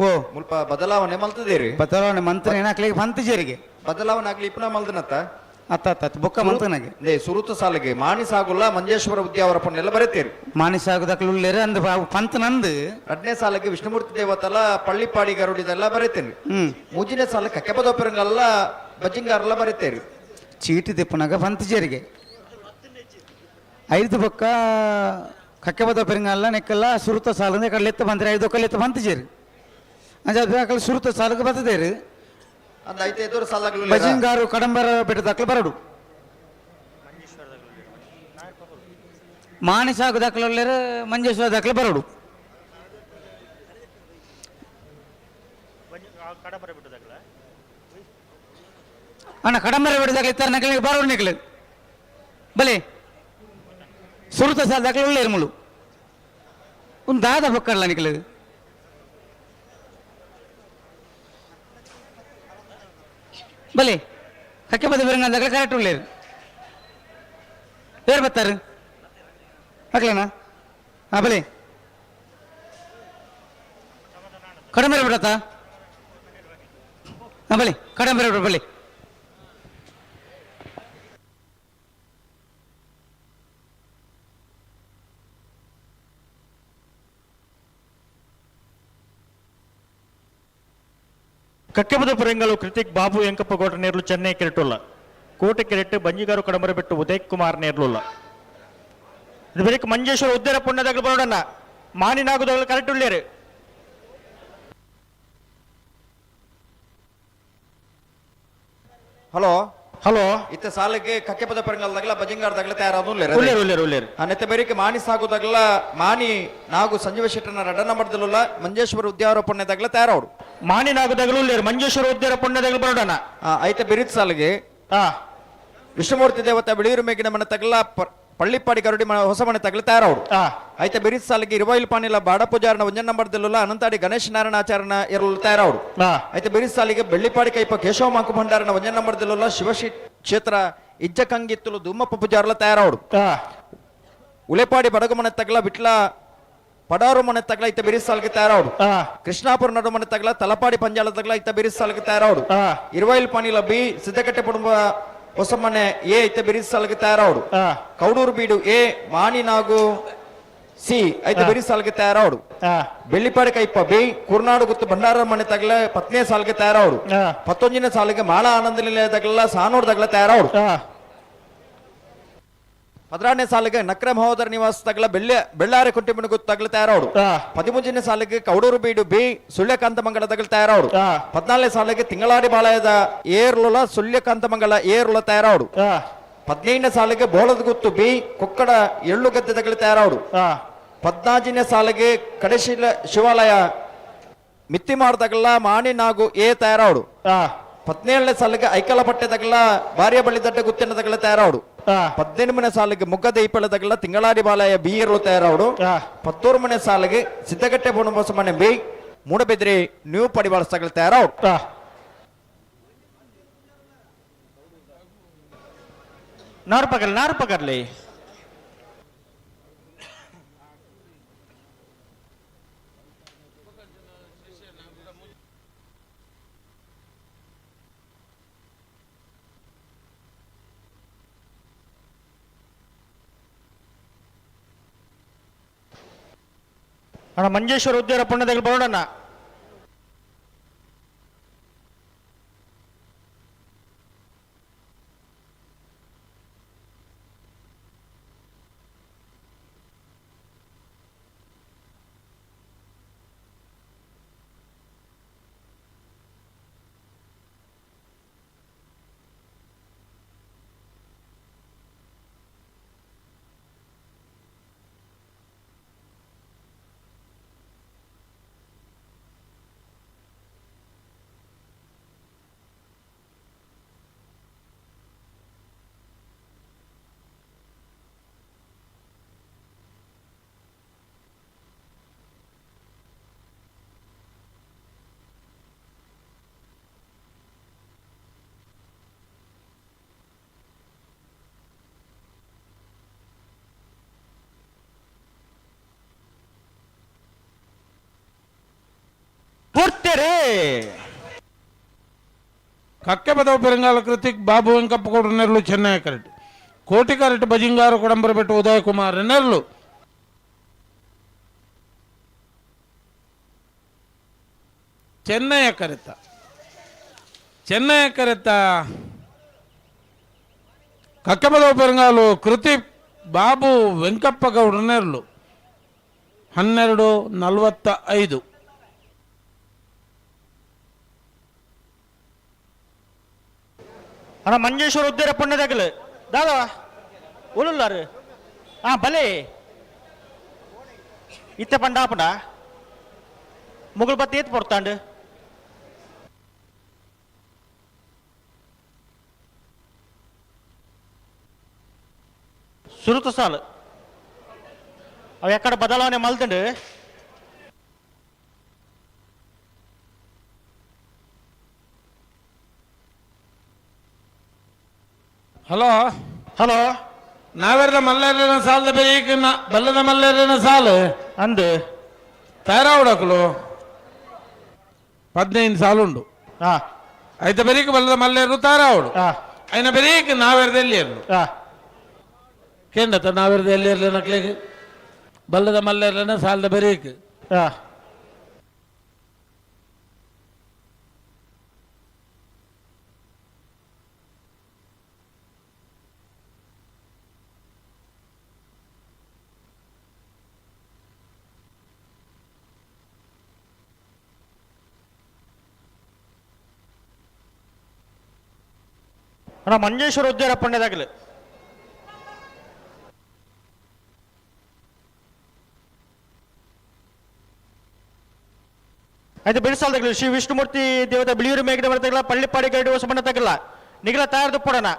Speaker 1: ಓ
Speaker 4: ಮುಲ್ಪ ಬದಲಾವಣೆ ಮಲ್ತದೇರಿ.
Speaker 1: ಬದಲಾವಣೆ ಮಂತ್ರ ಏನಾಕ್ಲಿಗೆ ಪಂತಿ ಜೇರಿಗೆ
Speaker 4: ಬದಲಾವಣೆ ಆಗ್ಲಿ ಇಪ್ಪನ ಮಲ್ದನತ್ತ.
Speaker 1: ಅತ್ತ ಅತ್ತ ಅತ್ತ ಬೊಕ್ಕ ಮಂತ್ರನಾಗೆ
Speaker 4: ಲೇ ಸುರುತ ಸಾಲಿಗೆ ಮಾಣಿ ಸಾಗುಲ್ಲ ಮಂಜೇಶ್ವರ ಉದ್ಯಾವರ ಪೊನ್ನೆಲ್ಲ ಬರೀತೀರಿ.
Speaker 1: ಮಾಣಿ ಸಾಗುದಕ್ಕಲು ಉಳ್ಳೇರು ಅಂದ್ ಪಂತ ನಂದು.
Speaker 4: ಎರಡನೇ ಸಾಲಕ್ಕೆ ವಿಷ್ಣುಮೂರ್ತಿ ದೇವತಲ ಪಳ್ಳಿಪಾಡಿ ಗರುಡಿದೆಲ್ಲ ಬರೀತೇನೆ. ಮೂಜಿನೇ ಸಾಲ ಕಕ್ಕೆಪದೋಪರಂಗಲ್ಲ ಬಜ್ಜಿಂಗಾರೆಲ್ಲ ಬರೀತೇರಿ.
Speaker 1: ಚೀಟಿ ತಿಪ್ಪನಾಗ ಪಂತ ಜೇರಿಗೆ ಐದು ಬೊಕ್ಕ ಕಕ್ಕೆಬದ ಪೆರಂಗಲ್ಲ ನೆಕ್ಕಲ್ಲ ಸುರುತ ಸಾಲ ಕಡೆ ಲೆತ್ತ ಬಂದ್ರೆ ಐದು ಒಕ್ಕ ಲೆತ್ತ ಪಂತ ಜೇರಿ ಅಂಚ ಅಕಲ್ ಸುರುತ ಸಾಲಕ್ಕೆ ಬರ್ತದೇರು.
Speaker 4: ಅಂದ್ ಐತೆ ಎದುರು ಸಾಲಗಳು
Speaker 1: ಬಜಿಂಗಾರು ಕಡಂಬರ ಬೆಟ್ಟದಾಕ್ಲು ಬರಡು ಮಾಣಿ ಸಾಗು ದಾಖಲೆ ಮಂಜೇಶ್ವರ ದಾಖಲೆ ಬರಡು. ಅಣ್ಣ ಕಡಂಬರ ಬೆಟ್ಟ ದಾಖಲೆ ಇತ್ತಾರೆ ನಕಲಿಗೆ ಬರೋಡು ನಿಕ್ಲು ಬಲೆ ಸುರುತ ಸಾಲ ದಾಖಲೆ ಉಳ್ಳೇರು ಮುಳು ಒಂದು ದಾದ ಬೊಕ್ಕಡಲ ನಿಕ್ಲು ಬಲೆ ಕಕ್ಕೆ ಬದ ಬೆರಂಗ ದಾಖಲೆ ಕರೆಕ್ಟ್ ಉಳ್ಳೇರು ಬೇರೆ ಬರ್ತಾರೆ ಹಾಕ್ಲೇನಾ? ಹಾಂ ಬಲೆ ಕಡಂಬರ ಬಿಡತ್ತಾ? ಹಾಂ ಬಲೆ ಕಡಂಬರ ಬಿಡ ಬಲೆ.
Speaker 7: ಕಕ್ಕೆಬದ ಪೆರಂಗಲು ಕೃತಿಕ್ ಬಾಬು ಎಂಕಪ್ಪ ಗೌಡ ನೇರ್ಲು ಚೆನ್ನೈ ಕೆರೆಟುಲ್ಲ. ಕೋಟೆ ಕೆರೆಟ್ ಬಂಜಿಗಾರು ಕಡಂಬರ ಬೆಟ್ಟು ಉದಯ್ ಕುಮಾರ್ ನೇರ್ಲುಲ್ಲ. ಇದು ಬರೀಕ್ ಮಂಜೇಶ್ವರ ಉದ್ದಿರ ಪುಣ್ಯದಾಗಲು ಬರೋಡಣ್ಣ. ಮಾನಿನಾಗುದಾಗಲು ಕರೆಕ್ಟ್ ಉಳ್ಳೇರು.
Speaker 4: ಹಲೋ.
Speaker 7: ಹಲೋ
Speaker 4: ಇತ್ತ ಸಾಲಕ್ಕೆ ಕಕ್ಕೆಪದ ಪರಂಗಲ್ದಾಗಲ ಬಜಂಗಾರ್ದಾಗಲ ತಯಾರಾದ
Speaker 7: ಉಲ್ಲೇರು ಉಲ್ಲೇರು ಉಲ್ಲೇರು.
Speaker 4: ನೆತ್ತ ಬೇರಿಕೆ ಮಾಣಿ ಸಾಗುದಾಗಲ ಮಾಣಿ ನಾಗು ಸಂಜೀವ ಶೆಟ್ಟನ ರಡ್ಡ ನಂಬರ್ದಲ್ಲ ಮಂಜೇಶ್ವರ ಉದ್ಯಾವರ ಪುಣ್ಯದಾಗಲ ತಯಾರವಡು.
Speaker 7: ಮಾಣಿ ನಾಗುದಾಗಲು ಉಲ್ಲೇರು, ಮಂಜೇಶ್ವರ ಉದ್ಯಾರ ಪುಣ್ಯದಾಗಲು ಬರೋಣ.
Speaker 4: ಐತ ಬಿರಿತ್ ಸಾಲಿಗೆ ವಿಷ್ಣುಮೂರ್ತಿ ದೇವತೆ ಬಿಳಿಯೂರು ಮೇಗಿನ ಮನೆ ತಗಲ ಪಳ್ಳಿಪ್ಪಾಡಿ ಗರುಡಿ ಹೊಸ ಮನೆ ತಗಲ ತಯಾರವಡು. ಐತ ಬಿರಿತ್ ಸಾಲಿಗೆ ಇರುವೈಲ್ ಪಾನಿಲ ಬಾಡ ಪೂಜಾರನ ಒಂಜನ್ ನಂಬರ್ದಲ್ಲ ಅನಂತಾಡಿ ಗಣೇಶ್ ನಾರಾಯಣಾಚಾರ್ಯನ ಎರಲು ತಯಾರವಡು. ಐತ ಬಿರಿತ್ ಸಾಲಿಗೆ ಬೆಳ್ಳಿಪಾಡಿ ಕೈಪ ಕೇಶವ ಮಾಂಕು ಭಂಡಾರನ ಒಂಜನ್ ನಂಬರ್ದಲ್ಲ ಶಿವಶಿ ಕ್ಷೇತ್ರ ಇಜ್ಜಕಂಗಿತ್ತಲು ಧೂಮಪ್ಪ ಪೂಜಾರಲ ತಯಾರವಡು. ಉಲೆಪಾಡಿ ಬಡಗು ಮನೆ ತಗಲ ವಿಟ್ಲ ಪಡಾರು ಮನೆ ತಗಲ ಇತ್ತ ಬಿರಿಸ್ ಸಾಲಿಗೆ ತಯಾರವಡು. ಕೃಷ್ಣಾಪುರ ನಡು ಮನೆ ತಗಲ ತಲಪಾಡಿ ಪಂಜಾಳ ತಗಲ ಇತ್ತ ಬಿರಿಸ್ ಸಾಲಿಗೆ ತಯಾರವಡು. ಇರುವೈಲ್ ಪಾನಿಲ ಬಿ ಸಿದ್ದಕಟ್ಟೆ ಕುಟುಂಬ ಹೊಸಮನೆ ಎ ಇತ್ತ ಬಿರಿಸ್ ಸಾಲಿಗೆ ತಯಾರವಡು. ಕೌಡೂರು ಬೀಡು ಎ ಮಾಣಿ ನಾಗು ಸಿ ಐತ ಬಿರಿಸ್ ಸಾಲಿಗೆ ತಯಾರವಡು. ಬೆಳ್ಳಿಪಾಡಿ ಕೈಪ ಬಿ ಕುರ್ನಾಡು ಗುತ್ತು ಭಂಡಾರ ಮನೆ ತಗಲ ಪತ್ನಿಯ ಸಾಲಿಗೆ ತಯಾರವಡು. ಪತ್ತೊಂಜಿನ ಸಾಲಿಗೆ ಮಾಳ ಆನಂದ ನಿಲಯ ತಗಲ ಸಾನೂರ್ ತಗಲ ತಯಾರವಡು. 16ನೇ ಸಾಲಿಗೆ ನಕ್ರ ಮಹೋದರ ನಿವಾಸ ತಗಲ ಬೆಳ್ಳಾರೆ ಕುಂಟಿಮನ ಗುತ್ತು ತಗಲ ತಯಾರವಡು. 13ನೇ ಸಾಲಿಗೆ ಕೌಡೂರು ಬೀಡು ಬಿ ಸುಳ್ಯಕಾಂತ ಮಂಗಲ ತಗಲ ತಯಾರವಡು. 14ನೇ ಸಾಲಿಗೆ ತಿಂಗಳಾಡಿ ಬಾಳಯದ ಏರ್ಲುಲ ಸುಳ್ಯಕಾಂತ ಮಂಗಲ ಏರ್ಲುಲ ತಯಾರವಡು. 15ನೇ ಸಾಲಿಗೆ ಬೋಳದ ಗುತ್ತು ಬಿ ಕೊಕ್ಕಡ ಎಳ್ಳುಗದ್ದೆ ತಗಲ ತಯಾರವಡು. 14ನೇ ಸಾಲಿಗೆ ಕಡಶಿಲ ಶಿವಾಲಯ ಮಿತ್ತಿ ಮಾಡದಗಲ ಮಾಣಿ ನಾಗು ಎ ತಯಾರವಡು. 17ನೇ ಸಾಲಿಗೆ ಐಕಲ ಪಟ್ಟೆ ತಗಲ ಭಾರ್ಯ ಬಳ್ಳಿ ದಡ್ಡ ಗುತ್ತಿನ ತಗಲ ತಯಾರವಡು. 18ನೇ ಸಾಲಿಗೆ ಮುಗ್ಗದ ಈಪಳ ತಗಲ ತಿಂಗಳಾಡಿ ಬಾಲಯ ಬಿ ಇರಲು ತಯಾರವಡು. 19ನೇ ಸಾಲಿಗೆ ಸಿದ್ದಗಟ್ಟೆ ಬೊಣಬಸ ಮನೆ ಬಿ ಮೂಡಬಿದ್ರಿ ನ್ಯೂ ಪಡಿವಾಳ ತಗಲ ತಯಾರವಡು.
Speaker 7: ನಾರು ಪಕಡ್ಲಿ ನಾರು ಪಕಡ್ಲಿ. ಅಣ್ಣ ಮಂಜೇಶ್ವರ ಉದ್ಯಾರ ಪುಣ್ಯದಾಗಲು ಬರೋಣ. ಪೂರ್ತಿರೇ.
Speaker 2: ಕಕ್ಕೆ ಪದವ ಪೆರಂಗಾಲ ಕೃತಿಕ್ ಬಾಬು ವೆಂಕಪ್ಪ ನೆರಳು ಚೆನ್ನೈ ಕರೆಟ್ ಕೋಟಿ ಕರೆಟ್ ಬಜಿಂಗಾರು ಕೊಡಂಬರಬೆಟ್ಟು ಉದಯ ಕುಮಾರ್ ನೆರಳು. ಚೆನ್ನಯ ಕರೆತ ಚೆನ್ನಯ ಕರೆತ ಕಕ್ಕೆ ಪದವ ಪೆರಂಗಾಲು ಕೃತಿಕ್ ಬಾಬು ವೆಂಕಪ್ಪ ಗೌಡ್ರ ನೆರಳು 12:45.
Speaker 7: ಅಣ್ಣ ಮಂಜೇಶ್ವರ ಉದ್ದಿರ ಪುಣ್ಯದಾಗಲು ದಾದವ ಉಳುಲ್ಲಾರು ಹಾ ಬಲೆ ಇತ್ತೆ ಪಂಡ ಆಪುಂಡ ಮುಗುಳು ಬತ್ತಿ ಏತ್ ಪೊರ್ತಾಂಡು. ಸುರುತ ಸಾಲು ಅವು ಎಕ್ಕಡ ಬದಲಾವಣೆ ಮಲ್ತಂಡು.
Speaker 2: ಹಲೋ
Speaker 7: ಹಲೋ
Speaker 2: ನಾವೆಲ್ಲ ಮಲ್ಲೇರಿನ ಸಾಲದ ಬೇಕ ಬಲ್ಲದ ಮಲ್ಲೇರಿನ ಸಾಲು
Speaker 7: ಅಂದು
Speaker 2: ತಯಾರಾವಡಕಲು 15 ಸಾಲುಂಡು. ಐತ ಬೆರೀಕ ಬಲ್ಲದ ಮಲ್ಲೇರು ತಯಾರಾವಡು. ಐನ ಬೆರೀಕ ನಾವೆರ್ದ ಎಲ್ಲಿಯರ್ಲು ಕೇಂದ್ರ ನಾವೆರ್ದ ಎಲ್ಲಿಯರ್ಲು ನಕ್ಲಿಗೆ ಬಲ್ಲದ ಮಲ್ಲೇರ್ಲನ ಸಾಲದ ಬೆರೀಕ್.
Speaker 12: ಅಣ್ಣ ಮಂಜೇಶ್ವರ ಉದ್ಯಾರ ಪುಣ್ಯದಾಗಲು. ಆಯ್ತು ಬಿಡಿಸಾಲ್ದಾಗಲಿ ಶ್ರೀ ವಿಷ್ಣುಮೂರ್ತಿ ದೇವತೆ ಬಿಳಿಯೂರು ಮೇಘಡ ಬರ್ತಾಗಲ್ಲ ಪಳ್ಳಿಪಾಡಿ ಗೈಡು ಹೊಸಬಣ್ಣ ತಗಲ್ಲ ನಿಗಲ ತಯಾರ್ದು ಪಡೋಣ.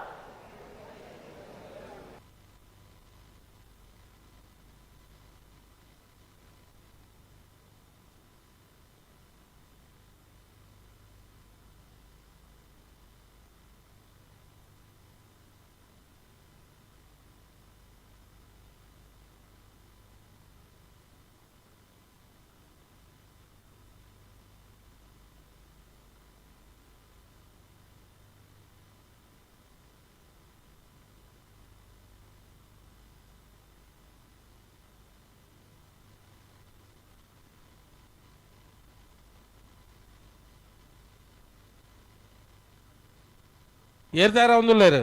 Speaker 2: ಏರ್ತಾರ ಒಂದುಲ್ಲೇರು.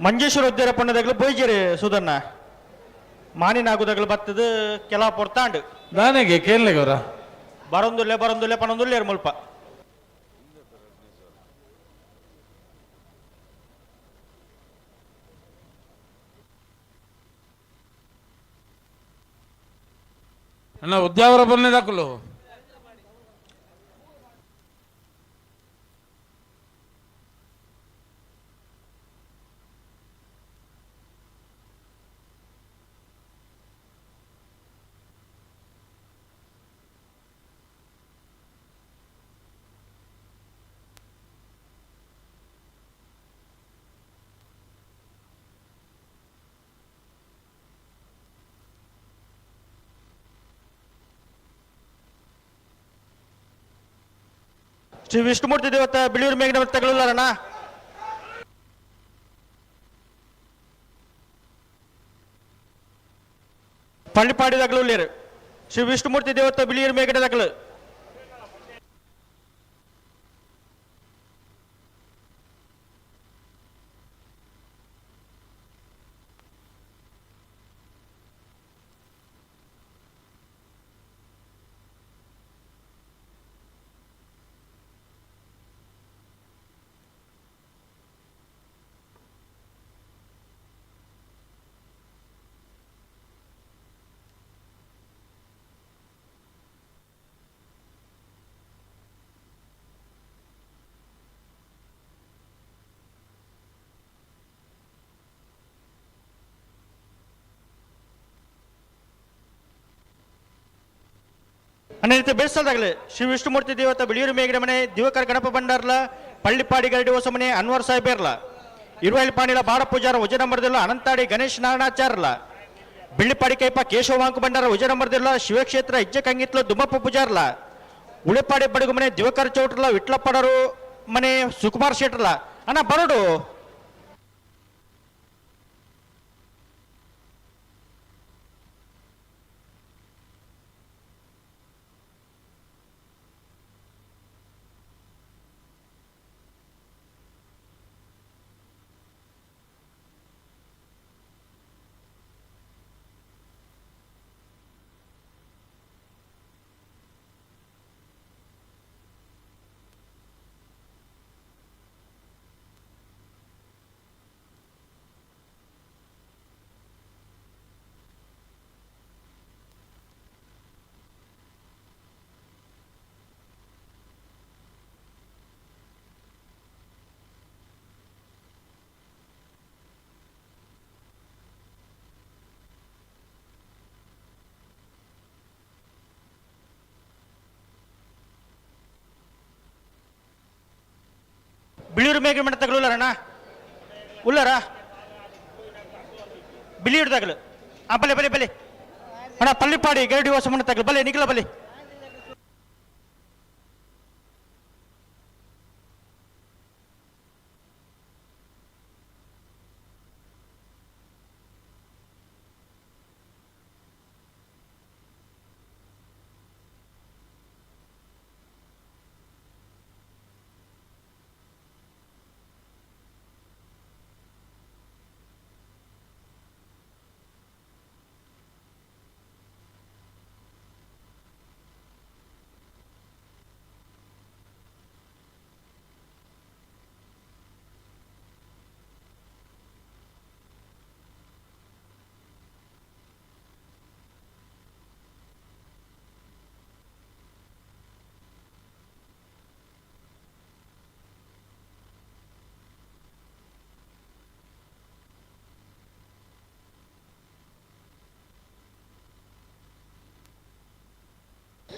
Speaker 12: ಮಂಜೇಶ್ವರ ಉದ್ಯಾರ ಪುಣ್ಯದಾಗಲು ಬೋಯ್ಜೇರಿ ಸುಧನ್ನ ಮಾನಿನಾಗುದಾಗಲು ಬತ್ತದ ಕೆಲ ಪೊರ್ತಾಂಡು.
Speaker 2: ದಾನೆಗೆ ಕೇಳಲೆಗವರ.
Speaker 12: ಬರೊಂದುಲ್ಲೆ ಬರೊಂದುಲ್ಲೆ ಪನೊಂದುಲ್ಲೇರು ಮುಲ್ಪ.
Speaker 2: ಅಣ್ಣ ಉದ್ಯಾವರ ಬನ್ನಿ ದಾಖಲು.
Speaker 12: ಶ್ರೀ ವಿಷ್ಣುಮೂರ್ತಿ ದೇವತ ಬಿಳಿಯೂರು ಮೇಘನ ತಗಲುಲ್ಲರಣ್ಣ. ಪಳ್ಳಿಪಾಡಿ ತಗಲುಲ್ಲೇರು ಶ್ರೀ ವಿಷ್ಣುಮೂರ್ತಿ ದೇವತ ಬಿಳಿಯೂರು ಮೇಘನ ತಗಲು. ಅಣ್ಣ ರೀತಿ ಬೆಳೆಸಲ್ದಾಗಲಿ ಶ್ರೀ ವಿಷ್ಣುಮೂರ್ತಿ ದೇವತ ಬಿಳಿಯೂರು ಮೇಘನ ಮನೆ ದಿವಕರ್ ಗಣಪ ಭಂಡಾರ್ಲ ಪಳ್ಳಿಪಾಡಿ ಗರಡಿ ಹೊಸ ಮನೆ ಅನ್ವರ್ ಸಾಹೇಬೇರ್ಲ ಇರುವಲ್ಲಿ ಪಾಣಿಲ ಬಾಡ ಪೂಜಾರ ವಜನ ಮರದಿಲ್ಲ ಅನಂತಾಡಿ ಗಣೇಶ್ ನಾರಾಯಣಾಚಾರ್ಲ ಬಿಳ್ಳಿಪಾಡಿ ಕೈಪ ಕೇಶವ ವಾಂಕು ಭಂಡಾರ ವಜನ ಮರದಿಲ್ಲ ಶಿವಕ್ಷೇತ್ರ ಇಜ್ಜೆ ಕಂಗಿತ್ಲ ದುಮ್ಮಪ್ಪ ಪೂಜಾರ್ಲ ಉಳಿಪಾಡಿ ಬಡಗು ಮನೆ ದಿವಕರ್ ಚೌಟ್ರಲ ವಿಟ್ಲಪ್ಪಡರು ಮನೆ ಸುಕುಮಾರ್ ಶೆಟ್ರಲ ಅಣ್ಣ ಬರಡು. ಬಿಳಿಯೂರು ಮೇಘ ಮಠ ತಗಲುಲ್ಲರಣ್ಣ ಉಲ್ಲಾರ ಬಿಳಿಯೂರು ತಗಲು. ಆ ಬಲೆ ಬಲೆ ಬಲೆ ಅಣ್ಣ ಪಳ್ಳಿಪಾಡಿ ಗರಡಿ ಹೊಸ ಮನೆ ತಗಲು ಬಲೆ ನಿಖಲ ಬಲೆ.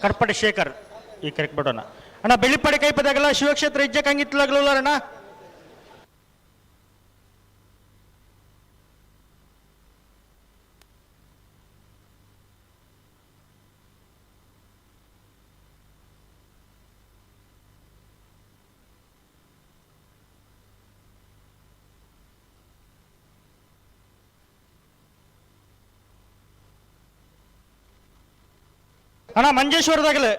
Speaker 12: ಕಡ್ಪಡೆ ಶೇಖರ್ ಈ ಕರೆಕ್ಟ್ ಬಿಡೋಣ ಅಣ್ಣ. ಬೆಳ್ಳಿಪಾಡಿ ಕೈಪದಾಗಲ್ಲ ಶಿವಕ್ಷೇತ್ರ ಇಜ್ಜೆ ಕಂಗಿತ್ಲಾಗ್ಲೂ ಅಣ್ಣ. ಅಣ್ಣ ಮಂಜೇಶ್ವರದಾಗಲೇ.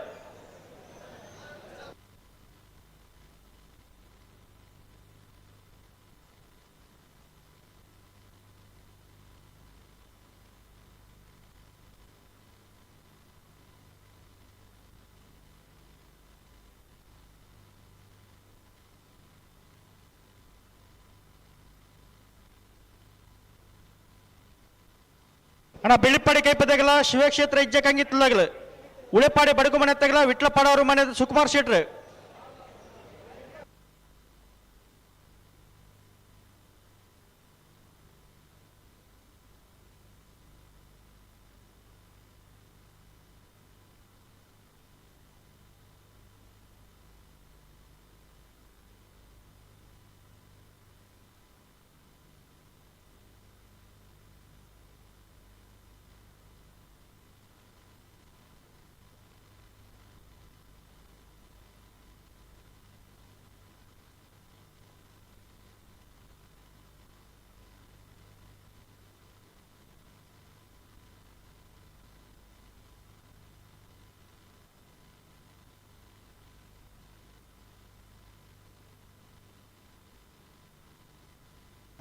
Speaker 12: ಅಣ್ಣ ಬೆಳ್ಳಿಪಾಡಿ ಕೈಪದಾಗಲ ಶಿವಕ್ಷೇತ್ರ ಇಜ್ಜೆ ಕಂಗಿತ್ಲಾಗಲ ಉಳೆಪಾಡಿ ಬಡಗು ಮನೆ ತಗಲ ವಿಟ್ಲಪಾಡವರು ಮನೆ ಸುಕುಮಾರ್ ಶೆಟ್ರು.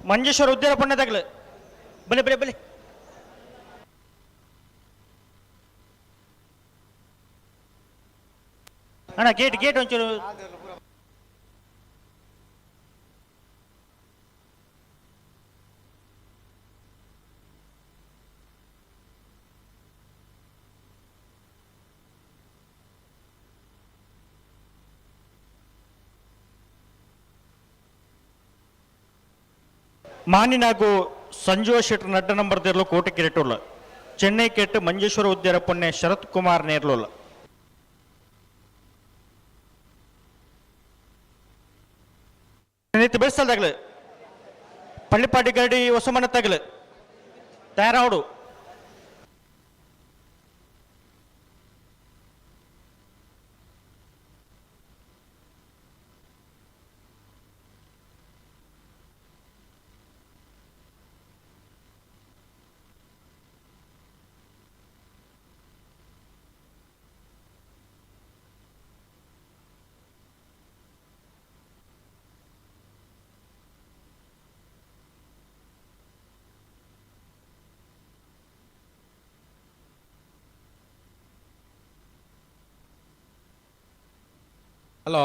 Speaker 12: ಮಂಜೇಶ್ವರ ಉದ್ಯಾನ ಪುಣ್ಯದಾಗಲು ಬಲೆ ಬಲೆ ಬಲೆ. ಅಣ್ಣ ಗೇಟ್ ಗೇಟ್ ಒಂಚೂರು. ಮಾನಿನಾಗು ಸಂಜುವ ಶೆಟ್ರ್ ನಡ್ಡ ನಂಬರ್ ದೇರ್ಲು ಕೋಟೆ ಕಿರೆಟುಲ್ಲ ಚೆನ್ನೈ ಕೆಟ್ಟು ಮಂಜೇಶ್ವರ ಉದ್ಯಾರ ಪೊನ್ನೆ ಶರತ್ ಕುಮಾರ್ ನೇರ್ಲುಲ್ಲ. ಬೆಳೆಸಲ್ದಾಗಲು ಪಳ್ಳಿಪಾಟಿ ಗರಡಿ ಹೊಸಮನ ತಗಲು ತಯಾರಾವಡು.
Speaker 2: ಹಲೋ.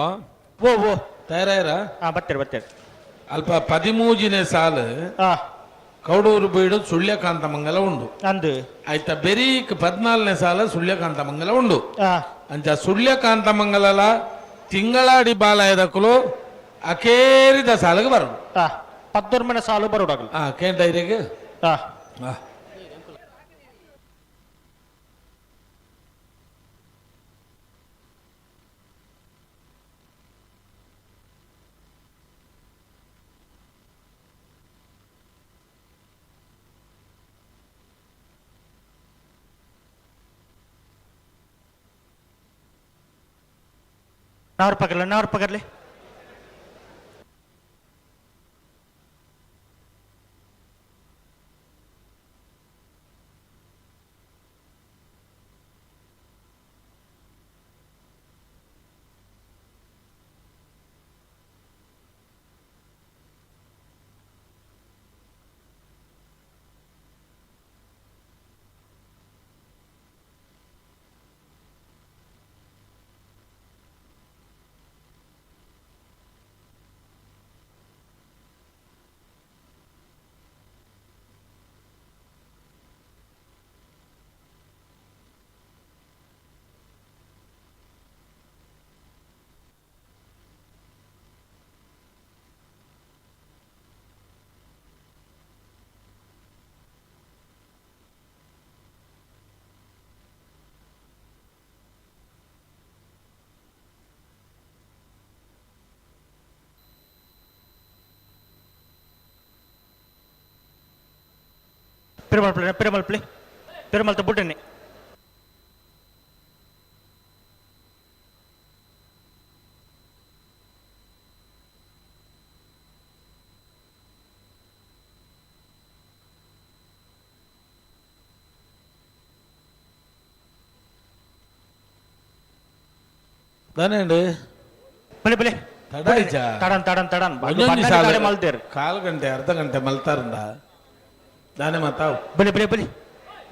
Speaker 12: ಓ ಓ.
Speaker 2: ತಯಾರಾಯರ?
Speaker 12: ಹಾ, ಬರ್ತೀರಿ ಬರ್ತೀರಿ.
Speaker 2: ಅಲ್ಪ 13ನೇ ಸಾಲು ಕೌಡೂರು ಬೀಡು ಸುಳ್ಯಕಾಂತ ಮಂಗಲ ಉಂಡು.
Speaker 12: ಅಂದು.
Speaker 2: ಆಯ್ತಾ, ಬೆರೀಕ್ 14ನೇ ಸಾಲ ಸುಳ್ಯಕಾಂತ ಮಂಗಲ ಉಂಡು. ಅಂಚ ಸುಳ್ಯಕಾಂತ ಮಂಗಲಲ ತಿಂಗಳಾಡಿ ಬಾಲಾಯದಕ್ಕಲು ಅಕೇರಿದ ಸಾಲಿಗೆ ಬರು.
Speaker 12: ಪದ್ದೊರ್ಮನೆ ಸಾಲು ಬರೋಡಾಗಲು.
Speaker 2: ಹಾ, ಕೇಂದ್ರ.
Speaker 12: ಹಾ. ನಾವ್ರ ಪಗರ್ಲಿ, ನಾವ್ರ ಪಗರ್ಲಿ. ಪಿರಮಲ್ಪ್ಲೆ ಪಿರಮಲ್ಪ್ಲೆ ಪಿರಮಲ್ತ ಬುಡ್ಡನೆ.
Speaker 2: ದಾನೇಂಡು?
Speaker 12: ಬಲೆ ಬಲೆ.
Speaker 2: ತಡ ಆಯ್ಚಾ?
Speaker 12: ತಡನ್ ತಡನ್ ತಡನ್.
Speaker 2: ಒಂಜೊಂಜಿ ಸಾಲು
Speaker 12: ಮಲ್ತೇರು.
Speaker 2: ಕಾಲು ಗಂಟೆ ಅರ್ಧ ಗಂಟೆ ಮಲ್ತಾರಂದ ದಾನೆ ಮಾತಾವು.
Speaker 12: ಬಲೆ ಬಲೆ ಬಲೆ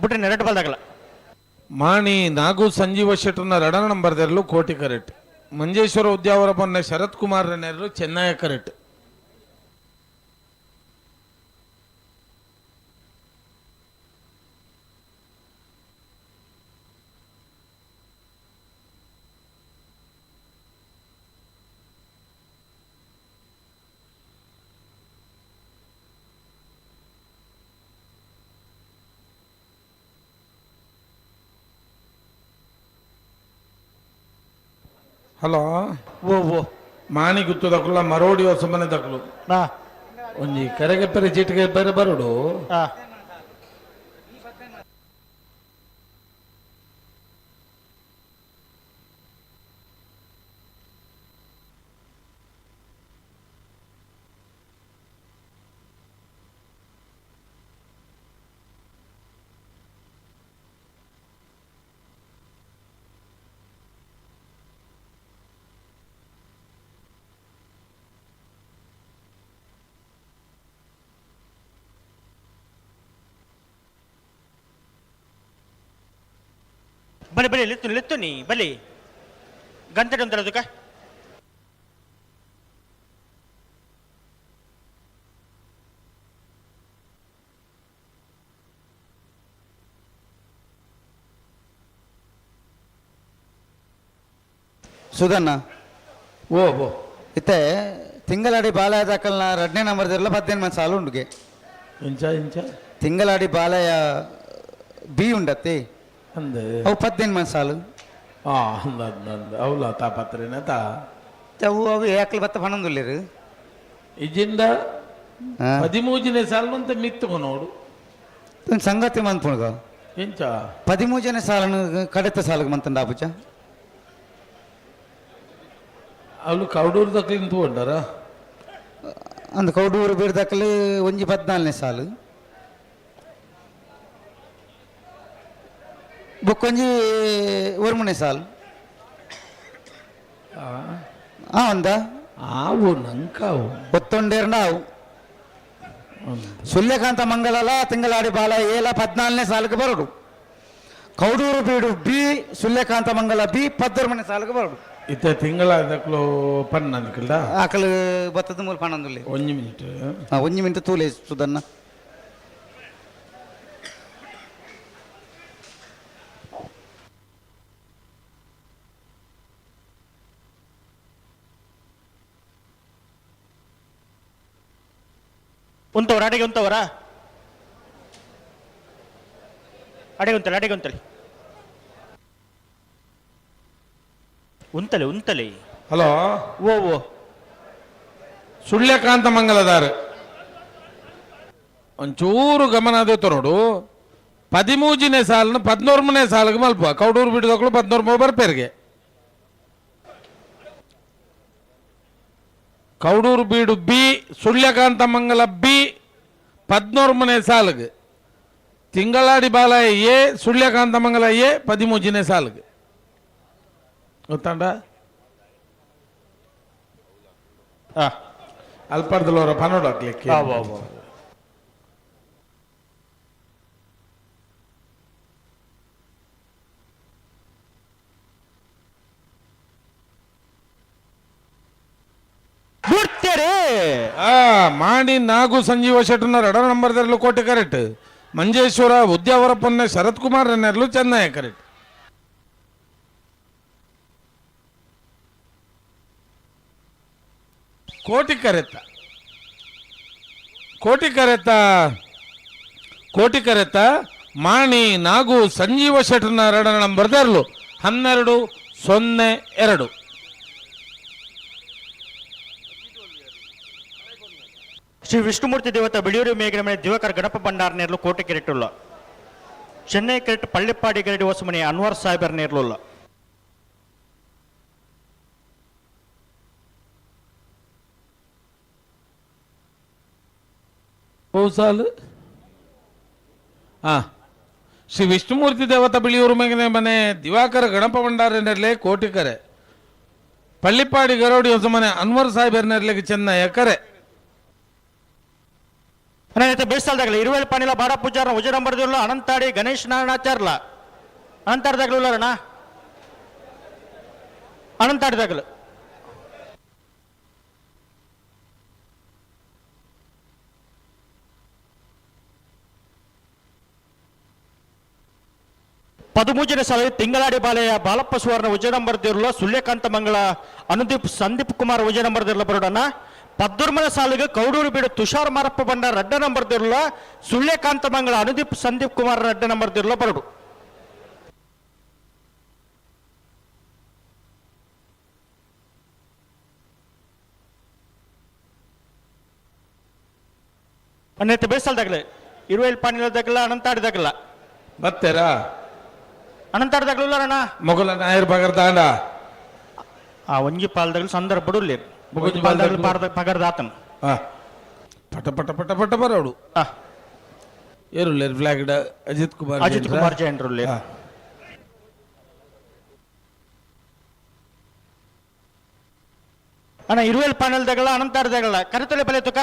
Speaker 12: ಬುಡ್ಡನೆ ಎರಡು ಬಾಲ್ದಾಗಲ್ಲ.
Speaker 2: ಮಾಣಿ ನಾಗು ಸಂಜೀವ ಶೆಟ್ಟರ್ನ ರಡನ ನಂಬರ್ ದೆರಲು ಕೋಟಿ ಕರೆಕ್ಟ್. ಮಂಜೇಶ್ವರ ಉದ್ಯಾವರ ಪೊನ್ನೆ ಶರತ್ ಕುಮಾರ್ ನೆರಲು ಚೆನ್ನಯ ಕರೆಕ್ಟ್. ಹಲೋ.
Speaker 12: ಓ ಓ.
Speaker 2: ಮಾಣಿ ಗುತ್ತದಕ್ಕಲ್ಲ ಮರೋಡಿ ಹೊಸ ಮನೆ ದಕ್ಕಲು ಒಂಜಿ ಕರೆಗೆ ಪೆರೆ ಚೀಟಿಗೆ ಬೇರೆ ಬರೋಡು.
Speaker 12: ಬಲೆ ಬಲೆ ಲೆತ್ತು ಲೆತ್ತು ನೀ ಬಲೆ ಗಂಟೆ ಒಂದರ.
Speaker 1: ಸುಧನ್ನ.
Speaker 2: ಓ ಓ.
Speaker 1: ಇತ್ತೆ ತಿಂಗಳಾಡಿ ಬಾಲಯ ದಾಖಲ್ನ ರಡ್ನೇ ನಂಬರ್ ದಿರಲ 15 ಮಂದಿ ಸಾಲು ಉಂಡುಗೆ.
Speaker 2: ಇಂಚ ಇಂಚ.
Speaker 1: ತಿಂಗಳಾಡಿ ಬಾಲಯ ಬಿ ಉಂಡತ್ತೆ.
Speaker 2: ಅಂದೆ.
Speaker 1: ಅವು 15 ಮಂದಿ ಸಾಲು.
Speaker 2: ಆ ಅಂದ ಅಂದ ಅಂದ ಅವಲ ತಾಪತ್ರೇನ ತಾ.
Speaker 1: ಅವು ಅವು ಯಾಕಲ್ ಬತ್ತ ಪಣಂದುಲ್ಲೇರು.
Speaker 2: ಇಜಿಂದ 13ನೇ ಸಾಲು ಅಂತ ಮಿತ್ತು ನೋಡು.
Speaker 1: ಸಂಗತಿ ಮಂತ್ಪುಣಗ.
Speaker 2: ಇಂಚ.
Speaker 1: 13ನೇ ಸಾಲನು ಕಡೆತ ಸಾಲುಗೆ ಮಂತಂಡ ಆಪುಜ.
Speaker 2: ಅವಳು ಕೌಡೂರು ದಕ್ಲಿಂದ ತಗೊಂಡಾರ.
Speaker 1: ಅಂದ್ ಕೌಡೂರು ಬೀರ್ ದಾಖಲೆ ಒಂಜಿ 14ನೇ ಸಾಲು ಬೊಕ್ಕೊಂಜಿ ಒರ್ಮನೆ ಸಾಲು. ಆ ಅಂದ.
Speaker 2: ಆವು ನಂಕಾವು.
Speaker 1: ಒತ್ತೊಂಡೇರ್ನ ಅವು ಸೂರ್ಯಕಾಂತ ಮಂಗಲಲ ತಿಂಗಳಾಡಿ ಬಾಲ ಏಲ 14ನೇ ಸಾಲಕ್ಕೆ ಬರೋಡು. ಕೌಡೂರು ಬೀಡು ಬಿ ಸೂರ್ಯಕಾಂತ ಮಂಗಲ ಬಿ 13ನೇ ಸಾಲಕ್ಕೆ ಬರೋಡು.
Speaker 2: ಇತ್ತ ತಿಂಗಳ ದಕ್ಲು ಪನ್ನ ಅಂದ್ಕಲ್ದ.
Speaker 1: ಆಕಳು ಬತ್ತದ ಮೂಲ ಪಣ್ಣಂದುಲ್ಲೆ.
Speaker 2: ಒಂಜಿ ಮಿನಿಟ್.
Speaker 1: ಒಂಜಿ ಮಿನಿಟ್ ತೂಲೆ ಸುದನ್ನ.
Speaker 12: ಉಂತವರ ಅಡೆಗೆ ಉಂತವರ ಅಡೆಗೆ ಉಂತಲೆ ಅಡೆಗೆ ಉಂತಲೆ ಉಂತಲೆ ಉಂತಲೆ.
Speaker 2: ಹಲೋ.
Speaker 12: ಓ ಓ.
Speaker 2: ಸುಳ್ಯಕಾಂತ ಮಂಗಲದಾರ ಒಂಚೂರು ಗಮನ ಅದೇ ನೋಡು. 13ನೇ ಸಾಲನ 14ನೇ ಸಾಲಿಗೆ ಮಲ್ಪ ಕೌಡೂರು ಬಿಡಿದಕ್ಕಳು 13 ಬರ್ಪೇರಿಗೆ. ಕೌಡೂರು ಬೀಡು ಬಿ ಸುಳ್ಯಕಾಂತ ಮಂಗಲ ಬಿ 14ನೇ ಸಾಲಿಗೆ. ತಿಂಗಳಾಡಿ ಬಾಲ ಎ ಸುಳ್ಯಕಾಂತ ಮಂಗಲ ಎ 13ನೇ ಸಾಲಿಗೆ. ಗೊತ್ತಾಂಡ? ಅಲ್ಪರ್ದಲವರ ಪನೋಡು ಹಾಕ್ಲಿಕ್ಕೆ. ಮಾಣಿ ನಾಗು ಸಂಜೀವ ಶೆಟ್ಟರ್ನ ರಡ ನಂಬರ್ ದರಲು ಕೋಟೆ ಕರೆಕ್ಟ್. ಮಂಜೇಶ್ವರ ಉದ್ಯಾವರ ಪೊನ್ನೆ ಶರತ್ ಕುಮಾರ್ ನೆರಲು ಚೆನ್ನಯ ಕರೆಕ್ಟ್. ಕೋಟಿ ಕರೆತ ಕೋಟಿ ಕರೆತ ಕೋಟಿ ಕರೆತ ಮಾಣಿ Nagu Sanjeeva ಶೆಟ್ಟರ್ನ ರಡ number ದರಲು 12 0 2.
Speaker 12: Shri Vishnumurthy ದೇವತ Biliyur ಮೇಘನ ಮನೆ ದಿವಾಕರ್ ಗಣಪ ಭಂಡಾರ ನೇರ್ಲು ಕೋಟೆ ಕೆರೆಟುಲ್ಲ. ಚೆನ್ನೈ ಕೆರೆಟ್ ಪಳ್ಳಿಪ್ಪಾಡಿ ಗರಡಿ ಹೊಸಮನೆ ಅನ್ವರ್ ಸಾಹೇಬರ್ ನೇರ್ಲುಲ್ಲ.
Speaker 2: ಸಾಲು ಹಾ ಶ್ರೀ ವಿಷ್ಣುಮೂರ್ತಿ ದೇವತ ಬಿಳಿಯೂರು ಮೇಘನೆ ಮನೆ ದಿವಾಕರ ಗಣಪ ಭಂಡಾರ ನೆರ್ಲೆ ಕೋಟಿಕರೆ. ಪಳ್ಳಿಪ್ಪಾಡಿ ಗರೋಡಿ ಹೊಸಮನೆ ಅನ್ವರ್ ಸಾಹೇಬರ್ ನೆರ್ಲೆಗೆ ಚೆನ್ನಯ ಕರೆ.
Speaker 12: ಬೇಸಾಲ್ದಾಗಲಿ ಇರುವೆಲ್ ಪಾಣಿಲ ಬಾಡ ಪೂಜಾರ ಉಜರಂಬರದಿಲ್ಲ ಅನಂತಾಡಿ ಗಣೇಶ್ ನಾರಾಯಣಾಚಾರ್ಲ ಅನಂತಾಡ್ದಾಗಲು ಉಳ್ಳಾರಣ ಅನಂತಾಡಿದಾಗಲು. ಪದಮೂಜನ ಸಾಲ ತಿಂಗಳಾಡಿ ಬಾಲೆಯ ಬಾಲಪ್ಪ ಸುವರ್ಣ ಉಜಯಂಬರದಿರ್ಲ ಸುಳ್ಯಕಾಂತ ಮಂಗಳ ಅನುದೀಪ್ ಸಂದೀಪ್ ಕುಮಾರ್ ಉಜಯಂಬರದಿರ್ಲ ಬರೋಡಣ್ಣ. ಪದ್ದುರ್ಮನ ಸಾಲಿಗೆ ಕೌಡೂರು ಬೀಡು ತುಷಾರ್ ಮಾರಪ್ಪ ಬಂಡ ರಡ್ಡ ನಂಬರ್ ದಿರ್ಲ ಸುಳ್ಯಕಾಂತ ಮಂಗಳ ಅನುದೀಪ್ ಸಂದೀಪ್ ಕುಮಾರ್ ರಡ್ಡ ನಂಬರ್ ದಿರ್ಲ ಬರಡು. ಅನ್ನೈತೆ ಬೇಸಲ್ದಾಗಲೇ ಇರುವೆಲ್ ಪಾಣಿಲದಾಗಲ್ಲ ಅನಂತಾಡಿದಾಗಲ್ಲ.
Speaker 2: ಬತ್ತೇರಾ?
Speaker 12: ಅನಂತಾಡ್ದಾಗಲೂ ಅಣ್ಣ.
Speaker 2: ಮೊಗಲ ನಾಯರ್ ಬಗರ್ ದಾಂಡ.
Speaker 12: ಆ ಒಂಜಿ ಪಾಲ್ದಾಗಲು ಸಂದರ್ಭ ಬಡುಲ್ಲಿ.
Speaker 2: ಒಂಜಿ
Speaker 12: ಪಾಲ್ದಾಗಲು ಪಾರ್ದ ಪಗರ್ದಾತನ್.
Speaker 2: ಪಟ ಪಟ ಪಟ ಪಟ ಬರೋಡು. ಏರುಲ್ಲೇರು ಫ್ಲಾಗ್ ಅಜಿತ್ ಕುಮಾರ್.
Speaker 12: ಅಜಿತ್ ಕುಮಾರ್ ಜೈನ್ರುಲ್ಲೇರು. ಅಣ್ಣ ಇರುವೆಲ್ ಪಾನಲ್ದಾಗಲ್ಲ ಅನಂತಾಡ್ದಾಗಲ್ಲ ಕರೆತೊಲೆ ಬಲೆ ತುಕ.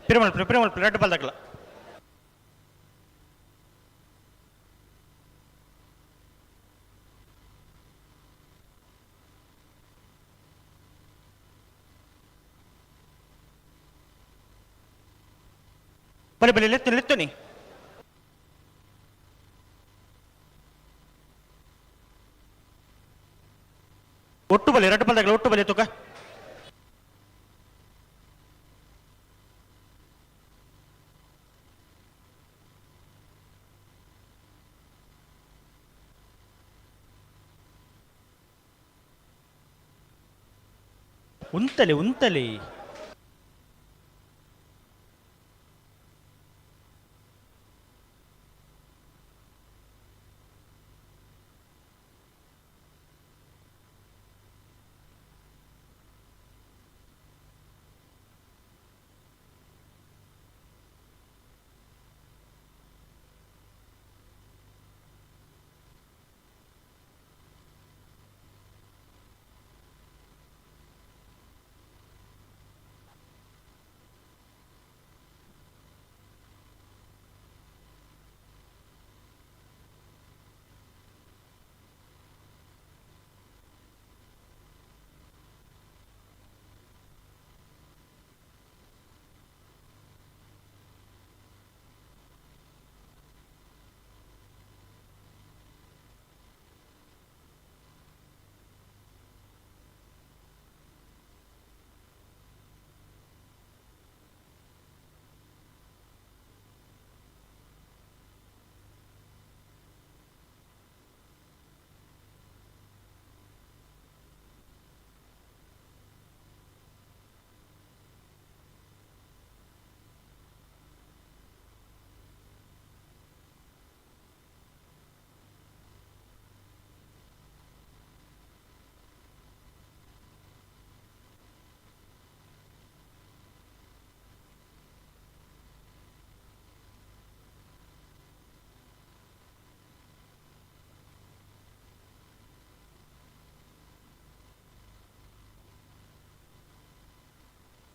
Speaker 12: Piramal Piramal red ball ದಾಗಲ್ಲ. ಬಲೆ ಬಲೆ ಲೆತ್ತು ಲೆತ್ತುನಿ. ಒಟ್ಟು ಬಲೆ ರೆಡ್ ಬಾಲ್ ದಾಗಲ್ಲ ಒಟ್ಟು ಬಲೆ ತುಕ. ಉಂತಲೆ ಉಂತಲೆ.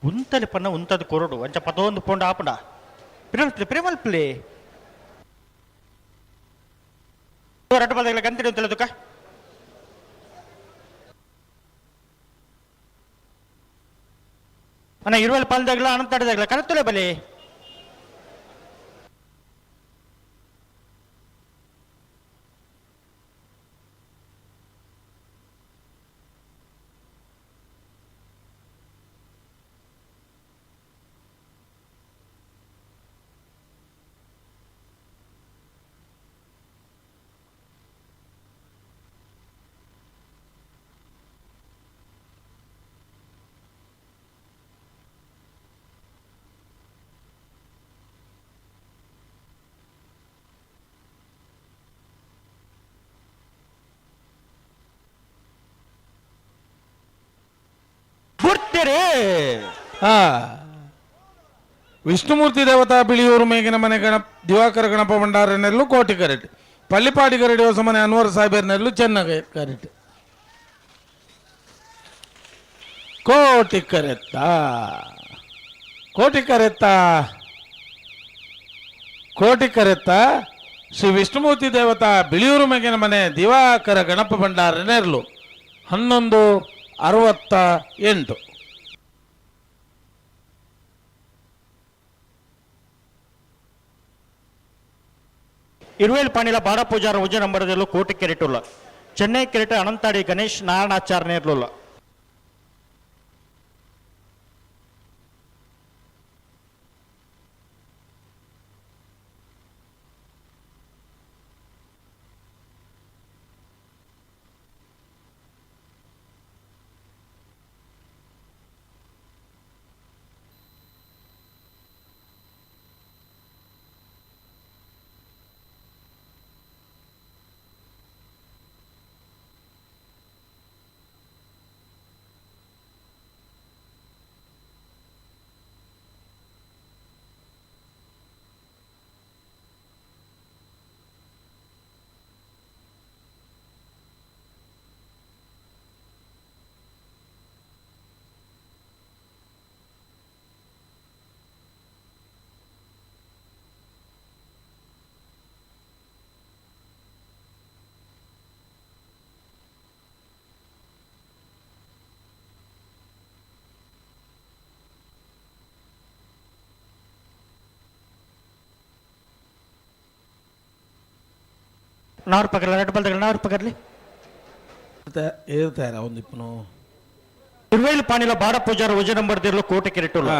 Speaker 12: ಉಂತಲೆ ಪನ್ನ ಉಂತದ ಕೊರಡು ಅಂಚ ಪತೊಂದು ಪೋಂಡ ಆಪುಂಡ ಪಿರಮಲ್ ಪಿರಮಲ್ ಪ್ಲೇ ರಡ್ಡು ಬಾಲ್ದಾಗಲ ಗಂತಿಡಿ ಉಂತಲೆ ತುಕ. ಅಣ್ಣ ಇರುವಲ್ ಪಾಲ್ದಾಗಲ ಅನಂತಾಡಿದಾಗಲ ಕರೆತೊಲೆ ಬಲೆ.
Speaker 2: ಹಾ ವಿಷ್ಣುಮೂರ್ತಿ ದೇವತಾ ಬಿಳಿಯೂರು ಮೇಗಿನ ಮನೆ ಗಣ ದಿವಾಕರ ಗಣಪ ಭಂಡಾರನೆಲ್ಲೂ ಕೋಟಿ ಕರೆಟ್ ಪಳ್ಳಿಪಾಡಿ ಕರಡಿ ಹೊಸ ಮನೆ ಅನ್ವರ್ ಸಾಹೇಬರ್ನೆಲ್ಲೂ ಚೆನ್ನಾಗಿ ಕರೆಟ್ ಕೋಟಿ ಕರೆತ್ತ ಕೋಟಿ ಕರೆತ್ತ ಕೋಟಿ ಕರೆತ್ತ ಶ್ರೀ ವಿಷ್ಣುಮೂರ್ತಿ ದೇವತಾ ಬಿಳಿಯೂರು ಮೇಗಿನ ಮನೆ ದಿವಾಕರ ಗಣಪ ಭಂಡಾರ ನೆರಳು 11:68.
Speaker 12: ಇರುವೇಲ್ ಪಾಣಿಲ ಬಾಡ ಪೂಜಾರ ಉಜ್ಜ ನಂಬರದಲ್ಲೂ ಕೋಟಿ ಕೆರೆಟುಲ್ಲ ಚೆನ್ನೈ ಕೆರೆಟ ಅನಂತಾಡಿ ಗಣೇಶ್ ನಾರಾಯಣಾಚಾರ್ ನೇರ್ಲುಲ್ಲ. ನಾರು ಪಕರ್ಲಿ ರೆಡ್ ಬಲ್ದಗಳು ನಾರು ಪಕರ್ಲಿ.
Speaker 2: ಏರ್ತಾರ ಒಂದು ಇಪ್ಪನು.
Speaker 12: ಇರುವೇಲ್ ಪಾಣಿಲ ಬಾಡ ಪೂಜಾರ ಉಜ್ಜ ನಂಬರ್ ದಿರ್ಲು ಕೋಟಿ ಕೆರೆಟುಲ್ಲ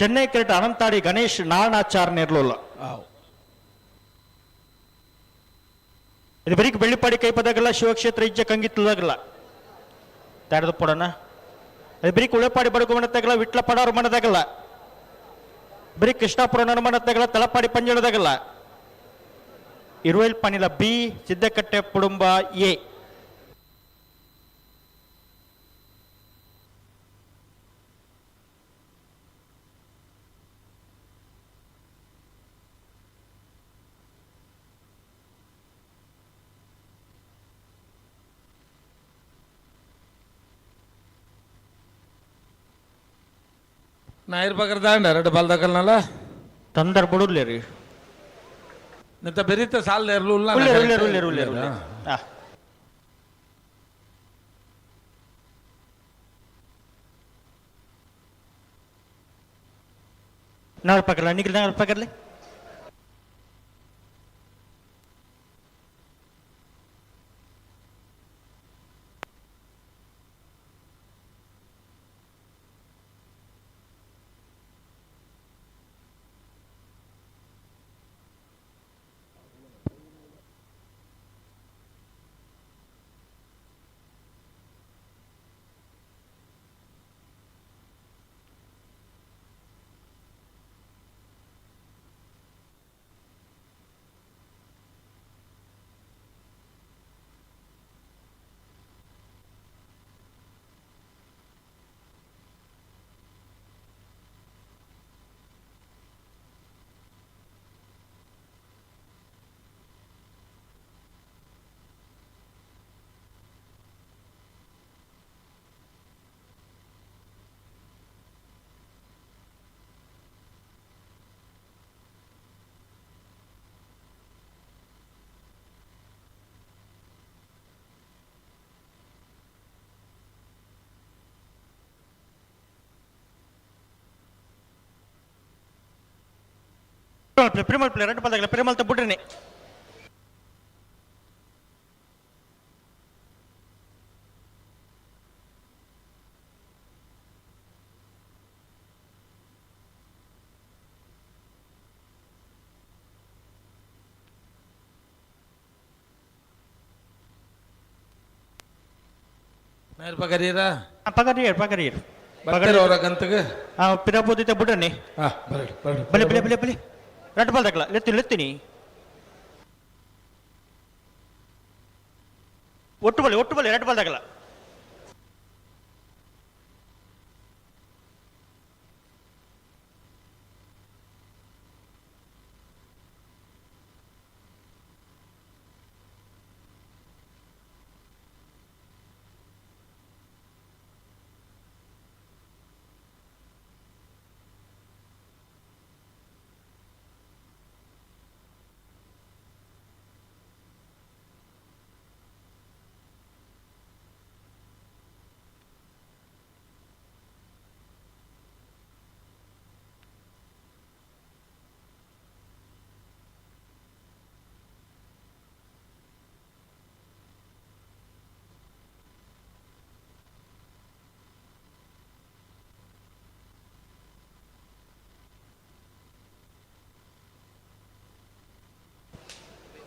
Speaker 12: ಚೆನ್ನೈ ಕೆರೆಟ ಅನಂತಾಡಿ ಗಣೇಶ್ ನಾರಾಯಣಾಚಾರ್ ನೇರ್ಲುಲ್ಲ. ಇದು ಬರೀ ಬೆಳ್ಳಿಪಾಡಿ ಕೈಪದಾಗಲ್ಲ ಶಿವಕ್ಷೇತ್ರ ಇಜ್ಜ ಕಂಗಿತ್ತಲಾಗಲ್ಲ ತಡೆದು ಪಡೋಣ. ಅದು ಬರೀ ಕುಳೆಪಾಡಿ ಬಡಗು ಮಣತ್ತಾಗಲ್ಲ ವಿಟ್ಲ ಪಡಾರು ಮಣದಾಗಲ್ಲ ಬರೀ ಕೃಷ್ಣಾಪುರ ಮಣತ್ತಾಗಲ್ಲ ತಲಪಾಡಿ ಪಂಜಳದಾಗಲ್ಲ. ಇರುವೇಲ್ ಪಾಣಿಲ ಬಿ ಸಿದ್ದಕಟ್ಟೆ ಕುಡುಂಬ ಎ.
Speaker 2: ನಾಯಿರ್ ಬಗರ್ ದಾಂಡ ಎರಡು ಬಾಲ್ದಕಲ್ನಲ್ಲ
Speaker 12: ತಂದರ್ ಬಡುರ್ಲಿ ರೀ.
Speaker 2: ನಿತ್ತ ಬೆರಿತ ಸಾಲ್ ಇರ್ಲಿಲ್ಲ.
Speaker 12: ಉಳ್ಳೇರು ಉಳ್ಳೇರು ಉಳ್ಳೇರು ಉಳ್ಳೇರು ಆ. ನಾರು ಪಕರ್ಲ ನಿಖಿಲ್ ನಾರು ಪಕರ್ಲಿ. ಪ್ರಿಮಲ್ ಪ್ಲೇ ರೆಡ್ ಬಾಲ್ದಾಗಲ್ಲ ಪ್ರಿಮಲ್ ಬಿಡ್ರಿ.
Speaker 2: ನಾಯಿರ್ ಪಗರೀರ
Speaker 12: ಪಗರಿಯರ್ ಪಗರಿಯರ್
Speaker 2: ಬರ್ತಾರೆ ಅವರ ಗಂತಗೆ.
Speaker 12: ಆ ಪಿರಬೋದಿತ ಬಿಡ್ರಿ.
Speaker 2: ಹಾ ಬರ್ರಿ ಬರ್ರಿ.
Speaker 12: ಬಲೆ ಬಲೆ ಬಲೆ ಬಲೆ ರೆಡ್ ಬಾಲ್ದಾಗಲ್ಲ ಲೆತ್ತಿ ಲೆತ್ತೀನಿ ಒಟ್ಟು ಬಲೆ ಒಟ್ಟು ಬಲೆ ರೆಡ್ ಬಾಲ್ದಾಗಲ್ಲ.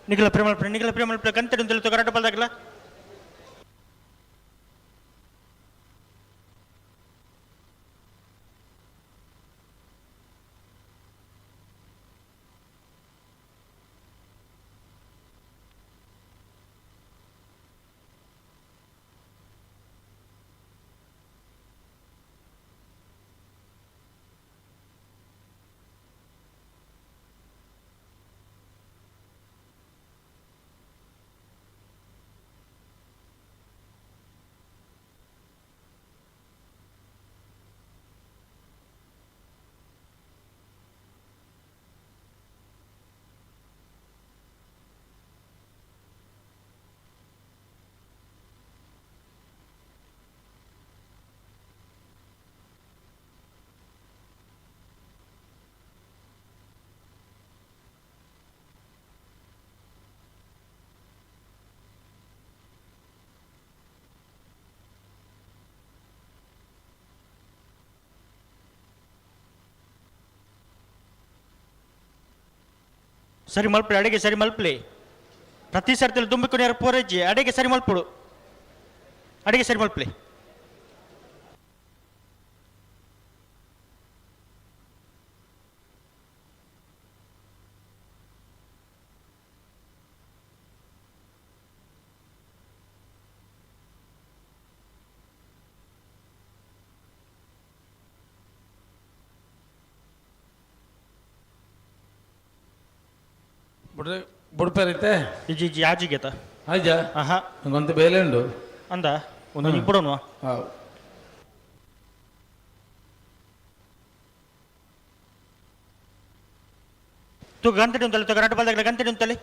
Speaker 12: ನಿಖಿಲ ಪ್ರೇಮಲ್ಪುರ ನಿಖಿಲ ಪ್ರೇಮಲ್ಪುರ ಕಂತಡಿ ಉಂತಲೆ ತೂಕ ರಡ್ಡ ಬಲ್ದಾಗಲ. ಸರಿ ಮಲ್ಪಲಿ ಅಡಿಗೆ ಸರಿ ಮಲ್ಪಲಿ. ಪ್ರತಿ ಸರ್ತಿಲಿ ದುಂಬಿಕು ನೇರ ಪೂರಜ್ಜಿ ಅಡಿಗೆ ಸರಿ ಮಲ್ಪಡು ಅಡಿಗೆ ಸರಿ ಮಲ್ಪಲಿ.
Speaker 2: ಬುಡ್ಪೇರೈತೆ
Speaker 12: ಇಜ್ಜಿ ಇಜ್ಜಿ ಆಜಿಗೆತ
Speaker 2: ಆಯ್ಜ
Speaker 12: ಆಹಾ
Speaker 2: ನಂಗೊಂದು ಬೇಲೆ ಉಂಡು
Speaker 12: ಅಂದ ಒಂದು ಇಬ್ಬಡೋನು.
Speaker 2: ಹಾವು
Speaker 12: ತೂ ಗಂತಡಿ ಉಂತಲೆ ತೂಕ ರಡ್ಡ ಬಲ್ದಾಗಲ ಗಂತಡಿ ಉಂತಲೆ.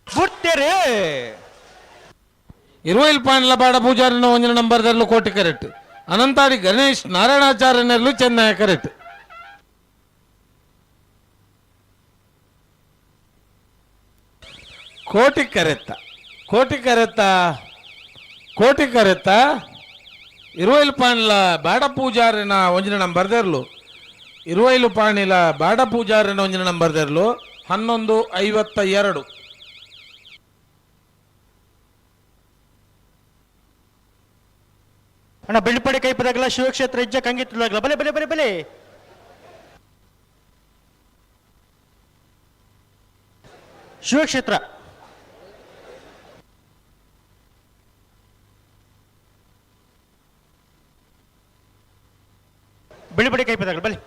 Speaker 12: ಬುಡ್ತೇರೆ
Speaker 2: ಇರುವೈಲ್ ಪಾಂಡ್ಲ ಬಾಡ ಪೂಜಾರಿನ ಒಂಜಿನ ನಂಬರ್ ದರ್ಲು ಕೋಟಿ ಕರೆಕ್ಟ್ ಅನಂತಾಡಿ ಗಣೇಶ್ ನಾರಾಯಣಾಚಾರ್ಯನೆರ್ಲು ಚೆನ್ನೈ ಕರೆಕ್ಟ್. ಕೋಟಿ ಕರೆತ್ತ ಕೋಟಿ ಕರೆತ್ತ ಕೋಟಿ ಕರೆತ್ತ ಇರುವೈಲ್ ಪಾಂಡ್ಲ ಬಾಡ ಪೂಜಾರಿನ ಒಂಜಿನ ನಂಬರ್ ದರ್ಲು ಇರುವೈಲು ಪಾಣಿಲ ಬಾಡ ಪೂಜಾರಿನ ಒಂಜಿನ ನಂಬರ್ ದರ್ಲು 11:52.
Speaker 12: ಅಣ್ಣ ಬೆಳ್ಳಿಪಡೆ ಕೈಪದಾಗಲ ಶಿವಕ್ಷೇತ್ರ ಇಜ್ಜ ಕಂಗಿತ್ತದಾಗಲ ಬಲೆ ಬಲೆ ಬಲೆ ಬಲೆ. ಶಿವಕ್ಷೇತ್ರ ಬೆಳ್ಳಿಪಡೆ ಕೈಪದಾಗಲ ಬಲೆ.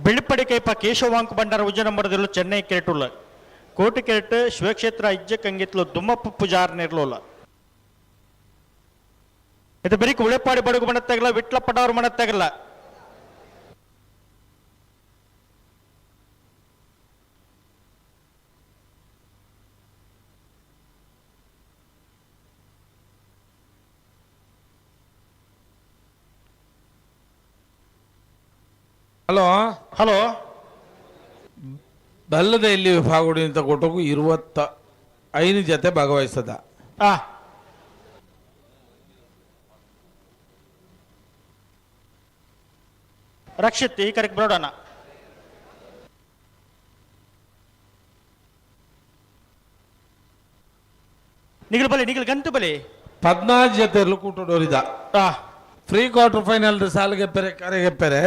Speaker 12: ಬೆಳ್ಳಿಪಡೆ ಕೈಪ ಕೇಶವಾಂಕ ಭಂಡಾರ ಉಜ್ಜನ ಮರದಿಲ್ಲ ಚೆನ್ನೈ ಕೆರೆಟುಲ್ಲ ಕೋಟಿ ಕೆರೆಟ್ ಶಿವಕ್ಷೇತ್ರ ಇಜ್ಜ ಕಂಗಿತ್ಲು ದುಮ್ಮಪ್ಪ ಪೂಜಾರ್ ನಿರ್ಲೋಲ. ಇದು ಬರೀಕ್ ಉಳೆಪಾಡಿ ಬಡಗು ಮಣತ್ತಾಗಲ್ಲ ವಿಟ್ಲ ಪಡವ್ರ ಮಣತ್ತಾಗಲ್ಲ.
Speaker 2: ಹಲೋ
Speaker 12: ಹಲೋ
Speaker 2: ಬಲ್ಲದ ಇಲ್ಲಿ ವಿಭಾಗದಿಂದ ಕೊಟ್ಟೋಗು 25 ಜೊತೆ ಭಾಗವಹಿಸದ.
Speaker 12: Rakshit ಈ ಕರೆಕ್ ಬರೋಡಣ. ನಿಗಲ್ ಬಲಿ ನಿಗಲ್ ಗಂತು ಬಲಿ.
Speaker 2: 14 ಜೊತೆ ಕೂಟೋರಿದ free quarter final ಸಾಲಿಗೆಪ್ಪೆರೆ ಕರೆಗೆಪ್ಪೆರೆ.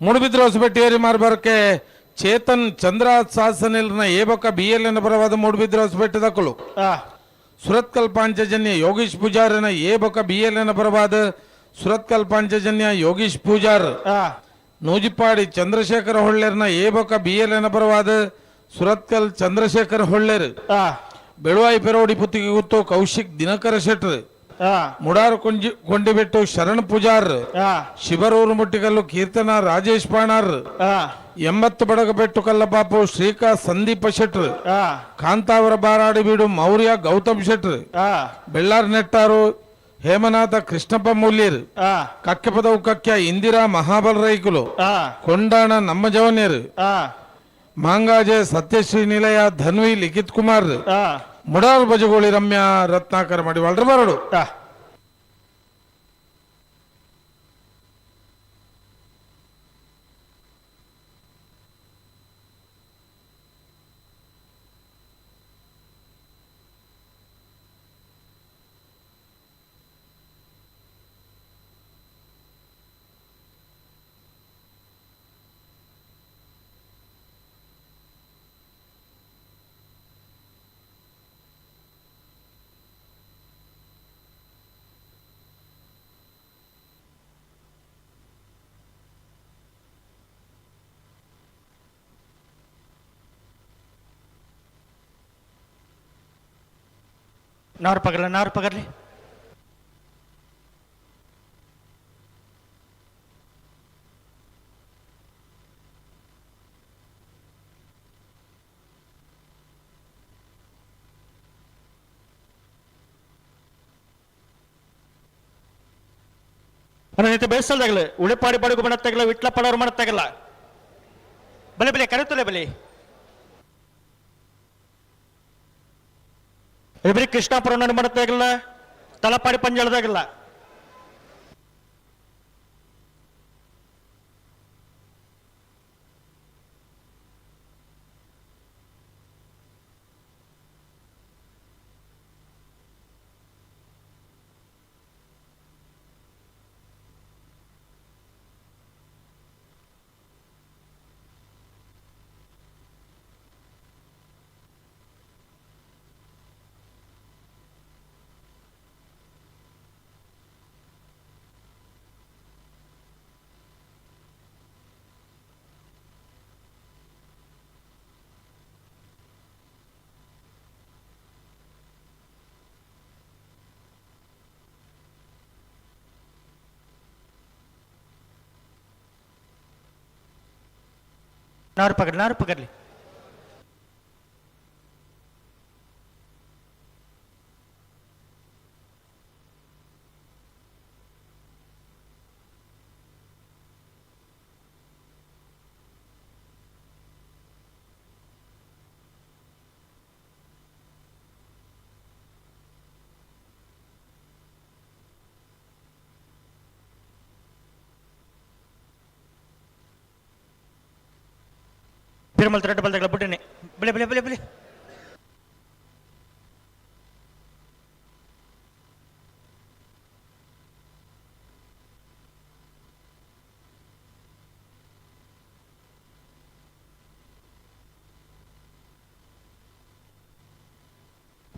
Speaker 2: ಮೂಡುಬಿದ್ರೆ ಹೊಸಬೆಟ್ಟಿ ಏರಿ ಮಾರ್ಬರಕ್ಕೆ ಚೇತನ್ ಚಂದ್ರ ಸಾಸನಿಲ್ನ ಏಬಕ ಬಿ ಎಲ್ ಎನ್ ಪರವಾದ ಮೂಡುಬಿದ್ರೆ ಹೊಸಬೆಟ್ಟಿ ದಕ್ಕಲು. ಸುರತ್ಕಲ್ ಪಾಂಚಜನ್ಯ ಯೋಗೀಶ್ ಪೂಜಾರನ ಏಬಕ ಬಿ ಎಲ್ ಎನ್ ಪರವಾದ ಸುರತ್ಕಲ್ ಪಾಂಚಜನ್ಯ ಯೋಗೀಶ್ ಪೂಜಾರ್. ನೂಜಿಪಾಡಿ ಚಂದ್ರಶೇಖರ ಹೊಳ್ಳೇರ್ನ ಏಬಕ ಬಿ ಎಲ್ ಎನ್ ಪರವಾದ ಸುರತ್ಕಲ್ ಚಂದ್ರಶೇಖರ ಹೊಳ್ಳೇರ್. ಬೆಳುವಾಯಿ ಪೆರೋಡಿ ಪುತ್ತಿಗೆ ಗುತ್ತು ಕೌಶಿಕ್ ದಿನಕರ ಶೆಟ್ರ್. ಮುಡಾರು ಕೊಂಡಿಬೆಟ್ಟು ಶರಣ್ ಪೂಜಾರ್. ಶಿಬರೂರು ಮುಟ್ಟಿಗಲ್ಲು ಕೀರ್ತನ ರಾಜೇಶ್ ಪಾಣಾರ್. 80 ಬಡಗಬೆಟ್ಟು ಕಲ್ಲಪಾಪು ಶ್ರೀಕಾ ಸಂದೀಪ ಶೆಟ್ರ್. ಕಾಂತಾವರ ಬಾರಾಡಿ ಬೀಡು ಮೌರ್ಯ ಗೌತಮ್ ಶೆಟ್ರ್. ಬೆಳ್ಳಾರ್ ನೆಟ್ಟಾರು ಹೇಮನಾಥ ಕೃಷ್ಣಪ್ಪ ಮೂಲ್ಯರ್. ಕಕ್ಕೆಪದವು ಕಕ್ಯ ಇಂದಿರಾ ಮಹಾಬಲ ರೈಕುಲು. ಕೊಂಡಾಣ ನಮ್ಮ ಜವನ್ಯರು. ಮಾಂಗಾಜೆ ಸತ್ಯಶ್ರೀ ನಿಲಯ ಧನ್ವಿ ಲಿಖಿತ್ ಕುಮಾರ್. ಮುಡಾರ್ ಬಜಗೋಳಿ ರಮ್ಯಾ ರತ್ನಾಕರ ಮಡಿವಾಳ್ರ ಬರಡು.
Speaker 12: ನಾರು ಪಗರ್ಲಿ ನಾರು ಪಗರ್ಲಿ. ಬೇಸಲ್ದಾಗಲಿ ಉಳಿಪಾಡಿ ಬಡಗು ಮಾಡತ್ತಾಗಲ್ಲ ವಿಟ್ಲ ಪಡೋರು ಮಾಡತ್ತಾಗಲ್ಲ. ಬಲೆ ಬಲೆ ಕರೆತಲೆ ಬಲೆ. ಇಬ್ಬರಿ ಕೃಷ್ಣಾಪುರ ಮಾಡತ್ತಾಗಲ್ಲ ತಲಪಾಡಿ ಪಂಜಳದಾಗಲ್ಲ. ನಾರು ಪಗರ್ಲಿ ನಾರು ಪಗರ್ಲಿ. ಪಿರಮಲ್ ರೆಡ್ ಬಲ್ದಗಳ ಬುಡ್ಡನೆ ಬಿಳೆ ಬಿಳೆ ಬಿಳೆ ಬಿಳೆ.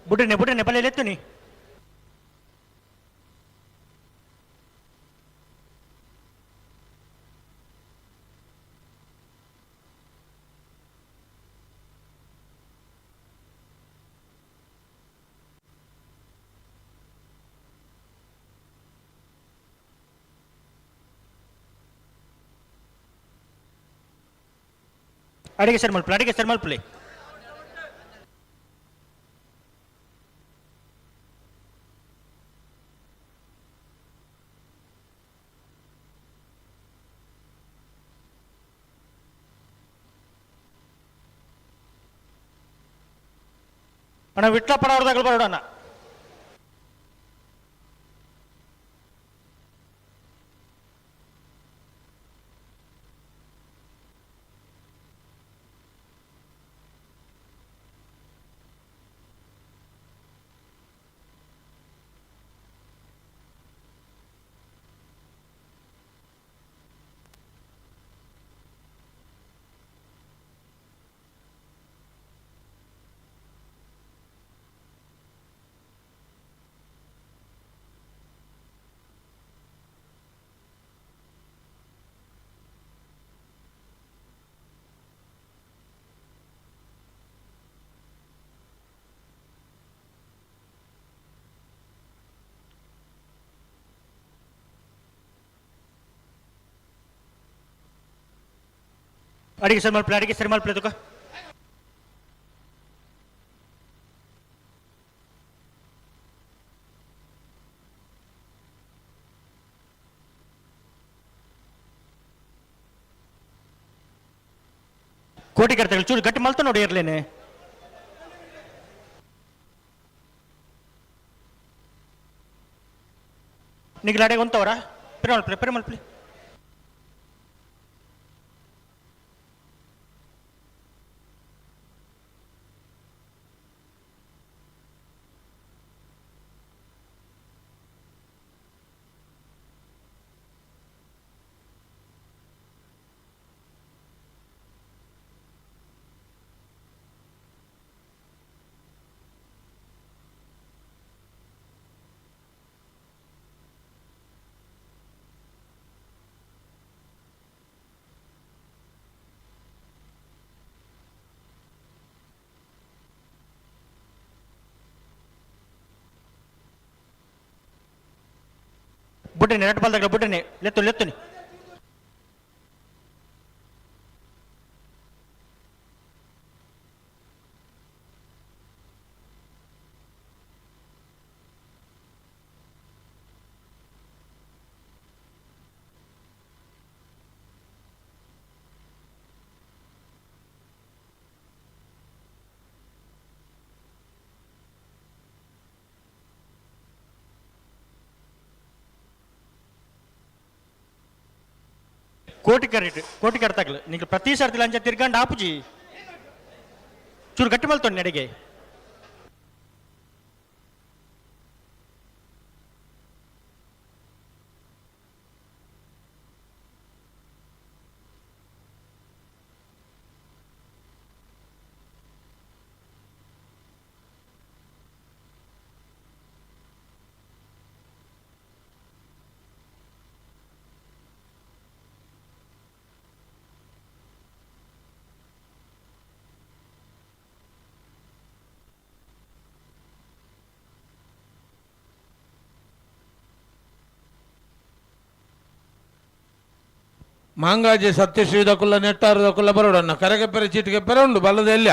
Speaker 12: ಬುಡ್ಡನೆ ಬುಡ್ಡನೆ ಬಲೆ ಎತ್ತುನಿ. ಅಡಿಗೆ ಸರ್ ಮಲ್ಪಲೆ ಅಡಿಗೆ ಸರ್ ಮಲ್ಪಲೆ. ಅಣ್ಣ ವಿಟ್ಲ ಪಡವ್ರದಾಗಲು ಬರೋಣ. ಅಡಿಗೆ ಸರಿ ಮಲ್ಪಲೆ, ಅಡಿಗೆ ಸರಿ ಮಲ್ಪಲೆ ತುಕ. ಕೋಟಿ ಕರ್ತಗಳು ಚೂರು ಗಟ್ಟಿ ಮಲ್ತ ನೋಡಿ ಇರ್ಲೇನೆ. ನಿಗ್ಲಾಡೆ ಒಂತವರ ಪಿರ ಮಲ್ಪಲೆ, ಪಿರ ಮಲ್ಪಲೆ. ಬುಡ್ಡನೆ ரெட் ಬಾಲ್ ತಗಲ ಬುಡ್ಡನೆ ಲೆತ್ತು ಲೆತ್ತುನಿ. ಕೋಟಿ ಕರೆಟ್ ಕೋಟಿ ಕರ್ತಾಗ್ಲ ನಿಂಗೆ ಪ್ರತಿ ಸರ್ತಿ ಲಂಚ ತಿರ್ಗಂಡು ಆಪುಜಿ ಚೂರು ಗಟ್ಟಿ ಮಲ್ತೊಂಡು ನಡಿಗೆ.
Speaker 2: ಮಾಂಗಾಜಿ ಸತ್ಯಶ್ರೀ ದಕುಲ್ಲ ನೆಟ್ಟಾರು ದಕುಲ್ಲ ಬರೋಡನ್ನ ಕರೆಗೆಪ್ಪರೆ ಚೀಟಿಗೆ ಪೆರೆ ಉಂಡು ಬಲ್ಲದ ಎಲ್ಲ.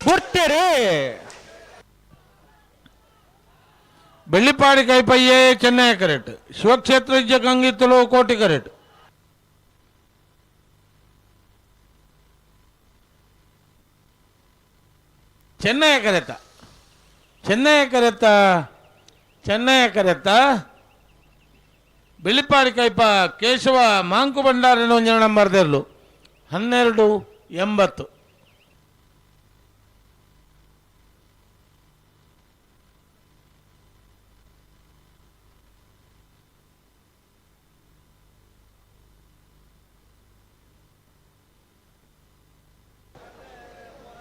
Speaker 12: ಗುರ್ತೇರಿ
Speaker 2: ಬೆಳ್ಳಿಪಾಡಿ ಕೈಪಯ್ಯೇ ಚೆನ್ನೈ ಕರೆಟ್ ಶಿವಕ್ಷೇತ್ರ ಕಂಗಿತ್ತಲು ಕೋಟಿ ಕರೆಟ್. ಚೆನ್ನೈ ಕರೆತ ಚೆನ್ನೈ ಕರೆತ ಚೆನ್ನೈ ಕರೆತ ಬೆಳ್ಳಿಪಾಡಿ ಕೈಪ ಕೇಶವ ಮಾಂಕು ಭಂಡಾರಿನ ಒಂಜನ ನಂಬರ್ ದೇರ್ಲು 1280.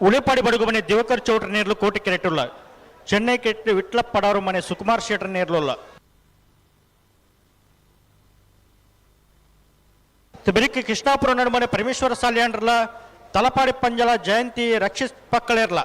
Speaker 12: ಉಳಿಪಾಡಿ ಬಡಗು ಮನೆ ದಿವಕರ್ ಚೌಟ್ರ ನೇರ್ಲು ಕೋಟಿ ಕೆರೆಟುಲ್ಲ ಚೆನ್ನೈ ಕೆಟ್ಟು ವಿಟ್ಲ ಪಡಾರು ಮನೆ ಸುಕುಮಾರ್ ಶೆಟ್ರ ನೇರ್ಲುಲ್ಲ. ಬೆಳಿಗ್ಗೆ ಕೃಷ್ಣಾಪುರ ನಡುಮನೆ ಪರಮೇಶ್ವರ ಸಾಲ್ಯಾಂಡ್ರಲ ತಲಪಾಡಿ ಪಂಜಲ ಜಯಂತಿ ರಕ್ಷಿತ್ ಪಕ್ಕಳೇರ್ಲ.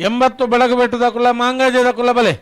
Speaker 2: 80 ಬೆಳಕು ಬೆಟ್ಟದ ಕುಲ ಮಾಂಗಾಜದ ಕುಲ ಬಲೆ.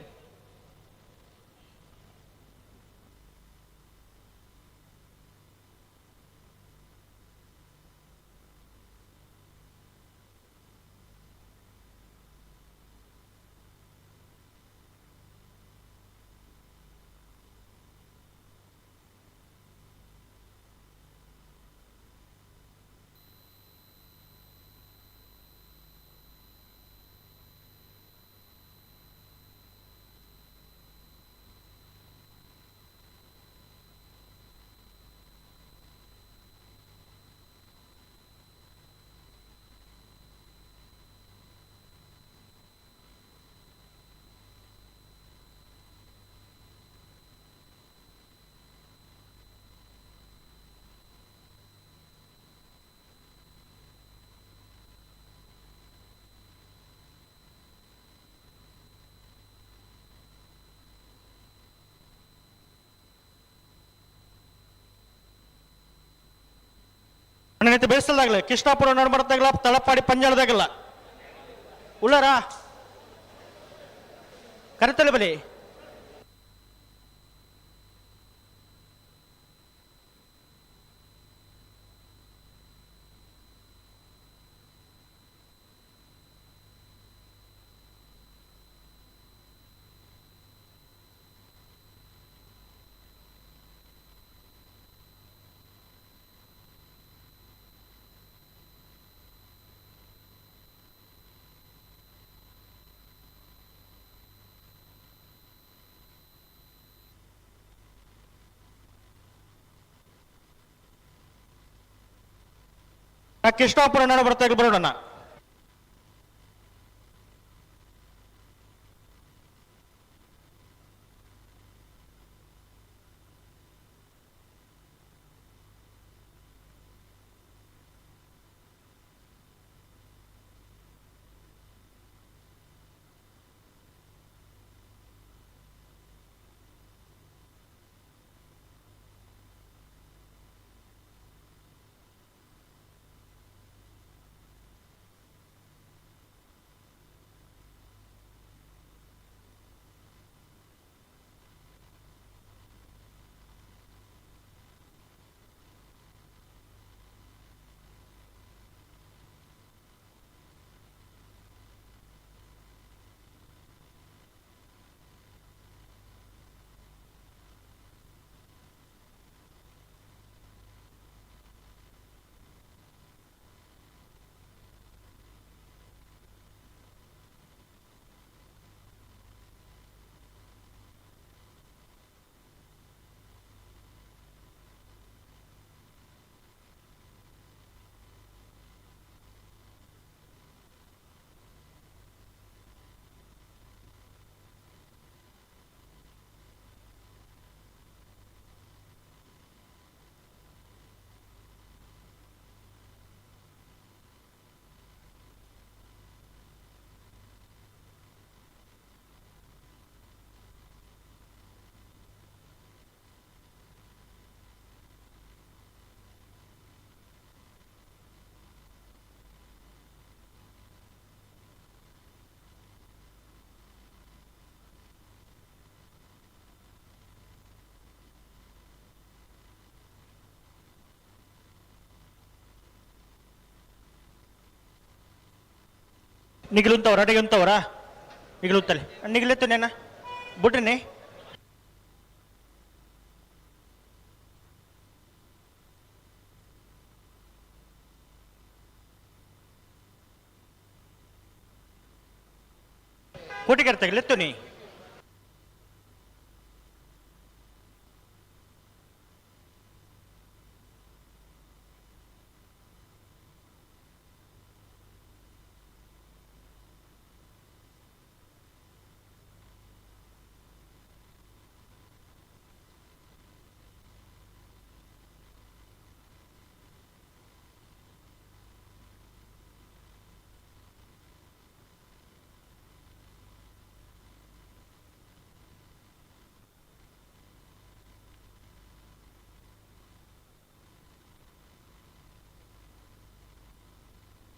Speaker 12: ಅಣ್ಣನೈತೆ ಬೇಸಲ್ದಾಗಲ ಕೃಷ್ಣಾಪುರ ನಡ್ಬರ್ತಾಗಲ ತಳಪಾಡಿ ಪಂಜಾಳದಾಗಲ್ಲ ಉಳ್ಳಾರ ಕರೆತಲೆ ಬಲಿ. ಕೃಷ್ಣಾಪುರ ನಡು ಬರ್ತಾ ಬರೋಣ. ನಿಗಲುಂತವ್ರ ಅಡಿಗೆ ನಿಗಲುತ್ತಲೆ ನಿಗಲೆತ್ತು ನೇನ ಬುಡ್ರಿನಿ. ಕೋಟಿಗರ್ ತಗಲೆತ್ತು ನೀ.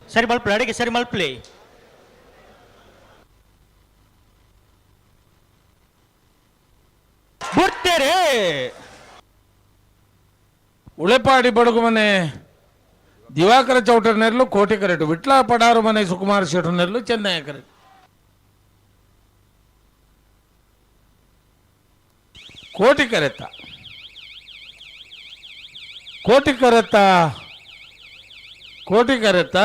Speaker 12: ಸರಿ ಮಲ್ಪಲೆ ಅಡಿಗೆ ಸರಿ ಮಲ್ಪಲಿ. ಬುಡ್ತೇರೆ
Speaker 2: ಉಳೆಪಾಡಿ ಬಡಗು ಮನೆ ದಿವಾಕರ ಚೌಟರ್ ನೆರಳು ಕೋಟಿ ಕರೆಟು, ವಿಟ್ಲ ಪಡಾರು ಮನೆ ಸುಕುಮಾರ್ ಶೆಟ್ಟರ್ ನೆರಳು ಚೆನ್ನೈ ಕರೆಟು. ಕೋಟಿ ಕರೆತ ಕೋಟಿ ಕರೆತ ಕೋಟಿ ಕರೆತ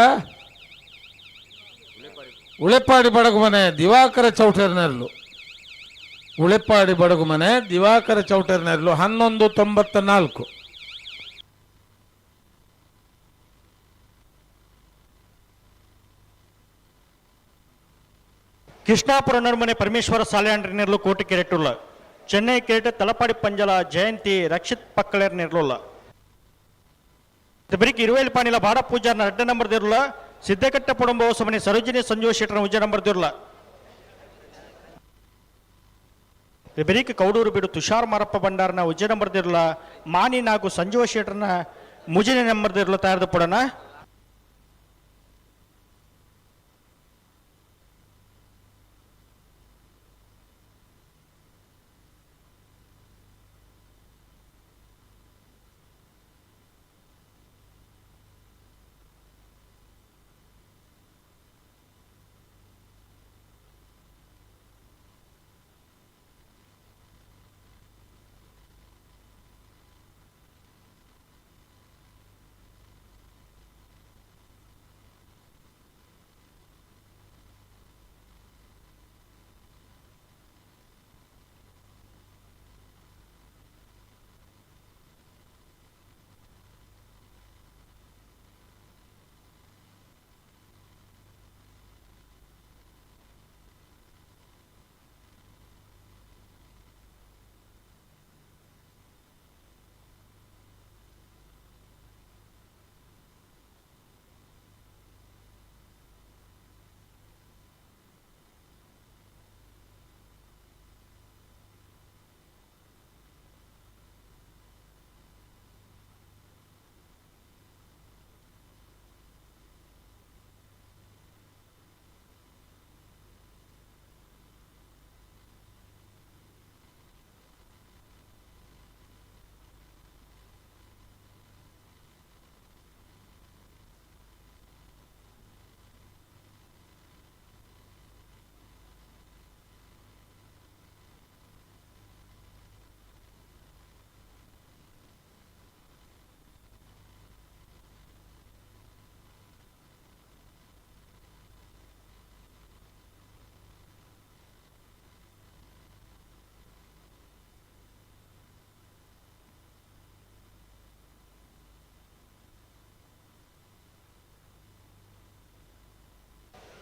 Speaker 2: ಉಳೆಪಾಡಿ ಬಡಗು ಮನೆ ದಿವಾಕರ ಚೌಟರ್ ನೆರಳು, ಉಳೆಪಾಡಿ ಬಡಗು ಮನೆ ದಿವಾಕರ ಚೌಟರ್ ನೆರಳು 11.94.
Speaker 12: ಕೃಷ್ಣಾಪುರ ನಡುಮನೆ ಪರಮೇಶ್ವರ ಸಾಲ್ಯಾಂಡ್ರ ನೆರಳು ಕೋಟಿ ಕೆರೆಟುಳ್ಳ, ಚೆನ್ನೈ ಕೆರೆಟ ತಲಪಾಡಿ ಪಂಜಲ ಜಯಂತಿ ರಕ್ಷಿತ್ ಪಕ್ಕಳೇರ್ ನೆರಳುಳ್ಳ. ಬೆರಿಕೆ ಇರುವೇಲ್ ಪಾಣಿಲ ಬಾಡ ಪೂಜಾರ್ನ ಅಡ್ಡ ನಂಬರ್ ದಿರ್ಲ, ಸಿದ್ದಕಟ್ಟ ಪುಡಂಬ ಹೊಸಮನೆ ಸರೋಜಿನಿ ಸಂಜೀವ ಶೆಟ್ಟರ್ನ ಉಜ್ಜ ನಂಬರ್ ದಿರ್ಲ. ಬೆರಿಕೆ ಕೌಡೂರು ಬೀಡು ತುಷಾರ್ ಮಾರಪ್ಪ ಭಂಡಾರನ ಉಜ್ಜ ನಂಬರ್ ದಿರ್ಲ, ಮಾನಿ ನಾಗು ಸಂಜೀವ ಶೆಟ್ಟರ್ನ ಮುಜಿನ ನಂಬರ್ ದಿರ್ಲು ತಯಾರ್ದು ಪಡೋಣ.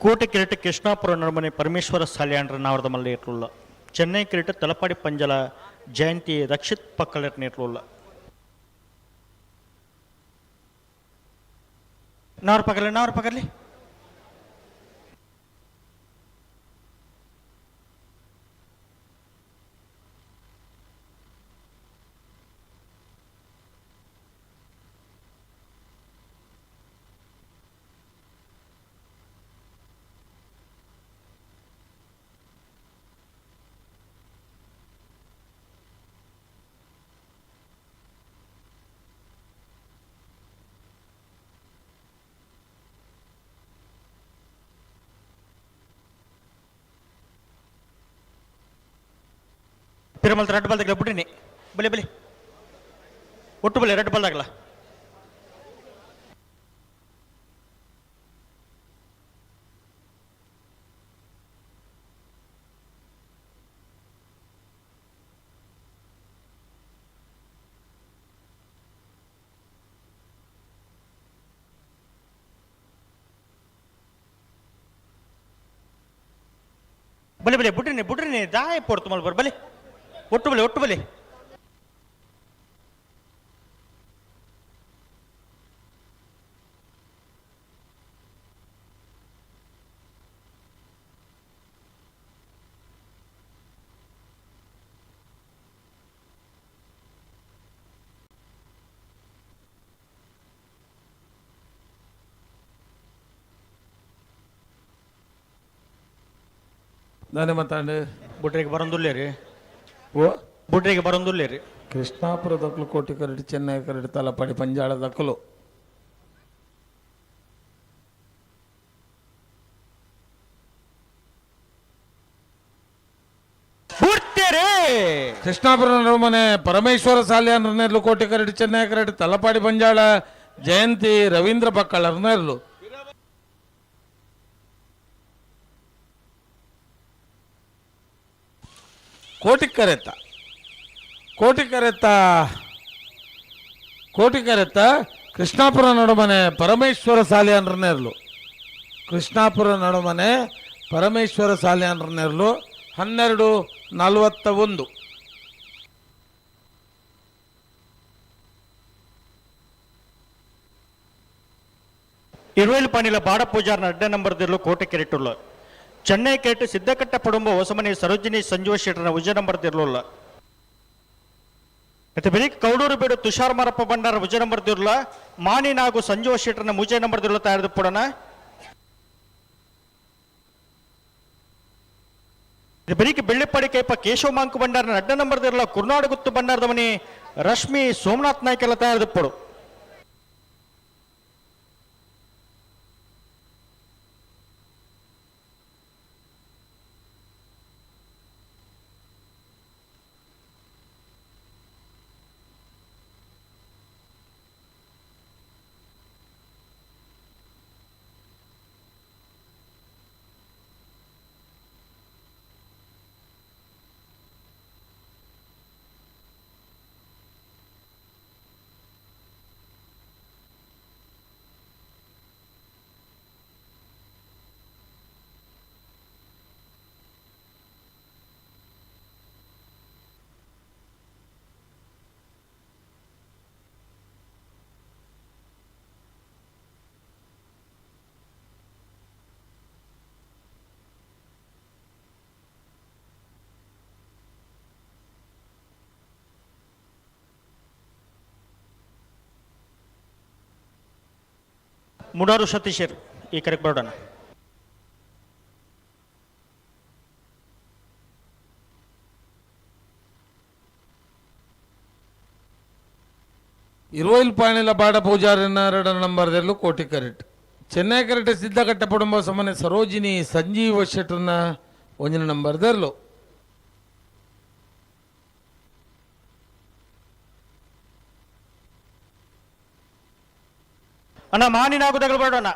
Speaker 12: ಕೋಟೆ ಕಿರೀಟ ಕೃಷ್ಣಾಪುರ ನಡುಮನೆ ಪರಮೇಶ್ವರ ಸಾಲ್ಯಾಂಡ್ರ ನಾವರದ ಮಲ್ಲೆ ಇಟ್ಲುಲ್ಲ. ಚೆನ್ನೈ ಕಿರೀಟ ತಲಪಾಡಿ ಪಂಜಲ ಜಯಂತಿ ರಕ್ಷಿತ್ ಪಕ್ಕಲೆಟ್ ಇಟ್ಲುಲ್ಲ. ನಾವ್ರ ಪಕ್ಕಲಿ ನಾವ್ರ ಪಕ್ಕಲಿ ಪಿರಮಲ್ ರೆಡ್ ಬಾಲ್ ಬಿಡಿನಿ ಬಲೆ ಬಲೆ ಒಟ್ಟು ಬಲೆ ರೆಡ್ ಬಾಲ್ ದಾಗಲ. ಬಲೆ ಬಲೆ ಬುಡ್ರಿನಿ ಬುಡ್ರಿನಿ ದಾಯ ಪೊಡ್ತು ಮಲ್ಬರ್ ಬಲೆ ಒಟ್ಟು ಬಲೆ ಒಟ್ಟು ಬಲೆ.
Speaker 2: ದಾನೆ ಮಾತಾಂಡು
Speaker 12: ಬುಡ್ರಿಗೆ ಬರಂದುಲ್ಲೇರಿ.
Speaker 2: ಓ
Speaker 12: ಬುಡ್ರಿಗೆ ಬರಂದುಲ್ಲೇರಿ.
Speaker 2: ಕೃಷ್ಣಾಪುರ ದಕ್ಕಲು ಕೋಟಿ ಕರಡಿ ಚೆನ್ನೈ ಕರಡಿ ತಲಪಾಡಿ ಪಂಜಾಳ ದಕ್ಕಲು. ಕೃಷ್ಣಾಪುರ ನಡುಮನೆ ಪರಮೇಶ್ವರ ಸಾಲ್ಯಾನ್ರನೆರ್ಲು ಕೋಟಿ ಕರಡಿ ಚೆನ್ನೈ ಕರಡಿ ತಲಪಾಡಿ ಪಂಜಾಳ ಜಯಂತಿ ರವೀಂದ್ರ ಪಕ್ಕಳರ್ನೆರ್ಲು. ಕೋಟಿಕರೆತ್ತ ಕೋಟಿಕರೆತ್ತ ಕೋಟಿಕರೆತ್ತ ಕೃಷ್ಣಾಪುರ ನಡುಮನೆ ಪರಮೇಶ್ವರ ಸಾಲ್ಯಾನ್ರನೆರ್ಲು. ಕೃಷ್ಣಾಪುರ ನಡುಮನೆ ಪರಮೇಶ್ವರ ಸಾಲ್ಯಾನ್ರನೆರ್ಲು 12:41.
Speaker 12: ಇರುವೇಲು ಪಾಣಿಲ ಬಾಡ ಪೂಜಾರ್ನ ಅಡ್ಡ ನಂಬರ್ ದಿರ್ಲು ಕೋಟೆ ಕೆರೆಟುಲ್ಲ. ಚೆನ್ನೈ ಕೆರೆಟ್ ಸಿದ್ದಕಟ್ಟ ಪಡುಂಬ ಹೊಸಮನೆ ಸರೋಜಿನಿ ಸಂಜೀವ ಶೆಟ್ಟರ್ನ ಉಜ್ಜ ನಂಬರ್ ದಿರ್ಲುಲ್ಲ. ಮತ್ತೆ ಬೆಳಿಗ್ಗೆ ಕೌಡೂರು ಬೇಡು ತುಷಾರ್ ಮಾರಪ್ಪ ಭಂಡಾರ ಭುಜ ನಂಬರ್ ದಿರ್ಲ ಮಾಣಿ ನಾಗು ಸಂಜೀವ ಶೆಟ್ಟರ್ನ ಮುಜೆ ನಂಬರ್ ದಿರ್ಲ ತಯಾರಿದ ಪುಡನ. ಬೆಳಿಗ್ಗೆ ಬೆಳ್ಳಿಪ್ಪಾಡಿ ಕೈಪ ಕೇಶವ ಮಾಂಕು ಭಂಡಾರನ ಅಡ್ಡ ನಂಬರ್ ದಿರ್ಲ ಕುರ್ನಾಡು ಗುತ್ತು ಭಂಡಾರದ ಮನಿ ರಶ್ಮಿ ಸೋಮನಾಥ್ ನಾಯ್ಕೆಲ್ಲ ತಯಾರಿದ ಪುಡು. ಮುಡಾರು ಸತೀಶರ್ ಈ ಕರೆಕ್ಟ್ ಬರೋಣ.
Speaker 2: ಇರುವೈಲ್ ಪಾಣಿಲ ಬಾಡ ಪೂಜಾರಿನ ಎರಡರ ನಂಬರ್ದಲ್ಲೂ ಕೋಟಿ ಕರೆಟ್ ಚೆನ್ನೈ ಕರೆಟ್ ಸಿದ್ಧಕಟ್ಟ ಕುಟುಂಬ ಸಮನೆ ಸರೋಜಿನಿ ಸಂಜೀವ ಶೆಟ್ಟರ್ನ ಒಂದಿನ ನಂಬರ್ದಲ್ಲೂ.
Speaker 12: ಅಣ್ಣ ಮಾನಿನಾಗು ತಗಲು ಬರೋಣ.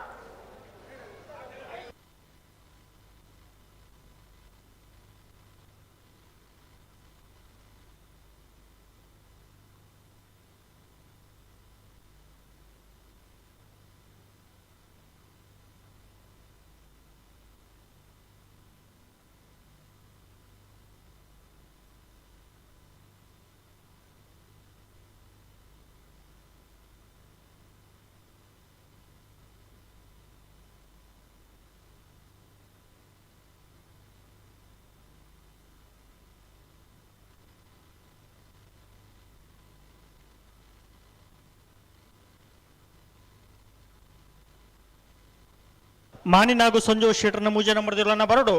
Speaker 12: ಮಾನಿನಾಗು ಸಂಜು ಶೆಟ್ಟರ್ನ ಮೂಜೆ ನಂಬರ್ ದಿರ್ಲನ್ನ ಬರಡು.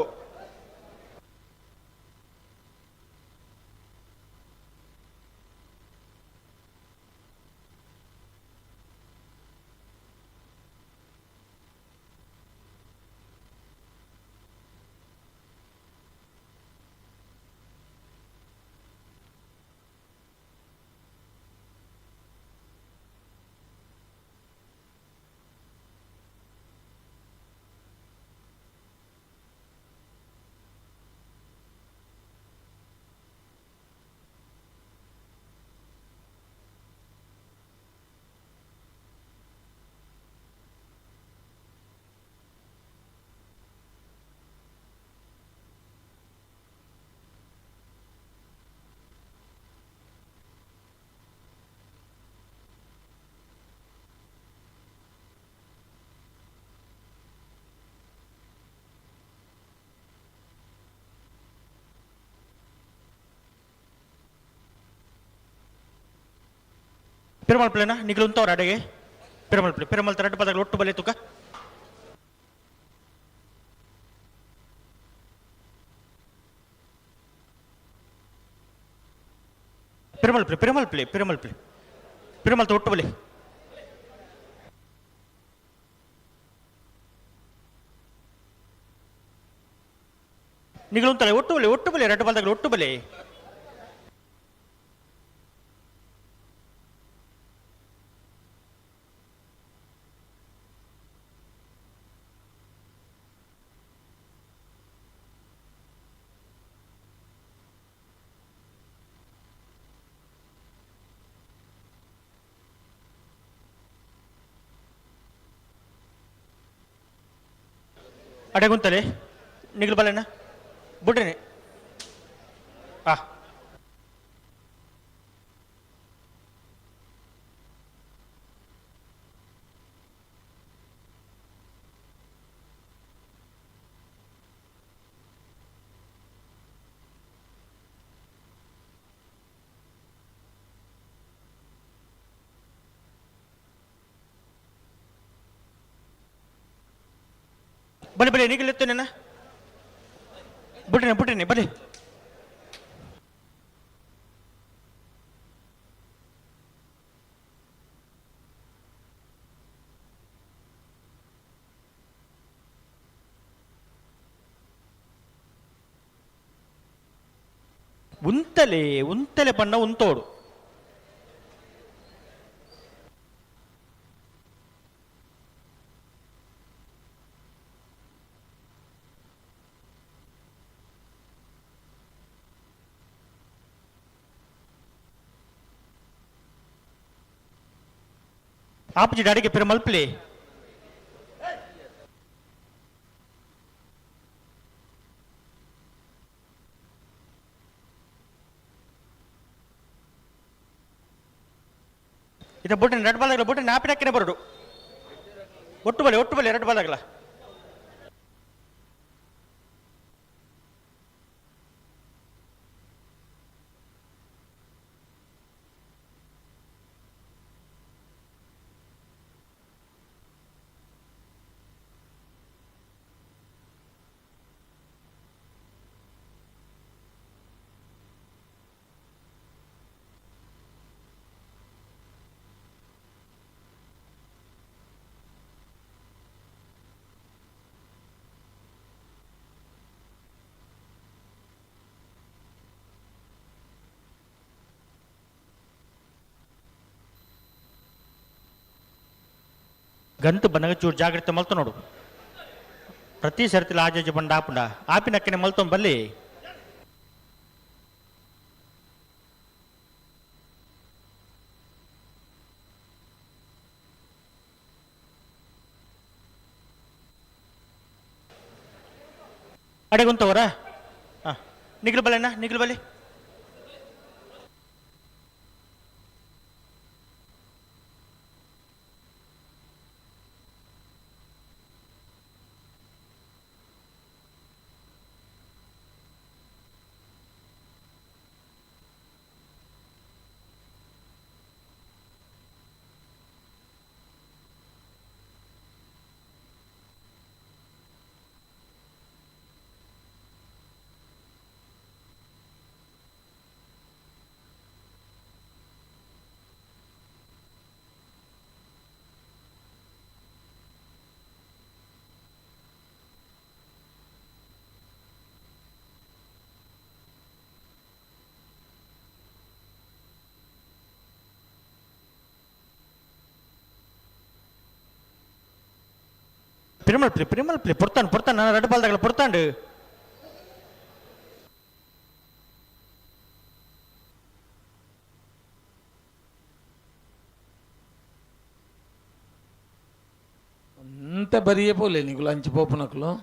Speaker 12: ಪೆರುಮಾಳ್ ಪ್ಲೇನಾ ನಿಖಿಲ್ ಉಂತವ್ರ ಅಡೆಗೆ ಪೆರುಮಾಳ್ ಪ್ಲೇ ಪೆರುಮಾಳ್ ತರಡು ಪದಗಳು ಒಟ್ಟು ಬಲೆ ತುಕ. ಪೆರುಮಾಳ್ ಪ್ಲೇ ಪೆರುಮಾಳ್ ಪ್ಲೇ ಪೆರುಮಾಳ್ ಪ್ಲೇ ಪೆರುಮಾಳ್ ಒಟ್ಟು ಬಲೆ ನಿಖಿಲ್ ಉಂತಲೆ ಒಟ್ಟು ಬಲೆ ಒಟ್ಟು ಬಲೆ ಎರಡು ಪದಗಳು ಒಟ್ಟು ಬಲೆ. ಅಡೆಗುಂತಲೆ ನಿಗಲ್ ಬಲೆನ ಬುಡ್ರಿನಿ ಆ. ಬಲೆ ಬಲೆ ನಿಗಲೆತ್ತು ನನ್ನ ಬುಡ್ರಿನಿ ಬುಡ್ರಿನಿ ಬಲೆ. ಉಂತಲೆ ಉಂತಲೆ ಬಣ್ಣ ಉಂತೋಡು. ಆಪುಜಿ ಅಡಿಗೆ ಪಿರ ಮಲ್ಪಲೆ. ಇದ ಬುಟ್ಟಿನ ರೆಡ್ ಬಾಲ್ ಆಗಲ್ಲ, ಬುಟ್ಟಿನ ಆಪಿನ ಬರೋಡು. ಒಟ್ಟು ಬಲೆ ಒಟ್ಟು ಬಲೆ ರೆಡ್ ಬಾಲ್ ಆಗಲ್ಲ. ಗಂಟು ಬಂದಾಗ ಚೂರು ಜಾಗ್ರತೆ ಮಲ್ತು ನೋಡು. ಪ್ರತಿ ಸರ್ತಿಲ ಆಜಾಜಿ ಬಂಡ ಆಪುಂಡ ಆಪಿನಕ್ಕನೆ ಮಲ್ತೊಂದು ಬಲ್ಲಿ. ಅಡೆಗುಂತವರ ಹಾಂ ನಿಗ್ಲು ಬಲೆಣ್ಣ ನಿಗ್ಲು ಬಲಿ. பிரிமல் பிள்ளை பிரிமல் பிள்ளை பொறுத்தான் பொறுத்தான் நான் ரெண்டு பால் தகல பொறுத்தாண்டு.
Speaker 2: అంత బరియే పోలే నీకు లంచ్ పోపునకులు.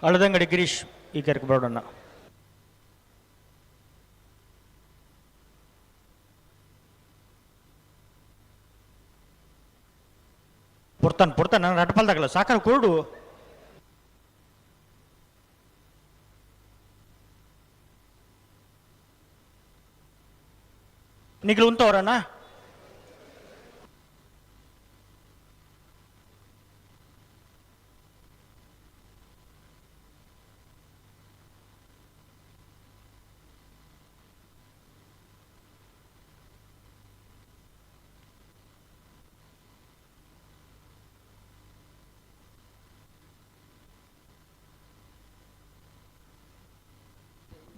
Speaker 12: ಅಳದಂಗಡಿ ಗಿರೀಶ್ ಈ ಕೆರೆಗೆ ಬರೋಣ. ಪೊರ್ತಾನ್ ಪೊರ್ತಾನ್ ನಾನು ರಡ್ಪಾಲ್ದಾಗಲ್ಲ ಸಾಕಾರ ಕೊರಡು. ನಿಗ್ಲು ಉಂತವರಣ್ಣ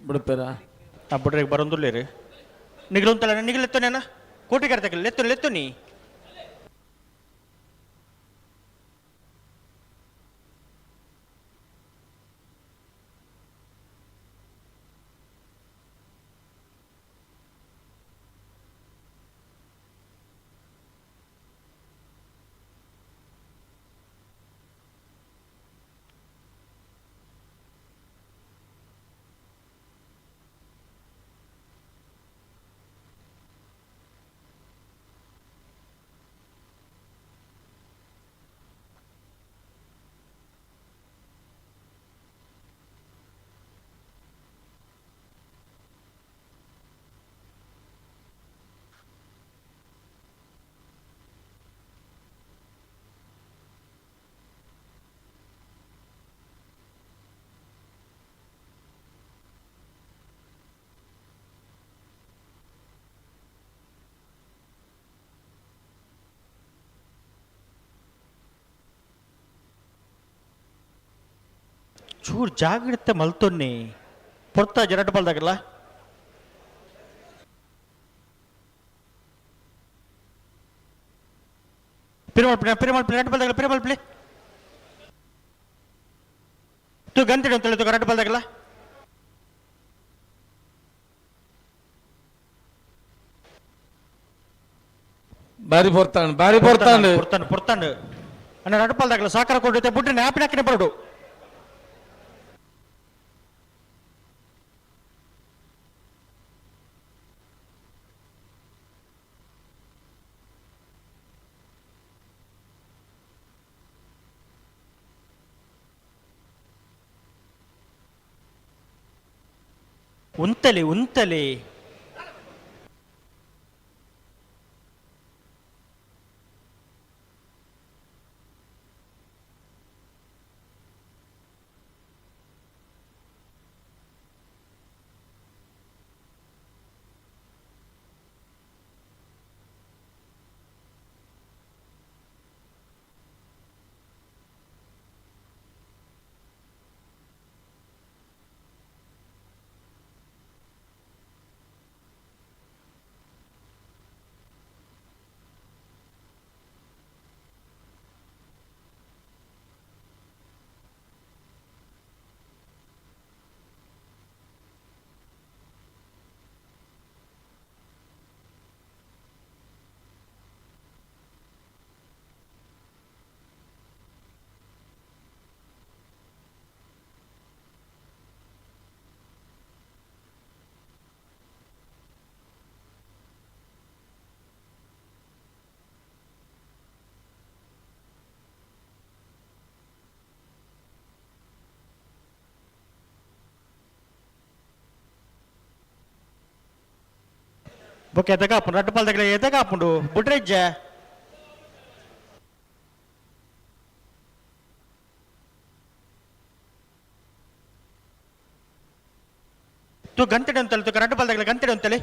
Speaker 2: ಬಿಡ್ಪೇರಾ?
Speaker 12: ಬಿಡ್ರಿ ಬರೋಂದುರ್ಲಿ ರೀ. ನಿಗ್ಲು ಅಂತಲ್ಲ ನಿಗ್ಲು ಎತ್ತನೇನ ಕೋಟಿ ಕರ್ತಕಲ್ಲ ಲೆತ್ತು ಲೆತ್ತು ನೀ. ಒಂಚೂರು ಜಾಗ್ರತೆ ಮಲ್ತೊನ್ನಿ ಪೊರ್ತ ಜರಟ್ ಬಲ್ದಾಗಲ್ಲ ಪಿರುಮಲ್ಪಿ ಪಿರುಮಲ್ಪಿ ರಡ್ ಬಲ್ದಾಗಲ್ಲ ಪಿರುಮಲ್ಪಿ ತು ಗಂತಿಡು ಅಂತ ಹೇಳಿ ರಡ್ ಬಲ್ದಾಗಲ್ಲ
Speaker 2: ಬಾರಿ ಪೊರ್ತಾಂಡ್ ಬಾರಿ ಪೊರ್ತಾಂಡ್
Speaker 12: ಪೊರ್ತಾಂಡ್ ಪೊರ್ತಾಂಡ್ ಅಣ್ಣ ರಡ್ಪಲ್ದಾಗಲ್ಲ ಸಾಕಾರ ಕೊಡುತ್ತೆ ಬುಡ್ಡು ನ್ಯಾಪಿನ ಬರಡು ಉಂತಲಿ ಉಂತಲಿ ಬೊಕ್ಕ ಎದಗ ಆಪುಂಡು ರಡ್ಡ್ ಪಾಲ್ದಗಲ ಎದಗ ಆಪುಂಡು ಬುಡ್ರೆಜ್ಜ ತು ಗಂಟೆಡೆ ಅಂತಲ್ಲ ತು ರಡ್ಡ್ ಪಾಲ್ದಗಲ ಗಂಟೆಡೆ ಅಂತಲೆ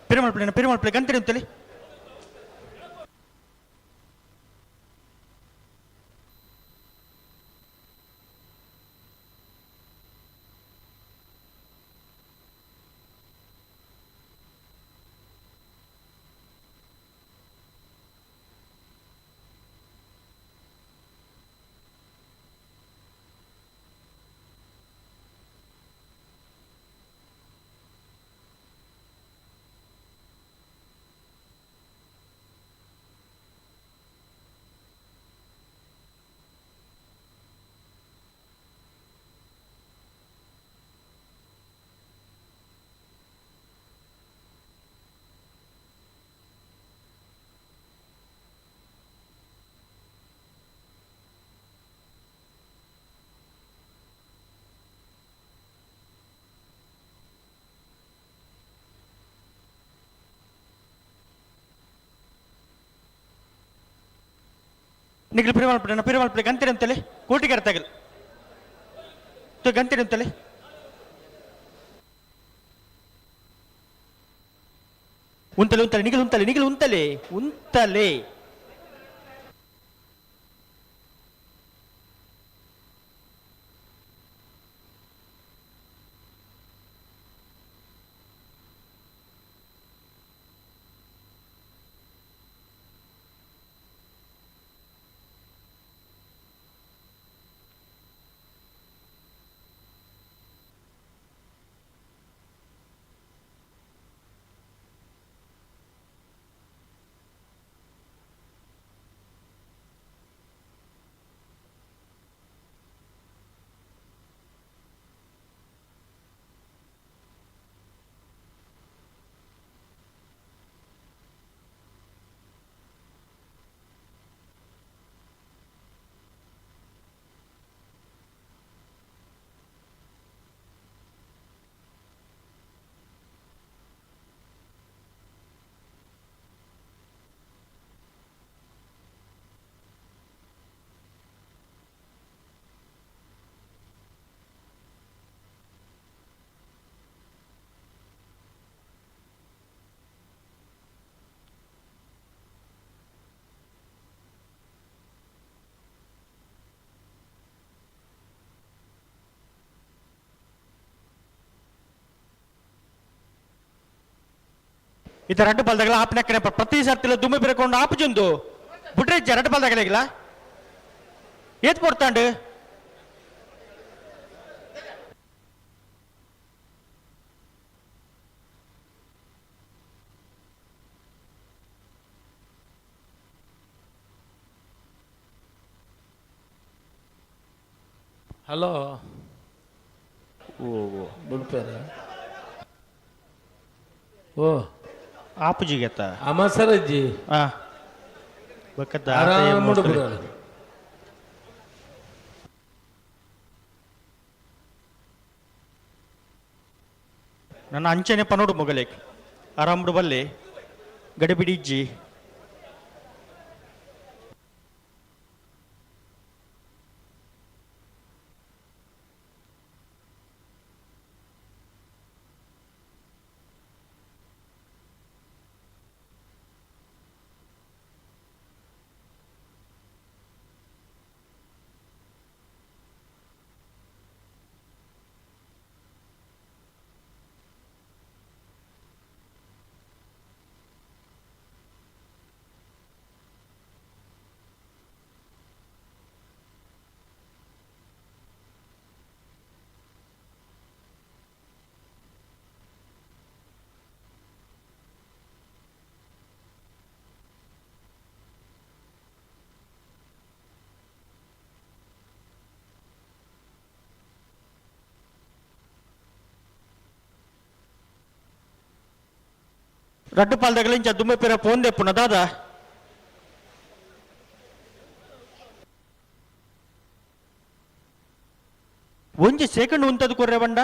Speaker 12: ಪಿರುಮಲ್ಪಿ ಪಿರುಮಲ್ಪಿ ಗಂಟೆಡೆ ಅಂತಲೆ ನಿಖಿಲ್ ಪಿರುಮಲ್ಪಿ ಪಿರುಮಲ್ಪಿ ಗಂಟೆಡೆ ಅಂತಲೆ ಕೋಟಿಗಾರ ತಗಲ್ ತು ಗಂಟೆಡೆ ಅಂತಲೆ ಉಂತಲೆ ಉಂತಲೆ ನಿಖಿಲ್ ಉಂತಲೆ ನಿಖಿಲ್ ಉಂತಲೆ ಉಂತಲೆ ಇತ್ತ ರಡ್ಡು ಪಾಲ್ದಾಗಲ ಆಪ್ನಕ್ಕನೆ ಪ್ರತಿ ಸರ್ತಿಲ ದುಮ್ಮಿ ಬಿರಕೊಂಡು ಆಪುಜೊಂದು ಬುಡ್ರೆಜ್ಜ ರಡ್ಡು ಪಾಲ್ದಾಗಲಿಲ್ಲ ಏತ್ ಪೊಡ್ತಾಂಡು.
Speaker 2: ಹಲೋ ಓ ಬುಡ್ಪೇರ ಓ
Speaker 12: ಆಪುಜಿಗೆತ್ತ
Speaker 2: ಅಮಸರಜ್ಜಿ
Speaker 12: ಬಕ್ಕದ
Speaker 2: ಆರಾಮುಡು ಬುಡಾಳು.
Speaker 12: ನನ್ನ ಅಂಚನೆ ಪನೋಡು ಮೊಗಲೇಕ್ ಆರಾಮುಡು ಬಲ್ಲೆ ಗಡಿಬಿಡಿ ಇಜ್ಜಿ. ರಡ್ಡು ಪಾಲ್ದಗಲಿಂಚ ದುಮ್ಮೆ ಪಿರ ಫೋನ್ ದೆಪ್ಪುನ ದಾದ ಒಂಜಿ ಸೆಕೆಂಡ್ ಉಂತದು ಕೊರ್ರೆ ಬಂಡ.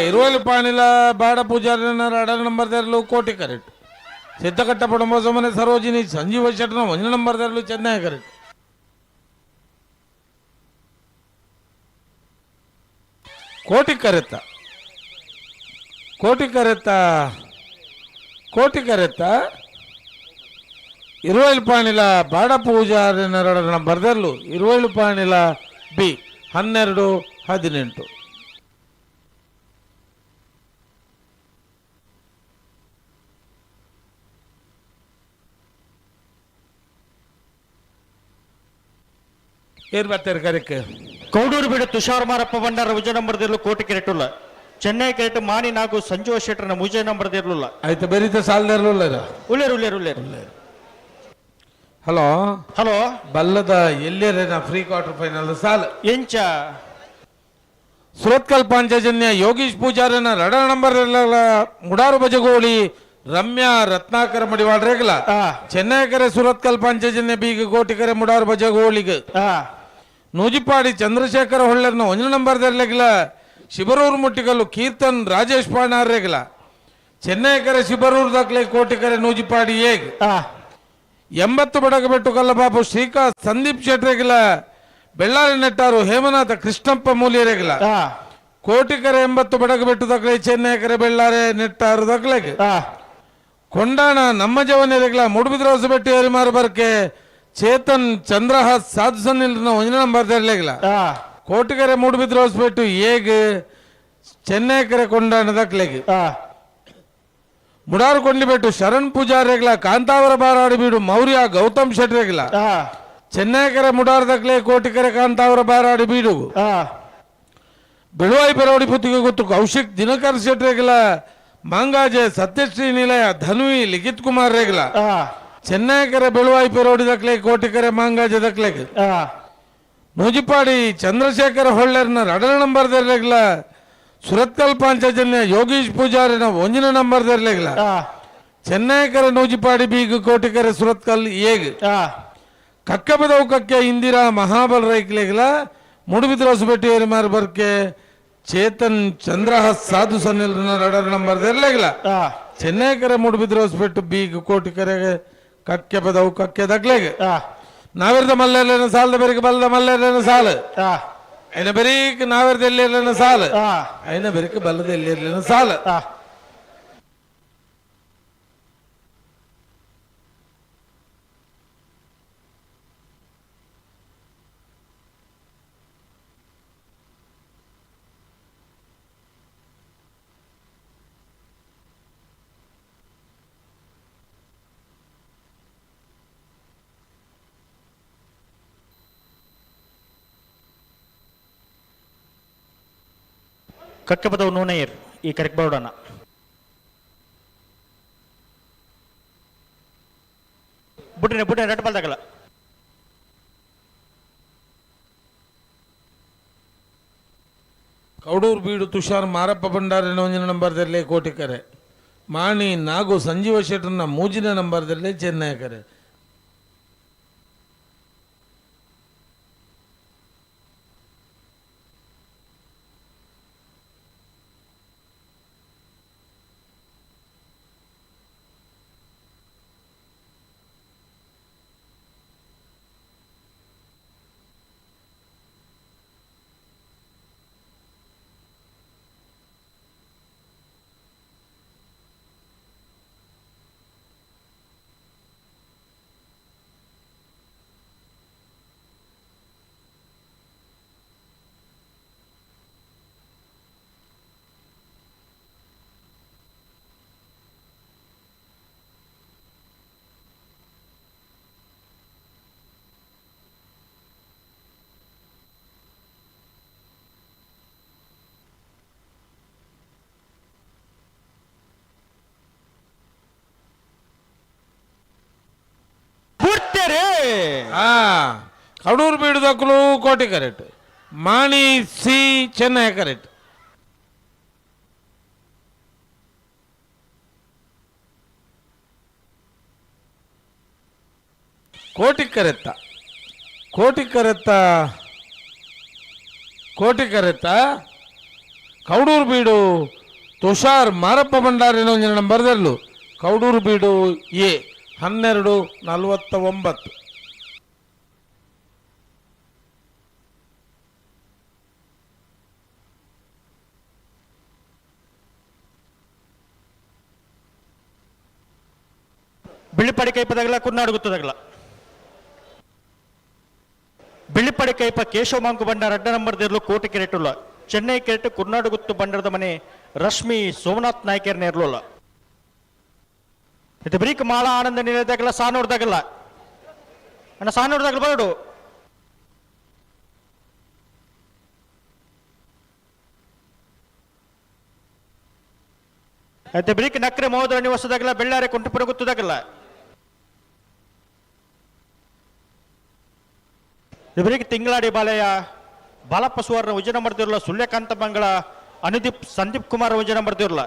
Speaker 2: ಇರುವಲ್ಲಿ ಪಾಣಿಲ ಬಾಡ ಪೂಜಾರಿನ ಅಡ ನಂಬರ್ ದೇರ್ಲು ಕೋಟಿ ಕರೆಕ್ಟ್. ಸಿದ್ದಕಟ್ಟ ಪಡಂಬ ಸರೋಜಿನಿ ಸಂಜೀವ ಶೆಟ್ಟನ ಒಂದು ನಂಬರ್ ದೇರ್ಲು ಚೆನ್ನೈ ಕರೆಕ್ಟ್. ಕೋಟಿ ಕರೆತ್ತ ಕೋಟಿ ಕರೆತ್ತ ಕೋಟಿ ಕರೆತ್ತ ಇರುವಲ್ಲಿ ಪಾಣಿಲ ಬಾಡ ಪೂಜಾರಿನ ನಂಬರ್ ದೇರ್ಲು ಇರುವಲ್ಲಿ ಪಾಣಿಲ ಬಿ 12 18. ಏನ್ ಬರ್ತಾರೆ ಕರೆಕ್?
Speaker 12: ಕೌಡೂರು ಬೀಡು ತುಷಾರ್ ಮಾರಪ್ಪ ಭಂಡಾರ ವಿಜಯ ನಂಬರ್ ದೇರ್ಲು ಕೋಟಿ ಕೆರೆಟುಲ್ಲ. ಚೆನ್ನೈ ಕೆರೆಟ್ ಮಾನಿ ನಾಗು ಸಂಜೀವ ಶೆಟ್ಟರ್ನ ಮುಜೆ ನಂಬರ್ ದೇರ್ಲುಲ್ಲ.
Speaker 2: ಆಯ್ತು ಬೆರೀತ ಸಾಲದೇರ್ಲುಲ್ಲ.
Speaker 12: ಉಳ್ಳೇರು ಉಳ್ಳೇರು ಉಳ್ಳೇರು.
Speaker 2: ಹಲೋ
Speaker 12: ಹಲೋ
Speaker 2: ಬಲ್ಲದ ಎಲ್ಲೇರೇನ free quarter final ಸಾಲ್
Speaker 12: ಎಂಚ
Speaker 2: ಸುರತ್ಕಲ್ ಪಾಂಚಜನ್ಯ ಯೋಗೀಶ್ ಪೂಜಾರನ ರಡ ನಂಬರ್ ಮುಡಾರು ಬಜಗೋಳಿ ರಮ್ಯಾ ರತ್ನಾಕರ ಮಡಿವಾಳ ರೇಗಲ. ಚೆನ್ನೈ ಕರೆ ಸುರತ್ಕಲ್ ಪಾಂಚಜನ್ಯ ಬೀಗ ಕೋಟಿಕರೆ ಮುಡಾರು ಬಜಗೋಳಿಗೆ. ನೂಜಿಪಾಡಿ ಚಂದ್ರಶೇಖರ ಹೊಳ್ಳರ್ನ ಒಂದು ನಂಬರ್ ರೇಗಲ. ಶಿಬರೂರು ಮುಟ್ಟಿಗಲ್ಲು ಕೀರ್ತನ್ ರಾಜೇಶ್ ಪಾಣಾರ್ ರೇಗಲ. ಚೆನ್ನೈ ಕರೆ ಶಿಬರೂರು ದಾಖಲೆ ಕೋಟಿಕರೆ ನೂಜಿಪಾಡಿ ಏಗ್. 80 ಬಡಗಬೆಟ್ಟು ಕಲ್ಲಬಾಬು ಶ್ರೀಕಾಂತ್ ಸಂದೀಪ್ ಶೆಟ್ರೇಗಿಲ. ಬೆಳ್ಳಾರಿ ನೆಟ್ಟಾರು ಹೇಮನಾಥ ಕೃಷ್ಣಪ್ಪ ಮೂಲಿಯರೇಗಿಲ. ಕೋಟಿಕರೆ 80 ಬಡಗಬೆಟ್ಟು ದಾಖಲೆ ಚೆನ್ನೈ ಕರೆ ಬೆಳ್ಳಾರೆ ನೆಟ್ಟಾರು ದಾಖಲೆಗೆ. ಕೊಂಡಾಣ ನಮ್ಮ ಜವನಿರಗಿಲ. ಮೂಡುಬಿದ್ರೆ ಹೊಸಬೆಟ್ಟು ಹರಿಮಾರು ಬರ್ಕೆ ಚೇತನ್ ಚಂದ್ರಹಾಸ್ ಸಾಧು ಸನ್ನಿಲ್ ಒಂಜನ ನಂಬರ್ ತೆರಲಿಲ್ಲ. ಕೋಟಿಕರೆ ಮೂಡುಬಿದ್ರೆ ಹೊಸಬೆಟ್ಟು ಏಗ್ ಚೆನ್ನೈ ಕರೆ ಕೊಂಡಾಣ ದಾಖಲೆಗೆ. ಮುಡಾರು ಕೊಂಡಿಬೆಟ್ಟು ಶರಣ್ ಪೂಜಾರಿಗಳ ಕಾಂತಾವರ ಬಾರಾಡಿ ಬೀಡು ಮೌರ್ಯ ಗೌತಮ್ ಶೆಟ್ರೇಗಿಲ. ಚೆನ್ನೈ ಕರೆ ಮುಡಾರು ದಾಖಲೆ ಕೋಟಿಕರೆ ಕಾಂತಾವರ ಬಾರಾಡಿ ಬೀಡು. ಬೆಳುವಾಯಿ ಪೆರೋಡಿ ಪುತ್ತಿಗೆ ಗೊತ್ತು ಕೌಶಿಕ್ ದಿನಕರ್ ಶೆಟ್ರೆಗಲ ಮಾಂಗಾಜೆ ಸತ್ಯಶ್ರೀ ನಿಲಯ ಧನ್ವಿ ಲಿಖಿತ್ ಕುಮಾರ್ ರೇಗಲ ಚೆನ್ನೈಕರೆ ಬೆಳುವಾಯಿ ಪೆರೋಡಿ ದಕ್ಲೆ ಕೋಟಿಕರೆ ಮಾಂಗಾಜೆ ದಕ್ಲೆಗ್ ನೂಜಿಪಾಡಿ ಚಂದ್ರಶೇಖರ ಹೊಳ್ಳರ್ನ ರಡನ ನಂಬರ್ ದರ್ಲೆಗ್ಲ ಸುರತ್ಕಲ್ ಪಾಂಚಜನ್ಯ ಯೋಗೀಶ್ ಪೂಜಾರಿನ ಒಂಜಿನ ನಂಬರ್ ದರ್ಲೆಗ್ಲ ಚೆನ್ನೈಕರೆ ನೂಜಿಪಾಡಿ ಬೀಗ್ ಕೋಟಿಕರೆ ಸುರತ್ಕಲ್ ಏಗ್ ಕಕ್ಕಬದವು ಕಕ್ಕೆ ಇಂದಿರಾ ಮಹಾಬಲ್ ರೈಕ್ಲೆಗ್ಲ ಮುಡುಬಿದ್ರ ಹೊಸಬೆಟ್ಟಿ ಮಾರ್ ಬರ್ಕೆ ಚೇತನ್ ಚಂದ್ರಹಸ್ ಸಾಧು ಸನ್ನಿಲ್ನ ರಡರ್ ನಂಬರ್ ದರ್ಲೆಗ್ಲ ಚೆನ್ನೈಕರೆ ಮುಡುಬಿದ್ರ ಹೊಸಬೆಟ್ಟು ಬೀಗ್ ಕೋಟಿಕರೆ ಕಕ್ಕೆ ಬದವು ಕಕ್ಕೆ ದಕ್ಲೆಗ್ ನಾವಿರ್ದ ಮಲ್ಲೇನ ಸಾಲದ ಬೆರಿಗೆ ಬಲ್ಲದ ಮಲ್ಲೇನ ಸಾಲು ಐನ ಬೆರೀಕ್ ನಾವಿರ್ದ ಎಲ್ಲಿರ್ಲೇನ ಸಾಲು ಐನ ಬೆರಿಕ್ ಬಲ್ಲದ ಎಲ್ಲಿರ್ಲೇನ ಸಾಲು.
Speaker 12: ಕಕ್ಕಪದವು ನೂನೈಯರ್ ಈ ಕರೆಕ್ಟ್ ಬೋರ್ಡನ್ನ ಬುಡ್ಡಿನ ಬುಡ್ಡಿನ ರೆಡ್ ಬಾಲ್ದಾಗಲ್ಲ.
Speaker 2: ಕೌಡೂರು ಬೀಡು ತುಷಾರ್ ಮಾರಪ್ಪ ಭಂಡಾರಿನ ಒಂಜಿನ ನಂಬರ್ದಲ್ಲಿ ಕೋಟಿಕರೆ ಮಾಣಿ ನಾಗು ಸಂಜೀವ ಶೆಟ್ಟರ್ನ ಮೂಜಿನ ನಂಬರ್ದಲ್ಲಿ ಚೆನ್ನೈಕರೆ. ಕಡೂರು ಬೀಡುದಕ್ಕಲು ಕೋಟಿ ಕರೆಕ್ಟ್ ಮಾಣಿ ಸಿ ಚೆನ್ನೈ ಕರೆಕ್ಟ್. ಕೋಟಿ ಕರೆತ್ತ ಕೋಟಿ ಕರೆತ್ತ ಕೋಟಿ ಕರೆತ್ತ ಕೌಡೂರು ಬೀಡು ತುಷಾರ್ ಮಾರಪ್ಪ ಭಂಡಾರಿನ ಒಂಜಿನ ನಂಬರ್ದಲ್ಲು ಕೌಡೂರು ಬೀಡು ಎ 12:49.
Speaker 12: ಬಿಳಿಪಡಿ ಕೈಪದಾಗಲ ಕುನ್ನಾಡು ಗುತ್ತದಾಗಲ ಬಿಳಿಪಡಿ ಕೈಪ ಕೇಶವ ಮಾಂಕು ಬಂಡಾರ ಅಡ್ಡ ನಂಬರ್ ದೇರ್ಲು ಕೋಟೆ ಕೆರೆಟುಲ್ಲ ಚೆನ್ನೈ ಕೆರೆಟು ಕುರ್ನಾಡು ಗುತ್ತು ಬಂಡಾರದ ಮನೆ ರಶ್ಮಿ ಸೋಮನಾಥ್ ನಾಯ್ಕರ್ ನೇರ್ಲುಲ್ಲ ಇದು ಬ್ರೀಕ್ ಮಾಳ ಆನಂದ ನಿಲಯದಾಗಲ್ಲ ಸಾನೂರ್ದಾಗಲ್ಲ ಅಣ್ಣ ಸಾನೂರ್ದಾಗಲ ಬರಡು అయితే ಬ್ರೀಕ್ ನಕ್ರೆ ಮಹೋದರ ನಿವಾಸದಾಗಲ್ಲ ಬೆಳ್ಳಾರೆ ಕುಂಟಪುರ ಗುತ್ತದಾಗಲ್ಲ ಇವರಿಗೆ ತಿಂಗಳಾಡಿ ಬಾಲೆಯ ಬಾಲಪ್ಪ ಸುವರ್ಣ ಉಜ್ಜನ ಮಾಡ್ತಿರಲ್ಲ ಸುಳ್ಯಕಾಂತ ಮಂಗಳ ಅನುದೀಪ್ ಸಂದೀಪ್ ಕುಮಾರ್ ಉಜ್ಜನ ಮಾಡ್ತಿರಲ್ಲ.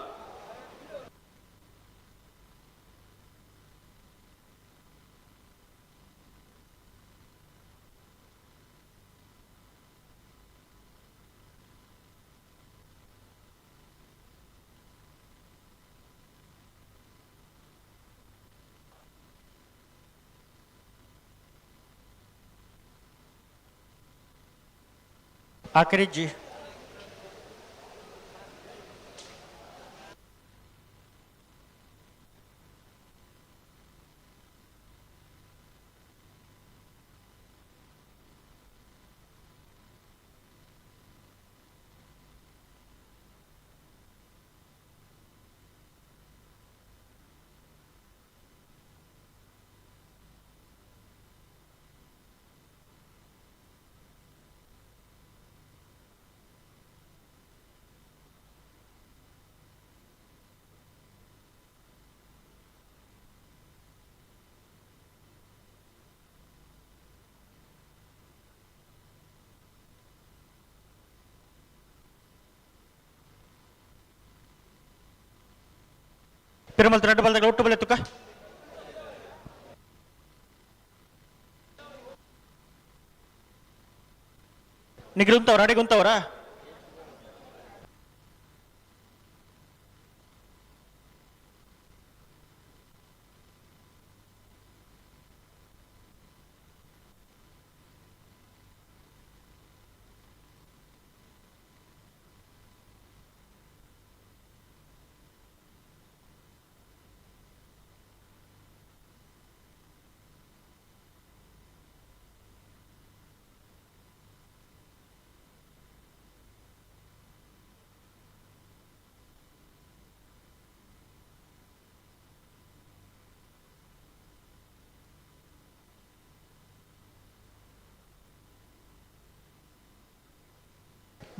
Speaker 12: Acredite. ಪಿರಮಲ್ ರಡ್ಡ್ ಬಲ್ದಗ ಒಟ್ಟು ಬಲೆ ತುಕ. ನಿಗ್ರು ಉಂತವ್ರ ಅಡಿಗೆ ಉಂತವ್ರ.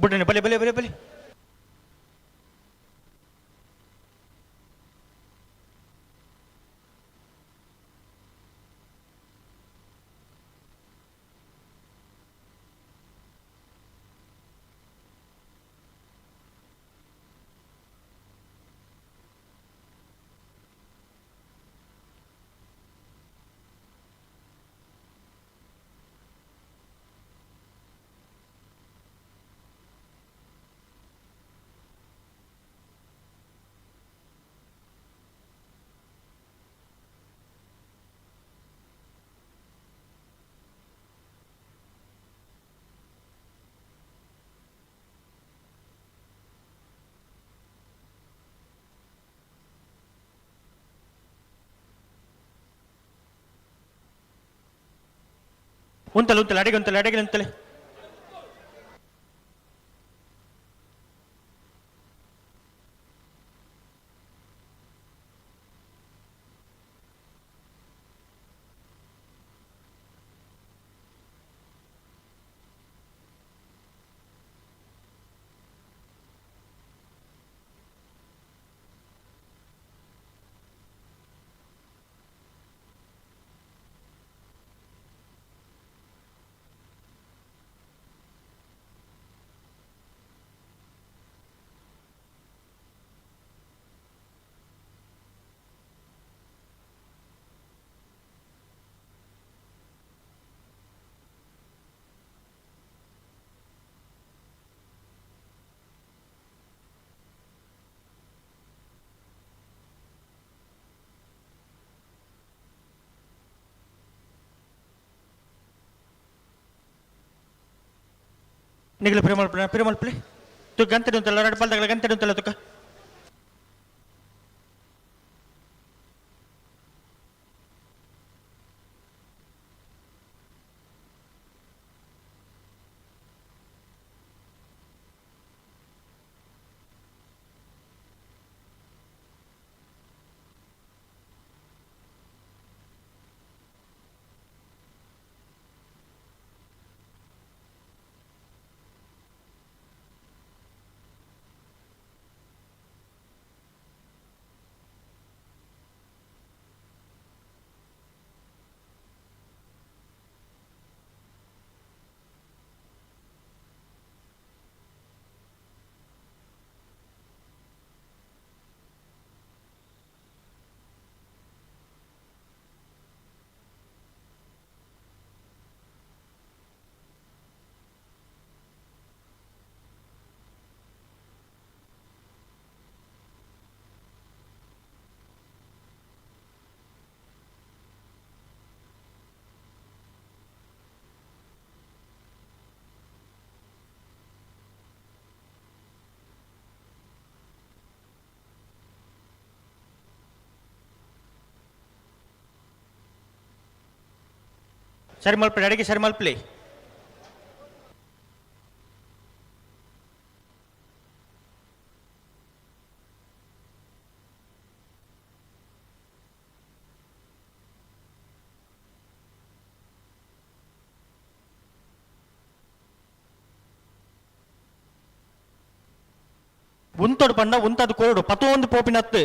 Speaker 12: ಬುಡ್ಡನೆ ಬಲೆ ಬಲೆ ಬಲೆ ಬಲೆ. ಉಂತಲೆ ಉಂತಲೆ ಅಡಿಗೆ ಉಂತಲೆ ಅಡಿಗೆ ಉಂತಲೆ. ನಿಗಲ ಪ್ರೇಮಲ್ ಪ್ರೇಮಲ್ ಪ್ಲೇ ತು ಗಂಟೆ ಉಂತಲ್ಲ ಎರಡು ಪಾಲ್ದಾಗಲ ಗಂಟೆ ಉಂತಲ್ಲ ತುಕ. ಸರಿ ಮಲ್ಪಲೆ ಅಡಿಗೆ ಸರಿ ಮಲ್ಪಲೆ. ಉಂತೋಡು ಪಂಡ ಉಂತದು ಕೋಡು ಪತ್ತೊಂದು ಪೋಪಿನತ್ತು.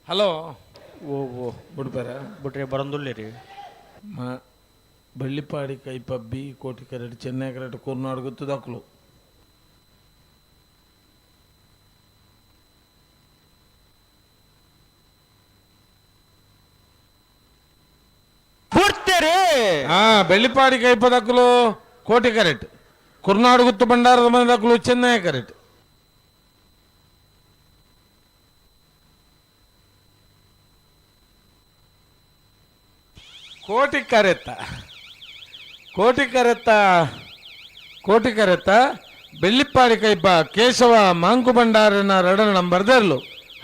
Speaker 2: ಹಲೋ.
Speaker 12: ಓ ಓ.
Speaker 2: ಬುಡ್ಪೇರ.
Speaker 12: ಬಿಟ್ರೆ ಬರಂದುಲ್ಲೇರಿ.
Speaker 2: ಮಾ ಬೆಳ್ಳಿಪಾಡಿ ಕೈಪಬ್ಬಿ ಕೋಟಿ ಕರೆಟ್ ಚೆನ್ನೈ ಕರೆಟ್ ಕೂರ್ನಾಡು ಗುತ್ತುದಕ್ಲು.
Speaker 12: ಬಿಡ್ತೇರಿ.
Speaker 2: ಹಾ, ಬೆಳ್ಳಿಪಾಡಿ ಕೈಪದಕ್ಕಲು ಕೋಟಿ ಕರೆಟ್, ಕುರ್ನಾಡು ಗುತ್ತು ಭಂಡಾರದ ಮನೆದಕ್ಕಲು ಚೆನ್ನೈ ಕರೆಟ್. ಕೋಟಿ ಕರೆತ್ತ, ಕೋಟಿ ಕರೆತ್ತ, ಕೋಟಿ ಕರೆತ್ತ ಬೆಳ್ಳಿಪ್ಪಾಡಿ ಕೈಪ ಕೇಶವ ಮಾಂಕು ಭಂಡಾರನ ರಡನ ನಂಬರ್ ದರ್ಲು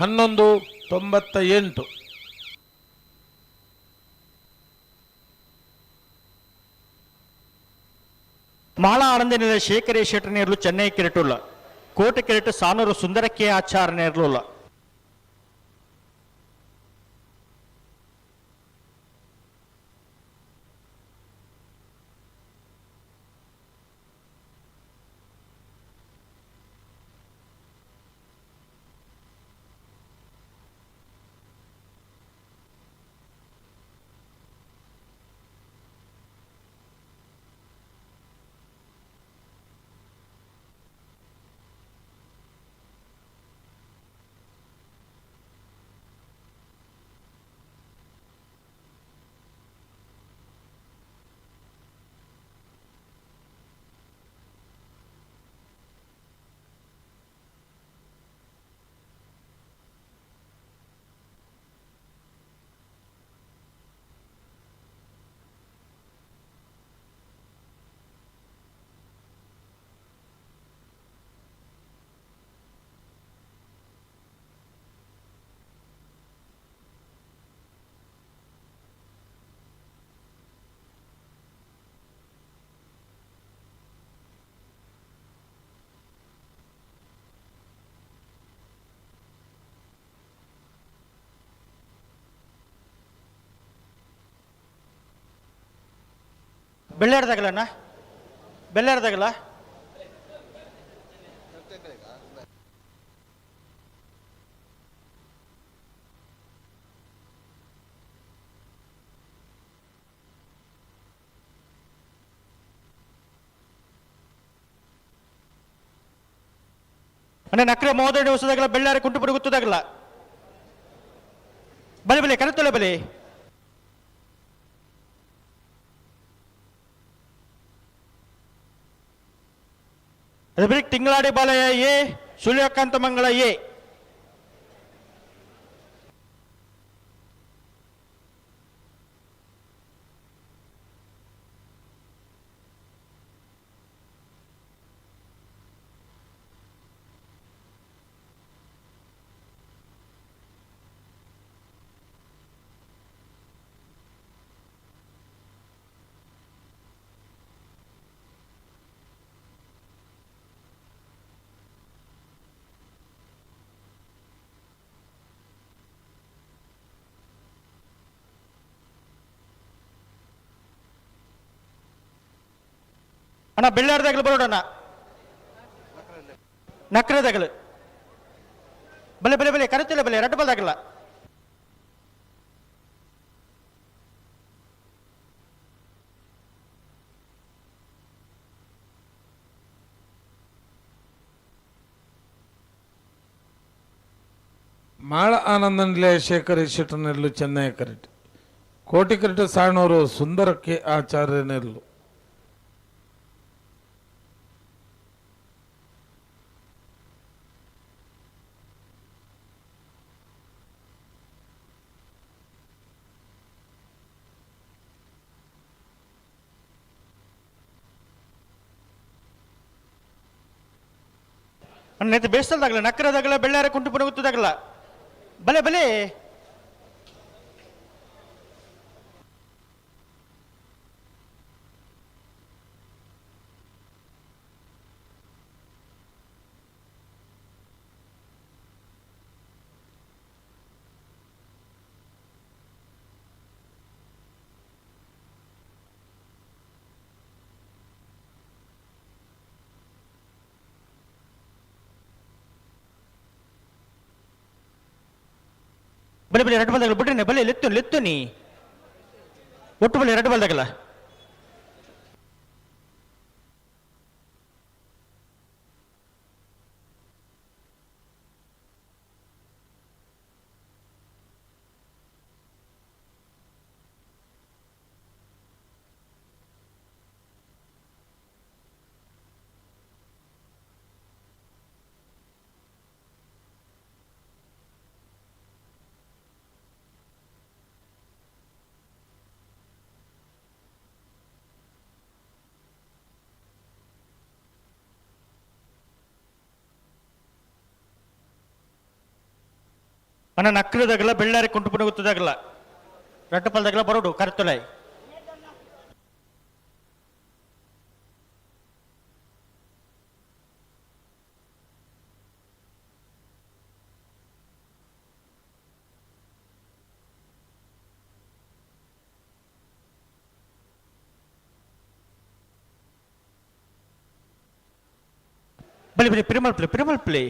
Speaker 2: 11.98.
Speaker 12: ಮಾಳಾ ಆನಂದ ನಿಲಯ ಶೇಖರೇ ಶೆಟ್ಟರ್ ನೇರ್ಲು ಚೆನ್ನೈ ಕೆರೆಟುಲ್ಲ. ಕೋಟೆ ಕೆರೆಟು ಸಾನೂರು ಸುಂದರಕ್ಕೆ ಆಚಾರ ನೇರ್ಲುಲ್ಲ. ಬೆಳ್ಳಾರ್ದಾಗಲಣ್ಣ, ಬೆಳ್ಳಾರ್ದಾಗಲ್ಲ. ಅಣ್ಣ ನಕ್ರೆ ಮಹೋದಯ ಹೊಸದಾಗಲ್ಲ, ಬೆಳ್ಳಾರಿ ಕುಂಟುಪುರಿ ಗೊತ್ತದಾಗಲ್ಲ. ಬಲೆ ಬಲೆ ಕರೆತೊಲೆ ಬಲೆ. ಅದೇ ತಿಂಗಳಾಡಿ ಬಾಲಯ್ಯ ಎ, ಸೂರ್ಯಕಾಂತ ಮಂಗಳ ಎ. ಅಣ್ಣ ಬೆಳ್ಳಾರ್ದಾಗಲು ಬರೋಡಣ್ಣ, ನಕ್ರದಾಗಲು ಬಲೆ ಬಲೆ ಬಲೆ ಕರೆತಿಲ್ಲ ಬಲೆ ರಡ್ಡು ಬಲ್ದಾಗಲ್ಲ.
Speaker 2: ಮಾಳ ಆನಂದನ್ಲೆ ಶೇಖರ್ ಶೆಟ್ಟರ್ನೆಲ್ಲು ಚೆನ್ನೈ ಕರೆಟ್, ಕೋಟಿ ಕರೆಟ್ ಸಾಣೂರು ಸುಂದರಕ್ಕೆ ಆಚಾರ್ಯನೆಲ್ಲು.
Speaker 12: ಅಣ್ಣ ನೇತು ಬೇಸ್ತಲ್ದಾಗಲ್ಲ, ನಕ್ರದಾಗಲ್ಲ, ಬೆಳ್ಳಾರ ಕುಂಟು ಗೊತ್ತದಾಗಲ್ಲ. ಬಲೆ ಬಲೆ. ಬಲೆ ಬಲೆ ರಡ್ಡು ಬಲ್ದಾಗಲ ಬಿಡ್ರಿ ಬಲೆ ಲೆತ್ತು ಲೆತ್ತು ನೀ ಒಟ್ಟು ಬಲೆ ರಡ್ಡು ಬಲ್ದಾಗಲ. ಅಣ್ಣ ನಕ್ಕಲದಾಗಲ್ಲ ಬೆಳ್ಳಾರಿ ಕುಂಟು ಗೊತ್ತದಾಗಲ್ಲ ರಟ್ಟಪಲ್ದಾಗಲ್ಲ ಬರೋಡು ಕರ್ತೊಲೆ. ಬಲಿ ಬಲಿ ಪಿರಿಮಲ್ ಪ್ಲೇ ಪಿರಿಮಲ್ ಪ್ಲೇ.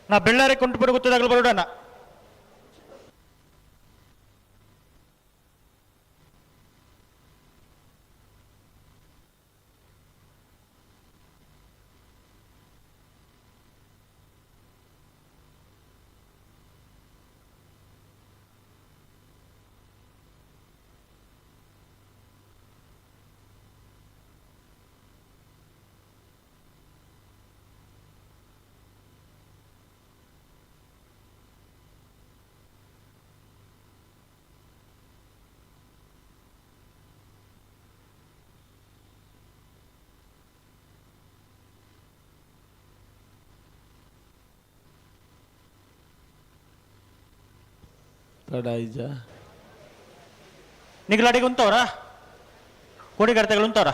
Speaker 12: ನಾ ಬೆಳ್ಳಾರಿ ಕುಂಟು ಗೊತ್ತದಾಗಲ್ಲ ಬರೋಡಣ್ಣ.
Speaker 2: ತಡ ಐಜ
Speaker 12: ನಿಗಲಾಡಿಗೆ ಉಂತವ್ರಾ ಕೋಡಿಗರ್ತಗಳು ಉಂತವ್ರ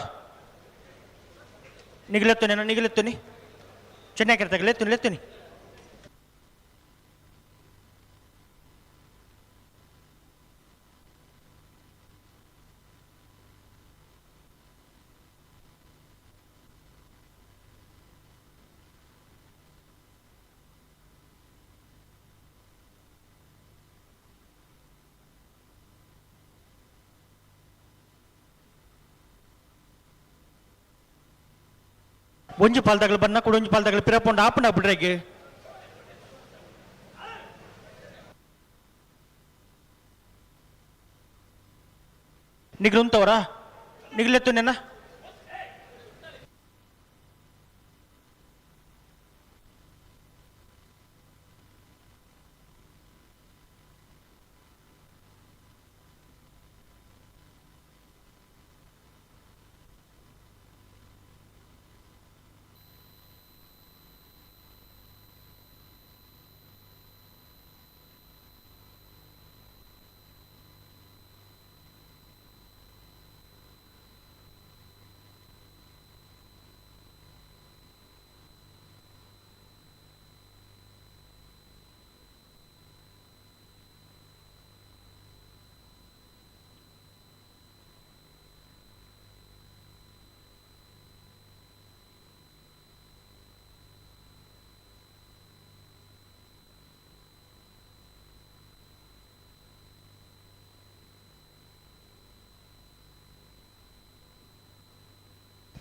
Speaker 12: ನಿಗಲೆತ್ತುನಿ ನಿಗಲೆತ್ತುನಿ ಚೆನ್ನೈ ಕರ್ತಗಳು ಲೆತ್ತುನಿ ಲೆತ್ತುನಿ. ಒಂಜಿ ಪಾಲ್ದಾಗಲು ಬನ್ನ ಕೂಡ ಒಂಜಿ ಪಾಲ್ದಾಗಲು ಪಿರಪೊಂಡು ಆಪುಂಡ ಬಿಡ್ರೆಗೆ. ನಿಗ್ಲು ಉಂತವ್ರಾ ನಿಗ್ಲೆತ್ತು ನೆನ್ನ.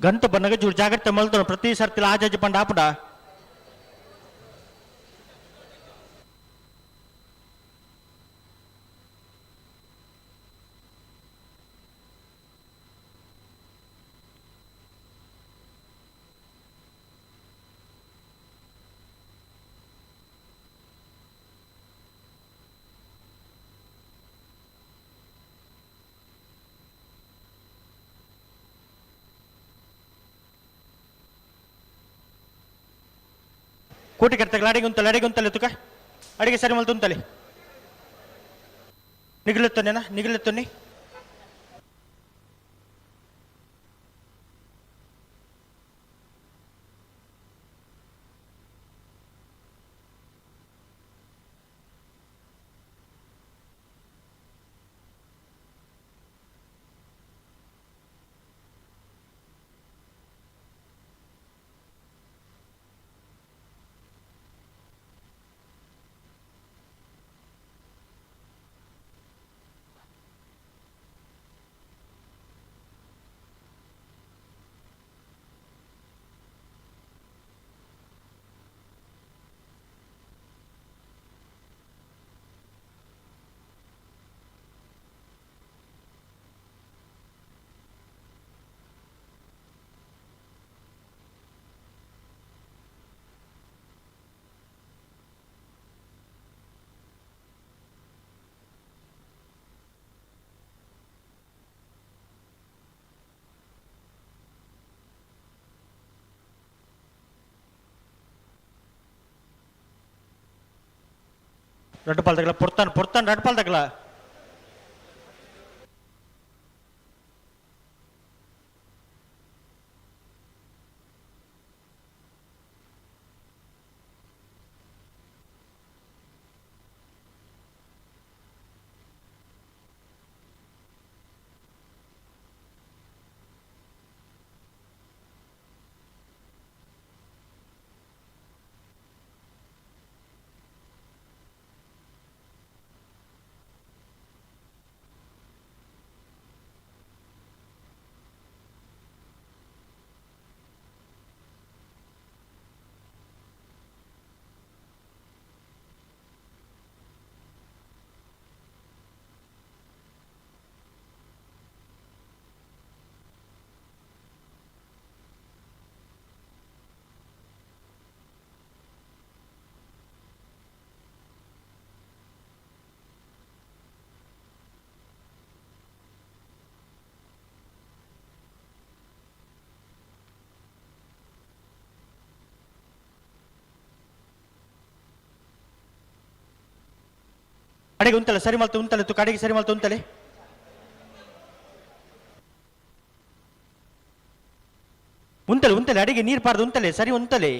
Speaker 12: ಗಂಟು ಬನ್ನಗ ಚೂರು ಜಾಗ್ರತೆ ಮಲ್ತೋಣ ಪ್ರತಿ ಸರ್ತಿ ಆಜಾಜಿ ಪಂಡ ಆಪುಡ. ಕೋಟಿ ಕರ್ತಗಳ ಅಡಿಗೆ ಉಂತಲೆ ಅಡಿಗೆ ಉಂತಲೆ ತುಕ ಅಡಿಗೆ ಸರಿ ಮಲ್ತು ಉಂತಲೆ ನಿಗಲೆತ್ತನೇನ ನಿಗಲೆತ್ತನಿ. ರಡ್ಡು ಪಾಲ್ದಗಲ ಪೊರ್ತಾನ್ ಪೊರ್ತಾನ್ ರಡ್ಡು ಪಾಲ್ದಗಲ. ಅಡಿಗೆ ಉಂತಲೆ ಸರಿ ಮಲ್ತು ಉಂತಲೆ ತು ಕಡೆಗೆ ಸರಿ ಮಲ್ತು ಉಂತಲೆ. ಉಂತಲೆ ಉಂತಲೆ ಅಡಿಗೆ ನೀರು ಪಾರ್ದು ಉಂತಲೆ ಸರಿ ಉಂತಲೆ.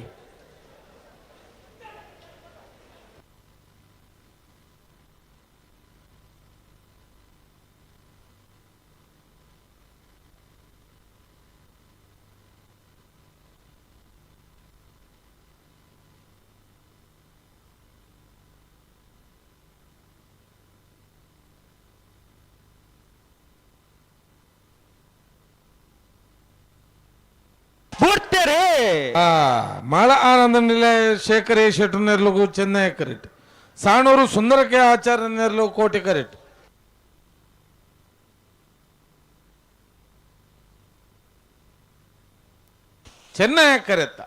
Speaker 2: ಮಾಳ ಆನಂದ ನಿಲಯ ಶೇಖರ್ ಎ ಶೆಟ್ಟರ್ ನೆರ್ಲುಗು ಚೆನ್ನೈ ಕರೆಟ್, ಸಾಣೂರು ಸುಂದರ ಕೆ ಆಚಾರ್ಯ ನೆರ್ಲು ಕೋಟಿ ಕರೆಟ್. ಚೆನ್ನೈ ಕರೆತ್ತ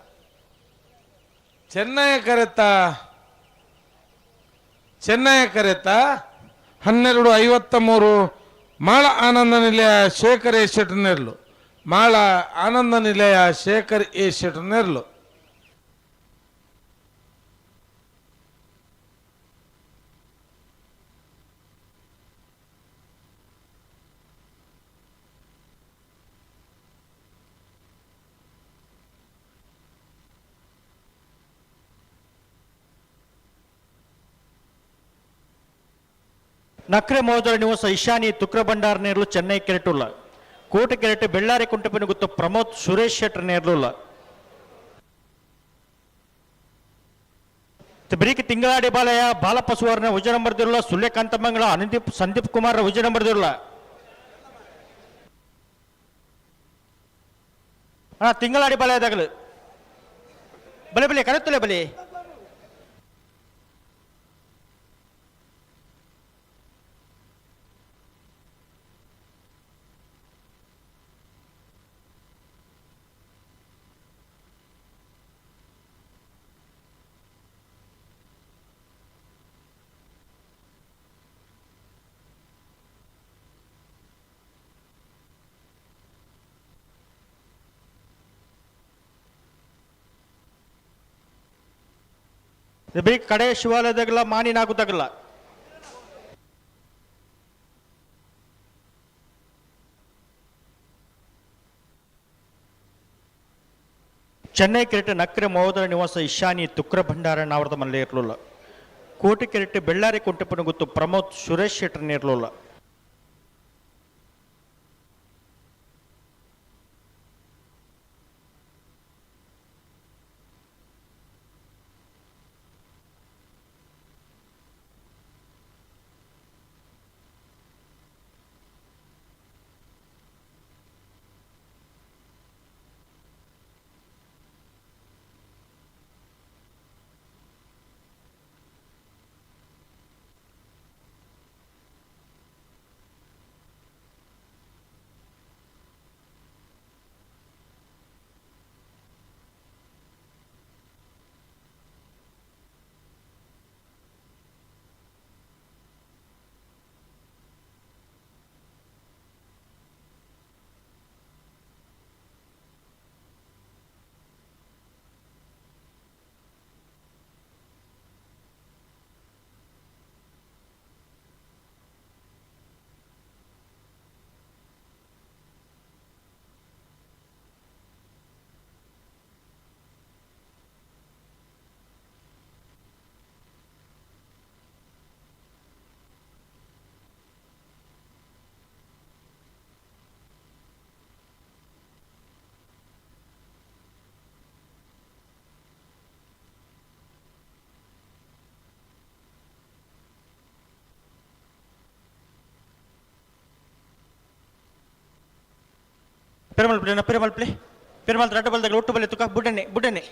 Speaker 2: ಚೆನ್ನೈ ಕರೆತ್ತ ಚೆನ್ನೈ ಕರೆತ್ತ 12:53 ಮಾಳ ಆನಂದ ನಿಲಯ ಶೇಖರ್ ಎ ಶೆಟ್ಟರ್ ನೆರ್ಲು, ಮಾಳ ಆನಂದ ನಿಲಯ ಶೇಖರ್ ಎ ಶೆಟ್ಟರ್ ನೆರ್ಲು.
Speaker 12: ನಕ್ರೆ ಮೋದರ ನಿವಾಸ ಇಶಾನಿ ತುಕ್ರ ಭಂಡಾರ ನೇರ್ಲು ಚೆನ್ನೈ ಕೆರೆಟುಲ್ಲ, ಕೋಟೆ ಕೆರೆಟು ಬೆಳ್ಳಾರಿ ಕುಂಟಪಿನ ಗುತ್ತು ಪ್ರಮೋದ್ ಸುರೇಶ್ ಶೆಟ್ಟರ್ ನೇರ್ಲುಲ್ಲ. ಬ್ರೀಕ್ ತಿಂಗಳಾಡಿ ಬಾಲಯ ಬಾಲಪ್ಪ ಸುವರ್ಣ ಉಜ್ಜನ ಬರ್ದಿರಲ್ಲ, ಸುಳ್ಯಕಾಂತ ಮಂಗಳ ಅನದೀಪ್ ಸಂದೀಪ್ ಕುಮಾರ್ ಉಜ್ಜನ ಬರ್ದಿರಲ್ಲ. ಹಾ ತಿಂಗಳಾಡಿ ಬಾಲಯದಾಗಲು ಬಲೆ ಬಲೆ ಕರೆತ್ತಲೆ ಬಲೆ. ಬರೀ ಕಡೆ ಶಿವಾಲಯದಾಗಲ್ಲ ಮಾನಿನಾಗುದಾಗಲ್ಲ. ಚೆನ್ನೈ ಕೆರೆಟೆ ನಕ್ರೆ ಮಹೋದರ ನಿವಾಸ ಇಶಾನಿ ತುಕ್ರ ಭಂಡಾರ ನಾವರದ ಮಲ್ಲೆ ಇರಲಿಲ್ಲ. ಕೋಟೆ ಕೆರೆಟೆ ಬೆಳ್ಳಾರಿ ಕುಂಟೆಪನ ಗುತ್ತು ಪ್ರಮೋದ್ ಸುರೇಶ್ ಶೆಟ್ಟರ್ ಇರಲಿಲ್ಲ. ಪೆರುಮಲ್ ಪ್ಲೇ ಪೆರುಮಲ್ ಪ್ಲೇ ಪೆರುಮಲ್ ರಡ್ಡ ಬಲ್ದಾಗ ಒಟ್ಟು ಬಲ್ಲೆ ತುಕ ಬುಡ್ಡನೆ ಬುಡ್ಡನೆ.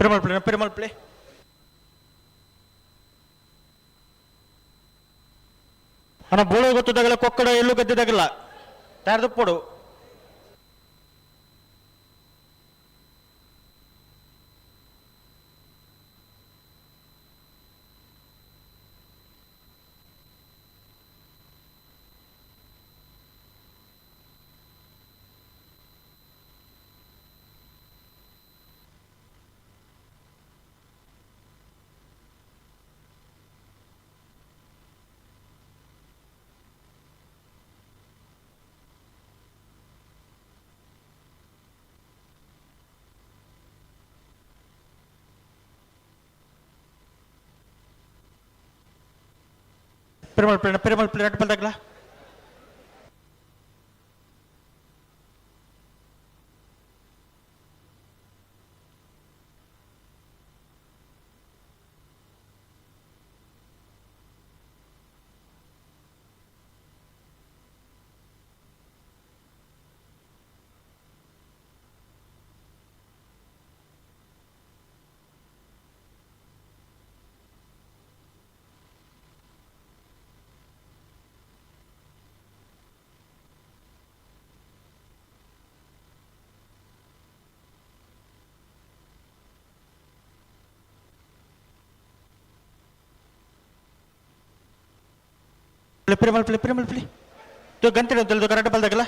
Speaker 12: ಪೆರುಮಲ್ ಪ್ಲೇ ಪೆರುಮಲ್ ಪ್ಲೇ ಅಣ್ಣ ಬೋಳು ಗೊತ್ತದಾಗಲ್ಲ ಕೊಕ್ಕಡ ಎಲ್ಲೂ ಗದ್ದೆದಾಗಲ್ಲ ತಯಾರದಪ್ಪೋಡು. ಪೆರುಮಲ್ ಪ್ಲೇ ಪೆರುಮಲ್ ಪ್ಲೇ ರಡ್ಡ ಬಲ್ದಾಗಲ್ಲ. ಪ್ಲೇ ಪ್ಲೇ ಪ್ಲೇ ಪ್ಲೇ ತು ಗಂಟೆ ತಿಳಿದು ಕರೆಕ್ಟ್ ಬಲ್ದಾಗಲ್ಲ.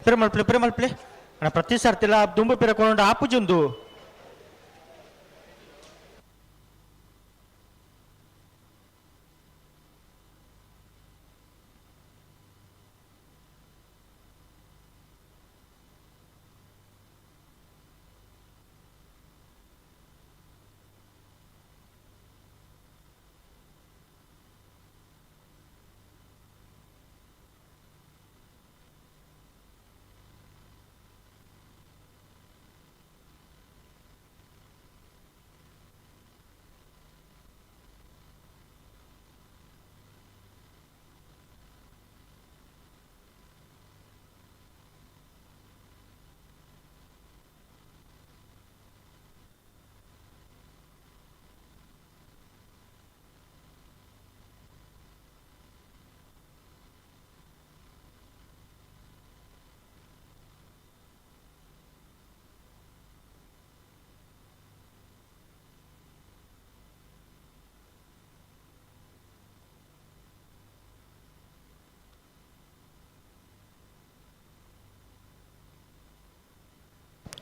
Speaker 12: ಪಿರ ಮಲ್ಪಲೆ ಪಿರ ಮಲ್ಪಲೆ ಅಣ್ಣ ಪ್ರತಿ ಸರ್ತಿಲ ದುಂಬು ಪಿರ ಕೊಂಡು ಆಪುಜುಂದು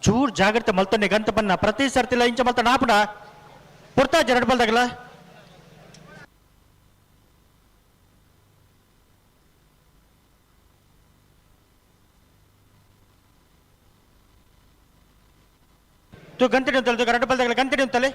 Speaker 12: ಚೂರ್ ಜಾಗ್ರತೆ ಮಲ್ತೊಂಡೆ ಗಂತ ಬನ್ನ ಪ್ರತಿ ಸರ್ತಿಲ ಇಂಚ ಮಲ್ತ ನಾಪುಡ ಪುರ್ತಾ ಜರಡ್ ಬಲ್ದಾಗಲ ತು ಗಂತಿಡಿ ಅಂತಲ್ಲ ರಡ್ಡು ಬಲ್ದಾಗಲ ಗಂತಿಡಿ ಅಂತಲೆ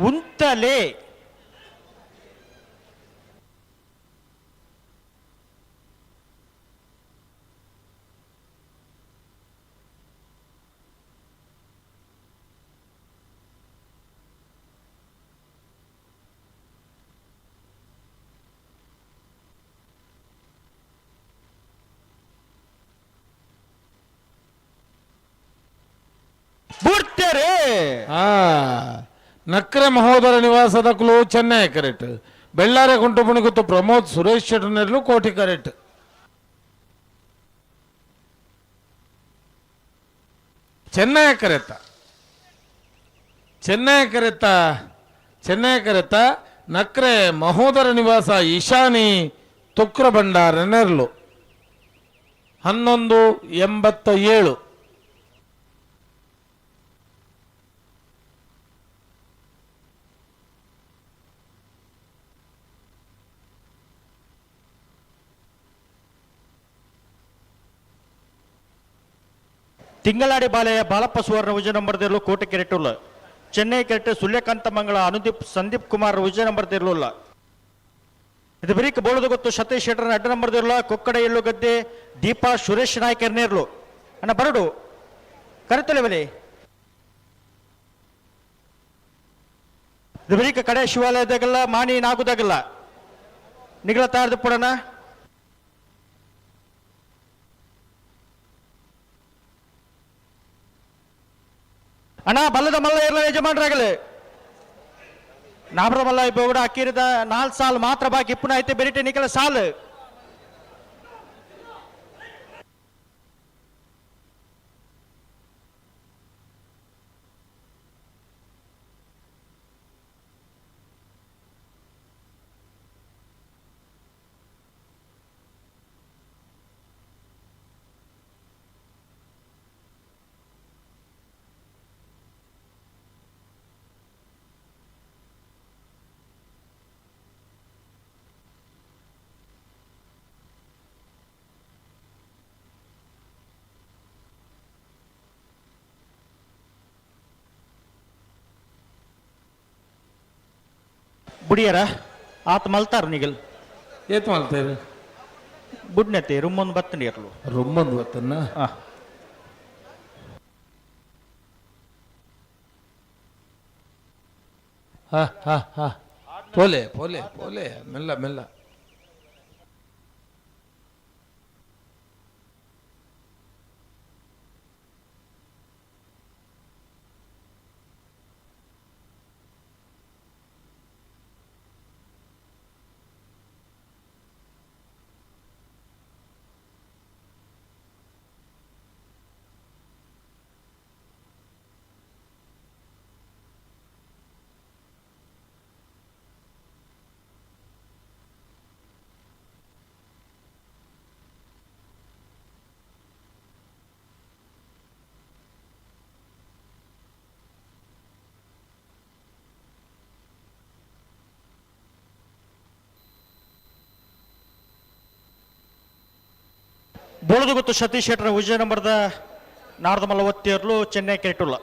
Speaker 12: ಉಂತಲೆ ಬುಡ್ತೇರೆ.
Speaker 2: ನಕ್ರೆ ಮಹೋದರ ನಿವಾಸದ ಕುಲು ಚೆನ್ನೈ ಕರೆಕ್ಟ್, ಬೆಳ್ಳಾರೆ ಗುಂಟು ಪ್ರಮೋದ್ ಸುರೇಶ್ ಶೆಟ್ಟರ್ನೆರ್ಲು ಕೋಟಿ ಕರೆಕ್ಟ್. ಚೆನ್ನೈ ಕರೆತ್ತ ಚೆನ್ನೈ ಕರೆತ್ತ ಚೆನ್ನೈ ಕರೆತ್ತ ನಕ್ರೆ ಮಹೋದರ ನಿವಾಸ ಈಶಾನಿ ತುಕ್ರ ಭಂಡಾರ ನೆರ್ಲು 11.87.
Speaker 12: ತಿಂಗಳಾಡಿ ಬಾಲೆಯ ಬಾಲಪ್ಪ ಸುವರ್ಣ ವಿಜಯ ನಂಬರ್ ದೇರ್ಲು ಕೋಟೆ ಕೆರೆಟುಲ್ಲ. ಚೆನ್ನೈ ಕೆರೆಟು ಸೂರ್ಯಕಾಂತ ಮಂಗಳ ಅನುದೀಪ್ ಸಂದೀಪ್ ಕುಮಾರ್ ವಿಜಯ ನಂಬರ್ ದೇರ್ಲುಲ್ಲ. ಇದು ಬರೀಕ್ ಬೋಳದು ಗೊತ್ತು ಸತೀಶ್ ಶೆಟ್ಟರ್ ಅಡ್ಡ ನಂಬರ್ ದೇರ್ಲ ಕೊಕ್ಕಡ ಎಳ್ಳು ಗದ್ದೆ ದೀಪಾ ಸುರೇಶ್ ನಾಯ್ಕರ್ ನೇರ್ಲು. ಅಣ್ಣ ಬರಡು ಕರೆತಲೆ ಬಲೆ. ಇದು ಬರೀಕ್ ಕಡೆ ಶಿವಾಲಯದಾಗಲ್ಲ ಮಾಣಿ ನಾಗುದಾಗಲ್ಲ ನಿಗಳ ತಾರ್ದು ಪುಡಣ. ಅಣ್ಣ ಬಲ್ಲದ ಮಲ್ಲ ಇರಲ ಯಜಮಾನ್ರಾಗಲಿ ನಾಬ್ರ ಮಲ್ಲ ಇಬ್ಬ ಅಕ್ಕಿರದ 4 ಸಾಲು ಮಾತ್ರ ಬಾಕಿ ಇಪ್ಪುನ ಐತೆ ಬೆರಿಟೆ ನಿಕಲ ಸಾಲು. ಬುಡಿಯರ ಆತ ಮಲ್ತಾರ ನಿಗಲ್
Speaker 2: ಏತ್ ಮಲ್ತೇವೆ
Speaker 12: ಬುಡ್ನತೆ ರುಮ್ಮೊಂದು ಬತ್ತಂಡಿ ಇರ್ಲು
Speaker 2: ರುಮ್ಮೊಂದು ಬತ್ತನ್ನ. ಹಾ ಹಾ ಹಾ. ಪೋಲೆ ಪೋಲೆ ಪೋಲೆ ಮೆಲ್ಲ ಮೆಲ್ಲ.
Speaker 12: ಬೋಳದಗುತ್ತು ಸತೀಶ್ ಶೆಟ್ಟರ್ ವಿಜಯ ನಂಬರ್ದ ನಾಡ್ದ ಮಲ್ಲ ಒತ್ತೇರ್ಲು ಚೆನ್ನೈ ಕೆರೆಟುಲ್ಲ.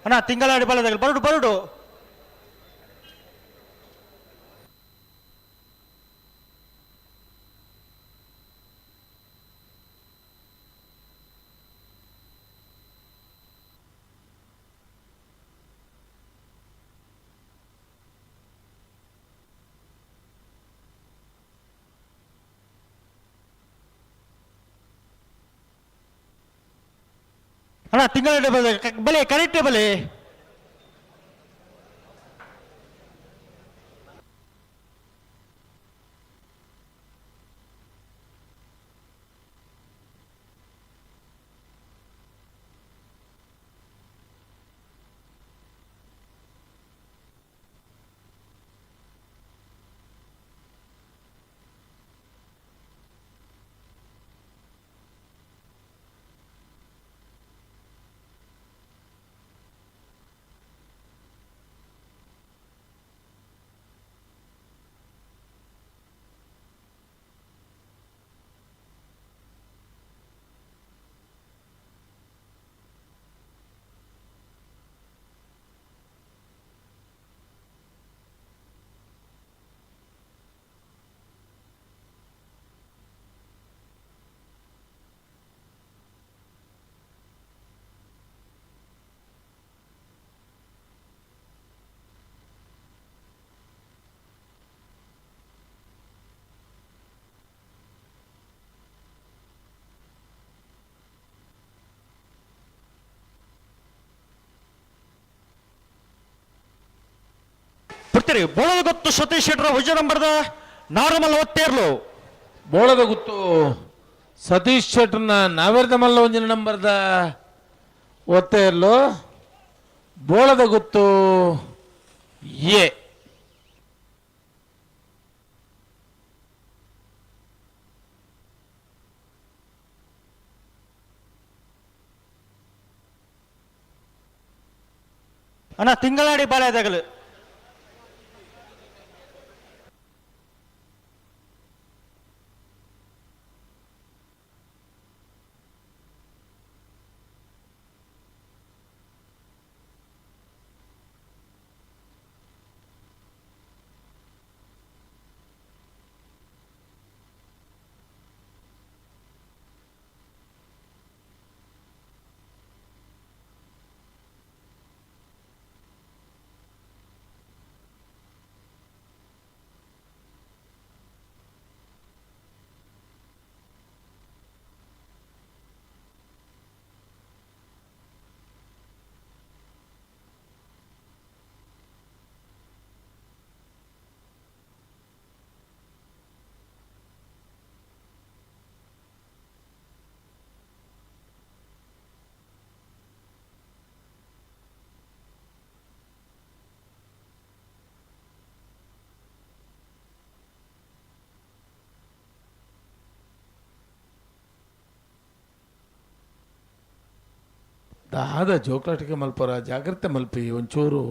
Speaker 12: ಅಣ್ಣ ತಿಂಗಳಾಡಿ ಬಲದಾಗ ಬರಡು ಬರಡು. ಅಣ್ಣ ತಿಂಗಳಾಡಿ ಬಲ ಬಲೆ ಕರೆಕ್ಟ್ ಬಲೆ. ಬಿಡ್ತೀರಿ. ಬೋಳದ ಗೊತ್ತು ಸತೀಶ್ ಶೆಟ್ಟರ ವಿಜಯ ನಂಬರ್ದ ನಾರ್ಮಲ್ ಒತ್ತೇರ್ಲು.
Speaker 2: ಬೋಳದ ಗುತ್ತು ಸತೀಶ್ ಶೆಟ್ಟರ್ನ ನಾವೇರ್ದ ಮಲ್ಲ ಒಂಜಿನ ನಂಬರ್ದ ಒತ್ತೇರ್ಲು. ಬೋಳದ ಗುತ್ತು ಎ.
Speaker 12: ಅಣ್ಣ ತಿಂಗಳಾಡಿ ಬಾಳೆದಾಗಲು.
Speaker 2: ದಾದ ಜೋಕಾಟಿಕೆ ಮಲ್ಪರ ಜಾಗ್ರತೆ ಮಲ್ಪಿ ಒಂಚೂರು.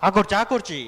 Speaker 12: ಆಕೊರ್ಚಿ ಆಕೊರ್ಚಿ.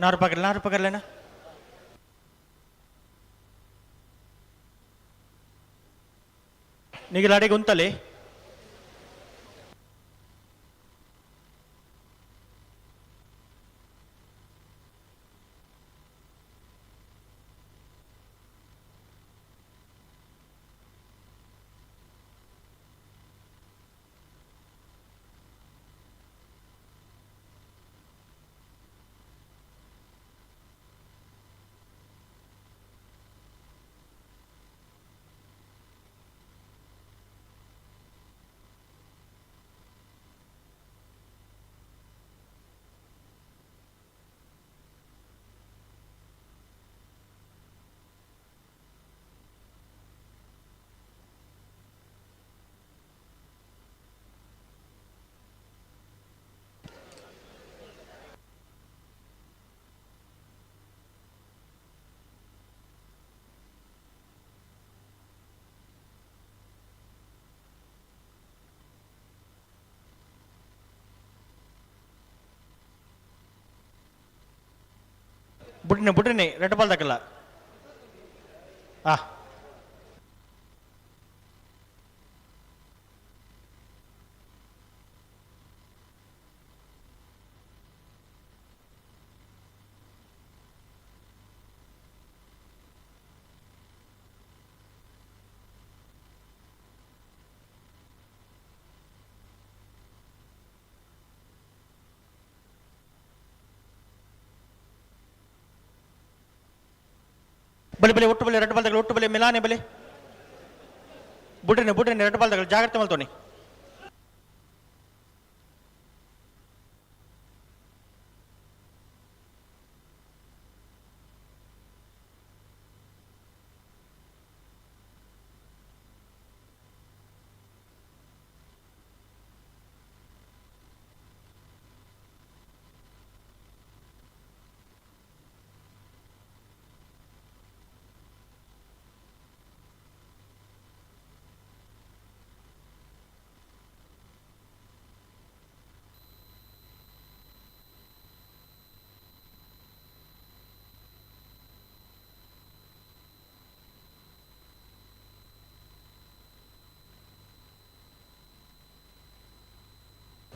Speaker 12: नार पकड़ नार पकड़ लेना। निगलाड़ी गुंतले ಬುಡ್ನೆ ಬುಡ್ನೆ ರೆಡ್ ಬಾಲ್ ದಕಲ್ಲ ಆ ಬಲೆ ಬಲೆ ಒಟ್ಟು ಬಲೆ ರೆಡ್ ಬಾಲ್ ಒಟ್ಟು ಬಲೆ ಮಿಲಾನೆ ಬಲೆ ಬುಡ್ರಿನಿ ಬುಡ್ರಿನಿ ರೆಡ್ ಬಾಲ್ ಜಾಗ್ರತೆ ಮಲ್ತೋನಿ.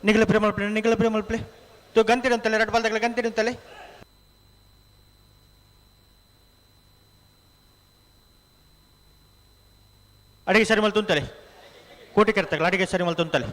Speaker 12: ನಿಗಲ ಪ್ರೇಮ ಮಲ್ಪಲೆ ನಿಗಲ ಪ್ರೇಮ ಮಲ್ಪಲೆ ತು ಗಂತಿಡು ಅಂತಲೆ ರೆಡ್ ಬಾಲ್ ತಗಲೆ ಗಂತಿಡು ಅಂತಲೆ ಅಡಿಗೆ ಸರಿ ಮಲ್ ತುಂತಲೆ ಕೋಟಿ ಕೆರ್ತಗಲ ಅಡಿಗೆ ಸರಿ ಮಲ್ ತುಂತಲೆ.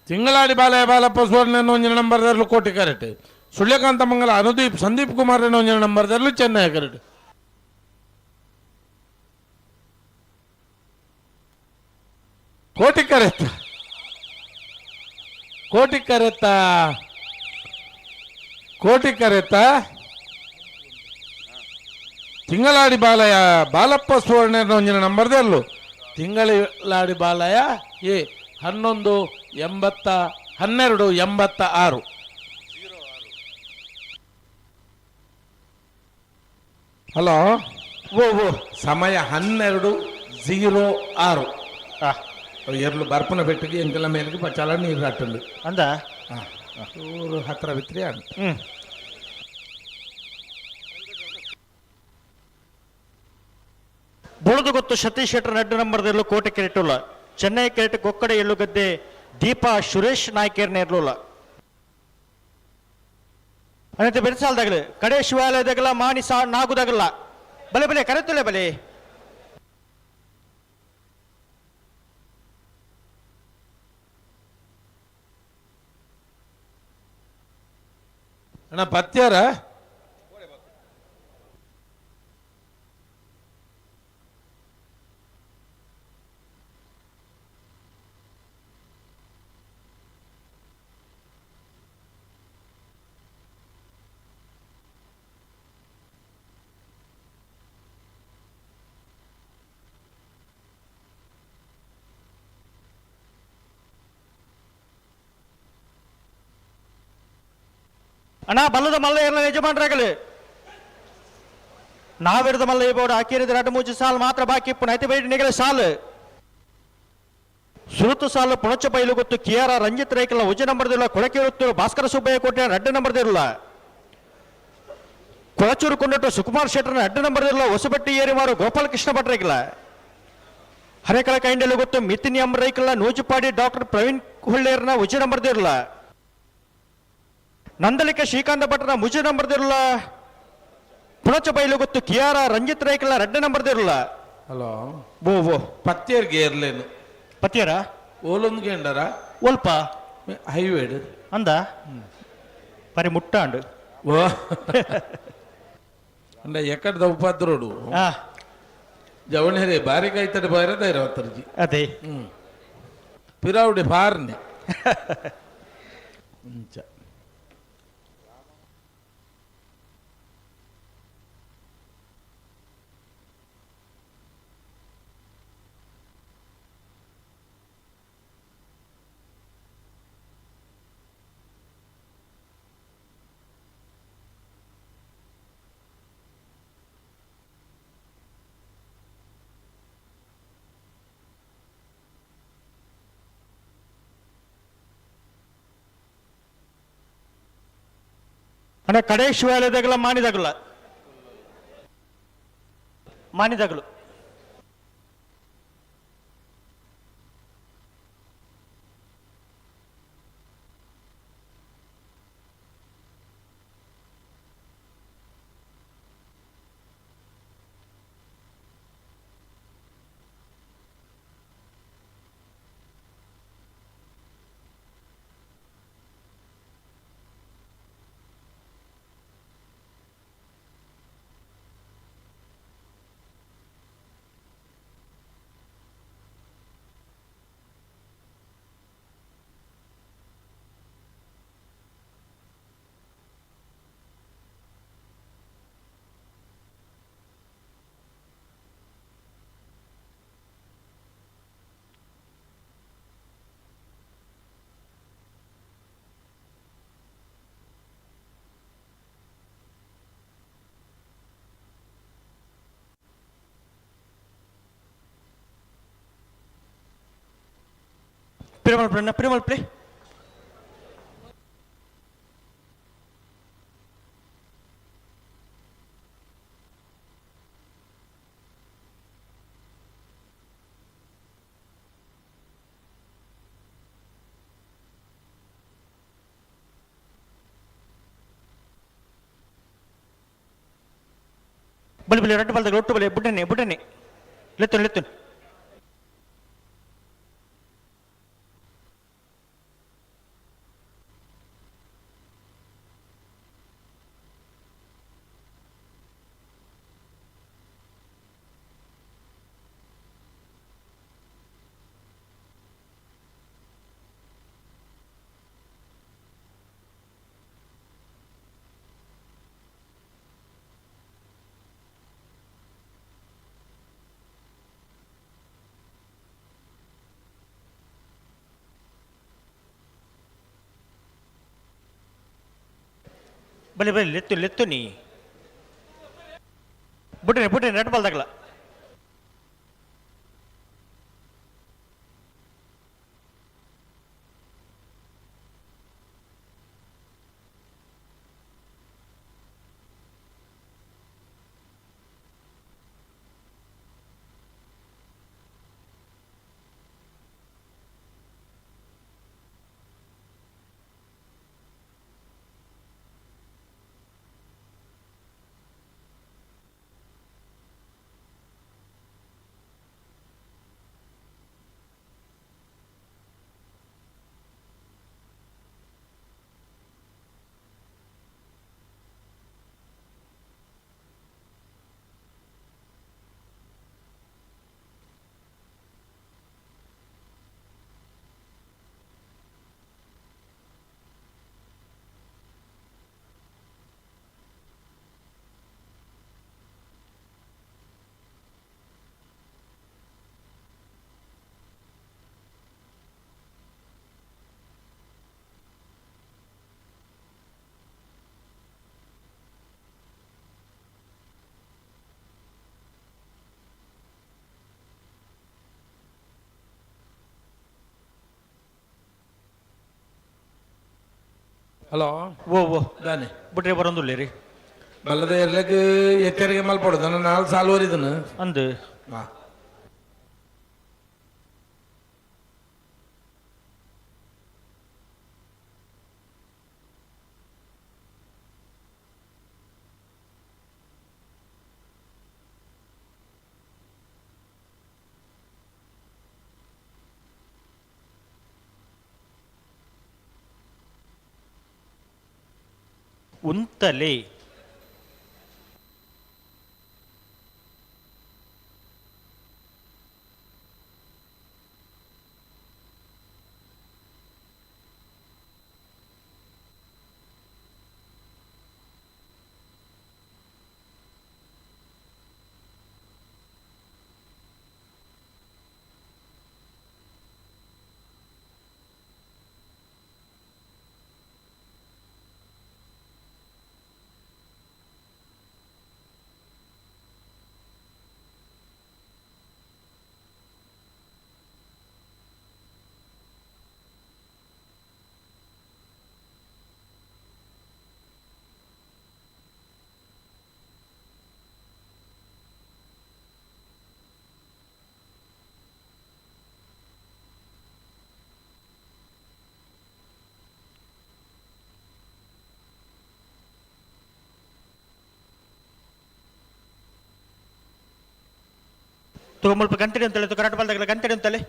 Speaker 2: ತಿಂಗಳಾಡಿ ಬಾಲಯ್ಯ ಬಾಲಪ್ಪ ಸುವರ್ಣ ಒಂಜಿನ ನಂಬರ್ ದರ್ಲು ಕೋಟಿ ಕರೆಕ್ಟ್. ಸುಳ್ಯಕಾಂತ ಮಂಗಲ ಅನುದೀಪ್ ಸಂದೀಪ್ ಕುಮಾರ್ ಒಂಜಿನ ನಂಬರ್ ದರ್ಲು ಚೆನ್ನೈ ಕರೆಕ್ಟ್. ಕೋಟಿ ಕರೆತ್ತ ಕೋಟಿ ಕರೆತ್ತ ಕೋಟಿ ಕರೆತ್ತ ತಿಂಗಳಾಡಿ ಬಾಲಯ್ಯ ಬಾಲಪ್ಪ ಸುವರ್ಣ ಒಂಜಿನ ನಂಬರ್ ದರ್ಲು ತಿಂಗಳಾಡಿ ಬಾಲಯ್ಯ ಎ 11 80 12 86. ಹಲೋ
Speaker 12: ಓ ಓ
Speaker 2: ಸಮಯ 12:06. ಎರ್ಲು ಬರ್ಪನ ಬೆಟ್ಟಿಗೆ ಎಂಕೆಲ್ಲ ಮೇಲಿಗೆ ಪಚಾಲ ನೀರು ಹಾಟಂಡು
Speaker 12: ಅಂದ
Speaker 2: ಊರು ಹತ್ರ ಬಿತ್ರಿ ಅಂತ.
Speaker 12: ಬುಳದು ಗೊತ್ತು ಸತೀಶ್ ಶೆಟ್ಟರ್ ನಡ್ಡು ನಂಬರ್ದಲ್ಲೂ ಕೋಟೆ ಕೆರೆಟುಲ್ಲ ಚೆನ್ನೈ ಕೆರೆಟ್ ಕೊಕ್ಕಡೆ ಎಳ್ಳುಗದ್ದೆ ದೀಪಾ ಸುರೇಶ್ ನಾಯ್ಕೇರ್ನ ಇರ್ಲುಲ್ಲ ಅನಂತ ಬೆರೆಸಾಲ್ದಾಗಲಿ ಕಡೆ ಶಿವಾಲಯದಾಗಲ್ಲ ಮಾಣಿ ಸಾ ನಾಗುದಾಗಲ್ಲ ಬಲೆ ಬಲೆ ಕರೆತಲೆ ಬಲೆ
Speaker 2: ಅಣ್ಣ ಪತ್ಯಾರ
Speaker 12: ಅಣ್ಣ ಬಲ್ಲದ ಮಲ್ಲ ಎಲ್ಲ ಯಜಮಾನ್ರಾಗಲಿ ನಾವಿರದ ಮಲ್ಲ ಇಬೋಡು ಹಾಕಿರಿದ ಎರಡು ಮೂಜಿ ಸಾಲು ಮಾತ್ರ ಬಾಕಿ ಇಪ್ಪು ನೈತಿ ಬೈಡಿ ನಿಗಲ ಸಾಲು ಸುರುತು ಸಾಲು ಪುಣಚ ಬೈಲು ಗೊತ್ತು ಕೆ ಆರ್ ರಂಜಿತ್ ರೈಕಲ್ಲ ಉಜ್ಜ ನಂಬರ್ದಿಲ್ಲ ಕೊಳಕಿರುತ್ತೂರು ಭಾಸ್ಕರ ಸುಬ್ಬಯ್ಯ ಕೋಟೆ ರಡ್ಡು ನಂಬರ್ದಿರಲ್ಲ ಕೊಳಚೂರು ಕೊಂಡಟ್ಟು ಸುಕುಮಾರ್ ಶೆಟ್ಟರ್ನ ಅಡ್ಡು ನಂಬರ್ದಿರಲ್ಲ ಹೊಸಬಟ್ಟಿ ಏರಿಮಾರು ಗೋಪಾಲಕೃಷ್ಣ ಭಟ್ರೈಕಲ್ಲ ಹರೇಕಳ ಕೈಂಡಲು ಗೊತ್ತು ಮಿತಿನ್ ಎಂ ರೈಕಲ್ಲ ನೂಜುಪಾಡಿ ಡಾಕ್ಟರ್ ಪ್ರವೀಣ್ ಹುಳ್ಳೇರ್ನ ಉಜ್ಜ ನಂಬರ್ದಿರಲ್ಲ ನಂದಲಿಕ ಶ್ರೀಕಾಂತ ಭಟ್ರನ ಮುಜು ನಂಬರ್ದಿರಲ್ಲ ಪುಣಚ ಬೈಲು ಗೊತ್ತು ಕೆ ಆರ್ ರಂಜಿತ್ ರೈಕಲ್ಲ ರಡ್ಡು ನಂಬರ್ದಿರಲ್ಲ.
Speaker 2: ಹಲೋ
Speaker 12: ಓ ಓ
Speaker 2: ಪತ್ತೇರ್ಗೆ ಏರ್ಲೇನು
Speaker 12: ಪತ್ತಿಯರ
Speaker 2: ಓಲೊಂದು ಗೇಂಡರ
Speaker 12: ಒಲ್ಪ
Speaker 2: ಹೈವೇಡ್
Speaker 12: ಅಂದ ಪರಿ ಮುಟ್ಟಾಂಡು.
Speaker 2: ಓ ಅಂಡ ಎಕ್ಕಡದ ಉಪಾದ್ರೋಡು ಜವಣೇರೆ ಬಾರಿ ಕಾಯ್ತಡೆ ಬಾರ ಧೈರ್ಯ.
Speaker 12: ಅದೇ
Speaker 2: ಪಿರಾವುಡೆ ಬಾರ್ನೆ. ಅಂಚ
Speaker 12: ಅಣ್ಣ ಕಡೆ ಶಿವಾಲಯದಾಗಲ ಮಾನಿದಾಗಲ ಮಾನಿದಾಗಲು. ಪಿರಮಲ್ ಪ್ರಿಮಲ್ ಪ್ಲೇ. ಬಲಿ ಬಲಿ ರಡ್ಡು ಬಲ್ದಾಗ ಒಟ್ಟು ಬಲಿ ಬುಡ್ಡನೆ ಬುಡ್ಡನೆ ಲೆತ್ತುನು ಲೆತ್ತುನು. ಬಲಿ ಬಲಿ ಲೆತ್ತು ಲೆತ್ತು ನೀ ಬುಡ್ಡನೆ ಬುಡ್ಡನೆ ರಡ್ಡು ಬಲ್ದಾಗಲ.
Speaker 2: ಹಲೋ.
Speaker 12: ಓ ಓ
Speaker 2: ದಾನೆ
Speaker 12: ಬಿಟ್ರೆ ಬರೋದಿಲ್ಲ ರೀ.
Speaker 2: ಬಲ್ಲದ ಎರ್ಲಕ್ಕೆ ಎಚ್ಚರಿಕೆ ಮಲ್ಪಡು ನನ್ನ ನಾಲ್ ಸಾಲು ಇದನ್ನು
Speaker 12: ಅಂದು
Speaker 2: ಹಾಂ.
Speaker 12: ಉಂತಲೆ. ಮುಲ್ಪ ಗಂಟೆ ಅಂತಲೆ ಕರಾಟ ಬಾಲ್ದಾಗಲ ಗಂಟೆ ಅಂತಲೆ.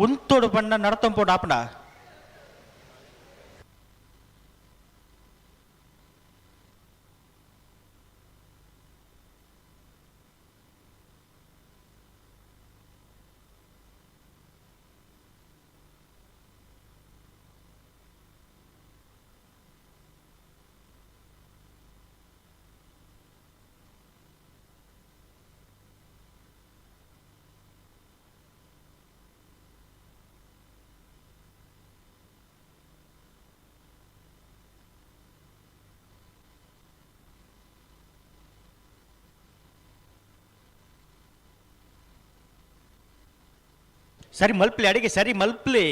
Speaker 12: ಉಂತೋಡು ಬಣ್ಣ ನಡತಂಪೋಡು ಆಪಣ. ಸರಿ ಮಲ್ಪ್ಲಿ ಅಡಿಗೆ ಸರಿ ಮಲ್ಪ್ಲಿ.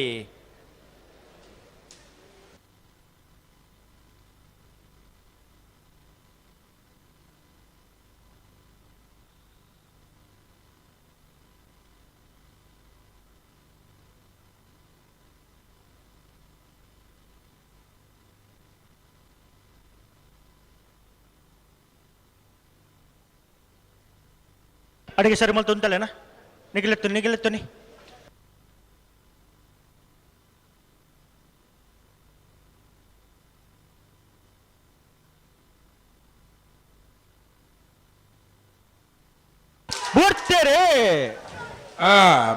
Speaker 12: ಅಡಿಗೆ ಸರಿ ಮಲ್ತು ಅಂತಲೇನಾ? ನಿಗಿಲೆತ್ತು ನಿಗಿಲೆತ್ತುನಿ.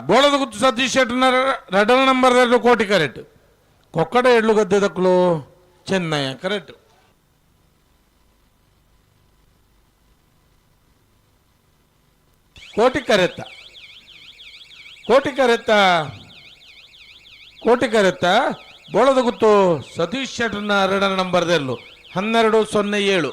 Speaker 2: ಬೋಳದ ಗುತ್ತು ಸತೀಶ್ ಶೆಟ್ಟನ ರಡಲ್ ನಂಬರ್ 2 ಕೋಟಿ ಕರೆಕ್ಟ್. ಕೊಕ್ಕಡ ಎಳ್ಳು ಗದ್ದೆ ದಕ್ಕಲು ಚೆನ್ನಯ್ಯ ಕರೆಕ್ಟ್. ಕೋಟಿ ಕರೆತ್ತ ಕೋಟಿ ಕರೆತ್ತ ಕೋಟಿ ಕರೆತ್ತ ಬೋಳದ ಗುತ್ತು ಸತೀಶ್ ಶೆಟ್ಟನ ಎರಡನೇ ನಂಬರ್ 1207.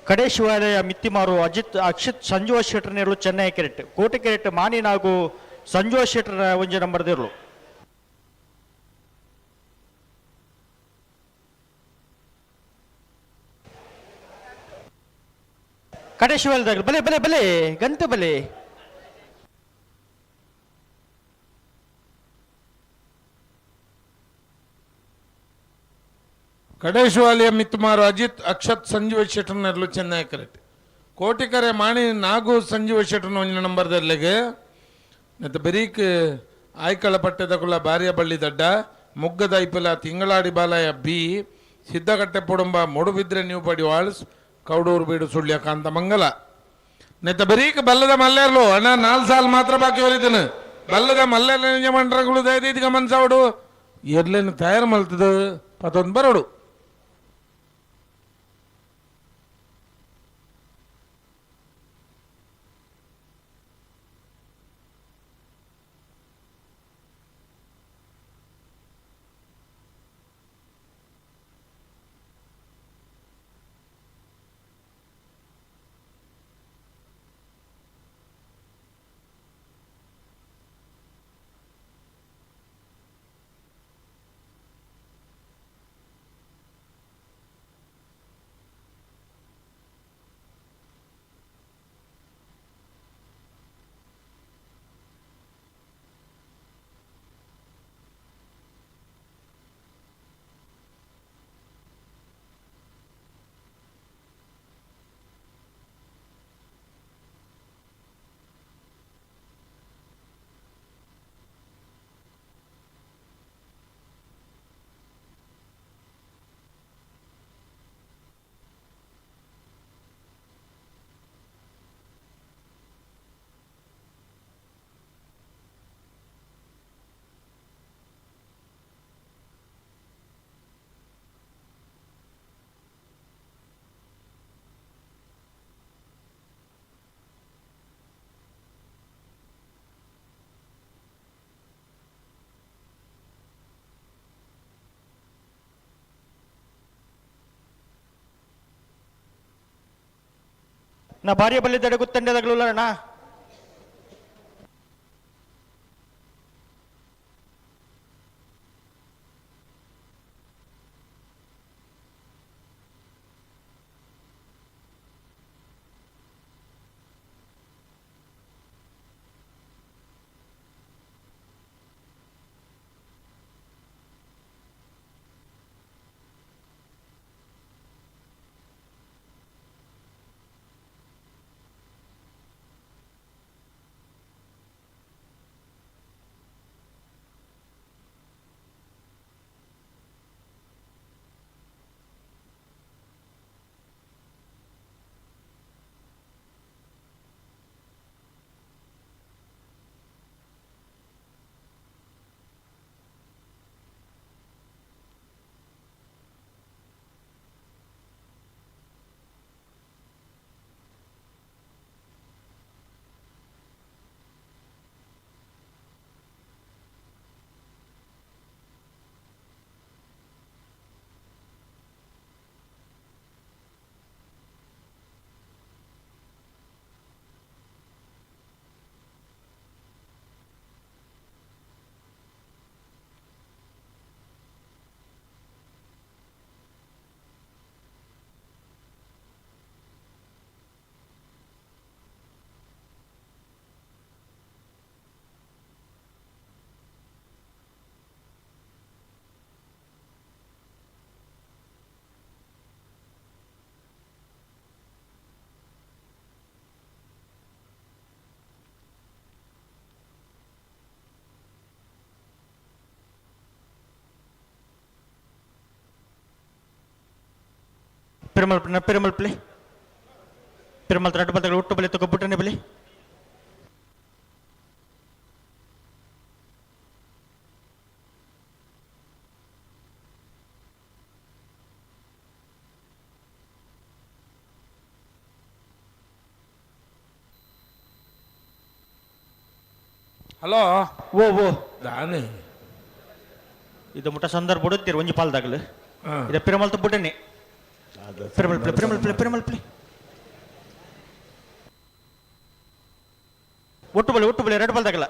Speaker 12: ಕಡೆ ಶಿವಾಲಯ ಮಿತ್ತಿಮಾರು ಅಜಿತ್ ಅಕ್ಷಿತ್ ಸಂಜುವ ಶೆಟ್ಟರ್ನೇರ್ಲು ಚೆನ್ನೈ ಕೆರೆಟ್ ಕೋಟೆ ಕೆರೆಟ್ ಮಾನಿ ನಾಗು ಸಂಜುವ ಶೆಟ್ಟರ್ ಒಂಜಿ ನಂಬರ್ ದೇರ್ಲು. ಕಡೆ ಶಿವಾಲಯದಾಗ ಬಲೆ ಬಲೆ ಬಲೆ ಗಂಟೆ ಬಲೆ.
Speaker 2: ಕಡೇಶವಾಲಿಯ ಮಿತ್ತುಮಾರು ಅಜಿತ್ ಅಕ್ಷತ್ ಸಂಜೀವ ಶೆಟ್ಟರ್ನರ್ಲು ಚೆನ್ನೈ ಕರೆಕ್ಟ್. ಕೋಟಿಕರೆ ಮಾಣಿ ನಾಗು ಸಂಜೀವ ಶೆಟ್ಟರ್ನ ಒಂಜಿನ ನಂಬರ್ ದರ್ಲೆಗೆ. ಮತ್ತು ಬೆರೀಕ್ ಆಯ್ಕಳ ಪಟ್ಟೆದ ಕುಲ ಬಾರಿಯ ಬಳ್ಳಿ ದಡ್ಡ ಮುಗ್ಗದ ಐಪಲ ತಿಂಗಳಾಡಿ ಬಾಲಯ ಬಿ ಸಿದ್ದಕಟ್ಟೆ ಪೊಡಂಬ ಮೊಡುಬಿದ್ರೆ ನ್ಯೂ ಪಡಿವಾಳ್ಸ್ ಕೌಡೂರು ಬೀಡು ಸುಳ್ಯ ಕಾಂತ ಮಂಗಲ. ನೆತ್ತ ಬರೀಕ್ ಬಲ್ಲದ ಮಲ್ಲೇರ್ಲು ಅಣ್ಣ 4 ಸಾಲ ಮಾತ್ರ ಬಾಕಿ ಹೊರಿದನು ಬಲ್ಲದ ಮಲ್ಲೇರ್ಲ ನಿಜಮಂಡ್ರಗಳು ದಯದೀದಿಗ ಮನ್ಸಾವಡು ಎರ್ಲೇನು ತಯಾರು ಮಲ್ತದ ಪತೊಂದು ಬರೋಡು.
Speaker 12: ನಾ ಭಾರ್ಯ ಬಲ್ಲಿದ್ದಡೆ ಗುತ್ತಂಡೆದಾಗಲೂ ಅಣ್ಣ. ಪೆರುಮಲ್ ಪೆರುಮಲ್ ಪ್ಲೇ ಪೆರುಮಲ್ ರಡ್ಡು ಬದಲು ಒಟ್ಟು ಬಲಿ ತಗೊಬಿಟ್ಟನೆ ಬಲಿ.
Speaker 2: ಹಲೋ
Speaker 12: ಓ ಓ
Speaker 2: ದಾನೆ
Speaker 12: ಇದು ಮುಟ್ಟ ಸಂದರ್ಭ ಬಿಡುತ್ತೀರಿ ಒಂಜಿ ಪಾಲ್ದಾಗಲು ಇದು ಪೆರುಮಲ್ ತಬ್ಬುಟನೆ. ಪೆರುಮಲ್ ಪ್ಲೇ ಪೆರುಮಲ್ ಪ್ಲೇ ಪೆರುಮಲ್ ಪ್ಲೇ ಒಟ್ಟು ಬಲಿ ಒಟ್ಟು ಬಲಿ ಎರಡು ಪಾಲ್ದಾಗಲ್ಲ.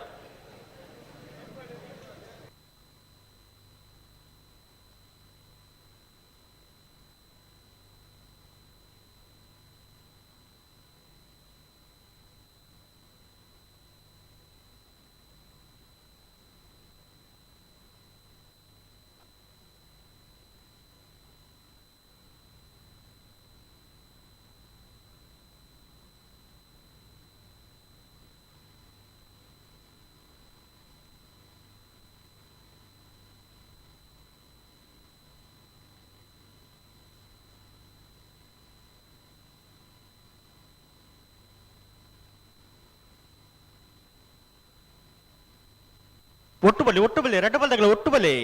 Speaker 12: ಒಟ್ಟು ಬಲಿ ಒಟ್ಟು ಬಲಿ ರಡ್ಡ ಬಲ್ದಗಲ ಒಟ್ಟು ಬಲಿ.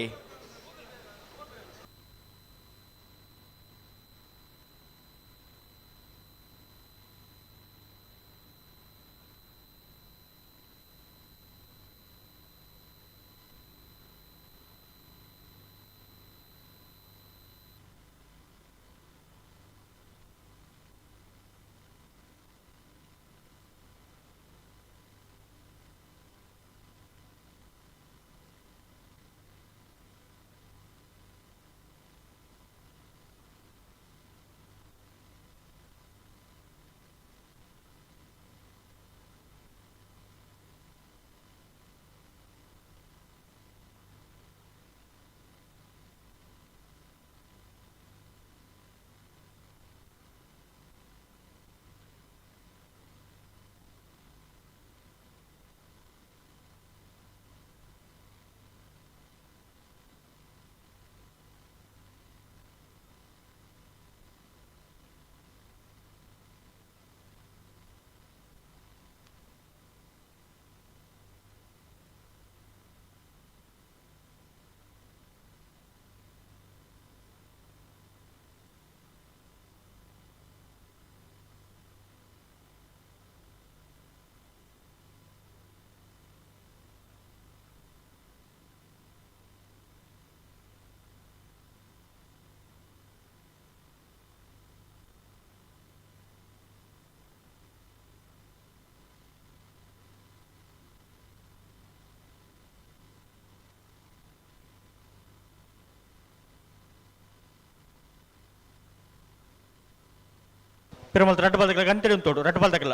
Speaker 12: ಪಿರಮಲ್ ರಡ್ಡು ಬಾಲ್ದಗಲ ಗಂಟೆ ಉಂಟು ರಡ್ಡು ಬಾಲ್ದಗಲ.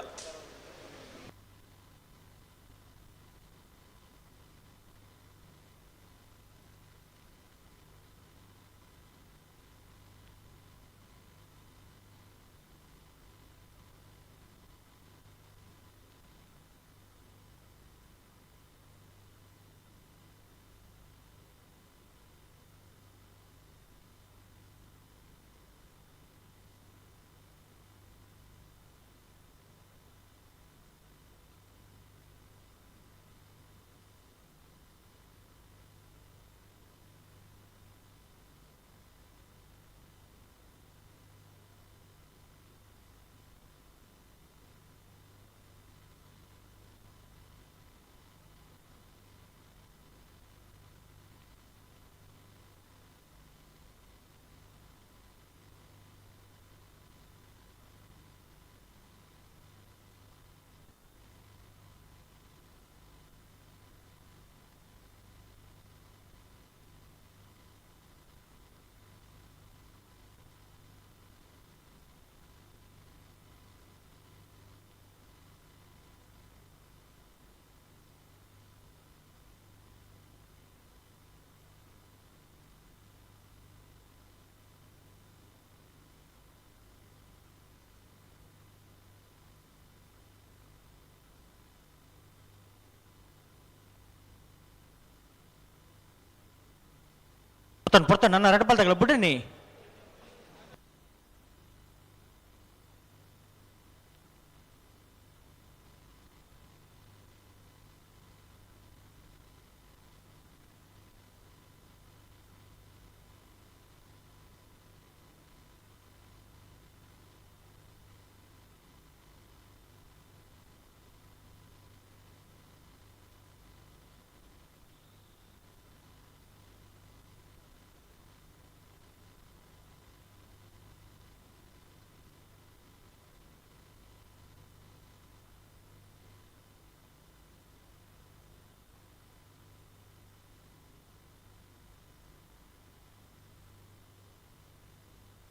Speaker 12: ಪೊರ್ತನ್ ಪೊರ್ತನ್ ನನ್ನ ರಡ್ಡು ಬಾಲ್ದಗಲ ಬಿಡ್ರಿ.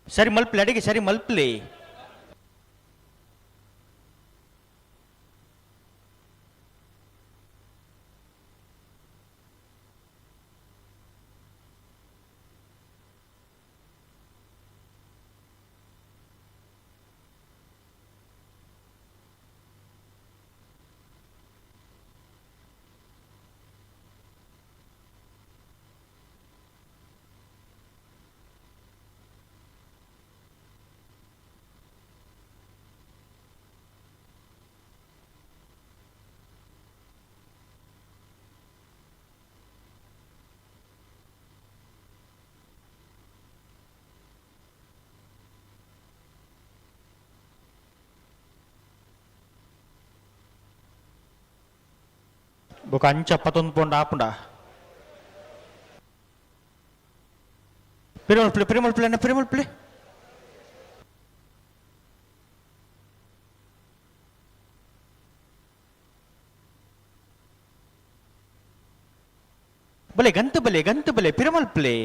Speaker 12: ಸರಿ ಮಲ್ಪ್ಲಿ ಅಡಿಗೆ ಸರಿ ಮಲ್ಪ್ಲಿ. ಬೊಕ ಅಂಚ ಪತ್ತೊಂದು ಪೋಂಡ ಆಪುಂಡ ಪಿರಿಮಲ್ ಪಿಳಿ ಪಿರಿಮಲ್ ಪಿಳಿ ಅಣ್ಣ ಪಿರಿಮಲ್ ಪಿಳಿ ಬಲೆ ಗಂತು ಬಲೆ ಗಂತು ಬಲೆ ಪಿರಮಲ್ ಪಿಳಿ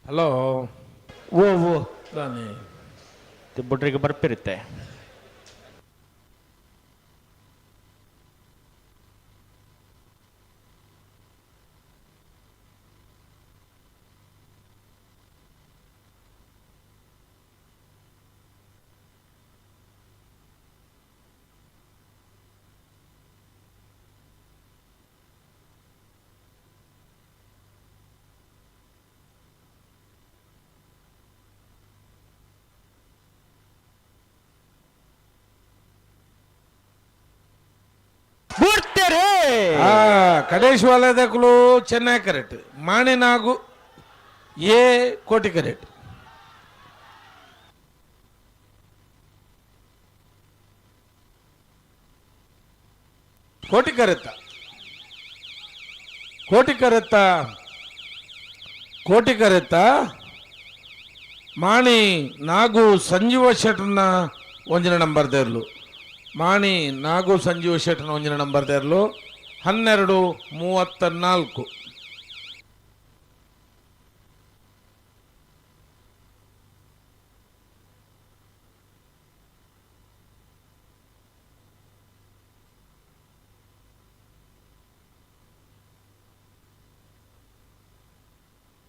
Speaker 2: ಹಲೋ
Speaker 12: ಓ ಓ
Speaker 2: ದಾನೆ
Speaker 12: ಬುಡ್ರಿಗೆ ಬರ್ಪಿರುತ್ತೆ.
Speaker 2: ಕಡೇಶ್ ವಾಲದಕುಲು ಚೆನ್ನೈ ಕರೆಕ್ಟ್, ಮಾಣಿನಾಗು ಎ ಕೋಟಿ ಕರೆಕ್ಟ್. ಕೋಟಿ ಕರೆತ್ತ ಕೋಟಿ ಕರೆತ್ತ ಕೋಟಿ ಕರೆತ್ತ ಮಾಣಿ ನಾಗು ಸಂಜೀವ ಶೆಟ್ಟರ್ನ ಒಂಜಿನ ನಂಬರ್ ದೇರ್ಲು. ಮಾಣಿ ನಾಗು ಸಂಜೀವ ಶೆಟ್ಟರ್ನ ಒಂಜಿನ ನಂಬರ್ ದೇರ್ಲು 12:34.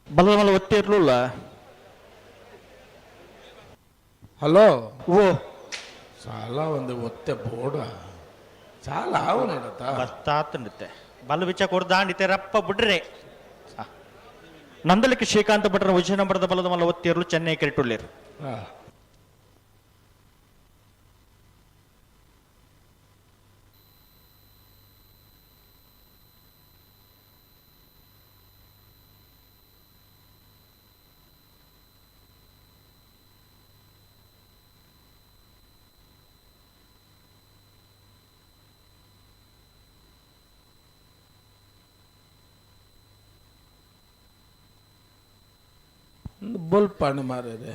Speaker 12: ಬಲದ ಮೇಲೆ ಒತ್ತಿ ಇರ್ಲಿಲ್ಲ.
Speaker 2: ಹಲೋ
Speaker 12: ಓ
Speaker 2: ಸಾಲ ಒಂದು ಒತ್ತೆ ಬೋಡ ಸಾಲ ಅವು ನೋಡತ್ತ
Speaker 12: ಬರ್ತಾತಂಡುತ್ತೆ ಬಲ್ಲ ಬಿಚ್ಚ ಕೊಡ್ದಾಂಡಿತೆ ರಪ್ಪ ಬಿಡ್ರೆ. ನಂದಲಿಕ್ಕೆ ಶ್ರೀಕಾಂತ ಭಟ್ರ ವಿಜಯ ನಂಬರದ ಬಲದ ಮಲ್ಲ ಒತ್ತಿರಲು ಚೆನ್ನೈ ಕೆರೆಟುಳ್ಳೇರು.
Speaker 2: ಬೊಲ್ಪಾಂಡು ಮಾರರೆ.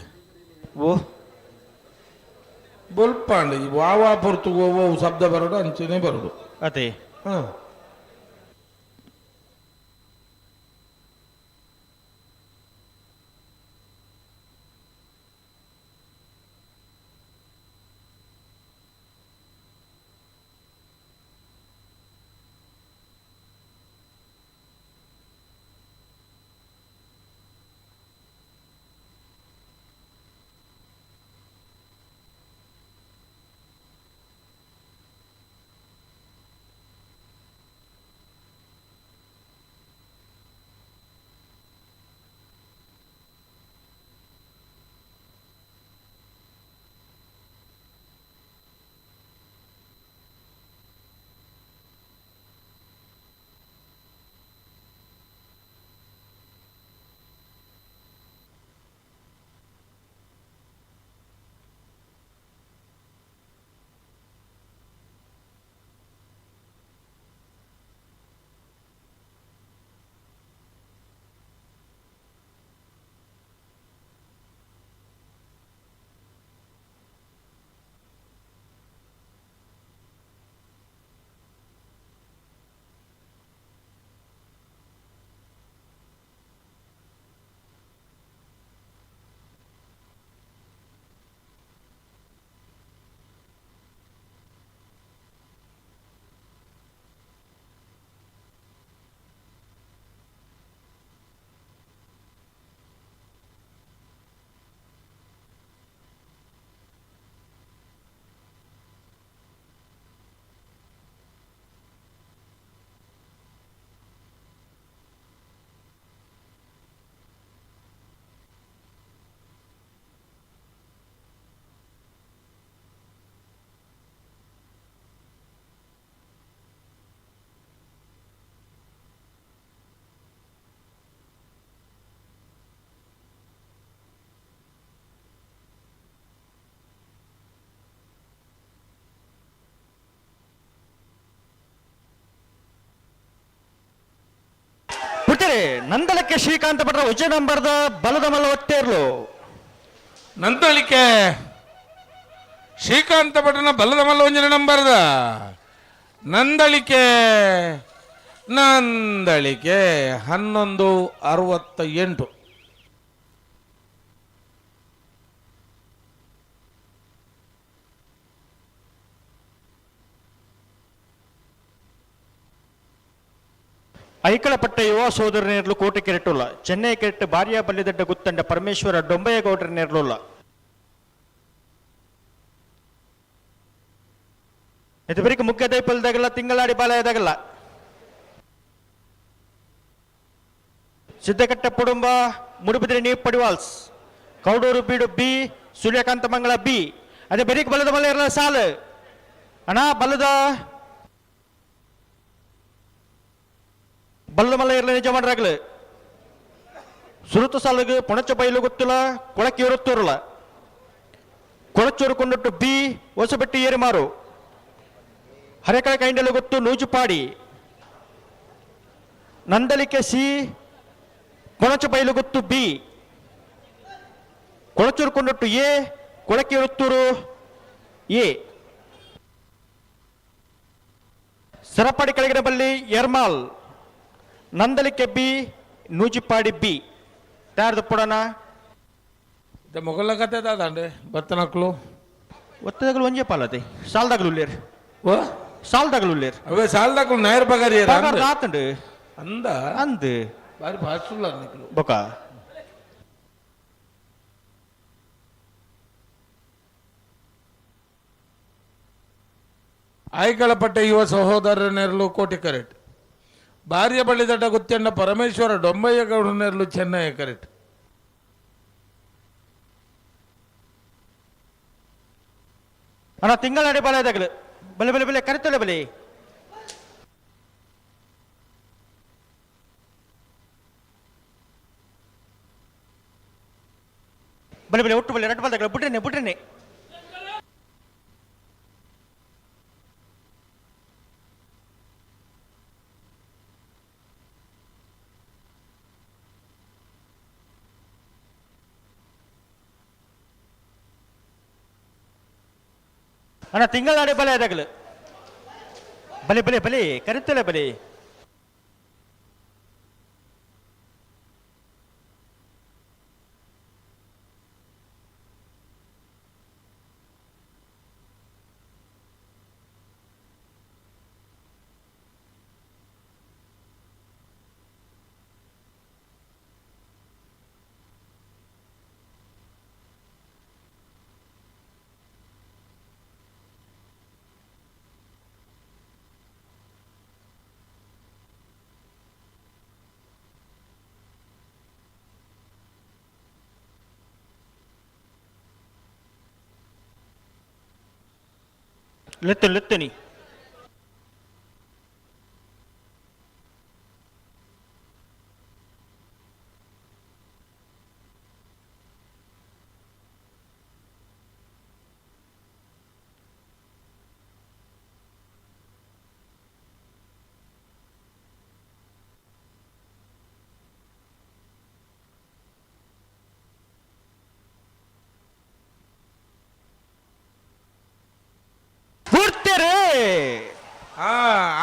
Speaker 12: ಓ
Speaker 2: ಬೊಲ್ಪಾಂಡು ವಾವಾ ಪೊರ್ತು ಓ ಶಬ್ದ ಬರೋಡು ಅಂಚನೆ ಬರೋಡು.
Speaker 12: ಅದೇ
Speaker 2: ಹಾಂ.
Speaker 12: Nandalike Srikanth ಭಟ್ರ ಉಜ್ಜೆ ನಂಬರ್ದ ಬಲದ ಮಲ್ಲ ಒತ್ತೇರ್ಲು.
Speaker 2: ನಂದಳಿಕೆ ಶ್ರೀಕಾಂತ ಭಟ್ರನ ಬಲದ ಮಲ್ಲ ಒಂಜನೆ ನಂಬರ್ದ ನಂದಳಿಕೆ ನಂದಳಿಕೆ 11:68.
Speaker 12: ಐಕಳಪಟ್ಟ ಯುವ ಸೋದರ ನೇರ್ಲು ಕೋಟೆ ಕೆರೆಟುಲ್ಲ. ಚೆನ್ನೈ ಕೆರೆಟ್ ಬಾರಿಯ ಬಲ್ಲಿದಡ್ಡ ಗುತ್ತಂಡ ಪರಮೇಶ್ವರ ಡೊಂಬಯ್ಯಗೌಡರ ನೇರ್ಲುಲ್ಲ. ಇದು ಬರೀ ಮುಖ್ಯ ದೈಪಲ್ದಾಗಲ್ಲ ತಿಂಗಳಾಡಿ ಬಾಲಯದಾಗಲ್ಲ. ಸಿದ್ದಕಟ್ಟ ಕುಟುಂಬ ಮುಡುಬಿದ್ರೆ ನೀವು ಪಡಿವಾಲ್ಸ್ ಕೌಡೂರು ಬೀಡು ಬಿ ಸೂರ್ಯಕಾಂತ ಮಂಗಳ ಬಿ. ಅದೇ ಬೆರಿಕ್ ಬಲದ ಮಲ್ಲ ಇರಲ್ಲ ಸಾಲು ಅಣ್ಣ ಬಲದ ಬಲ್ಲ ಮಲ್ಲ ಇರಲ್ಲ ನಿಜ ಮಾಡ್ರಾಗ್ಲು. ಸುರುತ ಸಾಲುಗು ಪೊಣಚ ಬೈಲು ಗೊತ್ತಿಲ್ಲ ಕೊಳಕ್ಕೆ ಇರುತ್ತೂರಲ್ಲ ಕೊಳಚೂರು ಕೊಂಡೊಟ್ಟು ಬಿ ಹೊಸಬೆಟ್ಟಿ ಏರಿಮಾರು ಹರೆಕಳ ಕೈಂಡಲು ಗೊತ್ತು ನೂಜುಪಾಡಿ ನಂದಲಿಕೆ ಸಿ ಕೊಳಚ ಬೈಲು ಗೊತ್ತು ಬಿ ಕೊಳಚೂರು ಕೊಂಡೊಟ್ಟು ಎ ಕೊಳಕ್ಕೆ ಇರುತ್ತೂರು ಎ ಸರಪಾಡಿ ಕೆಳಗಿನ ಬಲ್ಲಿ ಎರ್ಮಾಲ್ ನಂದಲಿಕೆ ಬಿ ನೂಜಿಪಾಡಿ ಬಿ ತಯಾರ್ದು ಪುಡನ
Speaker 2: ಮೊಗಲ ಕತೆ ದಾದಂಡೆ ಬತ್ತನಕ್ಲು
Speaker 12: ಒತ್ತದಗಳು ಒಂಜೆ ಪಾಲತೆ ಸಾಲ್ದಾಗಲು ಉಲ್ಲೇರ್
Speaker 2: ಓ
Speaker 12: ಸಾಲ್ದಾಗಲು ಉಲ್ಲೇರ್.
Speaker 2: ಅವೇ ಸಾಲ್ದಾಕಲು ನಾಯರ್ ಪಗಾರಿ
Speaker 12: ಪಗಾರ್ ಆತುಂಡು
Speaker 2: ಅಂದ
Speaker 12: ಅಂದ್
Speaker 2: ಬಾರಿ ಫಾಸ್ಟ್ ನಿಕ್ಲು.
Speaker 12: ಬೊಕ
Speaker 2: ಆಯ್ಕಳಪಟ್ಟ ಯುವ ಸಹೋದರ ನೆರಳು ಕೋಟಿ ಕರೆಕ್ಟ್. ಭಾರ್ಯ ಬಳ್ಳಿದಡ್ಡ ಗುತ್ತಂಡ ಪರಮೇಶ್ವರ ಡೊಂಬಯ್ಯಗೌಡ ನೆರಳು ಚೆನ್ನೈ ಕರೆಕ್ಟ್.
Speaker 12: ಅಣ್ಣ ತಿಂಗಳಾಡಿ ಬಾಲಯದಾಗಲು ಬಲೆ ಬಲೆ ಬಲೆ ಕರಿತಲೆ ಬಲೆ ಬಲೆ ಬಲೆ ಒಟ್ಟು ಬಲೆ ರಡ್ಡು ಬಲ್ದಾಗಲು ಬುಡ್ರೇನೆ ಬುಡ್ರೇನೆ. ಅಣ್ಣ ತಿಂಗಳಾಡಿ ಬಲೆ ಅದಾಗಲು ಬಲೆ ಬಲೆ ಬಲೆ ಕರಿತಲೆ ಬಲೆ. ಲೆತ್ತು ಲೆತ್ತುನಿ.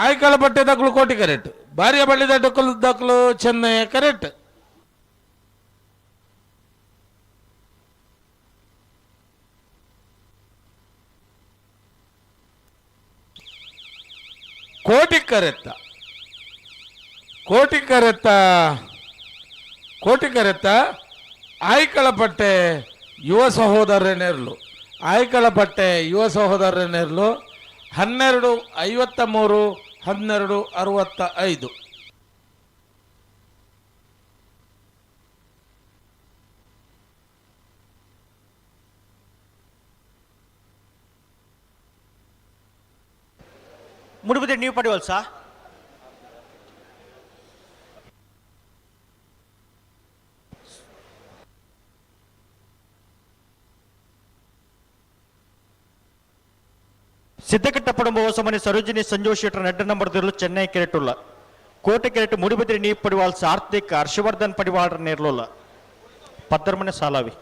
Speaker 2: ಆಯ್ಕಳ ಬಟ್ಟೆ ದಕ್ಕಲು ಕೋಟಿ ಕರೆಕ್ಟ್. ಭಾರ್ಯ ಬಳ್ಳಿದ ಡೊಕ್ಕಲು ದಕ್ಕಲು ಚೆನ್ನೈ ಕರೆಕ್ಟ್. ಕೋಟಿ ಕರೆತ್ತ ಕೋಟಿ ಕರೆತ್ತ ಕೋಟಿ ಕರೆತ್ತ ಆಯ್ಕಳ ಪಟ್ಟೆ ಯುವ ಸಹೋದರ ನೆರಳು ಆಯ್ಕಳ ಪಟ್ಟೆ ಯುವ ಸಹೋದರ ನೆರಳು 12:53 12:65.
Speaker 12: ಮುಡುಬಿದ್ರೆ ನೀವು ಪಡೆಯುವಲ್ಸಾ? ಸಿದ್ದಕಟ್ಟ ಪಡಂಬ ಹೊಸಮನೆ ಸರೋಜಿನಿ ಸಂಜೋಷ್ ಶೆಟ್ಟರ್ ನೆಡ್ಡ ನಂಬರ್ ದಿರಲು ಚೆನ್ನೈ ಕೆರೆಟುಲ್ಲ. ಕೋಟೆಕೆರೆಟ್ ಮುಡಿಬಿದ್ರಿ ನೀ ಪಡಿವಾಳ್ ಸಾರ್ಥಿಕ್ ಹರ್ಷವರ್ಧನ್ ಪಡಿವಾಳ್ರ ನೇರ್ಲೋಲ್ಲ ಪದ್ದರ್ಮನೆ ಸಾಲಾವಿ.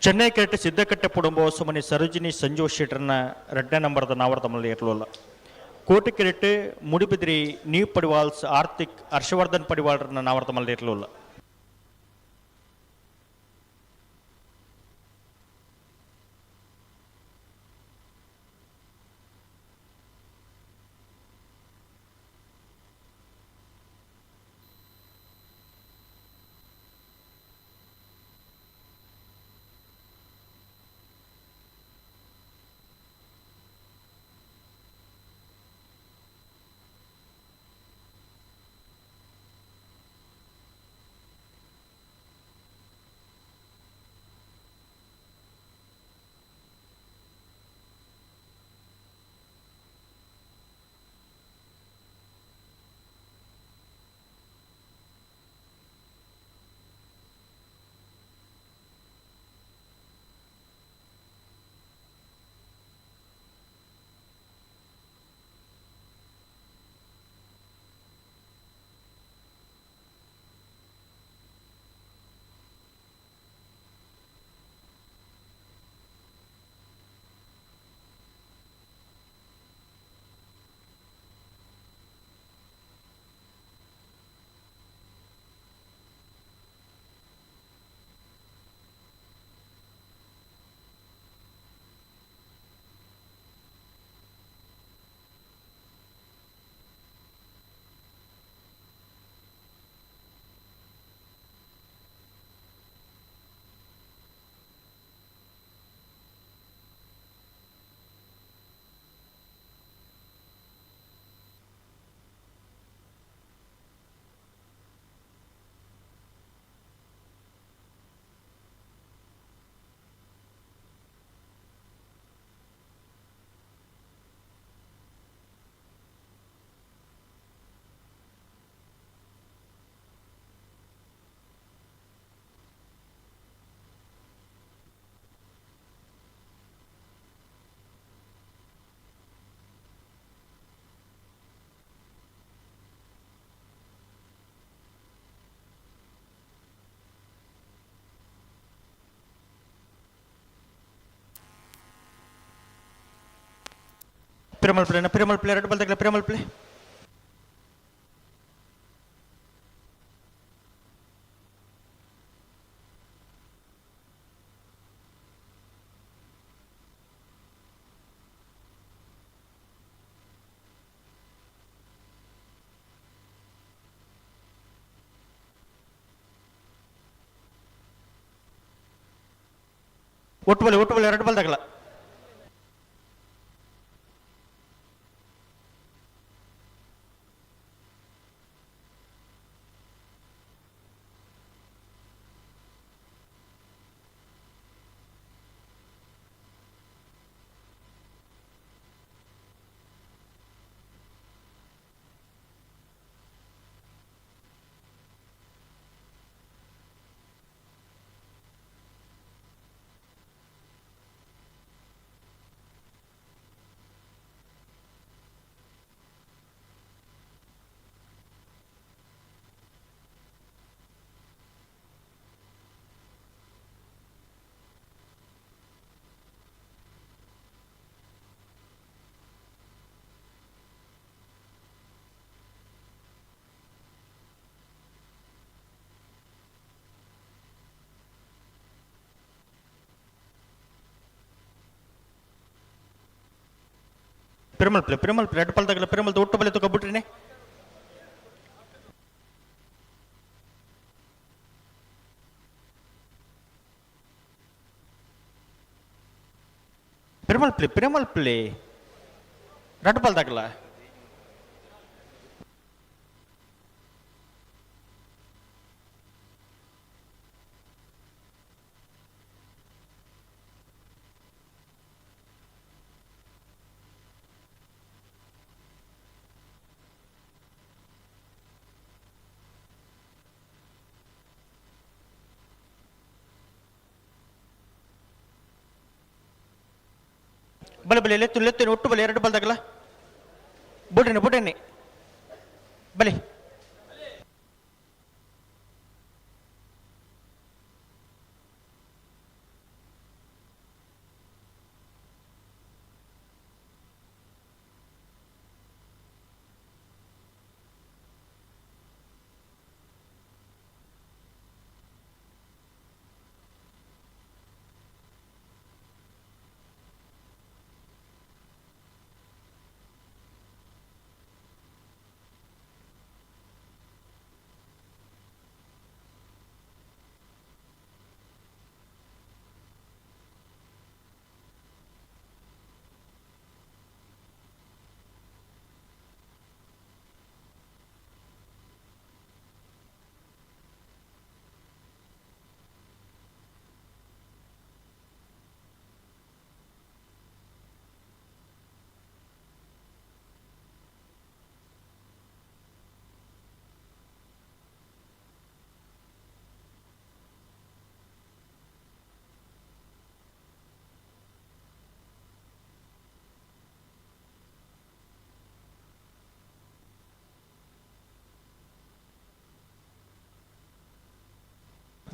Speaker 12: ಚೆನ್ನೈ ಕೆರೆಟ್ ಸಿದ್ದಕಟ್ಟೆ ಪುಡುಂಬ ಹೊಸಮನಿ ಸರೋಜಿನಿ ಸಂಜೀವ್ ಶೆಟ್ಟರ್ನ ಎರಡನೇ ನಂಬರ್ದ ನಾವರ್ದ ಇರಲಿಲ್ಲ. ಕೋಟೆ ಕೆರೆಟ್ ಮುಡಿಬಿದ್ರಿ ನ್ಯೂ ಪಡಿವಾಲ್ಸ್ ಆರ್ಥಿಕ್ ಹರ್ಷವರ್ಧನ್ ಪಡಿವಾಳ್ರನ್ನ ನಾವರ್ದ ಇರಲಿಲ್ಲ. ಪಿರಮಲ್ ಪ್ಲೇ ಪಿರಮಲ್ ಪ್ಲೇ ಎರಡು ಬಲ್ದಾಗಲ ಪಿರಮಲ್ ಪ್ಲೇ. ಒಟ್ಟು ಬಲೆ ಒಟ್ಟು ಬಲೆ ಎರಡು ಬಲ್ದಾಗಲ. ಪಿರಮಲ್ ಪ್ಲೇ ಪಿರಮಲ್ ಪ್ಲೇ ಎರಡು ಪಲ್ದಾಗಲ ಪಿರಮಲ್ ಒಟ್ಟು ಬಲೆ ತಗೊಬಿಟ್ರಿನೆ. ಪಿರಮಲ್ಪ್ಲಿ ಪಿರಮಲ್ಪ್ಲಿ ರಡ್ಡ್ ಬಾಲ್ದಾಗಲ. ಬಲೆ ಬಲೆ ಲೆತ್ತು ಲೆತ್ತು ಒಟ್ಟು ಬಲೆ ಎರಡು ಬಲ್ದಾಗಲ. ಬುಡ್ರಿನಿ ಬುಡ್ರಿನಿ ಬಲೆ.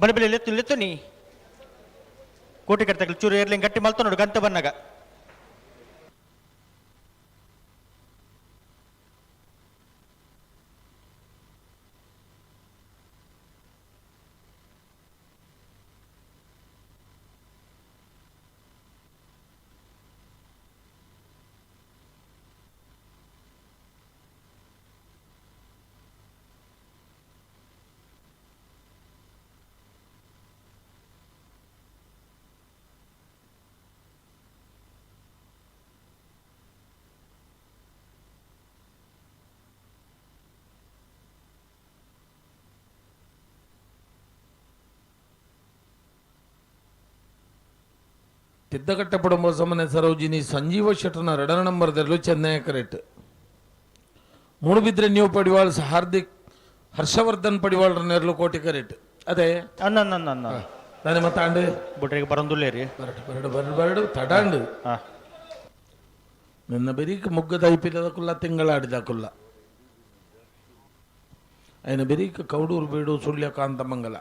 Speaker 12: ಬಲೆ ಬಲೆ ಲೆತ್ತು ಲೆತ್ತು ನೀ ಕೋಟಿ ಕಟ್ಟತಕ್ಕಲು ಚೂರು ಏರ್ಲಿಂಗ್ ಗಟ್ಟಿ ಮಲ್ತು ನೋಡು ಗಂತ ಬನ್ನಾಗ.
Speaker 2: ತಿದ್ದಕಟ್ಟಪಡುಂಬ ಸಮನೆ ಸರೋಜಿನಿ ಸಂಜೀವ ಶೆಟ್ಟನ ಎರಡನ ನಂಬರ್ದಲ್ಲೂ ಚೆನ್ನೈ ಕರೆಕ್ಟ್. ಮೂಡುಬಿದ್ರೆ ನೀವು ಪಡಿವಾಳ್ ಹಾರ್ದಿಕ್ ಹರ್ಷವರ್ಧನ್ ಪಡಿವಾಳ್ರ ನೆರಳು ಕೋಟಿ ಕರೆಕ್ಟ್. ಅದೇ
Speaker 12: ಅನ್ನ ಅನ್ನ
Speaker 2: ನಾನೇ ಮತ್ತೆ ಅಂಡು
Speaker 12: ಬುಡ್ರಿಗೆ ಬರಂದುಲ್ಲೇರಿ.
Speaker 2: ಬರಡು ಬರಡು ಬರಡು ಬರಡು ತಡಾಂಡು. ನಿನ್ನ ಬೆರೀಕ್ ಮುಗ್ಗದ ಐಪಿಲದ ಕುಲ್ಲ ತಿಂಗಳಾಡಿದ ಕುಲ್ಲ ಐನ ಬೆರೀಕ್ ಕೌಡೂರು ಬೀಡು ಸುಳ್ಯ ಕಾಂತಮಂಗಲ.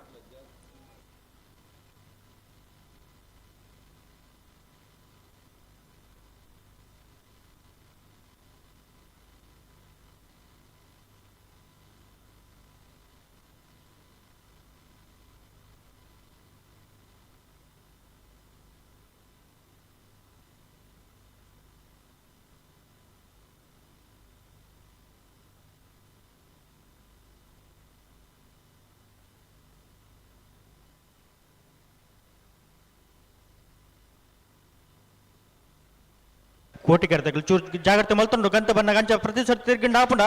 Speaker 12: ಕೋಟಿ ಕರ್ತಗಳು ಚೂರು ಜಾಗ್ರತೆ ಮಲ್ತುಂಡು ಗಂತ ಬನ್ನ ಗಂಚ ಪ್ರತಿ ಸರ್ತಿ ತಿರ್ಗಿಂಡ ಆಪುಂಡ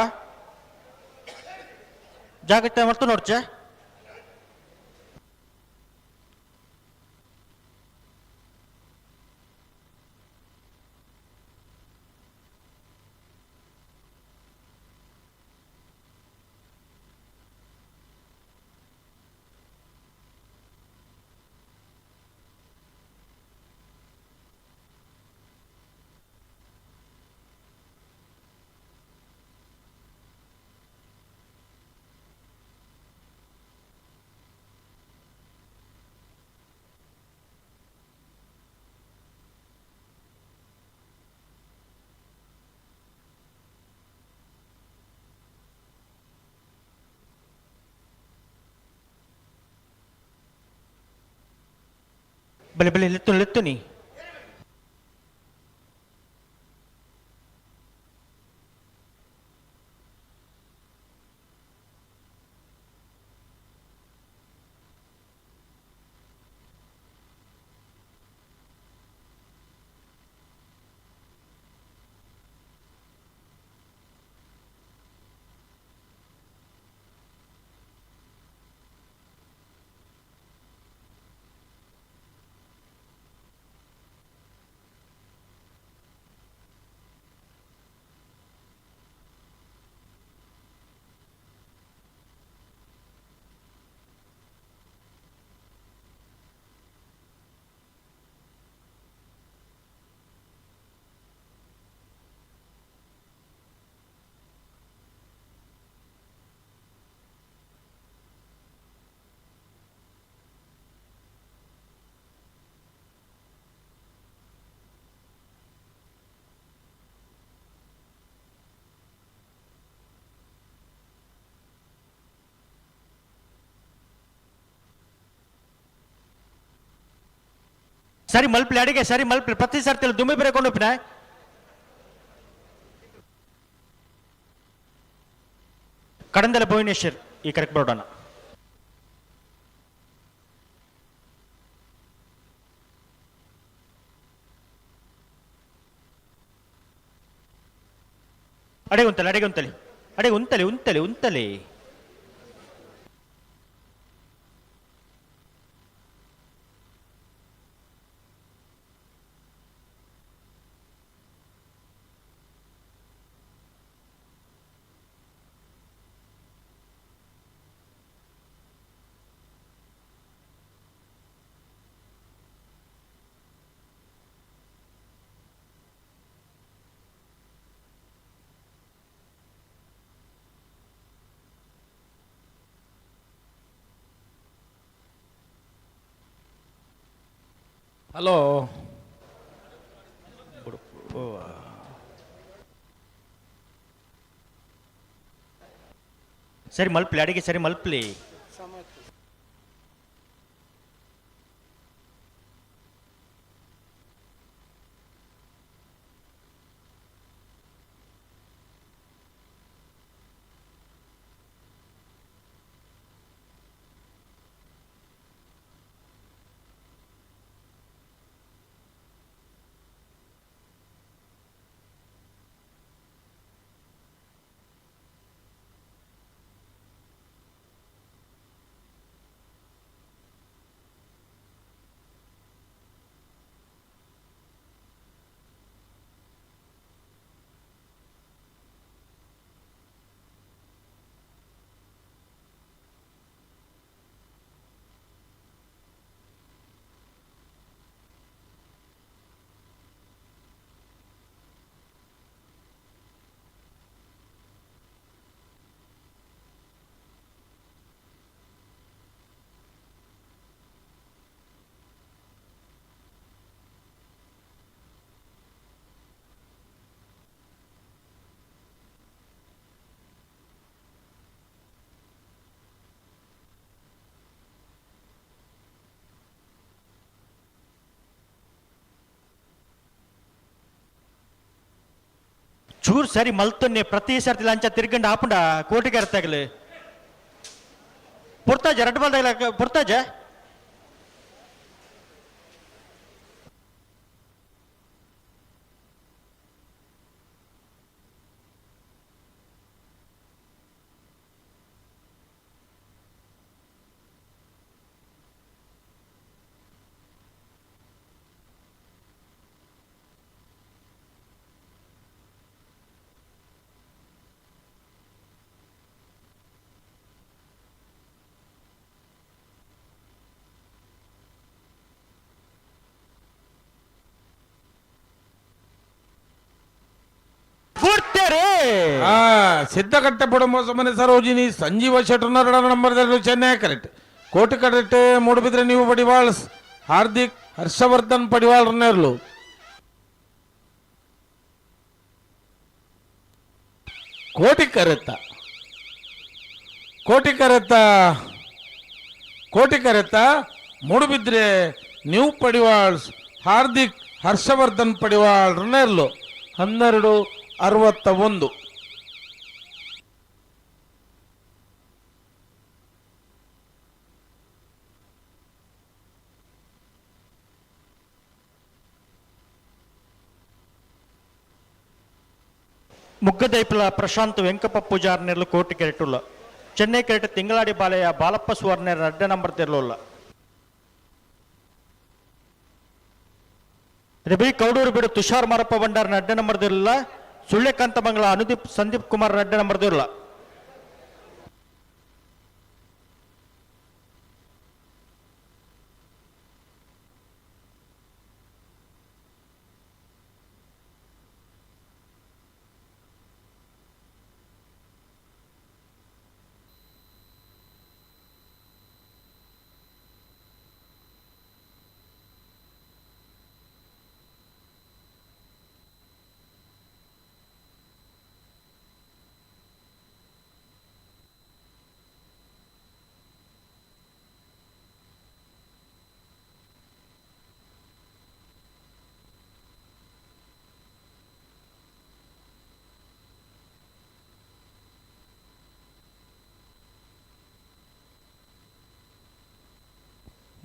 Speaker 12: ಜಾಗ್ರತೆ ಮಲ್ತು ನೋಡ್ಚೆ. ಬಲೆ ಬಲೆ ಲೆತ್ತು ಲೆತ್ತು ನೀ. ಸರಿ ಮಲ್ಪಲಿ ಅಡಿಗೆ ಸರಿ ಮಲ್ಪಲಿ ಪ್ರತಿ ಸರ್ತಿ ದುಮ್ಮಿ ಬೇರೆ ಕೊಂಡೋಪಿನ ಕಡಂದಲ ಭುವನೇಶ್ವರ್ ಈ ಕರೆಕ್ಟ್ ಬರೋಣ. ಅಡೆ ಉಂತಲೆ ಅಡೆಗೆ ಉಂತಲಿ ಅಡೆ ಉಂತಲಿ ಉಂತಲಿ ಉಂತಲಿ.
Speaker 2: ಹಲೋ
Speaker 12: ಸರಿ ಮಲ್ಪಲಿ ಅಡಿಗೆ ಸರಿ ಮಲ್ಪಲಿ. ಚೂರ್ ಸರಿ ಮಲ್ತೊನ್ನೆ ಪ್ರತಿ ಸರ್ತಿ ಲಂಚ ತಿರ್ಗಂಡು ಆಪುಂಡ ಕೋಟಿಗೆ ಅರ್ತಾಗಲಿ ಪುರ್ತಾಜ ರಡ್ಡು ಬಾಲ್ದಾಗಲ ಪುರ್ತಾಜ.
Speaker 2: ಸಿದ್ಧಕಟ್ಟೆ ಪುಡಮೋಸಮನೆ ಸರೋಜಿನಿ ಸಂಜೀವ ಶೆಟ್ಟರ್ನ ನಂಬರ್ ಚೆನ್ನೈ ಕರೆಕ್ಟ್ ಕೋಟಿ ಕರೆಕ್ಟ್ ಮೂಡುಬಿದ್ರೆ ನೀವು ಪಡಿವಾಳ್ಸ್ ಹಾರ್ದಿಕ್ ಹರ್ಷವರ್ಧನ್ ಪಡಿವಾಳ್ ನೇರ್ಲು ಕೋಟಿ ಕರೆತ್ತ ಕೋಟಿ ಕರೆತ್ತ ಕೋಟಿ ಕರೆತ್ತ ಮೂಡುಬಿದ್ರೆ ನೀವು ಪಡಿವಾಳ್ಸ್ ಹಾರ್ದಿಕ್ ಹರ್ಷವರ್ಧನ್ ಪಡಿವಾಳ್ ನೇರ್ಲು 12:61.
Speaker 12: ಮುಗ್ಗದೈಪಲ ಪ್ರಶಾಂತ್ ವೆಂಕಪ್ಪ ಪೂಜಾರ್ ನೆರ್ಲು ಕೋಟಿ ಕೆರೆಟುಲ್ಲ ಚೆನ್ನೈ ಕೆರೆಟ್ ತಿಂಗಳಾಡಿ ಬಾಲೆಯ ಬಾಲಪ್ಪ ಸುವರ್ಣೆರ್ ಅಡ್ಡ ನಂಬರ್ ತೆರ್ಲುಲ್ಲ ರಬಿ ಕೌಡೂರು ಬಿಡು ತುಷಾರ್ ಮಾರಪ್ಪ ಭಂಡಾರ್ ಅಡ್ಡ ನಂಬರ್ ದಿರಲಿಲ್ಲ ಸುಳ್ಯಕಾಂತ ಮಂಗಳ ಅನುದೀಪ್ ಸಂದೀಪ್ ಕುಮಾರ್ ಅಡ್ಡ ನಂಬರ್ ದಿರಲ್ಲ.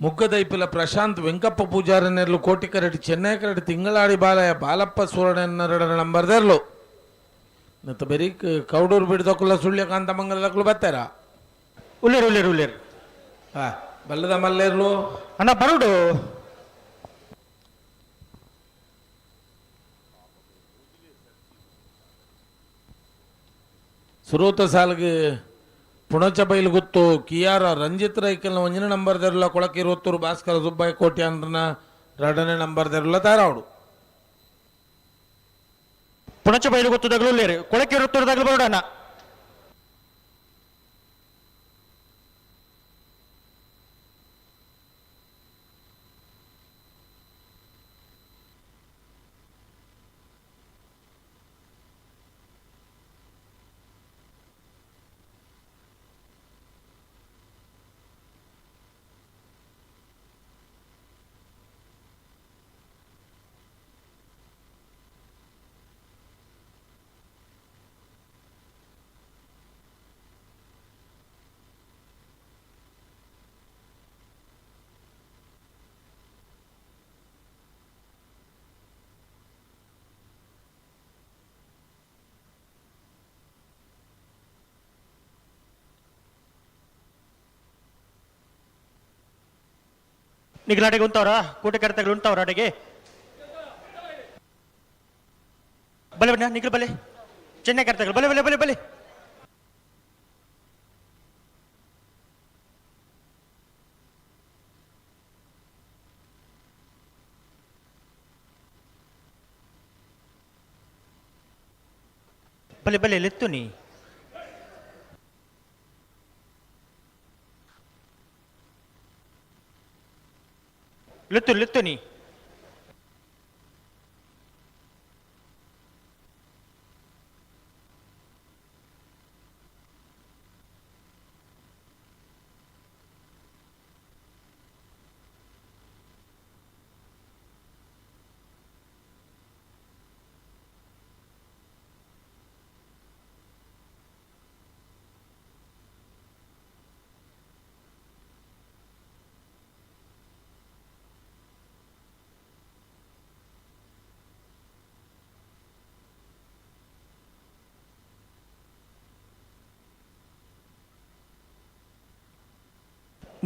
Speaker 2: ಮುಗ್ಗದೈಪಿಲ ಪ್ರಶಾಂತ್ ವೆಂಕಪ್ಪ ಪೂಜಾರಿ ನೆರ್ಲು ಕೋಟಿಕರಟಿ ಚೆನ್ನೈ ಕರಟಿ ತಿಂಗಳಾಡಿ ಬಾಲಯ ಬಾಲಪ್ಪ ಸುವರ್ಣ ನಂಬರ್ ದೆರ್ಲು ನತ್ತ ಬೆರಿ ಕೌಡೂರು ಬಿಡ್ದಕ್ಕುಲ್ಲ ಸುಳ್ಯ ಕಾಂತ ಮಂಗಲದಕ್ಕಲು ಬರ್ತಾರ
Speaker 12: ಉಲ್ಲೇರು ಉಲ್ಲೇರು ಉಲ್ಲೇರು.
Speaker 2: ಹಾ ಬಲ್ಲದ ಮಲ್ಲೇರ್ಲು.
Speaker 12: ಅಣ್ಣ ಬರುಡು.
Speaker 2: ಸುರೂತ ಸಾಲ್ಗೆ ಪುಣಚ ಬೈಲು ಗುತ್ತು ಕಿಯಾರ ರಂಜಿತ್ ರೈಕಲ್ನ ಒಂಜನೇ ನಂಬರ್ ದೆರ್ಲ ಕೊಳಕಿರುವತ್ತೂರು ಭಾಸ್ಕರ ಸುಬ್ಬಯ್ಯ ಕೋಟಿ ಅಂದ್ರನ ಎರಡನೇ ನಂಬರ್ ದೆರ್ಲ ತಾರಾವಡು.
Speaker 12: ಪುಣಚ ಬೈಲು ಗೊತ್ತು ದಗ್ಲು ಉಲ್ಲೇರು ಕೊಳಕಿರುತ್ತೂರು ದಗ್ಲು ಬರುಡು ಅಣ್ಣ. ನಿಗ್ಲಾಡೆಗೆ ಉಂತವ್ರ ಕೋಟೆ ಕರೆತಗಳು ಉಂಟವ್ರ ಅಡೆಗೆ ಬಲೆ ಬಣ್ಣ ನಿಗ್ಲು ಬಲೆ ಚೆನ್ನೈ ಕರ್ತಗಳು ಬಲೆ ಬಲೆ ಬಲೆ ಬಲೆ. ಬಲೆ ಬಲೆ ಲೆತ್ತು ನೀ ಲೆತ್ತು ಲೆತ್ತು ನೀ.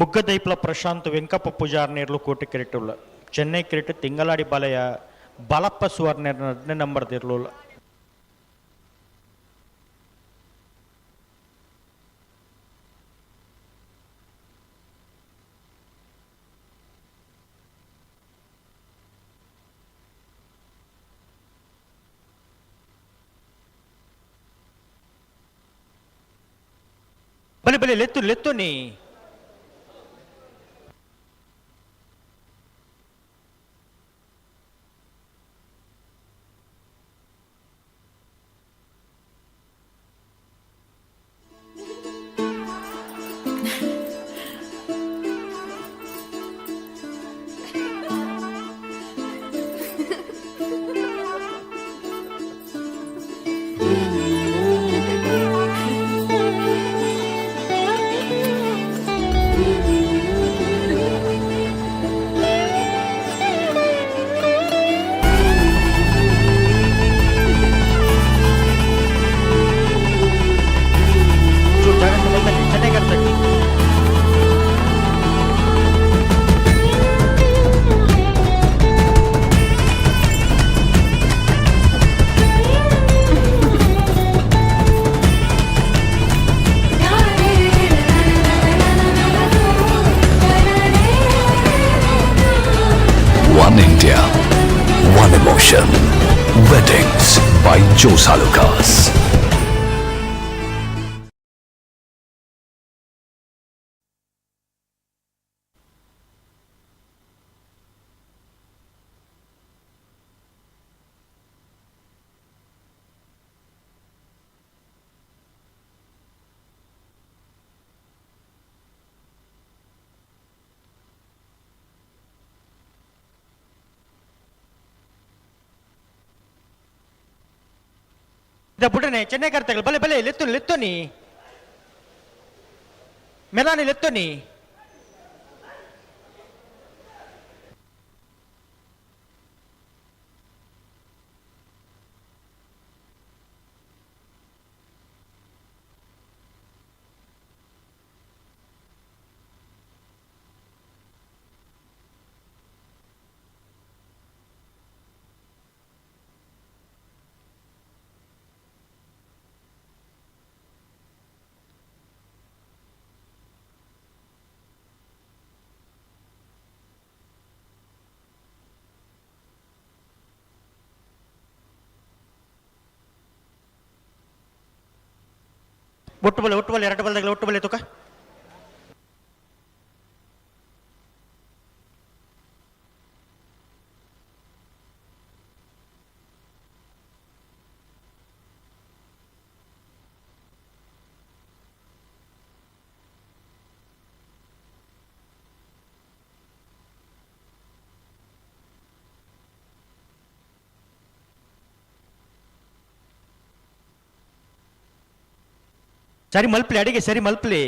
Speaker 12: ಮುಗ್ಗದೈಪ್ಲ ಪ್ರಶಾಂತ್ ವೆಂಕಪ್ಪ ಪೂಜಾರ್ ನೇರ್ಲು ಕೋಟೆ ಕ್ರಿಕೆಟ್ ಚೆನ್ನೈ ಕ್ರಿಕೆಟ್ ತಿಂಗಳಾಡಿ ಬಾಲಯ ಬಾಲಪ್ಪ ಸುವರ್ಣ 2ನೇ ನಂಬರ್ ದಿರ್ಲುಲ್ಲ. ಬಲೆ ಬಲೆ ಲೆತ್ತು ಲೆತ್ತು ನೀ.
Speaker 13: One India, one emotion. Weddings by Jose Alucas.
Speaker 12: ಬುಡನೆ Chennai ಕರ್ತಗಳು ಬಲೆ ಬಲೆ ಲೆತ್ತು ಲೆತ್ತು ನೀ ಮೆಲಾನಿ ಲೆತ್ತು ನೀ. ಒಟ್ಟು ಬಲೆ ಒಟ್ಟು ಬಲೆ ಎರಡು ಬಲ್ದಾಗಲ ಒಟ್ಟು ಬಲೆ ತುಕ. ಸರಿ ಮಲ್ಪ್ಲಿ ಅಡಿಗೆ ಸರಿ ಮಲ್ಪ್ಲಿ.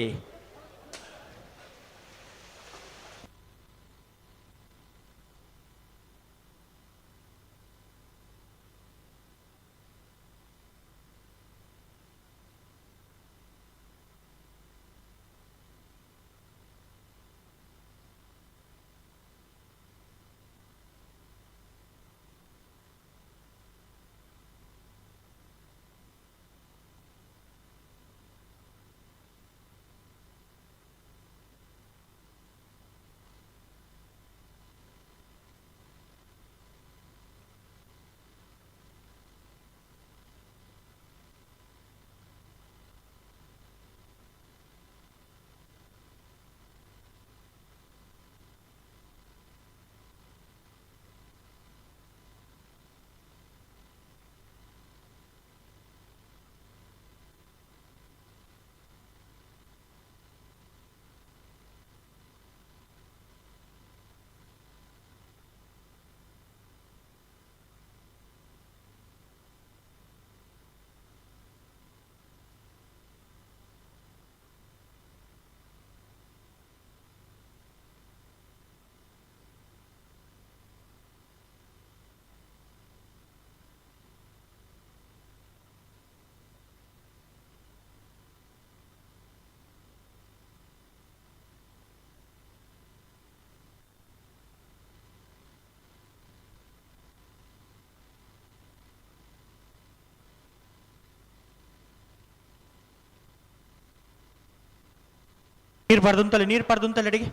Speaker 12: ನೀರು ಬಾರ್ದು ನೀರು ಬಾರ್ದು ಅಂತಲ್ಲ ಅಡಿಗೆ.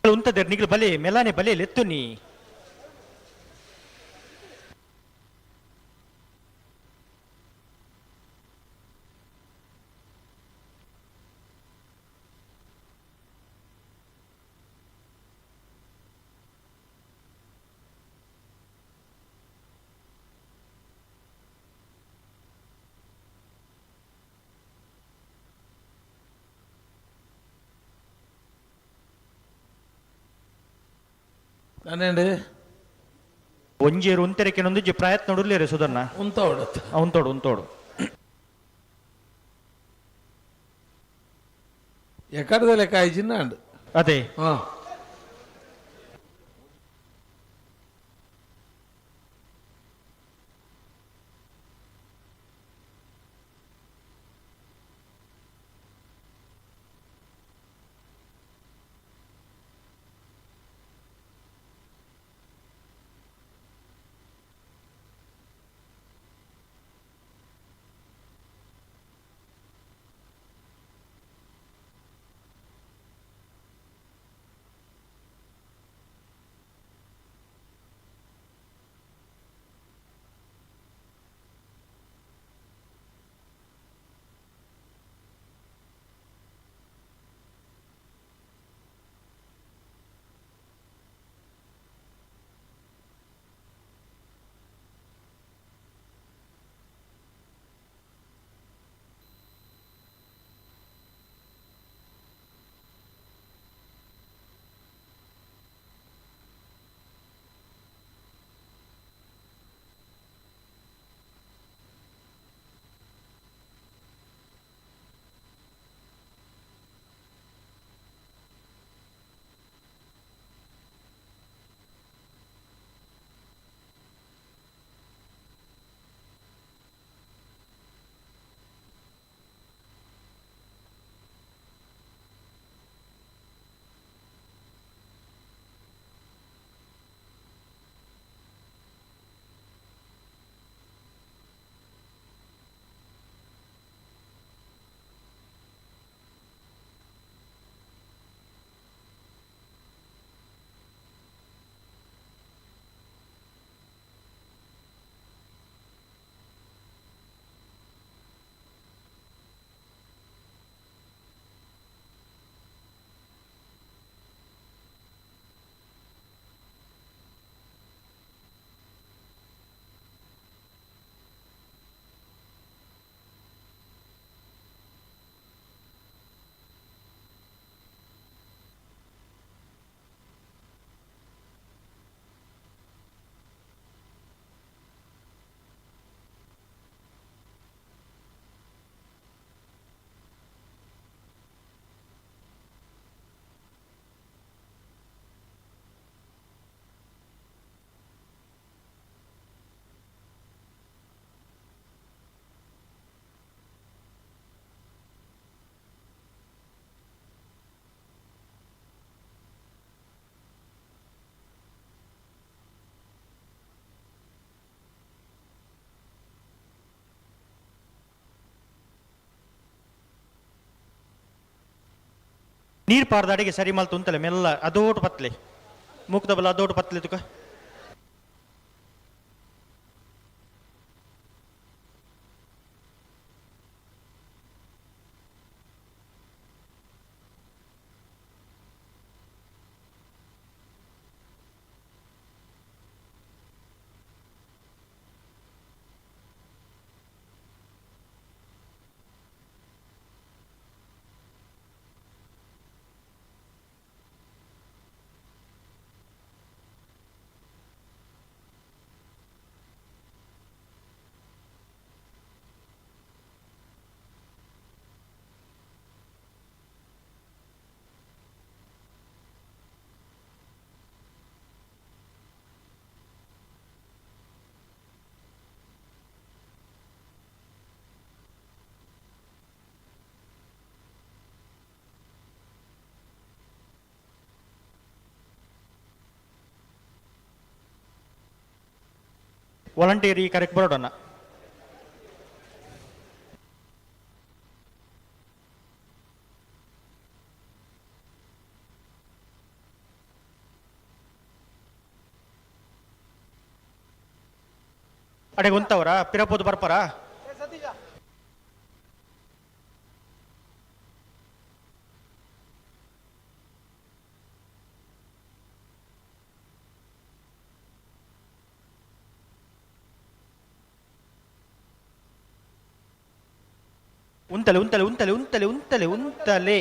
Speaker 12: ಉಂತದೇರ್ ನಿಗ್ಲು ಬಲೆ ಮೆಲಾನೆ ಬಲೆ ಲೆತ್ತು ನೀ.
Speaker 2: ಅನೇಂడి
Speaker 12: ಒಂಜೇರು ಉಂತೆರೆಕೆನೊಂದು ಪ್ರಯತ್ನ ನೋಡಲಿ ಸುಧರ್ಣ.
Speaker 2: ಉಂತೋಡು
Speaker 12: ಉಂತೋಡು ಉಂತೋಡು.
Speaker 2: ಎಕ್ಕಡದ ಲೆಕ್ಕ ಆಯ್ಚಿನ್ನ
Speaker 12: ಅದೇ. ನೀರು ಪಾರ್ದ ಅಡಿಗೆ ಸರಿ ಮಲ್ತು ಉಂತಲೆ ಮೆಲ್ಲ ಅದೋಟು ಪತ್ಲೆ ಮೂಕ್ದ ಬಲ್ಲ ಅದೋಟು ಪತ್ಲೆ ತುಕ. ವಾಲಂಟಿಯರ್ ಈ ಕರೆಕ್ಟ್ ಬರೋಡೋಣ. ಅಡೆಗೆ ಉಂತವರ ಪಿರಪೋದು ಬರ್ಪರ. ಉಂತಲೆ ಉಂತಲೆ ಉಂತಲೆ ಉಂತಲೆ ಉಂತಲೆ ಉಂತಲೆ.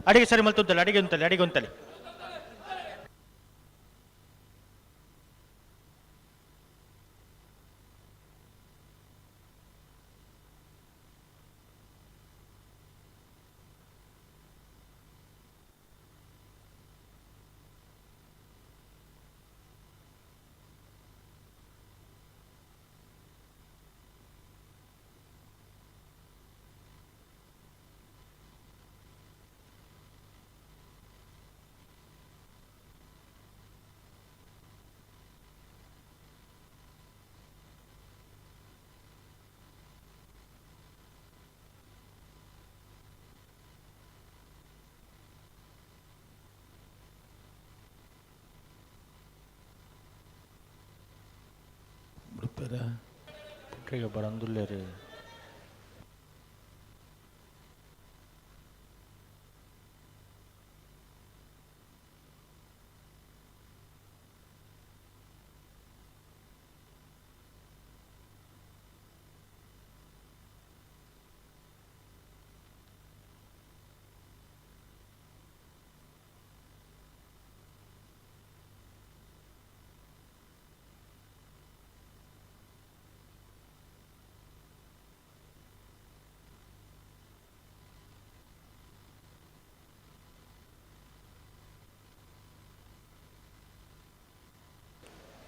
Speaker 12: ಅಡಿಗೆ ಸರಿ ಮಲ್ತುಂತಲೆ ಅಡಿಗೆ ಉಂತಲೆ ಅಡಿಗೆ ಉಂತಲೆ. ಬರಂದುಲ್ಲೇರು.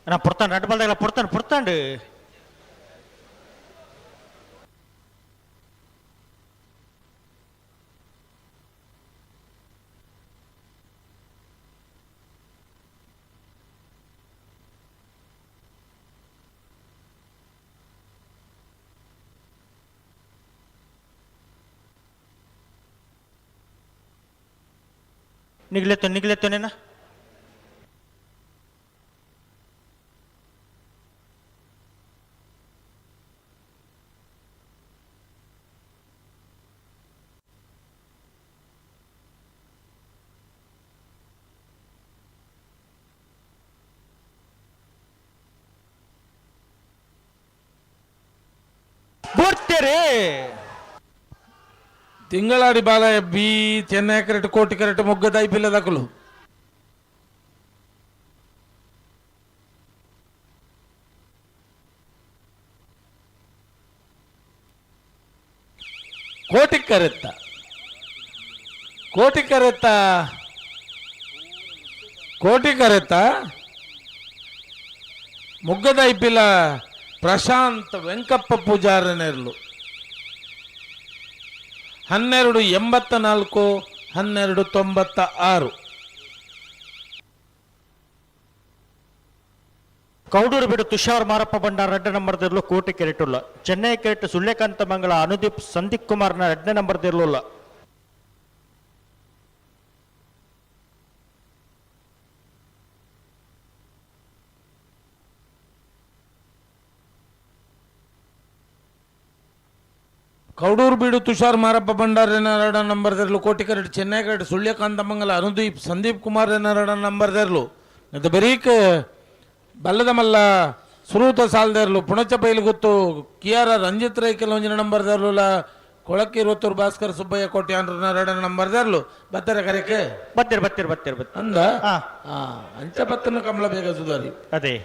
Speaker 12: ನಾ ಪುರ್ತಾಂಡ್ ರಡ್ಡ್ ಬಾಲ್ದಾಗಲ ಪುರ್ತಾಂಡ್ ಪುರ್ತಾಂಡ್. ನಿಗ್ಲೆತ್ತು ನಿಗ್ಲೆತ್ತು ನೇನ. ಬುಡ್ತೀರಿ.
Speaker 2: ತಿಂಗಳಾಡಿ ಬಾಲ ಬಿ ಚೆನ್ನೈ ಕರೆಕ್ಟ್ ಕೋಟಿ ಕರೆಕ್ಟ್ ಮೊಗ್ಗದ ಐಪಿಲ್ಲ ದಕಲು. ಕೋಟಿ ಕರೆತ್ತ ಕೋಟಿ ಕರೆತ್ತ ಕೋಟಿ ಕರೆತ್ತ ಮೊಗ್ಗದ ಐಪಿಲ ಪ್ರಶಾಂತ್ ವೆಂಕಪ್ಪ ಪೂಜಾರನೆರ್ಲು 12.84 12.96.
Speaker 12: ಕೌಡೂರು ಬಿಡು ತುಷಾರ್ ಮಾರಪ್ಪ ಭಂಡಾರ್ ಎರಡನೇ ನಂಬರ್ ದಿರ್ಲು ಕೋಟಿ ಕೆರೆಟುಲ್ಲ. ಚೆನ್ನೈ ಕೆರೆಟ್ ಸುಳ್ಯಕಾಂತ ಮಂಗಳ ಅನುದೀಪ್ ಸಂದೀಪ್ ಕುಮಾರ್ನ ಎರಡನೇ ನಂಬರ್ ದಿರ್ಲುಲ್ಲ.
Speaker 2: ಕೌಡೂರು ಬೀಡು ತುಷಾರ್ ಮಾರಪ್ಪ ಭಂಡಾರ್ ಎರಡ ನಂಬರ್ ದರ್ಲು ಕೋಟಿ ಕರೆಟ್ ಚೆನ್ನೈ ಕರೆಟ್ ಸುಳ್ಯಕಾಂತ ಮಂಗಲ ಅನುದೀಪ್ ಸಂದೀಪ್ ಕುಮಾರ್ ಎರಡ ನಂಬರ್ ದರ್ಲು ಮತ್ತು ಬರೀಕ್ ಬಲ್ಲದ ಮಲ್ಲ ಸುರೂತ ಸಾಲ್ದೇರ್ಲು ಪುಣಚ ಬೈಲು ಗೊತ್ತು ಕಿಯಾರ ರಂಜಿತ್ ರೈ ಕೆಲವೊಂಜಿನ ನಂಬರ್ ದರ್ಲುಲ ಕೊಳಕ್ಕೆ ಇರುವತ್ತೂರು ಭಾಸ್ಕರ್ ಸುಬ್ಬಯ್ಯ ಕೋಟಿ ಅನ್ರ ಎರಡ ನಂಬರ್ ದರ್ಲು ಬತ್ತರ ಕರೆಕೆ
Speaker 12: ಬತ್ತೀರ್ ಬತ್ತೀರ್ ಬತ್ತೀರ್ ಬತ್ತೀರ್
Speaker 2: ಅಂದ ಅಂಚ ಬತ್ತನ ಕಮಲ ಬೇಗ ಸುಧಾರಿ
Speaker 12: ಅದೇ.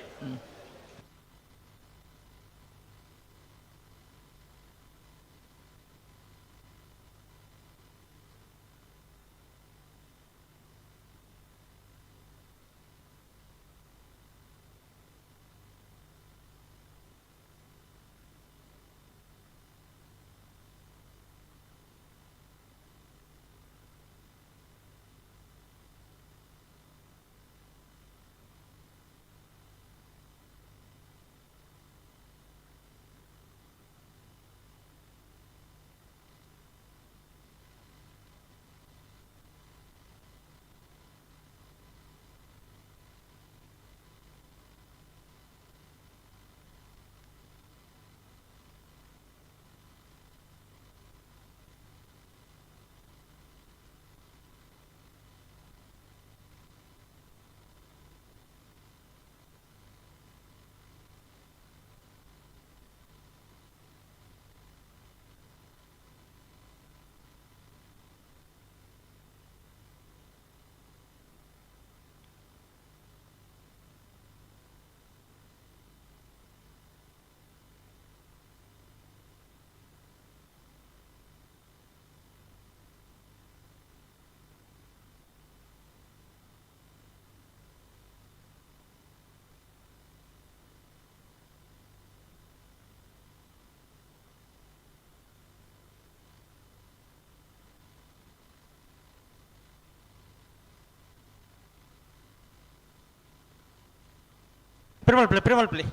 Speaker 12: ಪ್ರಿಮಲ್ ಪ್ಲೇ ಪ್ರಿಮಲ್ ಪ್ಲೇ.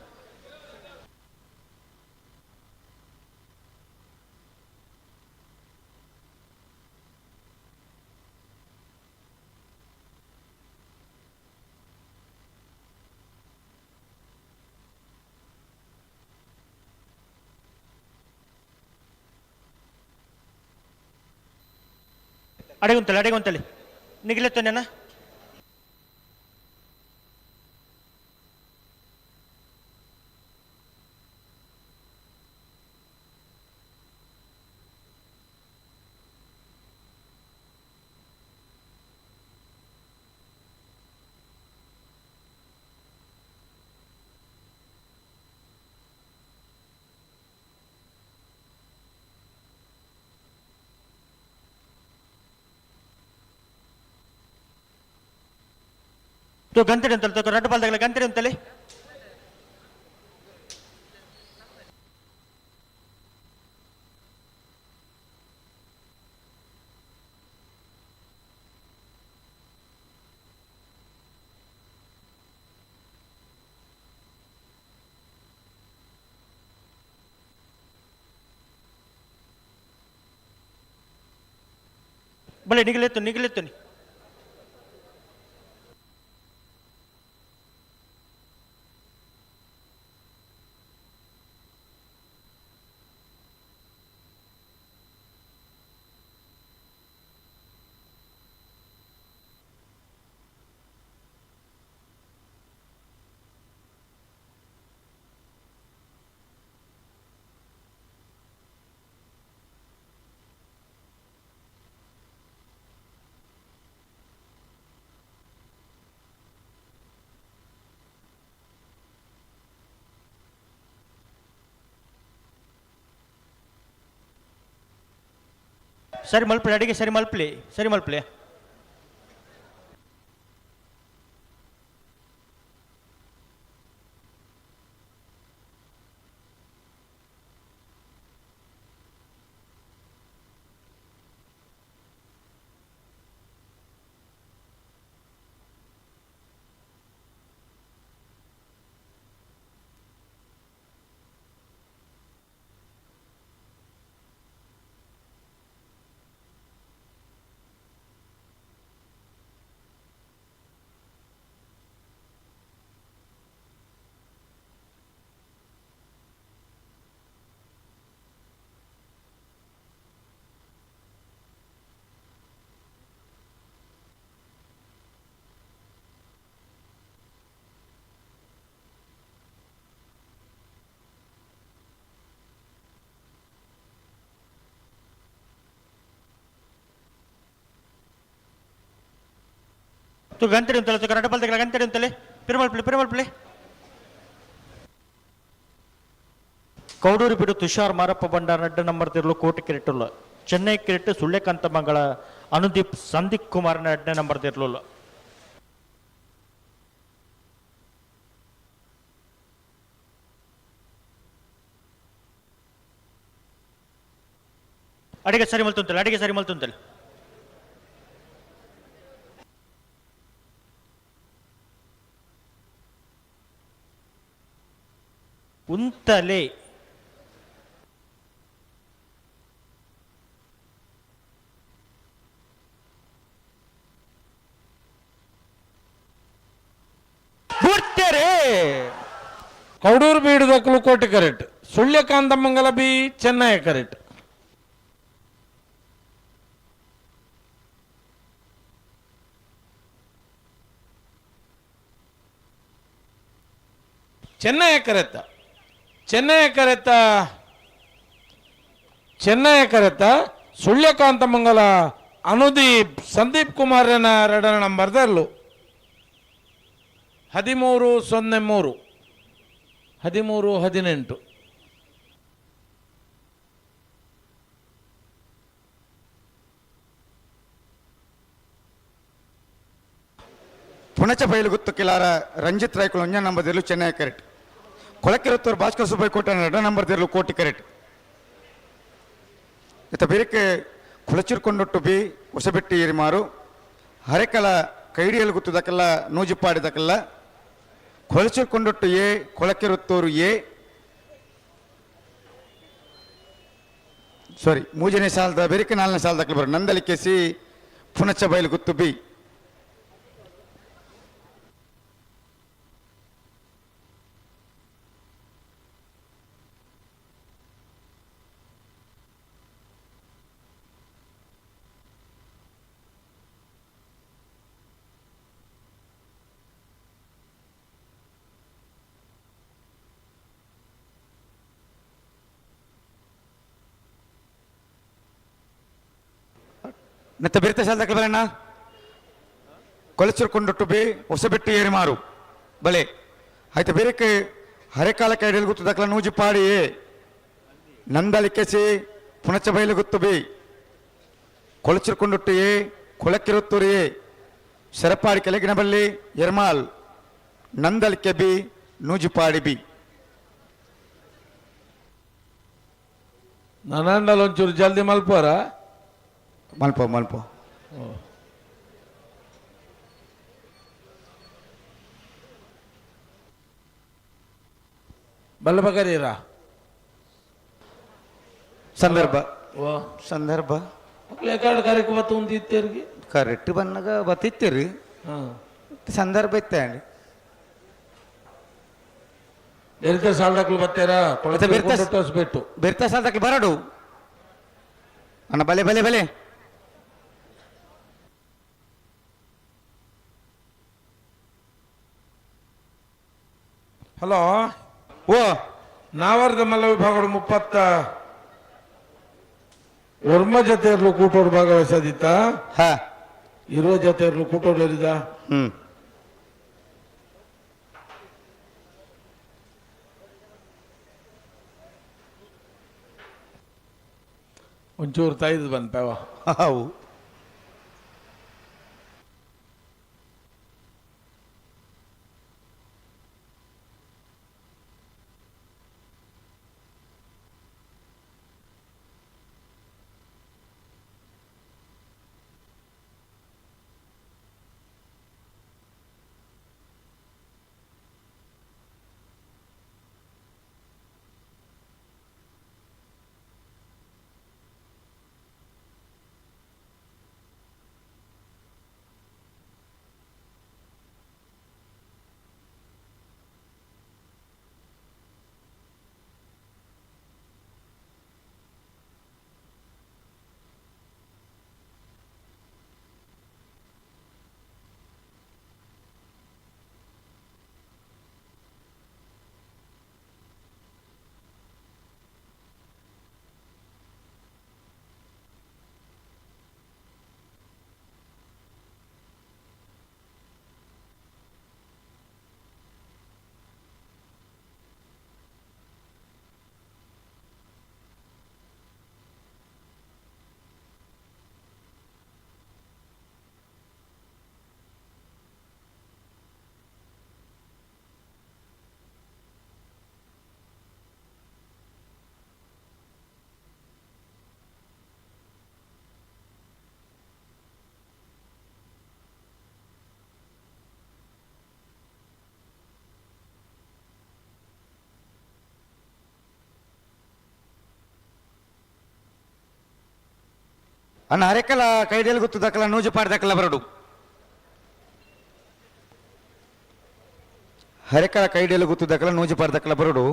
Speaker 12: ಅಡೆಗುಂತಲೆ ಅಡೆಗುಂತಲೆ ನಿಗಿಲೆತ್ತನೇನ. ಗಂತಿಡಿ ಅಂತಲ್ಲ ತಗೋ ರಡ್ಡು ಬಾಲ್ದಾಗಲ ಗಂತಿಡಿ ಅಂತಲ್ಲಿ. ಬಲೆ ನಿಗಲೆತ್ತು ನಿಗಲೆತ್ತು. ಸರಿ ಮಲ್ಪಲಿ ಅಡಿಗೆ, ಸರಿ ಮಲ್ಪಲಿ, ಸರಿ ಮಲ್ಪಲಿ. ತು ಗಂತಡಿ ಉಂತಲೆ, ತು ಕರಡ ಬಲ್ದಗಳ ಗಂತಡಿ ಉಂತಲೆ. ಪಿರುಮಲ್ಪಲಿ ಪಿರುಮಲ್ಪಲಿ. ಕೌಡೂರು ಬಿಡು ತುಷಾರ್ ಮಾರಪ್ಪ ಬಂಡಾರ ನಡ್ಡ ನಂಬರ್ ತಿರುಳು ಕೋಟಿ ಕಿರಿಟುಲ್ಲ. ಚೆನ್ನೈ ಕಿರಿಟು ಸುಳ್ಯಕಾಂತ ಮಂಗಳ ಅನುದೀಪ್ ಸಂದೀಪ್ ಕುಮಾರ್ ನಡ್ಡ ನಂಬರ್ ತಿರುಳು. ಅಡಿಗೆ ಸರಿ ಮಲ್ತುಂತಲೆ, ಅಡಿಗೆ ಸರಿ ಮಲ್ತುಂತಲೆ. ಉಂತಲೆ. ಬುಡ್ತೇರೆ.
Speaker 2: ಕೌಡೂರು ಬೀಡುದಕ್ಕಲು ಕೋಟಿ correct, Sulyakanthamangala B Chennai correct. Chennai ಕರೆತ್ತ, Chennai ಕರೆತ್ತ, Chennai ಕರೆತ್ತ ಸುಳ್ಯಕಾಂತಮಂಗಲ Anudeep Sandeep ಕುಮಾರನ ಎರಡನ ನಂಬರ್ದಲ್ಲೂ 13-03, 13-18.
Speaker 1: Punacha ಬಯಲು ಗುತ್ತು ಕಿಲಾರ ರಂಜಿತ್ ರಾಯ್ಕುಲ್ ಒಂಜ ನಂಬರ್ ದಿರ್ಲು ಚೆನ್ನೈ ಕರೆಕ್ಟ್. ಕೊಳಕಿರುತ್ತೂರು ಭಾಸ್ಕರ್ ಸುಬ್ಬಯ್ಯ ಕೋಟೆ ಎರಡ ನಂಬರ್ ದಿರ್ಲು ಕೋಟಿ ಕರೆಕ್ಟ್. ಇತ್ತ ಬೇರೆಕ್ಕೆ ಕುಳಚಿರ್ಕೊಂಡೊಟ್ಟು ಬಿ ಹೊಸಬೆಟ್ಟಿ ಏರಿಮಾರು ಹರೆಕಲ ಕೈಡಿಯಲ್ಲಿ ಗುತ್ತದಕ್ಕೆಲ್ಲ ನೂಜಿಪ್ಪಾಡಿದಕ್ಕೆಲ್ಲ ಕೊಳಚಿರ್ಕೊಂಡೊಟ್ಟು ಎ ಕೊಳಕಿರುತ್ತೂರು ಎ ಸಾರಿ ಮೂಜನೇ ಸಾಲದ ಬೇರೆಕ್ಕೆ ನಾಲ್ಕನೇ ಸಾಲದಕ್ಕೆ ಬರೋ ನಂದಲಿಕೆ ಸಿ ಪುಣಚ ಬಯಲು ಗುತ್ತು ಬಿ. ಮತ್ತೆ ಬಿರ್ತ ಸಾಲದಕ್ಕೆ ಬರಣ್ಣ ಕೊಲಚೂರು ಬಿ ಹೊಸಬೆಟ್ಟಿ ಏರಿಮಾರು ಬಲೆ ಆಯ್ತು ಬೇರೆಕ್ಕೆ ಹರೆಕಾಲ ಕೈಡಿಯಲ್ಲಿ ಗುತ್ತು ದಕ್ಕಲ ನೂಜಿಪಾಡಿ ಎ ನಂದಲಿಕೆ ಸಿ ಪುಣಚ ಬಯಲು ಗುತ್ತು ಬಿ ಕೊಳಚಿರ್ಕೊಂಡೊಟ್ಟು ಎ ಕೊಳಕಿರುತ್ತೂರು ಎ ಸೆರಪಾಡಿ ಕೆಳಗಿನಬಳ್ಳಿ ಎರ್ಮಾಲ್ ನಂದಲಿಕೆ ಬಿ ನೂಜಿಪಾಡಿ ಬಿ.
Speaker 2: ನನ್ನಂಡಲ ಒಂಚೂರು ಜಲ್ದಿ ಮಲ್ಪೋರ.
Speaker 1: ಮಲ್ಪ ಮಲ್ಪ.
Speaker 2: ಬಲ್ಲಬಗರೀರ
Speaker 1: ಸಂದರ್ಭ ಸಂದರ್ಭ.
Speaker 2: ಲೇಕಾಡ್ ಕರೆಕ್ ಬತ್ತು ಉಂದಿತ್ತೇರಿಗೆ.
Speaker 1: ಕರೆಕ್ಟ್ ಬನ್ನಾಗ ಬತ್ತಿತ್ತೇರಿ. ಸಂದರ್ಭ ಇತ್ತೆ.
Speaker 2: ಬೆರ್ತ ಸಾಲ್ದಕ್ಲು ಬತ್ತೇರಾ? ಬಿಟ್ಟು
Speaker 1: ಬೆರ್ತ ಸಾಲ್ದಕ್ಲು ಬರಡು ಅಣ್ಣ. ಬಲೆ ಬಲೆ ಬಲೆ.
Speaker 2: ಹಲೋ.
Speaker 1: ಓ
Speaker 2: ನಾವರ್ದ ಮಲ್ಲ ವಿಭಾಗಗಳು 39 ಜೊತೆಯರ್ಲು ಕೂಟೋಡು ಭಾಗವಹಿಸದಿತ್ತ.
Speaker 1: ಹಾ.
Speaker 2: 20 ಜೊತೆಯರ್ಲು ಕೂಟೋಡು ಎರಿದ. ಒಂಚೂರು ತಾಯ್ದು ಬಂತವ.
Speaker 1: How. ಅಣ್ಣ ಅರೆಕಲ ಕೈಡೇಲಿ ಗೊತ್ತು ದಕ್ಕಲ ನೂಜು ಪಾಡ್ ದಕ್ಕಲ ಬರಡು. ಹರೆಕಲ ಕೈಡೇಲಿ ಗೊತ್ತು ದಕ್ಕಲ ನೂಜು ಪಾಡ್ ದಕ್ಕಲ ಬರಡು.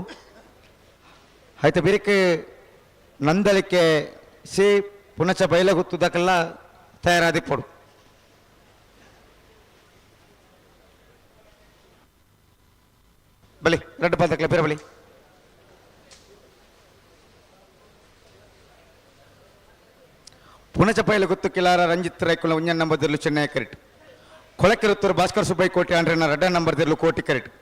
Speaker 1: ಆಯ್ತು ಬಿರಿಕೆ ನಂದಳಿಕೆ ಸಿ ಪುನಚ ಬೈಲ ಗೊತ್ತು ದಕ್ಕಲ ತಯಾರಾದಿಪ್ಪಡು. ಬಲಿ ರೆಡ್ ಬಾಲ್ ದಕ್ಕಲ ಬೇರೆ ಬಲಿ. ಪುನಚಪೈಲ ಗುತ್ತು ಕಿಲಾರ ರಂಜಿತ್ ರೈಕುಲ ಉಂಜನ್ ನಂಬರ್ ದಿರ್ಲು ಚೆನ್ನೈ ಕರೆಕ್ಟ್. ಕೊಳಕಿರುತ್ತೂರು ಭಾಸ್ಕರ್ ಸುಬ್ಬೈ ಕೋಟಿ ಆಂಡ್ರನ ರಡ್ಡ ನಂಬರ್ ದಿರ್ಲು ಕೋಟಿ ಕರೆಕ್ಟ್.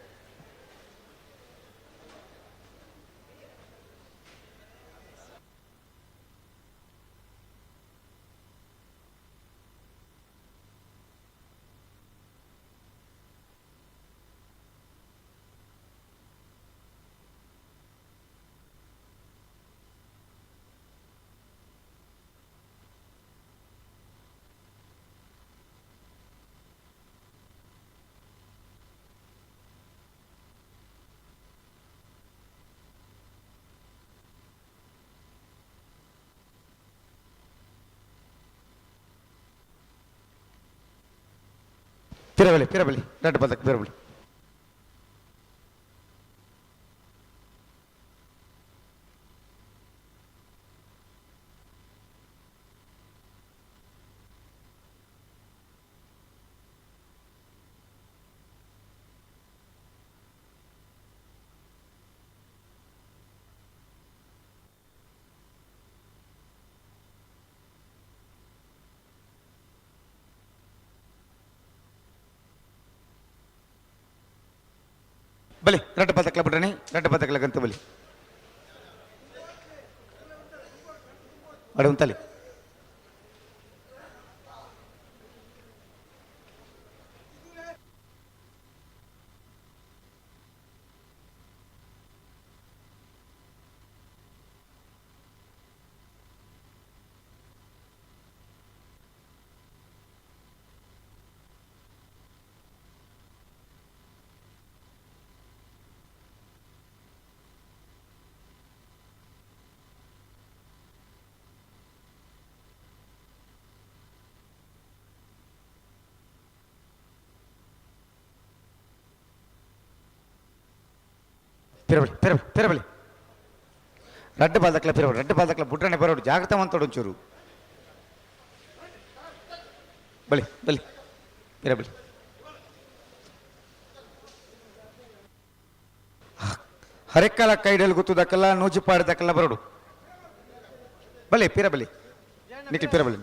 Speaker 1: ಪಿರಬಲಿ ಪಿರಬಲಿ ರೆಡ್ ಬದಕ್ ಪಿರಬಲಿ. ಬಲಿ ರೆಡ್ ಪದಕ್ಲ ಬಿಡ್ರಣಿ ರೆಡ್ ಪದಕ್ಲ ಗಂತ ಬಲಿ ಅಡೆ ಉಂತಲಿ. ಪಿರಬಳಿ ಪಿರಬಳಿ ಪಿರಬಳಿ ರಡ್ಡು ಬಾಲ್ದಕ್ಲ ಪಿರಬಳಿ ರಡ್ಡು ಬಾಲ್ದಕ್ಲ ಬುಡ್ರನೆ ಬರೋಡು ಜಾಗ್ರತೆ ಮಂತೋಡು ಒಂಚೂರು ಬಲಿ ಬಲಿ ಪಿರಬಳಿ ಹರೆಕ್ಕಲ ಕೈಡಲ್ ಗುತ್ತುದಕ್ಕಲ್ಲ ನೂಜಿಪಾಡದಕ್ಕಲ್ಲ ಬರೋಡು ಬಲಿ ಪಿರಬಲಿ ನಿಖಿಲ್ ಪಿರಬಲಿ.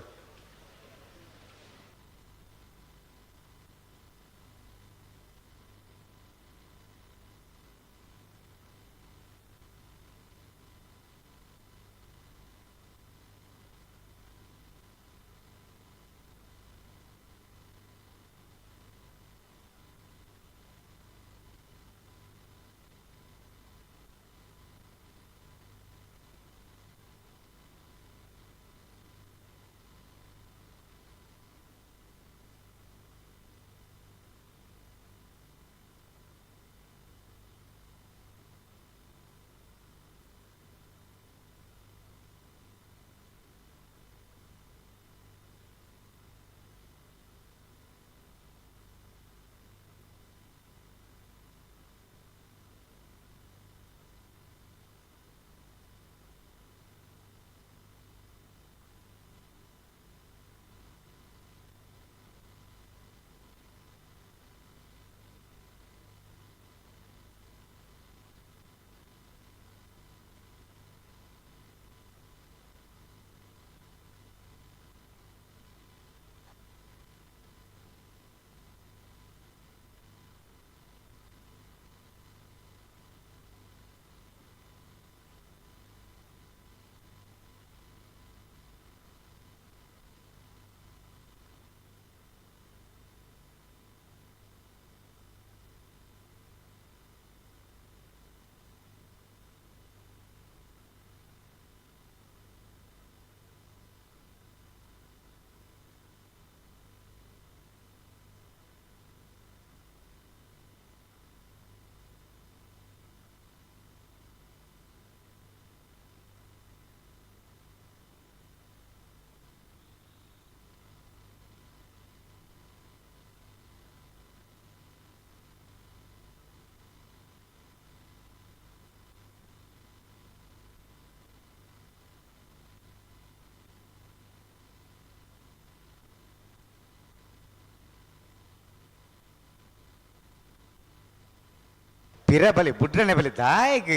Speaker 1: ಪಿರ ಬಲಿ ಬುಡ್ರನೆ ಬಲಿ ದಾಯಗ್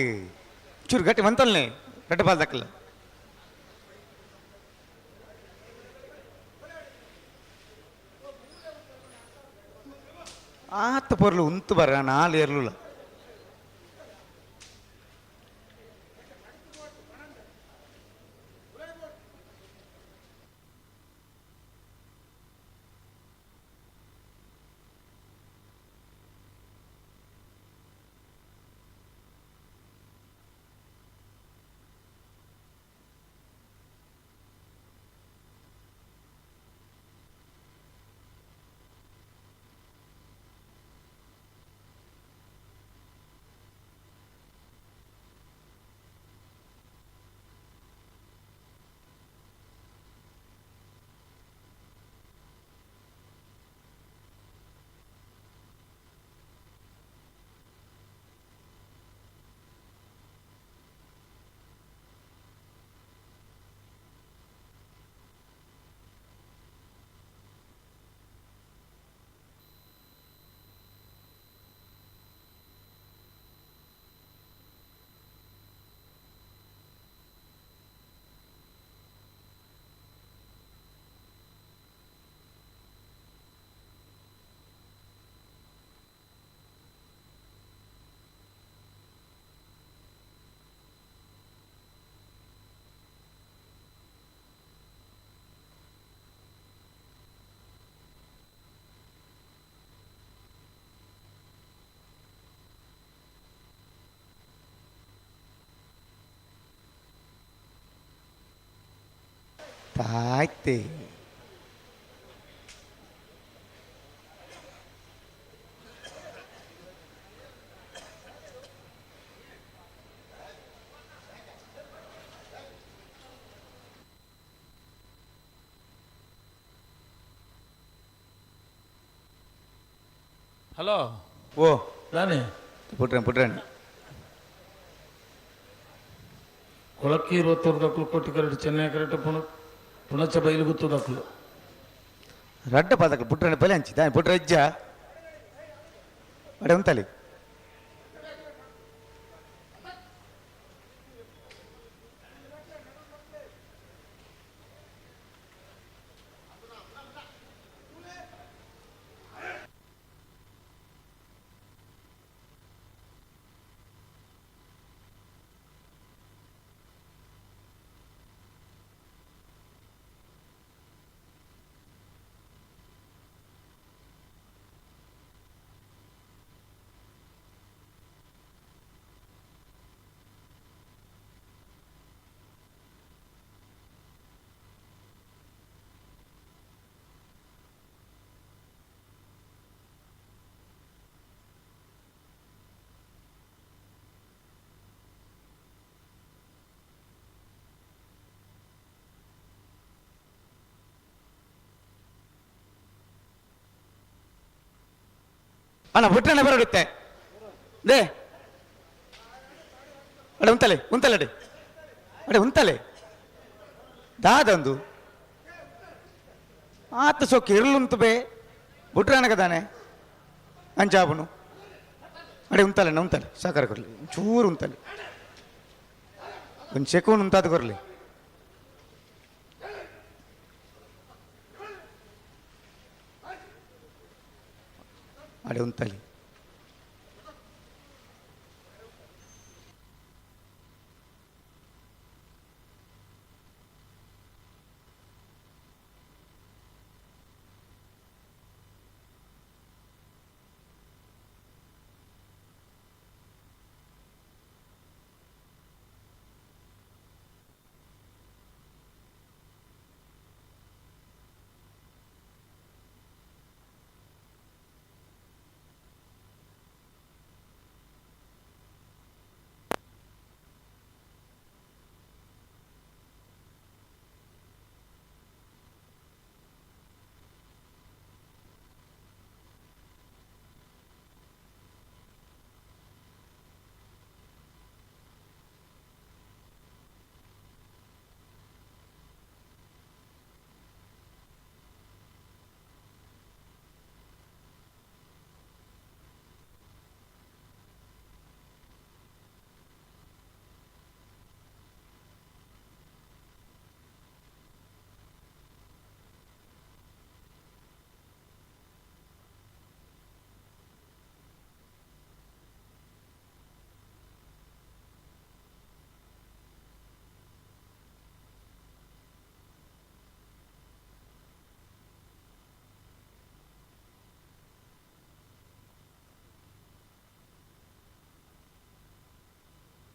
Speaker 1: ಚೂರು ಗಟ್ಟಿ ಮಂತಲ್ನೆ ರಡ್ಡು ಬಾಲ್ ದಕ್ಕಲ್ಲ. ಆತ ಪೊರ್ಲು ಉಂತು ಬರ ನಾಲ್ ಎರ್ಲುಲ. ತಾಯ್ತೆ
Speaker 2: ಹಲೋ.
Speaker 1: ಓ
Speaker 2: ದಾನೆ
Speaker 1: ಪುಟ್ರನ್ ಪುಟ್ರನ್.
Speaker 2: ಕೊಳಕ್ಕೀರು ಒತ್ತುರ್ದಕ್ಲು ಕೊಟ್ಟಿಕರಡು ಚೆನ್ನೈ ಕರೆಟ್ ಪುಣ ಪುಣಚ ಬೈಲು ಗುತ್ತುದಕ್ಲು.
Speaker 1: ರಡ್ಡ ಪದಕ್ಲು ಪುಟ್ರನೆ ಬಲೆ ಅಂಚಿ ದಾನೆ ಪುಟ್ರ ಇಜ್ಜ ಅಡೆ ಉಂತಲಿ. ಅಣ್ಣ ಬುಟ್ರನೆ ಬರಡುತ್ತೆ they ಅಡೆ ಉಂತಲೆ ಉಂತಲೆ ಅಡೆ ಅಡೆ ಉಂತಲೆ ದಾದಂದು ಆತ ಸೊಕ್ಕ ಇರ್ಲುಂತು ಬೇ ಬುಟ್ರನಗ ತಾನೆ ಅಂಚಾಪುನು ಅಡೆ ಉಂತಲೆ ಅಣ್ಣ ಉಂತಲೆ ಸಾಕಾರ ಕೊರ್ಲಿ ಚೂರು ಉಂತಲೆ ಒಂದು ಸೆಕೂನ್ ಉಂತಾದ ಕೊರ್ಲಿ. ಅಡೆ ಉಂತಲೆ.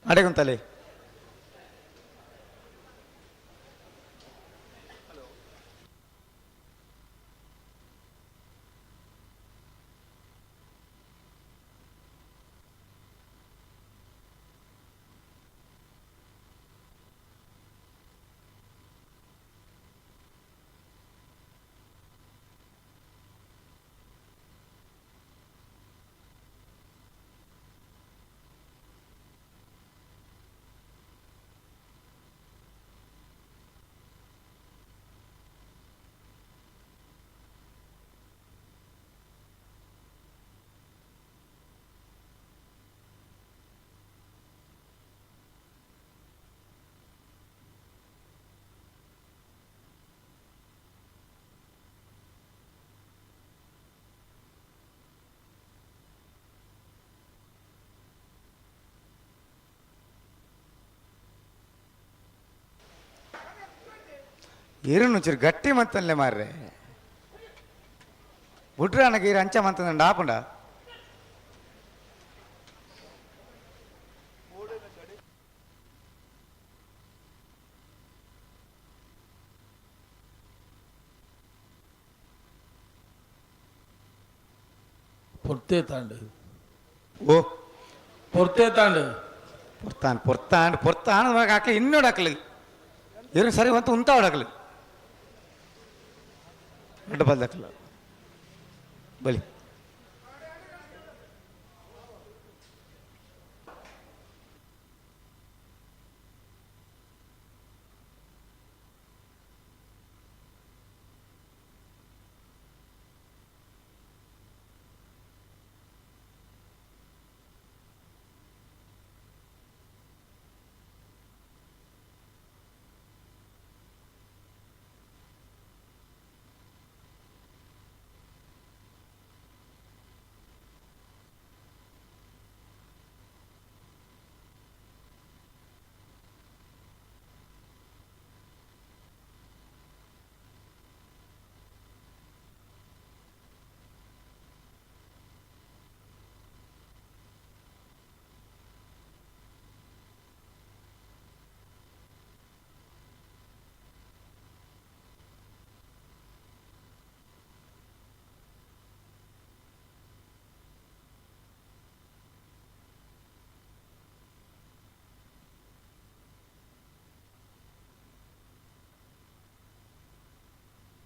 Speaker 1: ಅಡೆಗುಂತಲೆ. ಇರುನು ಚೂರು ಗಟ್ಟಿ ಮಂತನ್ಲೆ ಮಾರ್ರೆ ಬುಡ್ರಾನಗ ಇರು ಅಂಚ ಮಂತಂದು ಆಪುಂಡ.
Speaker 2: ಪೊರ್ತೆ ತಾಂಡು.
Speaker 1: ಓ
Speaker 2: ಪೊರ್ತೆ ತಾಂಡು.
Speaker 1: ಪೊರ್ತಾನ್ ಪೊರ್ತಾಂಡ್ ಪೊರ್ತಾನ್ ಹಾಕಲಿ ಇನ್ನೋಡು ಹಾಕಲಿ ಇರು ಸರಿ వంತ ಉಂತಾವಡು ಹಾಕಲಿ ದೊಡ್ಡ ಬಲ್ದಕ್ಕಲ್ಲ ಬಲಿ.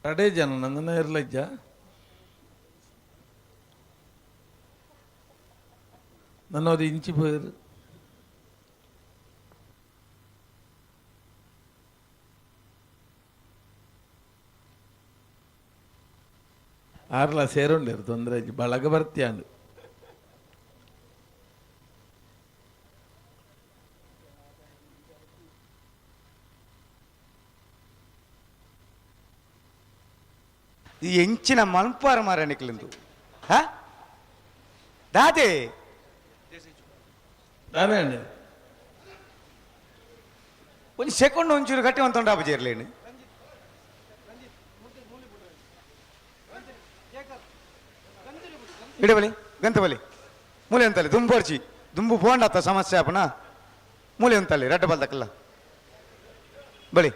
Speaker 2: ರಡೇ ಜನ ನಂದನ ಇರ್ಲಜ್ಜ. ನನ್ನೋದು ಇಂಚಿ ಪೋಯಿರು. ಆರ್ಲ ಸೇರುಂಡೇರು ತೊಂದರೆ ಬಳಗ ಬರ್ತಿಯಾಂಡು.
Speaker 1: ಈ ಎಂಚಿನ ಮಲ್ಪಾರ ಮಾರ ನಿಕ್ಲಿಂದು ಹಾ ದಾದೆ
Speaker 2: ದಾನೆ
Speaker 1: ಒಂದು ಸೆಕೆಂಡ್ ಒಂಚೂರು ಗಟ್ಟಿ ಒಂದು ತೊಂಡ ಸೇರ್ಲೇನು. ಇಡಬಲಿ ಗಂತಬಲಿ ಮೂಲೆ ಅಂತಲ್ಲಿ ದುಂಬರ್ಚಿ ದುಂಬು ಬೋಂಡಾತ ಸಮಸ್ಯೆ ಆಪನ ಮೂಲೆ ಅಂತಲ್ಲಿ ರಡ್ಡ ಬಲ್ದಕ್ಕಲ್ಲ ಬಳಿ.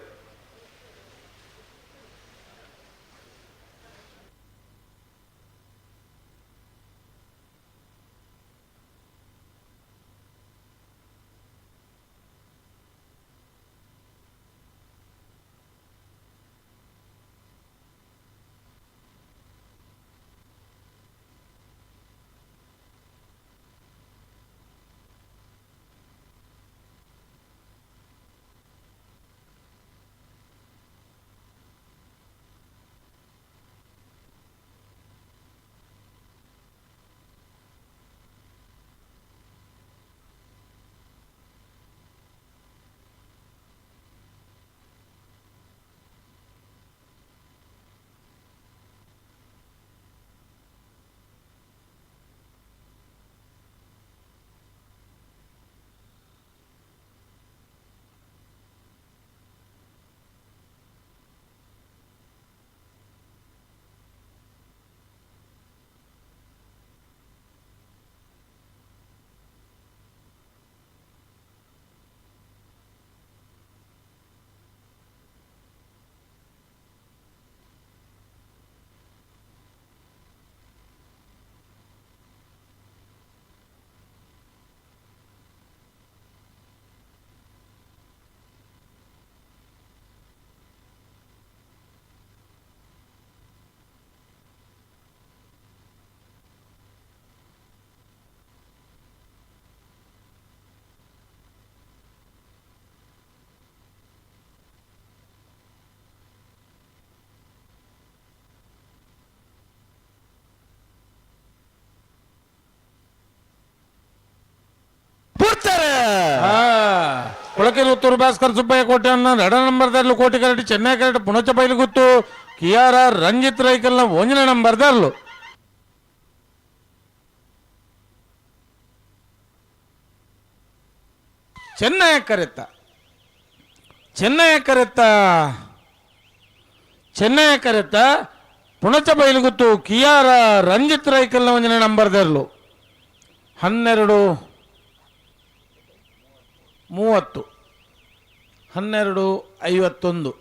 Speaker 2: ಕೊಳಕೆರೆ ಉತ್ತೂರು ಭಾಸ್ಕರ್ ಸುಬ್ಬಯ್ಯ ಕೋಟೆ ಅನ್ನ ಎರಡ ನಂಬರ್ದಾರ್ಲು ಕೋಟಿ ಕರಡಿ ಚೆನ್ನೈ ಕರಡಿ ಪುಣಚ ಬೈಲುಗುತ್ತು ಕಿಯಾರ ರಂಜಿತ್ ರೈಕಲ್ನ ಒಂದನೇ ನಂಬರ್ದಾರ್ಲು. ಚೆನ್ನೈ ಕರೆತ್ತ ಚೆನ್ನೈ ಕರೆತ್ತ ಚೆನ್ನೈ ಕರೆತ್ತ ಪುಣಚ ಬೈಲುಗುತ್ತು ಕಿಯಾರ ರಂಜಿತ್ ರೈಕಲ್ನ ಒಂದನೇ ನಂಬರ್ದಾರ್ಲು. 12:30 12:51.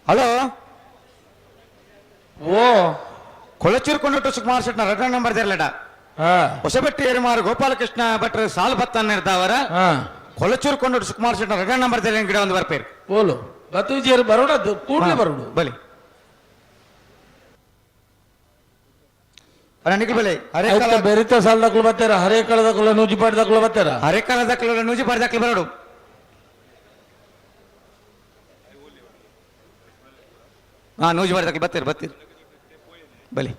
Speaker 1: ಹಲೋ
Speaker 2: ಓ
Speaker 1: ಕೊಳಚೂರು ಕೊಂಡಟ್ಟು ಸುಕುಮಾರ್ ಶೆಟ್ನ ರಡ್ಡ ನಂಬರ್ ದೇರ್ಲಡ ಹೊಸಬೆಟ್ಟಿ ಎರುಮಾರು ಗೋಪಾಲಕೃಷ್ಣ ಭಟ್ರು ಸಾಲು ಬತ್ತನ್ನ ಇರ್ತಾವರ ಕೊಳಚೂರು ಕೊಂಡಟ್ಟು ಸುಕುಮಾರ್ ಶೆಟ್ನ ರಡ್ಡ ನಂಬರ್ ದೇರ್ಲ ಗಿಡ ಒಂದು ಬರ್ಪೇರು
Speaker 2: ಬೋಲು ಬತ್ತುಜೇರು ಬರೋಡ ಕೂಡಲೇ ಬರೋಡು
Speaker 1: ಬಲಿ ಅಣ್ಣ ನಿಖಿಲ್ ಬಲಿ ಹರೇ
Speaker 2: ಆಯ್ತಾ ಬೆರಿತ ಸಾಲ ದಾಖಲು ಬರ್ತಾರ ಹರೇ ಕಳ ದಾಖಲು ನೂಜಿಪಾಟ್ ದಾಖಲು ಬರ್ತಾರ
Speaker 1: ಹರೇ ಕಾಲ ದಾಖಲು ನೂಜಿಪಾಟ್ ದಾಖಲು ಬರೋಡು. ಹಾ ನೂಜಿಪಾಟ್ ದಾಖಲು ಬರ್ತೀರಿ ಬರ್ತೀರಿ ಬಲಿ.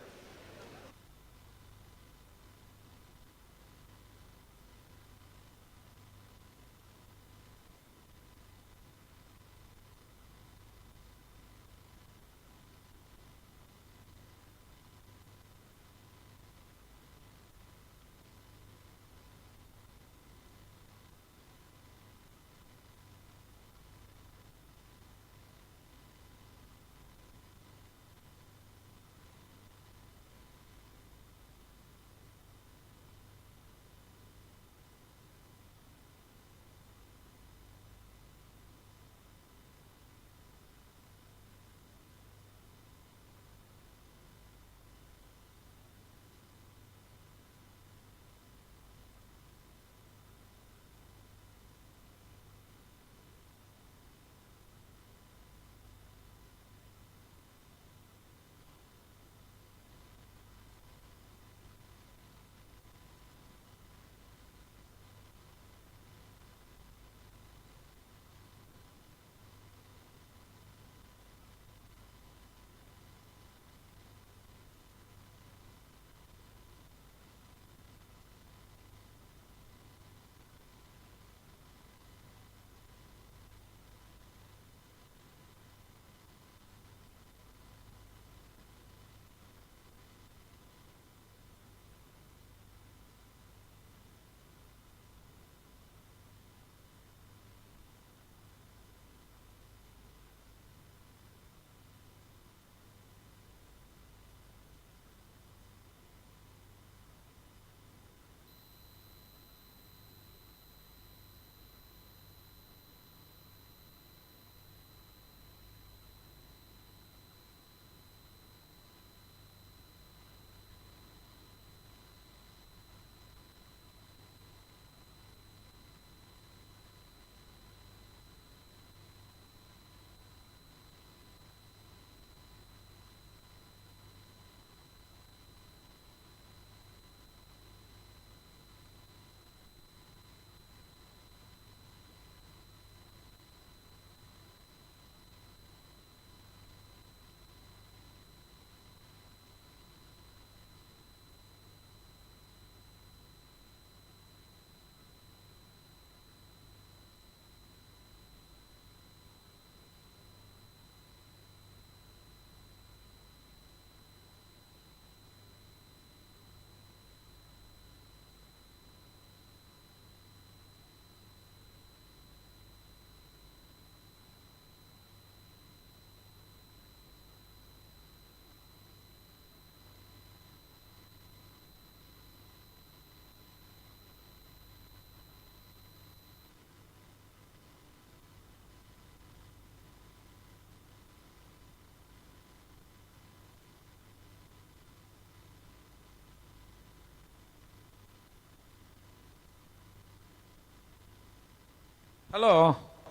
Speaker 2: Hello.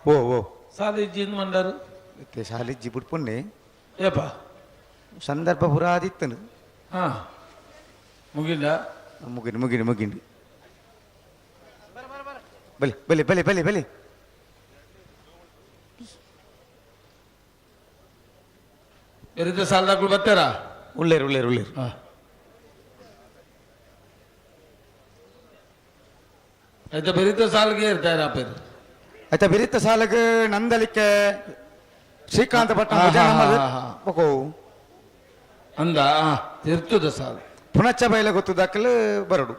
Speaker 1: ಓ ಓ.
Speaker 2: ಸಾಲಿಜ್ಜಿ ಮಂಡರು.
Speaker 1: ಸಾಲಿಜ್ಜಿ ಬುಡ್ಪುನ್ನೆ.
Speaker 2: ಏಪ?
Speaker 1: ಸಂದರ್ಭ ಪುರ ಆದಿತ್ತನು.
Speaker 2: ಹಾ, ಮುಗಿಂಡ?
Speaker 1: ಮುಗಿಂಡು ಮುಗಿಂಡು ಮುಗಿಂಡು. ಬಲಿ ಬಲಿ ಬಲಿ ಬಲಿ ಬಲಿ.
Speaker 2: ಎರಿದ ಸಾಲದಾಗಳು ಬರ್ತಾರಾ?
Speaker 1: ಉಳ್ಳೇರು ಉಳ್ಳೇರು ಉಳ್ಳೇರು.
Speaker 2: ಆಯ್ತಾ, ಬೆರಿತ ಸಾಲಿಗೆ ಇರ್ತಾರ ಪೇರು.
Speaker 1: ಆಯ್ತಾ, ಬೆರಿತ ಸಾಲಗೆ ನಂದಲಿಕ್ಕೆ ಶ್ರೀಕಾಂತ ಭಟ್.
Speaker 2: ಅಂದ ತಿರ್ತದ ಸಾಲ.
Speaker 1: ಪುಣಚ ಬೈಲ ಗೊತ್ತು ದಾಖಲು ಬರಡು.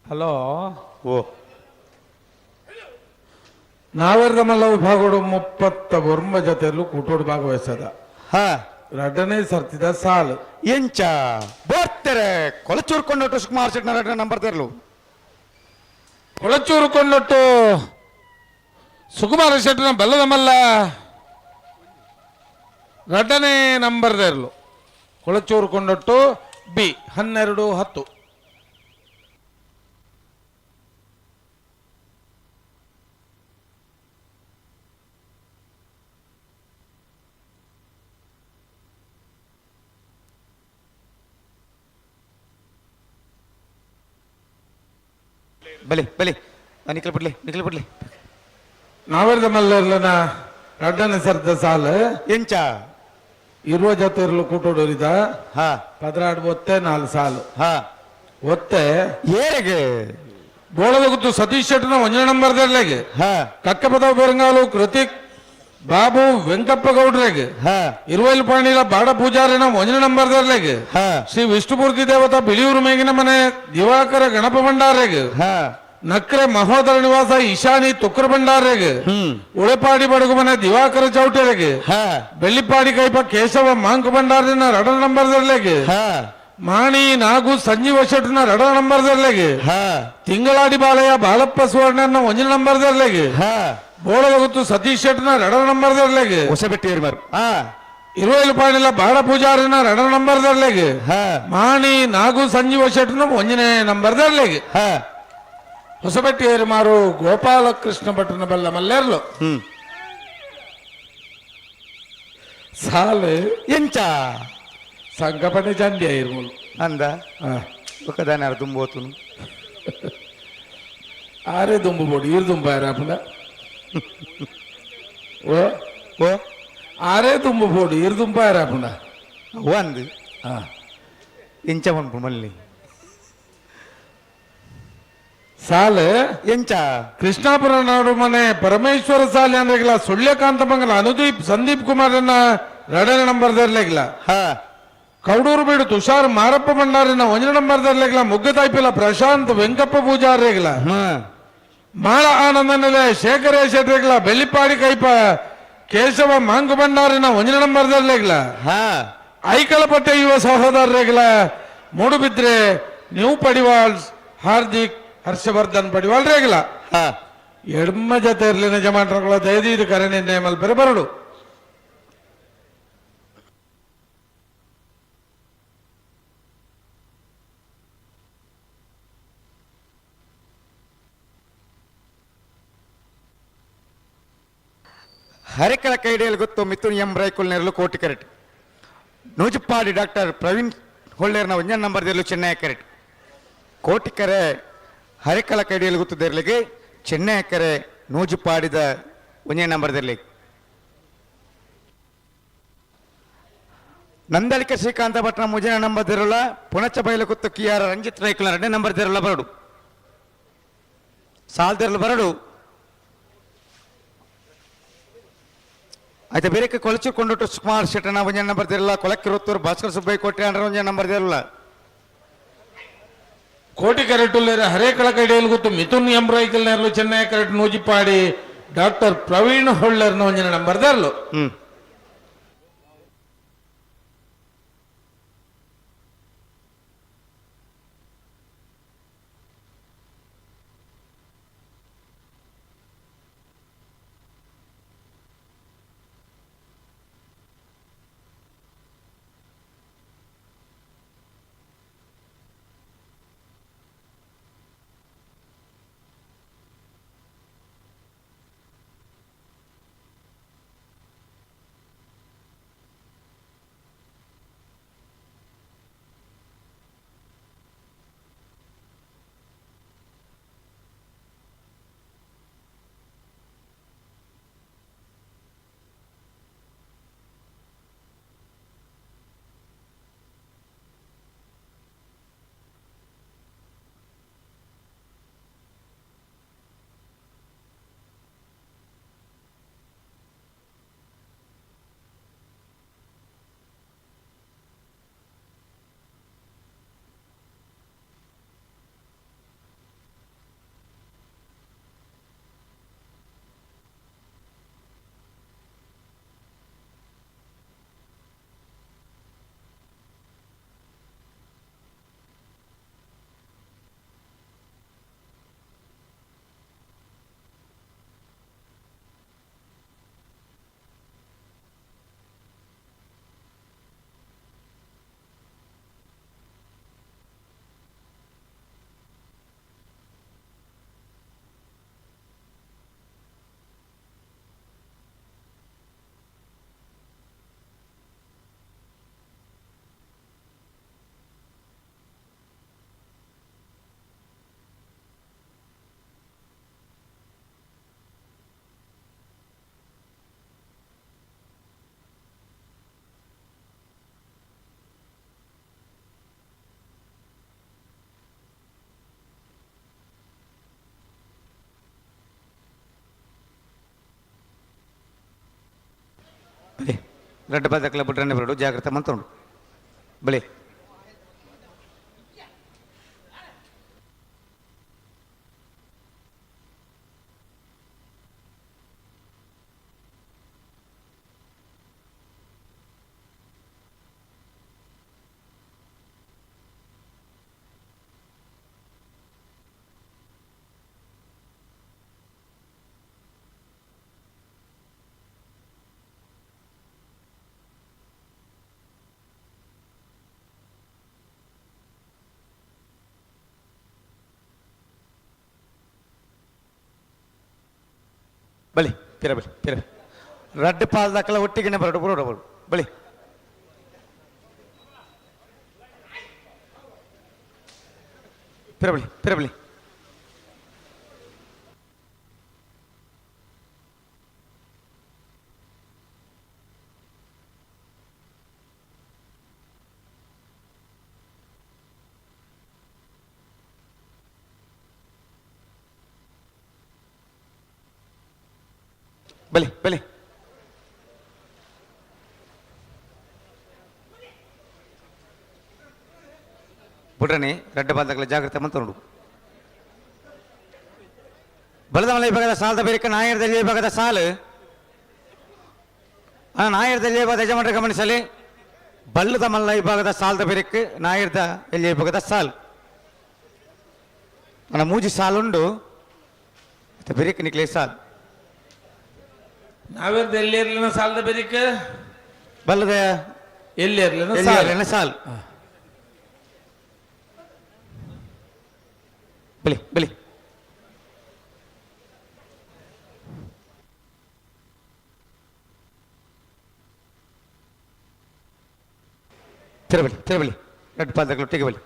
Speaker 2: ಹಲೋ.
Speaker 1: ಓ.
Speaker 2: ನಾವೆರ್ದ ವಿಭಾಗಡು 39 ಜೊತೆಯಲ್ಲೂ ಕೂಟೋಡು ಭಾಗವಹಿಸದ.
Speaker 1: ಹಾ.
Speaker 2: ರಡ್ಡನೇ ಸರ್ತಿದ ಸಾಲು.
Speaker 1: ಎಂಚ ಬೋರ್ತೆರೆ ಕೊಳಚೂರು ಕೊಂಡೊಟ್ಟು ಸುಕುಮಾರ್ ಶೆಟ್ನ ರಡ್ಡನೇ ನಂಬರ್ ತೆರಲು.
Speaker 2: ಕೊಳಚೂರು ಕೊಂಡೊಟ್ಟು ಸುಕುಮಾರ ಶೆಟ್ಟನ ಬಲ್ಲದ ಮಲ್ಲ ರಡ್ಡನೇ ನಂಬರ್ ತೆರಲು. ಕೊಳಚೂರು ಕೊಂಡೊಟ್ಟು ಬಿ 12 10.
Speaker 1: ಬಲಿ ಬಲಿ ನಿಖಲ್ ಬಿಡ್ಲಿ ನಿಖಲ್ ಬಿಡ್ಲಿ.
Speaker 2: ನಾವೆರ್ದ ಮಲ್ಲರ್ಲನ ರಡ್ಡನೇ ಸರ್ದ ಸಾಲು.
Speaker 1: ಎಂಚ?
Speaker 2: ಇರುವ ಜೊತೆ ಇರಲು ಕೂಟೋಡೋರಿದ.
Speaker 1: ಹಾ.
Speaker 2: 12 ಒತ್ತೆ 4 ಸಾಲು.
Speaker 1: ಹಾ.
Speaker 2: ಒತ್ತೆ
Speaker 1: ಏರೆಗೆ?
Speaker 2: ಬೋಳದ ಗುತ್ತು ಸತೀಶ್ ಶೆಟ್ಟನ ಒಂದನೇ ನಂಬರ್ ದರ್ಲೆಗೆ.
Speaker 1: ಹಾ.
Speaker 2: ಕಕ್ಕಪದ ಬೆರಂಗಾಲು ಕೃತಿಕ್ ಬಾಬು ವೆಂಕಪ್ಪ ಗೌಡ್ರೆಗೆ.
Speaker 1: ಹಾ.
Speaker 2: ಇರುವೈಲ್ ಪಾಣಿಲ ಬಾಡ ಪೂಜಾರಿನ ಒಂದನೇ ನಂಬರ್ ದರ್ಲೆಗೆ.
Speaker 1: ಹಾ.
Speaker 2: ಶ್ರೀ ವಿಷ್ಣುಮೂರ್ತಿ ದೇವತಾ ಬಿಳಿಯೂರು ಮೇಗಿನ ಮನೆ ದಿವಾಕರ ಗಣಪ ಭಂಡಾರೆಗೆ.
Speaker 1: ಹಾ.
Speaker 2: ನಕ್ರೆ ಮಹೋದರ ನಿವಾಸ ಈಶಾನಿ ತುಕ್ರ ಭಂಡಾರೆಗೆ. ಉಳೆಪಾಡಿ ಬಡಗು ಮನೆ ದಿವಾಕರ ಚೌಟರೆಗೆ.
Speaker 1: ಹಾ.
Speaker 2: ಬೆಳ್ಳಿಪಾಡಿ ಕೈಪ ಕೇಶವ ಮಾಂಕ ಭಂಡಾರಿನ ರಡ ನಂಬರ್ ದರ್ಲೆಗೆ.
Speaker 1: ಹಾ.
Speaker 2: ಮಾಣಿ ನಾಗು ಸಂಜೀವ ಶೆಟ್ಟನ ರಡ ನಂಬರ್ ದರ್ಲೆಗೆ.
Speaker 1: ಹಾ.
Speaker 2: ತಿಂಗಳಾಡಿ ಬಾಲಯ್ಯ ಬಾಲಪ್ಪ ಸುವರ್ಣನ ಒಂಜಿನ ನಂಬರ್ ದರ್ಲೆಗೆ.
Speaker 1: ಹಾ.
Speaker 2: ಬೋಳದ ಗುತ್ತು ಸತೀಶ್ ಶೆಟ್ಟನ ರಡ ನಂಬರ್ ದರ್ಲೆಗೆ.
Speaker 1: ಹೊಸಬೆಟ್ಟಿ ಮಾರು. ಹಾ.
Speaker 2: ಇರುವೈಲು ಪಾಣಿಲ ಬಾಡ ಪೂಜಾರಿನ ರಡ ನಂಬರ್ ದರ್ಲೆಗೆ.
Speaker 1: ಹಾ.
Speaker 2: ಮಾಣಿ ನಾಗು ಸಂಜೀವ ಶೆಟ್ಟನ ಒಂಜನೇ ನಂಬರ್ ದರ್ಲೆಗೆ.
Speaker 1: ಹಾ.
Speaker 2: ಹೊಸಬೆಟ್ಟಿ ಮಾರು ಗೋಪಾಲಕೃಷ್ಣ ಭಟ್ಟನ ಬಲ್ಲ ಮಲ್ಲೇರ್ಲು. ಸಾಲು.
Speaker 1: ಎಂಚ?
Speaker 2: ಸಂಕಪಣೆ ಚಂಡಿ ಇರ್ಮುಲು.
Speaker 1: ಅಂದ ఒకదాని అర్థం పోతును.
Speaker 2: ಆರೇ ದುಂಬು ಬೋಡು ಈರ್ ದುಂಬಾಯರ ಓ
Speaker 1: ಓ
Speaker 2: ಆರೇ ದುಂಬು ಬೋಡು ಈರ್ ದುಂಬಾಯರ
Speaker 1: ಓ ಅಂದು ಎಂಚ ಪನ್ಪು ಮಲ್ಲಿ
Speaker 2: ಸಾಲು.
Speaker 1: ಎಂಚ?
Speaker 2: ಕೃಷ್ಣಾಪುರ ನಾಡು ಮನೆ ಪರಮೇಶ್ವರ ಸಾಲಿ ಅಂದ್ರೆ ಸುಳ್ಯಕಾಂತ ಮಂಗಲ ಅನುದೀಪ್ ಸಂದೀಪ್ ಕುಮಾರನ್ನ ಎರಡನೇ ನಂಬರ್ ದರ್ಲೆಗಿಲ್ಲ.
Speaker 1: ಹಾ.
Speaker 2: ಕೌಡೂರು ಬೀಡು ತುಷಾರ್ ಮಾರಪ್ಪ ಭಂಡಾರಿನ ಒಂದನೇ ನಂಬರ್ ದರ್ಲೆಗಿಲ್ಲ. ಮುಗ್ಗತಾಯ್ಪಿಲ್ಲ ಪ್ರಶಾಂತ್ ವೆಂಕಪ್ಪ ಪೂಜಾರ್ರೆಗಿಲ್ಲ. ಮಾಳ ಆನಂದ ನೆಲೆ ಶೇಖರ ಶೆಟ್ರೆಗಿಲ್ಲ. ಬೆಳ್ಳಿಪಾಡಿ ಕೈಪ ಕೇಶವ ಮಾಂಗು ಭಂಡಾರಿನ ಒಂದನೇ ನಂಬರ್ ದರ್ಲೆಗಿಲ್ಲ.
Speaker 1: ಹಾ.
Speaker 2: ಐಕಳಪಟ್ಟೆ ಯುವ ಸಹೋದರರೆಗಿಲ್ಲ. ಮೂಡುಬಿದ್ರೆ ನ್ಯೂ ಪಡಿವಾಳ್ ಹಾರ್ದಿಕ್ ಹರ್ಷವರ್ಧನ್ ಪಡಿವಾಳ್ ರೇಗಿಲ್ಲ.
Speaker 1: ಹಾ.
Speaker 2: ಎಡ್ಮ ಜೊತೆ ಇರಲಿನ ಜಮಾಟ್ರಗಳ ದಯದೀದು ಕರೆ ನಿರ್ಣಯ ಮಲ್ಪೆರೆ ಬರಡು.
Speaker 1: ಹರಿಕಳ ಕೈಡಿಯಲ್ಲಿ ಗೊತ್ತು ಮಿಥುನ್ ಎಂ ರೈಕುಲ್ ನೆರಳು ಕೋಟಿ ಕರೆಟ್. ನೂಜುಪ್ಪಾಡಿ ಡಾಕ್ಟರ್ ಪ್ರವೀಣ್ ಹೊಳ್ಳೇರ್ನ ಒಂಜನ್ ನಂಬರ್ ದೇರ್ಲು ಚೆನ್ನೈ ಕರೆಟ್. ಕೋಟಿಕರೆ ಹರಿಕಳ ಕೈಡಿಯಲ್ಲಿ ಗೊತ್ತು ದೇರ್ಲಿಗೆ ಚೆನ್ನೈ ಕರೆ ನೂಜುಪಾಡಿದ ಒಂಜೇ ನಂಬರ್ ದೇರ್ಲಿಗೆ. ನಂದಳಿಕೆ ಶ್ರೀಕಾಂತ ಭಟ್ನ ಮುಜಿನ ನಂಬರ್ ದಿರುಳ ಪುಣಚ ಬೈಲುಕುತ್ತು ಕಿಯಾರ ರಂಜಿತ್ ರೈಕುಲ ಎರಡನೇ ನಂಬರ್ ದಿರುಳ ಬರಡು ಸಾಲ್ದಿರಲು ಬರಡು. ಆಯ್ತು, ಬೇರೆ ಕೊಳಚು ಸುಕುಮಾರ್ ಶೆಟ್ಟನ ಒಂಜನ ನಂಬರ್ ದಿರಲ್ಲ ಕೊಳಕ್ಕಿರುತ್ತೂರು ಭಾಸ್ಕರ್ ಸುಬ್ಬಯ್ಯ ಕೋಟೆ ಅಂಡ್ರ ಒಂಜನ ನಂಬರ್ ದಿರಲ್ಲ.
Speaker 2: ಕೋಟಿ ಕರೆಟುಲ್ಲೇರ ಹರೇಕಳ ಕೈಡಿಯಲ್ಲಿ ಗೊತ್ತು ಮಿಥುನ್ ಎಂ ರೈಕಲ್ ನೇರ್ಲು ಚೆನ್ನೈ ಕರೆಟ್ ನೂಜಿಪಾಡಿ ಡಾಕ್ಟರ್ ಪ್ರವೀಣ್ ಹೊಳ್ಳರ್ನ ಒಂಜಿನ ನಂಬರ್ ದೇರ್ಲು.
Speaker 1: ಬಲಿ ರೆಡ್ ಬದಕ್ಲ ಬುಡ್ರನೆ ಬರಡು, ಜಾಗ್ರತೆ ಮಂತುಂಡು ಬಲಿ. ಬಲಿ ಪಿರ ಬಲಿ ಪಿರ ರಡ್ಡ್ ಪಾಲ್ ದಕ್ಕಲ ಒಟ್ಟಿಗೆನೆ ಬರಡು ಬರೋಡು ಬರು ಬಲಿ. ಪಿರ ಬಲಿ ಪಿರ ಬಲಿ. ಬಲಿ ಬಲಿ ಬುಡ್ರನಿ ರಡ್ಡ ಬಾಲ್ದಕ್ಕಲ ಜಾಗ್ರತೆ ಮಂತುಂಡು. ಬಲದಮಲ ವಿಭಾಗದ ಸಾಲದ ಬೇರೆ ನಾಯರ್ದಲ್ಲಿ ವಿಭಾಗದ ಸಾಲು ನಾಯರ್ದಲ್ಲಿ ವಿಭಾಗದ ಯಜಮಾನರು ಗಮನಿಸಲಿ. ಬಲ್ಲದ ಮಲ್ಲ ವಿಭಾಗದ ಸಾಲದ ಬೇರೆಕ್ ನಾಯರ್ದ ಎಲ್ಲಿ ವಿಭಾಗದ ಸಾಲು ನನ್ನ ಮೂಜಿ ಸಾಲುಂಡು ಬೆರಿಕ್ ನಿಕ್ಲೆ ಸಾಲು.
Speaker 2: ನಾವೇರ್ದ ಎಲ್ಲಿ ಇರ್ಲಿನ ಸಾಲದ ಬೆರಿಕ
Speaker 1: ಬಲ್ಲದ
Speaker 2: ಎಲ್ಲಿ ಇರ್ಲಿನ
Speaker 1: ಸಾಲು ಸಾಲು ಬಲಿ ಬಲಿ. ತಿರಬಲಿ ತಿರಬಲಿ ಎರಡು ಪಾದಗಳು ಒಟ್ಟಿಗೆ ಬಲಿ.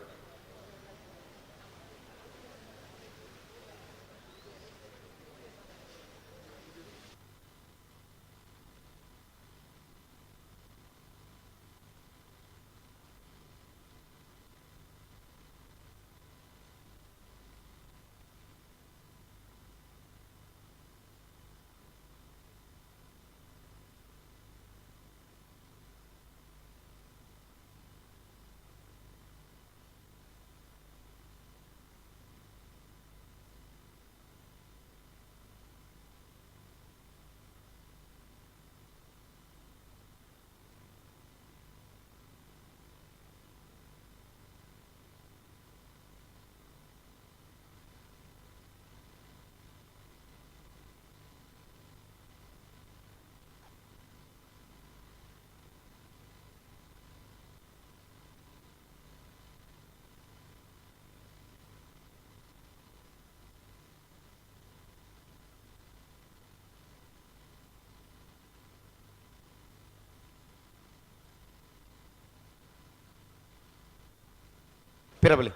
Speaker 1: ಪಿರಬಲಿ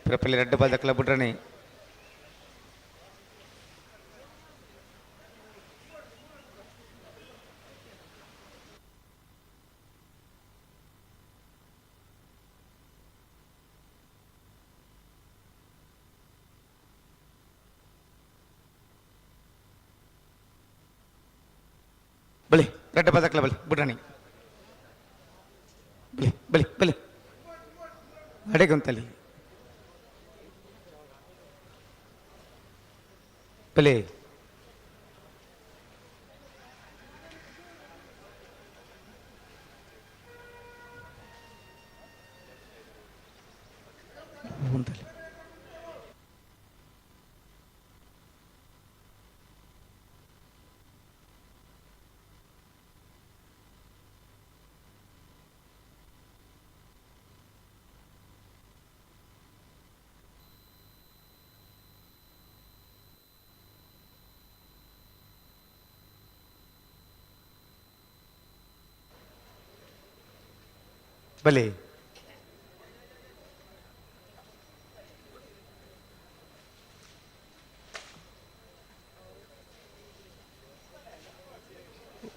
Speaker 1: ಪಿರಪಲ್ಲಿ ರೆಡ್ ಬಾಲ್ ದಕ್ಕಲ ಬುಡ್ರಣಿ. ಬಲಿ ರೆಡ್ ಬಾಲ್ ದಕ್ಕಲ ಬಲಿ ಬುಡ್ರಣಿ. ಬಲಿ ಬಲಿ ಬಲಿ ಅಡೆಗುಂತಲಿ ಬಲಿ. ಉಂತಲಿ ಬಲಿ.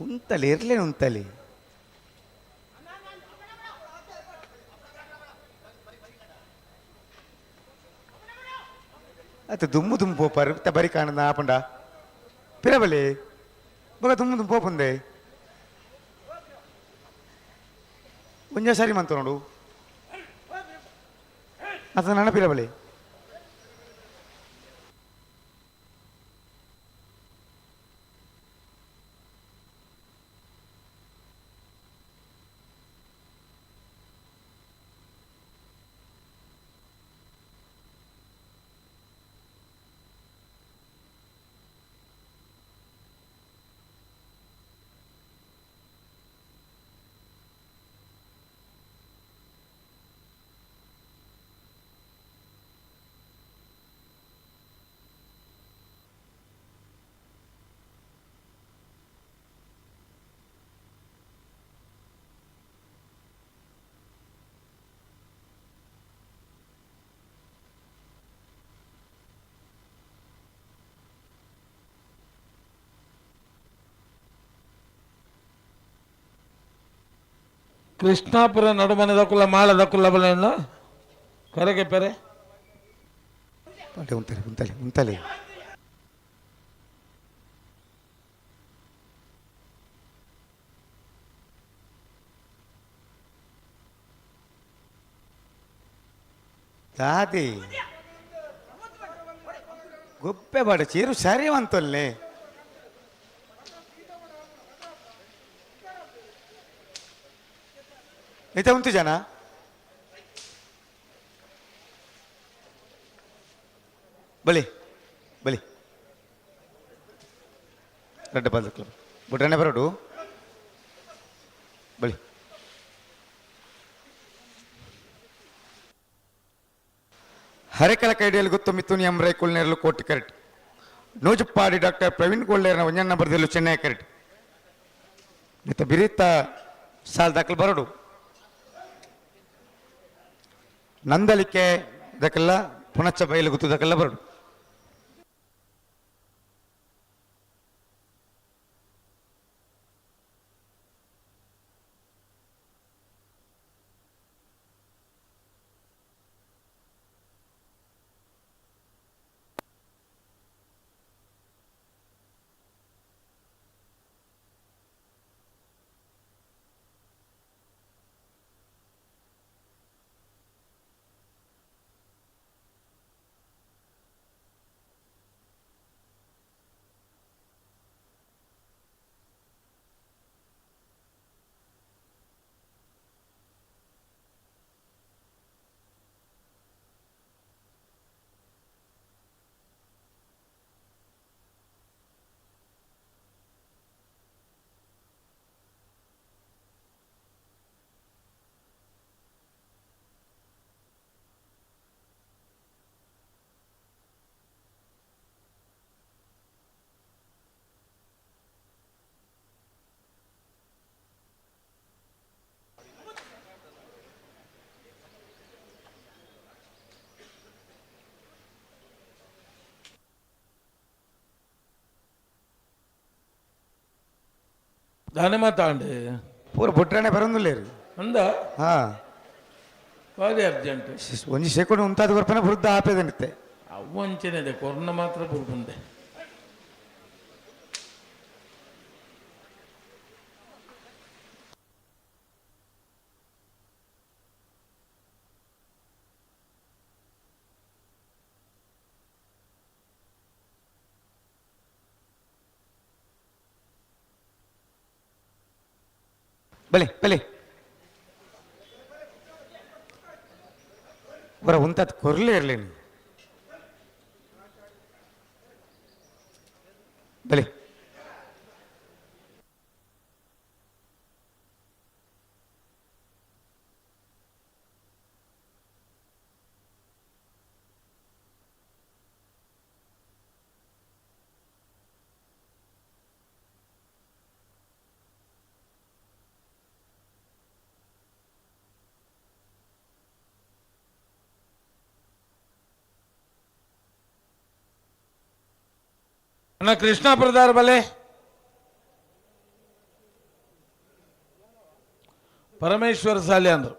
Speaker 1: ಉಂತಲಿ ಇರ್ಲಿ ಉಂತಲಿ. ಅತ್ತ ದುಮ್ಮು ದುಮ್ಮು ಪೋಪಾರು ಬರಿ ಕಾಣದ ಆಪಂಡ ಪಿರಬಲಿ ಬೊಕ ದುಮ್ಮು ದುಮ್ಮು ಪೋಪುಂದೆ ಒಂಜ ಸರಿ ಮಂತ ನೋಡು ಅತ ನನ್ನ ಪಿರಬಲಿ.
Speaker 2: ಕೃಷ್ಣಾಪುರ ನಡುಮನೆ ದಕ್ಕುಲ್ಲ ಮಾಳ ದಕ್ಕುಲ್ಲ ಬಲ ಕರೆಗೆ ಪೆರೆ.
Speaker 1: ಉಂತಲಿ ಉಂತಲಿ ಉಂತಲಿ. ದಾದಿ ಗೊಪ್ಪೆ ಬಾಡ ಚೀರು ಸರಿ ಅಂತೊಲ್ಲೆ. ಇತ ಉಂಟು ಜನ ಬಲಿ ಬಲಿ ರೆಡ್ಡ ಬಾಲ್ ಕ್ಲಬ್ ಬುಡ್ರನೆ ಬರೋಡು ಬಲಿ. ಹರೆಕಲ ಕೈಡಿಯಲ್ಲಿ ಗೊತ್ತು ಮಿಥುನ್ ಎಂ ರೈ ಕುಲ್ನೇರ್ಲು ಕೋಟಿ ಕರೆಟ್. ನೂಜುಪ್ಪಾಡಿ ಡಾಕ್ಟರ್ ಪ್ರವೀಣ್ ಗೋಲ್ಡೇರ್ನ ಒಂಜನ್ನ ಬರ್ದಿಲ್ಲು ಚೆನ್ನೈ ಕರೆಟ್. ಮಿತ್ತ ಬಿರಿತ ಸಾಲ್ ದಾಖಲು ಬರೋಡು. ನಂದಲಿಕೆ ಇದಕ್ಕೆಲ್ಲ ಪುಣಚ ಬಯಲು ಗೊತ್ತದಕ್ಕೆಲ್ಲ ಬರೋಡು.
Speaker 2: ದಾನೆ ಮಾತಾಂಡು
Speaker 1: ಪೂರ ಬುಟ್ರನೆ ಬರೋದಿಲ್ಲ
Speaker 2: ಅಂದ
Speaker 1: ಹಾ
Speaker 2: ಬಾರಿ ಅರ್ಜೆಂಟ್.
Speaker 1: ಒಂಜಿ ಸೆಕೆಂಡ್ ಉಂತಾದ ಬರ್ಪನೆ ವೃದ್ಧ ಆಪೇದನಿತ್ತೆ.
Speaker 2: ಅವು ಅಂಚನೆ ಕೊರ್ನ ಮಾತ್ರ ಬುರ್ಪುಂಡೆ.
Speaker 1: ಬಲೆ ಬಲೆ ಬರ ಉಂತಾದ ಕೊರ್ಲೆ ಇರಲಿ ನೀವು. ಬಲೆ
Speaker 2: ಅಣ್ಣ ಕೃಷ್ಣ ಪ್ರದಾರ್ ಬಲೆ ಪರಮೇಶ್ವರ ಸಾಲೆ ಅಂದ್ರು.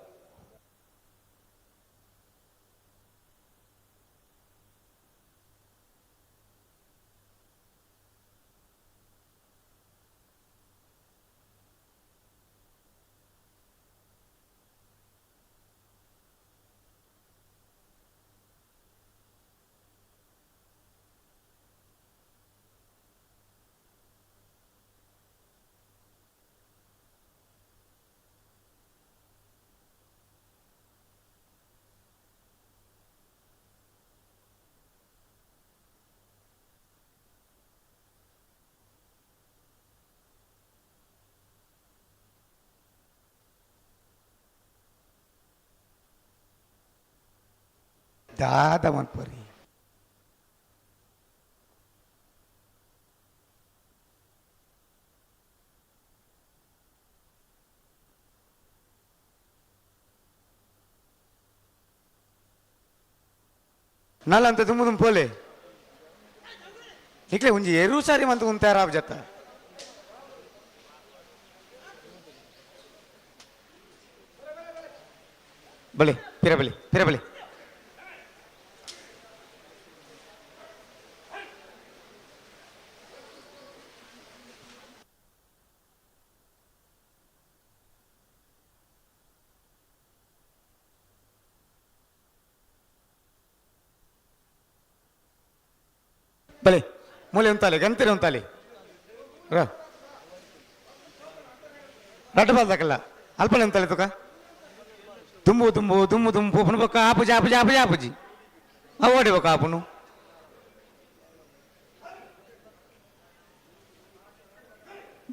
Speaker 1: ದಾದ ಮನ್ಪರಿ ನಲ್ಲಂತ ದುಮ್ಮು ದುಮ್ ಪೋಲೆ ಇಕ್ಲೆ ಒಂಜಿ ಎರು ಸಾರಿ ಮಂತ್ ಉಂತಾರ ಜತ್ತ. ಬಲೆ ಪಿರ ಬಲೆ ಪಿರ ಬಲೆ ಬಲೆ ಮೂಲೆ ಉಂತಾಲೆ ಗಂತಿರ ಉಂತಾಲೆ ರ ರಡ್ಡು ಬಾಲ್ದಕಲ್ಲ ಅಲ್ಪನೆ ಉಂತಾಲೆ ತುಕ ದುಂಬು ದುಂಬು ದುಂಬು ದುಂಬು ಪುನ ಬೊಕ್ಕ ಆಪುಜಿ ಆಪುಜಿ ಆಪುಜಿ ಆಪುಜಿ ಅವು ಓಡಿ ಬೊಕ್ಕ ಆಪುನು.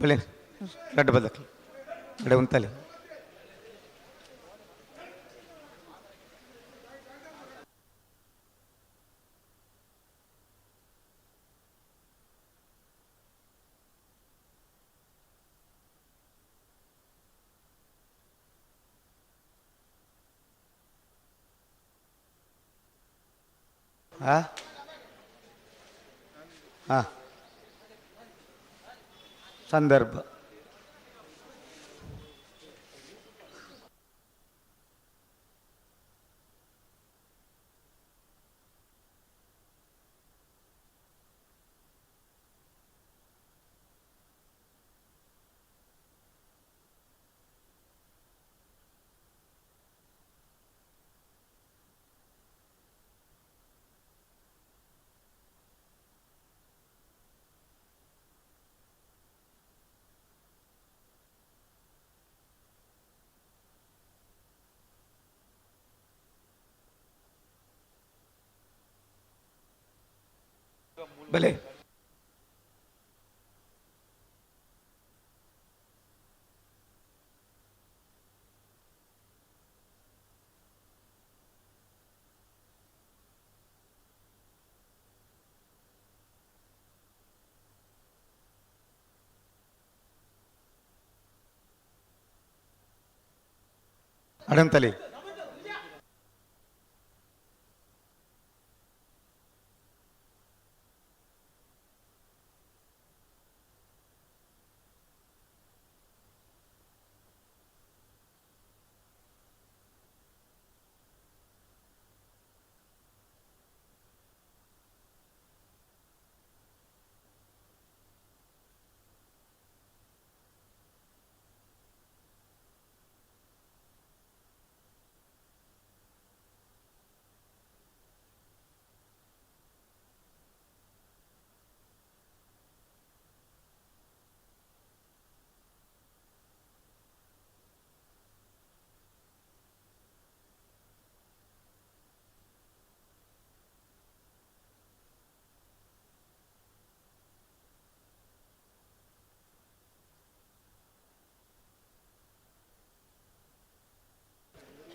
Speaker 1: ಬಲೆ ರಡ್ಡು ಬಾಲ್ದಕಲ್ಲ ಅಡೆ ಉಂತಾಲೆ. ಆ ಹಾ ಸಂದರ್ಭ. ಬಲೆ ಅಡಂತಲಿ.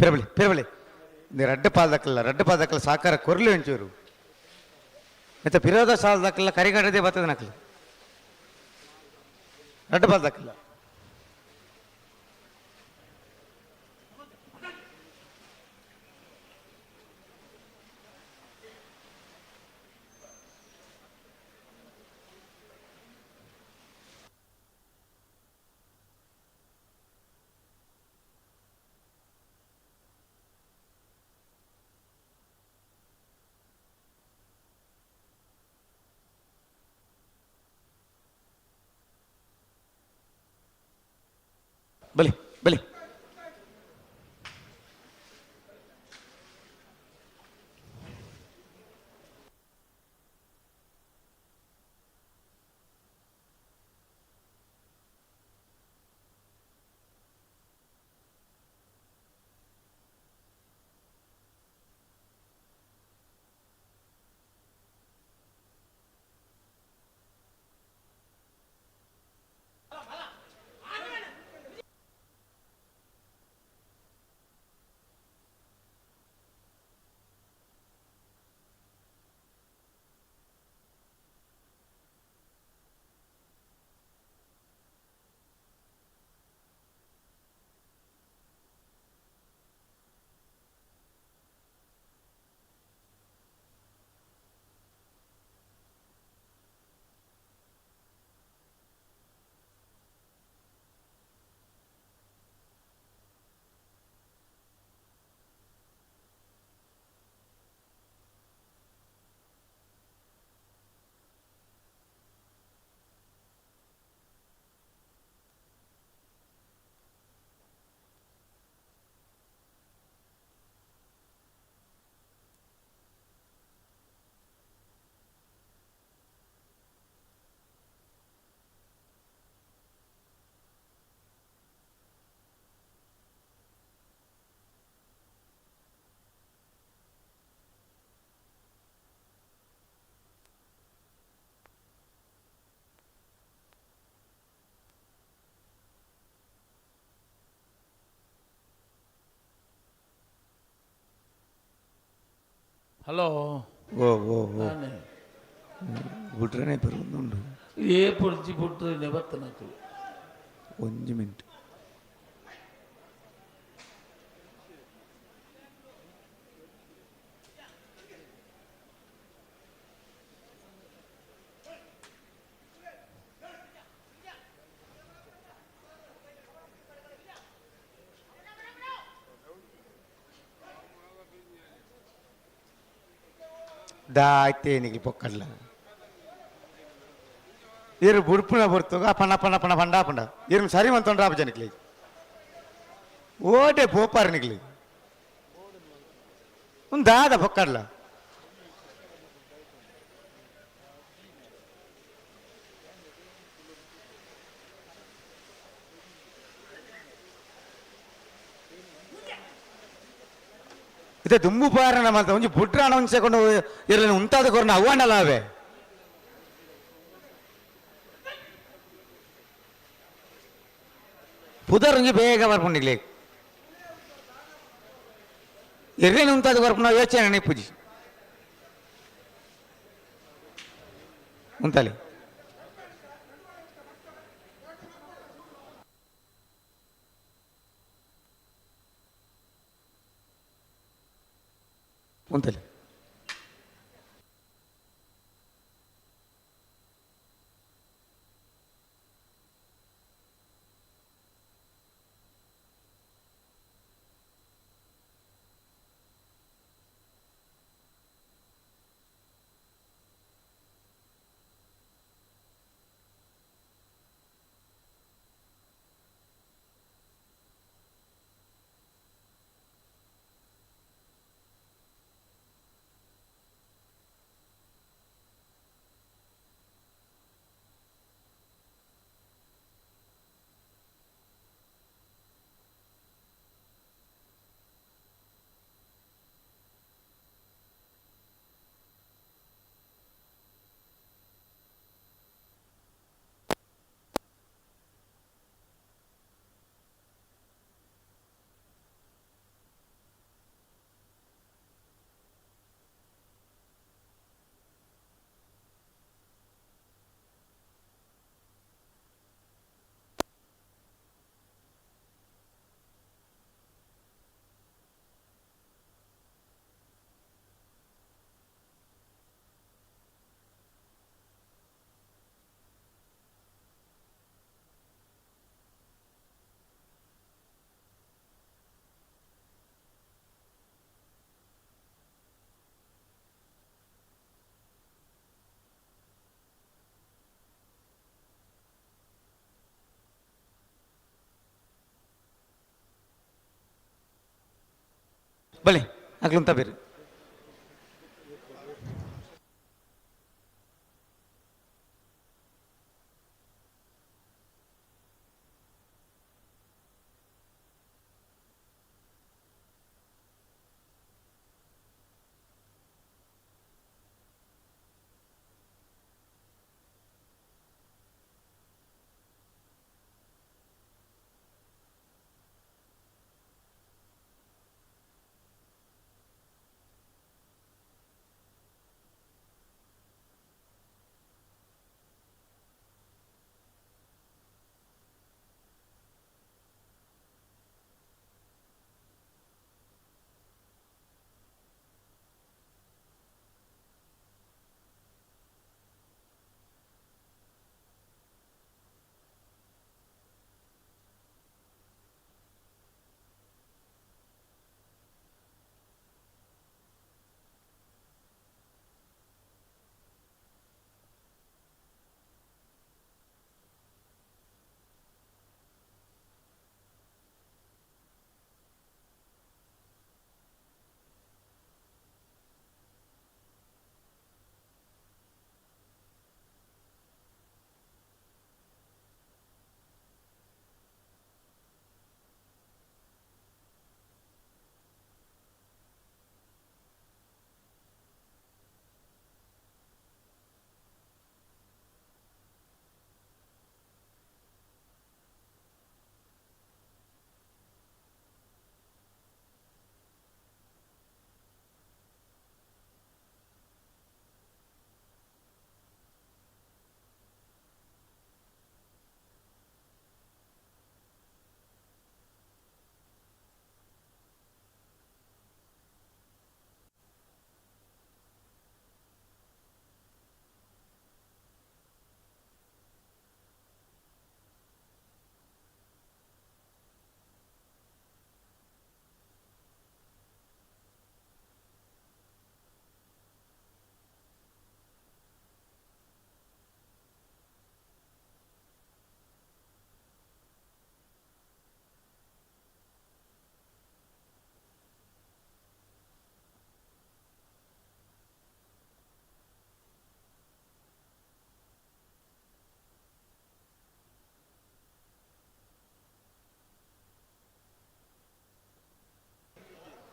Speaker 1: ಪಿರಬಳಿ ಪಿರಬಳಿ ರಡ್ಡು ಪಾಲ್ದಕ್ಕಲ್ಲ ರಡ್ಡು ಪಾಲ್ದಕ್ಕಲ್ಲ ಸಾಕಾರ ಕೊರ್ಲಿ ಒಂಚೂರು ಮತ್ತೆ ಪಿರೋದ ಸಾಲದಕ್ಕಲ್ಲ ಕರಿಗಡದೆ ಬರ್ತದೆ ನಕಲು ರಡ್ಡು ಪಾಲ್ದಕ್ಕಲ್ಲ ಬಲಿ ಬಲಿ
Speaker 2: ಹಲೋ.
Speaker 1: ಓ ಓ ಓ ಬುಟ್ರನೇ ಬರುಂದುಂಡು.
Speaker 2: ಏ ಪುರ್ಜಿ ಬುಟ್ರೆ ಬತ್ತನಕು.
Speaker 1: ಒಂಜಿ ಮಿನಿಟ್. ದಾಯ್ತೇನಿಗೆ ಪೊಕ್ಕಡ್ಲ ಇರು ಬುಡ್ಪುನ ಬರ್ತುಗ ಪಣ್ಣ ಪಣ್ಣ ಪಣ್ಣ ಪಂಡ ಪಂಡ ಇರು ಸರಿ ಮಂತೊಂಡ್ರ ಜನಕ್ಲಿ ಓಟೆ ಪೋಪಾರ ನಿಕ್ಲಿ ಒಂದು ದಾದ ಪೊಕ್ಕಡ್ಲ ಇತ್ತೆ ದುಂಬು ಪಾರಣ ಮಾತ್ರ ಒಂಜಿ ಬುಟ್ರಾಣ ಒಂಜಿ ಸೆಕೊಂಡು ಇರಲಿ ಉಂತಾದ ಕೊರ್ನ ಅವ್ವಾಂಡಲ ಅವೇ ಪುದರ್ ಒಂಜಿ ಬೇಗ ಬರ್ಪುಂಡಿಗ್ಲೆ ಎರ್ರೇನು ಉಂತಾದ ಕೊರ್ಪುನ ಯೋಚನೆ ನಿಪ್ಪುಜಿ ಉಂತಾಲಿ ಉಂತಲಿ. ಬಲೆ ಅಕ್ಲುಂತ ಬೇರು.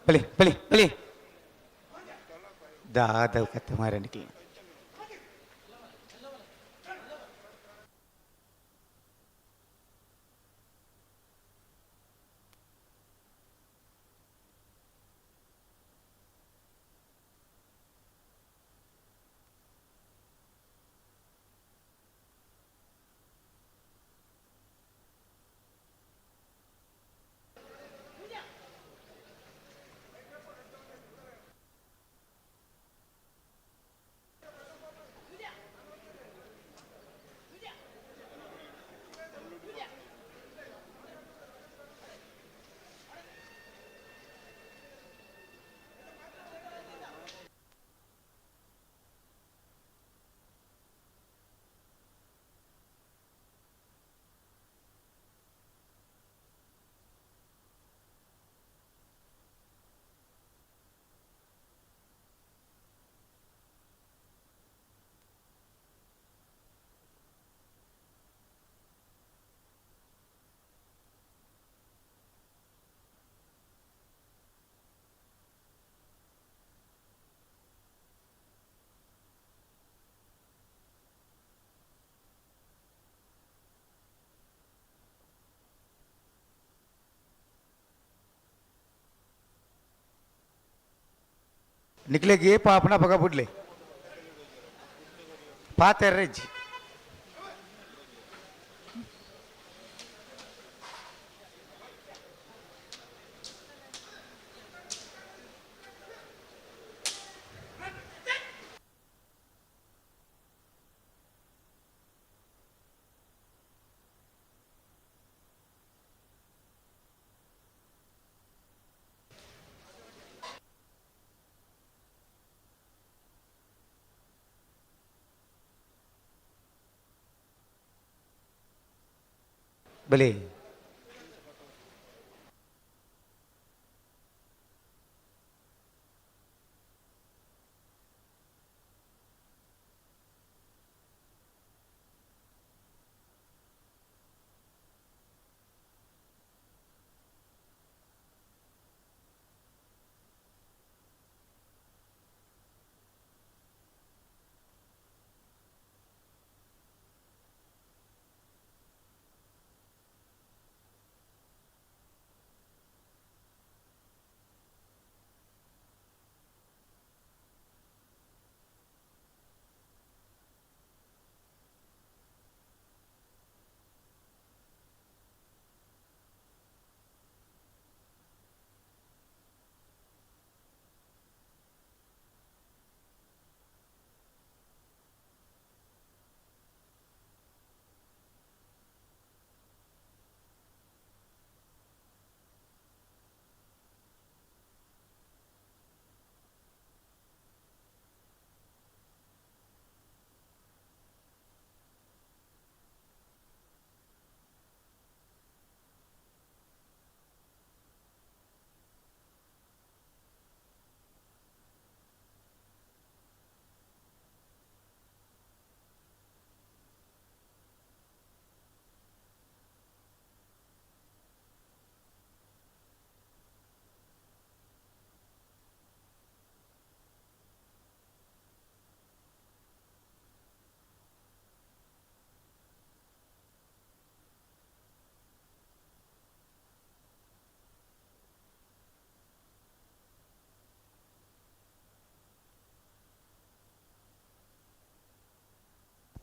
Speaker 1: ಬಲಿ ಬಲಿ ಬಲಿ ದಾದ ಕತ್ತೆ ಮಾರನಿಗೆ. ನಿಕ್ಲೆಗ್ ಏಪ ಆಪುನ ಅಪಗ ಬುಡ್ಲೆ ಪಾತೆರ್ರೆಜ್ಜಿ. ಬಲೆ.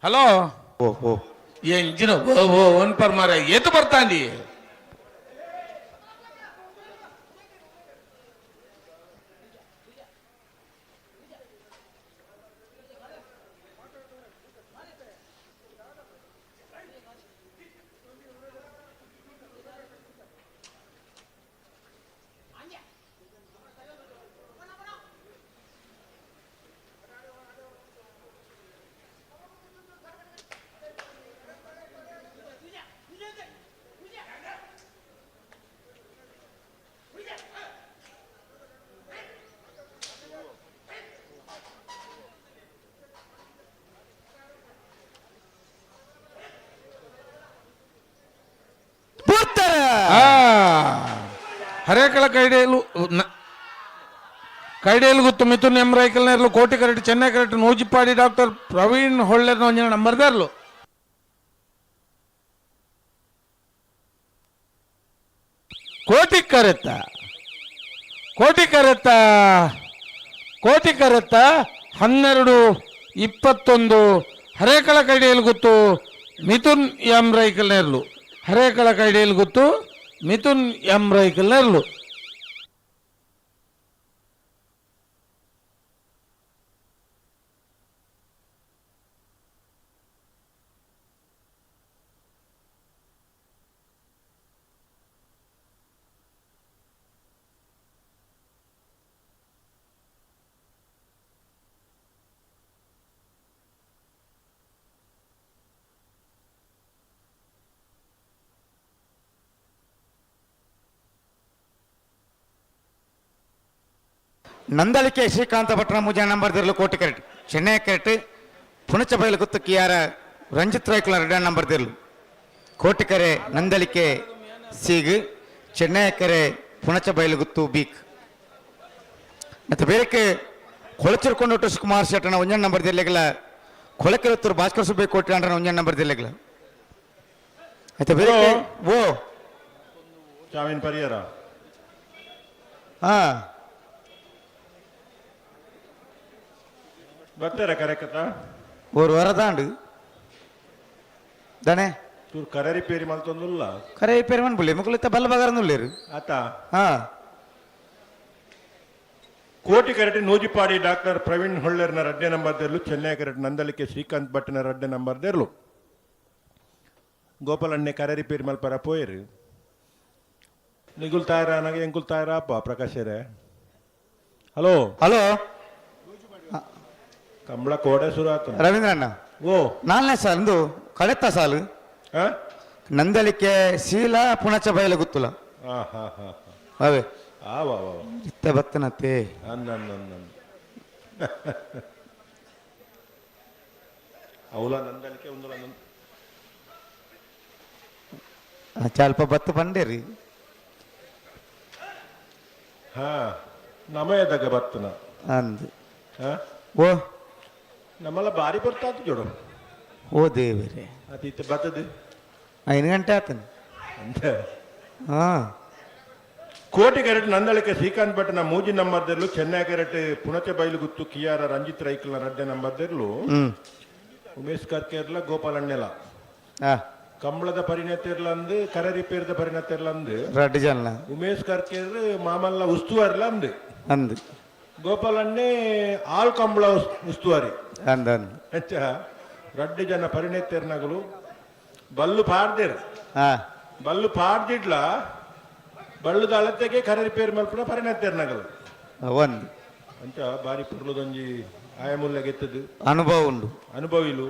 Speaker 2: ಹಲೋ.
Speaker 1: ಓ ಓ.
Speaker 2: ಎಂಜಿನ ಓ ಓ ಒನ್ ಪರ್ ಮಾರ ಏತು ಬರ್ತಾಂದಿ? ಹರೇಕಳ ಕೈಡೇಲು ಕೈಡೇಲು ಗುತ್ತು ಮಿಥುನ್ ಎಂ ರೈಕಲ್ನೇರ್ಲು ಕೋಟಿ ಕರೆಟ್ ಚೆನ್ನೈ ಕರೆಟ್ ನೂಜಿಪ್ಪಾಡಿ ಡಾಕ್ಟರ್ ಪ್ರವೀಣ್ ಹೊಳ್ಳೆರ್ನ ಒಂಜಿನ ನಂಬರ್ದಾರ್ಲು. ಕೋಟಿ ಕರೆತ್ತ ಕೋಟಿ ಕರೆತ್ತ ಕೋಟಿ ಕರೆತ್ತ 12:21. ಹರೇಕಳ ಕೈಡೇಲು ಗುತ್ತು ಮಿಥುನ್ ಎಂ ರೈಕಲ್ನೇರ್ಲು. ಹರೇಕಳ ಕೈಡೇಲು ಗುತ್ತು ಮಿಥುನ್ ಎಂ ರೈಕಲ್ನೇರ್ಲು.
Speaker 1: ನಂದಳಿಕೆ ಶ್ರೀಕಾಂತ ಭಟ್ರ ಮುಜ ನಂಬರ್ ದಿರ್ಲು ಕೋಟಿ ಕರೆಟ್ ಚೆನ್ನೈ ಕರೆಟ್ ಪುಣಚ ಬಯಲು ಗುತ್ತು ಕಿಯಾರ ರಂಜಿತ್ ರೈಕುಲ ರೆಡ್ಡ ನಂಬರ್ ದಿರ್ಲು. ಕೋಟಿಕರೆ ನಂದಳಿಕೆ ಸೀಗು ಚೆನ್ನೈ ಕೆರೆ ಪುಣಚ ಬಯಲು ಗುತ್ತು ಬೀಕ್. ಮತ್ತು ಬೇರೆಕ್ಕೆ ಕೊಳಚಿರ್ಕೊಂಡು ಸುಕುಮಾರ್ ಶೆಟ್ಟನ ಒಂಜನ್ ನಂಬರ್ ದಿರ್ಲೆಗಲ. ಕೊಳಕಿರುತ್ತೂರು ಭಾಸ್ಕರ್ ಸುಬ್ಬೆ ಕೋಟಿ ಅಂಡ್ರನ ಒಂಜನ್ ನಂಬರ್ ದಿರ್ಲೆಗಲ. ಆಯ್ತಾ ಬೇರೆ? ಓ.
Speaker 3: ಚಾವಿನ್ ಪರಿಯರ.
Speaker 1: ಹಾ.
Speaker 3: ಬರ್ತಾರ ಕರೆಕತ್ತ?
Speaker 1: ஒரு வரதாண்டு தானே.
Speaker 3: ತೂರ್ ಕರೆ ರಿಪೇರಿ ಮಲ್ತೊಂದುಲ್ಲ.
Speaker 1: ಕರೆ ರಿಪೇರಿ ಮನ್ಬುಲ್ಲೆ ಮುಕುಲಿತ್ತ ಬಲ್ಲ ಬಗಾರನುಲ್ಲೇರು.
Speaker 3: ಆತ.
Speaker 1: ಹಾ.
Speaker 3: ಕೋಟಿ ಕರೆಟ್ ನೂಜಿಪಾಡಿ ಡಾಕ್ಟರ್ ಪ್ರವೀಣ್ ಹೊಳ್ಳೆರ್ನ ರಡ್ಡೆ ನಂಬರ್ ದೇರ್ಲು. ಚೆನ್ನೈ ಕರೆಟ್ ನಂದಳಿಕೆ ಶ್ರೀಕಾಂತ್ ಭಟ್ನ ರಡ್ಡೆ ನಂಬರ್ ದೇರ್ಲು. ಗೋಪಾಲಣ್ಣೆ ಕರೆ ರಿಪೇರಿ ಮಲ್ಪರ ಪೋಯರು. ನಿಗುಲ್ ತಾಯರ ನಾಗ ಎಂಕುಲ್ ತಾಯರ ಅಪ್ಪ ಪ್ರಕಾಶರೇ. ಹಲೋ.
Speaker 1: ಹಲೋ.
Speaker 3: ಕಂಬಳ ಕೋಡೆ ಶುರು ಆತ.
Speaker 1: ರವೀಂದ್ರ ಅಣ್ಣ.
Speaker 3: ಓ.
Speaker 1: ನಾಲ್ನೇ ಸಾಲು ಕಳೆತ್ತ ಸಾಲು.
Speaker 3: ಹಾ?
Speaker 1: ನಂದಳಿಕೆ ಶೀಲಾ ಪುಣಚ ಬಯಲು ಗುತ್ತುಲ.
Speaker 3: ಹಾ ಹಾ ಹಾ.
Speaker 1: ಅವೇ.
Speaker 3: ಆ ವಾ ವಾ.
Speaker 1: ಇತ್ತ ಬತ್ತನತ್ತೆ.
Speaker 3: ಅನ್ನ ಅನ್ನ ಅನ್ನ ಅವಲ ನಂದಳಿಕೆ ಒಂದಲ ನಂದ.
Speaker 1: ಸ್ವಲ್ಪ ಬತ್ತು ಬಂಡೇರಿ.
Speaker 3: ಹಾ ನಮಯದಾಗ ಬತ್ತನ.
Speaker 1: ಅಂದು.
Speaker 3: ಹಾ.
Speaker 1: ಓ.
Speaker 3: ನಮ್ಮಲ್ಲ ಬಾರಿ ಬರ್ತಾತು ಜೋಡು.
Speaker 1: ಓ ದೇವರೇ.
Speaker 3: ಅತೀತ ಬತ್ತದು.
Speaker 1: 5 ಗಂಟೆ ಆತನ.
Speaker 3: ಅಂತ.
Speaker 1: ಹಾ.
Speaker 3: ಕೋಟಿ ಕೆರೆಟ್ ನಂದಳಿಕೆ ಶ್ರೀಕಾಂತ್ ಭಟ್ನ ಮೂಜಿ ನಂಬರ್ದೆರ್ಲು. ಚೆನ್ನೈ ಕೆರೆಟ್ ಪುಣಚ ಬೈಲುಗುತ್ತು ಕಿಯಾರ ರಂಜಿತ್ ರೈಕಲ್ನ ರಡ್ಡೆ ನಂಬರ್ದೆರ್ಲು. ಉಮೇಶ್ ಕರ್ಕೇರ್ಲ ಗೋಪಾಲಣ್ಣೆಲ.
Speaker 1: ಹಾ.
Speaker 3: ಕಂಬಳದ ಪರಿಣತಿರ್ಲಂದು ಕರೆ ರಿಪೇರ್ದ ಪರಿಣತಿರ್ಲಂದು.
Speaker 1: ರಡ್ಡು ಜನ.
Speaker 3: ಉಮೇಶ್ ಕರ್ಕೇರ್ ಮಾಮಲ್ಲ ಉಸ್ತುವಾರಿಲ ಅಂದು.
Speaker 1: ಅಂದು.
Speaker 3: ಗೋಪಾಲಣ್ಣೆ ಆಲ್ ಕಂಬಳ ಉಸ್ತುವಾರಿ.
Speaker 1: ಅಂದ ಅಂದು.
Speaker 3: ಅಚ್ಚ ರಡ್ಡು ಜನ ಪರಿಣತಿರ್ನಗಲು ಬಲ್ಲು ಪಾಡ್ದೇರು.
Speaker 1: ಹಾ.
Speaker 3: ಬಲ್ಲು ಪಾಡ್ದಿಡ್ಲ ಬಳ್ಳುದ ಅಳತೆಗೆ ಕರೆ ರಿಪೇರಿ ಮಲ್ಪುನ ಪರಿಣತಿರ್ನಗಲು.
Speaker 1: ಒಂದು.
Speaker 3: ಅಂಚ ಬಾರಿ ಪುರ್ಲುದೊಂಜಿ ಆಯಮುಲ್ಯ ಗೆತ್ತದು.
Speaker 1: ಅನುಭವ ಉಂಡು.
Speaker 3: ಅನುಭವಿಲು.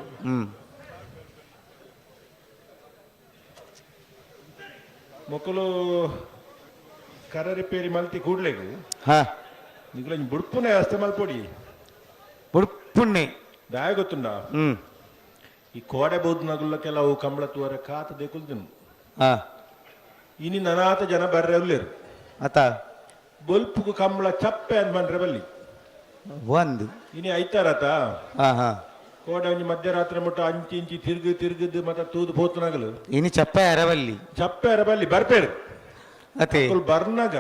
Speaker 3: ಮೊಕಲು ಕರ ರಿಪೇರಿ ಮಲ್ತಿ ಕೂಡ್ಲೆಗು.
Speaker 1: ಹಾ.
Speaker 3: ನಿಗುಲ ಬುಡ್ಪುನೆ ವ್ಯವಸ್ಥೆ ಮಲ್ಪೊಡಿ.
Speaker 1: ಬುಡ್ಪುಣ್ಣೆ.
Speaker 3: ದಾಯ ಗೊತ್ತುಂಡ? ಈ ಕೋಡೆ ಬೌದ್ಧ ನಗುಲ್ಲ ಕೆಲವು ಕಂಬಳ ತೂವರೆ ಕಾತ ದೇಕುಲ್ದಿನು.
Speaker 1: ಹಾ.
Speaker 3: ಇನಿ ನನಾತ ಜನ ಬರ್ರೆ ಉಲ್ಲೇರು.
Speaker 1: ಅತ.
Speaker 3: ಬೊಲ್ಪುಗು ಕಂಬಳ ಚಪ್ಪೆ ಅಂದ್ ಬಂದ್ರೆ ಬಲ್ಲಿ.
Speaker 1: ಒಂದು.
Speaker 3: ಇನಿ ಐತಾರತ.
Speaker 1: ಹಾ ಹಾ.
Speaker 3: ಕೋಡೆ ಒಂಜಿ ಮಧ್ಯರಾತ್ರಿ ಮುಟ್ಟ ಅಂಚಿ ಇಂಚಿ ತಿರುಗು ತಿರುಗದು ಮತ್ತೆ ತೂದು ಪೋತುನಗಲು.
Speaker 1: ಇನಿ ಚಪ್ಪೆ ಅರವಲ್ಲಿ.
Speaker 3: ಚಪ್ಪೆ ಅರಬಲ್ಲಿ ಬರ್ಪೇರು.
Speaker 1: ಅತೆ.
Speaker 3: ಅಕುಲು ಬರ್ನಗ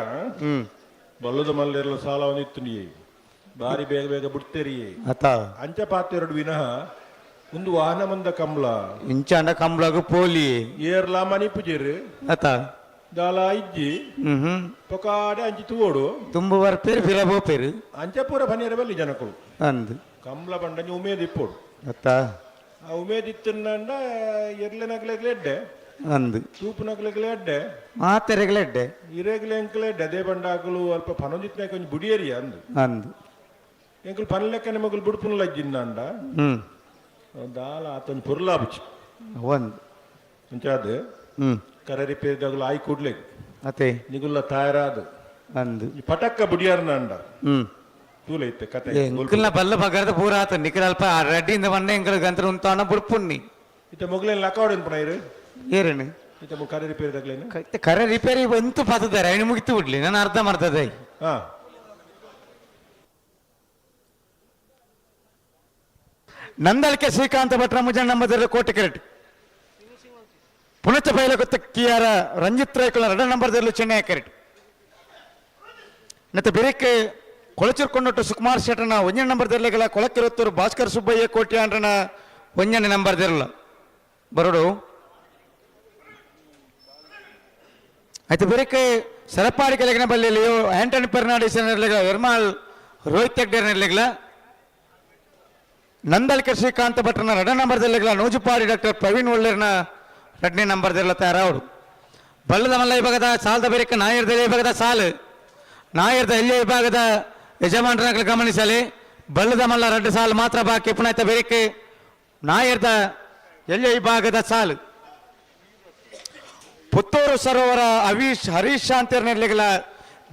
Speaker 3: ಬಲ್ಲದ ಮಲ್ಲೆರ್ಲ ಸಾಲ ಒಂದಿತ್ತು ನೀ ಬಾರಿ ಬೇಗ ಬೇಗ ಬಿಡ್ತೇರಿ.
Speaker 1: ಅತ.
Speaker 3: ಅಂಚ ಪಾತೆರಡು ವಿನಃ ಒಂದು ವಾಹನ ಮಂದ ಕಂಬ್ಲ.
Speaker 1: ಇಂಚಾಂಡ ಕಂಬ್ಳಗು ಪೋಲಿ.
Speaker 3: ಏರ್ಲಾ ಮನಿಪುಜೆರ್.
Speaker 1: ಅತ.
Speaker 3: ದಾಲ ಇಜ್ಜಿ.
Speaker 1: ಹ್ಮ್
Speaker 3: ಪೊಕಾಡೆ ಅಂಚಿ ತೂವೋಡು.
Speaker 1: ತುಂಬು ಬರ್ಪೇರು ಪಿರ ಪೋಪೇರು.
Speaker 3: ಅಂಚ ಪೂರ ಪನಿಯರ ಬಲ್ಲಿ ಜನಕುಲು.
Speaker 1: ಅಂದ್.
Speaker 3: ಕಂಬ್ಲ ಬಂಡಂಜಿ ಉಮೇದ್ ಇಪ್ಪೋಡು.
Speaker 1: ಅತ್ತ.
Speaker 3: ಆ ಉಮೇದ್ ಇತ್ತಿಂಡ ಎರ್ಲೆನಗ್ಲೆಗ್ಲೆ ಎಡ್ಡೆ.
Speaker 1: ಅಂದ್.
Speaker 3: ತೂಪುನಗ್ಲೆಗ್ಲೆ ಎಡ್ಡೆ.
Speaker 1: ಮಾತೆರೆಗ್ಲೆ ಎಡ್ಡೆ.
Speaker 3: ಇರೆಗ್ಲೆ ಎಂಕ್ಲೆ ಎಡ್ಡೆ. ಅದೇ ಬಂಡಾಕುಲು ಅಲ್ಪ ಪನೊಂದಿತ್ನಾಕ ಒಂಜಿ ಬುಡಿಯೇರಿಯ ಅಂದ್.
Speaker 1: ಅಂದ್.
Speaker 3: ಎಂಕುಲು ಪನ್ಲೆಕ್ಕನೆ ಮಗುಲು ಬುಡ್ಪುನಲ ಇಜ್ಜಿಂದಾಂಡ. ದಾಲ ಆತೊಂಜಿ ಪೊರ್ಲಾಬುಚಿ.
Speaker 1: ಒಂದು.
Speaker 3: ಅಂಚಾದ್ ಕರ ರಿಪೇರಿದಾಗಲು ಆಯ್ ಕೂಡ್ಲೆಗ್.
Speaker 1: ಅತೆ.
Speaker 3: ನಿಗುಲ್ಲ ತಯಾರಾದ.
Speaker 1: ಅಂದ್.
Speaker 3: ಈ ಪಟಕ್ಕ ಬುಡಿಯಾರ್ನಾಂಡ. ತೂಲೆ ಇತ್ತೆ ಕತೆ.
Speaker 1: ಎಂಕಲ್ನ ಬಲ್ಲ ಬಗರ್ದ ಪೂರ ಆತ ನಿಕಲ್ ಅಲ್ಪ ರೆಡ್ಡಿಯಿಂದ ಬಂಡೆ ಎಂಕಲ್ ಗಂತ್ರ ಉಂತಾಣ ಬುಡ್ಪುನ್ನಿ.
Speaker 3: ಇತ್ತೆ ಮೊಗಲೇನ್ ಲಕಾವಡ್ ಪುಣ ಇರು.
Speaker 1: ಏರೇನು?
Speaker 3: ಇತ್ತೆ ಕರೆ ರಿಪೇರಿ ದಾಗ್ಲೇನು?
Speaker 1: ಇತ್ತೆ ಕರೆ ರಿಪೇರಿ ಬಂತು ಪತ್ತದಾರೆ ಐನು ಮುಗಿತು ಬಿಡ್ಲಿ ನಾನು ಅರ್ಧ ಮಾಡ್ತದೆ. ನಂದಳಿಕೆ ಶ್ರೀಕಾಂತ ಭಟ್ರ ಮುಜಣ್ಣ ನಂಬರ್ ಕೋಟೆ ಕೆರೆಟ್. ಪುಣಚ ಬೈಲಗೊತ್ತ ಕಿಯಾರ ರಂಜಿತ್ ರೈಕುಲ ರಡ ನಂಬರ್ ಚೆನ್ನೈ ಕೆರೆಟ್. ಮತ್ತೆ ಬೆರಕೆ ಕೊಳಚೂರು ಕೊಂಡೊಟ್ಟು ಸುಕುಮಾರ್ ಶೆಟ್ಟನ ಒಂಜನೇ ನಂಬರ್ ದೆರ್ಲೆಗಳ ಕೊಳಕಿರುತ್ತೂರು ಭಾಸ್ಕರ್ ಸುಬ್ಬಯ್ಯ ಕೋಟ್ಯಾಂಡ್ರನ ಒಂಜನೇ ನಂಬರ್ ದೆರ್ಲ ಬರೋಡು. ಆಯ್ತು ಬೆರಕೆ ಸರಪಾಡಿ ಕೆಳಗಿನ ಬಲ್ಲಿಯೋ ಆಂಟನಿ ಫೆರ್ನಾಂಡಿಸ್ ನೆರ್ಲೆಗಳ ಎರ್ಮಾಲ್ ರೋಹಿತ್ ಹೆಗ್ಡೆ ನೆರ್ಲೆಗಳ ನಂದಳಿಕೆ ಶ್ರೀಕಾಂತ ಭಟ್ರನ ರಡ ನಂಬರ್ ದೆರ್ಲೆಗಳ ನೂಜುಪಾಡಿ ಡಾಕ್ಟರ್ ಪ್ರವೀಣ್ ಒಳ್ಳೇರ್ನ ಎರಡನೇ ನಂಬರ್ ದೆರ್ಲ ತಯಾರಾವರು. ಬಳ್ಳದ ಮಲ್ಲ ವಿಭಾಗದ ಸಾಲದ ಬೆರಕೆ ನಾಯರ್ದ ವಿಭಾಗದ ಸಾಲು ನಾಯರ್ದ ಎಲ್ಲಿ ವಿಭಾಗದ ಯಜಮಾನರ ಗಮನಿಸಲಿ. ಬಳ್ಳದ ಮಲ್ಲ ರಡ್ಡು ಸಾಲು ಮಾತ್ರ ಬಾಕಿ ಪುನಃ ಬೆರಕೆ ನಾಯರ್ದ ಎಲ್ಲಿ ವಿಭಾಗದ ಸಾಲು. ಪುತ್ತೂರು ಸರೋವರ ಅವೀಶ್ ಹರೀಶ್ ಶಾಂತಿಯರ್ ನೆರ್ಲಿಗಳ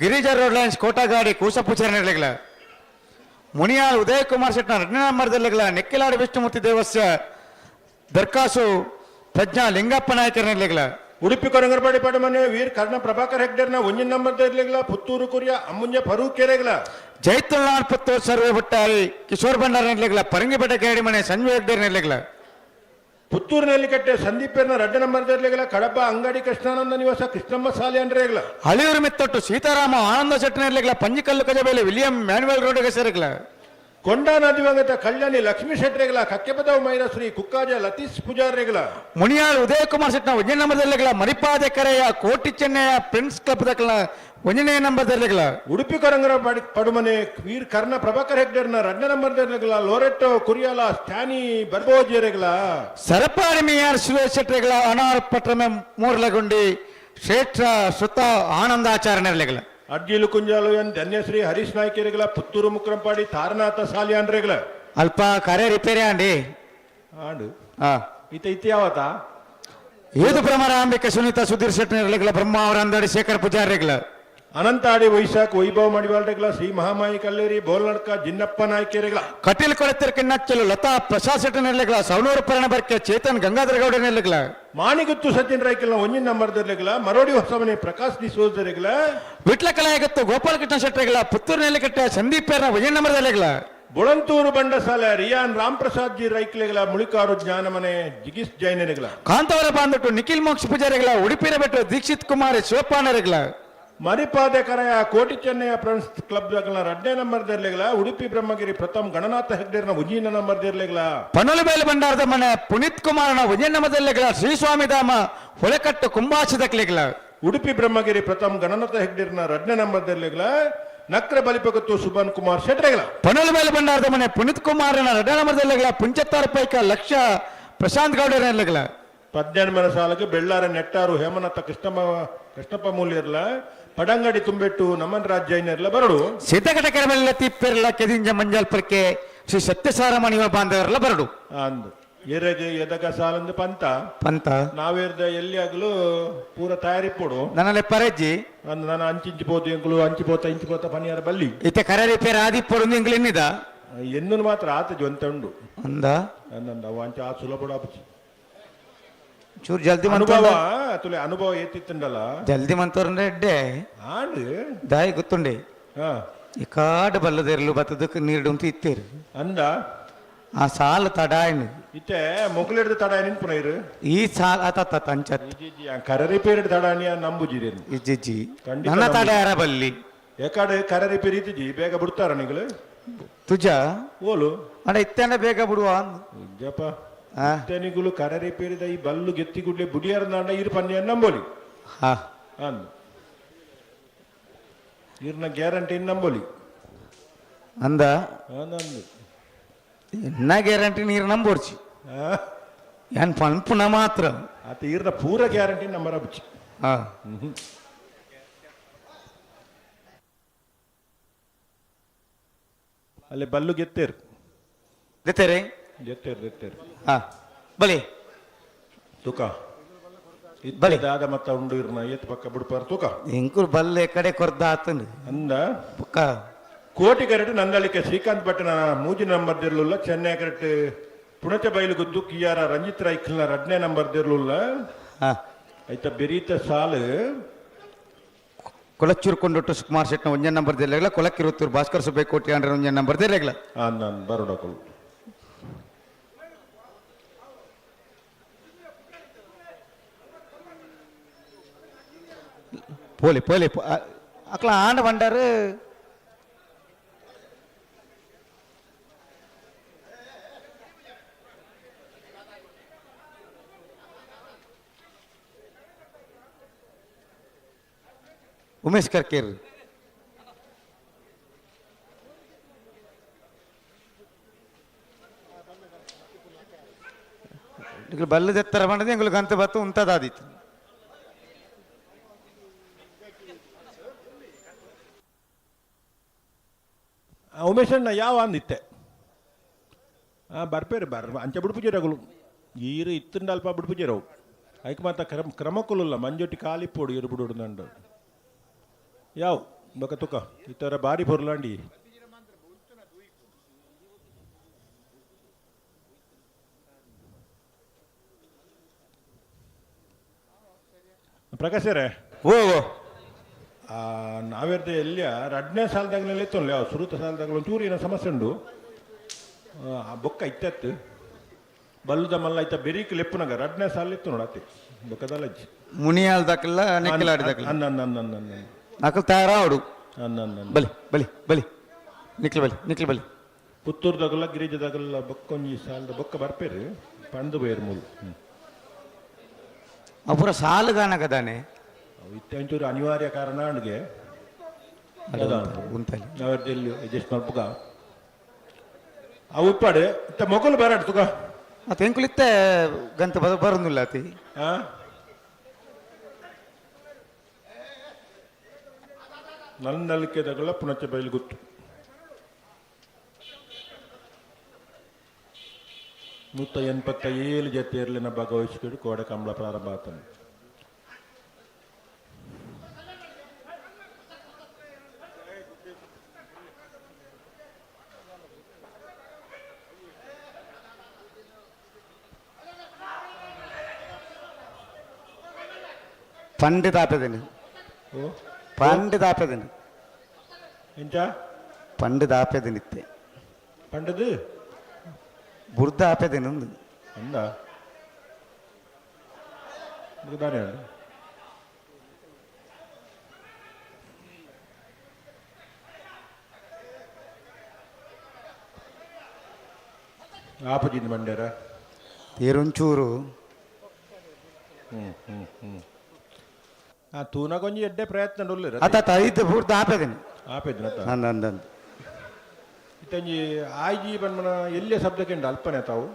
Speaker 1: ಗಿರಿಜಾ ರೋಡ್ ಲೈನ್ಸ್ ಕೋಟಗಾಡಿ ಕೂಸಪೂಚರ್ ನೆರ್ಲಿಗಳ ಮುನಿಯಾಲ್ ಉದಯ್ ಕುಮಾರ್ ಶೆಟ್ನ ಎರಡನೇ ನಂಬರ್ ದೆರ್ಲಿಗಳ ನೆಕ್ಕಿಲಾಡಿ ವಿಷ್ಣುಮೂರ್ತಿ ದೇವಸ್ಯ ದರ್ಕಾಸು ಪ್ರಜ್ಞಾ ಲಿಂಗಪ್ಪ ನಾಯಕರ ನೆರ್ಲಿಗಳ.
Speaker 3: ಉಡುಪಿ ಕೊರಂಗರಪಾಡಿ ಪಡಮನೆ ವೀರ್ ಕರ್ಣ ಪ್ರಭಾಕರ್ ಹೆಗ್ಡೆರ್ನ ಒಂಜಿನ ನಂಬರ್ ಇರ್ಲಿಲ್ಲ ಪುತ್ತೂರು ಕುರಿಯ ಅಮ್ಮುಂಜ ಫರೂಕ್ ಕೆರೆಗ್ಲ.
Speaker 1: ಜೈತುಲ್ನಾಡ್ ಪುತ್ತೂರು ಸರ್ವೆ ಬಟ್ಟಾರಿ ಕಿಶೋರ್ ಭಂಡಾರ ನೆರ್ಲಿಗಳ ಪರಂಗಿಪೇಟೆ ಕೇಡಿಮನೆ ಸಂಜಯ್ ಹೆಗ್ಡೆ ನೆರ್ಲಿಗಳ.
Speaker 3: ಪುತ್ತೂರು ನೆಲ್ಲಿಕಟ್ಟೆ ಸಂದೀಪ್ ರಡ್ಡ ನಂಬರ್ ಇರ್ಲಿಲ್ಲ ಕಡಬ ಅಂಗಡಿ ಕೃಷ್ಣಾನಂದ ನಿವಾಸ ಕೃಷ್ಣಮ್ಮ ಸಾಲಿ ಅಂಡ್ರೇಗ್ಲ.
Speaker 1: ಹಳಿಯೂರು ಮಿತ್ತೊಟ್ಟು ಸೀತಾರಾಮ ಆನಂದ ಶೆಟ್ಟಿ ನೆರ್ಲಿಗಳ ಪಂಜಿಕಲ್ಲು ಕಜಬೇಲೆ ವಿಲಿಯಂ ಮ್ಯಾನ್ಯುವಲ್ ರೋಡ್ ಸೇರಿಗಳ.
Speaker 3: ಕೊಂಡಾನ ದಿವಂಗತ ಕಲ್ಯಾಣಿ ಲಕ್ಷ್ಮೀ ಶೆಟ್ರೆಗಳ ಕಕ್ಕೆಪದವು ಮೈರಶ್ರೀ ಕುಕ್ಕಾಜ ಲತೀಶ್ ಪೂಜಾರ್ರೆಗಳ.
Speaker 1: ಮುನಿಯಾಳ್ ಉದಯ್ ಕುಮಾರ್ ಶೆಟ್ನ ಒಂಜನೇ ನಂಬರ್ ದೆರ್ಲಿಗಳ ಮರಿಪಾದೆ ಕರೆಯ ಕೋಟಿ ಚೆನ್ನಯ ಫ್ರೆಂಡ್ಸ್ ಕ್ಲಬ್ ದಕ್ಕಲ ಒಂಜನೇ ನಂಬರ್ ದೆರ್ಲಿಗಳ.
Speaker 3: ಉಡುಪಿ ಕೊರಂಗರ ಪಡುಮನೆ ವೀರ್ ಕರ್ಣ ಪ್ರಭಾಕರ್ ಹೆಗ್ಡೆರ್ನ ರಡ್ಡ ನಂಬರ್ ದೆರ್ಲಿಗಳ ಲೋರೆಟ್ಟೋ ಕುರಿಯಾಲ ಸ್ಟ್ಯಾನಿ ಬರ್ಬೋಜಿಯರೆಗಳ.
Speaker 1: ಸರಪಾಡಿ ಮಿಯಾರ್ ಸುರೇಶ್ ಶೆಟ್ರೆಗಳ ಅನಾರ್ ಪಟ್ರಮೆ ಮೂರ್ಲಗುಂಡಿ ಶ್ರೇಷ್ಠ ಸುತ ಆನಂದಾಚಾರ್ಯ ನೆರ್ಲಿಗಳ.
Speaker 3: ಅಡ್ಜಿಲು ಕುಂಜಾಲು ಎನ್ ಧನ್ಯಶ್ರೀ ಹರೀಶ್ ನಾಯ್ಕೆರೆಗಳ ಪುತ್ತೂರು ಮುಕ್ರಂಪಾಡಿ ತಾರನಾಥ ಸಾಲಿಯಾನ್ರೆಗಳ.
Speaker 1: ಅಲ್ಪ ಕರೆ ರಿಪೇರಿ ಆಂಡಿ
Speaker 3: ಆಂಡು ಇತ ಇತ್ತ ಯಾವತ್ತ
Speaker 1: ಏದು ಭ್ರಮರಾಂಬಿಕೆ ಸುನೀತಾ ಸುಧೀರ್ ಶೆಟ್ಟಿ ನೆರ್ಲಿಗಳ ಬ್ರಹ್ಮ ಅವರ ಅಂದಡಿ ಶೇಖರ್ ಪೂಜಾರಿಗಳ.
Speaker 3: ಅನಂತಾಡಿ ವೈಶಾಖ ವೈಭವ ಮಡಿವಾಳ್ರೆಗಳ ಶ್ರೀ ಮಹಾಮಾಯಿ ಕಲ್ಲೇರಿ ಬೋಲ್ನಡ್ಕ ಜಿನ್ನಪ್ಪ ನಾಯ್ಕೆರೆಗಳ.
Speaker 1: ಕಟೀಲ್ ಕೊಳತಿರ್ಕೆ ನಚ್ಚಲು ಲತಾ ಪ್ರಸಾದ್ ಶೆಟ್ಟಿ ನೆರ್ಲಿಗಳ ಸವಣೂರು ಪರಣ ಬರ್ಕೆ ಚೇತನ್ ಗಂಗಾಧರ ಗೌಡ ನೆರ್ಲಿಗಳ.
Speaker 3: ಮಾಣಿಗುತ್ತು ಸಚಿನ್ ರೈಕಲ್ನ ಒಂಜಿನ ನಂಬರ್ ದೆರ್ಲಿಗಳ ಮರೋಡಿ ಹೊಸಮನೆ ಪ್ರಕಾಶ್ ಡಿಸೋಜರೆಗಳ.
Speaker 1: ವಿಟ್ಲ ಕಲಾಯಗತ್ತು ಗೋಪಾಲಕೃಷ್ಣ ಶೆಟ್ಟರೆಗಳ ಪುತ್ತೂರು ನೆಲ್ಲಿಕಟ್ಟೆ ಸಂದೀಪ್ ಪೇರ್ನ ಒಂಜಿನ ನಂಬರ್ ದೆರ್ಲಿಗಳ.
Speaker 3: ಬುಳಂತೂರು ಬಂಡಸಾಲೆ ರಿಯಾನ್ ರಾಮ್ ಪ್ರಸಾದ್ ಜಿ ರೈಕ್ಲೆಗಳ ಮುಳಿಕಾರು ಜ್ಞಾನಮನೆ ಜಿಗಿಸ್ ಜೈನರೆಗಳ.
Speaker 1: ಕಾಂತವರ ಬಾಂಧಟ್ಟು ನಿಖಿಲ್ ಮೋಕ್ಷ ಪೂಜಾರಿಗಳ ಉಡುಪಿರ ಬೆಟ್ಟು ದೀಕ್ಷಿತ್ ಕುಮಾರ್ ಶಿವಪ್ಪಾನರೆಗಳ.
Speaker 3: ಮರಿಪಾದೆ ಕರೆಯ ಕೋಟಿ ಚೆನ್ನಯ ಫ್ರೆಂಡ್ಸ್ ಕ್ಲಬ್ ರಡ್ಡನೇ ನಂಬರ್ ದೆರ್ಲಿಗಳ ಉಡುಪಿ ಬ್ರಹ್ಮಗಿರಿ ಪ್ರಥಮ್ ಗಣನಾಥ ಹೆಗ್ಡೆರ್ನ ಉಜ್ಜಿನ ನಂಬರ್ ದೆರ್ಲಿಗಳ.
Speaker 1: ಪನಲುಬೇಲು ಭಂಡಾರದ ಮನೆ ಪುನೀತ್ ಕುಮಾರನ ಒಂಜನೇ ನಂಬರ್ ದೆರ್ಲಿಗಳ ಶ್ರೀಸ್ವಾಮಿ ಧಾಮ ಹೊಳೆಕಟ್ಟು ಕುಂಬಾಸಿದಕ್ಲಿಗಳ.
Speaker 3: ಉಡುಪಿ ಬ್ರಹ್ಮಗಿರಿ ಪ್ರಥಮ್ ಗಣನಾಥ ಹೆಗ್ಡೆರ್ನ ರಡ್ಡನೇ ನಂಬರ್ ದೆರ್ಲಿಗಳ ನಕ್ರ ಬಲಿಪಗತ್ತು ಸುಬಾನ್ ಕುಮಾರ್ ಶೆಟ್ರೆಗಳ.
Speaker 1: ಪನಲುಬೇಲು ಭಂಡಾರದ ಮನೆ ಪುನೀತ್ ಕುಮಾರನ ರಡ್ಡನೇ ನಂಬರ್ ದೆರ್ಲಿಗಳ ಪುಂಚತ್ತಾರ ಪೈಕ ಲಕ್ಷ ಪ್ರಶಾಂತ್ ಗೌಡರ ನೆರ್ಲಿಗಳ.
Speaker 3: ಪದ್ನೆಂಟು ಸಾಲಕ್ಕೆ ಬೆಳ್ಳಾರ ನೆಟ್ಟಾರು ಹೇಮನಾಥ ಕೃಷ್ಣಪ್ಪ ಮೂಲ್ಯರ್ಲ ಪಡಂಗಡಿ ತುಂಬೆಟ್ಟು ನಮನ್ ರಾಜ್ ಜೈನರ್ಲ ಬರಡು.
Speaker 1: ಸಿದ್ಧಘಟ ಕೆರಬೆಲ್ಲ ತಿಪ್ಪೆರ್ಲ ಕೆದಿಂಜ ಮಂಜಲ್ಪುರಕ್ಕೆ ಶ್ರೀ ಸತ್ಯಸಾರಮಣಿವ ಬಾಂಧವರೆಲ್ಲ ಬರಡು.
Speaker 3: ಅಂದು ಎರೆಗೆ ಎದಗ ಸಾಲಂದು ಪಂತ
Speaker 1: ಪಂತ
Speaker 3: ನಾವೇರ್ದ ಎಲ್ಲಿ ಆಗಲು ಪೂರ ತಯಾರಿ ಪೋಡು.
Speaker 1: ನನ್ನಲ್ಲಿ ಪರಜ್ಜಿ
Speaker 3: ಅಂದ್ ನಾನು ಅಂಚಿಂಚಿ ಪೋತು ಎಂಕುಲು ಅಂಚಿ ಪೋತ ಇಂಚಿ ಪೋತ ಪನಿಯಾರ ಬಲ್ಲಿ.
Speaker 1: ಇತ್ತೆ ಕರೆ ರಿಪೇರ್ ಆದಿ ಪೊಡು ಎಂಕುಲು ಎನ್ನಿದ
Speaker 3: ಎನ್ನು ಮಾತ್ರ ಆತ ಜೊಂತ ಉಂಡು
Speaker 1: ಅಂದ
Speaker 3: ಅಂದಂದ ಅವು ಅಂಚ ಆ ಸುಲಭ ಆಪುಜಿ.
Speaker 1: ಚೂರು ಜಲ್ದಿ
Speaker 3: ಅನುಭವ ತುಲೆ ಅನುಭವ ಏತಿತ್ತುಂಡಲ್ಲ
Speaker 1: ಜಲ್ದಿ ಮಂತವ್ರಂದ್ರೆ ಎಡ್ಡೆ
Speaker 3: ಆಂಡ್
Speaker 1: ದಾಯಿ ಗೊತ್ತುಂಡೆ ಈ ಕಾಡು ಬಲ್ಲದೆರ್ಲು ಬತ್ತದಕ್ಕೆ ನೀರು ಇತ್ತೇರು
Speaker 3: ಅಂದ
Speaker 1: ಆ ಸಾಲ ತಡಾಯನ್
Speaker 3: ಇತ್ತೆ ಮೊಗಲಿಡ್ದು ತಡ ನಿನ್ಪುನ ಇರು
Speaker 1: ಈ ಸಾಲ ಆತ ಅಂಚತ್
Speaker 3: ಕರೆ ರಿಪೇರಿ ತಡಾನಿಯ ನಂಬುಜಿರಿ
Speaker 1: ಇಜ್ಜಿಜ್ಜಿ
Speaker 3: ಖಂಡಿತ
Speaker 1: ನನ್ನ ತಡ
Speaker 3: ನಂಬುಜಿ.
Speaker 1: ಯಾರ ಬಲ್ಲಿ
Speaker 3: ಏಕಾಡು ಕರೆ ರಿಪೇರಿ ಇತ್ತಿಜಿ ಬೇಗ ಬಿಡ್ತಾರ ನಿಗಳು
Speaker 1: ತುಜ
Speaker 3: ಓಲು
Speaker 1: ಅಂಡ ಇತ್ತಂಡ ಬೇಗ ಬಿಡುವ
Speaker 3: ಜಪ ಇತ್ತನಿಗುಲು ಕರರಿ ಪೇರಿದ ಈ ಬಲ್ಲು ಗೆತ್ತಿ ಗುಡ್ಲೆ ಬುಡಿಯಾರ ಇರು ಪನ್ಯ ನಂಬೋಲಿ.
Speaker 1: ಹಾ.
Speaker 3: ಅಂದು ಇರ್ನ ಗ್ಯಾರಂಟಿ ನಂಬೋಲಿ.
Speaker 1: ಅಂದ?
Speaker 3: ಅಂದು.
Speaker 1: ಎನ್ನ ಗ್ಯಾರಂಟಿ ನೀರು ನಂಬೋರ್ಚಿ ಏನ್ ಪಂಪುನ ಮಾತ್ರ.
Speaker 3: ಆತ ಇರ್ನ ಪೂರ ಗ್ಯಾರಂಟಿ ನಂಬರ ಬುಚ್ಚಿ.
Speaker 1: ಹಾ.
Speaker 3: ಅಲ್ಲಿ ಬಲ್ಲು ಗೆತ್ತೇರು.
Speaker 1: ಗೆತ್ತೇರೆ?
Speaker 3: ಗೆತ್ತೇರು ಗೆತ್ತೇರು.
Speaker 1: ಹಾ ಬಲಿ.
Speaker 3: ತೂಕ ಬಲಿ ದಾದ ಮತ್ತ ಉಂಡು ಇರ್ನ ಏತ್ ಪಕ್ಕ ಬಿಡ್ಪಾರ ತೂಕ.
Speaker 1: ಎಂಕುಲು ಬಲ್ಲೆ ಕಡೆ ಕೊರ್ದ ಆತಂದು.
Speaker 3: ಅಂದ?
Speaker 1: ಪಕ್ಕ.
Speaker 3: ಕೋಟಿ ಕರೆಟ್ ನಂದಳಿಕೆ ಶ್ರೀಕಾಂತ್ ಭಟ್ಟನ ಮೂಜಿ ನಂಬರ್ ದಿರ್ಲುಲ್ಲ, ಚೆನ್ನೈ ಕರೆಟ್ ಪುಣಚ ಬೈಲು ಗುದ್ದು ಕಿಯಾರ ರಂಜಿತ್ ರೈಖಲ್ನ ರಡ್ನೇ ನಂಬರ್ ದಿರ್ಲುಲ್ಲ. ಐತ ಬೆರೀತ ಸಾಲು.
Speaker 1: ಕೊಲಚ್ಚೂರು ಕೊಂಡೊಟ್ಟು ಸುಕುಮಾರ್ ಶೆಟ್ನ ಒಂಜೇ ನಂಬರ್ ದಿರ್ಲೆಗ್ಲ, ಕೊಲಕ್ಕಿರುತ್ತೂರು ಭಾಸ್ಕರ್ ಸುಬ್ಬೆ ಕೋಟಿ ಅಂದ್ರೆ ಒಂಜೇ ನಂಬರ್ ದಿರ್ಲೆಗ್ಲ.
Speaker 3: ನಾನು ಬರೋಡಕಲು.
Speaker 1: ಪೋಲಿ ಪೋಲಿ ಅಕ್ಲ ಆಂಡ ಬಂಡಾರು. ಉಮೇಶ್ ಕರ್ಕೇರ್. ಬಲ್ಲದೆತ್ತರ ಬಂಡದೆ ಎಂಗುಲು ಗಂತ ಬತ್ತು ಉಂತದಾದಿತ್ತು.
Speaker 3: ಉಮೇಶಣ್ಣ ಯಾವ ಅಂದಿತ್ತೆ? ಬರ್ಪೇರು ಬರ್ ಅಂಚೆ ಬಿಡ್ಪುಜೇರಗುಲು ಈರು ಇತ್ತಂಡ ಅಲ್ಪ ಬಿಡ್ಪುಜೇರವು ಐಕ್ ಮಾತ ಕ್ರಮ ಕ್ರಮಕ್ಕುಲುಲ್ಲ ಮಂಜೊಟ್ಟಿ ಕಾಲಿಪ್ಪೋಡು ಇರು ಬಿಡೋಡು ನಂಡು ಯಾವ ಬೊಕ ತುಕ ಈ ಥರ ಬಾರಿ ಪೊರ್ಲಾಂಡಿ. ಪ್ರಕಾಶರೇ.
Speaker 1: ಓ
Speaker 3: ನಾವೇರ್ದ ಎಲ್ಲಿಯ ರಡ್ನೇ ಸಾಲದಾಗಲೆಲ್ಲ ಇತ್ತಲ್ಲ ಯಾವ ಸುರುತ ಸಾಲದಾಗಲ ಒಂಚೂರು ಏನೋ ಸಮಸ್ಯೆ ಉಂಡು. ಆ ಬೊಕ್ಕ ಇತ್ತತ್ತು ಬಲ್ಲುದ ಮಲ್ಲ ಐತ ಬೆರೀಕ್ ಲೆಪ್ಪುನಗ ರಡ್ನೇ ಸಾಲ ಇತ್ತು ನೋಡ ಅತ್ತೆ ಬೊಕ್ಕದಲ್ಲ ಅಜ್ಜಿ.
Speaker 1: ಮುನಿಯಾಲ್ ದಾಕಲ್ಲ ನೆಕ್ಕಲಾಡಿ ದಾಕಲ್ಲ.
Speaker 3: ಅನ್ನ ಅನ್ನ ಅನ್ನ ಅನ್ನ
Speaker 1: ಅಕಲ್ ತಯಾರಾವಡು.
Speaker 3: ಅನ್ನ ಅನ್ನ.
Speaker 1: ಬಲಿ ಬಲಿ ಬಲಿ ನಿಕ್ಲು ಬಲಿ ನಿಕ್ಲು ಬಲಿ.
Speaker 3: ಪುತ್ತೂರ್ದಾಗಲ್ಲ ಗಿರಿಜದಾಗಲ್ಲ ಬೊಕ್ಕೊಂಜಿ ಸಾಲದ ಬೊಕ್ಕ ಬರ್ಪೇರು ಪಂದು ಬೇರು ಮೂಲು.
Speaker 1: ಅಪುರ ಸಾಲುಗಾನಗದಾನೆ.
Speaker 3: ಇತ್ತೆ ಒಂಚೂರು ಅನಿವಾರ್ಯ ಕಾರಣ ಅಣ್ಗೆ
Speaker 1: ಉಂತಲಿ
Speaker 3: ನಾವೆಲ್ಲಿ ಅಡ್ಜಸ್ಟ್ ಮಲ್ಪುಗ ಅವು ಉಪ್ಪಾಡು ಇತ್ತ ಮೊಗಲು ಬರಾಡ್ ತುಗ.
Speaker 1: ಮತ್ತೆ ಎಂಕುಲಿತ್ತೆ ಗಂತ ಬರೋದಿಲ್ಲ ಅತಿ.
Speaker 3: ನಲ್ಲಿಕೆದಗಳ ಪುಣಚ ಬಯಲು ಗೊತ್ತು 187 ಜತೆಯರ್ಲಿನ ಭಾಗವಹಿಸಿಕೊಂಡು ಕೋಡೆ ಕಂಬಳ ಪ್ರಾರಂಭ ಆತನು.
Speaker 1: ಪಂಡು ದಾಪೆದನು. ಪಂಡು ದಾಪೆದನು.
Speaker 3: ಎಂಚ?
Speaker 1: ಪಂಡು ದಾಪೆದನಿತ್ತೆ.
Speaker 3: ಪಂಡದು?
Speaker 1: ಬುರ್ದ ಆಪೆದೆನೊಂದು.
Speaker 3: ಅಂದ? ದಾನೆ ಆಪಜಿಂದ ಮಂಡ್ಯರ?
Speaker 1: ತೇರೊಂಚೂರು.
Speaker 3: ಹ್ಞೂ ಹ್ಞೂ ಹ್ಞೂ ಆ ತೂನಗೊಂಜಿ ಎಡ್ಡೆ ಪ್ರಯತ್ನ ಉಲ್ಲೆರ್.
Speaker 1: ಅತ್ತ ಐದು ಬುರ್ದ ಆಪೆದೆನು.
Speaker 3: ಆಪೆದಿನ?
Speaker 1: ಅಂದ ಅಂದ ಅಂದ.
Speaker 3: ಇತ್ತಂಜಿ ಆಯ್ಜಿ ಬನ್ಮನ ಎಲ್ಲೇ ಶಬ್ದಕ್ಕೆಂಡ ಅಲ್ಪನೆ ತಾವು.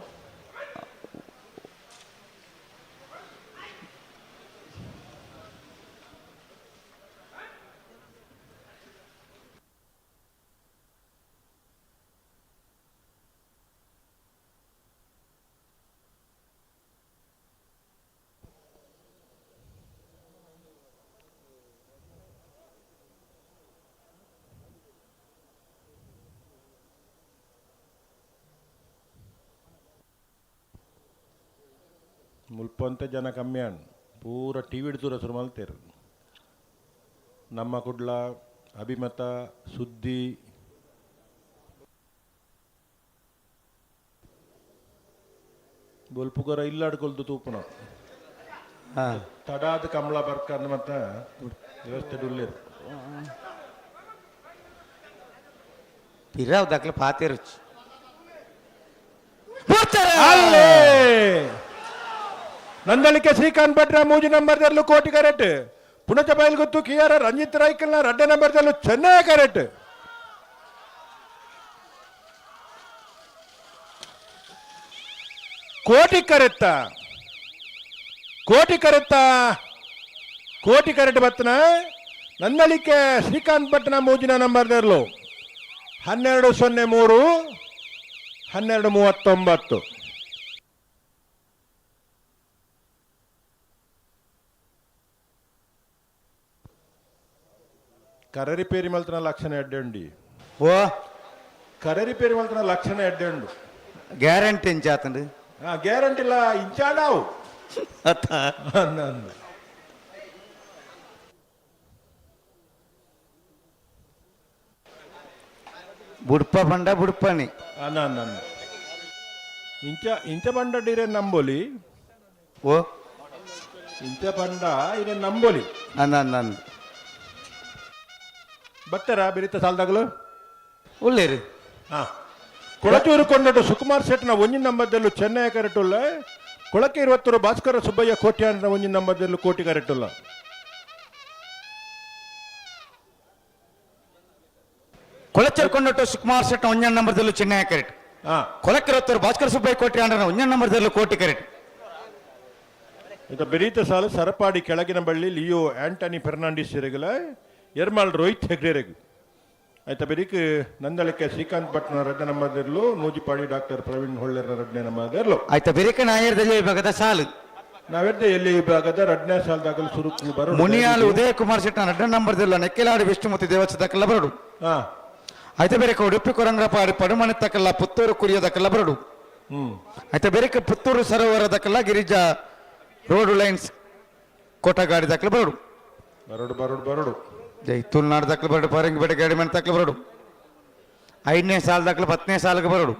Speaker 3: ಮುಲ್ಪಂತೆ ಜನ ಕಮ್ಮಿ ಅಣ್ಣ ಪೂರ ಟಿ ವಿ ತೂರ ಶುರು ಮಲ್ತೇರು. ನಮ್ಮ ಕುಡ್ಲ ಅಭಿಮತ ಸುದ್ದಿ ಬೊಲ್ಪುಗರ ಇಲ್ಲಾಡ್ಕೊಲ್ದು ತೂಪುನ ತಡಾದ ಕಮಲ ಬರ್ಕಂದ್ ಮತ್ತ ವ್ಯವಸ್ಥೆ ಉಲ್ಲೇರು.
Speaker 1: ಪಿರಾವ್ ದಾಖಲೆ ಪಾತೇರುಚಿ.
Speaker 3: ಅಲ್ಲೇ ನಂದಳಿಕೆ ಶ್ರೀಕಾಂತ್ ಭಟ್ರ ಮೂಜಿ ನಂಬರ್ ದರ್ಲು ಕೋಟಿ ಕರೆಟ್. ಪುಣಚ ಬಯಲ್ಗುತ್ತು ಕಿಯಾರ ರಂಜಿತ್ ರಾಯ್ಕಲ್ನ ರಡ್ಡ ನಂಬರ್ ದರ್ಲು ಚೆನ್ನೈ ಕರೆಟ್. ಕೋಟಿ ಕರೆತ್ತ ಕೋಟಿ ಕರೆತ್ತ ಕೋಟಿ ಕರೆಟ್ ಬತ್ತನ ನಂದಳಿಕೆ ಶ್ರೀಕಾಂತ್ ಭಟ್ನ ಮೂಜಿನ ನಂಬರ್ ದರ್ಲು 12:03 12:39. ಕರ ರಿಪೇರಿ ಮಲ್ತನ ಲಕ್ಷಣ ಎಡ್ಡೆಂಡಿ.
Speaker 1: ಓ
Speaker 3: ಕರ ರಿಪೇರಿ ಮಲ್ತನ ಲಕ್ಷಣ ಎಡ್ಡೆಂಡು.
Speaker 1: ಗ್ಯಾರಂಟಿ ಇಂಚಾತಂಡು.
Speaker 3: ಗ್ಯಾರಂಟಿ ಇಲ್ಲ ಇಂಚಾಡಾವು.
Speaker 1: ಅತ್ತ ಬುಡ್ಪ ಬಂಡ ಬುಡ್ಪನಿ.
Speaker 3: ಅನ್ನ ಇಂಚ ಇಂಚ ಬಂಡ ಇರೆ ನಂಬೋಲಿ.
Speaker 1: ಓ
Speaker 3: ಇಂಚ ಬಂಡ ಇರೆ ನಂಬೋಲಿ.
Speaker 1: ಅನ್ನ ಅನ್ನ
Speaker 3: ಬತ್ತರ ಬಿರಿತ ಸಾಲದಾಗಲು
Speaker 1: ಉಳ್ಳೇರು.
Speaker 3: ಹಾ ಕೊಳಚೂರು ಕೊಂಡಟ್ಟು ಸುಕುಮಾರ್ ಶೆಟ್ನ ಒಂಜಿನ ನಂಬರ್ದಲ್ಲೂ ಚೆನ್ನೈ ಕರೆಟುಲ್ಲ. ಕೊಳಕೆ ಇರುವತ್ತರು ಭಾಸ್ಕರ ಸುಬ್ಬಯ್ಯ ಕೋಟ್ಯಾನ ಒಂಜಿನ ನಂಬರ್ದಲ್ಲೂ ಕೋಟಿ ಕರೆಟುಲ್ಲ.
Speaker 1: ಕೊಳಚೂರು ಕೊಂಡಟ್ಟು ಸುಕುಮಾರ್ ಶೆಟ್ನ ಒಂಜನ ನಂಬರ್ದಲ್ಲೂ ಚೆನ್ನೈ ಕರೆಟ್. ಕೊಳಕಿರುವತ್ತರು ಭಾಸ್ಕರ ಸುಬ್ಬಯ್ಯ ಕೋಟ್ಯಾನ ಒಂಜನ ನಂಬರ್ದಲ್ಲೂ ಕೋಟಿ ಕರೆಟ್.
Speaker 3: ಇದು ಬೆರೀತ ಸಾಲು ಸರಪಾಡಿ ಕೆಳಗಿನ ಬಳ್ಳಿ ಲಿಯೋ ಆಂಟನಿ ಫೆರ್ನಾಂಡಿಸ್ ಇರಗಲ ಎರ್ಮಾಳ್ ರೋಹಿತ್ ಹೆಗ್ಡೆರೆಗು. ಆಯ್ತಾ ಬೆರಿಕ್ ನಂದಳಿಕೆ ಶ್ರೀಕಾಂತ್ ಭಟ್ನ ರಡ್ಡ ನಂಬರ್ದಿರ್ಲು ನೂಜಿಪಾಡಿ ಡಾಕ್ಟರ್ ಪ್ರವೀಣ್ ಹೊಳ್ಳೆರ ರಡ್ಡನೆ ನಂಬರ್ದಿರ್ಲು.
Speaker 1: ಆಯ್ತಾ ಬೆರಿಕ ನಾಯರ್ದಲ್ಲಿ ವಿಭಾಗದ ಸಾಲು.
Speaker 3: ನಾವೆದ್ದೆ ಎಲ್ಲಿ ವಿಭಾಗದ ರಡ್ಡನೇ ಸಾಲದಾಗಲು ಸುರುಕು ಬರೋ
Speaker 1: ಮುನಿಯಾಲು ಉದಯ ಕುಮಾರ್ ಶೆಟ್ನ ರಡ್ಡ ನಂಬರ್ದಿಲ್ಲ ನೆಕ್ಕೆಲಾಡಿ ವಿಷ್ಣುಮೂರ್ತಿ ದೇವಸ್ಥಾನಕ್ಕೆಲ್ಲ ಬರಡು. ಆಯ್ತಾ ಬೇರೆ ಉಡುಪಿ ಕೊರಂಗ್ರಪಾಡಿ ಪಡುಮನೆ ತಕಲ್ಲ ಪುತ್ತೂರು ಕುರಿಯದಕ್ಕೆಲ್ಲ ಬರಡು. ಆಯ್ತಾ ಬೇರೆ ಪುತ್ತೂರು ಸರೋವರದಕ್ಕೆಲ್ಲ ಗಿರಿಜಾ ರೋಡ್ ಲೈನ್ಸ್ ಕೋಟಗಾಡಿ ದಾಖಲೆ ಬರಡು.
Speaker 3: ಬರಡು ಬರಡು ಬರಡು.
Speaker 1: ಜೈ ತುಳುನಾಡು ದಾಖಲೆ ಬರಡು. ಪರಂಗಿಪೇಟೆ ಗಾಡಿ ಮನೆ ದಾಖಲೆ ಬರಡು. 5ನೇ ಸಾಲ ದಾಖಲೆ 10ನೇ ಸಾಲಕ್ಕೆ ಬರಡು.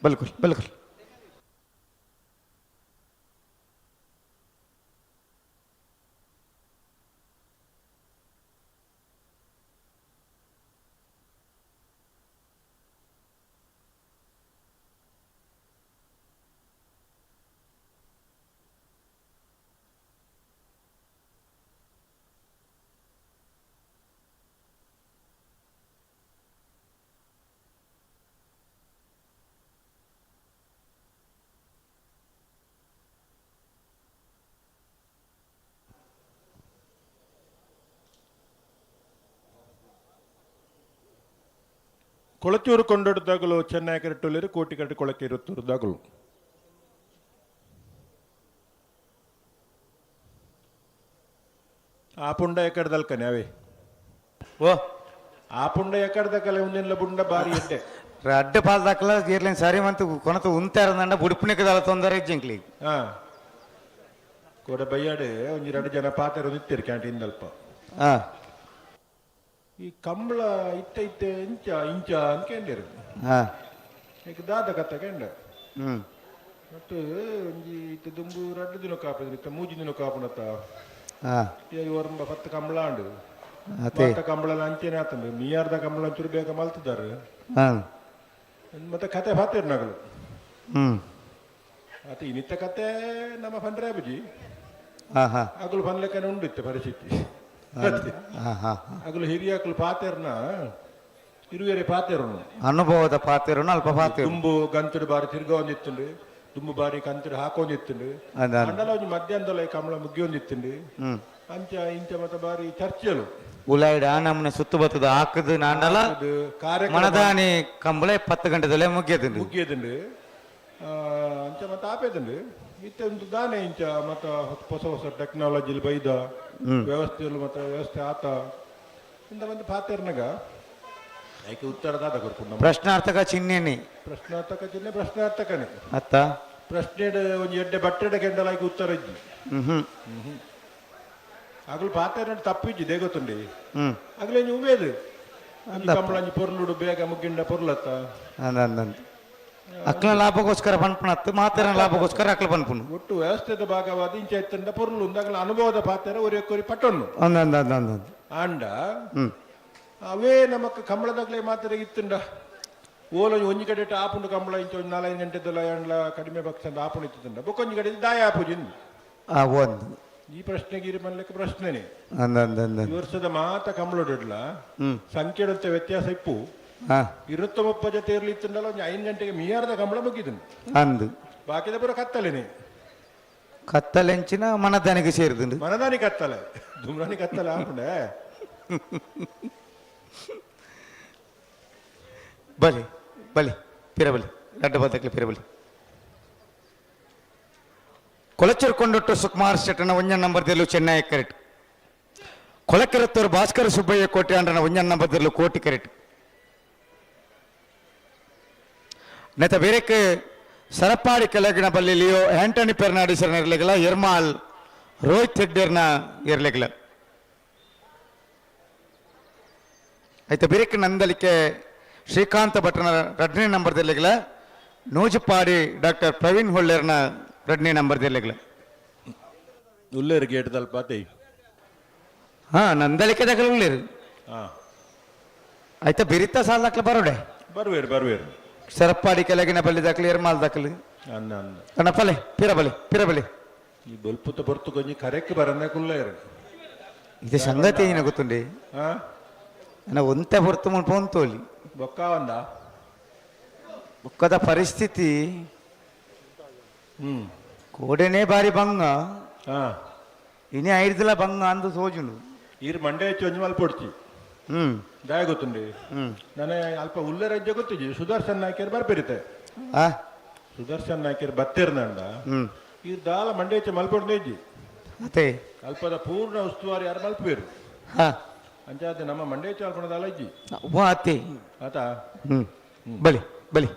Speaker 1: ಬಿಲ್ಕುಲ್ ಬಿಲ್ಕುಲ್.
Speaker 3: ಕೊಳಚೂರು ಕೊಂಡೊಡ್ದಾಗಲು ಚೆನ್ನೈ ಕರೆಟುಲ್ಲಿರು ಕೋಟಿ ಕರೆಟು ಕೊಳಕೆ ಇರುತ್ತೂರು ಆ ಪುಂಡ ಎಕ್ಕಡ್ದಲ್ಕನೆ ಅವೇ.
Speaker 1: ಓ
Speaker 3: ಆ ಪುಂಡ ಎಕ್ಕಡ್ದಕಲೆ ಒಂದಿನ ಬುಂಡ ಬಾರಿ ಎಡ್ಡೆ.
Speaker 1: ಅಡ್ಡ ಪಾಲ್ ದಾಖಲ ಏರ್ಲೇನ್ ಸರಿ ಮಂತು ಕೊನತ ಉಂತಾರಂದಂಡ ಬುಡುಪುಣಿಕ ದಾಲ ತೊಂದರೆ ಇಜ್ಜಿಂಕ್ಲಿ.
Speaker 3: ಹಾ ಕೋಡ ಬಯ್ಯಾಡೆ ಒಂಜಿ ಎರಡು ಜನ ಪಾತೆರ ನಿತ್ತೀರಿ ಕ್ಯಾಂಟೀನ್ ದಲ್ಪ. ಈ ಕಂಬಳ ಇತ್ತ ಇತ್ತೆ ಇಂಚ ಇಂಚ ಅನ್ಕೇಂಡಿರು. ಈಗ ದಾದ ಕತ್ತ ಕೆಂಡ. ಮತ್ತು ಒಂಜಿ ಇತ್ತೆ ದುಂಬು ರಡ್ಡು ದಿನ ಕಾಪುದು ಇತ್ತೆ ಮೂಜಿ ದಿನ ಕಾಪುನತ್ತ. ಒರಂಬ ಪತ್ತು ಕಂಬಳ ಅಂಡು. ಮಾತ ಕಂಬಳ ಅಂಚೆನೆ ಆತಂಡು ಮೀಯಾರ್ದ ಕಂಬಳ ಒಂಚೂರು ಬೇಗ ಮಲ್ತಿದ್ದಾರೆ. ಮತ್ತೆ ಕತೆ ಪಾತೇರು ನಗಲು. ಆತ ಇನ್ನಿತ್ತ ಕತೆ ನಮ್ಮ ಪಂಡ್ರೆ ಬುಜಿ. ಅಗಲು ಪನ್ಲೆಕ್ಕನೆ ಉಂಡು ಇತ್ತೆ ಪರಿಸ್ಥಿತಿ. ಅಗಲು ಹಿರಿಯಾಕಲು ಪಾತೆರ್ನ ಇರುವೆರೆ ಪಾತೆರುನು.
Speaker 1: ಅನುಭವದ ಪಾತೆರುನು ಅಲ್ಪ ಪಾತೆರು.
Speaker 3: ದುಂಬು ಗಂತುಡು ಬಾರಿ ತಿರ್ಗೊಂದಿತ್ತುಂಡು ದುಂಬು ಬಾರಿ ಕಂತುಡು ಹಾಕೊಂದಿತ್ತುಂಡು. ಅಂಡಲ ಒಂಜಿ ಮಧ್ಯಾಹ್ನದಲ್ಲ ಕಮಲ ಮುಗ್ಗಿಯೊಂದಿತ್ತುಂಡು. ಅಂಚ ಇಂಚ ಮತ್ತೆ ಬಾರಿ ಚರ್ಚೆಲು.
Speaker 1: ಉಲಾಯ್ಡ ನಮ್ಮನೆ ಸುತ್ತು ಬತ್ತದ ಹಾಕದು ನಾಂಡಲ ಮನದಾನಿ ಕಂಬಳ 10 ಗಂಟೆದಲ್ಲೇ ಮುಗಿಯದುಂಡು.
Speaker 3: ಮುಗಿಯದುಂಡು. ಅಂಚ ಮತ್ತೆ ಆಪೇದುಂಡು. ಇತ್ತೆ ಒಂದು ದಾನೆ ಇಂಚ ಮತ್ತೆ ಹೊಸ ಹೊಸ ಟೆಕ್ನಾಲಜಿ ಬೈದ ವ್ಯವಸ್ಥೆಗಳು ಮತ್ತೆ ವ್ಯವಸ್ಥೆ ಆತ ಇಂದ ಒಂದು ಪಾತೆರ್ನಗ ಐಕೆ ಉತ್ತರದಾದ ಕೊರ್ಪುಂಡು.
Speaker 1: ಪ್ರಶ್ನಾರ್ಥಕ ಚಿಹ್ನೆ.
Speaker 3: ಪ್ರಶ್ನಾರ್ಥಕ ಚಿಹ್ನೆ ಪ್ರಶ್ನಾರ್ಥಕನೇ.
Speaker 1: ಅತ್ತ
Speaker 3: ಪ್ರಶ್ನೆ ಒಂಜಿ ಎಡ್ಡೆ ಬಟ್ಟೆಡ ಕೆಂಡಲ ಐಕೆ ಉತ್ತರ ಇಜ್ಜಿ. ಅಗಲು ಪಾತೆರ್ನ ತಪ್ಪಿಜ್ಜಿ ದೇಗೊತ್ತುಂಡಿ. ಅಗಲು ಒಂಜಿ ಉಮೇದು ಕಂಬಳ ಒಂಜಿ ಪೊರ್ಲುಡು ಬೇಗ ಮುಗ್ಗಿಂಡ ಪೊರ್ಲತ್ತ.
Speaker 1: ಅಕ್ಲ ಲಾಭಕ್ಕೋಸ್ಕರ ಪನ್ಪುನತ್ತು ಮಾತೆರ ಲಾಭಕ್ಕೋಸ್ಕರ ಅಕ್ಲ ಪನ್ಪುನು.
Speaker 3: ಒಟ್ಟು ವ್ಯವಸ್ಥೆದ ಭಾಗವಾದ ಇಂಚ ಇತ್ತಂಡ ಪೊರ್ಲು ಅಗಲ ಅನುಭವದ ಪಾತೆರ ಒರಿ ಪಟ್ಟೊನ್ನು. ಆಂಡ ಅವೇ ನಮಕ್ ಕಂಬಳದಾಗ್ಲೇ ಮಾತೆರ ಇತ್ತುಂಡ. ಓಲ ಒಂಜಿ ಕಡೆ ಆಪುಂಡು ಕಂಬಳ ಇಂಚ ಒಂಜಿ ನಾಲೈದು ಗಂಟೆ ದೊಲ ಕಡಿಮೆ ಪಕ್ಷ ಅಂತ ಆಪುಂಡು ಇತ್ತುಂಡ ಬೊಕ್ಕೊಂಜಿ ಕಡೆ ದಾಯ ಆಪುಜಿ
Speaker 1: ಆ ಒಂದು
Speaker 3: ಈ ಪ್ರಶ್ನೆಗೆ ಇರು ಮನ್ಲಿಕ್ಕೆ ಪ್ರಶ್ನೆನೆ.
Speaker 1: ಅಂದ ಅಂದ ಅಂದ
Speaker 3: ಈ ವರ್ಷದ ಮಾತ ಕಂಬಳೊಡ್ಲ ಸಂಖ್ಯೆಡಂತ ವ್ಯತ್ಯಾಸ ಇಪ್ಪು. 230 ಜೊತೆ ಇರ್ಲಿ ಇತ್ತುಂಡಲ್ಲ ಒಂಜಿ 5 ಗಂಟೆಗೆ ಮೀಯಾರದ ಕಂಬಳ ಮುಗಿದು
Speaker 1: ಅಂದು.
Speaker 3: ಬಾಕಿದ ಪೂರ ಕತ್ತಲೇನೆ.
Speaker 1: ಕತ್ತಲೆಂಚಿನ ಮನದಾನಿಗೆ ಸೇರಿದುಂಡು.
Speaker 3: ಮನದಾನಿ ಕತ್ತಲೆ ದುಮ್ರಾನಿ ಕತ್ತಲೆ ಆಪುಂಡೆ.
Speaker 1: ಬಲಿ ಬಲಿ ಪಿರಬಲಿ ರಡ್ಡ ಬದಕ್ಲಿ ಪಿರಬಲಿ. ಕೊಳಚೂರು ಕೊಂಡೊಟ್ಟು ಸುಕುಮಾರ್ ಶೆಟ್ಟನ ಒಂಜನ್ ನಂಬರ್ ದಿಲ್ಲು ಚೆನ್ನೈ ಕರೆಕ್ಟ್. ಕೊಳಕೆರತ್ತೂರು ಭಾಸ್ಕರ ಸುಬ್ಬಯ್ಯ ಕೋಟೆ ಅಂಡ್ರನ ಒಂಜನ್ ನಂಬರ್ ದಿಲ್ಲು ಕೋಟಿ ಕರೆಕ್ಟ್. ನೆತ ಬೇರೆಕ್ ಸರಪಾಡಿ ಕೆಳಗಿನ ಬಲ್ಲಿ ಲಿಯೋ ಆಂಟನಿ ಪೆರ್ನಾಡಿಸರ್ನ ಇರ್ಲಿಗಲ ಎರ್ಮಾಲ್ ರೋಹಿತ್ ಹೆಗ್ಡೇರ್ನ ಇರ್ಲಿಗಲ. ಆಯ್ತು ಬೇರೆಕ್ ನಂದಲಿಕೆ ಶ್ರೀಕಾಂತ ಭಟ್ರನ ರಡ್ನೇ ನಂಬರ್ ದಿರ್ಲಿಗಲ ನೂಜುಪಾಡಿ ಡಾಕ್ಟರ್ ಪ್ರವೀಣ್ ಹೊಳ್ಳೇರ್ನ ರಡ್ನೇ ನಂಬರ್ ದಿರ್ಲಿಗಲ.
Speaker 3: ಉಲ್ಲೇರು ಗೇಟ್ ತಲ್ಪಾತೆ.
Speaker 1: ಹಾ ನಂದಲಿಕೆ ದಗಲ ಉಳ್ಳೇರು. ಆಯ್ತಾ ಬಿರಿತ ಸಾಲ ಬರೋಡೆ.
Speaker 3: ಬರುವೇರು ಬರುವೇರು.
Speaker 1: ಸರಪಾಡಿ ಕೆಳಗಿನ ಬಲ್ಲಿ ದಾಖಲೆ ಎರ್ಮಾಲ್ ದಾಖಲೆ.
Speaker 3: ಅನ್ನ ಅನ್ನ.
Speaker 1: ಅಣ್ಣ ಪಲೆ ಪಿರಬಲಿ ಪಿರಬಲಿ.
Speaker 3: ಈ ಬೊಲ್ಪುತ ಬೊರ್ತು ಕೊಂಜಿ ಕರೆಕ್ ಬರನೆ ಕುಲ್ಲೇರು.
Speaker 1: ಇದು ಸಂಗತಿ ಏನ ಗೊತ್ತುಂಡಿ? ಅಣ್ಣ ಒಂತೆ ಹೊರ್ತು ಮುಲ್ಪ ಒಂತೋಲಿ.
Speaker 3: ಬೊಕ್ಕ ಒಂದ
Speaker 1: ಬೊಕ್ಕದ ಪರಿಸ್ಥಿತಿ ಕೋಡೆನೇ ಬಾರಿ ಬಂಗ. ಇನಿ ಐರ್ದಲ ಬಂಗ ಅಂದು ಸೋಜುಂಡು.
Speaker 3: ಈರ್ ಮಂಡೆ ಹೆಚ್ಚು ಒಂಜಿ ಮಲ್ಪೊಡ್ಚಿ. ದಾಯ ಗೊತ್ತುಂಡಿ? ನಾನೇ ಅಲ್ಪ ಉಲ್ಲೆ ರಜ್ಜೆ ಗೊತ್ತಿಜಿ ಸುದರ್ಶನ್ ನಾಯ್ಕರ್ ಬರ್ಪಿರುತ್ತೆ. ಸುದರ್ಶನ್ ನಾಯ್ಕರ್ ಬತ್ತಿರ್ನಂಡ ಈ ದಾಲ ಮಂಡೆ ಹೆಚ್ಚು ಮಲ್ಪೊಡ್ದು ಇಜ್ಜಿ.
Speaker 1: ಅದೇ
Speaker 3: ಅಲ್ಪದ ಪೂರ್ಣ ಉಸ್ತುವಾರಿ ಯಾರು ಮಲ್ಪೇರು. ಅಂಚಾದ ನಮ್ಮ ಮಂಡೆ ಹೆಚ್ಚು ಅಲ್ಪನ ದಾಲ ಇಜ್ಜಿ.
Speaker 1: ಅತ್ತೆ
Speaker 3: ಆತ
Speaker 1: ಬಲಿ ಬಲಿ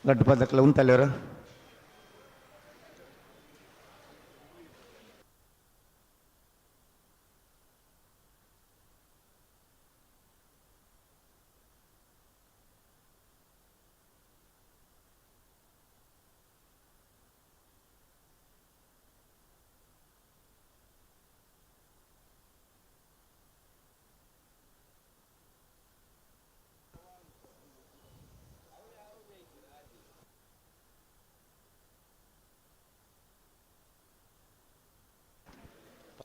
Speaker 1: ಗಡ್ಡು ಪದಕ್ಲ ಉಂತಲ್ಲವರು.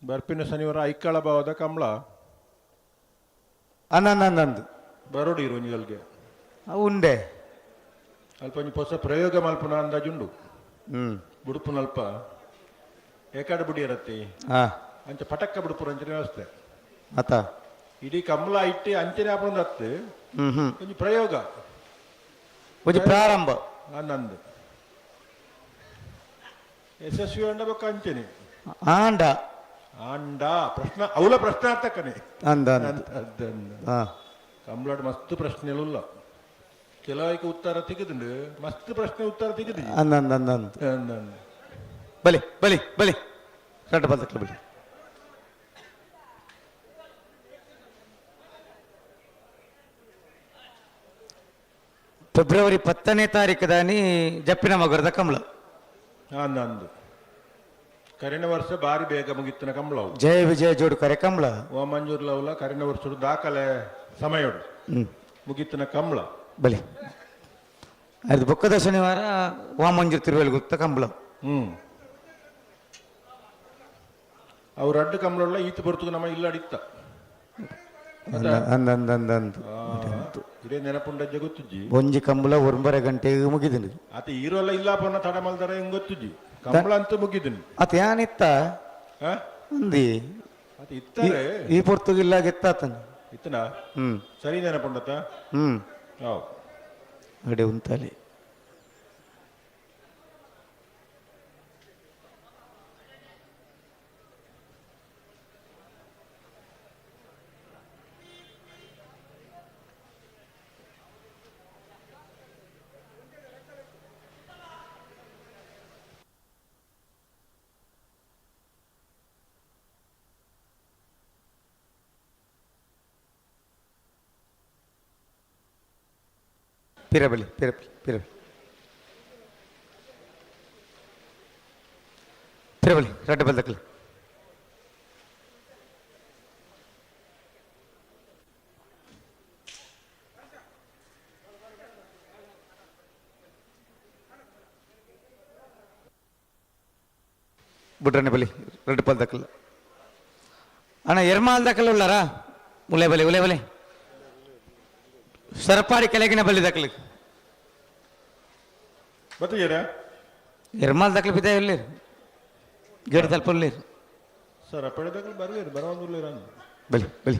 Speaker 3: ಬರ್ಪಿನ ಶನಿವಾರ ಐಕ್ಕಳ ಭಾವದ ಕಮಲ
Speaker 1: ಅನ್ನಂದು
Speaker 3: ಬರೋಡಿ ಒಂಜಿಗಲ್ಗೆ
Speaker 1: ಉಂಡೆ
Speaker 3: ಅಲ್ಪ ಒಂಜಿ ಹೊಸ ಪ್ರಯೋಗ ಮಲ್ಪುನ ಅಂದಾಜುಂಡು. ಬುಡುಪುನಲ್ಪ ಏಕಾಡ ಬುಡಿ ಇರತ್ತಿ ಅಂಚ ಪಟಕ್ಕ ಬುಡುಪುರ ಅಂಚನೆ ವ್ಯವಸ್ಥೆ.
Speaker 1: ಆತ
Speaker 3: ಇಡೀ ಕಮಲ ಇಟ್ಟಿ ಅಂಚನೆ ಆಪೊಂದು ಅತ್ತು ಒಂಜಿ ಪ್ರಯೋಗ
Speaker 1: ಒಂಜಿ ಪ್ರಾರಂಭ
Speaker 3: ಅನ್ನಂದು ಯಶಸ್ವಿ ಅಂಡ ಬೊಕ್ಕ ಅಂಚನೆ
Speaker 1: ಆಂಡ
Speaker 3: ಆಂಡ ಪ್ರಶ್ನ ಅವಲ ಪ್ರಶ್ನಾರ್ಥಕನೇ
Speaker 1: ಅಂದ
Speaker 3: ಕಂಬ್ಲಾಡ್ ಮಸ್ತ್ ಪ್ರಶ್ನೆಲುಲ್ಲ ಕೆಲವೈಕ ಉತ್ತರ ತೆಗೆದುಂಡು ಮಸ್ತ್ ಪ್ರಶ್ನೆ ಉತ್ತರ ತೆಗೆದು
Speaker 1: ಅಂದ ಅಂದ ಅಂದ ಅಂದ ಬಲಿ ಬಲಿ ಬಲಿ ರಡ್ಡ ಬದಕ್ಲ ಬಲಿ. ಫೆಬ್ರವರಿ 10ನೇ ತಾರೀಕು ದಾನಿ ಜಪ್ಪಿನ ಮಗರದ ಕಮಲ.
Speaker 3: ಅಂದು ಕರಿನ ವರ್ಷ ಬಾರಿ ಬೇಗ ಮುಗಿತ್ತಿನ ಕಂಬಳ.
Speaker 1: ಜಯ ವಿಜಯ ಜೋಡು ಕರೆ ಕಮಲ.
Speaker 3: ಓ ಮಂಜೂರ್ಲವಲ ಕರಿನ ವರ್ಷ ದಾಖಲೆ ಸಮಯೋಡು ಮುಗಿತ್ತಿನ ಕಂಬಳ.
Speaker 1: ಬಲಿ ಅದು ಬೊಕ್ಕದ ಶನಿವಾರ ವಾಮಂಜೂರ್ ತಿರುವಲ್ಲಿ ಗುತ್ತ ಕಂಬಳ.
Speaker 3: ಅವ್ರ ಅಡ್ಡು ಕಂಬಳ ಈತ ಬರ್ತದ ನಮ್ಮ ಇಲ್ಲ ಅಡಿತ್ತ.
Speaker 1: ಅಂದ ಅಂದ ಅಂದ ಅಂದು
Speaker 3: ಇದೇ ನೆನಪುಂಡ ಗೊತ್ತುಜ್ಜಿ.
Speaker 1: ಒಂಜಿ ಕಂಬಳ ಒಂಬರ ಗಂಟೆಗೆ ಮುಗಿದಿನಿ.
Speaker 3: ಆತ ಈರೋಲ್ಲ ಇಲ್ಲ ಪನ್ನ ತಡ ಮಲ್ದಾರ ಹೆಂಗ್ ಗೊತ್ತುಜ್ಜಿ. ಕಂಬಳ ಅಂತೂ ಮುಗಿದಿನಿ.
Speaker 1: ಆತ ಯಾನಿತ್ತ ಅಂದಿ
Speaker 3: ಆತ ಇತ್ತಾರೆ
Speaker 1: ಈ ಪೊರ್ತುಗಿಲ್ಲ ಗೆತ್ತಾತನ
Speaker 3: ಇತ್ತನ ಸರಿ ನೆನಪುಂಡತ. ಹೌದು
Speaker 1: ಅಡೆ ಉಂತಾಲೆ ಪಿರಬಲಿ ಪಿರಬಲಿ ಪಿರಬಲಿ ಪಿರಬಲಿ ರಡ್ಡ ಬಲ್ದಕ್ಲಿ. ಬುಡ್ರನೆ ಬಲಿ ರೆಡ್ ಪಲ್ ದಕ್ಕಲ್ಲ. ಅಣ್ಣ ಎರ್ಮಾಲ್ ದಕ್ಕಲ್ಲ ಉಳ್ಳಾರಾ? ಉಲೆ ಬಲಿ ಉಲೆ ಬಲಿ ಸರಪಾಡಿ ಕೆಳಗಿನ ಬಲಿ ದಕ್ಕಲು.
Speaker 3: ಬತ್ತಿದ್ದೀರಾ?
Speaker 1: ಎರ್ಮಾಲ್ ದಕ್ಕಲು ಬಿದ್ದ ಎಲ್ಲಿ ಗೇಟ್ ತಲುಪಲ್ಲಿ.
Speaker 3: ಸರ್ ಅಪ್ಪಡೆ ಬರಲಿ ಬರೋದಿಲ್ಲ.
Speaker 1: ಬಲಿ ಬಲಿ.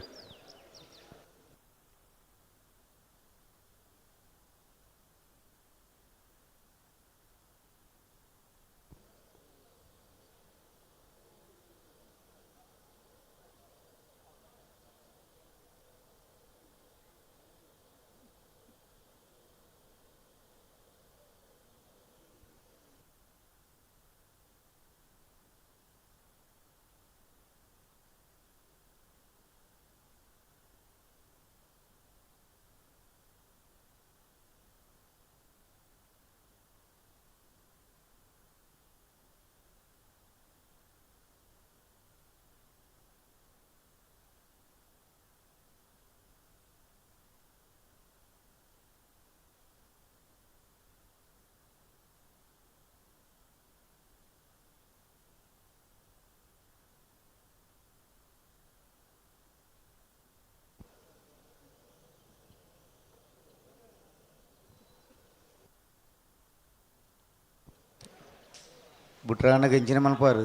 Speaker 1: ಬುಟ್ರಾನ ಗಂಜಿನ ಮನ್ಪಾರು.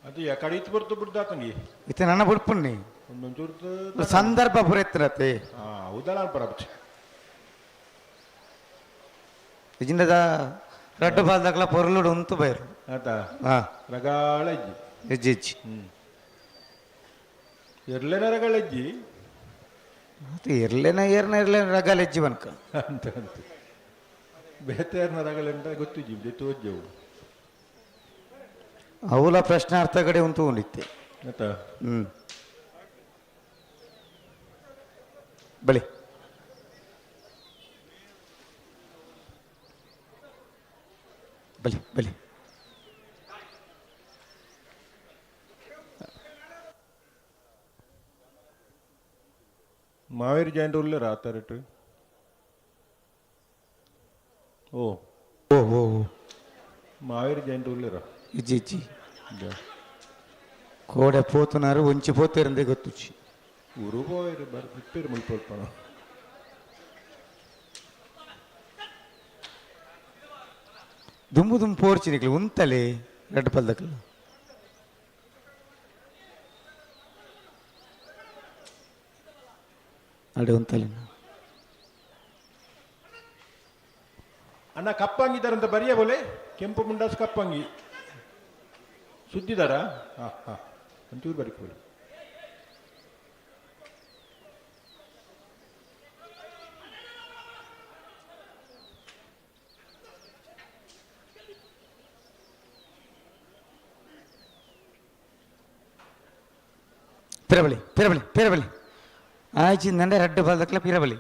Speaker 3: ಅದು ಕಡೀತ್ ಬರ್ತು ಬಿಡ್ದಾತಂಗಿ.
Speaker 1: ಇತ್ತೆ ನನ್ನ ಬುಡ್ಪುಣ್ಣಿ.
Speaker 3: ಒಂದೊಂಚೂರು
Speaker 1: ಸಂದರ್ಭ ಪುರೆತ್ತರತೆ.
Speaker 3: ಹಾಂ ಹೌದಲ್ಲ ಪರಪಚ್ಚ.
Speaker 1: ಇಜಿಂದದ ರಡ್ಡು ಬಾಲ್ದಾಗಲ ಪೊರ್ಲುಡು ಉಂತು ಬೈರು.
Speaker 3: ಆತಾ?
Speaker 1: ಹಾ.
Speaker 3: ರಗಾಳ ಇಜ್ಜಿ.
Speaker 1: ಇಜ್ಜಿ ಇಜ್ಜಿ.
Speaker 3: ಹ್ಞೂ ಎರ್ಲೆನ ರಗಳ ಇಜ್ಜಿ.
Speaker 1: ಅದು ಎರ್ಲೆನ ಏರ್ನ ಎರ್ಲೆನ ರಗಾಲ ಇಜ್ಜಿ ಬನ್ಕ.
Speaker 3: ಅಂತ ಅಂತ ಬೇತೆರ್ನ ರಗಳೆಂಟ ಗೊತ್ತಿಜ್ಜಿ ತೋಜ್ಜವು.
Speaker 1: ಅವಲ ಪ್ರಶ್ನಾರ್ಥ ಕಡೆ ಉಂಟು ಉಂಡಿತ್ತೆ.
Speaker 3: ಆತಾ?
Speaker 1: ಹ್ಞೂ ಬಳಿ ಬಲಿ ಬಲಿ.
Speaker 3: ಮಾವೇರಿ ಜಾಯಿಂಟ್ ಉಳ್ಳೇರ ಆತರಟ್ಟು? ಓ.
Speaker 1: ಓ ಓ.
Speaker 3: ಮಾವೇರಿ ಜಾಯಿಂಟ್ ಉಳ್ಳೇರ?
Speaker 1: ಇಜ್ಜಿ ಇಜ್ಜಿ. ಕೋಡೆ ಪೋತುನಾರು ಒಂಚಿ ಪೋತೇರಂದೆ ಗೊತ್ತುಚ್ಚಿ.
Speaker 3: ಊರು ಪೋಯರು ಬರ್ ಇಪ್ಪೇರು ಮುಲ್ಪಲ್ಪಣ.
Speaker 1: ದುಂಬು ದುಂಬು ಪೋರ್ಚಿ ನಿಕ್ಲು ಉಂತಲೆ ರಡ್ಡು ಪಲ್ದಕ್ಲು. ಅಡೆ ಉಂತಲೆ.
Speaker 3: ಅಣ್ಣ ಕಪ್ಪಂಗಿದಾರಂತ ಬರಿಯ ಬೋಲೆ. ಕೆಂಪು ಮುಂಡಾಸ್ ಕಪ್ಪಂಗಿ ಸುದ್ದಿದಾರ? ಹಾಂ ಹಾಂ ಒಂಚೂರು ಬರಿ ಬೋಲೆ.
Speaker 1: ಪಿರಬಳಿ ಪಿರಬಳಿ ಪಿರಬಳಿ ಆಯ್ಚಿಂದಂಡೆ ರಡ್ಡು ಪಲ್ದಕ್ಲ ಪಿರಬಳಿ.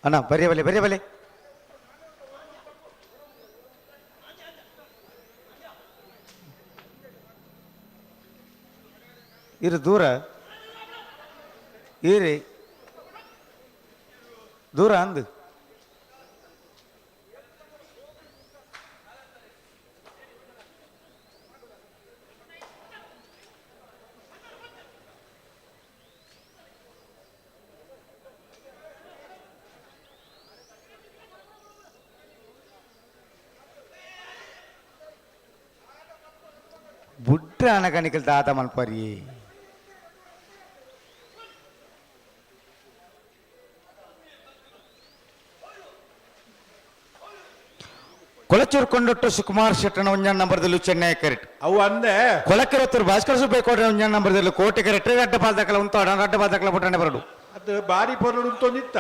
Speaker 1: ಅಣ್ಣ ಬರಿಯ ಬಲೆ ಬರಿಯ ಬಲೆ. ಇರು ದೂರ ಇರಿ ದೂರ ಅಂದು. ಬುಡ್ರ ಅನಗಣಿಕಲ್ ದಾದ ಮಲ್ಪರಿ. ಕೊಳಚೂರು ಕೊಂಡೊಟ್ಟು ಸುಕುಮಾರ್ ಶೆಟ್ಟನ ಒಂಜಾನ್ ನಂಬರ್ದಲ್ಲೂ ಚೆನ್ನೈ ಕರೆಕ್ಟ್.
Speaker 3: ಅವು ಅಂದೆ.
Speaker 1: ಕೊಳಕೆರತ್ತೂರು ಭಾಸ್ಕರ ಸುಬ್ಬಯ್ಯ ಒಂಜಾನ್ ನಂಬರ್ದಲ್ಲೂ ಕೋಟೆ ಕರೆಕ್ಟ್. ರಡ್ಡ ಪಾಲ್ದಕಲ ಉಂತಾಡ, ರಡ್ಡ ಪಾಲ್ದಕಲ ಪುಟ್ಟಣೆ ಬರಡು.
Speaker 3: ಅದು ಬಾರಿ ಪೊರ್ಲು ಉಂತೊಂದಿತ್ತ,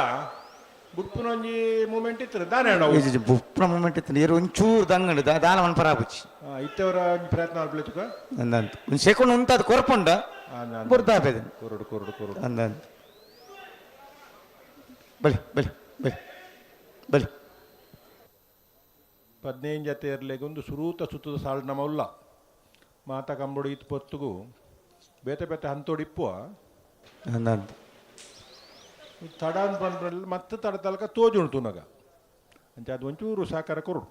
Speaker 3: ಬುಡ್ಪುನ ಒಂಜಿ ಮೂಮೆಂಟ್ ಇತ್ತು ದಾನೆ ಅಣ್ಣ?
Speaker 1: ಬುಪ್ಪುನ ಮೂಮೆಂಟ್ ಇತ್ತು, ನೀರು ಒಂಚೂರು ದಂಗಂಡು ದಾನ ಮನ್ಪರ ಆಪುಜಿ.
Speaker 3: ಇತ್ತವರ ಒಂಜಿ ಪ್ರಯತ್ನ ಆಲ್ಪುಲೆತುಕ.
Speaker 1: ಅಂದಂತ ಒಂದು ಸೆಕೆಂಡ್ ಉಂತಾದ ಕೊರ್ಪುಂಡ ಬುರ್ದಾಪೆದ.
Speaker 3: ಕೊರಡು ಕೊರಡು ಕೊರಡು.
Speaker 1: ಅಂದಂತ ಬಲಿ ಬಲಿ ಬಲಿ ಬಲಿ.
Speaker 3: 15 ಜತೆ ಇರ್ಲೆಗೊಂದು ಸುರೂತ ಸುತ್ತದ ಸಾಲ್ ನಮ್ಮ ಉಲ್ಲ ಮಾತ ಕಂಬಡು ಇತ್ತು ಪೊತ್ತುಗು ಬೇತೆ ಬೇತೆ ಹಂತೋಡಿಪ್ಪುವ.
Speaker 1: ಅಂದಂತ
Speaker 3: ತಡ ಪಂಡ್ರಲ್ಲಿ ಮತ್ತೆ ತಡ ತಲಕ ತೋಜುಂಟು ನಗ ಅಂಚ ಅದು ಒಂಚೂರು ಸಹಕಾರ ಕೊರಡು.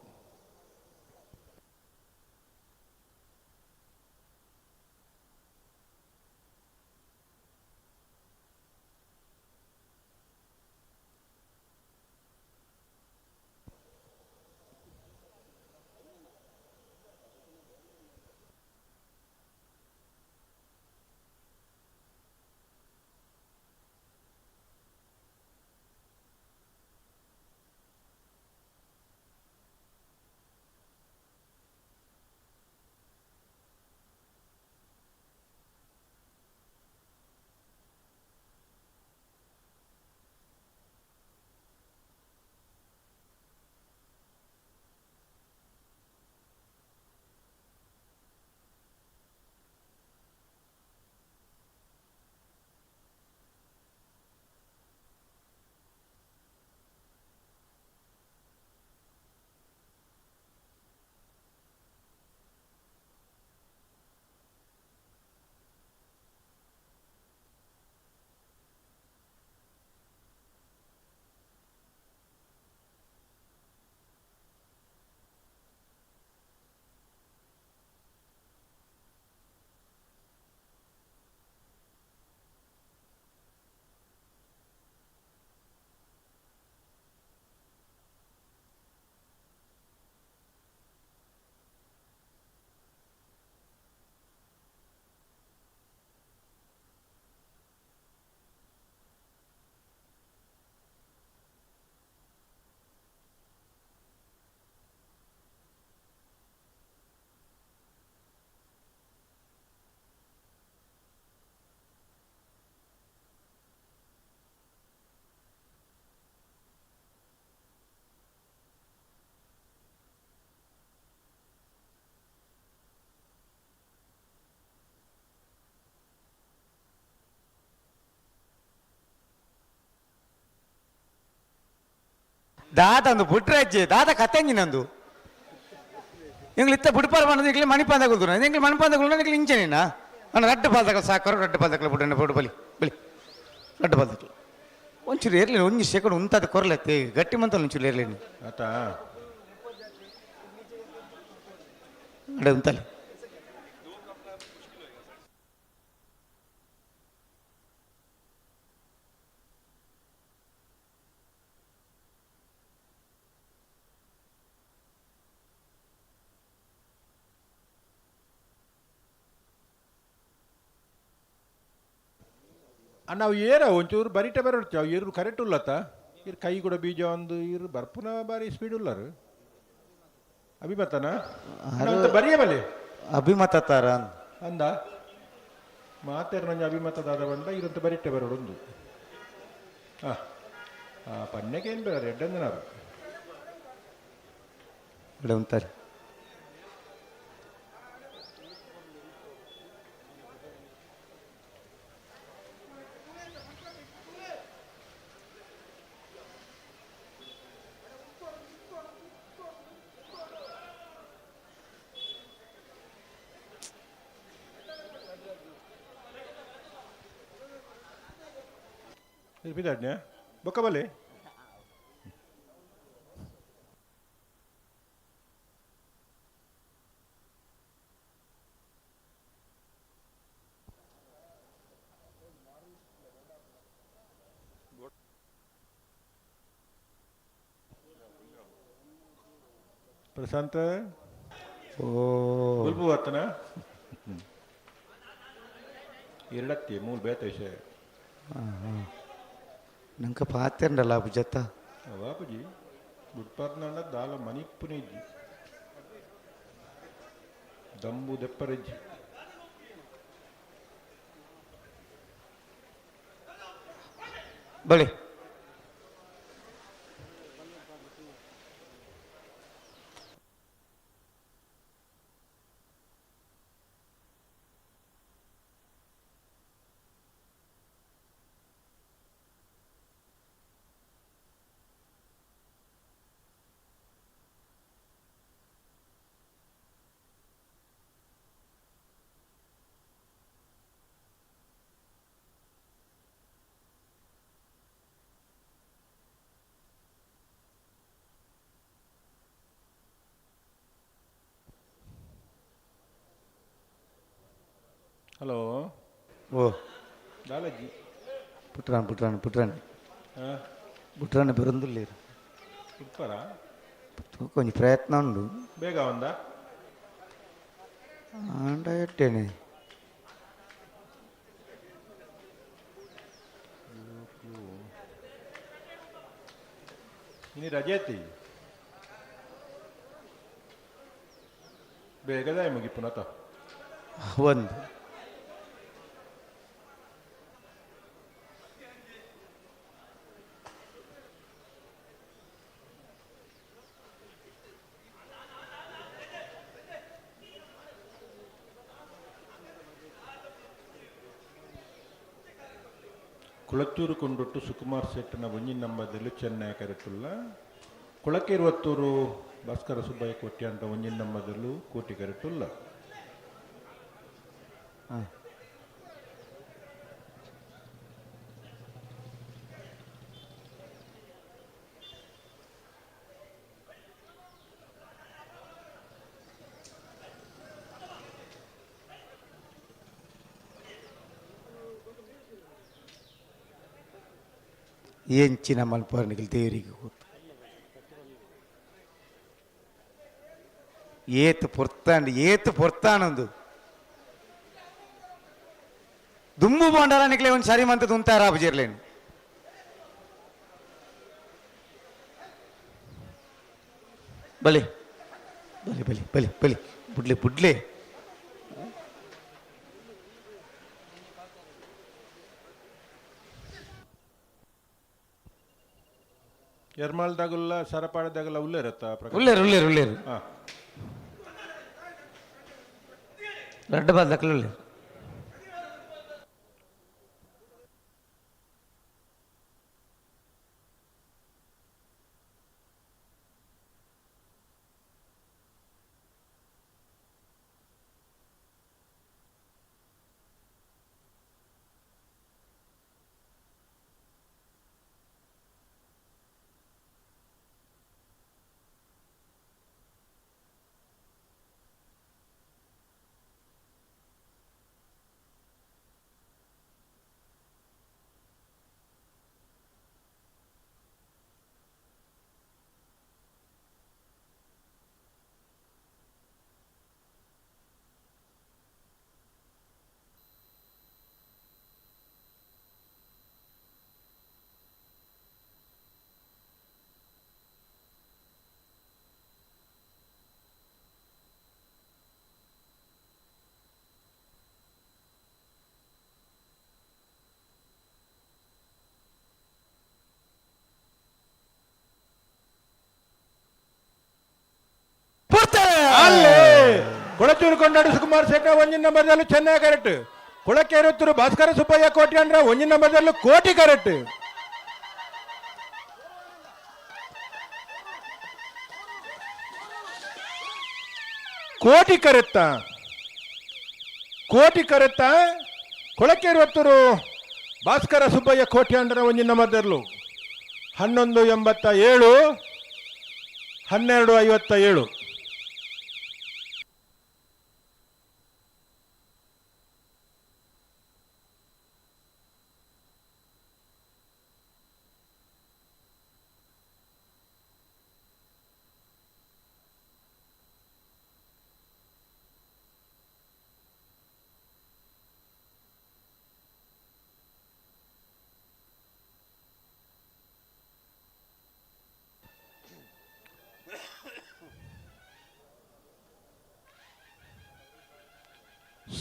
Speaker 1: ದಾದ ಒಂದು ಪುಟ್ಟರಾಜ್ ದಾದ ಕತೆಂಜಿ ನಂದು ಎಂಗ್ಲು ಇತ್ತ ಬುಡ್ಪಾರ ಮಾಡೋದು ಎಂಗ್ಲು ಮಣಿಪಾಂದ ಕುಲ್ದು ಎಂಗ್ಲು ಮಣಿಪಾಂದ ಕುಲ್ದು ಎಂಗ್ಲು ಇಂಚನೇನಾ ಅಣ್ಣ? ರಡ್ಡು ಪಾಲ್ದಕಲ ಸಾಕೋರು, ರಡ್ಡು ಪಾಲ್ದಕಲ ಬುಡ್ಡ ಬುಡು ಬಲಿ ಬಲಿ ರಡ್ಡು ಪಾಲ್ದಕಲ. ಒಂಚೂರು ಇರಲಿ, ಒಂಜಿ ಸೆಕೆಂಡ್ ಉಂತಾದ ಕೊರ್ಲತ್ತೆ ಗಟ್ಟಿ ಮಂತಲ್ಲ, ಒಂಚೂರು ಇರಲಿ.
Speaker 3: ಆತ
Speaker 1: ಅಡೆ ಉಂತಲ್ಲಿ.
Speaker 3: ಅಣ್ಣ ಅವು ಏರ ಒಂಚೂರು ಬರಿಟೆ ಬರೋಡ್ತಿ ಅವು ಏರು ಕರೆಕ್ಟ್ ಉಲ್ಲತ್ತ. ಇರ್ ಕೈ ಕೂಡ ಬೀಜ ಒಂದು ಇರು ಬರ್ಪುನ ಬಾರಿ ಸ್ಪೀಡ್ ಉಲ್ಲರು. ಅಭಿಮತನ ಅಂತ ಬರಿಯ ಬಲೆ.
Speaker 1: ಅಭಿಮತ ತಾರ.
Speaker 3: ಅಂದ ಮಾತೇರು ನಂಗೆ ಅಭಿಮತದಾದ ಬಂದ ಇರಂತ ಬರಿಟೆ ಬರೋಡೊಂದು ಹಾಂ ಹಾಂ ಪನ್ನೆಗೆ ಏನು ಬೇಡ ಎಡ್ಡಂದನಾರು.
Speaker 1: ಅಡೆ ಉಂತಾರೆ.
Speaker 3: ಬಿದಾಡ್ನ್ಯಾ ಬೊಕ್ಕ ಬಲೆ. ಪ್ರಶಾಂತ.
Speaker 1: ಓ.
Speaker 3: ಬುಲ್ಬು ಬರ್ತನ. ಎರಡತ್ತಿ ಮೂಲ ಬೇತ ವಿಷಯ.
Speaker 1: ನಂಗೆ ಪಾತೆಂಡಲ್ಲ ಅಬುಜತ್ತ.
Speaker 3: ಬಾಪುಜಿ ಬುಡ್ಪರ್ನಂಡ ದಾಲ ಮನಿಪ್ಪುನಿಜ್ಜಿ ದಂಬು ದೆಪ್ಪರಿಜ್ಜಿ.
Speaker 1: ಬಳಿ
Speaker 3: ಹಲೋ.
Speaker 1: ಓ.
Speaker 3: ದಾಲಜ್ಜಿ.
Speaker 1: ಪುಟ್ರಾನ್ ಪುಟ್ರಾನ್ ಪುಟ್ರಾನ್ ಪುಟ್ರಾನ್ ಬರೊಂದುಲ್ಲೇರು.
Speaker 3: ಉಪ್ಪರ
Speaker 1: ಕೊಂಚ ಪ್ರಯತ್ನ ಉಂಡು.
Speaker 3: ಬೇಗ ಒಂದ
Speaker 1: ಆಂಡ ಎಟ್ಟೇನೆ.
Speaker 3: ಇನಿ ರಜೆ ಐತಿ ಬೇಗದಾಯ ಮುಗಿಪುನತ.
Speaker 1: ಒಂದು
Speaker 3: ಕುಳತ್ತೂರು ಕೊಂಡೊಟ್ಟು ಸುಕುಮಾರ್ ಶೆಟ್ಟನ ಒಂಜಿನ ನಂಬರ್ದಲ್ಲಿ ಚೆನ್ನೈ ಕರೆಟುಲ್ಲ. ಕೊಳಕೆರುವತ್ತೂರು ಭಾಸ್ಕರ ಸುಬ್ಬಯ್ಯ ಕೋಟಿ ಅಂತ ಒಂಜಿನ ನಂಬರ್ದಲ್ಲೂ ಕೋಟಿ ಕರೆಟುಲ್ಲ.
Speaker 1: ಎಂಚಿನ ಮಲ್ಪರ್ನಿಗೆ ದೇವರಿಗೆ ಗೊತ್ತು. ಏತ್ ಪೊರ್ತಾಂಡ್ ಏತ್ ಪೊರ್ತಾನೊಂದು ದುಂಬು ಬೋಂಡಾರ ನಿಕ್ಲೆ ಒಂದು ಸರಿ ಮಂತ ದುಂತಾರ ಅಬಜಿರ್ಲೇನು. ಬಲಿ ಬಲಿ ಬಲಿ ಬಲಿ ಬಲಿ ಬುಡ್ಲೆ ಬುಡ್ಲೆ.
Speaker 3: ಎರ್ಮಾಲ್ದಾಗುಲ್ಲ ಸರಪಾಡದಾಗಲ್ಲ ಉಲ್ಲೇರತ್ತ?
Speaker 1: ಉಲ್ಲೇರು ಉಲ್ಲೇರು ಉಲ್ಲೇರು. ರಡ್ಡ ಬಾಲ್ ದಕ್ಕಲು ಉಲ್ಲೇರು.
Speaker 3: ಅಲ್ಲೇ ಕೊಳಚೂರು ಕೊಂಡಾಡು ಸುಕುಮಾರ್ ಶೆಟ್ಟ ಒಂಜಿನ ನಂಬರ್ದಲ್ಲೂ ಚೆನ್ನೈ ಕರೆಕ್ಟ್. ಕೊಳಕೇರುತ್ತೂರು ಭಾಸ್ಕರ ಸುಬ್ಬಯ್ಯ ಕೋಟಿ ಅಂದ್ರೆ ಒಂಜಿನ ನಂಬರ್ದಲ್ಲೂ ಕೋಟಿ ಕರೆಕ್ಟ್. ಕೋಟಿ ಕರೆತ್ತ ಕೋಟಿ ಕರೆತ್ತ ಕೊಳಕೇರುವತ್ತೂರು ಭಾಸ್ಕರ ಸುಬ್ಬಯ್ಯ ಕೋಟಿ ಅಂದ್ರೆ ಒಂಜಿನ ನಂಬರ್ದಲ್ಲೂ 11.87 12.57.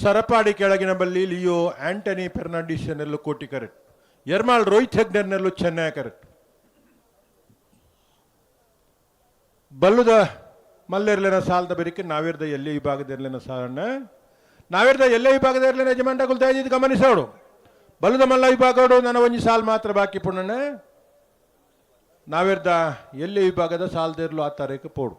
Speaker 3: ಸರಪಾಡಿ ಕೆಳಗಿನ ಬಲ್ಲಿ ಲಿಯೋ ಆಂಟನಿ ಫೆರ್ನಾಂಡಿಸ್ ನೆಲ್ಲು ಕೋಟಿ ಕರೆಕ್ಟ್. ಎರ್ಮಾಳ್ ರೋಹಿತ್ ಹೆಗ್ಡೆರ್ ನೆಲ್ಲು ಚೆನ್ನೈ ಕರೆಕ್ಟ್. ಬಲ್ಲುದ ಮಲ್ಲೆರ್ಲೆನ ಸಾಲದ ಬೆರಿಕೆ ನಾವಿರ್ದ ಎಲ್ಲೇ ವಿಭಾಗದ ಇರ್ಲೆನ ಸಾಲಣ್ಣ ನಾವಿರ್ದ ಎಲ್ಲೇ ವಿಭಾಗದ ಇರ್ಲೆನ ಯಜಮಾನ್ಟಗುಲ್ ದಯದಿದ್ದು ಗಮನಿಸೋಡು. ಬಲ್ಲುದ ಮಲ್ಲ ವಿಭಾಗಡು ನನ್ನ ಒಂಜಿ ಸಾಲ್ ಮಾತ್ರ ಬಾಕಿ ಪುಣ್ಣಣ್ಣ. ನಾವಿರ್ದ ಎಲ್ಲೇ ವಿಭಾಗದ ಸಾಲದಿರ್ಲು ಆ ತಾರೀಕು ಪೋಡು.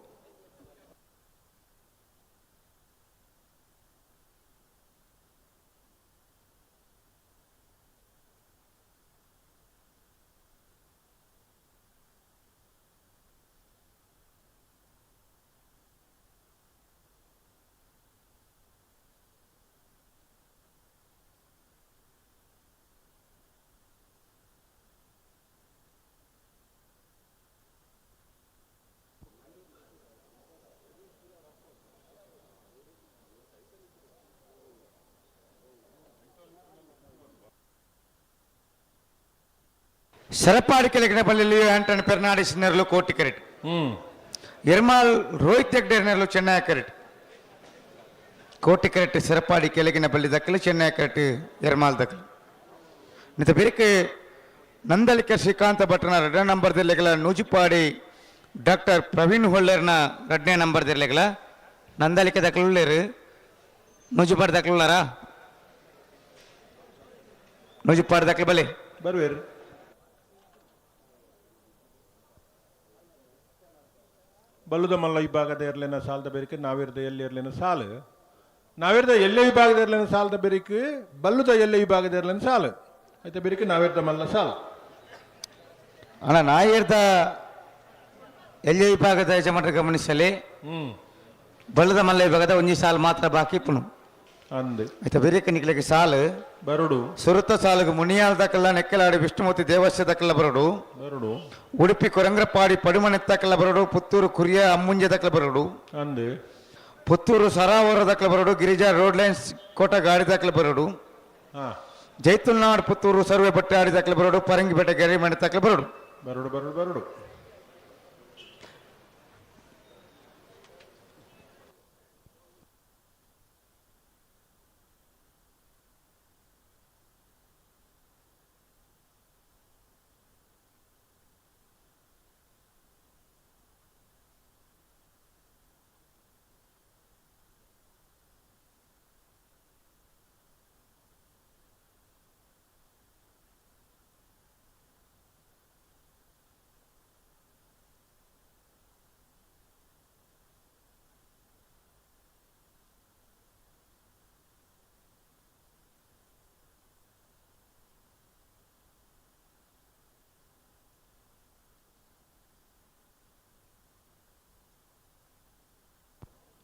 Speaker 1: ಸರಪಾಡಿ ಕೆಳಗಿನ ಬಲ್ಲಿ ಆಂಟನ್ ಫೆರ್ನಾಂಡಿಸ್ ನೆರಳು ಕೋಟಿ ಕರೆಟ್. ಎರ್ಮಾಲ್ ರೋಹಿತ್ ಹೆಗ್ಡೆ ನೆರಳು ಚೆನ್ನೈ ಕರೆಟ್. ಕೋಟಿ ಕರೆಟ್ ಸರಪಾಡಿ ಕೆಳಗಿನ ಬಲ್ಲಿ ದಕ್ಕಲು, ಚೆನ್ನೈ ಕರೆಟ್ ಎರ್ಮಾಲ್ ದಕ್ಕಲು. ನಿತ ಬಿರುಕು ನಂದಳಿಕ ಶ್ರೀಕಾಂತ ಭಟ್ರನ ಎರಡನೇ ನಂಬರ್ ದಿಲ್ಲೆಗಳ ನೂಜಿಪಾಡಿ ಡಾಕ್ಟರ್ ಪ್ರವೀಣ್ ಹೊಳ್ಳರ್ನ ಎರಡನೇ ನಂಬರ್ ದಿಲ್ಲೆಗಳ ನಂದಳಿಕ ದಕ್ಕಲು ನೂಜಿಪಾಡಿ ದಕ್ಕಲುಳ್ಳಾರಾ? ನೂಜಿಪಾಡಿ ದಕ್ಕಲು ಬಲೆ
Speaker 3: ಬರುವೇರು. ಬಲ್ಲುದ ಮಲ್ಲ ವಿಭಾಗದ ಇರ್ಲೇನ ಸಾಲದ ಬೆರಿಕೆ ನಾವಿರ್ದ ಎಲ್ಲಿ ಇರ್ಲೇನ ಸಾಲು, ನಾವಿರ್ದ ಎಲ್ಲೆ ವಿಭಾಗದ ಇರ್ಲೇನ ಸಾಲದ ಬೆರಿಕೆ ಬಲ್ಲುದ ಎಲ್ಲೆ ವಿಭಾಗದ ಇರ್ಲೇನ ಸಾಲು ಐತೆ ಬೆರಿಕೆ ನಾವಿರ್ದ ಮಲ್ಲ ಸಾಲು.
Speaker 1: ಅಣ್ಣ ನಾಯಿರ್ದ ಎಲ್ಲೆ ವಿಭಾಗದ ಯಜಮಾನರು ಗಮನಿಸಲಿ. ಬಲ್ಲದ ಮಲ್ಲ ವಿಭಾಗದ ಒಂಜಿ ಸಾಲು ಮಾತ್ರ ಬಾಕಿ ಪುನು
Speaker 3: ಅಂದೆ
Speaker 1: ಆಯ್ತಾ ಬೆರಿಕೆ ನಿಕ್ಲೆಗೆ ಸಾಲು
Speaker 3: ಬರುಡು.
Speaker 1: ಸುರುತ ಸಾಲುಗು ಮುನಿಯಾಲ್ ದಕ್ಕಲ್ಲ ನೆಕ್ಕಲಾಡಿ ವಿಷ್ಣುಮೂರ್ತಿ ದೇವಸ್ಯ ದಕ್ಕಲ್ಲ ಬರುಡು.
Speaker 3: ಬರುಡು.
Speaker 1: ಉಡುಪಿ ಕೊರಂಗ್ರಪಾಡಿ ಪಡುಮನೆ ತಕ್ಕಲ್ಲ ಬರುಡು. ಪುತ್ತೂರು ಕುರಿಯ ಅಮ್ಮುಂಜ ದಕ್ಕಲ ಬರುಡು.
Speaker 3: ಅಂದೆ
Speaker 1: ಪುತ್ತೂರು ಸರಾವರ ದಕ್ಕಲ ಬರುಡು. ಗಿರಿಜಾ ರೋಡ್ ಲೈನ್ಸ್ ಕೋಟ ಗಾಡಿ ದಕ್ಕಲ ಬರುಡು. ಜೈತುಲ್ನಾಡ್ ಪುತ್ತೂರು ಸರ್ವೆ ಬಟ್ಟೆ ಆಡಿ ದಕ್ಕಲ ಬರುಡು. ಪರಂಗಿಪೇಟೆ ಗರಿಮಣೆ ತಕ್ಕಲ ಬರುಡು.
Speaker 3: ಬರುಡು ಬರುಡು ಬರುಡು.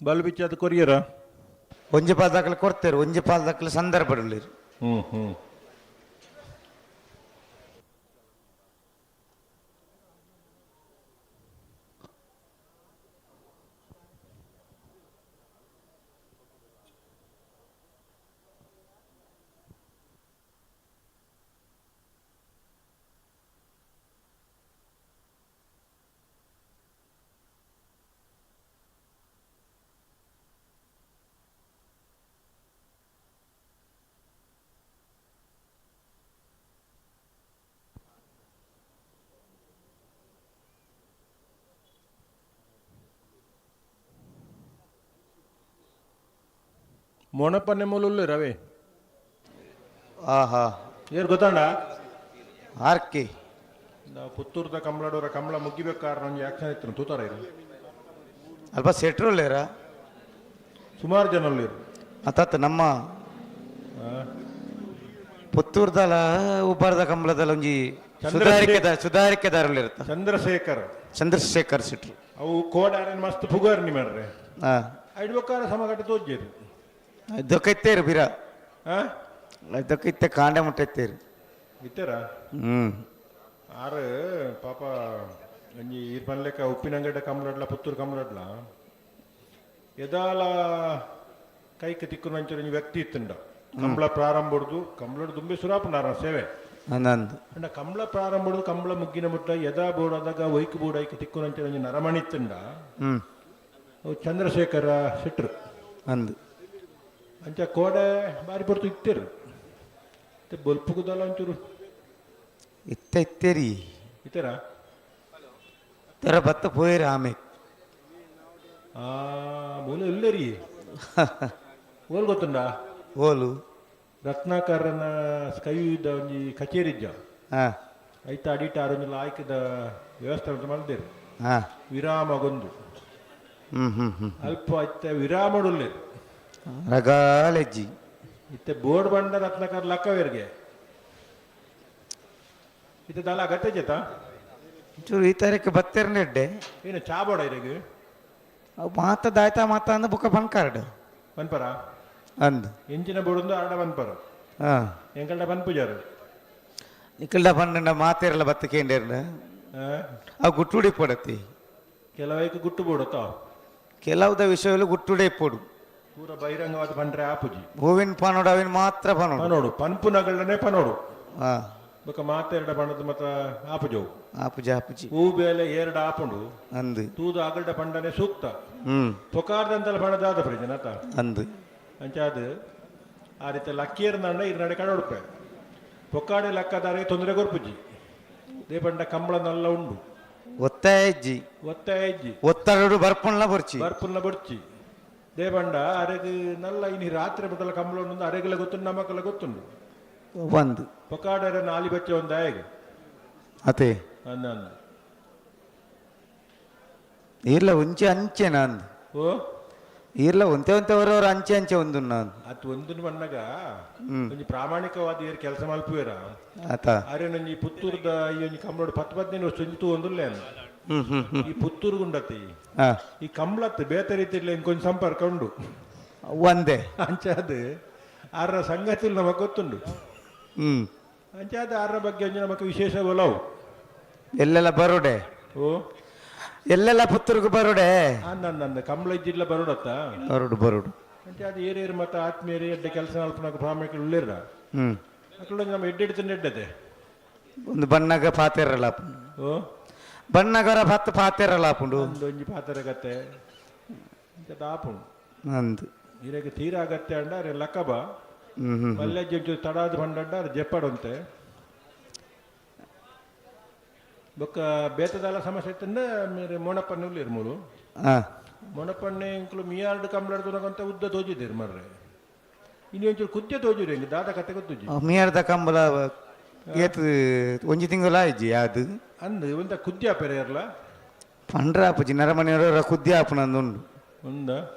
Speaker 3: ಬಲ್ ಬಿಚ್ಚಾದ ಕೊರಿಯರ
Speaker 1: ಒಂಜಿ ಪಾಲ್ ದಾಖಲೆ ಕೊಡ್ತೇರು, ಒಂಜಿ ಪಾಲ್ ದಾಖಲೆ ಸಂದರ್ಭ
Speaker 3: ಹ್ಞೂ ಹ್ಞೂ. ಮೊಣಪನ್ನೆ ಮೂಲುಲ್ಲೆ ರವೆ.
Speaker 1: ಆಹಾ.
Speaker 3: ಏರ್ ಗೊತ್ತಾಂಡ?
Speaker 1: ಆರ್ಕಿ.
Speaker 3: ನಾವು ಪುತ್ತೂರ್ದ ಕಮಲಡೋರ ಕಮಲ ಮುಗಿಬೇಕಾದ್ರೆ ಒಂಜಿ ಆಕ್ಷನ್ ಇತ್ತು ತೂತಾರ ಇರು.
Speaker 1: ಅಲ್ಪ ಸೆಟ್ರುಲ್ಲೇರ?
Speaker 3: ಸುಮಾರು ಜನ ಉಳ್ಳೇರು.
Speaker 1: ಅತ್ತ ನಮ್ಮ ಪುತ್ತೂರ್ದಲ ಉಬ್ಬಾರದ ಕಂಬಳದಲ್ಲ ಒಂಜಿ ಸುಧಾರಿಕೆದಾರಲ್ಲಿರುತ್ತೆ.
Speaker 3: ಚಂದ್ರಶೇಖರ್.
Speaker 1: ಚಂದ್ರಶೇಖರ್ ಸೆಟ್ರು.
Speaker 3: ಅವು ಕೋಡಾರನ್ ಮಸ್ತ್ ಪುಗಾರ್ ನಿ ಮಾರ್ರೆ. ಐಡ್ಬೇಕಾರೆ ಸಮಗಟ್ಟ ತೋಜ್ಜೇರು.
Speaker 1: ದೊಕ್ಕೈತೇರು ಬೀರ. ದೊಕ್ಕೈತೆ ಕಾಂಡೆ ಮುಟ್ಟೈತೇರು.
Speaker 3: ಇತ್ತೇರ? ಆರು ಪಾಪ ಒಂಜಿ ಈರ್ ಪನ್ಲೆಕ್ಕ ಉಪ್ಪಿನಂಗಡ ಕಮಲಡ್ಲ ಪುತ್ತೂರು ಕಮಲಡ್ಲ ಎದಾಲ ಕೈಕ್ ತಿಕ್ಕುನಂಚ ಒಂಜಿ ವ್ಯಕ್ತಿ ಇತ್ತುಂಡ. ಕಂಬಳ ಪ್ರಾರಂಭ ಹೊಡ್ದು ಕಂಬಳ ದುಂಬೆ ಸುರಾಪುಂಡಾರ ಸೇವೆ.
Speaker 1: ಅಂದಂದು.
Speaker 3: ಅಂಡ ಕಂಬಳ ಪ್ರಾರಂಭ ಹೊಡ್ದು ಕಂಬಳ ಮುಗ್ಗಿನ ಮುಟ್ಟ ಎದಾ ಬೋಡಾದಾಗ ಒಯ್ಕ್ ಬೋಡ ಐಕ್ ತಿಕ್ಕುನಂಚ ಒಂಜಿ ನರಮಣಿ ಇತ್ತುಂಡ. ಅವು ಚಂದ್ರಶೇಖರ ಶೆಟ್ರು.
Speaker 1: ಅಂದು.
Speaker 3: ಅಂಚ ಕೋಡೆ ಬಾರಿ ಪೊರ್ತು ಇತ್ತೇರು ಬೊಲ್ಪುಗುದಲ್ಲ ಒಂಚೂರು
Speaker 1: ಇತ್ತ ಇತ್ತೇರಿ.
Speaker 3: ಇತ್ತೆರಾ?
Speaker 1: ತೆರ ಬತ್ತ ಪೋಯಿರ ಆಮೆ.
Speaker 3: ಆ ಮೂಲ ಇಲ್ಲೇರಿ. ಓಲ್ ಗೊತ್ತುಂಡಾ?
Speaker 1: ಓಲು?
Speaker 3: ರತ್ನಾಕರನ ಸ್ಕೈ ಒಂಜಿ ಕಚೇರಿ ಇಜ್ಜ? ಐತ ಅಡಿಟ ಆರೊಂಜಿ ಲಾಯ್ಕದ ವ್ಯವಸ್ಥೆ ಉಂಟು ಮಲ್ದೇರು. ವಿರಾಮಗೊಂದು.
Speaker 1: ಹ್ಮ್ ಹ್ಮ್ ಹ್ಮ್
Speaker 3: ಅಲ್ಪ ಇತ್ತೆ ವಿರಾಮಡುಲ್ಲೇರು.
Speaker 1: ರಗಾಲೆಜ್ಜಿ.
Speaker 3: ಇತ್ತೆ ಬೋರ್ಡ್ ಬಂಡ ರತ್ನಾಕರ್ ಲಕ್ಕವೇರ್ಗೆ ಇತ್ತೆ ದಾಲ ಅಗತ್ಯ ಜೇತಾ.
Speaker 1: ಚೂರು ಈ ತಾರೀಕು ಬತ್ತೆರ್ನೆಡ್ಡೆ.
Speaker 3: ಏನು ಚಾ ಬೋಡ ಇರೆಗ್?
Speaker 1: ಅವು ಮಾತ ದಾಯ್ತಾ ಮಾತ ಅಂದ್ ಬುಕ್ಕ ಬನ್ಕಾರ್ಡ್.
Speaker 3: ಪನ್ಪರ?
Speaker 1: ಅಂದ್.
Speaker 3: ಎಂಚಿನ ಬೋಡೊಂದು ಆರಡ ಪನ್ಪರ. ಎಂಕಲ್ಡ ಪನ್ಪುಜಾರು.
Speaker 1: ನಿಕಲ್ಡ ಪಂಡ ಮಾತೇರಲ್ಲ ಬತ್ತ ಕೇಂಡೇರ್ನ. ಅವು ಗುಟ್ಟುಡಿ ಪಡತಿ.
Speaker 3: ಕೆಲವೈಕ್ ಗುಟ್ಟು ಬೋಡತ್ತ.
Speaker 1: ಕೆಲವುದ ವಿಷಯಗಳು ಗುಟ್ಟುಡೆ ಪೋಡು.
Speaker 3: ಪೂರ ಬಹಿರಂಗವಾದ ಪಂಡ್ರೆ ಆಪುಜಿ.
Speaker 1: ಹೂವಿನ ಪಾನೋಡು ಅವಿನ ಮಾತ್ರ ಪನೋಡು.
Speaker 3: ಪನೋಡು ಪನ್ಪುನಗಳನ್ನೇ ಪನೋಡು. ಬೊಕ ಮಾತೆರಡ ಬಣ್ಣದ ಮತ ಆಪುಜವು.
Speaker 1: ಆಪುಜಿ ಆಪುಜಿ.
Speaker 3: ಹೂ ಬೇಲೆ ಏರಡ ಆಪುಂಡು.
Speaker 1: ಅಂದ್.
Speaker 3: ತೂದು ಅಗಲ್ಡ ಪಂಡನೆ ಸೂಕ್ತ. ಪೊಕಾರ್ದಂತಲ ಪಂಡದಾದ ಪ್ರಯೋಜನ ಆತ.
Speaker 1: ಅಂದ್.
Speaker 3: ಅಂಚಾದ ಆ ರೀತಿ ಲಕ್ಕಿಯರ್ ನಂಡ ಇರ್ನಡೆ ಕಡೋಡ್ಪೆ ಪೊಕ್ಕಾಡೆ ಲಕ್ಕದಾರಿಗೆ ತೊಂದರೆ ಕೊರ್ಪುಜಿ. ದೇಪಂಡ ಕಂಬಳ ನಲ್ಲ ಉಂಡು.
Speaker 1: ಒತ್ತಾಯ ಇಜ್ಜಿ.
Speaker 3: ಒತ್ತಾಯ ಇಜ್ಜಿ.
Speaker 1: ಒತ್ತರಡು ಬರ್ಪುನ್ಲ ಬೊರ್ಚಿ.
Speaker 3: ಬರ್ಪುನ್ಲ ಬೊರ್ಚಿ. ದೇಪಂಡ ಅರೆಗ್ ನಲ್ಲ ಇನಿ ರಾತ್ರಿ ಬಿಟ್ಟಲ ಕಂಬಳ ಉಂಡು ಅರೆಗಲ ಗೊತ್ತುಂಡು ನಮಕಲ ಗೊತ್ತುಂಡು.
Speaker 1: ಒಂದು.
Speaker 3: ಪೊಕ್ಕಾಡರೆ ನಾಲಿ ಬಚ್ಚ ಒಂದು ಆಯಗ್.
Speaker 1: ಅತೆ.
Speaker 3: ಅಂದ ಅಂದ.
Speaker 1: ಈರ್ಲ ಒಂಚೆ ಅಂಚೆನ ಅಂದ್.
Speaker 3: ಓ.
Speaker 1: ಈರ್ಲ ಒಂತೆ ಒಂತೆ ಅವರವ್ರ ಅಂಚೆ ಅಂಚೆ ಒಂದು ನಾನು.
Speaker 3: ಅತ್ ಒಂದನ್ನು ಬಣ್ಣಗ ಒಂಜಿ ಪ್ರಾಮಾಣಿಕವಾದ ಏರ್ ಕೆಲಸ ಮಲ್ಪುವೆರ.
Speaker 1: ಆತ.
Speaker 3: ಅರೆ ನಂಜಿ ಪುತ್ತೂರ್ದ ಈ ಒಂಜಿ ಕಂಬಳೋಡು 10 15 ವರ್ಷ ಒಂಜಿ ತೂವೊಂದುಲ್ಲೆ.
Speaker 1: ಹ್ಮ್ ಹ್ಮ್ ಹ್ಮ್
Speaker 3: ಈ ಪುತ್ತೂರು ಗುಂಡತಿ ಈ ಕಂಬ್ಳತ್ ಬೇತೆ ರೀತಿಯಲ್ಲಿ ಇಂಕೊಂಚ ಸಂಪರ್ಕ ಉಂಡು.
Speaker 1: ಒಂದೇ.
Speaker 3: ಅಂಚಾದ ಆರ ಸಂಗತಿ ನಮಗ್ ಗೊತ್ತುಂಡು. ಅಂಚಾದ ಆರ ಬಗ್ಗೆ ಒಂಜಿ ನಮಕ್ ವಿಶೇಷ ಒಲವು.
Speaker 1: ಎಲ್ಲೆಲ್ಲ ಬರೋಡೆ.
Speaker 3: ಓ.
Speaker 1: ಎಲ್ಲೆಲ್ಲ ಪುತ್ತೂರ್ಗು ಬರೋಡೆ.
Speaker 3: ಅಂದ ಕಂಬಳ ಇದ್ದಿಲ್ಲ ಬರೋಡತ್ತ.
Speaker 1: ಬರೋಡು ಬರೋಡು.
Speaker 3: ಅಂಚಾದ ಏರೇರು ಮತ್ತ ಆತ್ಮೀಯರು ಎಡ್ಡೆ ಕೆಲಸ ಮಲ್ಪನಕ ಪ್ರಾಮಾಣಿಕ ಉಳ್ಳೇರ. ಅಕುಲು ನಮ್ಮ ಎಡ್ಡೆಡ್ ತಿಂಡ ಎಡ್ಡದೆ.
Speaker 1: ಒಂದು ಬಣ್ಣಗ ಪಾತೆರಲ್ಲ.
Speaker 3: ಓ.
Speaker 1: ಬಣ್ಣಗರ ಪತ್ತು ಪಾತೆರಲ್ಲ ಆಪುಂಡು.
Speaker 3: ಒಂಜಿ ಪಾತೆರ ಕತೆ ಅಂಚದ ಆಪುಂಡು.
Speaker 1: ಅಂದ್.
Speaker 3: ಇರೆಗ್ ತೀರಾ ಅಗತ್ಯ ಅಂಡ ಅರೆ ಲಕ್ಕಬ.
Speaker 1: ಹ್ಮ್ ಹ್ಮ್
Speaker 3: ಮಲ್ಯಜ್ಜಿ ಒಂಚೂರು ತಡಾದ ಬಂಡಡ್ಡ ಅರೆ ಜೆಪ್ಪಡಂತೆ. ಬೊಕ್ಕ ಬೇತದಾಲ ಸಮಸ್ಯೆ ಇತ್ತಂಡ ಮೇರೆ ಮೋಣಪ್ಪಣ್ಣೆ ಉಳ್ಳೇರು ಮೂಲು. ಮೊಣಪಣ್ಣೆ ಇಂಕ್ಲು ಮಿಯಾರ್ಡ್ ಕಂಬ್ಳಾಡ್ದು ಉದ್ದ ತೋಜಿದ್ದೀರು ಮರ್ರೆ. ಇನ್ನು ಒಂಚೂರು ಕುದ್ದೆ ತೋಜಿರಿ ಹಿಂಗೆ ದಾದ ಕತೆ ಗೊತ್ತುಜಿ.
Speaker 1: ಮಿಯಾರ್ದ ಕಂಬಳ ಏತ್ ಒಂಜಿ ತಿಂಗಳು ಆಯ್ಜಿ ಅದು.
Speaker 3: ಅಂದ್ ಒಂತ ಕುದ್ದೆ ಆಪೆರೆ ಇರ್ಲ.
Speaker 1: ಪಂಡ್ರ ಆಪುಜಿ ನರಮನೆಯವರ ಕುದ್ದೆ ಆಪುನಂದುಂಡು.
Speaker 3: ಉಂದ.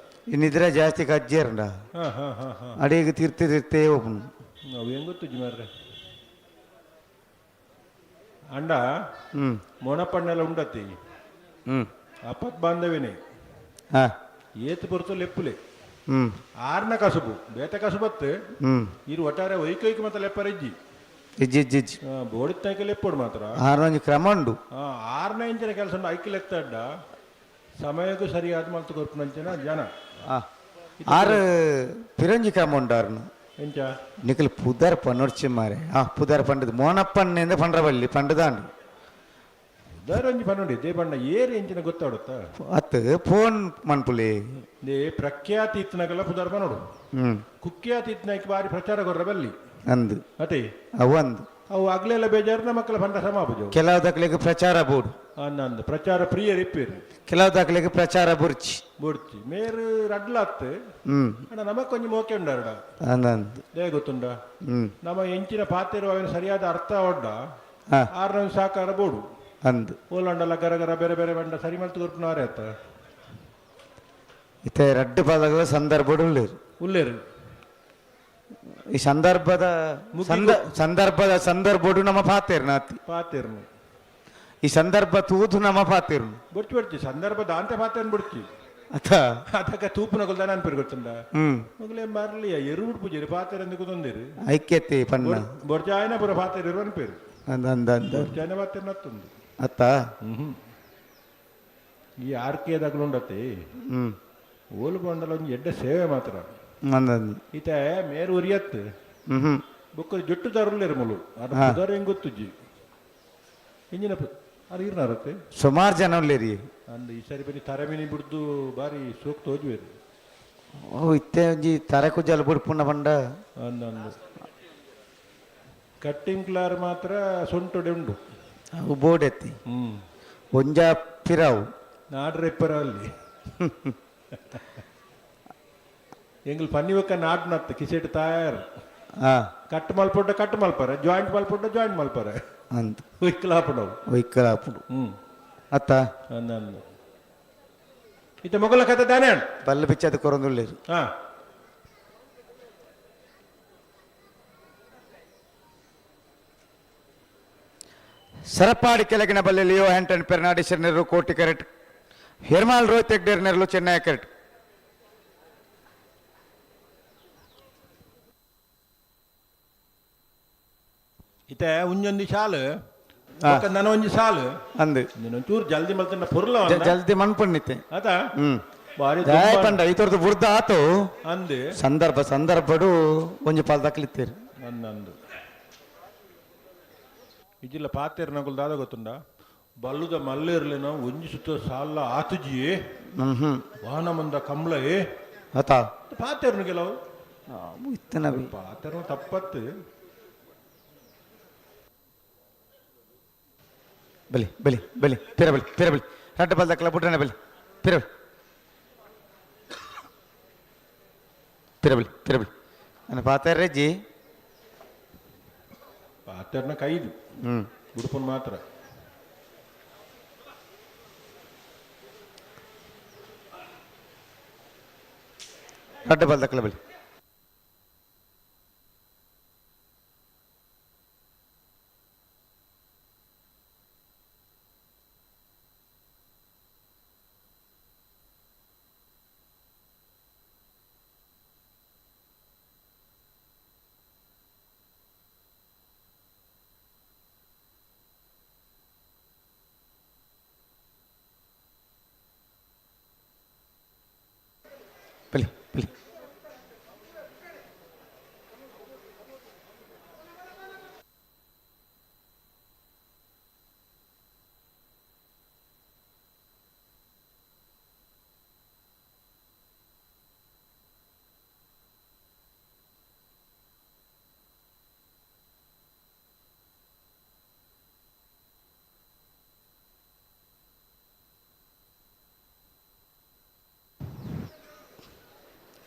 Speaker 1: ಇನ್ನಿದ್ರೆ ಜಾಸ್ತಿ ಕಜ್ಜೇರಂಡ.
Speaker 3: ಹಾ ಹಾ ಹಾ ಹಾ
Speaker 1: ಅಡಿಗೆ ತಿರ್ತಿ ತಿರ್ತೇ ಓಪುಂಡು.
Speaker 3: ಅವು ಹೆಂಗ್ ಗೊತ್ತುಜಿ ಮಾರ್ರೆ. ಅಂಡ ಮೊಣಪಣ್ಣೆಲ್ಲ ಉಂಡತಿ. ಅಪತ್ ಬಾಂಧವ್ಯನೇ. ಏತ್ ಪೊರ್ತು ಲೆಪ್ಪುಲೆ. ಆರ್ನ ಕಸುಬು ಬೇತೆ ಕಸುಬತ್ತು. ಇರು ಒಟ್ಟಾರೆ ವೈಕೈಕ ಮತ್ತೆ ಲೆಪ್ಪರಿಜ್ಜಿ.
Speaker 1: ಇಜ್ಜಿ ಇಜ್ಜಿ ಇಜ್ಜಿ.
Speaker 3: ಬೋಡಿತ್ತೈಕ ಲೆಪ್ಪೋಡು ಮಾತ್ರ.
Speaker 1: ಆರ್ನೊಂಜಿ ಕ್ರಮ ಉಂಡು.
Speaker 3: ಆರ್ನ ಇಂಚಿನ ಕೆಲಸ ಉಂಡು ಐಕ್ ಲೆತ್ತಡ್ಡ ಸಮಯಕ್ಕೂ ಸರಿಯಾದ ಮಲ್ತು ಕೊರ್ಪುನಂಚಿನ ಜನ.
Speaker 1: ಆರು ಪಿರಂಜಿ ಕ್ರಮ ಉಂಡು ಆರ್ನ.
Speaker 3: ಎಂಚ?
Speaker 1: ನಿಕಲ್ ಪುದರ್ ಪನ್ನೊಡ್ಚಿ ಮಾರೆ. ಪುದರ್ ಪಂಡದು ಮೋನಪ್ಪಣ್ಣೆಂದ ಪಂಡ್ರಬಳ್ಳಿ ಪಂಡದಾಂಡು.
Speaker 3: ಪುದರ್ ಒಂಜಿ ಪನ್ನುಂಡಿ they ಬಣ್ಣ ಏರ್ ಎಂಚಿನ ಗೊತ್ತಾಡುತ್ತ?
Speaker 1: ಅತ್ತು ಫೋನ್ ಮನ್ಪುಲಿ.
Speaker 3: They ಪ್ರಖ್ಯಾತಿ ಇತ್ತನಗಲ್ಲ ಪುದರ್ ಪನ್ನೋಡು. ಕುಖ್ಯಾತಿ ಇತ್ತನಕ್ಕೆ ಬಾರಿ ಪ್ರಚಾರ ಕೊರ್ರ ಬಲ್ಲಿ.
Speaker 1: ಅಂದು.
Speaker 3: ಅತೆ.
Speaker 1: ಅವು ಅಂದು.
Speaker 3: ಅವು ಅಗ್ಲೆಲ್ಲ ಬೇಜಾರು ನಮ್ಮ ಮಕ್ಕಳ ಪಂಡ ಸಮಾಪುಜವು.
Speaker 1: ಕೆಲವು ದಾಖಲೆಗೆ ಪ್ರಚಾರ ಬೋರ್ಡು.
Speaker 3: ಅಂದ ಪ್ರಚಾರ ಪ್ರಿಯರ್ ಇಪ್ಪೇರು.
Speaker 1: ಕೆಲವು ದಾಖಲೆಗೆ ಪ್ರಚಾರ ಬುರ್ಚಿ.
Speaker 3: ಬುಡ್ಚಿ ಮೇರು ರಡ್ಲಾತ್. ಅಣ್ಣ ನಮಕ್ ಒಂಜಿ ಮೋಕೆ ಉಂಡಾರಡ.
Speaker 1: ಅಂದ ಅಂದು.
Speaker 3: They ಗೊತ್ತುಂಡ. ನಮ್ಮ ಎಂಚಿನ ಪಾತೆರು ಅವನ ಸರಿಯಾದ ಅರ್ಥ ಒಡ್ಡ. ಆರ್ನ ಸಾಕಾರ ಬೋಡು.
Speaker 1: ಅಂದು.
Speaker 3: ಓಲಂಡಲ ಗರ ಗರ ಬೇರೆ ಬೇರೆ ಬಂಡ ಸರಿ ಮಲ್ತು ಕೊರ್ಪುನವರೇ ಆತ.
Speaker 1: ಇತ್ತೆ ರಡ್ಡು ಪದಗಳ ಸಂದರ್ಭ ಉಳ್ಳೇರು.
Speaker 3: ಉಳ್ಳೇರು.
Speaker 1: ಈ ಸಂದರ್ಭದ ಸಂದರ್ಭದ ಸಂದರ್ಭಡು ನಮ್ಮ ಪಾತೇರ್ನ ಅತಿ.
Speaker 3: ಪಾತೇರ್ನು.
Speaker 1: ಈ ಸಂದರ್ಭ ತೂದು ನಮ್ಮ ಪಾತೇರ್ನು.
Speaker 3: ಬುಡ್ಚಿ ಬುಡ್ಚಿ ಸಂದರ್ಭ ದಾಂತೆ ಪಾತೇರ್ನು ಬುಡ್ಚಿ.
Speaker 1: ಅಥ.
Speaker 3: ಅದಕ್ಕ ತೂಪುನ ಕೊಲ್ದ ಅನ್ಪೇರು ಗೊತ್ತುಂಡ. ಮೊಗಲೇ ಮರ್ಲಿ ಎರುವುಡ್ ಪೂಜೆರು ಪಾತೇರ್ ಕುದೊಂದಿರು.
Speaker 1: ಐಕ್ಯತೆ ಪಣ್ಣ.
Speaker 3: ಬೊರ್ಜಾಯನ ಪುರ ಪಾತೇರ್ ಇರು ಅನ್ಪೇರು.
Speaker 1: ಅಂದ ಅಂದ ಅಂದ.
Speaker 3: ಬೊರ್ಜಾಯನ ಪಾತೇರ್ ನತ್ತುಂದು.
Speaker 1: ಅತ್ತ.
Speaker 3: ಈ ಆರ್ ಕೆ ಉಂಡತೆ. ಓಲು ಬಂಡಲ ಒಂಜಿ ಎಡ್ಡೆ ಸೇವೆ ಮಾತ್ರ.
Speaker 1: ಅಂದ ಅಂದ.
Speaker 3: ಈತ ಮೇರು ಉರಿಯತ್ತು. ಬೊಕ್ಕ ಜುಟ್ಟು ತರುಲ್ಲೇರು ಮುಲು. ಅದು ಪುದರ್ ಹೆಂಗ್ ಗೊತ್ತುಜ್ಜಿ. ಇಂಜಿನ ಅದು ಇರ್ನಾರತ್ತೆ.
Speaker 1: ಸುಮಾರು ಜನ ಉಳ್ಳೇರಿ.
Speaker 3: ಅಂದ್ ಈ ಸರಿ ಬನ್ನಿ ತರಮಿನಿ ಬಿಡ್ದು ಬಾರಿ ಸೋಕ್ ತೋಜುವೇರು.
Speaker 1: ಓ ಇತ್ತೆ ಒಂಜಿ ತರೆ ಕುಜ್ಜಾಲ ಬುಡ್ಪುನ ಪಂಡ.
Speaker 3: ಅಂದಂದು ಕಟ್ಟಿಂಗ್ ಕ್ಲಾರ್ ಮಾತ್ರ ಸೊಂಟೊಡೆ ಉಂಡು.
Speaker 1: ಅವು ಬೋರ್ಡ್ ಎತ್ತಿ ಒಂಜ ಪಿರಾವು.
Speaker 3: ನಾಡ್ರೆ ಇಪ್ಪರ ಅಲ್ಲಿ ಎಂಗ್ಲು ಪನ್ನಿ ಬೊಕ್ಕ ನಾಡ್ನತ್ತು ಕಿಸೆಟ್ ತಯಾರು. ಕಟ್ ಮಲ್ಪೊಡ್ಡ ಕಟ್ ಮಲ್ಪರೆ, ಜಾಯಿಂಟ್ ಮಲ್ಪೊಡ್ಡ ಜಾಯಿಂಟ್ ಮಲ್ಪರೆ.
Speaker 1: ಅಂದ್.
Speaker 3: ಒಯ್ಕಲಾಪುಡವು.
Speaker 1: ಒಯ್ಕಲಾಪುಡು. ಅತ್ತ.
Speaker 3: ಅಂದಂದು ಇತ್ತೆ ಮೊಗಲ ಕತೆ ದಾನೆ.
Speaker 1: ಬಲ್ಲು ಬಿಚ್ಚದ ಕೊರೊಂದುಲ್ಲೆರ್. ಸರಪಾಡಿ ಕೆಳಗಿನ ಬಲ್ಲೆ ಲಿಯೋ ಹ್ಯಾಂಟನ್ ಪೆರ್ನಾಡಿಸರ್ ನೆರಳು ಕೋಟಿ ಕರೆಟ್, ಹೆರ್ಮಾಲ್ ರೋಹಿತ್ ಹೆಗ್ಡೇರ್ ನೆರಳು ಚೆನ್ನೈ ಕರೆಟ್.
Speaker 3: ಇತ್ತೆ ಒಂಜೊಂಜಿ ಶಾಲು ಬೊಕ್ಕ ನನ ಒಂಜಿ ಸಾಲು.
Speaker 1: ಅಂದ್.
Speaker 3: ಒಂಚೂರು ಜಲ್ದಿ ಮಲ್ತಂಡ ಪುರ್ಲ.
Speaker 1: ಜಲ್ದಿ ಮನ್ಪುಣ್ಣಿತ್ತೆ.
Speaker 3: ಆತ ಬಾರಿ.
Speaker 1: ದಾಯ ಪಂಡ ಇತೊರ್ದು ಬುರ್ದ ಆತು.
Speaker 3: ಅಂದ್.
Speaker 1: ಸಂದರ್ಭ ಸಂದರ್ಭಡು ಒಂಜಿ ಪಾಲ್ ದಕ್ಲಿತ್ತೇರು.
Speaker 3: ಅಂದಂದು ಇಜಿಲ್ಲ ಪಾತೆರ್ ನಗುಲ್ ದಾದ ಗೊತ್ತುಂಡ, ಬಲ್ಲುದ ಮಲ್ಲೇರ್ಲಿನ ಒಂಜಿ ಸುತ್ತ ಸಾಲ ಆತುಜಿ.
Speaker 1: ಹ್ಮ್ ಹ್ಮ್
Speaker 3: ವಾಹನ ಮಂದ ಕಂಬ್ಳ.
Speaker 1: ಆತ.
Speaker 3: ಪಾತೆರ್ನು ಕೆಲವು.
Speaker 1: ಇತ್ತನವಿ.
Speaker 3: ಪಾತೆರ್ನು ತಪ್ಪತ್ತು.
Speaker 1: ಬಲಿ ಬಲಿ ಬಲಿ ಪಿರ ಬಲಿ ಪಿರ ಬಲಿ ರಡ್ಡ ಬಲ್ ದಕ್ಲ ಬುಡ್ರನೆ ಬಲಿ ಪಿರ ಬಲಿ ಪಿರ ಬಲಿ ಪಿರ ಬಲಿ ನನ್ನ ಪಾತೆರ್ರೆ ಜಿ.
Speaker 3: ಪಾತೆರ್ನ ಕೈದು ಬುಡುಪನ್ ಮಾತ್ರ.
Speaker 1: ರಡ್ಡ ಬಲ್ ದಕ್ಲ ಬಲಿ ಬಲಿ ಬಲಿ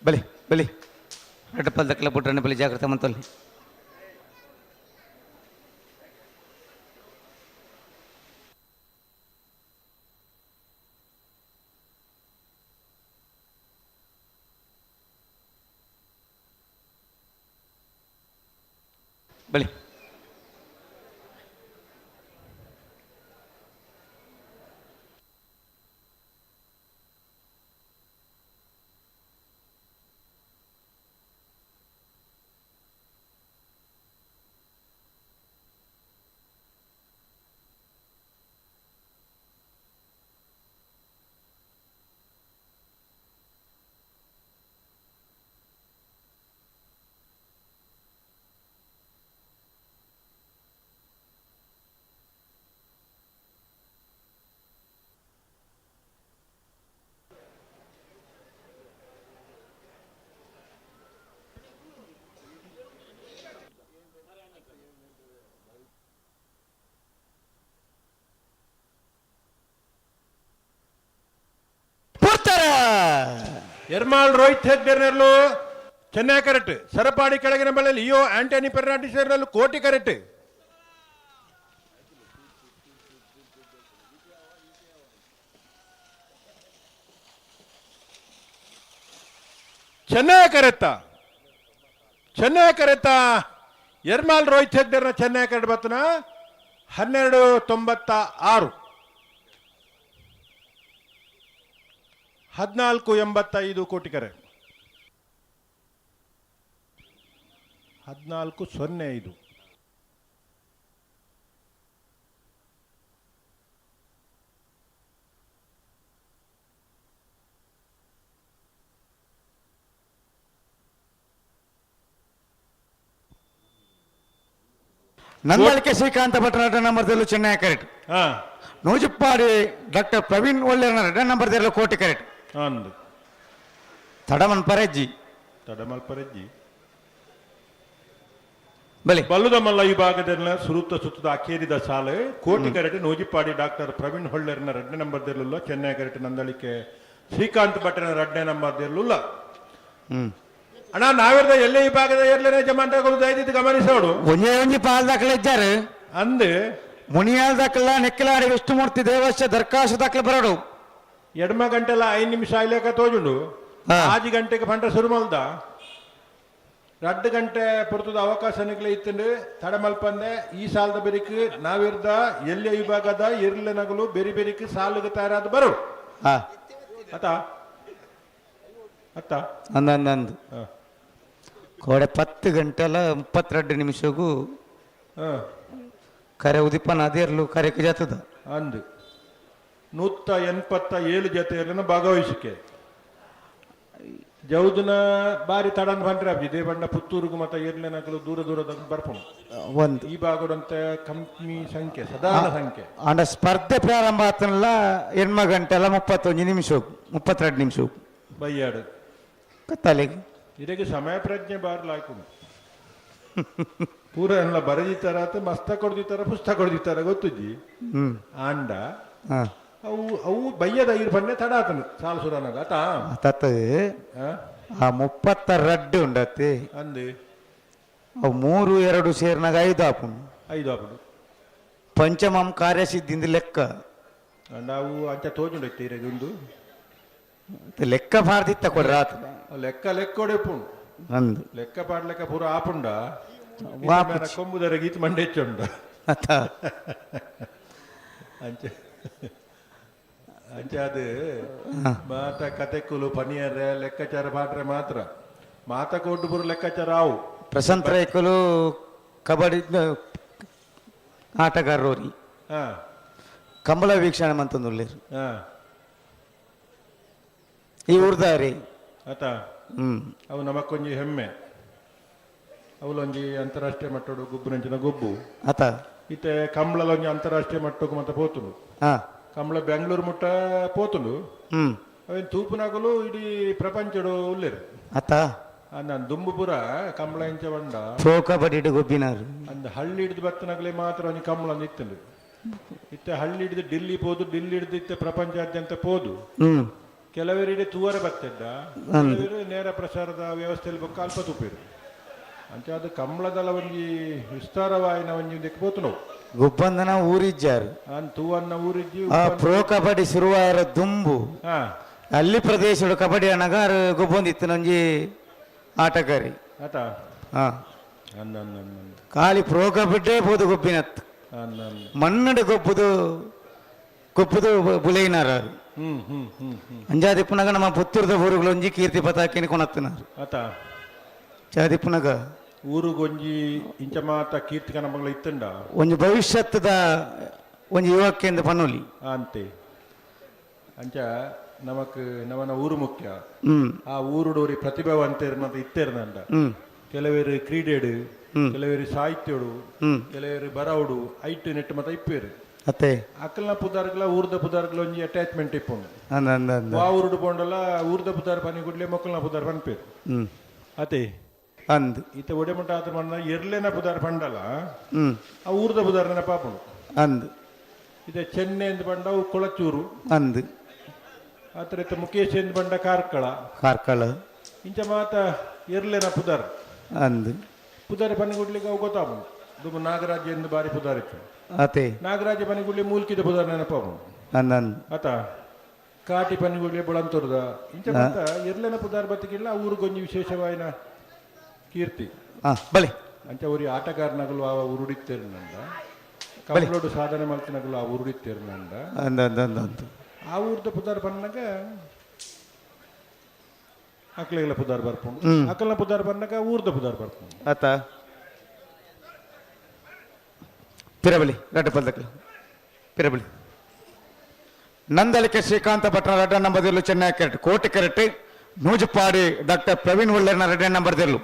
Speaker 1: ಬಲಿ ಬಲಿ ರಡ್ಡ ಪಲ್ ದಕ್ಲ ಬುಡ್ರನೆ ಬಲಿ ಜಾಗ್ರತೆ ಮಂತೊಲ್ಲಿ ಬಲಿ. ಪುರ್ತರ.
Speaker 3: ಎರ್ಮಾಳ್ ರೋಹಿತ್ ಹೆಗ್ಡೆರ್ನಲ್ಲೂ ಚೆನ್ನೈ ಕರೆಕ್ಟ್, ಸರಪಾಡಿ ಕೆಳಗಿನ ಬಳ್ಳಿ ಲಿಯೋ ಆಂಟನಿ ಫೆರ್ನಾಂಡಿಸ್ ಕೋಟಿ ಕರೆಕ್ಟ್. ಚೆನ್ನೈ ಕರೆತ್ತ, ಚೆನ್ನೈ ಕರೆತ್ತ ಎರ್ಮಾಲ್ ರೋಹಿತ್ ಹೆಗ್ಡೆರ್ನ ಚೆನ್ನೈ ಕರೆಕ್ಟ್ ಬತ್ತನ 12.96, 14.85 ಕೋಟಿ ಕರೆ, 14.05.
Speaker 1: ನಂದಳಿಕೆ ಶ್ರೀಕಾಂತ ಭಟ್ರ ನಂಬರ್ದಲ್ಲೂ Chennaya correct. ನೂಜುಪ್ಪಾಡಿ doctor Praveen ಒಳ್ಳೆಯರ ನಂಬರ್ದಲ್ಲೂ Koti correct.
Speaker 3: ಅಂದು.
Speaker 1: ತಡಮನ್ ಪರೆಜ್ಜಿ.
Speaker 3: ತಡಮಲ್ ಪರೆಜ್ಜಿ.
Speaker 1: ಬಲೆ.
Speaker 3: ಬಲ್ಲುದ ಮಲ್ಲ ಈ ಭಾಗದ ಸುರುತ್ತ ಸುತ್ತದ ಅಖೇರಿದ ಸಾಲೆ ಕೋಟಿ ಕರೆಟ್ ನೂಜಿಪಾಡಿ ಡಾಕ್ಟರ್ ಪ್ರವೀಣ್ ಹೊಳ್ಳೆರ್ನ 2ನೇ ನಂಬರ್ ದೇರ್ಲುಲ್ಲ, ಚೆನ್ನೈ ಕರೆಟ್ ನಂದಳಿಕೆ ಶ್ರೀಕಾಂತ್ ಭಟ್ಟನ 2ನೇ ನಂಬರ್ ದೇರ್ಲುಲ್ಲ. ಅಣ್ಣ ನಾವಿರ್ದ ಎಲ್ಲೇ ಈ ಭಾಗದ ಎರ್ಲೇನೆ ಜಮಾಂಟಗಳು ದಯದಿದ್ದು ಗಮನಿಸೋಡು.
Speaker 1: ಒಂಜೇ ಒಂಜಿ ಪಾಲ್ ದಾಖಲೆ ಇದ್ದಾರೆ
Speaker 3: ಅಂದು
Speaker 1: ಮುನಿಯಾಲ್ ದಾಖಲ ನೆಕ್ಕಿಲಾಡಿ ವಿಷ್ಣುಮೂರ್ತಿ ದೇವಸ್ಯ ದರ್ಖಾಸ್ತು ದಾಖಲೆ ಬರೋಡು.
Speaker 3: ಎಡಮ ಗಂಟೆಲ್ಲ 5 ನಿಮಿಷ ಆಯ್ಲೇಕ ತೋಜುಂಡು. 5 ಗಂಟೆಗೆ ಪಂಡ ಸುರುಮಲ್ದ 2 ಗಂಟೆ ಪೊರ್ತದ ಅವಕಾಶ ನಿಕ್ಲೆ ಇತ್ತಂಡು ತಡಮಲ್ಪಂದೆ ಈ ಸಾಲದ ಬೆರಿಕ್ ನಾವಿರ್ದ ಎಲ್ಲಿ ವಿಭಾಗದ ಇರ್ಲೆ ನಗಲು ಬೆರಿ ಬೆರಿಕ್ ಸಾಲುಗೆ ತಯಾರಾದ ಬರು. ಅತ್ತ ಅತ್ತ
Speaker 1: ಅಂದ ಅಂದ ಅಂದು ಕೋಡೆ 10 ಗಂಟೆಲ್ಲ 32 ನಿಮಿಷಗೂ ಕರೆ ಉದಿಪನ ಅದೇರ್ಲು ಕರೆக்கு ಜಾತದ
Speaker 3: ಅಂದು 187 ಜೊತೆಯಲ್ಲಿನ ಭಾಗವಹಿಸಿಕೆ ಜೌದನ ಬಾರಿ ತಡನ್ ಬಂದ್ರೆ ಇದೇ ಬಣ್ಣ ಪುತ್ತೂರುಗು ಮತ್ತೆ ಏರ್ಲೆನಕಲು ದೂರ ದೂರದ ಬರ್ಪುಂಡು
Speaker 1: ಒಂದು
Speaker 3: ಈ ಭಾಗದಂತೆ ಕಮ್ಮಿ ಸಂಖ್ಯೆ ಸಾಧಾರಣ ಸಂಖ್ಯೆ.
Speaker 1: ಅಂಡ ಸ್ಪರ್ಧೆ ಪ್ರಾರಂಭ ಆತನಲ್ಲ 8 ಗಂಟೆಲ್ಲ 31 ನಿಮಿಷ 32 ನಿಮಿಷ
Speaker 3: ಬಯ್ಯಾಡು
Speaker 1: ಕತ್ತಲೆಗೆ
Speaker 3: ಇದಕ್ಕೆ ಸಮಯ ಪ್ರಜ್ಞೆ ಬಾರ್ಲಾಯ್ಕೊಂಡು ಪೂರ ಎಲ್ಲ ಬರೆದಿತ್ತಾರ ಮಸ್ತ ಕೊಡ್ದಿತ್ತಾರ ಪುಸ್ತಕ ಕೊಡ್ದಿತ್ತಾರ ಗೊತ್ತುಜ್ಜಿ. ಆಂಡ ಅವು ಅವು ಬಯ್ಯದ ಐರು ಬನ್ನೆ ತಡ ಆತನು ಸಾಲು ಸುರನಾಗ ಆತ
Speaker 1: ತತ್ತದೆ ಆ 32 ಉಂಡತ್ತೆ
Speaker 3: ಅಂದು
Speaker 1: ಅವು 3 2 ಸೇರ್ನಾಗ 5 ಆಪುಂಡು.
Speaker 3: 5 ಆಪುಂಡು.
Speaker 1: ಪಂಚಮಂ ಕಾರ್ಯಸಿದ್ಧಿಂದ ಲೆಕ್ಕ
Speaker 3: ನಾವು ಅಂಚ ತೋಜುಂಡೈತೆ ಇರಗೊಂದು
Speaker 1: ಲೆಕ್ಕ ಭಾರತಿತ್ತ ಕೊಡ್ರ ಆತ
Speaker 3: ಲೆಕ್ಕ ಲೆಕ್ಕೊಡೆಪುಂಡು
Speaker 1: ಅಂದು
Speaker 3: ಲೆಕ್ಕ ಪಾಡ್ಲೆಕ್ಕ ಪೂರ ಆಪುಂಡ ಕೊಂಬುದರ ಗೀತ ಮಂಡೆಚ್ಚುಂಡ
Speaker 1: ಅತ್ತ
Speaker 3: ಅಂಚೆ ಅಂಚೆ ಅದು ಮಾತ ಕತೆಕುಲು ಪನಿಯರೆ ಲೆಕ್ಕಾಚಾರ ಪಾಡ್ರೆ ಮಾತ್ರ ಮಾತ ಕೊಟ್ಟು ಪೂರ ಲೆಕ್ಕಾಚಾರ ಆವು.
Speaker 1: ಪ್ರಶಾಂತ್ ರೈಕುಲು ಕಬಡ್ಡಿ ಆಟಗಾರರು ಕಂಬಳ ವೀಕ್ಷಣೆ ಮಂತಂದುಲ್ಲೇರು ಈ ಊರ್ದಾರಿ
Speaker 3: ಆತ ಅವು ನಮಕ್ಕೊಂಜಿ ಹೆಮ್ಮೆ. ಅವಲೊಂಜಿ ಅಂತಾರಾಷ್ಟ್ರೀಯ ಮಟ್ಟಡು ಗುಬ್ಬುನಂಚಿನ ಗೊಬ್ಬು
Speaker 1: ಆತ
Speaker 3: ಇತ್ತೆ ಕಂಬಳಲೊಂಜಿ ಅಂತಾರಾಷ್ಟ್ರೀಯ ಮಟ್ಟಕ್ಕೆ ಮತ್ತೆ ಪೋತುಂಡು. ಕಂಬಳ ಬೆಂಗಳೂರು ಮುಟ್ಟ ಪೋತುಂಡು. ಅವೇನು ತೂಪುನಗಲು ಇಡೀ ಪ್ರಪಂಚಡು ಉಲ್ಲೇರು
Speaker 1: ಆತ
Speaker 3: ನಾನು ದುಂಬುಪುರ ಕಂಬಳ ಇಂಚ ಬಂಡ
Speaker 1: ಪ್ರೊ ಕಬಡ್ಡಿ ಗೊಬ್ಬಿನಾರು
Speaker 3: ಅಂದ ಹಳ್ಳಿ ಹಿಡಿದು ಬತ್ತನಗಲೇ ಮಾತ್ರ ಒಂಜಿ ಕಂಬಳ ನಿತ್ತುಂಡು. ಇತ್ತೆ ಹಳ್ಳಿ ಹಿಡಿದು ಡಿಲ್ಲಿ ಪೋದು ಡಿಲ್ಲಿ ಹಿಡಿದು ಇತ್ತೆ ಪ್ರಪಂಚಾದ್ಯಂತ ಪೋದು. ಕೆಲವರಿಗೆ ತೂವರ ಬತ್ತಿದ್ದ ಕೆಲವರು ನೇರ ಪ್ರಸಾರದ ವ್ಯವಸ್ಥೆಯಲ್ಲಿ ಬೊಕ್ಕ ಅಲ್ಪ ತೂಪಿರು ಅಂಚ ಅದು ಕಂಬಳದಲ್ಲ ಒಂಜಿ ವಿಸ್ತಾರವಾಯಿನ ಒಂಜಿ ದಿಕ್ಕು ಪೋತು ನಾವು
Speaker 1: ಗೊಬ್ಬಂದನ ಊರಿಜ್ಜಾರು
Speaker 3: ತೂವನ್ನ ಊರಿಜ್ಜಿ
Speaker 1: ಆ ಪ್ರೊ ಕಬಡ್ಡಿ ಶುರುವಾರ ದುಂಬು ಅಲ್ಲಿ ಪ್ರದೇಶಡು ಕಬಡ್ಡಿ ಅನಗ ಗೊಬ್ಬೊಂದಿತ್ತು ನಂಜಿ ಆಟಗಾರಿ
Speaker 3: ಆತ
Speaker 1: ಖಾಲಿ ಪ್ರೊ ಕಬಡ್ಡಿ ಬೋದು ಗೊಬ್ಬಿನತ್ತು ಮಣ್ಣಡು ಗೊಬ್ಬುದು ಗೊಬ್ಬುದು ಬುಲೈನಾರ ಅಂಜಾದಿಪ್ಪನಾಗ ನಮ್ಮ ಪುತ್ತೂರದ ಊರುಗಳೊಂಜಿ ಕೀರ್ತಿ ಪತಾಕಿನ ಕೊಣತ್ತಿನಾರು
Speaker 3: ಆತ
Speaker 1: ಚಾದಿಪ್ಪನಾಗ
Speaker 3: ಊರುಗೊಂಜಿ ಇಂಚ ಮಾತ ಕೀರ್ತಿ ಕನಮಗಳ ಇತ್ತಂಡ
Speaker 1: ಒಂಜಿ ಭವಿಷ್ಯತ್ತದ ಒಂಜಿ ಯುವಕ್ಕೆಂದು ಪನ್ನೊಲಿ
Speaker 3: ಅಂತೆ ಅಂಚ ನಮಕ್ ನಮನ ಊರು ಮುಖ್ಯ. ಆ ಊರುಡೋರಿ ಪ್ರತಿಭಾವಂತೇರ್ ಮತ್ತೆ ಇತ್ತೇರ್ನಂಡ ಕೆಲವೇರು ಕ್ರೀಡೆಡು ಕೆಲವೇರು ಸಾಹಿತ್ಯಡು ಕೆಲವೇರು ಬರವಡು ಐಟ್ ನೆಟ್ ಮತ್ತೆ ಇಪ್ಪೇರು
Speaker 1: ಅತ್ತೆ
Speaker 3: ಅಕ್ಕಲ್ನ ಪುದಾರ್ಗಳ ಊರ್ದ ಪುದಾರ್ಗಳ ಒಂಜಿ ಅಟ್ಯಾಚ್ಮೆಂಟ್ ಇಪ್ಪುಂಡು. ವಾ ಊರುಡು ಪೋಂಡಲ ಊರ್ದ ಪುದಾರ್ ಪನಿ ಗುಡ್ಲೆ ಮೊಕ್ಕಲ್ನ ಪುದಾರ್ ಪನ್ಪೇರು ಅತೆ
Speaker 1: ಅಂದ್
Speaker 3: ಇತ್ತೆ ಒಡೆ ಮುಟ್ಟ ಆತ ಮಣ್ಣ ಎರ್ಲೆನ ಪುದಾರ್ ಪಂಡಲ ಆ ಊರ್ದ ಪುದಾರ್ ನೆನಪಾಪುಂಡು
Speaker 1: ಅಂದ್
Speaker 3: ಇದೆ ಚೆನ್ನೆ ಎಂದು ಬಂಡ ಅವು ಕೊಳಚೂರು
Speaker 1: ಅಂದ್
Speaker 3: ಆತರ ಇತ್ತೆ ಮುಖೇಶ್ ಎಂದು ಬಂಡ ಕಾರ್ಕಳ
Speaker 1: ಕಾರ್ಕಳ
Speaker 3: ಇಂಚ ಮಾತ ಎರ್ಲೆನ ಪುದಾರ್
Speaker 1: ಅಂದ್
Speaker 3: ಪುದಾರಿ ಪನಿಗುಡ್ಲಿಗೆ ಅವು ಗೊತ್ತಾಪುಂಡು. ದುಂಬು ನಾಗರಾಜ್ ಎಂದು ಬಾರಿ ಪುದಾರ್ ಇತ್ತು
Speaker 1: ಅತೆ
Speaker 3: ನಾಗರಾಜ ಪನಿಗುಡ್ಲಿ ಮೂಲ್ಕಿದ ಪುದಾರ್ ನೆನಪಾಪುಂಡು
Speaker 1: ಅಂದ್ ಅಂದ್
Speaker 3: ಆತ ಕಾಟಿ ಪನಿಗುಡ್ಲಿ ಬುಳಂತುರ್ದ ಇಂಚ ಮಾತ ಎರ್ಲೆನ ಪುದಾರ್ ಬತ್ತಿಗಿಲ್ಲ ಊರುಗೊಂಜಿ ವಿಶೇಷವಾಯಿನ ಕೀರ್ತಿ
Speaker 1: ಬಲೆ
Speaker 3: ಅಂಚ ಊರಿ ಆಟಗಾರನಗಲು ಆ ಉರುಡಿತ್ತೇರ್ನಂಡ ಕಂಬಳೋಡು ಸಾಧನೆ ಮಲ್ತಿನಗಲು ಆ ಉರುಡಿತ್ತೇರ್ನಂಡ
Speaker 1: ಅಂದ ಅಂದ ಅಂದ ಅಂದ
Speaker 3: ಆ ಊರ್ದ ಪುದಾರ್ ಬನ್ನಾಗ ಅಕ್ಲೆಗಳ ಪುದಾರ್ ಬರ್ಪುಂಡು ಅಕ್ಕಲ್ನ ಪುದಾರ್ ಬನ್ನಾಗ ಊರ್ದ ಪುದಾರ್ ಬರ್ಪುಂಡು
Speaker 1: ಆತ ಪಿರಬಲಿ ರಡ್ಡ ಪಲ್ದಕ್ಲು ಪಿರಬಲಿ ನಂದಲಿಕೆ ಶ್ರೀಕಾಂತ ಭಟ್ರ ರಡ್ಡ ನಂಬರ್ ಚೆನ್ನೈ ಕೆರೆಟ್ ಕೋಟಿ ಕೆರೆಟ್ ನೂಜುಪಾಡಿ ಡಾಕ್ಟರ್ ಪ್ರವೀಣ್ ಒಳ್ಳೆರ್ನ ರಡ್ಡ ನಂಬರ್ ದಿರ್ಲು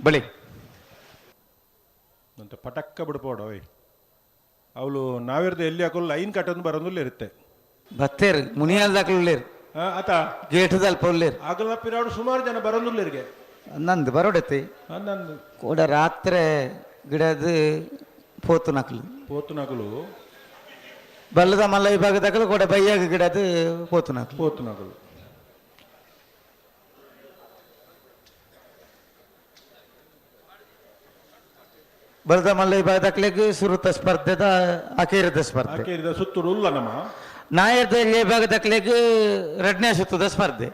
Speaker 1: ಬಳಿ
Speaker 3: ಅಂತ ಪಟಕ್ಕ ಬಿಡ್ಬೋಡ ಓಯ್ ಅವಳು ನಾವಿರ್ದ ಎಲ್ಲಿ ಹಾಕೋಲ್ಲ ಲೈನ್ ಕಟ್ಟೋದು ಬರೋದಿಲ್ಲ ಇರುತ್ತೆ
Speaker 1: ಬತ್ತೇರು ಮುನಿಯಾಲ್ ದಾಖಲು.
Speaker 3: ಆತ
Speaker 1: ಗೇಟದಲ್ಪ ಉಲ್ಲೇರು.
Speaker 3: ಆಗಲ ಪಿರಾಡು ಸುಮಾರು ಜನ ಬರೋದುಲ್ಲೇರಿಗೆ.
Speaker 1: ನಂದು ಬರೋಡತಿ.
Speaker 3: ನಂದು.
Speaker 1: ಕೂಡ ರಾತ್ರಿ ಗಿಡದ ಪೋತು ನಕಲು.
Speaker 3: ಪೋತು ನಕಲು.
Speaker 1: ಬಲ್ಲದ ಮಲ್ಲ ವಿಭಾಗದಕಲು ಕೂಡ ಬೈಯಾಗ ಗಿಡದ ಪೋತು ನಕಲು.
Speaker 3: ಪೋತು ನಕಲು.
Speaker 1: ಬಲ್ಲದ ಮಲ್ಲ ವಿಭಾಗದಕ್ಲೆಗ್ ಸುರುತ ಸ್ಪರ್ಧೆದ ಅಕೇರದ ಸ್ಪರ್ಧೆ.
Speaker 3: ಅಕೇರಿದ ಸುತ್ತೂರು ಉಲ್ಲ ನಮ್ಮ.
Speaker 1: ನಾಯರ್ದ ವಿಭಾಗದಕ್ಲೆಗ್ ರಡ್ನೇ ಸುತ್ತದ ಸ್ಪರ್ಧೆ.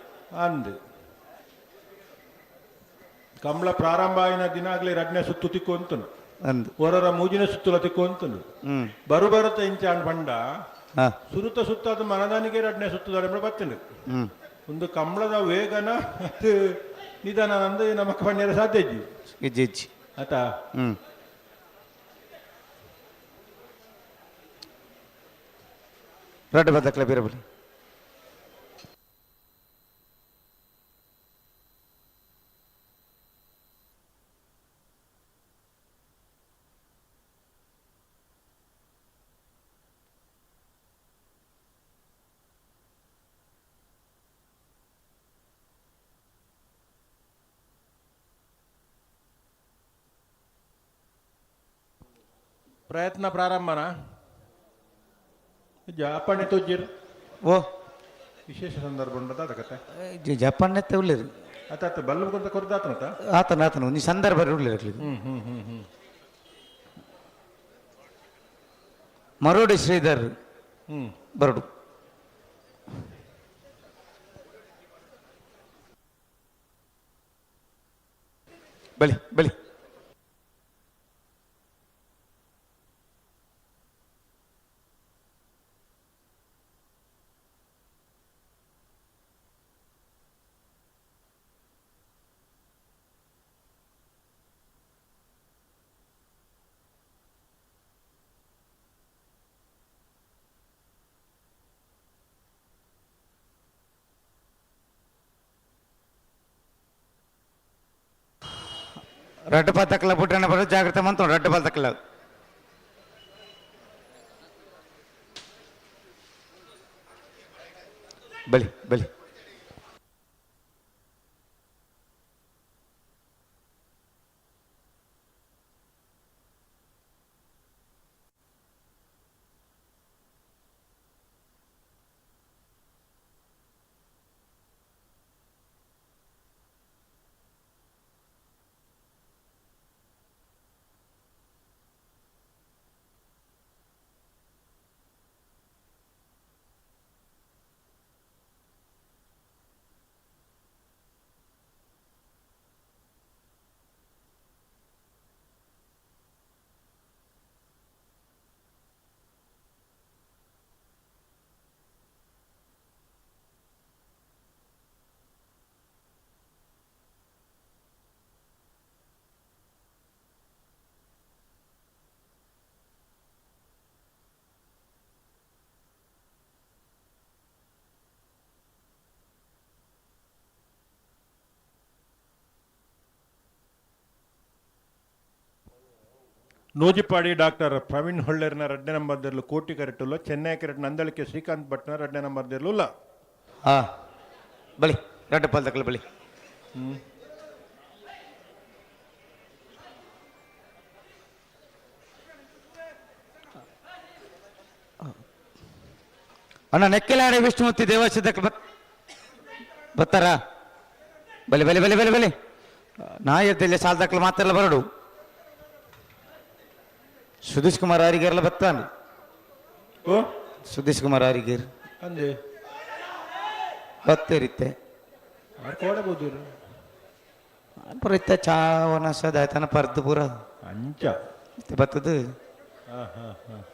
Speaker 3: ಅಂದು ಕಂಬಳ ಪ್ರಾರಂಭ ಆಯಿನ ದಿನ ಆಗ್ಲಿ ರಡ್ನೇ ಸುತ್ತು ತಿಕ್ಕು ಅಂತನು.
Speaker 1: ಅಂದು.
Speaker 3: ಹೊರರ ಮೂಜಿನ ಸುತ್ತುಲ ತಿಕ್ಕು ಅಂತನು. ಬರು ಬರುತ್ತ ಇಂಚಾಣ್ ಬಂಡ ಸುರುತ ಸುತ್ತಾದ ಮನದಾನಿಗೆ ರಡ್ನೇ ಸುತ್ತುದಾರೆ ಬತ್ತನು. ಒಂದು ಕಂಬಳದ ವೇಗನ ಅದು ನಿಧಾನ ಅಂದು ನಮಕ್ ಪಣ್ಯರ ಸಾಧ್ಯ ಇಜ್ಜಿ.
Speaker 1: ಇಜ್ಜಿ ಇಜ್ಜಿ.
Speaker 3: ಆತ.
Speaker 1: ರಡ್ಡು ಬದಕ್ಲ ಬೀರಬಲಿ.
Speaker 3: ಪ್ರಯತ್ನ ಪ್ರಾರಂಭನ ಜಪಾನೆ ತೋಜಿರ್.
Speaker 1: ಓ.
Speaker 3: ವಿಶೇಷ ಸಂದರ್ಭ ಉಂಟದ ಅದಕ್ಕೆ.
Speaker 1: ಜಪಾನ್ ಉಳ್ಳೇರು.
Speaker 3: ಆತ ಆತ ಬಲ್ಲ కొంత ಕೊರ್ದಾತನತ.
Speaker 1: ಆತನ ಆತನ ಒಂಜಿ ಸಂದರ್ಭ ಉಳ್ಳೇರು.
Speaker 3: ಹ್ಮ್ ಹ್ಮ್ ಹ್ಮ್ ಹ್ಮ್
Speaker 1: ಮರೋಡಿ ಶ್ರೀಧರ್ ಬರಡು. ಬಲಿ ಬಲಿ. ರಡ್ಡು ಪತ್ತಕ್ಕಲ್ಲ ಪುಟ್ಟಣ ಬರೋ ಜಾಗ್ರತೆ ಮಂತು ರಡ್ಡು ಪತ್ತಕ್ಕಲ್ಲ. ಬಲಿ ಬಲಿ.
Speaker 3: ನೂಜಿಪಾಡಿ ಡಾಕ್ಟರ್ ಪ್ರವೀಣ್ ಹೊಳ್ಳೇರ್ನ ರಡ್ಡೆ ನಂಬರ್ ದೇರ್ಲು ಕೋಟಿ ಕರೆಟುಲ್ಲ ಚೆನ್ನೈ ಕರೆಟ್ ನಂದಳಿಕೆ ಶ್ರೀಕಾಂತ್ ಭಟ್ನ ರಡ್ಡೆ ನಂಬರ್ ದೇರ್ಲು.
Speaker 1: ಹಾ ಬಲಿ ರಡ್ಡೆ ಪಾಲ್ದಕ್ಕಲ್ಲ ಬಲಿ. ಅಣ್ಣ ನೆಕ್ಕೆಲಾಡೆ ವಿಷ್ಣುಮೂರ್ತಿ ದೇವಸ್ಥಾನಕ್ಕೆ ಬತ್ತಾರ? ಬಲಿ ಬಲಿ ಬಲಿ ಬಲಿ ಬಲಿ. ನಾಯರ್ದಲ್ಲಿ ಸಾಲದಕ್ಕಲು ಮಾತೆಲ್ಲ ಬರಡು. ಸುಧೀಶ್ ಕುಮಾರ್ ಆರಿಗೇರ್ಲ ಬತ್ತಾನ.
Speaker 3: ಓ.
Speaker 1: ಸುಧೀಶ್ ಕುಮಾರ್ ಆರಿಗೇರ್
Speaker 3: ಅಂದೆ
Speaker 1: ಬತ್ತೇರಿತ್ತೆ.
Speaker 3: ಕೋಡಬಹುದು.
Speaker 1: ಪೂರ ಇತ್ತ ಚಾವನ ಸದಾಯ್ತನ ಪರ್ದು ಪೂರ.
Speaker 3: ಅಂಚ
Speaker 1: ಇತ್ತೆ ಬತ್ತದು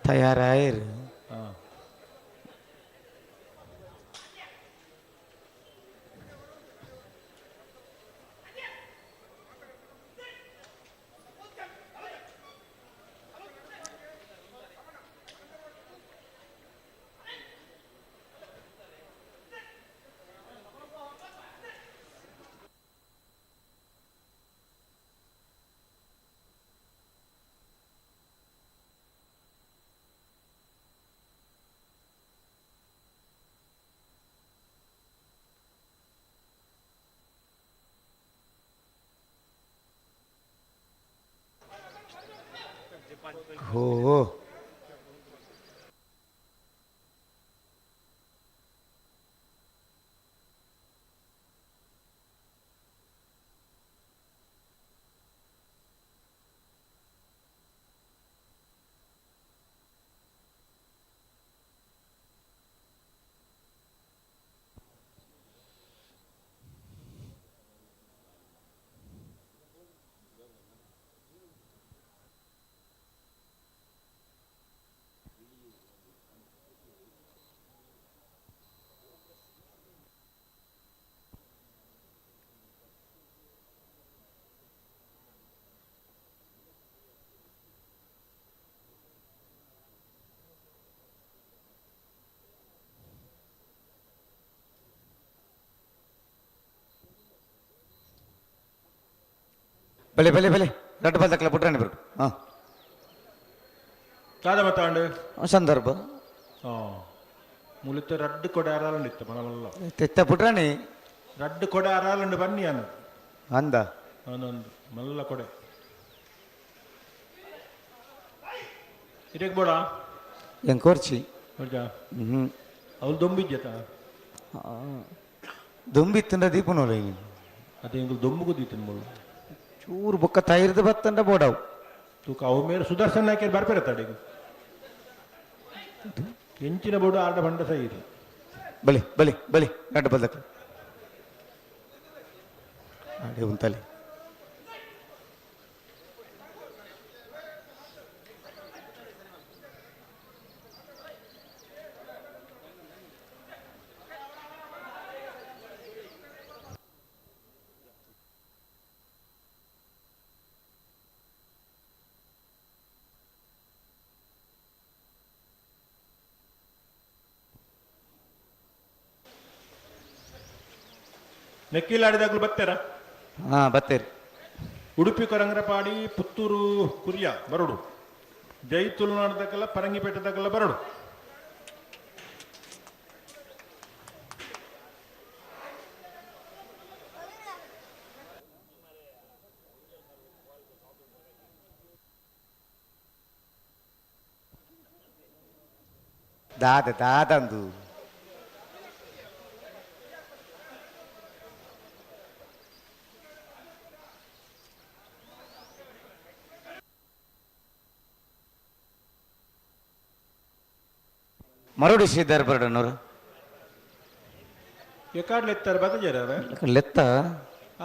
Speaker 1: ತಯಾರಾಯಿರು. ಬಲೆ ಬಲೆ ಬಲೆ ರಡ್ಡ್ ಬಲ್ದಕ್ಲ ಪುಟ್ರಾಣಿ ಬರು ಹಾಂ.
Speaker 3: ದಾದ ಮತ್ತಾಂಡು?
Speaker 1: ಸಂದರ್ಭ.
Speaker 3: ಹಾಂ, ಮುಲಿತ ರಡ್ಡ್ ಕೊಡೆ ಅರಾಲುಂಡು ಇತ್ತ ಮನಮಲ್ಲ.
Speaker 1: ತೆತ್ತ ಪುಟ್ರಾಣಿ.
Speaker 3: ರಡ್ಡ್ ಕೊಡೆ ಅರಾಲುಂಡು ಬನ್ನಿ ಅನು.
Speaker 1: ಅಂದ.
Speaker 3: ಒಂದೊಂದು ಮಲ್ಲ ಕೊಡೆ ಇರೇಕ್ ಬೋಡ.
Speaker 1: ಎಂಕೋರ್ಚಿ.
Speaker 3: ಹೌದಾ?
Speaker 1: ಹ್ಞೂ.
Speaker 3: ಅವ್ಳು ದೊಂಬಿದ್ಯತ?
Speaker 1: ದೊಂಬಿತ್ತಂಡ ದೀಪನೋಲ.
Speaker 3: ಅದೇ ಎಂಗುಲು ದೊಂಬು ಕುದೀತಿನ ಮುಳ್ಳು.
Speaker 1: ಚೂರು ಬೊಕ್ಕ ತೈರ್ದು ಬತ್ತಂಡ ಬೋಡವು.
Speaker 3: ತೂಕ ಅವು ಮೇರೆ ಸುದರ್ಶನ್ ನಾಯ್ಕರ್ ಬರ್ಪೇರ ತಡೆಗೆ ಎಂಚಿನ ಬೋಡು ಆಡ ಬಂಡ ಸೈದು.
Speaker 1: ಬಲಿ ಬಲಿ ಬಲಿ ರಡ್ಡ್ ಬಲ್ದಕ್ಲ ಅಡೆ ಉಂತಲೆ.
Speaker 3: ನೆಕ್ಕಿಲಾಡಿದಾಗಲೂ ಬತ್ತೇರ?
Speaker 1: ಹಾಂ, ಬತ್ತೇರಿ.
Speaker 3: ಉಡುಪಿ ಕೊರಂಗ್ರಪಾಡಿ ಪುತ್ತೂರು ಕುರಿಯ ಬರಡು, ಜೈ ತುಳುನಾಡದಕ್ಕೆಲ್ಲ ಪರಂಗಿಪೇಟೆದಾಗೆಲ್ಲ ಬರಡು.
Speaker 1: ದಾದ ದಾದಂದು. ಮರೋಡಿ ಶ್ರೀಧರ್ ಬರಡನವರು.
Speaker 3: ಎಕಾಡ್ಲೆತ್ತಾರೆ ಬತ್ತಜಾರ?
Speaker 1: ಲೆತ್ತ.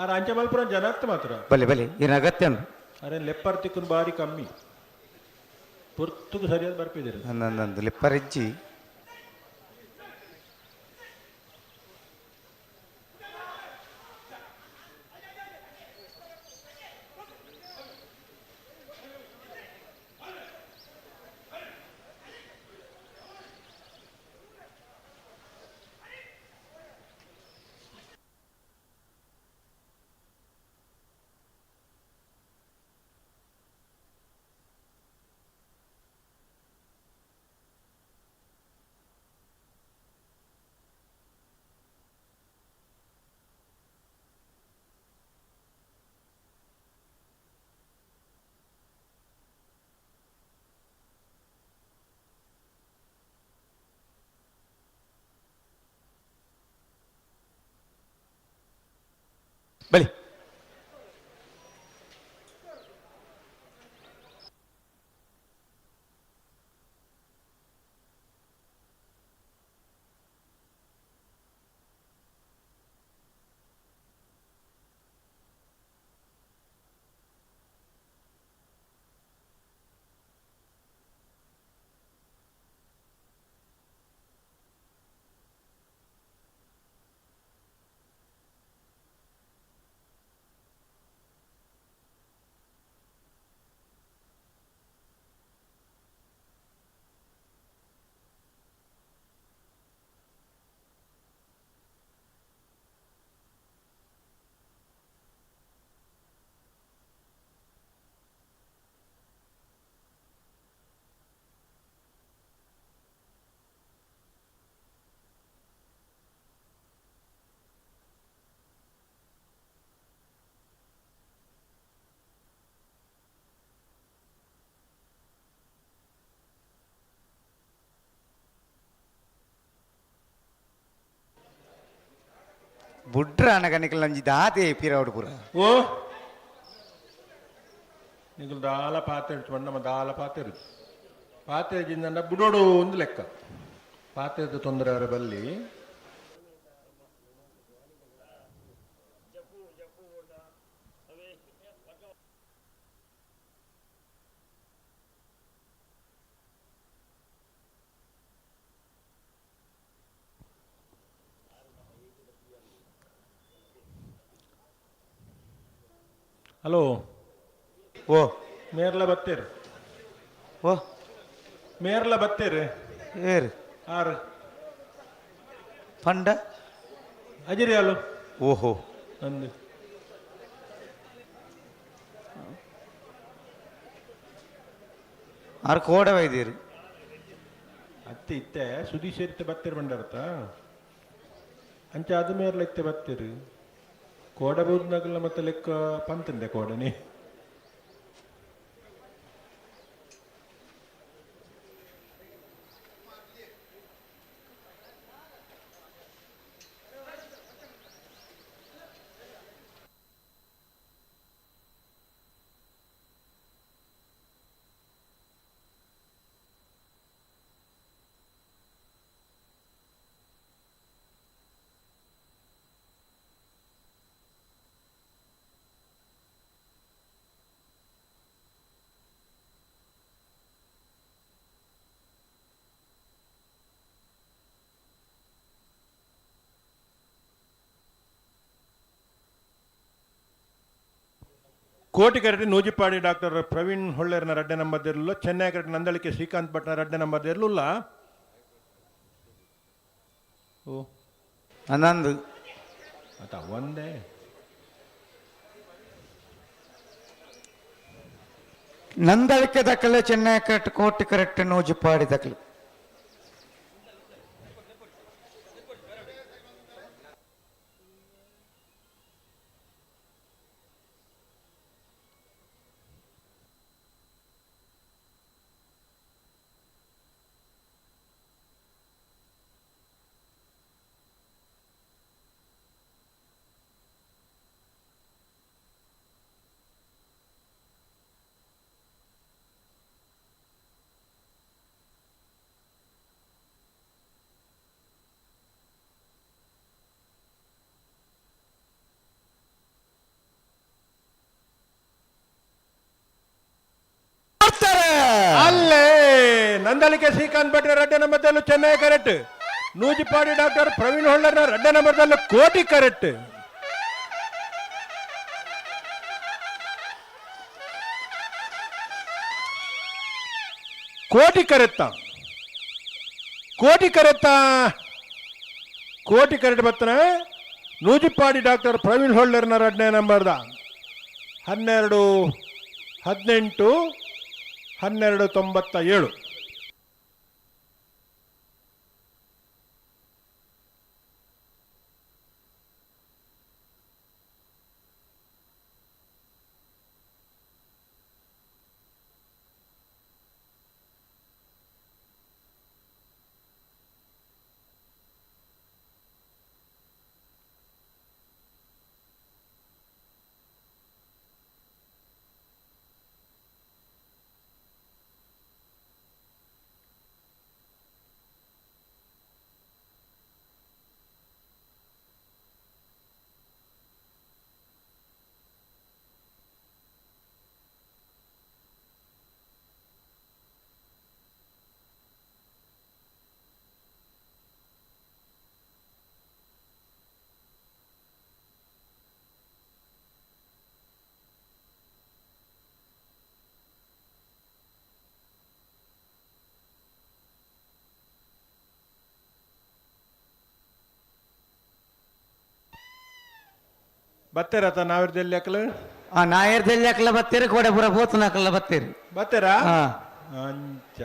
Speaker 3: ಆರ ಅಂಚೆ ಮಲ್ಪುರ ಜನ ಅರ್ಥ ಮಾತ್ರ.
Speaker 1: ಬಲೆ ಬಲೆ, ಏನು ಅಗತ್ಯ?
Speaker 3: ಅರೆ, ಲೆಪ್ಪರ್ ತಿಕ್ಕುನ್ ಬಾರಿ ಕಮ್ಮಿ, ಪೊರ್ತುಗು ಸರಿಯಾದ ಬರ್ಪಿದ್ದೀರಿ.
Speaker 1: ನಂದು ಲೆಪ್ಪರಿಜ್ಜಿ. ಬಲಿ. ಬುಡ್ರ ಅನಗನಿಕಲ್ ನಂಜಿ ದಾತೆ ಪಿರವಡು ಪೂರ.
Speaker 3: ಓ, ನಿಗುಲು ದಾಲ ಪಾತೆ ನಮ್ಮ ದಾಲ ಪಾತೆ ಪಾತೆ ಜಿಂದ ಬುಡೋಡು ಒಂದು ಲೆಕ್ಕ ಪಾತ್ರದ ತೊಂದರೆ ಅವರ ಬಲ್ಲಿ. ಹಲೋ.
Speaker 1: ಓ.
Speaker 3: ಮೇರ್ಲ ಬತ್ತೇರು.
Speaker 1: ಓ.
Speaker 3: ಮೇರ್ಲ ಬತ್ತೇರು.
Speaker 1: ಏರು?
Speaker 3: ಆರು.
Speaker 1: ಪಂಡ?
Speaker 3: ಅಜಿರಿ ಅಲ್ಲೋ.
Speaker 1: ಓಹೋ.
Speaker 3: ಅಂದು.
Speaker 1: ಆರ್ ಕೋಡೆ ವೈದ್ಯರು.
Speaker 3: ಅತ್ತೆ ಇತ್ತೆ ಸುದೀಶ್ ಬತ್ತೆರ್ ಬಂಡಾರತ ಅಂಚ ಅದು ಮೇರ್ಲ ಇತ್ತೆ ಬತ್ತೆರ್ ಕೋಡೆ ಬೂದ್ನಗಲ ಮತ್ತೆ ಲೆಕ್ಕ ಪಂತಂದೆ ಕೋಡನೆ. ಕೋಟಿಕರಟಿ ನೂಜಿಪಾಡಿ ಡಾಕ್ಟರ್ ಪ್ರವೀಣ್ ಹೊಳ್ಳೇರ್ನ ರಡ್ಡೆ ನಂಬರ್ ದೇರ್ಲುಲ್ಲ, ಚೆನ್ನೈ ಕರಟಿ ನಂದಳಿಕೆ ಶ್ರೀಕಾಂತ್ ಭಟ್ನ ರಡ್ಡೆ ನಂಬರ್ ದೇರ್ಲುಲ್ಲ. ಓ
Speaker 1: ಅಂದಂದು
Speaker 3: ಆತ ಒಂದೇ
Speaker 1: ನಂದಳಿಕೆ ದಕ್ಕಲೆ ಚೆನ್ನೈ ಕರೆಕ್ಟ್ ಕೋಟಿ ಕರೆಕ್ಟ್ ನೂಜಿಪಾಡಿ ದಕ್ಕಲು.
Speaker 3: ಅಲ್ಲೇ ನಂದಳಿಕೆ ಶ್ರೀಕಾಂತ್ ಭಟ್ರ ರಡ್ಡೆ ನಂಬರ್ದಲ್ಲೂ ಚೆನ್ನೈ ಕರೆಕ್ಟ್, ನೂಜಿಪಾಡಿ ಡಾಕ್ಟರ್ ಪ್ರವೀಣ್ ಹೊಳ್ಳರ್ನ ರಡ್ಡೆ ನಂಬರ್ದಲ್ಲೂ ಕೋಟಿ ಕರೆಕ್ಟ್. ಕೋಟಿ ಕರೆತ್ತ ಕೋಟಿ ಕರೆತ್ತ ಕೋಟಿ ಕರೆಕ್ಟ್ ಬತ್ತನ ನೂಜಿಪಾಡಿ ಡಾಕ್ಟರ್ ಪ್ರವೀಣ್ ಹೊಳ್ಳರ್ನ ರಡ್ಡೆ ನಂಬರ್ದ 12 18 12 97. ಬತ್ತೆರತ ನಾವಿರ್ದೆಲ್ಲಿ ಹಾಕಲು?
Speaker 1: ಆ ನಾಯರ್ದೆಲ್ಲಿ ಹಾಕಲ ಬತ್ತೀರಿ, ಕೋಡೆ ಪೂರ ಪೋತನ ಹಾಕಲ್ಲ ಬತ್ತೀರಿ.
Speaker 3: ಬತ್ತೆರಾ?
Speaker 1: ಹಾ.
Speaker 3: ಅಂಚ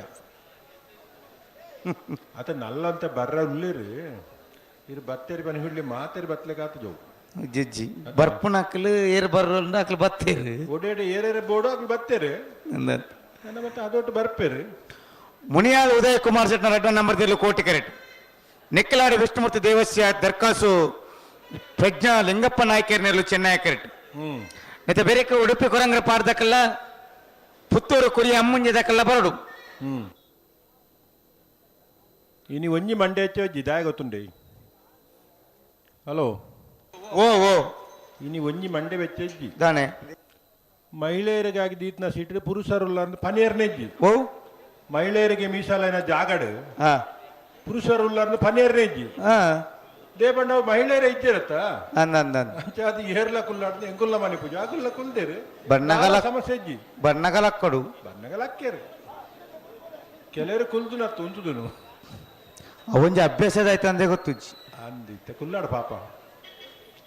Speaker 3: ಆತ ನಲ್ಲಂತ ಬರ್ರ ಉಳ್ಳಿರಿ ಇರು ಬತ್ತೇರಿ ಬನ್ನಿ ಹುಳ್ಳಿ ಮಾತೇರಿ ಬತ್ಲೆಗಾತ ಜೋ
Speaker 1: ಜಿಜ್ಜಿ ಬರ್ಪುನ ಹಾಕಲು ಏರ್ ಬರ್ರ ಹಾಕಲು ಬತ್ತೀರಿ.
Speaker 3: ಒಡೇಡೆ ಏರೇರೆ ಬೋಡು ಹಾಕಲು ಬತ್ತೇರಿ ನನ್ನ ಮತ್ತೆ ಅದೊಟ್ಟು ಬರ್ಪೇರಿ.
Speaker 1: ಮುನಿಯಾಲ್ ಉದಯ ಕುಮಾರ್ ಶೆಟ್ನ ರಡ್ಡ ನಂಬರ್ ದಿಲ್ಲು ಕೋಟಿ ಕರೆಟ್. ನೆಕ್ಕಲಾಡಿ ವಿಷ್ಣುಮೂರ್ತಿ ದೇವಸ್ಯ ದರ್ಕಾಸು ಪ್ರಜ್ಞಾ ಲಿಂಗಪ್ಪ ನಾಯ್ಕರ್ನೆಲ್ಲು ಚೆನ್ನೈ ಕರೆಟ್. ಮತ್ತೆ ಬೇರೆ ಉಡುಪಿ ಕೊರಂಗ್ರ ಪಾಡ್ದಕ್ಕಲ್ಲ ಪುತ್ತೂರು ಕುರಿ ಅಮ್ಮುಂಜದಕ್ಕಲ್ಲ ಬರಡು.
Speaker 3: ಇನಿ ಒಂಜಿ ಮಂಡೆ ಹೆಚ್ಚು ದಾಯ ಗೊತ್ತುಂಡೆ. ಹಲೋ
Speaker 1: ಓ ಓ
Speaker 3: ಇನಿ ಒಂಜಿ ಮಂಡೆ ಬೆಚ್ಚಿ
Speaker 1: ದಾನೆ
Speaker 3: ಮಹಿಳೆಯರಿಗಾಗಿ ದೀತ್ನ ಸೀಟ್ ಪುರುಷರುಲ್ಲ ಅಂದ್ರೆ ಪನೇರ್ನೆಜ್ಜಿ.
Speaker 1: ಓ
Speaker 3: ಮಹಿಳೆಯರಿಗೆ ಮೀಸಲಾಯಿನ ಜಾಗಡು ಪುರುಷರುಲ್ಲ ಅಂದ್ರೆ ಪನೇರ್ನೆಜ್ಜಿ. ದೇಬಣ್ಣ ಮಹಿಳೆಯರ ಇಜ್ಜಿರತ್ತ ಅಂಚ ಅದು ಏರ್ಲ ಕುಲ್ಲಾಡ್ದು ಎಂಕುಲ್ಲ ಮನೆ ಪೂಜೆ ಅಗುಲ್ಲ ಕುಲ್ದೇರು
Speaker 1: ಬಣ್ಣಗಲ
Speaker 3: ಸಮಸ್ಯೆ ಇಜ್ಜಿ.
Speaker 1: ಬಣ್ಣಗಲಕ್ಕಡು
Speaker 3: ಬಣ್ಣಗಲಕ್ಕೇರು ಕೆಲವರು ಕುಲ್ದು ನತ್ತು ಉಂಚುದುನು
Speaker 1: ಅವೊಂಜಿ ಅಭ್ಯಾಸದ ಆಯ್ತು ಅಂದೇ ಗೊತ್ತುಜ್ಜಿ
Speaker 3: ಅಂದಿತ್ತೆ ಕುಲ್ಲಾಡು ಪಾಪ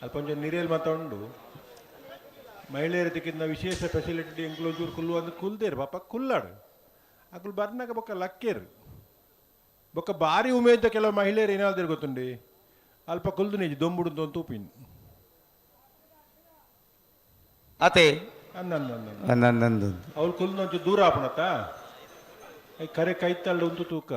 Speaker 3: ಅಲ್ಪ ಒಂಜಿ ನೀರೇಲ್ ಮಾತ ಉಂಡು ಮಹಿಳೆಯರ ತಿಕ್ಕಿದ ವಿಶೇಷ ಫೆಸಿಲಿಟಿ ಎಂಕ್ಲೋಜೂರು ಕುಲ್ಲು ಅಂದ್ರೆ ಕುಲ್ದೇರು ಪಾಪ ಕುಲ್ಲಾಡು. ಅಕುಲು ಬರ್ನಾಗ ಬೊಕ್ಕ ಲಕ್ಕೇರು ಬೊಕ್ಕ ಭಾರಿ ಉಮೇದ ಕೆಲವು ಮಹಿಳೆಯರು ಏನಾದ್ರು ಗೊತ್ತುಂಡಿ ಅಲ್ಪ ಕುಲ್ದು ನಿಜ ದೊಂಬುಡು ತೂಪಿನ್
Speaker 1: ಅತೆ
Speaker 3: ಅಂದ ಅವ್ಳು ಕುಲ್ದು ಒಂಚೂರು ದೂರ ಆಪಣತ್ತ ಕರೆ ಕೈತಳ್ಳು ಉಂತು ತೂಕ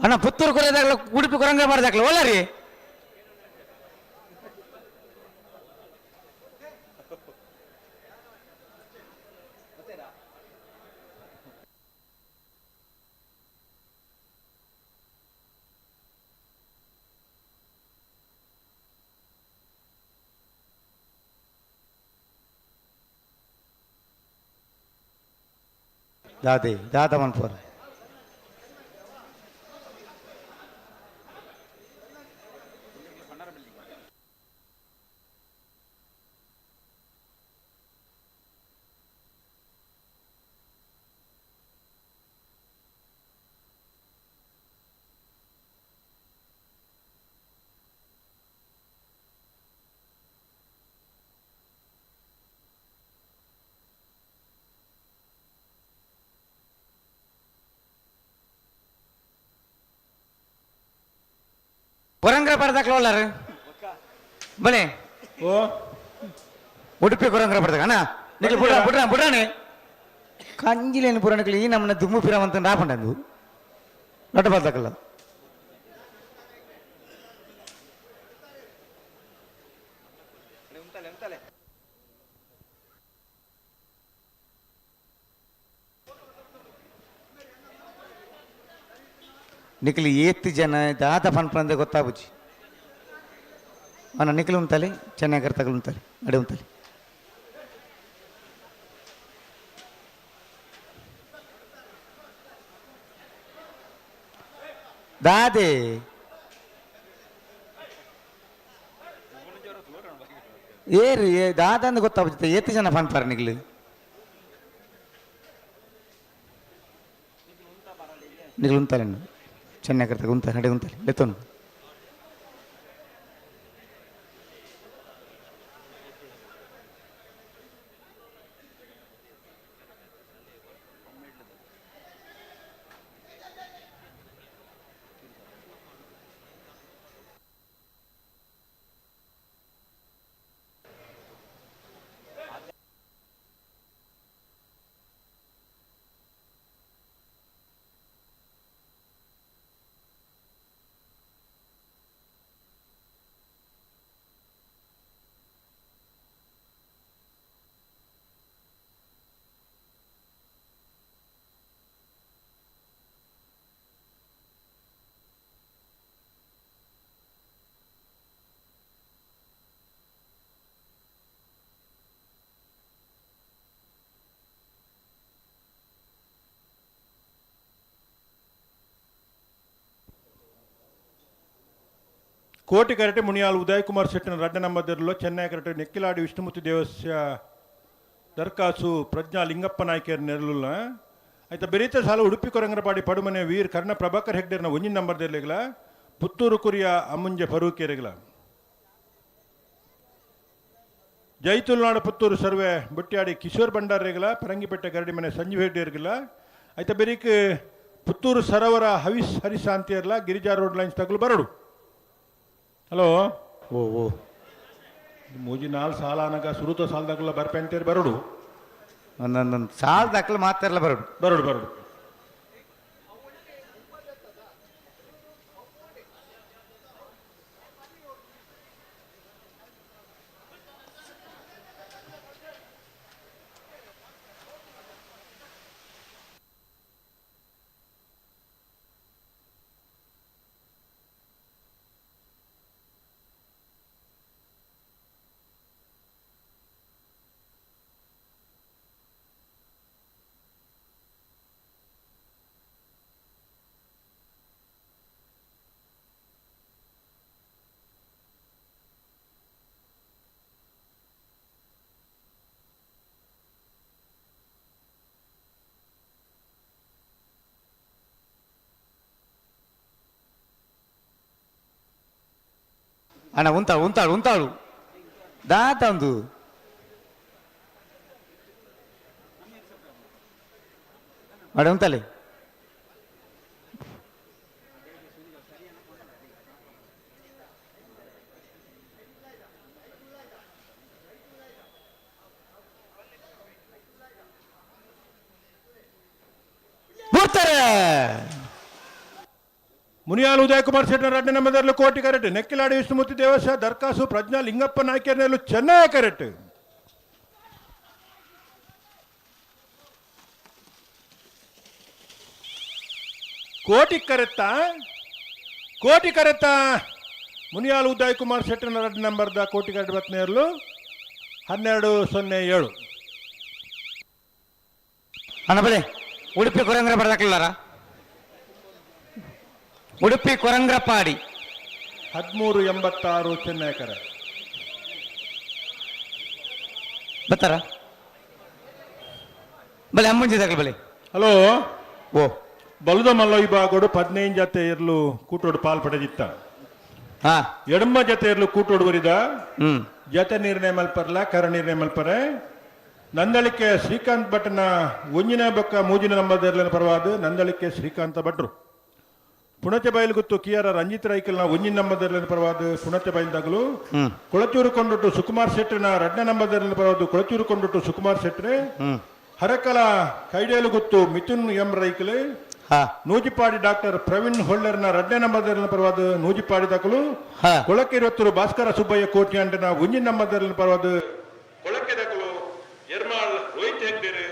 Speaker 1: ಅಣ್ಣ ಪುತ್ತೂರು ಕೊರೆದಾಗಲ ಉಡುಪಿ ಕೊರಂಗ ಮಾಡ್ದಾಕ್ಲ ಒಲ್ಲ ರೀ ದಾದೆ ದಾದ ಮನ್ಪುರ ಕೊರಂಗ್ರ ಪಡ್ದಾಕ್ಲ ಒಲ್ಲಾರು ಬಲೆ
Speaker 3: ಓ
Speaker 1: ಉಡುಪಿ ಕೊರಂಗ್ರ ಪಡ್ದಾಗ ಅಣ್ಣ ನಿಖಿಲ್ ಬುಡ್ರ ಬುಡ್ರ ಬುಡ್ರಾಣೆ ಕಂಜಿಲೇನು ಪುರಾಣಕ್ಲಿ ಈ ನಮ್ಮನ್ನ ದುಮ್ಮು ಪಿರವಂತ ರಾಪಂಡಂದು ನಟ ಬರ್ದಾಕಲ್ಲ ನಿಖಿಲ್ ಏತ್ ಜನ ದಾದ ಪನ್ಪಂದೆ ಗೊತ್ತಾಗುಜಿ ಅಣ್ಣ ನಿಖಿಲ್ ಉಂತಲೆ ಚೆನ್ನಾಗಿ ತಗಲು ಉಂತಲೆ ನಡೆ ಉಂತಲೆ ದಾದೆ ಏರು ಏ ದಾದ ಅಂದ್ ಗೊತ್ತಾಗುತ್ತೆ ಏತ್ ಜನ ಪನ್ಪಾರ ನಿಖಿಲ್ ನಿಖಿಲ್ ಉಂತಲೆ ಚೆನ್ನಾಗಿ ಉಂತ ನಡೆ ಉಂತಲೆ ಲೆತ್ತೋನು
Speaker 3: ಕೋಟಿ ಕರಟೆ ಮುನಿಯಾಲ್ ಉದಯ್ ಕುಮಾರ್ ಶೆಟ್ಟಿನ ರಡ್ಡ ನಂಬದರ್ಲು ಚೆನ್ನೈ ಕರಟೆ ನೆಕ್ಕಿಲಾಡಿ ವಿಷ್ಣುಮೂರ್ತಿ ದೇವಸ್ಯ ದರ್ಕಾಸು ಪ್ರಜ್ಞಾ ಲಿಂಗಪ್ಪ ನಾಯ್ಕರ್ ನೆರಳುಲ್ಲ ಆಯ್ತಾ ಬೆರೀತ ಸಾಲ ಉಡುಪಿ ಕೊರಂಗರಪಾಡಿ ಪಡುಮನೆ ವೀರ್ ಕರ್ಣ ಪ್ರಭಾಕರ್ ಹೆಗ್ಡೇರ್ನ ಒಂಜಿನ ನಂಬರ್ ದೆರ್ಲಿಗ್ಲ ಪುತ್ತೂರು ಕುರಿಯ ಅಮ್ಮುಂಜೆ ಫರೂಕೇರಿಗಲ. ಜೈತುಲ್ನಾಡು ಪುತ್ತೂರು ಸರ್ವೆ ಬುಟ್ಯಾಡಿ ಕಿಶೋರ್ ಭಂಡಾರಿಗಳ ಪರಂಗಿಪೇಟೆ ಗರಡಿ ಮನೆ ಸಂಜೀವ್ ಹೆಡ್ಡಿಯರ್ಗಿಲ್ಲ. ಐತ ಬೆರಿಕ್ ಪುತ್ತೂರು ಸರೋವರ ಹವಿಸ್ ಹರಿಶಾಂತಿಯರ್ಲ ಗಿರಿಜಾ ರೋಡ್ ಲೈನ್ಸ್ ತಗಲು ಬರಡು. ಹಲೋ
Speaker 1: ಓ ಓ
Speaker 3: ಮೂಜಿ ನಾಲ್ ಸಾಲ ಅನಗ ಸುರುತ ಸಾಲದಾಗಲ ಬರ್ಪೆಂತೇರಿ ಬರಡು.
Speaker 1: ಒಂದೊಂದೊಂದು ಸಾಲ ದಾಖಲೆ ಮಾತಾಡಲ್ಲ ಬರಡು.
Speaker 3: ಬರಡು ಬರಡು.
Speaker 1: ಅಣ್ಣ ಉಂತಾಳು ಉಂತಾಳು ಉಂತಾಳು ದಾತ ಒಂದು ಅಡೆ ಉಂತಲೆ. ಬರ್ತಾರೆ.
Speaker 3: ಮುನಿಯಾಲ್ ಉದಯ್ ಕುಮಾರ್ ಶೆಟ್ಟರ್ ರಡ್ಡ ನಂಬರ್ಲು ಕೋಟಿ ಕರೆಕ್ಟ್. ನೆಕ್ಕಿಲಾಡಿ ವಿಷ್ಣುಮೂರ್ತಿ ದೇವಸ ದರ್ಕಾಸು ಪ್ರಜ್ಞಾ ಲಿಂಗಪ್ಪ ನಾಯ್ಕರ್ನೆಲ್ಲು ಚೆನ್ನೈ ಕರೆಕ್ಟ್. ಕೋಟಿ ಕರೆತ್ತ ಕೋಟಿ ಕರೆತ್ತ ಮುನಿಯಾಲ್ ಉದಯ್ ಕುಮಾರ್ ಶೆಟ್ಟರ್ ರಡ್ಡ ನಂಬರ್ದ ಕೋಟಿ ಕರೆಕ್ಟ್ ಬತ್ನೇರ್ಲು 12:07.
Speaker 1: ಅಣ್ಣ ಬಲೆ ಉಡುಪಿ ಕೊರಂಗ್ರ ಬರ್ದಾಕ್ಲಾರ ಉಡುಪಿ ಕೊರಂಗ್ರಪಾಡಿ
Speaker 3: 13:86 ಚೆನ್ನೈ ಕರೆ.
Speaker 1: ಬರ್ತಾರ ಬಲೆ ಅಮ್ಮಂಜಿ ದಾಖಲೆ ಬಲೆ.
Speaker 3: ಹಲೋ
Speaker 1: ಓ
Speaker 3: ಬಲದ ಮಲ್ಲ ವಿಭಾಗಡು 15 ಜತೆ ಇರ್ಲು ಕೂಟೋಡು ಪಾಲ್ ಪಡೆದಿತ್ತ.
Speaker 1: ಹಾ
Speaker 3: ಎಡಮ್ಮ ಜತೆ ಇರ್ಲು ಕೂಟೋಡು ಬರಿದ ಜತೆ ನಿರ್ಣಯ ಮಲ್ಪರ್ಲ ಕರ ನಿರ್ಣಯ ಮಲ್ಪರೆ. ನಂದಳಿಕೆ ಶ್ರೀಕಾಂತ್ ಭಟ್ನ ಒಂಜಿನ ಬೊಕ್ಕ ಮೂಜಿನ ನಂಬರ್ನ ಪರವಾದ ನಂದಳಿಕೆ ಶ್ರೀಕಾಂತ ಭಟ್ರು. ಪುಣಚ ಬಯಲು ಗುತ್ತು ಕೆ ಆರ್ ರಂಜಿತ್ ರೈಕಲ್ನ ಒಂಜಿನ ನಂಬರ್ನ ಪರವಾದ ಪುಣಚ ಬಯಲ್ದಾಗಲು. ಕೊಳಚೂರು ಕೊಂಡೊಟ್ಟು ಸುಕುಮಾರ್ ಶೆಟ್ಟರ್ನ ರಡ್ಡ ನಂಬರ್ನ ಪರವಾದ ಕೊಳಚೂರು ಕೊಂಡೊಟ್ಟು ಸುಕುಮಾರ್ ಶೆಟ್ರೆ. ಹರಕಲ ಕೈಡೇಲು ಗುತ್ತು ಮಿಥುನ್ ಎಂ ರೈಕಲ್. ನೂಜಿಪಾಡಿ ಡಾಕ್ಟರ್ ಪ್ರವೀಣ್ ಹೊಳ್ಳರ್ನ ರಡ್ಡ ನಂಬರ್ನ ಪರವಾದ ನೂಜಿಪಾಡಿ ದಾಖಲು. ಕೊಳಕಿರೊತ್ತೂರು ಭಾಸ್ಕರ ಸುಬ್ಬಯ್ಯ ಕೋಟಿ ಅಂಟನ ಒಂಜಿನ ನಂಬರ್ನ ಪರವಾದ ಕೊಳಕೆ ದಾಖಲು. ಎರ್ಮಾಳ್ ರೋಹಿತ್ ಹೆಗ್ಡೇರು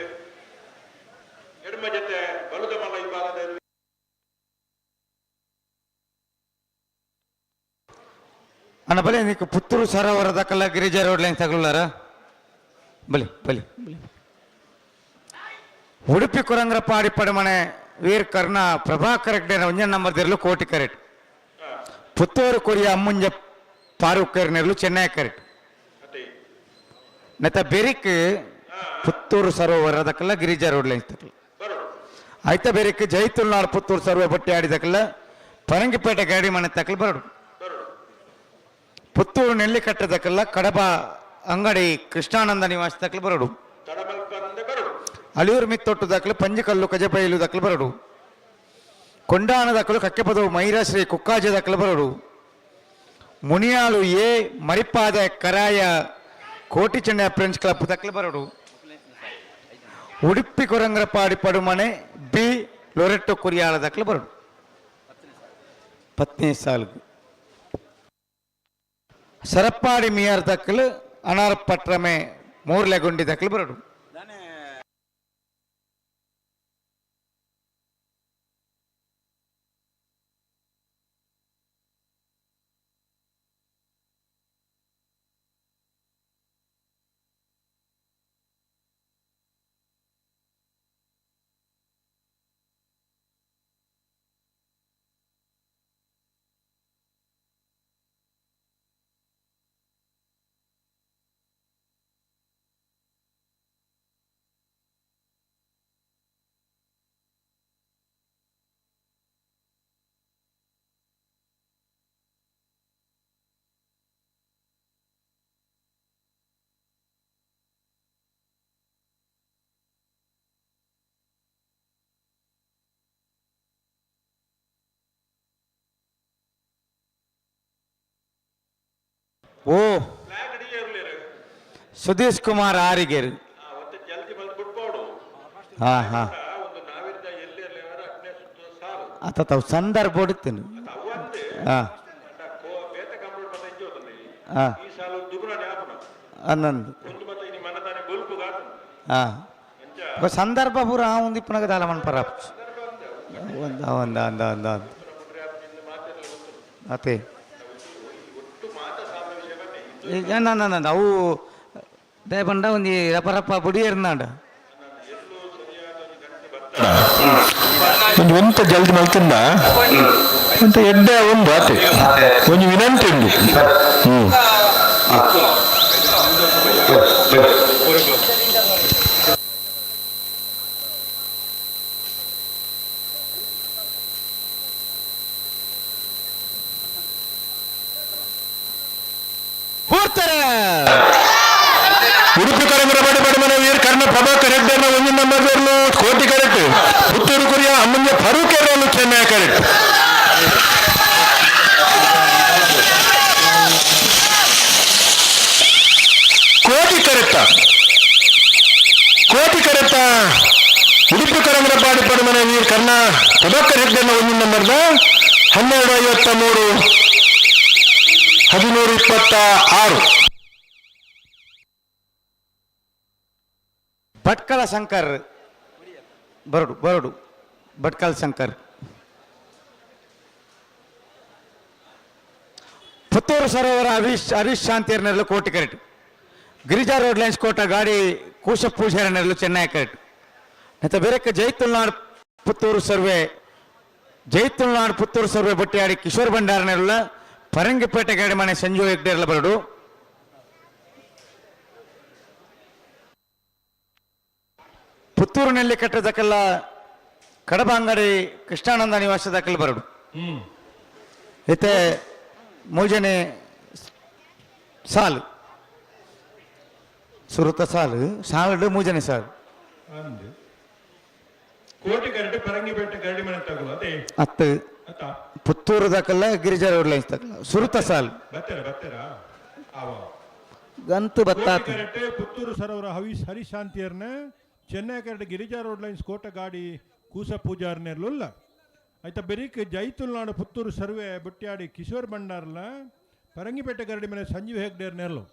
Speaker 3: ಎಡಮ ಜೊತೆ ಬಲದ ಮಲ್ಲ ವಿಭಾಗದಲ್ಲಿ.
Speaker 1: ಅಣ್ಣ ಬಲೆ ನೀಕು ಪುತ್ತೂರು ಸರೋವರ ದಾಖಲ ಗಿರಿಜಾ ರೋಡ್ ಲೈನ್ ತಗೊಳ್ಳಾರ ಬಲಿ ಬಲಿ. ಉಡುಪಿ ಕೊರಂಗ್ರಪಾಡಿ ಪಡಮನೆ ವೀರ್ ಕರ್ಣ ಪ್ರಭಾಕರ್ ಹೆಗ್ಡೆ ಒಂಜನ ನಂಬರ್ ದಿರಲು ಕೋಟಿ ಕರೆಟ್. ಪುತ್ತೂರು ಕೊರಿಯ ಅಮ್ಮುಂಜ ಪಾರೂಕರ್ ನೆರಲು ಚೆನ್ನೈ ಕರೆಟ್. ನೆತ್ತ ಬೆರಿಕ್ ಪುತ್ತೂರು ಸರೋವರ ದಕ್ಕಲ್ಲ ಗಿರಿಜಾ ರೋಡ್ ಲೈನ್ ತಕ್ಕಲ್ಲ. ಐತ ಬೆರಿಕ್ ಜೈತುಲ್ನಾಡ್ ಪುತ್ತೂರು ಸರ್ವೆ ಬಟ್ಟಿ ಆಡಿದಕ್ಕಲ್ಲ ಪರಂಗಿಪೇಟೆ ಗಾಡಿ ಮನೆ ತಕ್ಕಲ್ ಬರಡು. ಪುತ್ತೂರು ನೆಲ್ಲಿಕಟ್ಟದಕ್ಕಲ್ಲ ಕಡಬ ಅಂಗಡಿ ಕೃಷ್ಣಾನಂದ ನಿವಾಸ ತಕ್ಕಲ್ ಬರಡು. ಅಳಿಯೂರು ಮಿತ್ತೊಟ್ಟು ದಾಖಲು ಪಂಜಿಕಲ್ಲು ಕಜಬೈಲು ದಾಖಲು ಬರಡು. ಕೊಂಡಾಣ ದಾಖಲು ಕಕ್ಕೆಪದವು ಮೈರಾಶ್ರೀ ಕುಕ್ಕಾಜ ದಾಖಲು ಬರಡು. ಮುನಿಯಾಳು ಎ ಮರಿಪಾದ ಕರಾಯ ಕೋಟಿ ಚೆನ್ನೈ ಫ್ರೆಂಡ್ಸ್ ಕ್ಲಬ್ ದಾಖಲು ಬರಡು. ಉಡುಪಿ ಕೊರಂಗ್ರಪಾಡಿ ಪಡುಮನೆ ಬಿ ಲೊರೆಟ್ಟೊ ಕುರಿಯಾಳ ದಾಖಲು ಬರಡು. ಪತ್ನಿ ಸಾಲ್ಗು ಸರಪ್ಪಾಡಿ ಮಿಯಾರ್ ದಾಖಲು ಅನಾರ್ ಪಟ್ರಮೆ ಮೂರ್ಲೆಗುಂಡಿ ದಾಖಲು ಬರಡು. ಓ ಸುಧೀಶ್ ಕುಮಾರ್ ಆರಿಗೇರು. ಹಾ ಹಾ ಅತ್ತ ತಾವು ಸಂದರ್ಭ ಹೊಡಿತೀನಿ. ಹಾ ಹಾ ಅನ್ನಂದು ಹಾ ಸಂದರ್ಭ ಪೂರ ಒಂದು ಇಪ್ಪನಾಗ ದಾಲ ಮನ್ಪರ ಒಂದ ಒಂದ ಒಂದ ಒಂದ ಅತ್ತೆ ನನ್ನ ಅವು ದಯಪಂಡ ಒಂದು ರಪ್ಪ ರಪ್ಪ ಬುಡಿ ಎರ್ನಾಂಡ
Speaker 8: ಒಂಜಿ ಒಂತ ಜಲ್ದಿ ಮಲ್ತಿಂದ ಅಂತ ಎಡ್ಡೆ ಒಂದು ಆತೆ ಒಂಜಿ ವಿನಂತಿ ಉಂಡು. ಉಡುಪಿ ಕರಂಗರ ಬಡಿ ಬಡಮನೆ ವೀರ್ ಕರ್ಣ ಪ್ರಭಾಕರ್ ಹೆಗ್ಡೆನ ಒಂದು ನಂಬರ್ ಕೋಟಿ ಕರೆಕ್ಟ್. ಪುತ್ತೂರು ಕುರಿಯ ಅಮ್ಮಂಜ ಫರೂಕ್ ಎರಲು ಚೆನ್ನೈ ಕರೆಕ್ಟ್. ಕೋಟಿ ಕರೆಕ್ಟ ಕೋಟಿ ಕರೆಕ್ಟ. ಉಡುಪಿ ಕರಂಗರ ಪಾಡಿ ಪಡಮನೆ ವೀರ್ ಕರ್ಣ ಪ್ರಭಾಕರ್ ಹೆಗ್ಡೆನ ಒಂದು ನಂಬರ್ದ 12:53 13:26.
Speaker 1: ಭಟ್ಕಳ ಶಂಕರ್ ಬರಡು ಬರಡು ಭಟ್ಕಳ ಶಂಕರ್. ಪುತ್ತೂರು ಸರೋವರ ಹರೀಶ್ ಹರೀಶ್ ಶಾಂತಿಯರ್ ನೆರಳು ಕೋಟಿ ಕರೆಟ್. ಗಿರಿಜಾ ರೋಡ್ ಲೈನ್ಸ್ ಕೋಟ ಗಾಡಿ ಕೂಶ ಪೂಜಾರ ನೆರಳು ಚೆನ್ನೈ ಕರೆಟ್. ಮತ್ತು ಬೇರೆಕ್ಕ ಜೈತುಲ್ನಾಡ್ ಪುತ್ತೂರು ಸರ್ವೆ ಜೈತುಲ್ನಾಡ್ ಪುತ್ತೂರು ಸರ್ವೆ ಬಟ್ಟಿಯಾಡಿ ಕಿಶೋರ್ ಭಂಡಾರ ನೆರಳು ಪರಂಗಿಪೇಟೆ ಗಾಡಿ ಮನೆ ಸಂಜು ಹೆಗ್ಡೇರ್ಲ ಬರಡು. ಪುತ್ತೂರಿನಲ್ಲಿ ಕಟ್ಟದಕ್ಕೆಲ್ಲ ಕಡಬ ಅಂಗಡಿ ಕೃಷ್ಣಾನಂದ ನಿವಾಸದಕ್ಕೆಲ್ಲ ಬರಡು. ಇತ್ತೆ ಮೂಜನೆ ಸಾಲು ಸುರುತ ಸಾಲು ಸಾಲು ಮೂಜನೆ ಸಾಲು.
Speaker 3: ಕೋಟಿ ಕರೆಕ್ಟ್ ಪರಂಗಿಪೇಟೆ ಗರಡಿ ಮನೆ ತಗಲು ಅದೇ
Speaker 1: ಅತ್ತು ಪುತ್ತೂರು ದಾಕಲ್ಲ ಗಿರಿಜಾ ರೋಡ್ ಲೈನ್ಸ್ ತಕಲ್ಲ ಸುರುತ ಸಾಲು.
Speaker 3: ಬತ್ತೆರ ಬತ್ತೆರ ಆವ
Speaker 1: ಗಂತು ಬತ್ತಾತ.
Speaker 3: ಕರೆಕ್ಟ್ ಪುತ್ತೂರು ಸರೋವರ Havish ಹರಿಶಾಂತಿಯರ್ನ Chennai correct Girija road lines Kota ಗಾಡಿ ಕೂಸ ಪೂಜಾರ್ನೆರ್ಲುಲ್ಲ. ಆಯ್ತಾ ಬೆರಿಕ್ ಜೈತುಲ್ನಾಡು ಪುತ್ತೂರು ಸರ್ವೆ ಬುಟ್ಯಾಡಿ ಕಿಶೋರ್ ಭಂಡಾರ್ಲ ಪರಂಗಿಪೇಟೆ ಗರಡಿ ಮನೆ ಸಂಜೀವ್ ಹೆಗ್ಡೇರ್ ನೆರ್ಲು.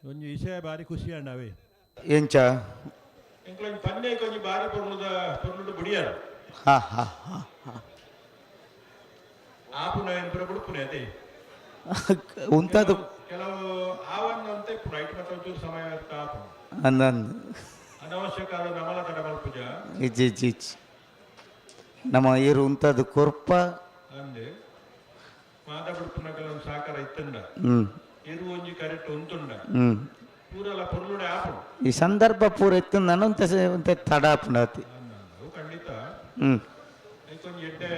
Speaker 3: ಒಂಜಿ ವಿಷಯ ಬಾರಿ ಖುಷಿ ಅಣ್ಣವೇ.
Speaker 1: ಎಂಚ
Speaker 3: ಎಂಕ್ಲೊಂಜಿ ಪನ್ನೆ ಒಂಜಿ ಬಾರಿ ಪೊರ್ಲುದ ಪೊರ್ಲುಡು ಬುಡಿಯಾರ.
Speaker 1: ಹಾ ಹಾ ಹಾ ಹಾ
Speaker 3: ಆಪುನ ಪುರ ಬುಡುಪುನೆ ಅದೇ
Speaker 1: ಉಂತದು
Speaker 3: ಕೆಲವು ಆವನ್ನ ಅಂತ ಇಪ್ಪುನು ಐಟ್ ಮತ್ತೆ ಒಂಚೂರು ಸಮಯ ಆಪುನು
Speaker 1: ಅಂದಂದು
Speaker 3: ಅನವಶ್ಯಕ ಆದ ನಮಲ ತಡ ಮಲ್ಪುಜ.
Speaker 1: ಇಜ್ಜಿ ಇಜ್ಜಿ ಇಜ್ಜಿ ನಮ್ಮ ಏರು ಉಂತದು ಕೊರ್ಪ
Speaker 3: ಅಂದೆ ಮಾದ ಬುಡುಪುನ ಕೆಲವೊಂದು ಸಾಕಾರ ಇತ್ತಂಡ ಎರು ಒಂಜಿ ಕರೆಕ್ಟ್ ಉಂತುಂಡ ಪೂರಲ ಪೊರ್ಲುಡೆ ಆಪುನು.
Speaker 1: ಈ ಸಂದರ್ಭ ಪೂರ ಇತ್ತು ನಾನು ಉಂತ ತಡ ಆಪುಂಡಾತಿ.
Speaker 3: ಅವು ಖಂಡಿತ. ಐಕೊಂಜಿ ಎಡ್ಡೆ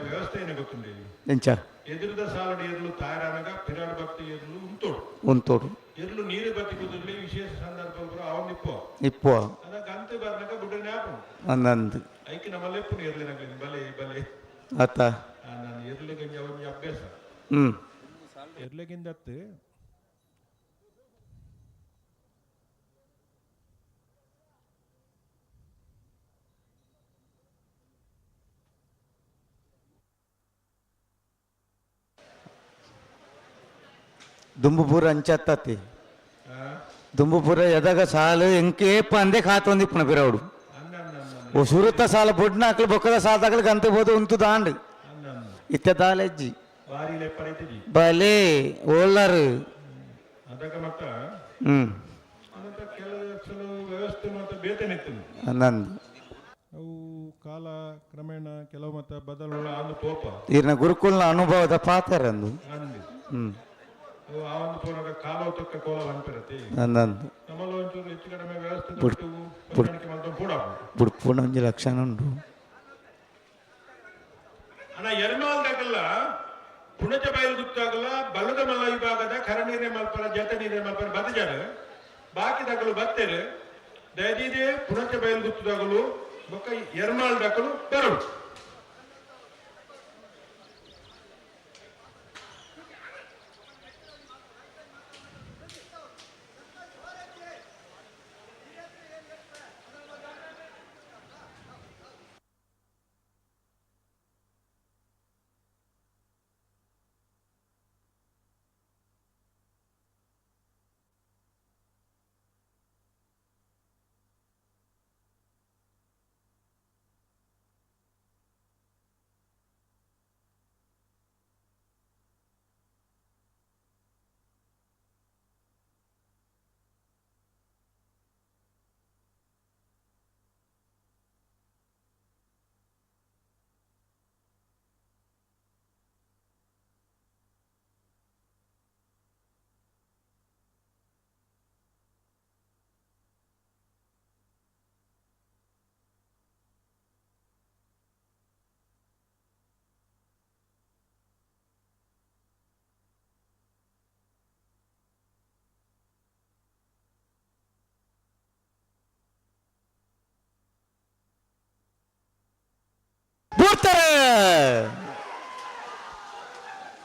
Speaker 3: ವ್ಯವಸ್ಥೆ ಏನೇ ಗೊತ್ತುಂಡೆ
Speaker 1: ಎಂಚ
Speaker 3: ಎದುರುದ ಸಾಲಡು ಎರ್ಲು ತಯಾರಾನಗ ಪಿರಾಡು ಭಕ್ತಿ ಎರ್ಲು ಉಂತೋಡು
Speaker 1: ಉಂತೋಡು
Speaker 3: ಎರ್ಲು ನೀರು ಬತ್ತಿ ಕುದುರ್ಲಿ ವಿಶೇಷ ಸಂದರ್ಭ ಪೂರ ಅವನಿಪ್ಪೋ
Speaker 1: ಇಪ್ಪೋ
Speaker 3: ಅದ ಗಂತೆ ಬರ್ನಗ ಬುಡನೆ ಆಪುನು.
Speaker 1: ಅಂದಂದು
Speaker 3: ಐಕೆ ನಮ್ಮಲ್ಲೆಪ್ಪುನು ಎರ್ಲಿನಗ್ಲಿನ ಬಲೆ ಬಲೆ.
Speaker 1: ಆತ
Speaker 3: ನಾನು ಎರ್ಲಿಗಂಜಿ ಒಂಜಿ ಅಭ್ಯಾಸ. ಎರ್ಲೆಗಿಂದತ್ತು
Speaker 1: ದುಂಬುಪುರ ಅಂಚತ್ತತಿ ದುಂಬುಪುರ ಎದಾಗ ಸಾಲು ಎಂಕೇಪ ಅಂದೆ ಖಾತೊಂದಿಪ್ಪನ ಪಿರవుడు ಓ ಸುರುತ ಸಾಲ ಬೊಡ್ನಾಕ್ಲು ಬೊಕ್ಕದ ಸಾದಾಗಲು ಗಂತೆ ಬೋದು ಉಂತು ದಾಂಡ್ ಇತ್ತೆ ದಾಲೆಜ್ಜಿ ಬಲೆ ಓಲ್ಲರು. ಅಂದಂದು
Speaker 3: ಅವು ಕಾಲ ಕ್ರಮೇಣ ಕೆಲವು ಮತ್ತ ಬದಲು ಆಂದು ಪೋಪ
Speaker 1: ಈರ್ನ ಗುರುಕುಲ್ನ ಅನುಭವದ ಪಾತ್ರ ಅಂದು.
Speaker 3: ಅವು ಆ ಒಂದು ಪೋನಾಗ ಕಾಲೋ ತಕ್ಕ ಕೋಲ ಅನ್ಪಿರತಿ
Speaker 1: ಅಂದಂದು
Speaker 3: ನಮ್ಮಲ್ಲ ಒಂಚೂರು ಹೆಚ್ಚು ಕಡಿಮೆ ವ್ಯವಸ್ಥೆ ಹೊಂದಾಣಿಕೆ ಮಲ್ತೊಂದು ಕೂಡ
Speaker 1: ಬುಡ್ಪುನ ಒಂಜಿ ಲಕ್ಷಣ ಉಂಡು.
Speaker 3: ಅಣ್ಣ ಎರ್ಮಾಲ್ದಾಗಲ್ಲ ಪುಣಚ ಬಯಲು ಗುತ್ತಾಗಲ್ಲ ಬಲ್ಲದ ಮಲ್ಲ ವಿಭಾಗದ ಕರಡಿ ಮಲ್ಪರ ಜತೆ ನೀರೆ ಮಲ್ಪರ ಬತ್ತಜಾರು ಬಾಕಿ ದಕಲು ಬತ್ತೇರು ದಯದೀದೆ ಪುಣಚ ಬಯಲು ಗುತ್ತುದಾಗಲು ಬೊಕ್ಕ ಎರ್ಮಾಳ್ ದಕಲು ಬರಡು.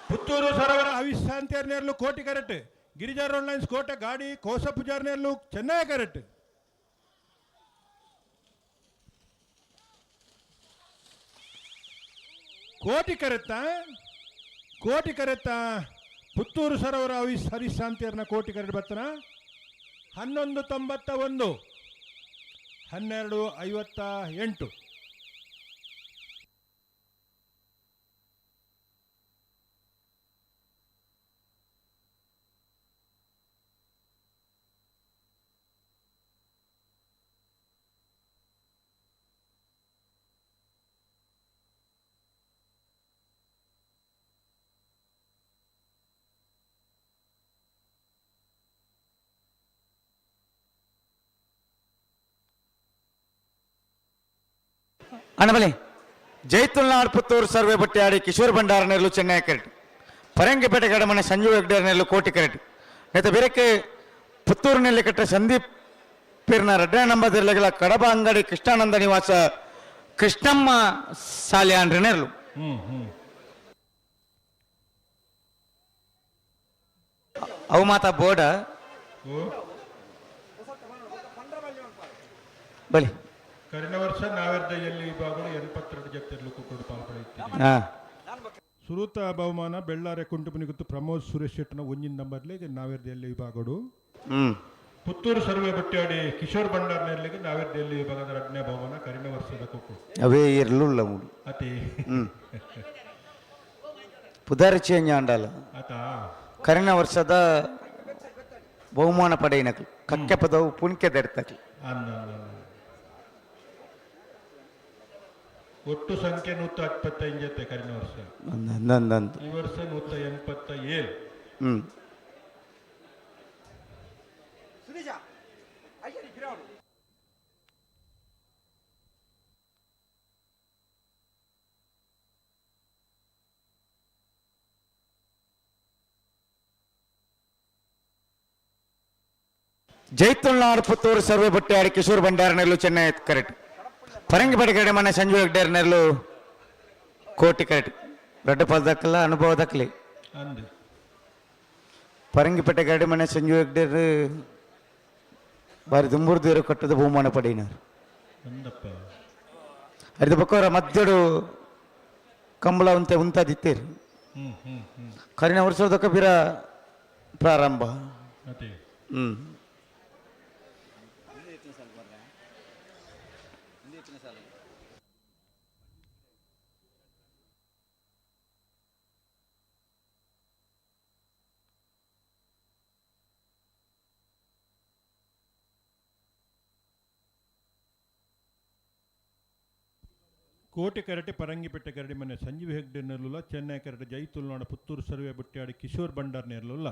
Speaker 3: ಪುತ್ತೂರು ಸರೋವರ ಅವಿಶಾಂತಿಯರ್ ನೇರ್ಲು Koti correct, Girija road lines ಕೋಟೆ ಗಾಡಿ ಕೋಸ ಪೂಜಾರ್ ನೇರ್ಲು ಚೆನ್ನೈ ಕರೆಕ್ಟ್. ಕೋಟಿ ಕರೆತ್ತ ಕೋಟಿ ಕರೆತ್ತ ಪುತ್ತೂರು ಸರೋವರ ಅವಿಸ್ ಹರಿಶಾಂತಿಯರ್ನ ಕೋಟಿ ಕರೆಕ್ಟ್ ಬತ್ತನ 11.91 12.58.
Speaker 1: ಅಣ್ಣಬಲಿ ಜೈತುಲ್ನಾಡ್ ಪುತ್ತೂರು ಸರ್ವೆ ಬಟ್ಟಿಯಾಡಿ ಕಿಶೋರ್ ಭಂಡಾರ ನೆರಳು ಚೆನ್ನೈ ಕರೆಟ್, ಪರಂಗಿಪೇಟೆ ಗಡಮನೆ ಸಂಜೀವ್ ಹೆಗ್ಡೆ ನೆರಳು ಕೋಟಿ ಕರೆಟ್, ನೇತ ಬೇರಕ್ಕೆ ಪುತ್ತೂರು ನೆಲ್ಲಿಕಟ್ಟ ಸಂದೀಪ್ ಪೀರ್ನ ರಡ್ಡನೇ ನಂಬರ್ ಜಿಲ್ಲೆಗಳ ಕಡಬ ಅಂಗಡಿ ಕೃಷ್ಣಾನಂದ ನಿವಾಸ ಕೃಷ್ಣಮ್ಮ ಸಾಲ್ಯಾನ್ರಿ ನೆರಳು. ಅವು ಮಾತಾ ಬೋರ್ಡ ಬಲಿ.
Speaker 3: ಕರಿನ ವರ್ಷ ನಾವೆರ್ದ ಎಲ್ಲಿ ವಿಭಾಗಗಳು 82 ಜೊತೆ ಕೂಟೋಡು ಪಾಲ್ಪಡೆಯುತ್ತೀರಿ. ಸುರೂತ ಬಹುಮಾನ ಬೆಳ್ಳಾರೆ ಕುಂಟುಪನಿ ಗುತ್ತು ಪ್ರಮೋದ್ ಸುರೇಶ್ ಶೆಟ್ಟನ ಒಂಜಿನ ನಂಬರ್ಲಿ ನಾವೆರ್ದ ಎಲ್ಲಿ ವಿಭಾಗಗಳು. ಪುತ್ತೂರು ಸರ್ವೆ ಬಟ್ಟಿಯಾಡಿ ಕಿಶೋರ್ ಭಂಡಾರ್ ನೇರ್ಲಿಗೆ ನಾವೆರ್ದ ಎಲ್ಲಿ ವಿಭಾಗದ ಎರಡನೇ ಬಹುಮಾನ ಕರಿನ ವರ್ಷದ ಕೊಟ್ಟು.
Speaker 1: ಅವೇ ಇರ್ಲುಲ್ಲ ಮೂಡು.
Speaker 3: ಅತಿ.
Speaker 1: ಪುದಾರಿ ಚೇಂಜ್ ಆಂಡಲ.
Speaker 3: ಆತ.
Speaker 1: ಕರಿನ ವರ್ಷದ ಬಹುಮಾನ ಪಡೆಯಿನಕ್ಲು ಕಕ್ಕೆ ಪದವು ಪುಣ್ಕೆ ದೆರ್ತಕ್ಲು.
Speaker 3: ಅಂದ ಒಟ್ಟು ಸಂಖ್ಯೆ 125 ಜೊತೆ ಕರಿನ ವರ್ಷ.
Speaker 1: ಅಂದಂದಂದು.
Speaker 3: ಈ ವರ್ಷ 187.
Speaker 1: ಜೈತುಲ್ನಾಡ್ ಪುತ್ತೂರು ಸರ್ವೆ ಬಟ್ಟಿಯಾಡಿ ಕಿಶೋರ್ ಭಂಡಾರ ನೆರಳು ಚೆನ್ನೈ ಕರೆಕ್ಟ್, ಪರಂಗಿಪೇಟೆ ಕಡೆ ಮನೆ ಸಂಜೀವ್ ಹೆಗ್ಡೆ ನೆರಳು ಕೋಟಿ ಕರೆಕ್ಟ್. ದೊಡ್ಡ ಪದಕ್ಕಲ್ಲ ಅನುಭವ ದಕ್ಕಲಿ.
Speaker 3: ಅಂದೆ.
Speaker 1: ಪರಂಗಿಪೇಟೆ ಗರಡಿ ಮನೆ ಸಂಜೀವ್ ಹೆಗ್ಡೆ ಬಾರಿ ದುಂಬುರ್ದು ಕಟ್ಟದ ಬಹುಮಾನ ಪಡೆಯಿನಾರು.
Speaker 3: ಅಂದಪ್ಪ.
Speaker 1: ಅರಿದ ಬಕ್ಕವರ ಮಧ್ಯಡು ಕಂಬಳ ಉಂತೆ ಉಂತಾದಿತ್ತೇರು.
Speaker 3: ಹ್ಮ್ ಹ್ಮ್ ಹ್ಮ್
Speaker 1: ಕರಿನ ವರ್ಷದಕ್ಕ ಬಿರ ಪ್ರಾರಂಭ.
Speaker 3: ಅದೇ. ಕೋಟೆ ಕರಟೆ ಪರಂಗಿಪೇಟೆ ಕರಡಿ ಮನೆ ಸಂಜೀವ್ ಹೆಗ್ಡೆ ನೆರಳುಲ್ಲ, ಚೆನ್ನೈ ಕರಟೆ ಜೈ ತುಳುನಾಡ ಪುತ್ತೂರು ಸರ್ವೆ ಬುಟ್ಟಿಯಾಡಿ ಕಿಶೋರ್ ಭಂಡಾರ್ ನೆರಳುಲ್ಲ.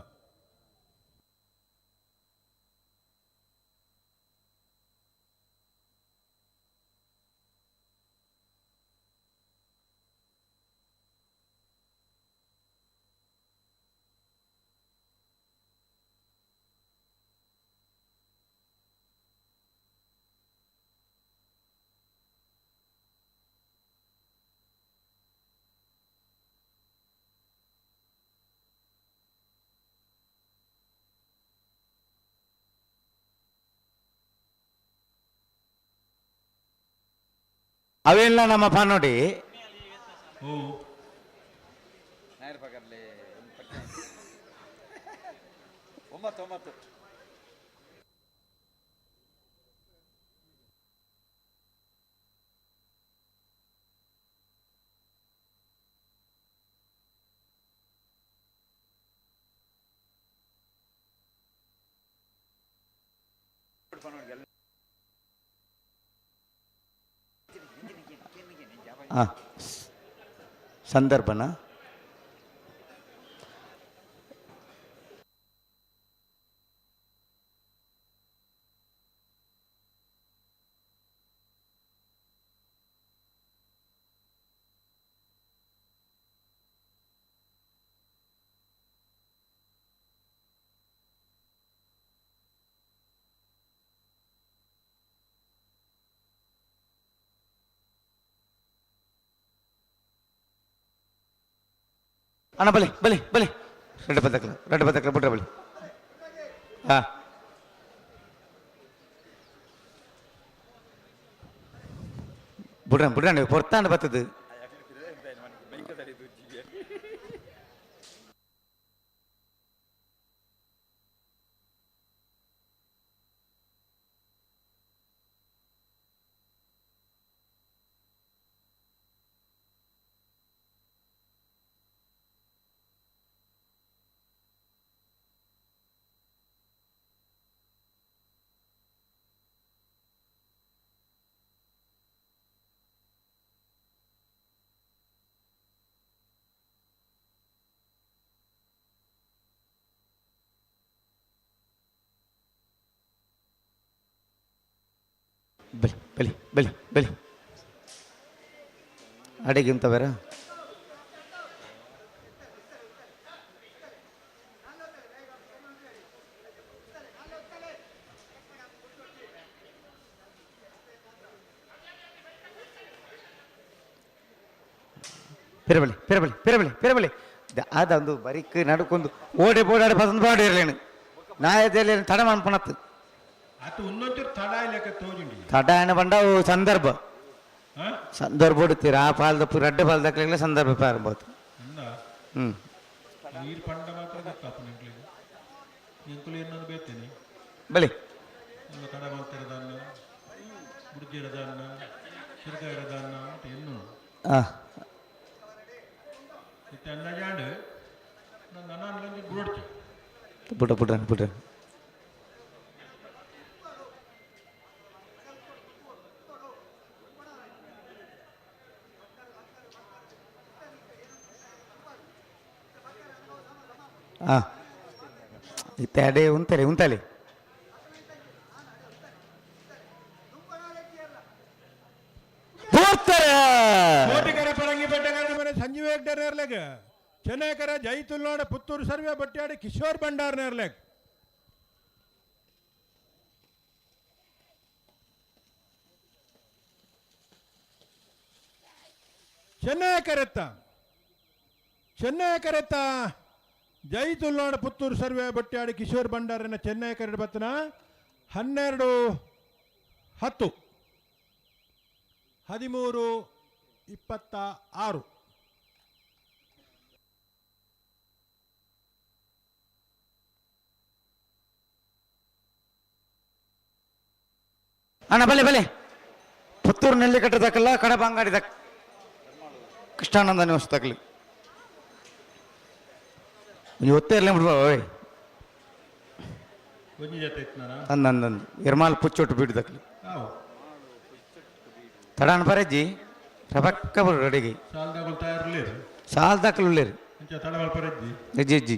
Speaker 1: ಅವೆಲ್ಲ ನಮ್ಮ ಪಾನೋಡಿ.
Speaker 6: ಒಂಬತ್ತು ಒಂಬತ್ತು.
Speaker 1: ಹಾಂ, ಸಂದರ್ಭನ ಅಣ್ಣ ಬಲಿ ಬಲಿ ಬಲಿ ರೆಡ್ ಬದಕ್ಲ ರೆಡ್ ಬದಕ್ಲ ಬಿಟ್ರೆ ಬಲಿ. ಹಾಂ, ಬಿಡ್ರ ಬಿಡ್ರ, ನೀವು ಪೊರ್ತಾಂಡ ಬರ್ತದೆ. ಬಲಿ ಬಲಿ ಬಲಿ ಬಲಿ ಅಡಿಗೆ ಇಂಥವೇರ. ಪಿರಬಳಿ ಪಿರಬಳಿ ಪಿರಬಳಿ ಪಿರಬಳಿ ಅದೊಂದು ಬರಿಕ್ ನಡುಕೊಂದು ಓಡಿ ಬೋಡಾಡಿ ಪಸಂದ್ ಪಾಡಿ ಇರಲೇನು ನಾಯದಲ್ಲಿ ತಡ ಮನ್ಪಣತ್ತು.
Speaker 3: ಅದು ಒಂದೊಂಚೂರು ತಡ ಇಲ್ಲಕ ತೋಜುಂಡಿ.
Speaker 1: ತಡ ಏನ ಬಂಡ ಸಂದರ್ಭ ಸಂದರ್ಭ ಹೊಡಿತೀರ. ಆ ಪಾಲ್ದ ರಡ್ಡೆ ಪಾಲ್ದಕ್ಲೆಲ್ಲ ಸಂದರ್ಭ ಪಾರ್ಬೋದು. ಹ್ಞೂ,
Speaker 3: ನೀರು ಪಂಡ ಮಾತ್ರ ಗೊತ್ತಾಪು ನಿಂಕ್ಲಿಗೆ ಎಂಕುಲು ಏನೊಂದು ಬೇತೇನೆ.
Speaker 1: ಬಲಿ
Speaker 3: ಎಲ್ಲ ತಡ ಮಲ್ತಿರದನ್ನ ಬುಡ್ಜಿರದನ್ನ ತಿರ್ಗ ಇರದನ್ನ ಅಂತ ಎನ್ನು.
Speaker 1: ಹಾಂ,
Speaker 3: ಇತ್ತೆ ಅಂದಾಜಾಂಡ್ ನನ್ನ ನನ್ನ ಬುಡ್ಚು.
Speaker 1: ಬುಡ ಬುಡ ಬುಡ. ಹಾಂ, ಇತ್ತೆ ಅದೇ ಉಂತಲೆ ಉಂತಲೆ.
Speaker 3: ಕೋಟಿಕರ ಪರಂಗಿ ಬೆಟ್ಟಗಾರ ಮನೆ ಸಂಜೀವ ಹೆಗ್ಡೆ ನೇರ್ಲೆಗ್, ಚೆನ್ನೈಕರ ಜೈತುಲ್ನಾಡ ಪುತ್ತೂರು ಸರ್ವೆ ಬಟ್ಯಾಡಿ ಕಿಶೋರ್ ಭಂಡಾರ್ ನೇರ್ಲೆಗ್. ಚೆನ್ನೈ ಕರೆತ್ತ ಚೆನ್ನೈ ಕರೆತ್ತ ಜೈ ತುಲ್ನಾಡ ಪುತ್ತೂರು ಸರ್ವೆ ಬಟ್ಯಾಡಿ ಕಿಶೋರ್ ಭಂಡಾರನ ಚೆನ್ನೈ ಕರಡು ಬತ್ತನ 12 10 13 26.
Speaker 1: ಅಣ್ಣ ಬಲೆ ಬಲೆ ಪುತ್ತೂರು ನೆಲ್ಲಿ ಕಟ್ಟದಕ್ಕಲ್ಲ ಕಡಬ ಅಂಗಡಿ ದಕ್ ಕೃಷ್ಣಾನಂದ ನಿವಾಸ ತಗಲಿ ನೀವು ಒತ್ತೆ ಇರಲಿ ಬಿಡ್ಬಾ ಓಯ್.
Speaker 3: ಒಂಜಿ ಜೊತೆ ಇತ್ತು ನಾನು.
Speaker 1: ಅಂದ ಅಂದ ಎರ್ಮಾಲ್ ಪುಚ್ಚೊಟ್ಟು ಬೀಡು ದಕ್ಲಿ.
Speaker 3: ಆವು.
Speaker 1: ತಡಾನ್ ಬರಜ್ಜಿ ರಬಕ್ಕ ಬರು ಅಡಿಗೆ.
Speaker 3: ಸಾಲದಾಗಲು ತಯಾರಿರ್ಲಿರು.
Speaker 1: ಸಾಲ್ ದಾಖಲು ಉಳ್ಳೇರು.
Speaker 3: ಇಂಚ ತಡವಲ್ ಪರಜ್ಜಿ.
Speaker 1: ಅಜ್ಜಿ ಅಜ್ಜಿ.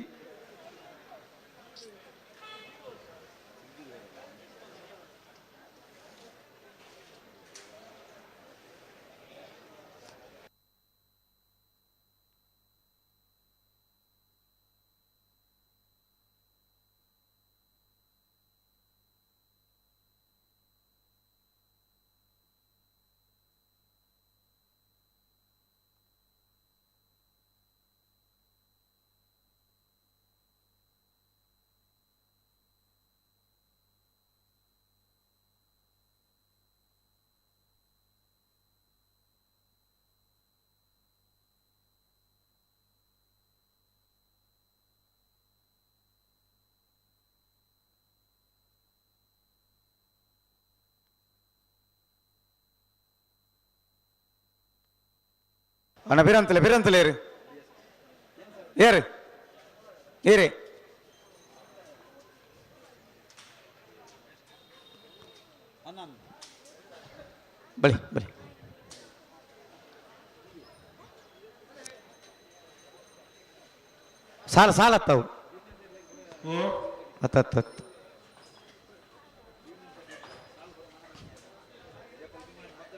Speaker 1: ಅಣ್ಣ ಬಿರಂತಲೆ ಬಿರಂತಲೆ ಏರು ಏರು ಏರೆ. ಬಳಿ ಬಳಿ. ಸಾಲ ಸಾಲ ಹತ್ತವು. ಹತ್ತು ಹತ್ತು ಹತ್ತು.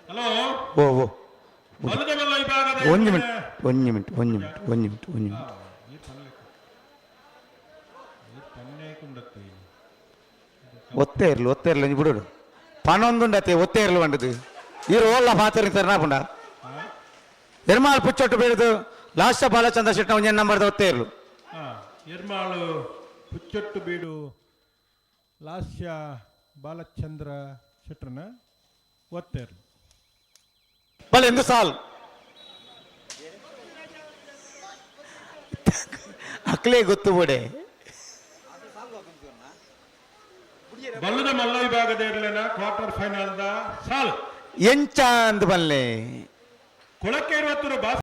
Speaker 3: ಹಲೋ.
Speaker 1: ಓ ಓ.
Speaker 3: ಬಲ್ಲದ ಮಲ್ಲ ವಿಭಾಗದ
Speaker 1: ಒಂಜಿ ಮಿನಿಟ್ ಒಂಜಿ ಮಿನಿಟ್ ಒಂಜಿ ಮಿನಿಟ್ ಒಂಜಿ ಮಿನಿಟ್ ಒಂಜಿ ಮಿನಿಟ್. ಒತ್ತೇ ಇರ್ಲು ಒತ್ತೇ ಇರ್ಲು ಒಂಜಿ ಬಿಡು. ಪನೊಂದುಂಡತೆ ಒತ್ತೇ ಇರ್ಲು ಬಂಡದು ಈರು ಓಲ್ಲ ಪಾತ್ರ ತರ್ನಾಪುಂಡ ಎರ್ಮಾಲ್ ಪುಚ್ಚೊಟ್ಟು ಬೀಳುದು ಲಾಸ್ಟ್ ಬಾಲಚಂದ್ರ ಶೆಟ್ಟ ಒಂಜಿ ನಂಬರ್ದ ಒತ್ತೇ ಇರ್ಲು.
Speaker 3: ಎರ್ಮಾಳು ಪುಚ್ಚೊಟ್ಟು ಬೀಡು ಲಾಸ್ಯ ಬಾಲಚಂದ್ರ ಶೆಟ್ಟರ್ನ ಒತ್ತೇರ್ಲು.
Speaker 1: ಬಲೆ ಎಂದು ಸಾಲ್ ಅಕ್ಲೇ ಗೊತ್ತು ಬೋಡೆ.
Speaker 3: ಬಲ್ಲದ ಮಲ್ಲ ವಿಭಾಗದ ಇರ್ಲೇನ ಕ್ವಾರ್ಟರ್ ಫೈನಲ್ the ಸಾಲ್.
Speaker 1: ಎಂಚ ಅಂದ್ ಬಲ್ಲೆ.
Speaker 3: ಕೊಳಕ್ಕೆ ಇರುವತ್ತರು.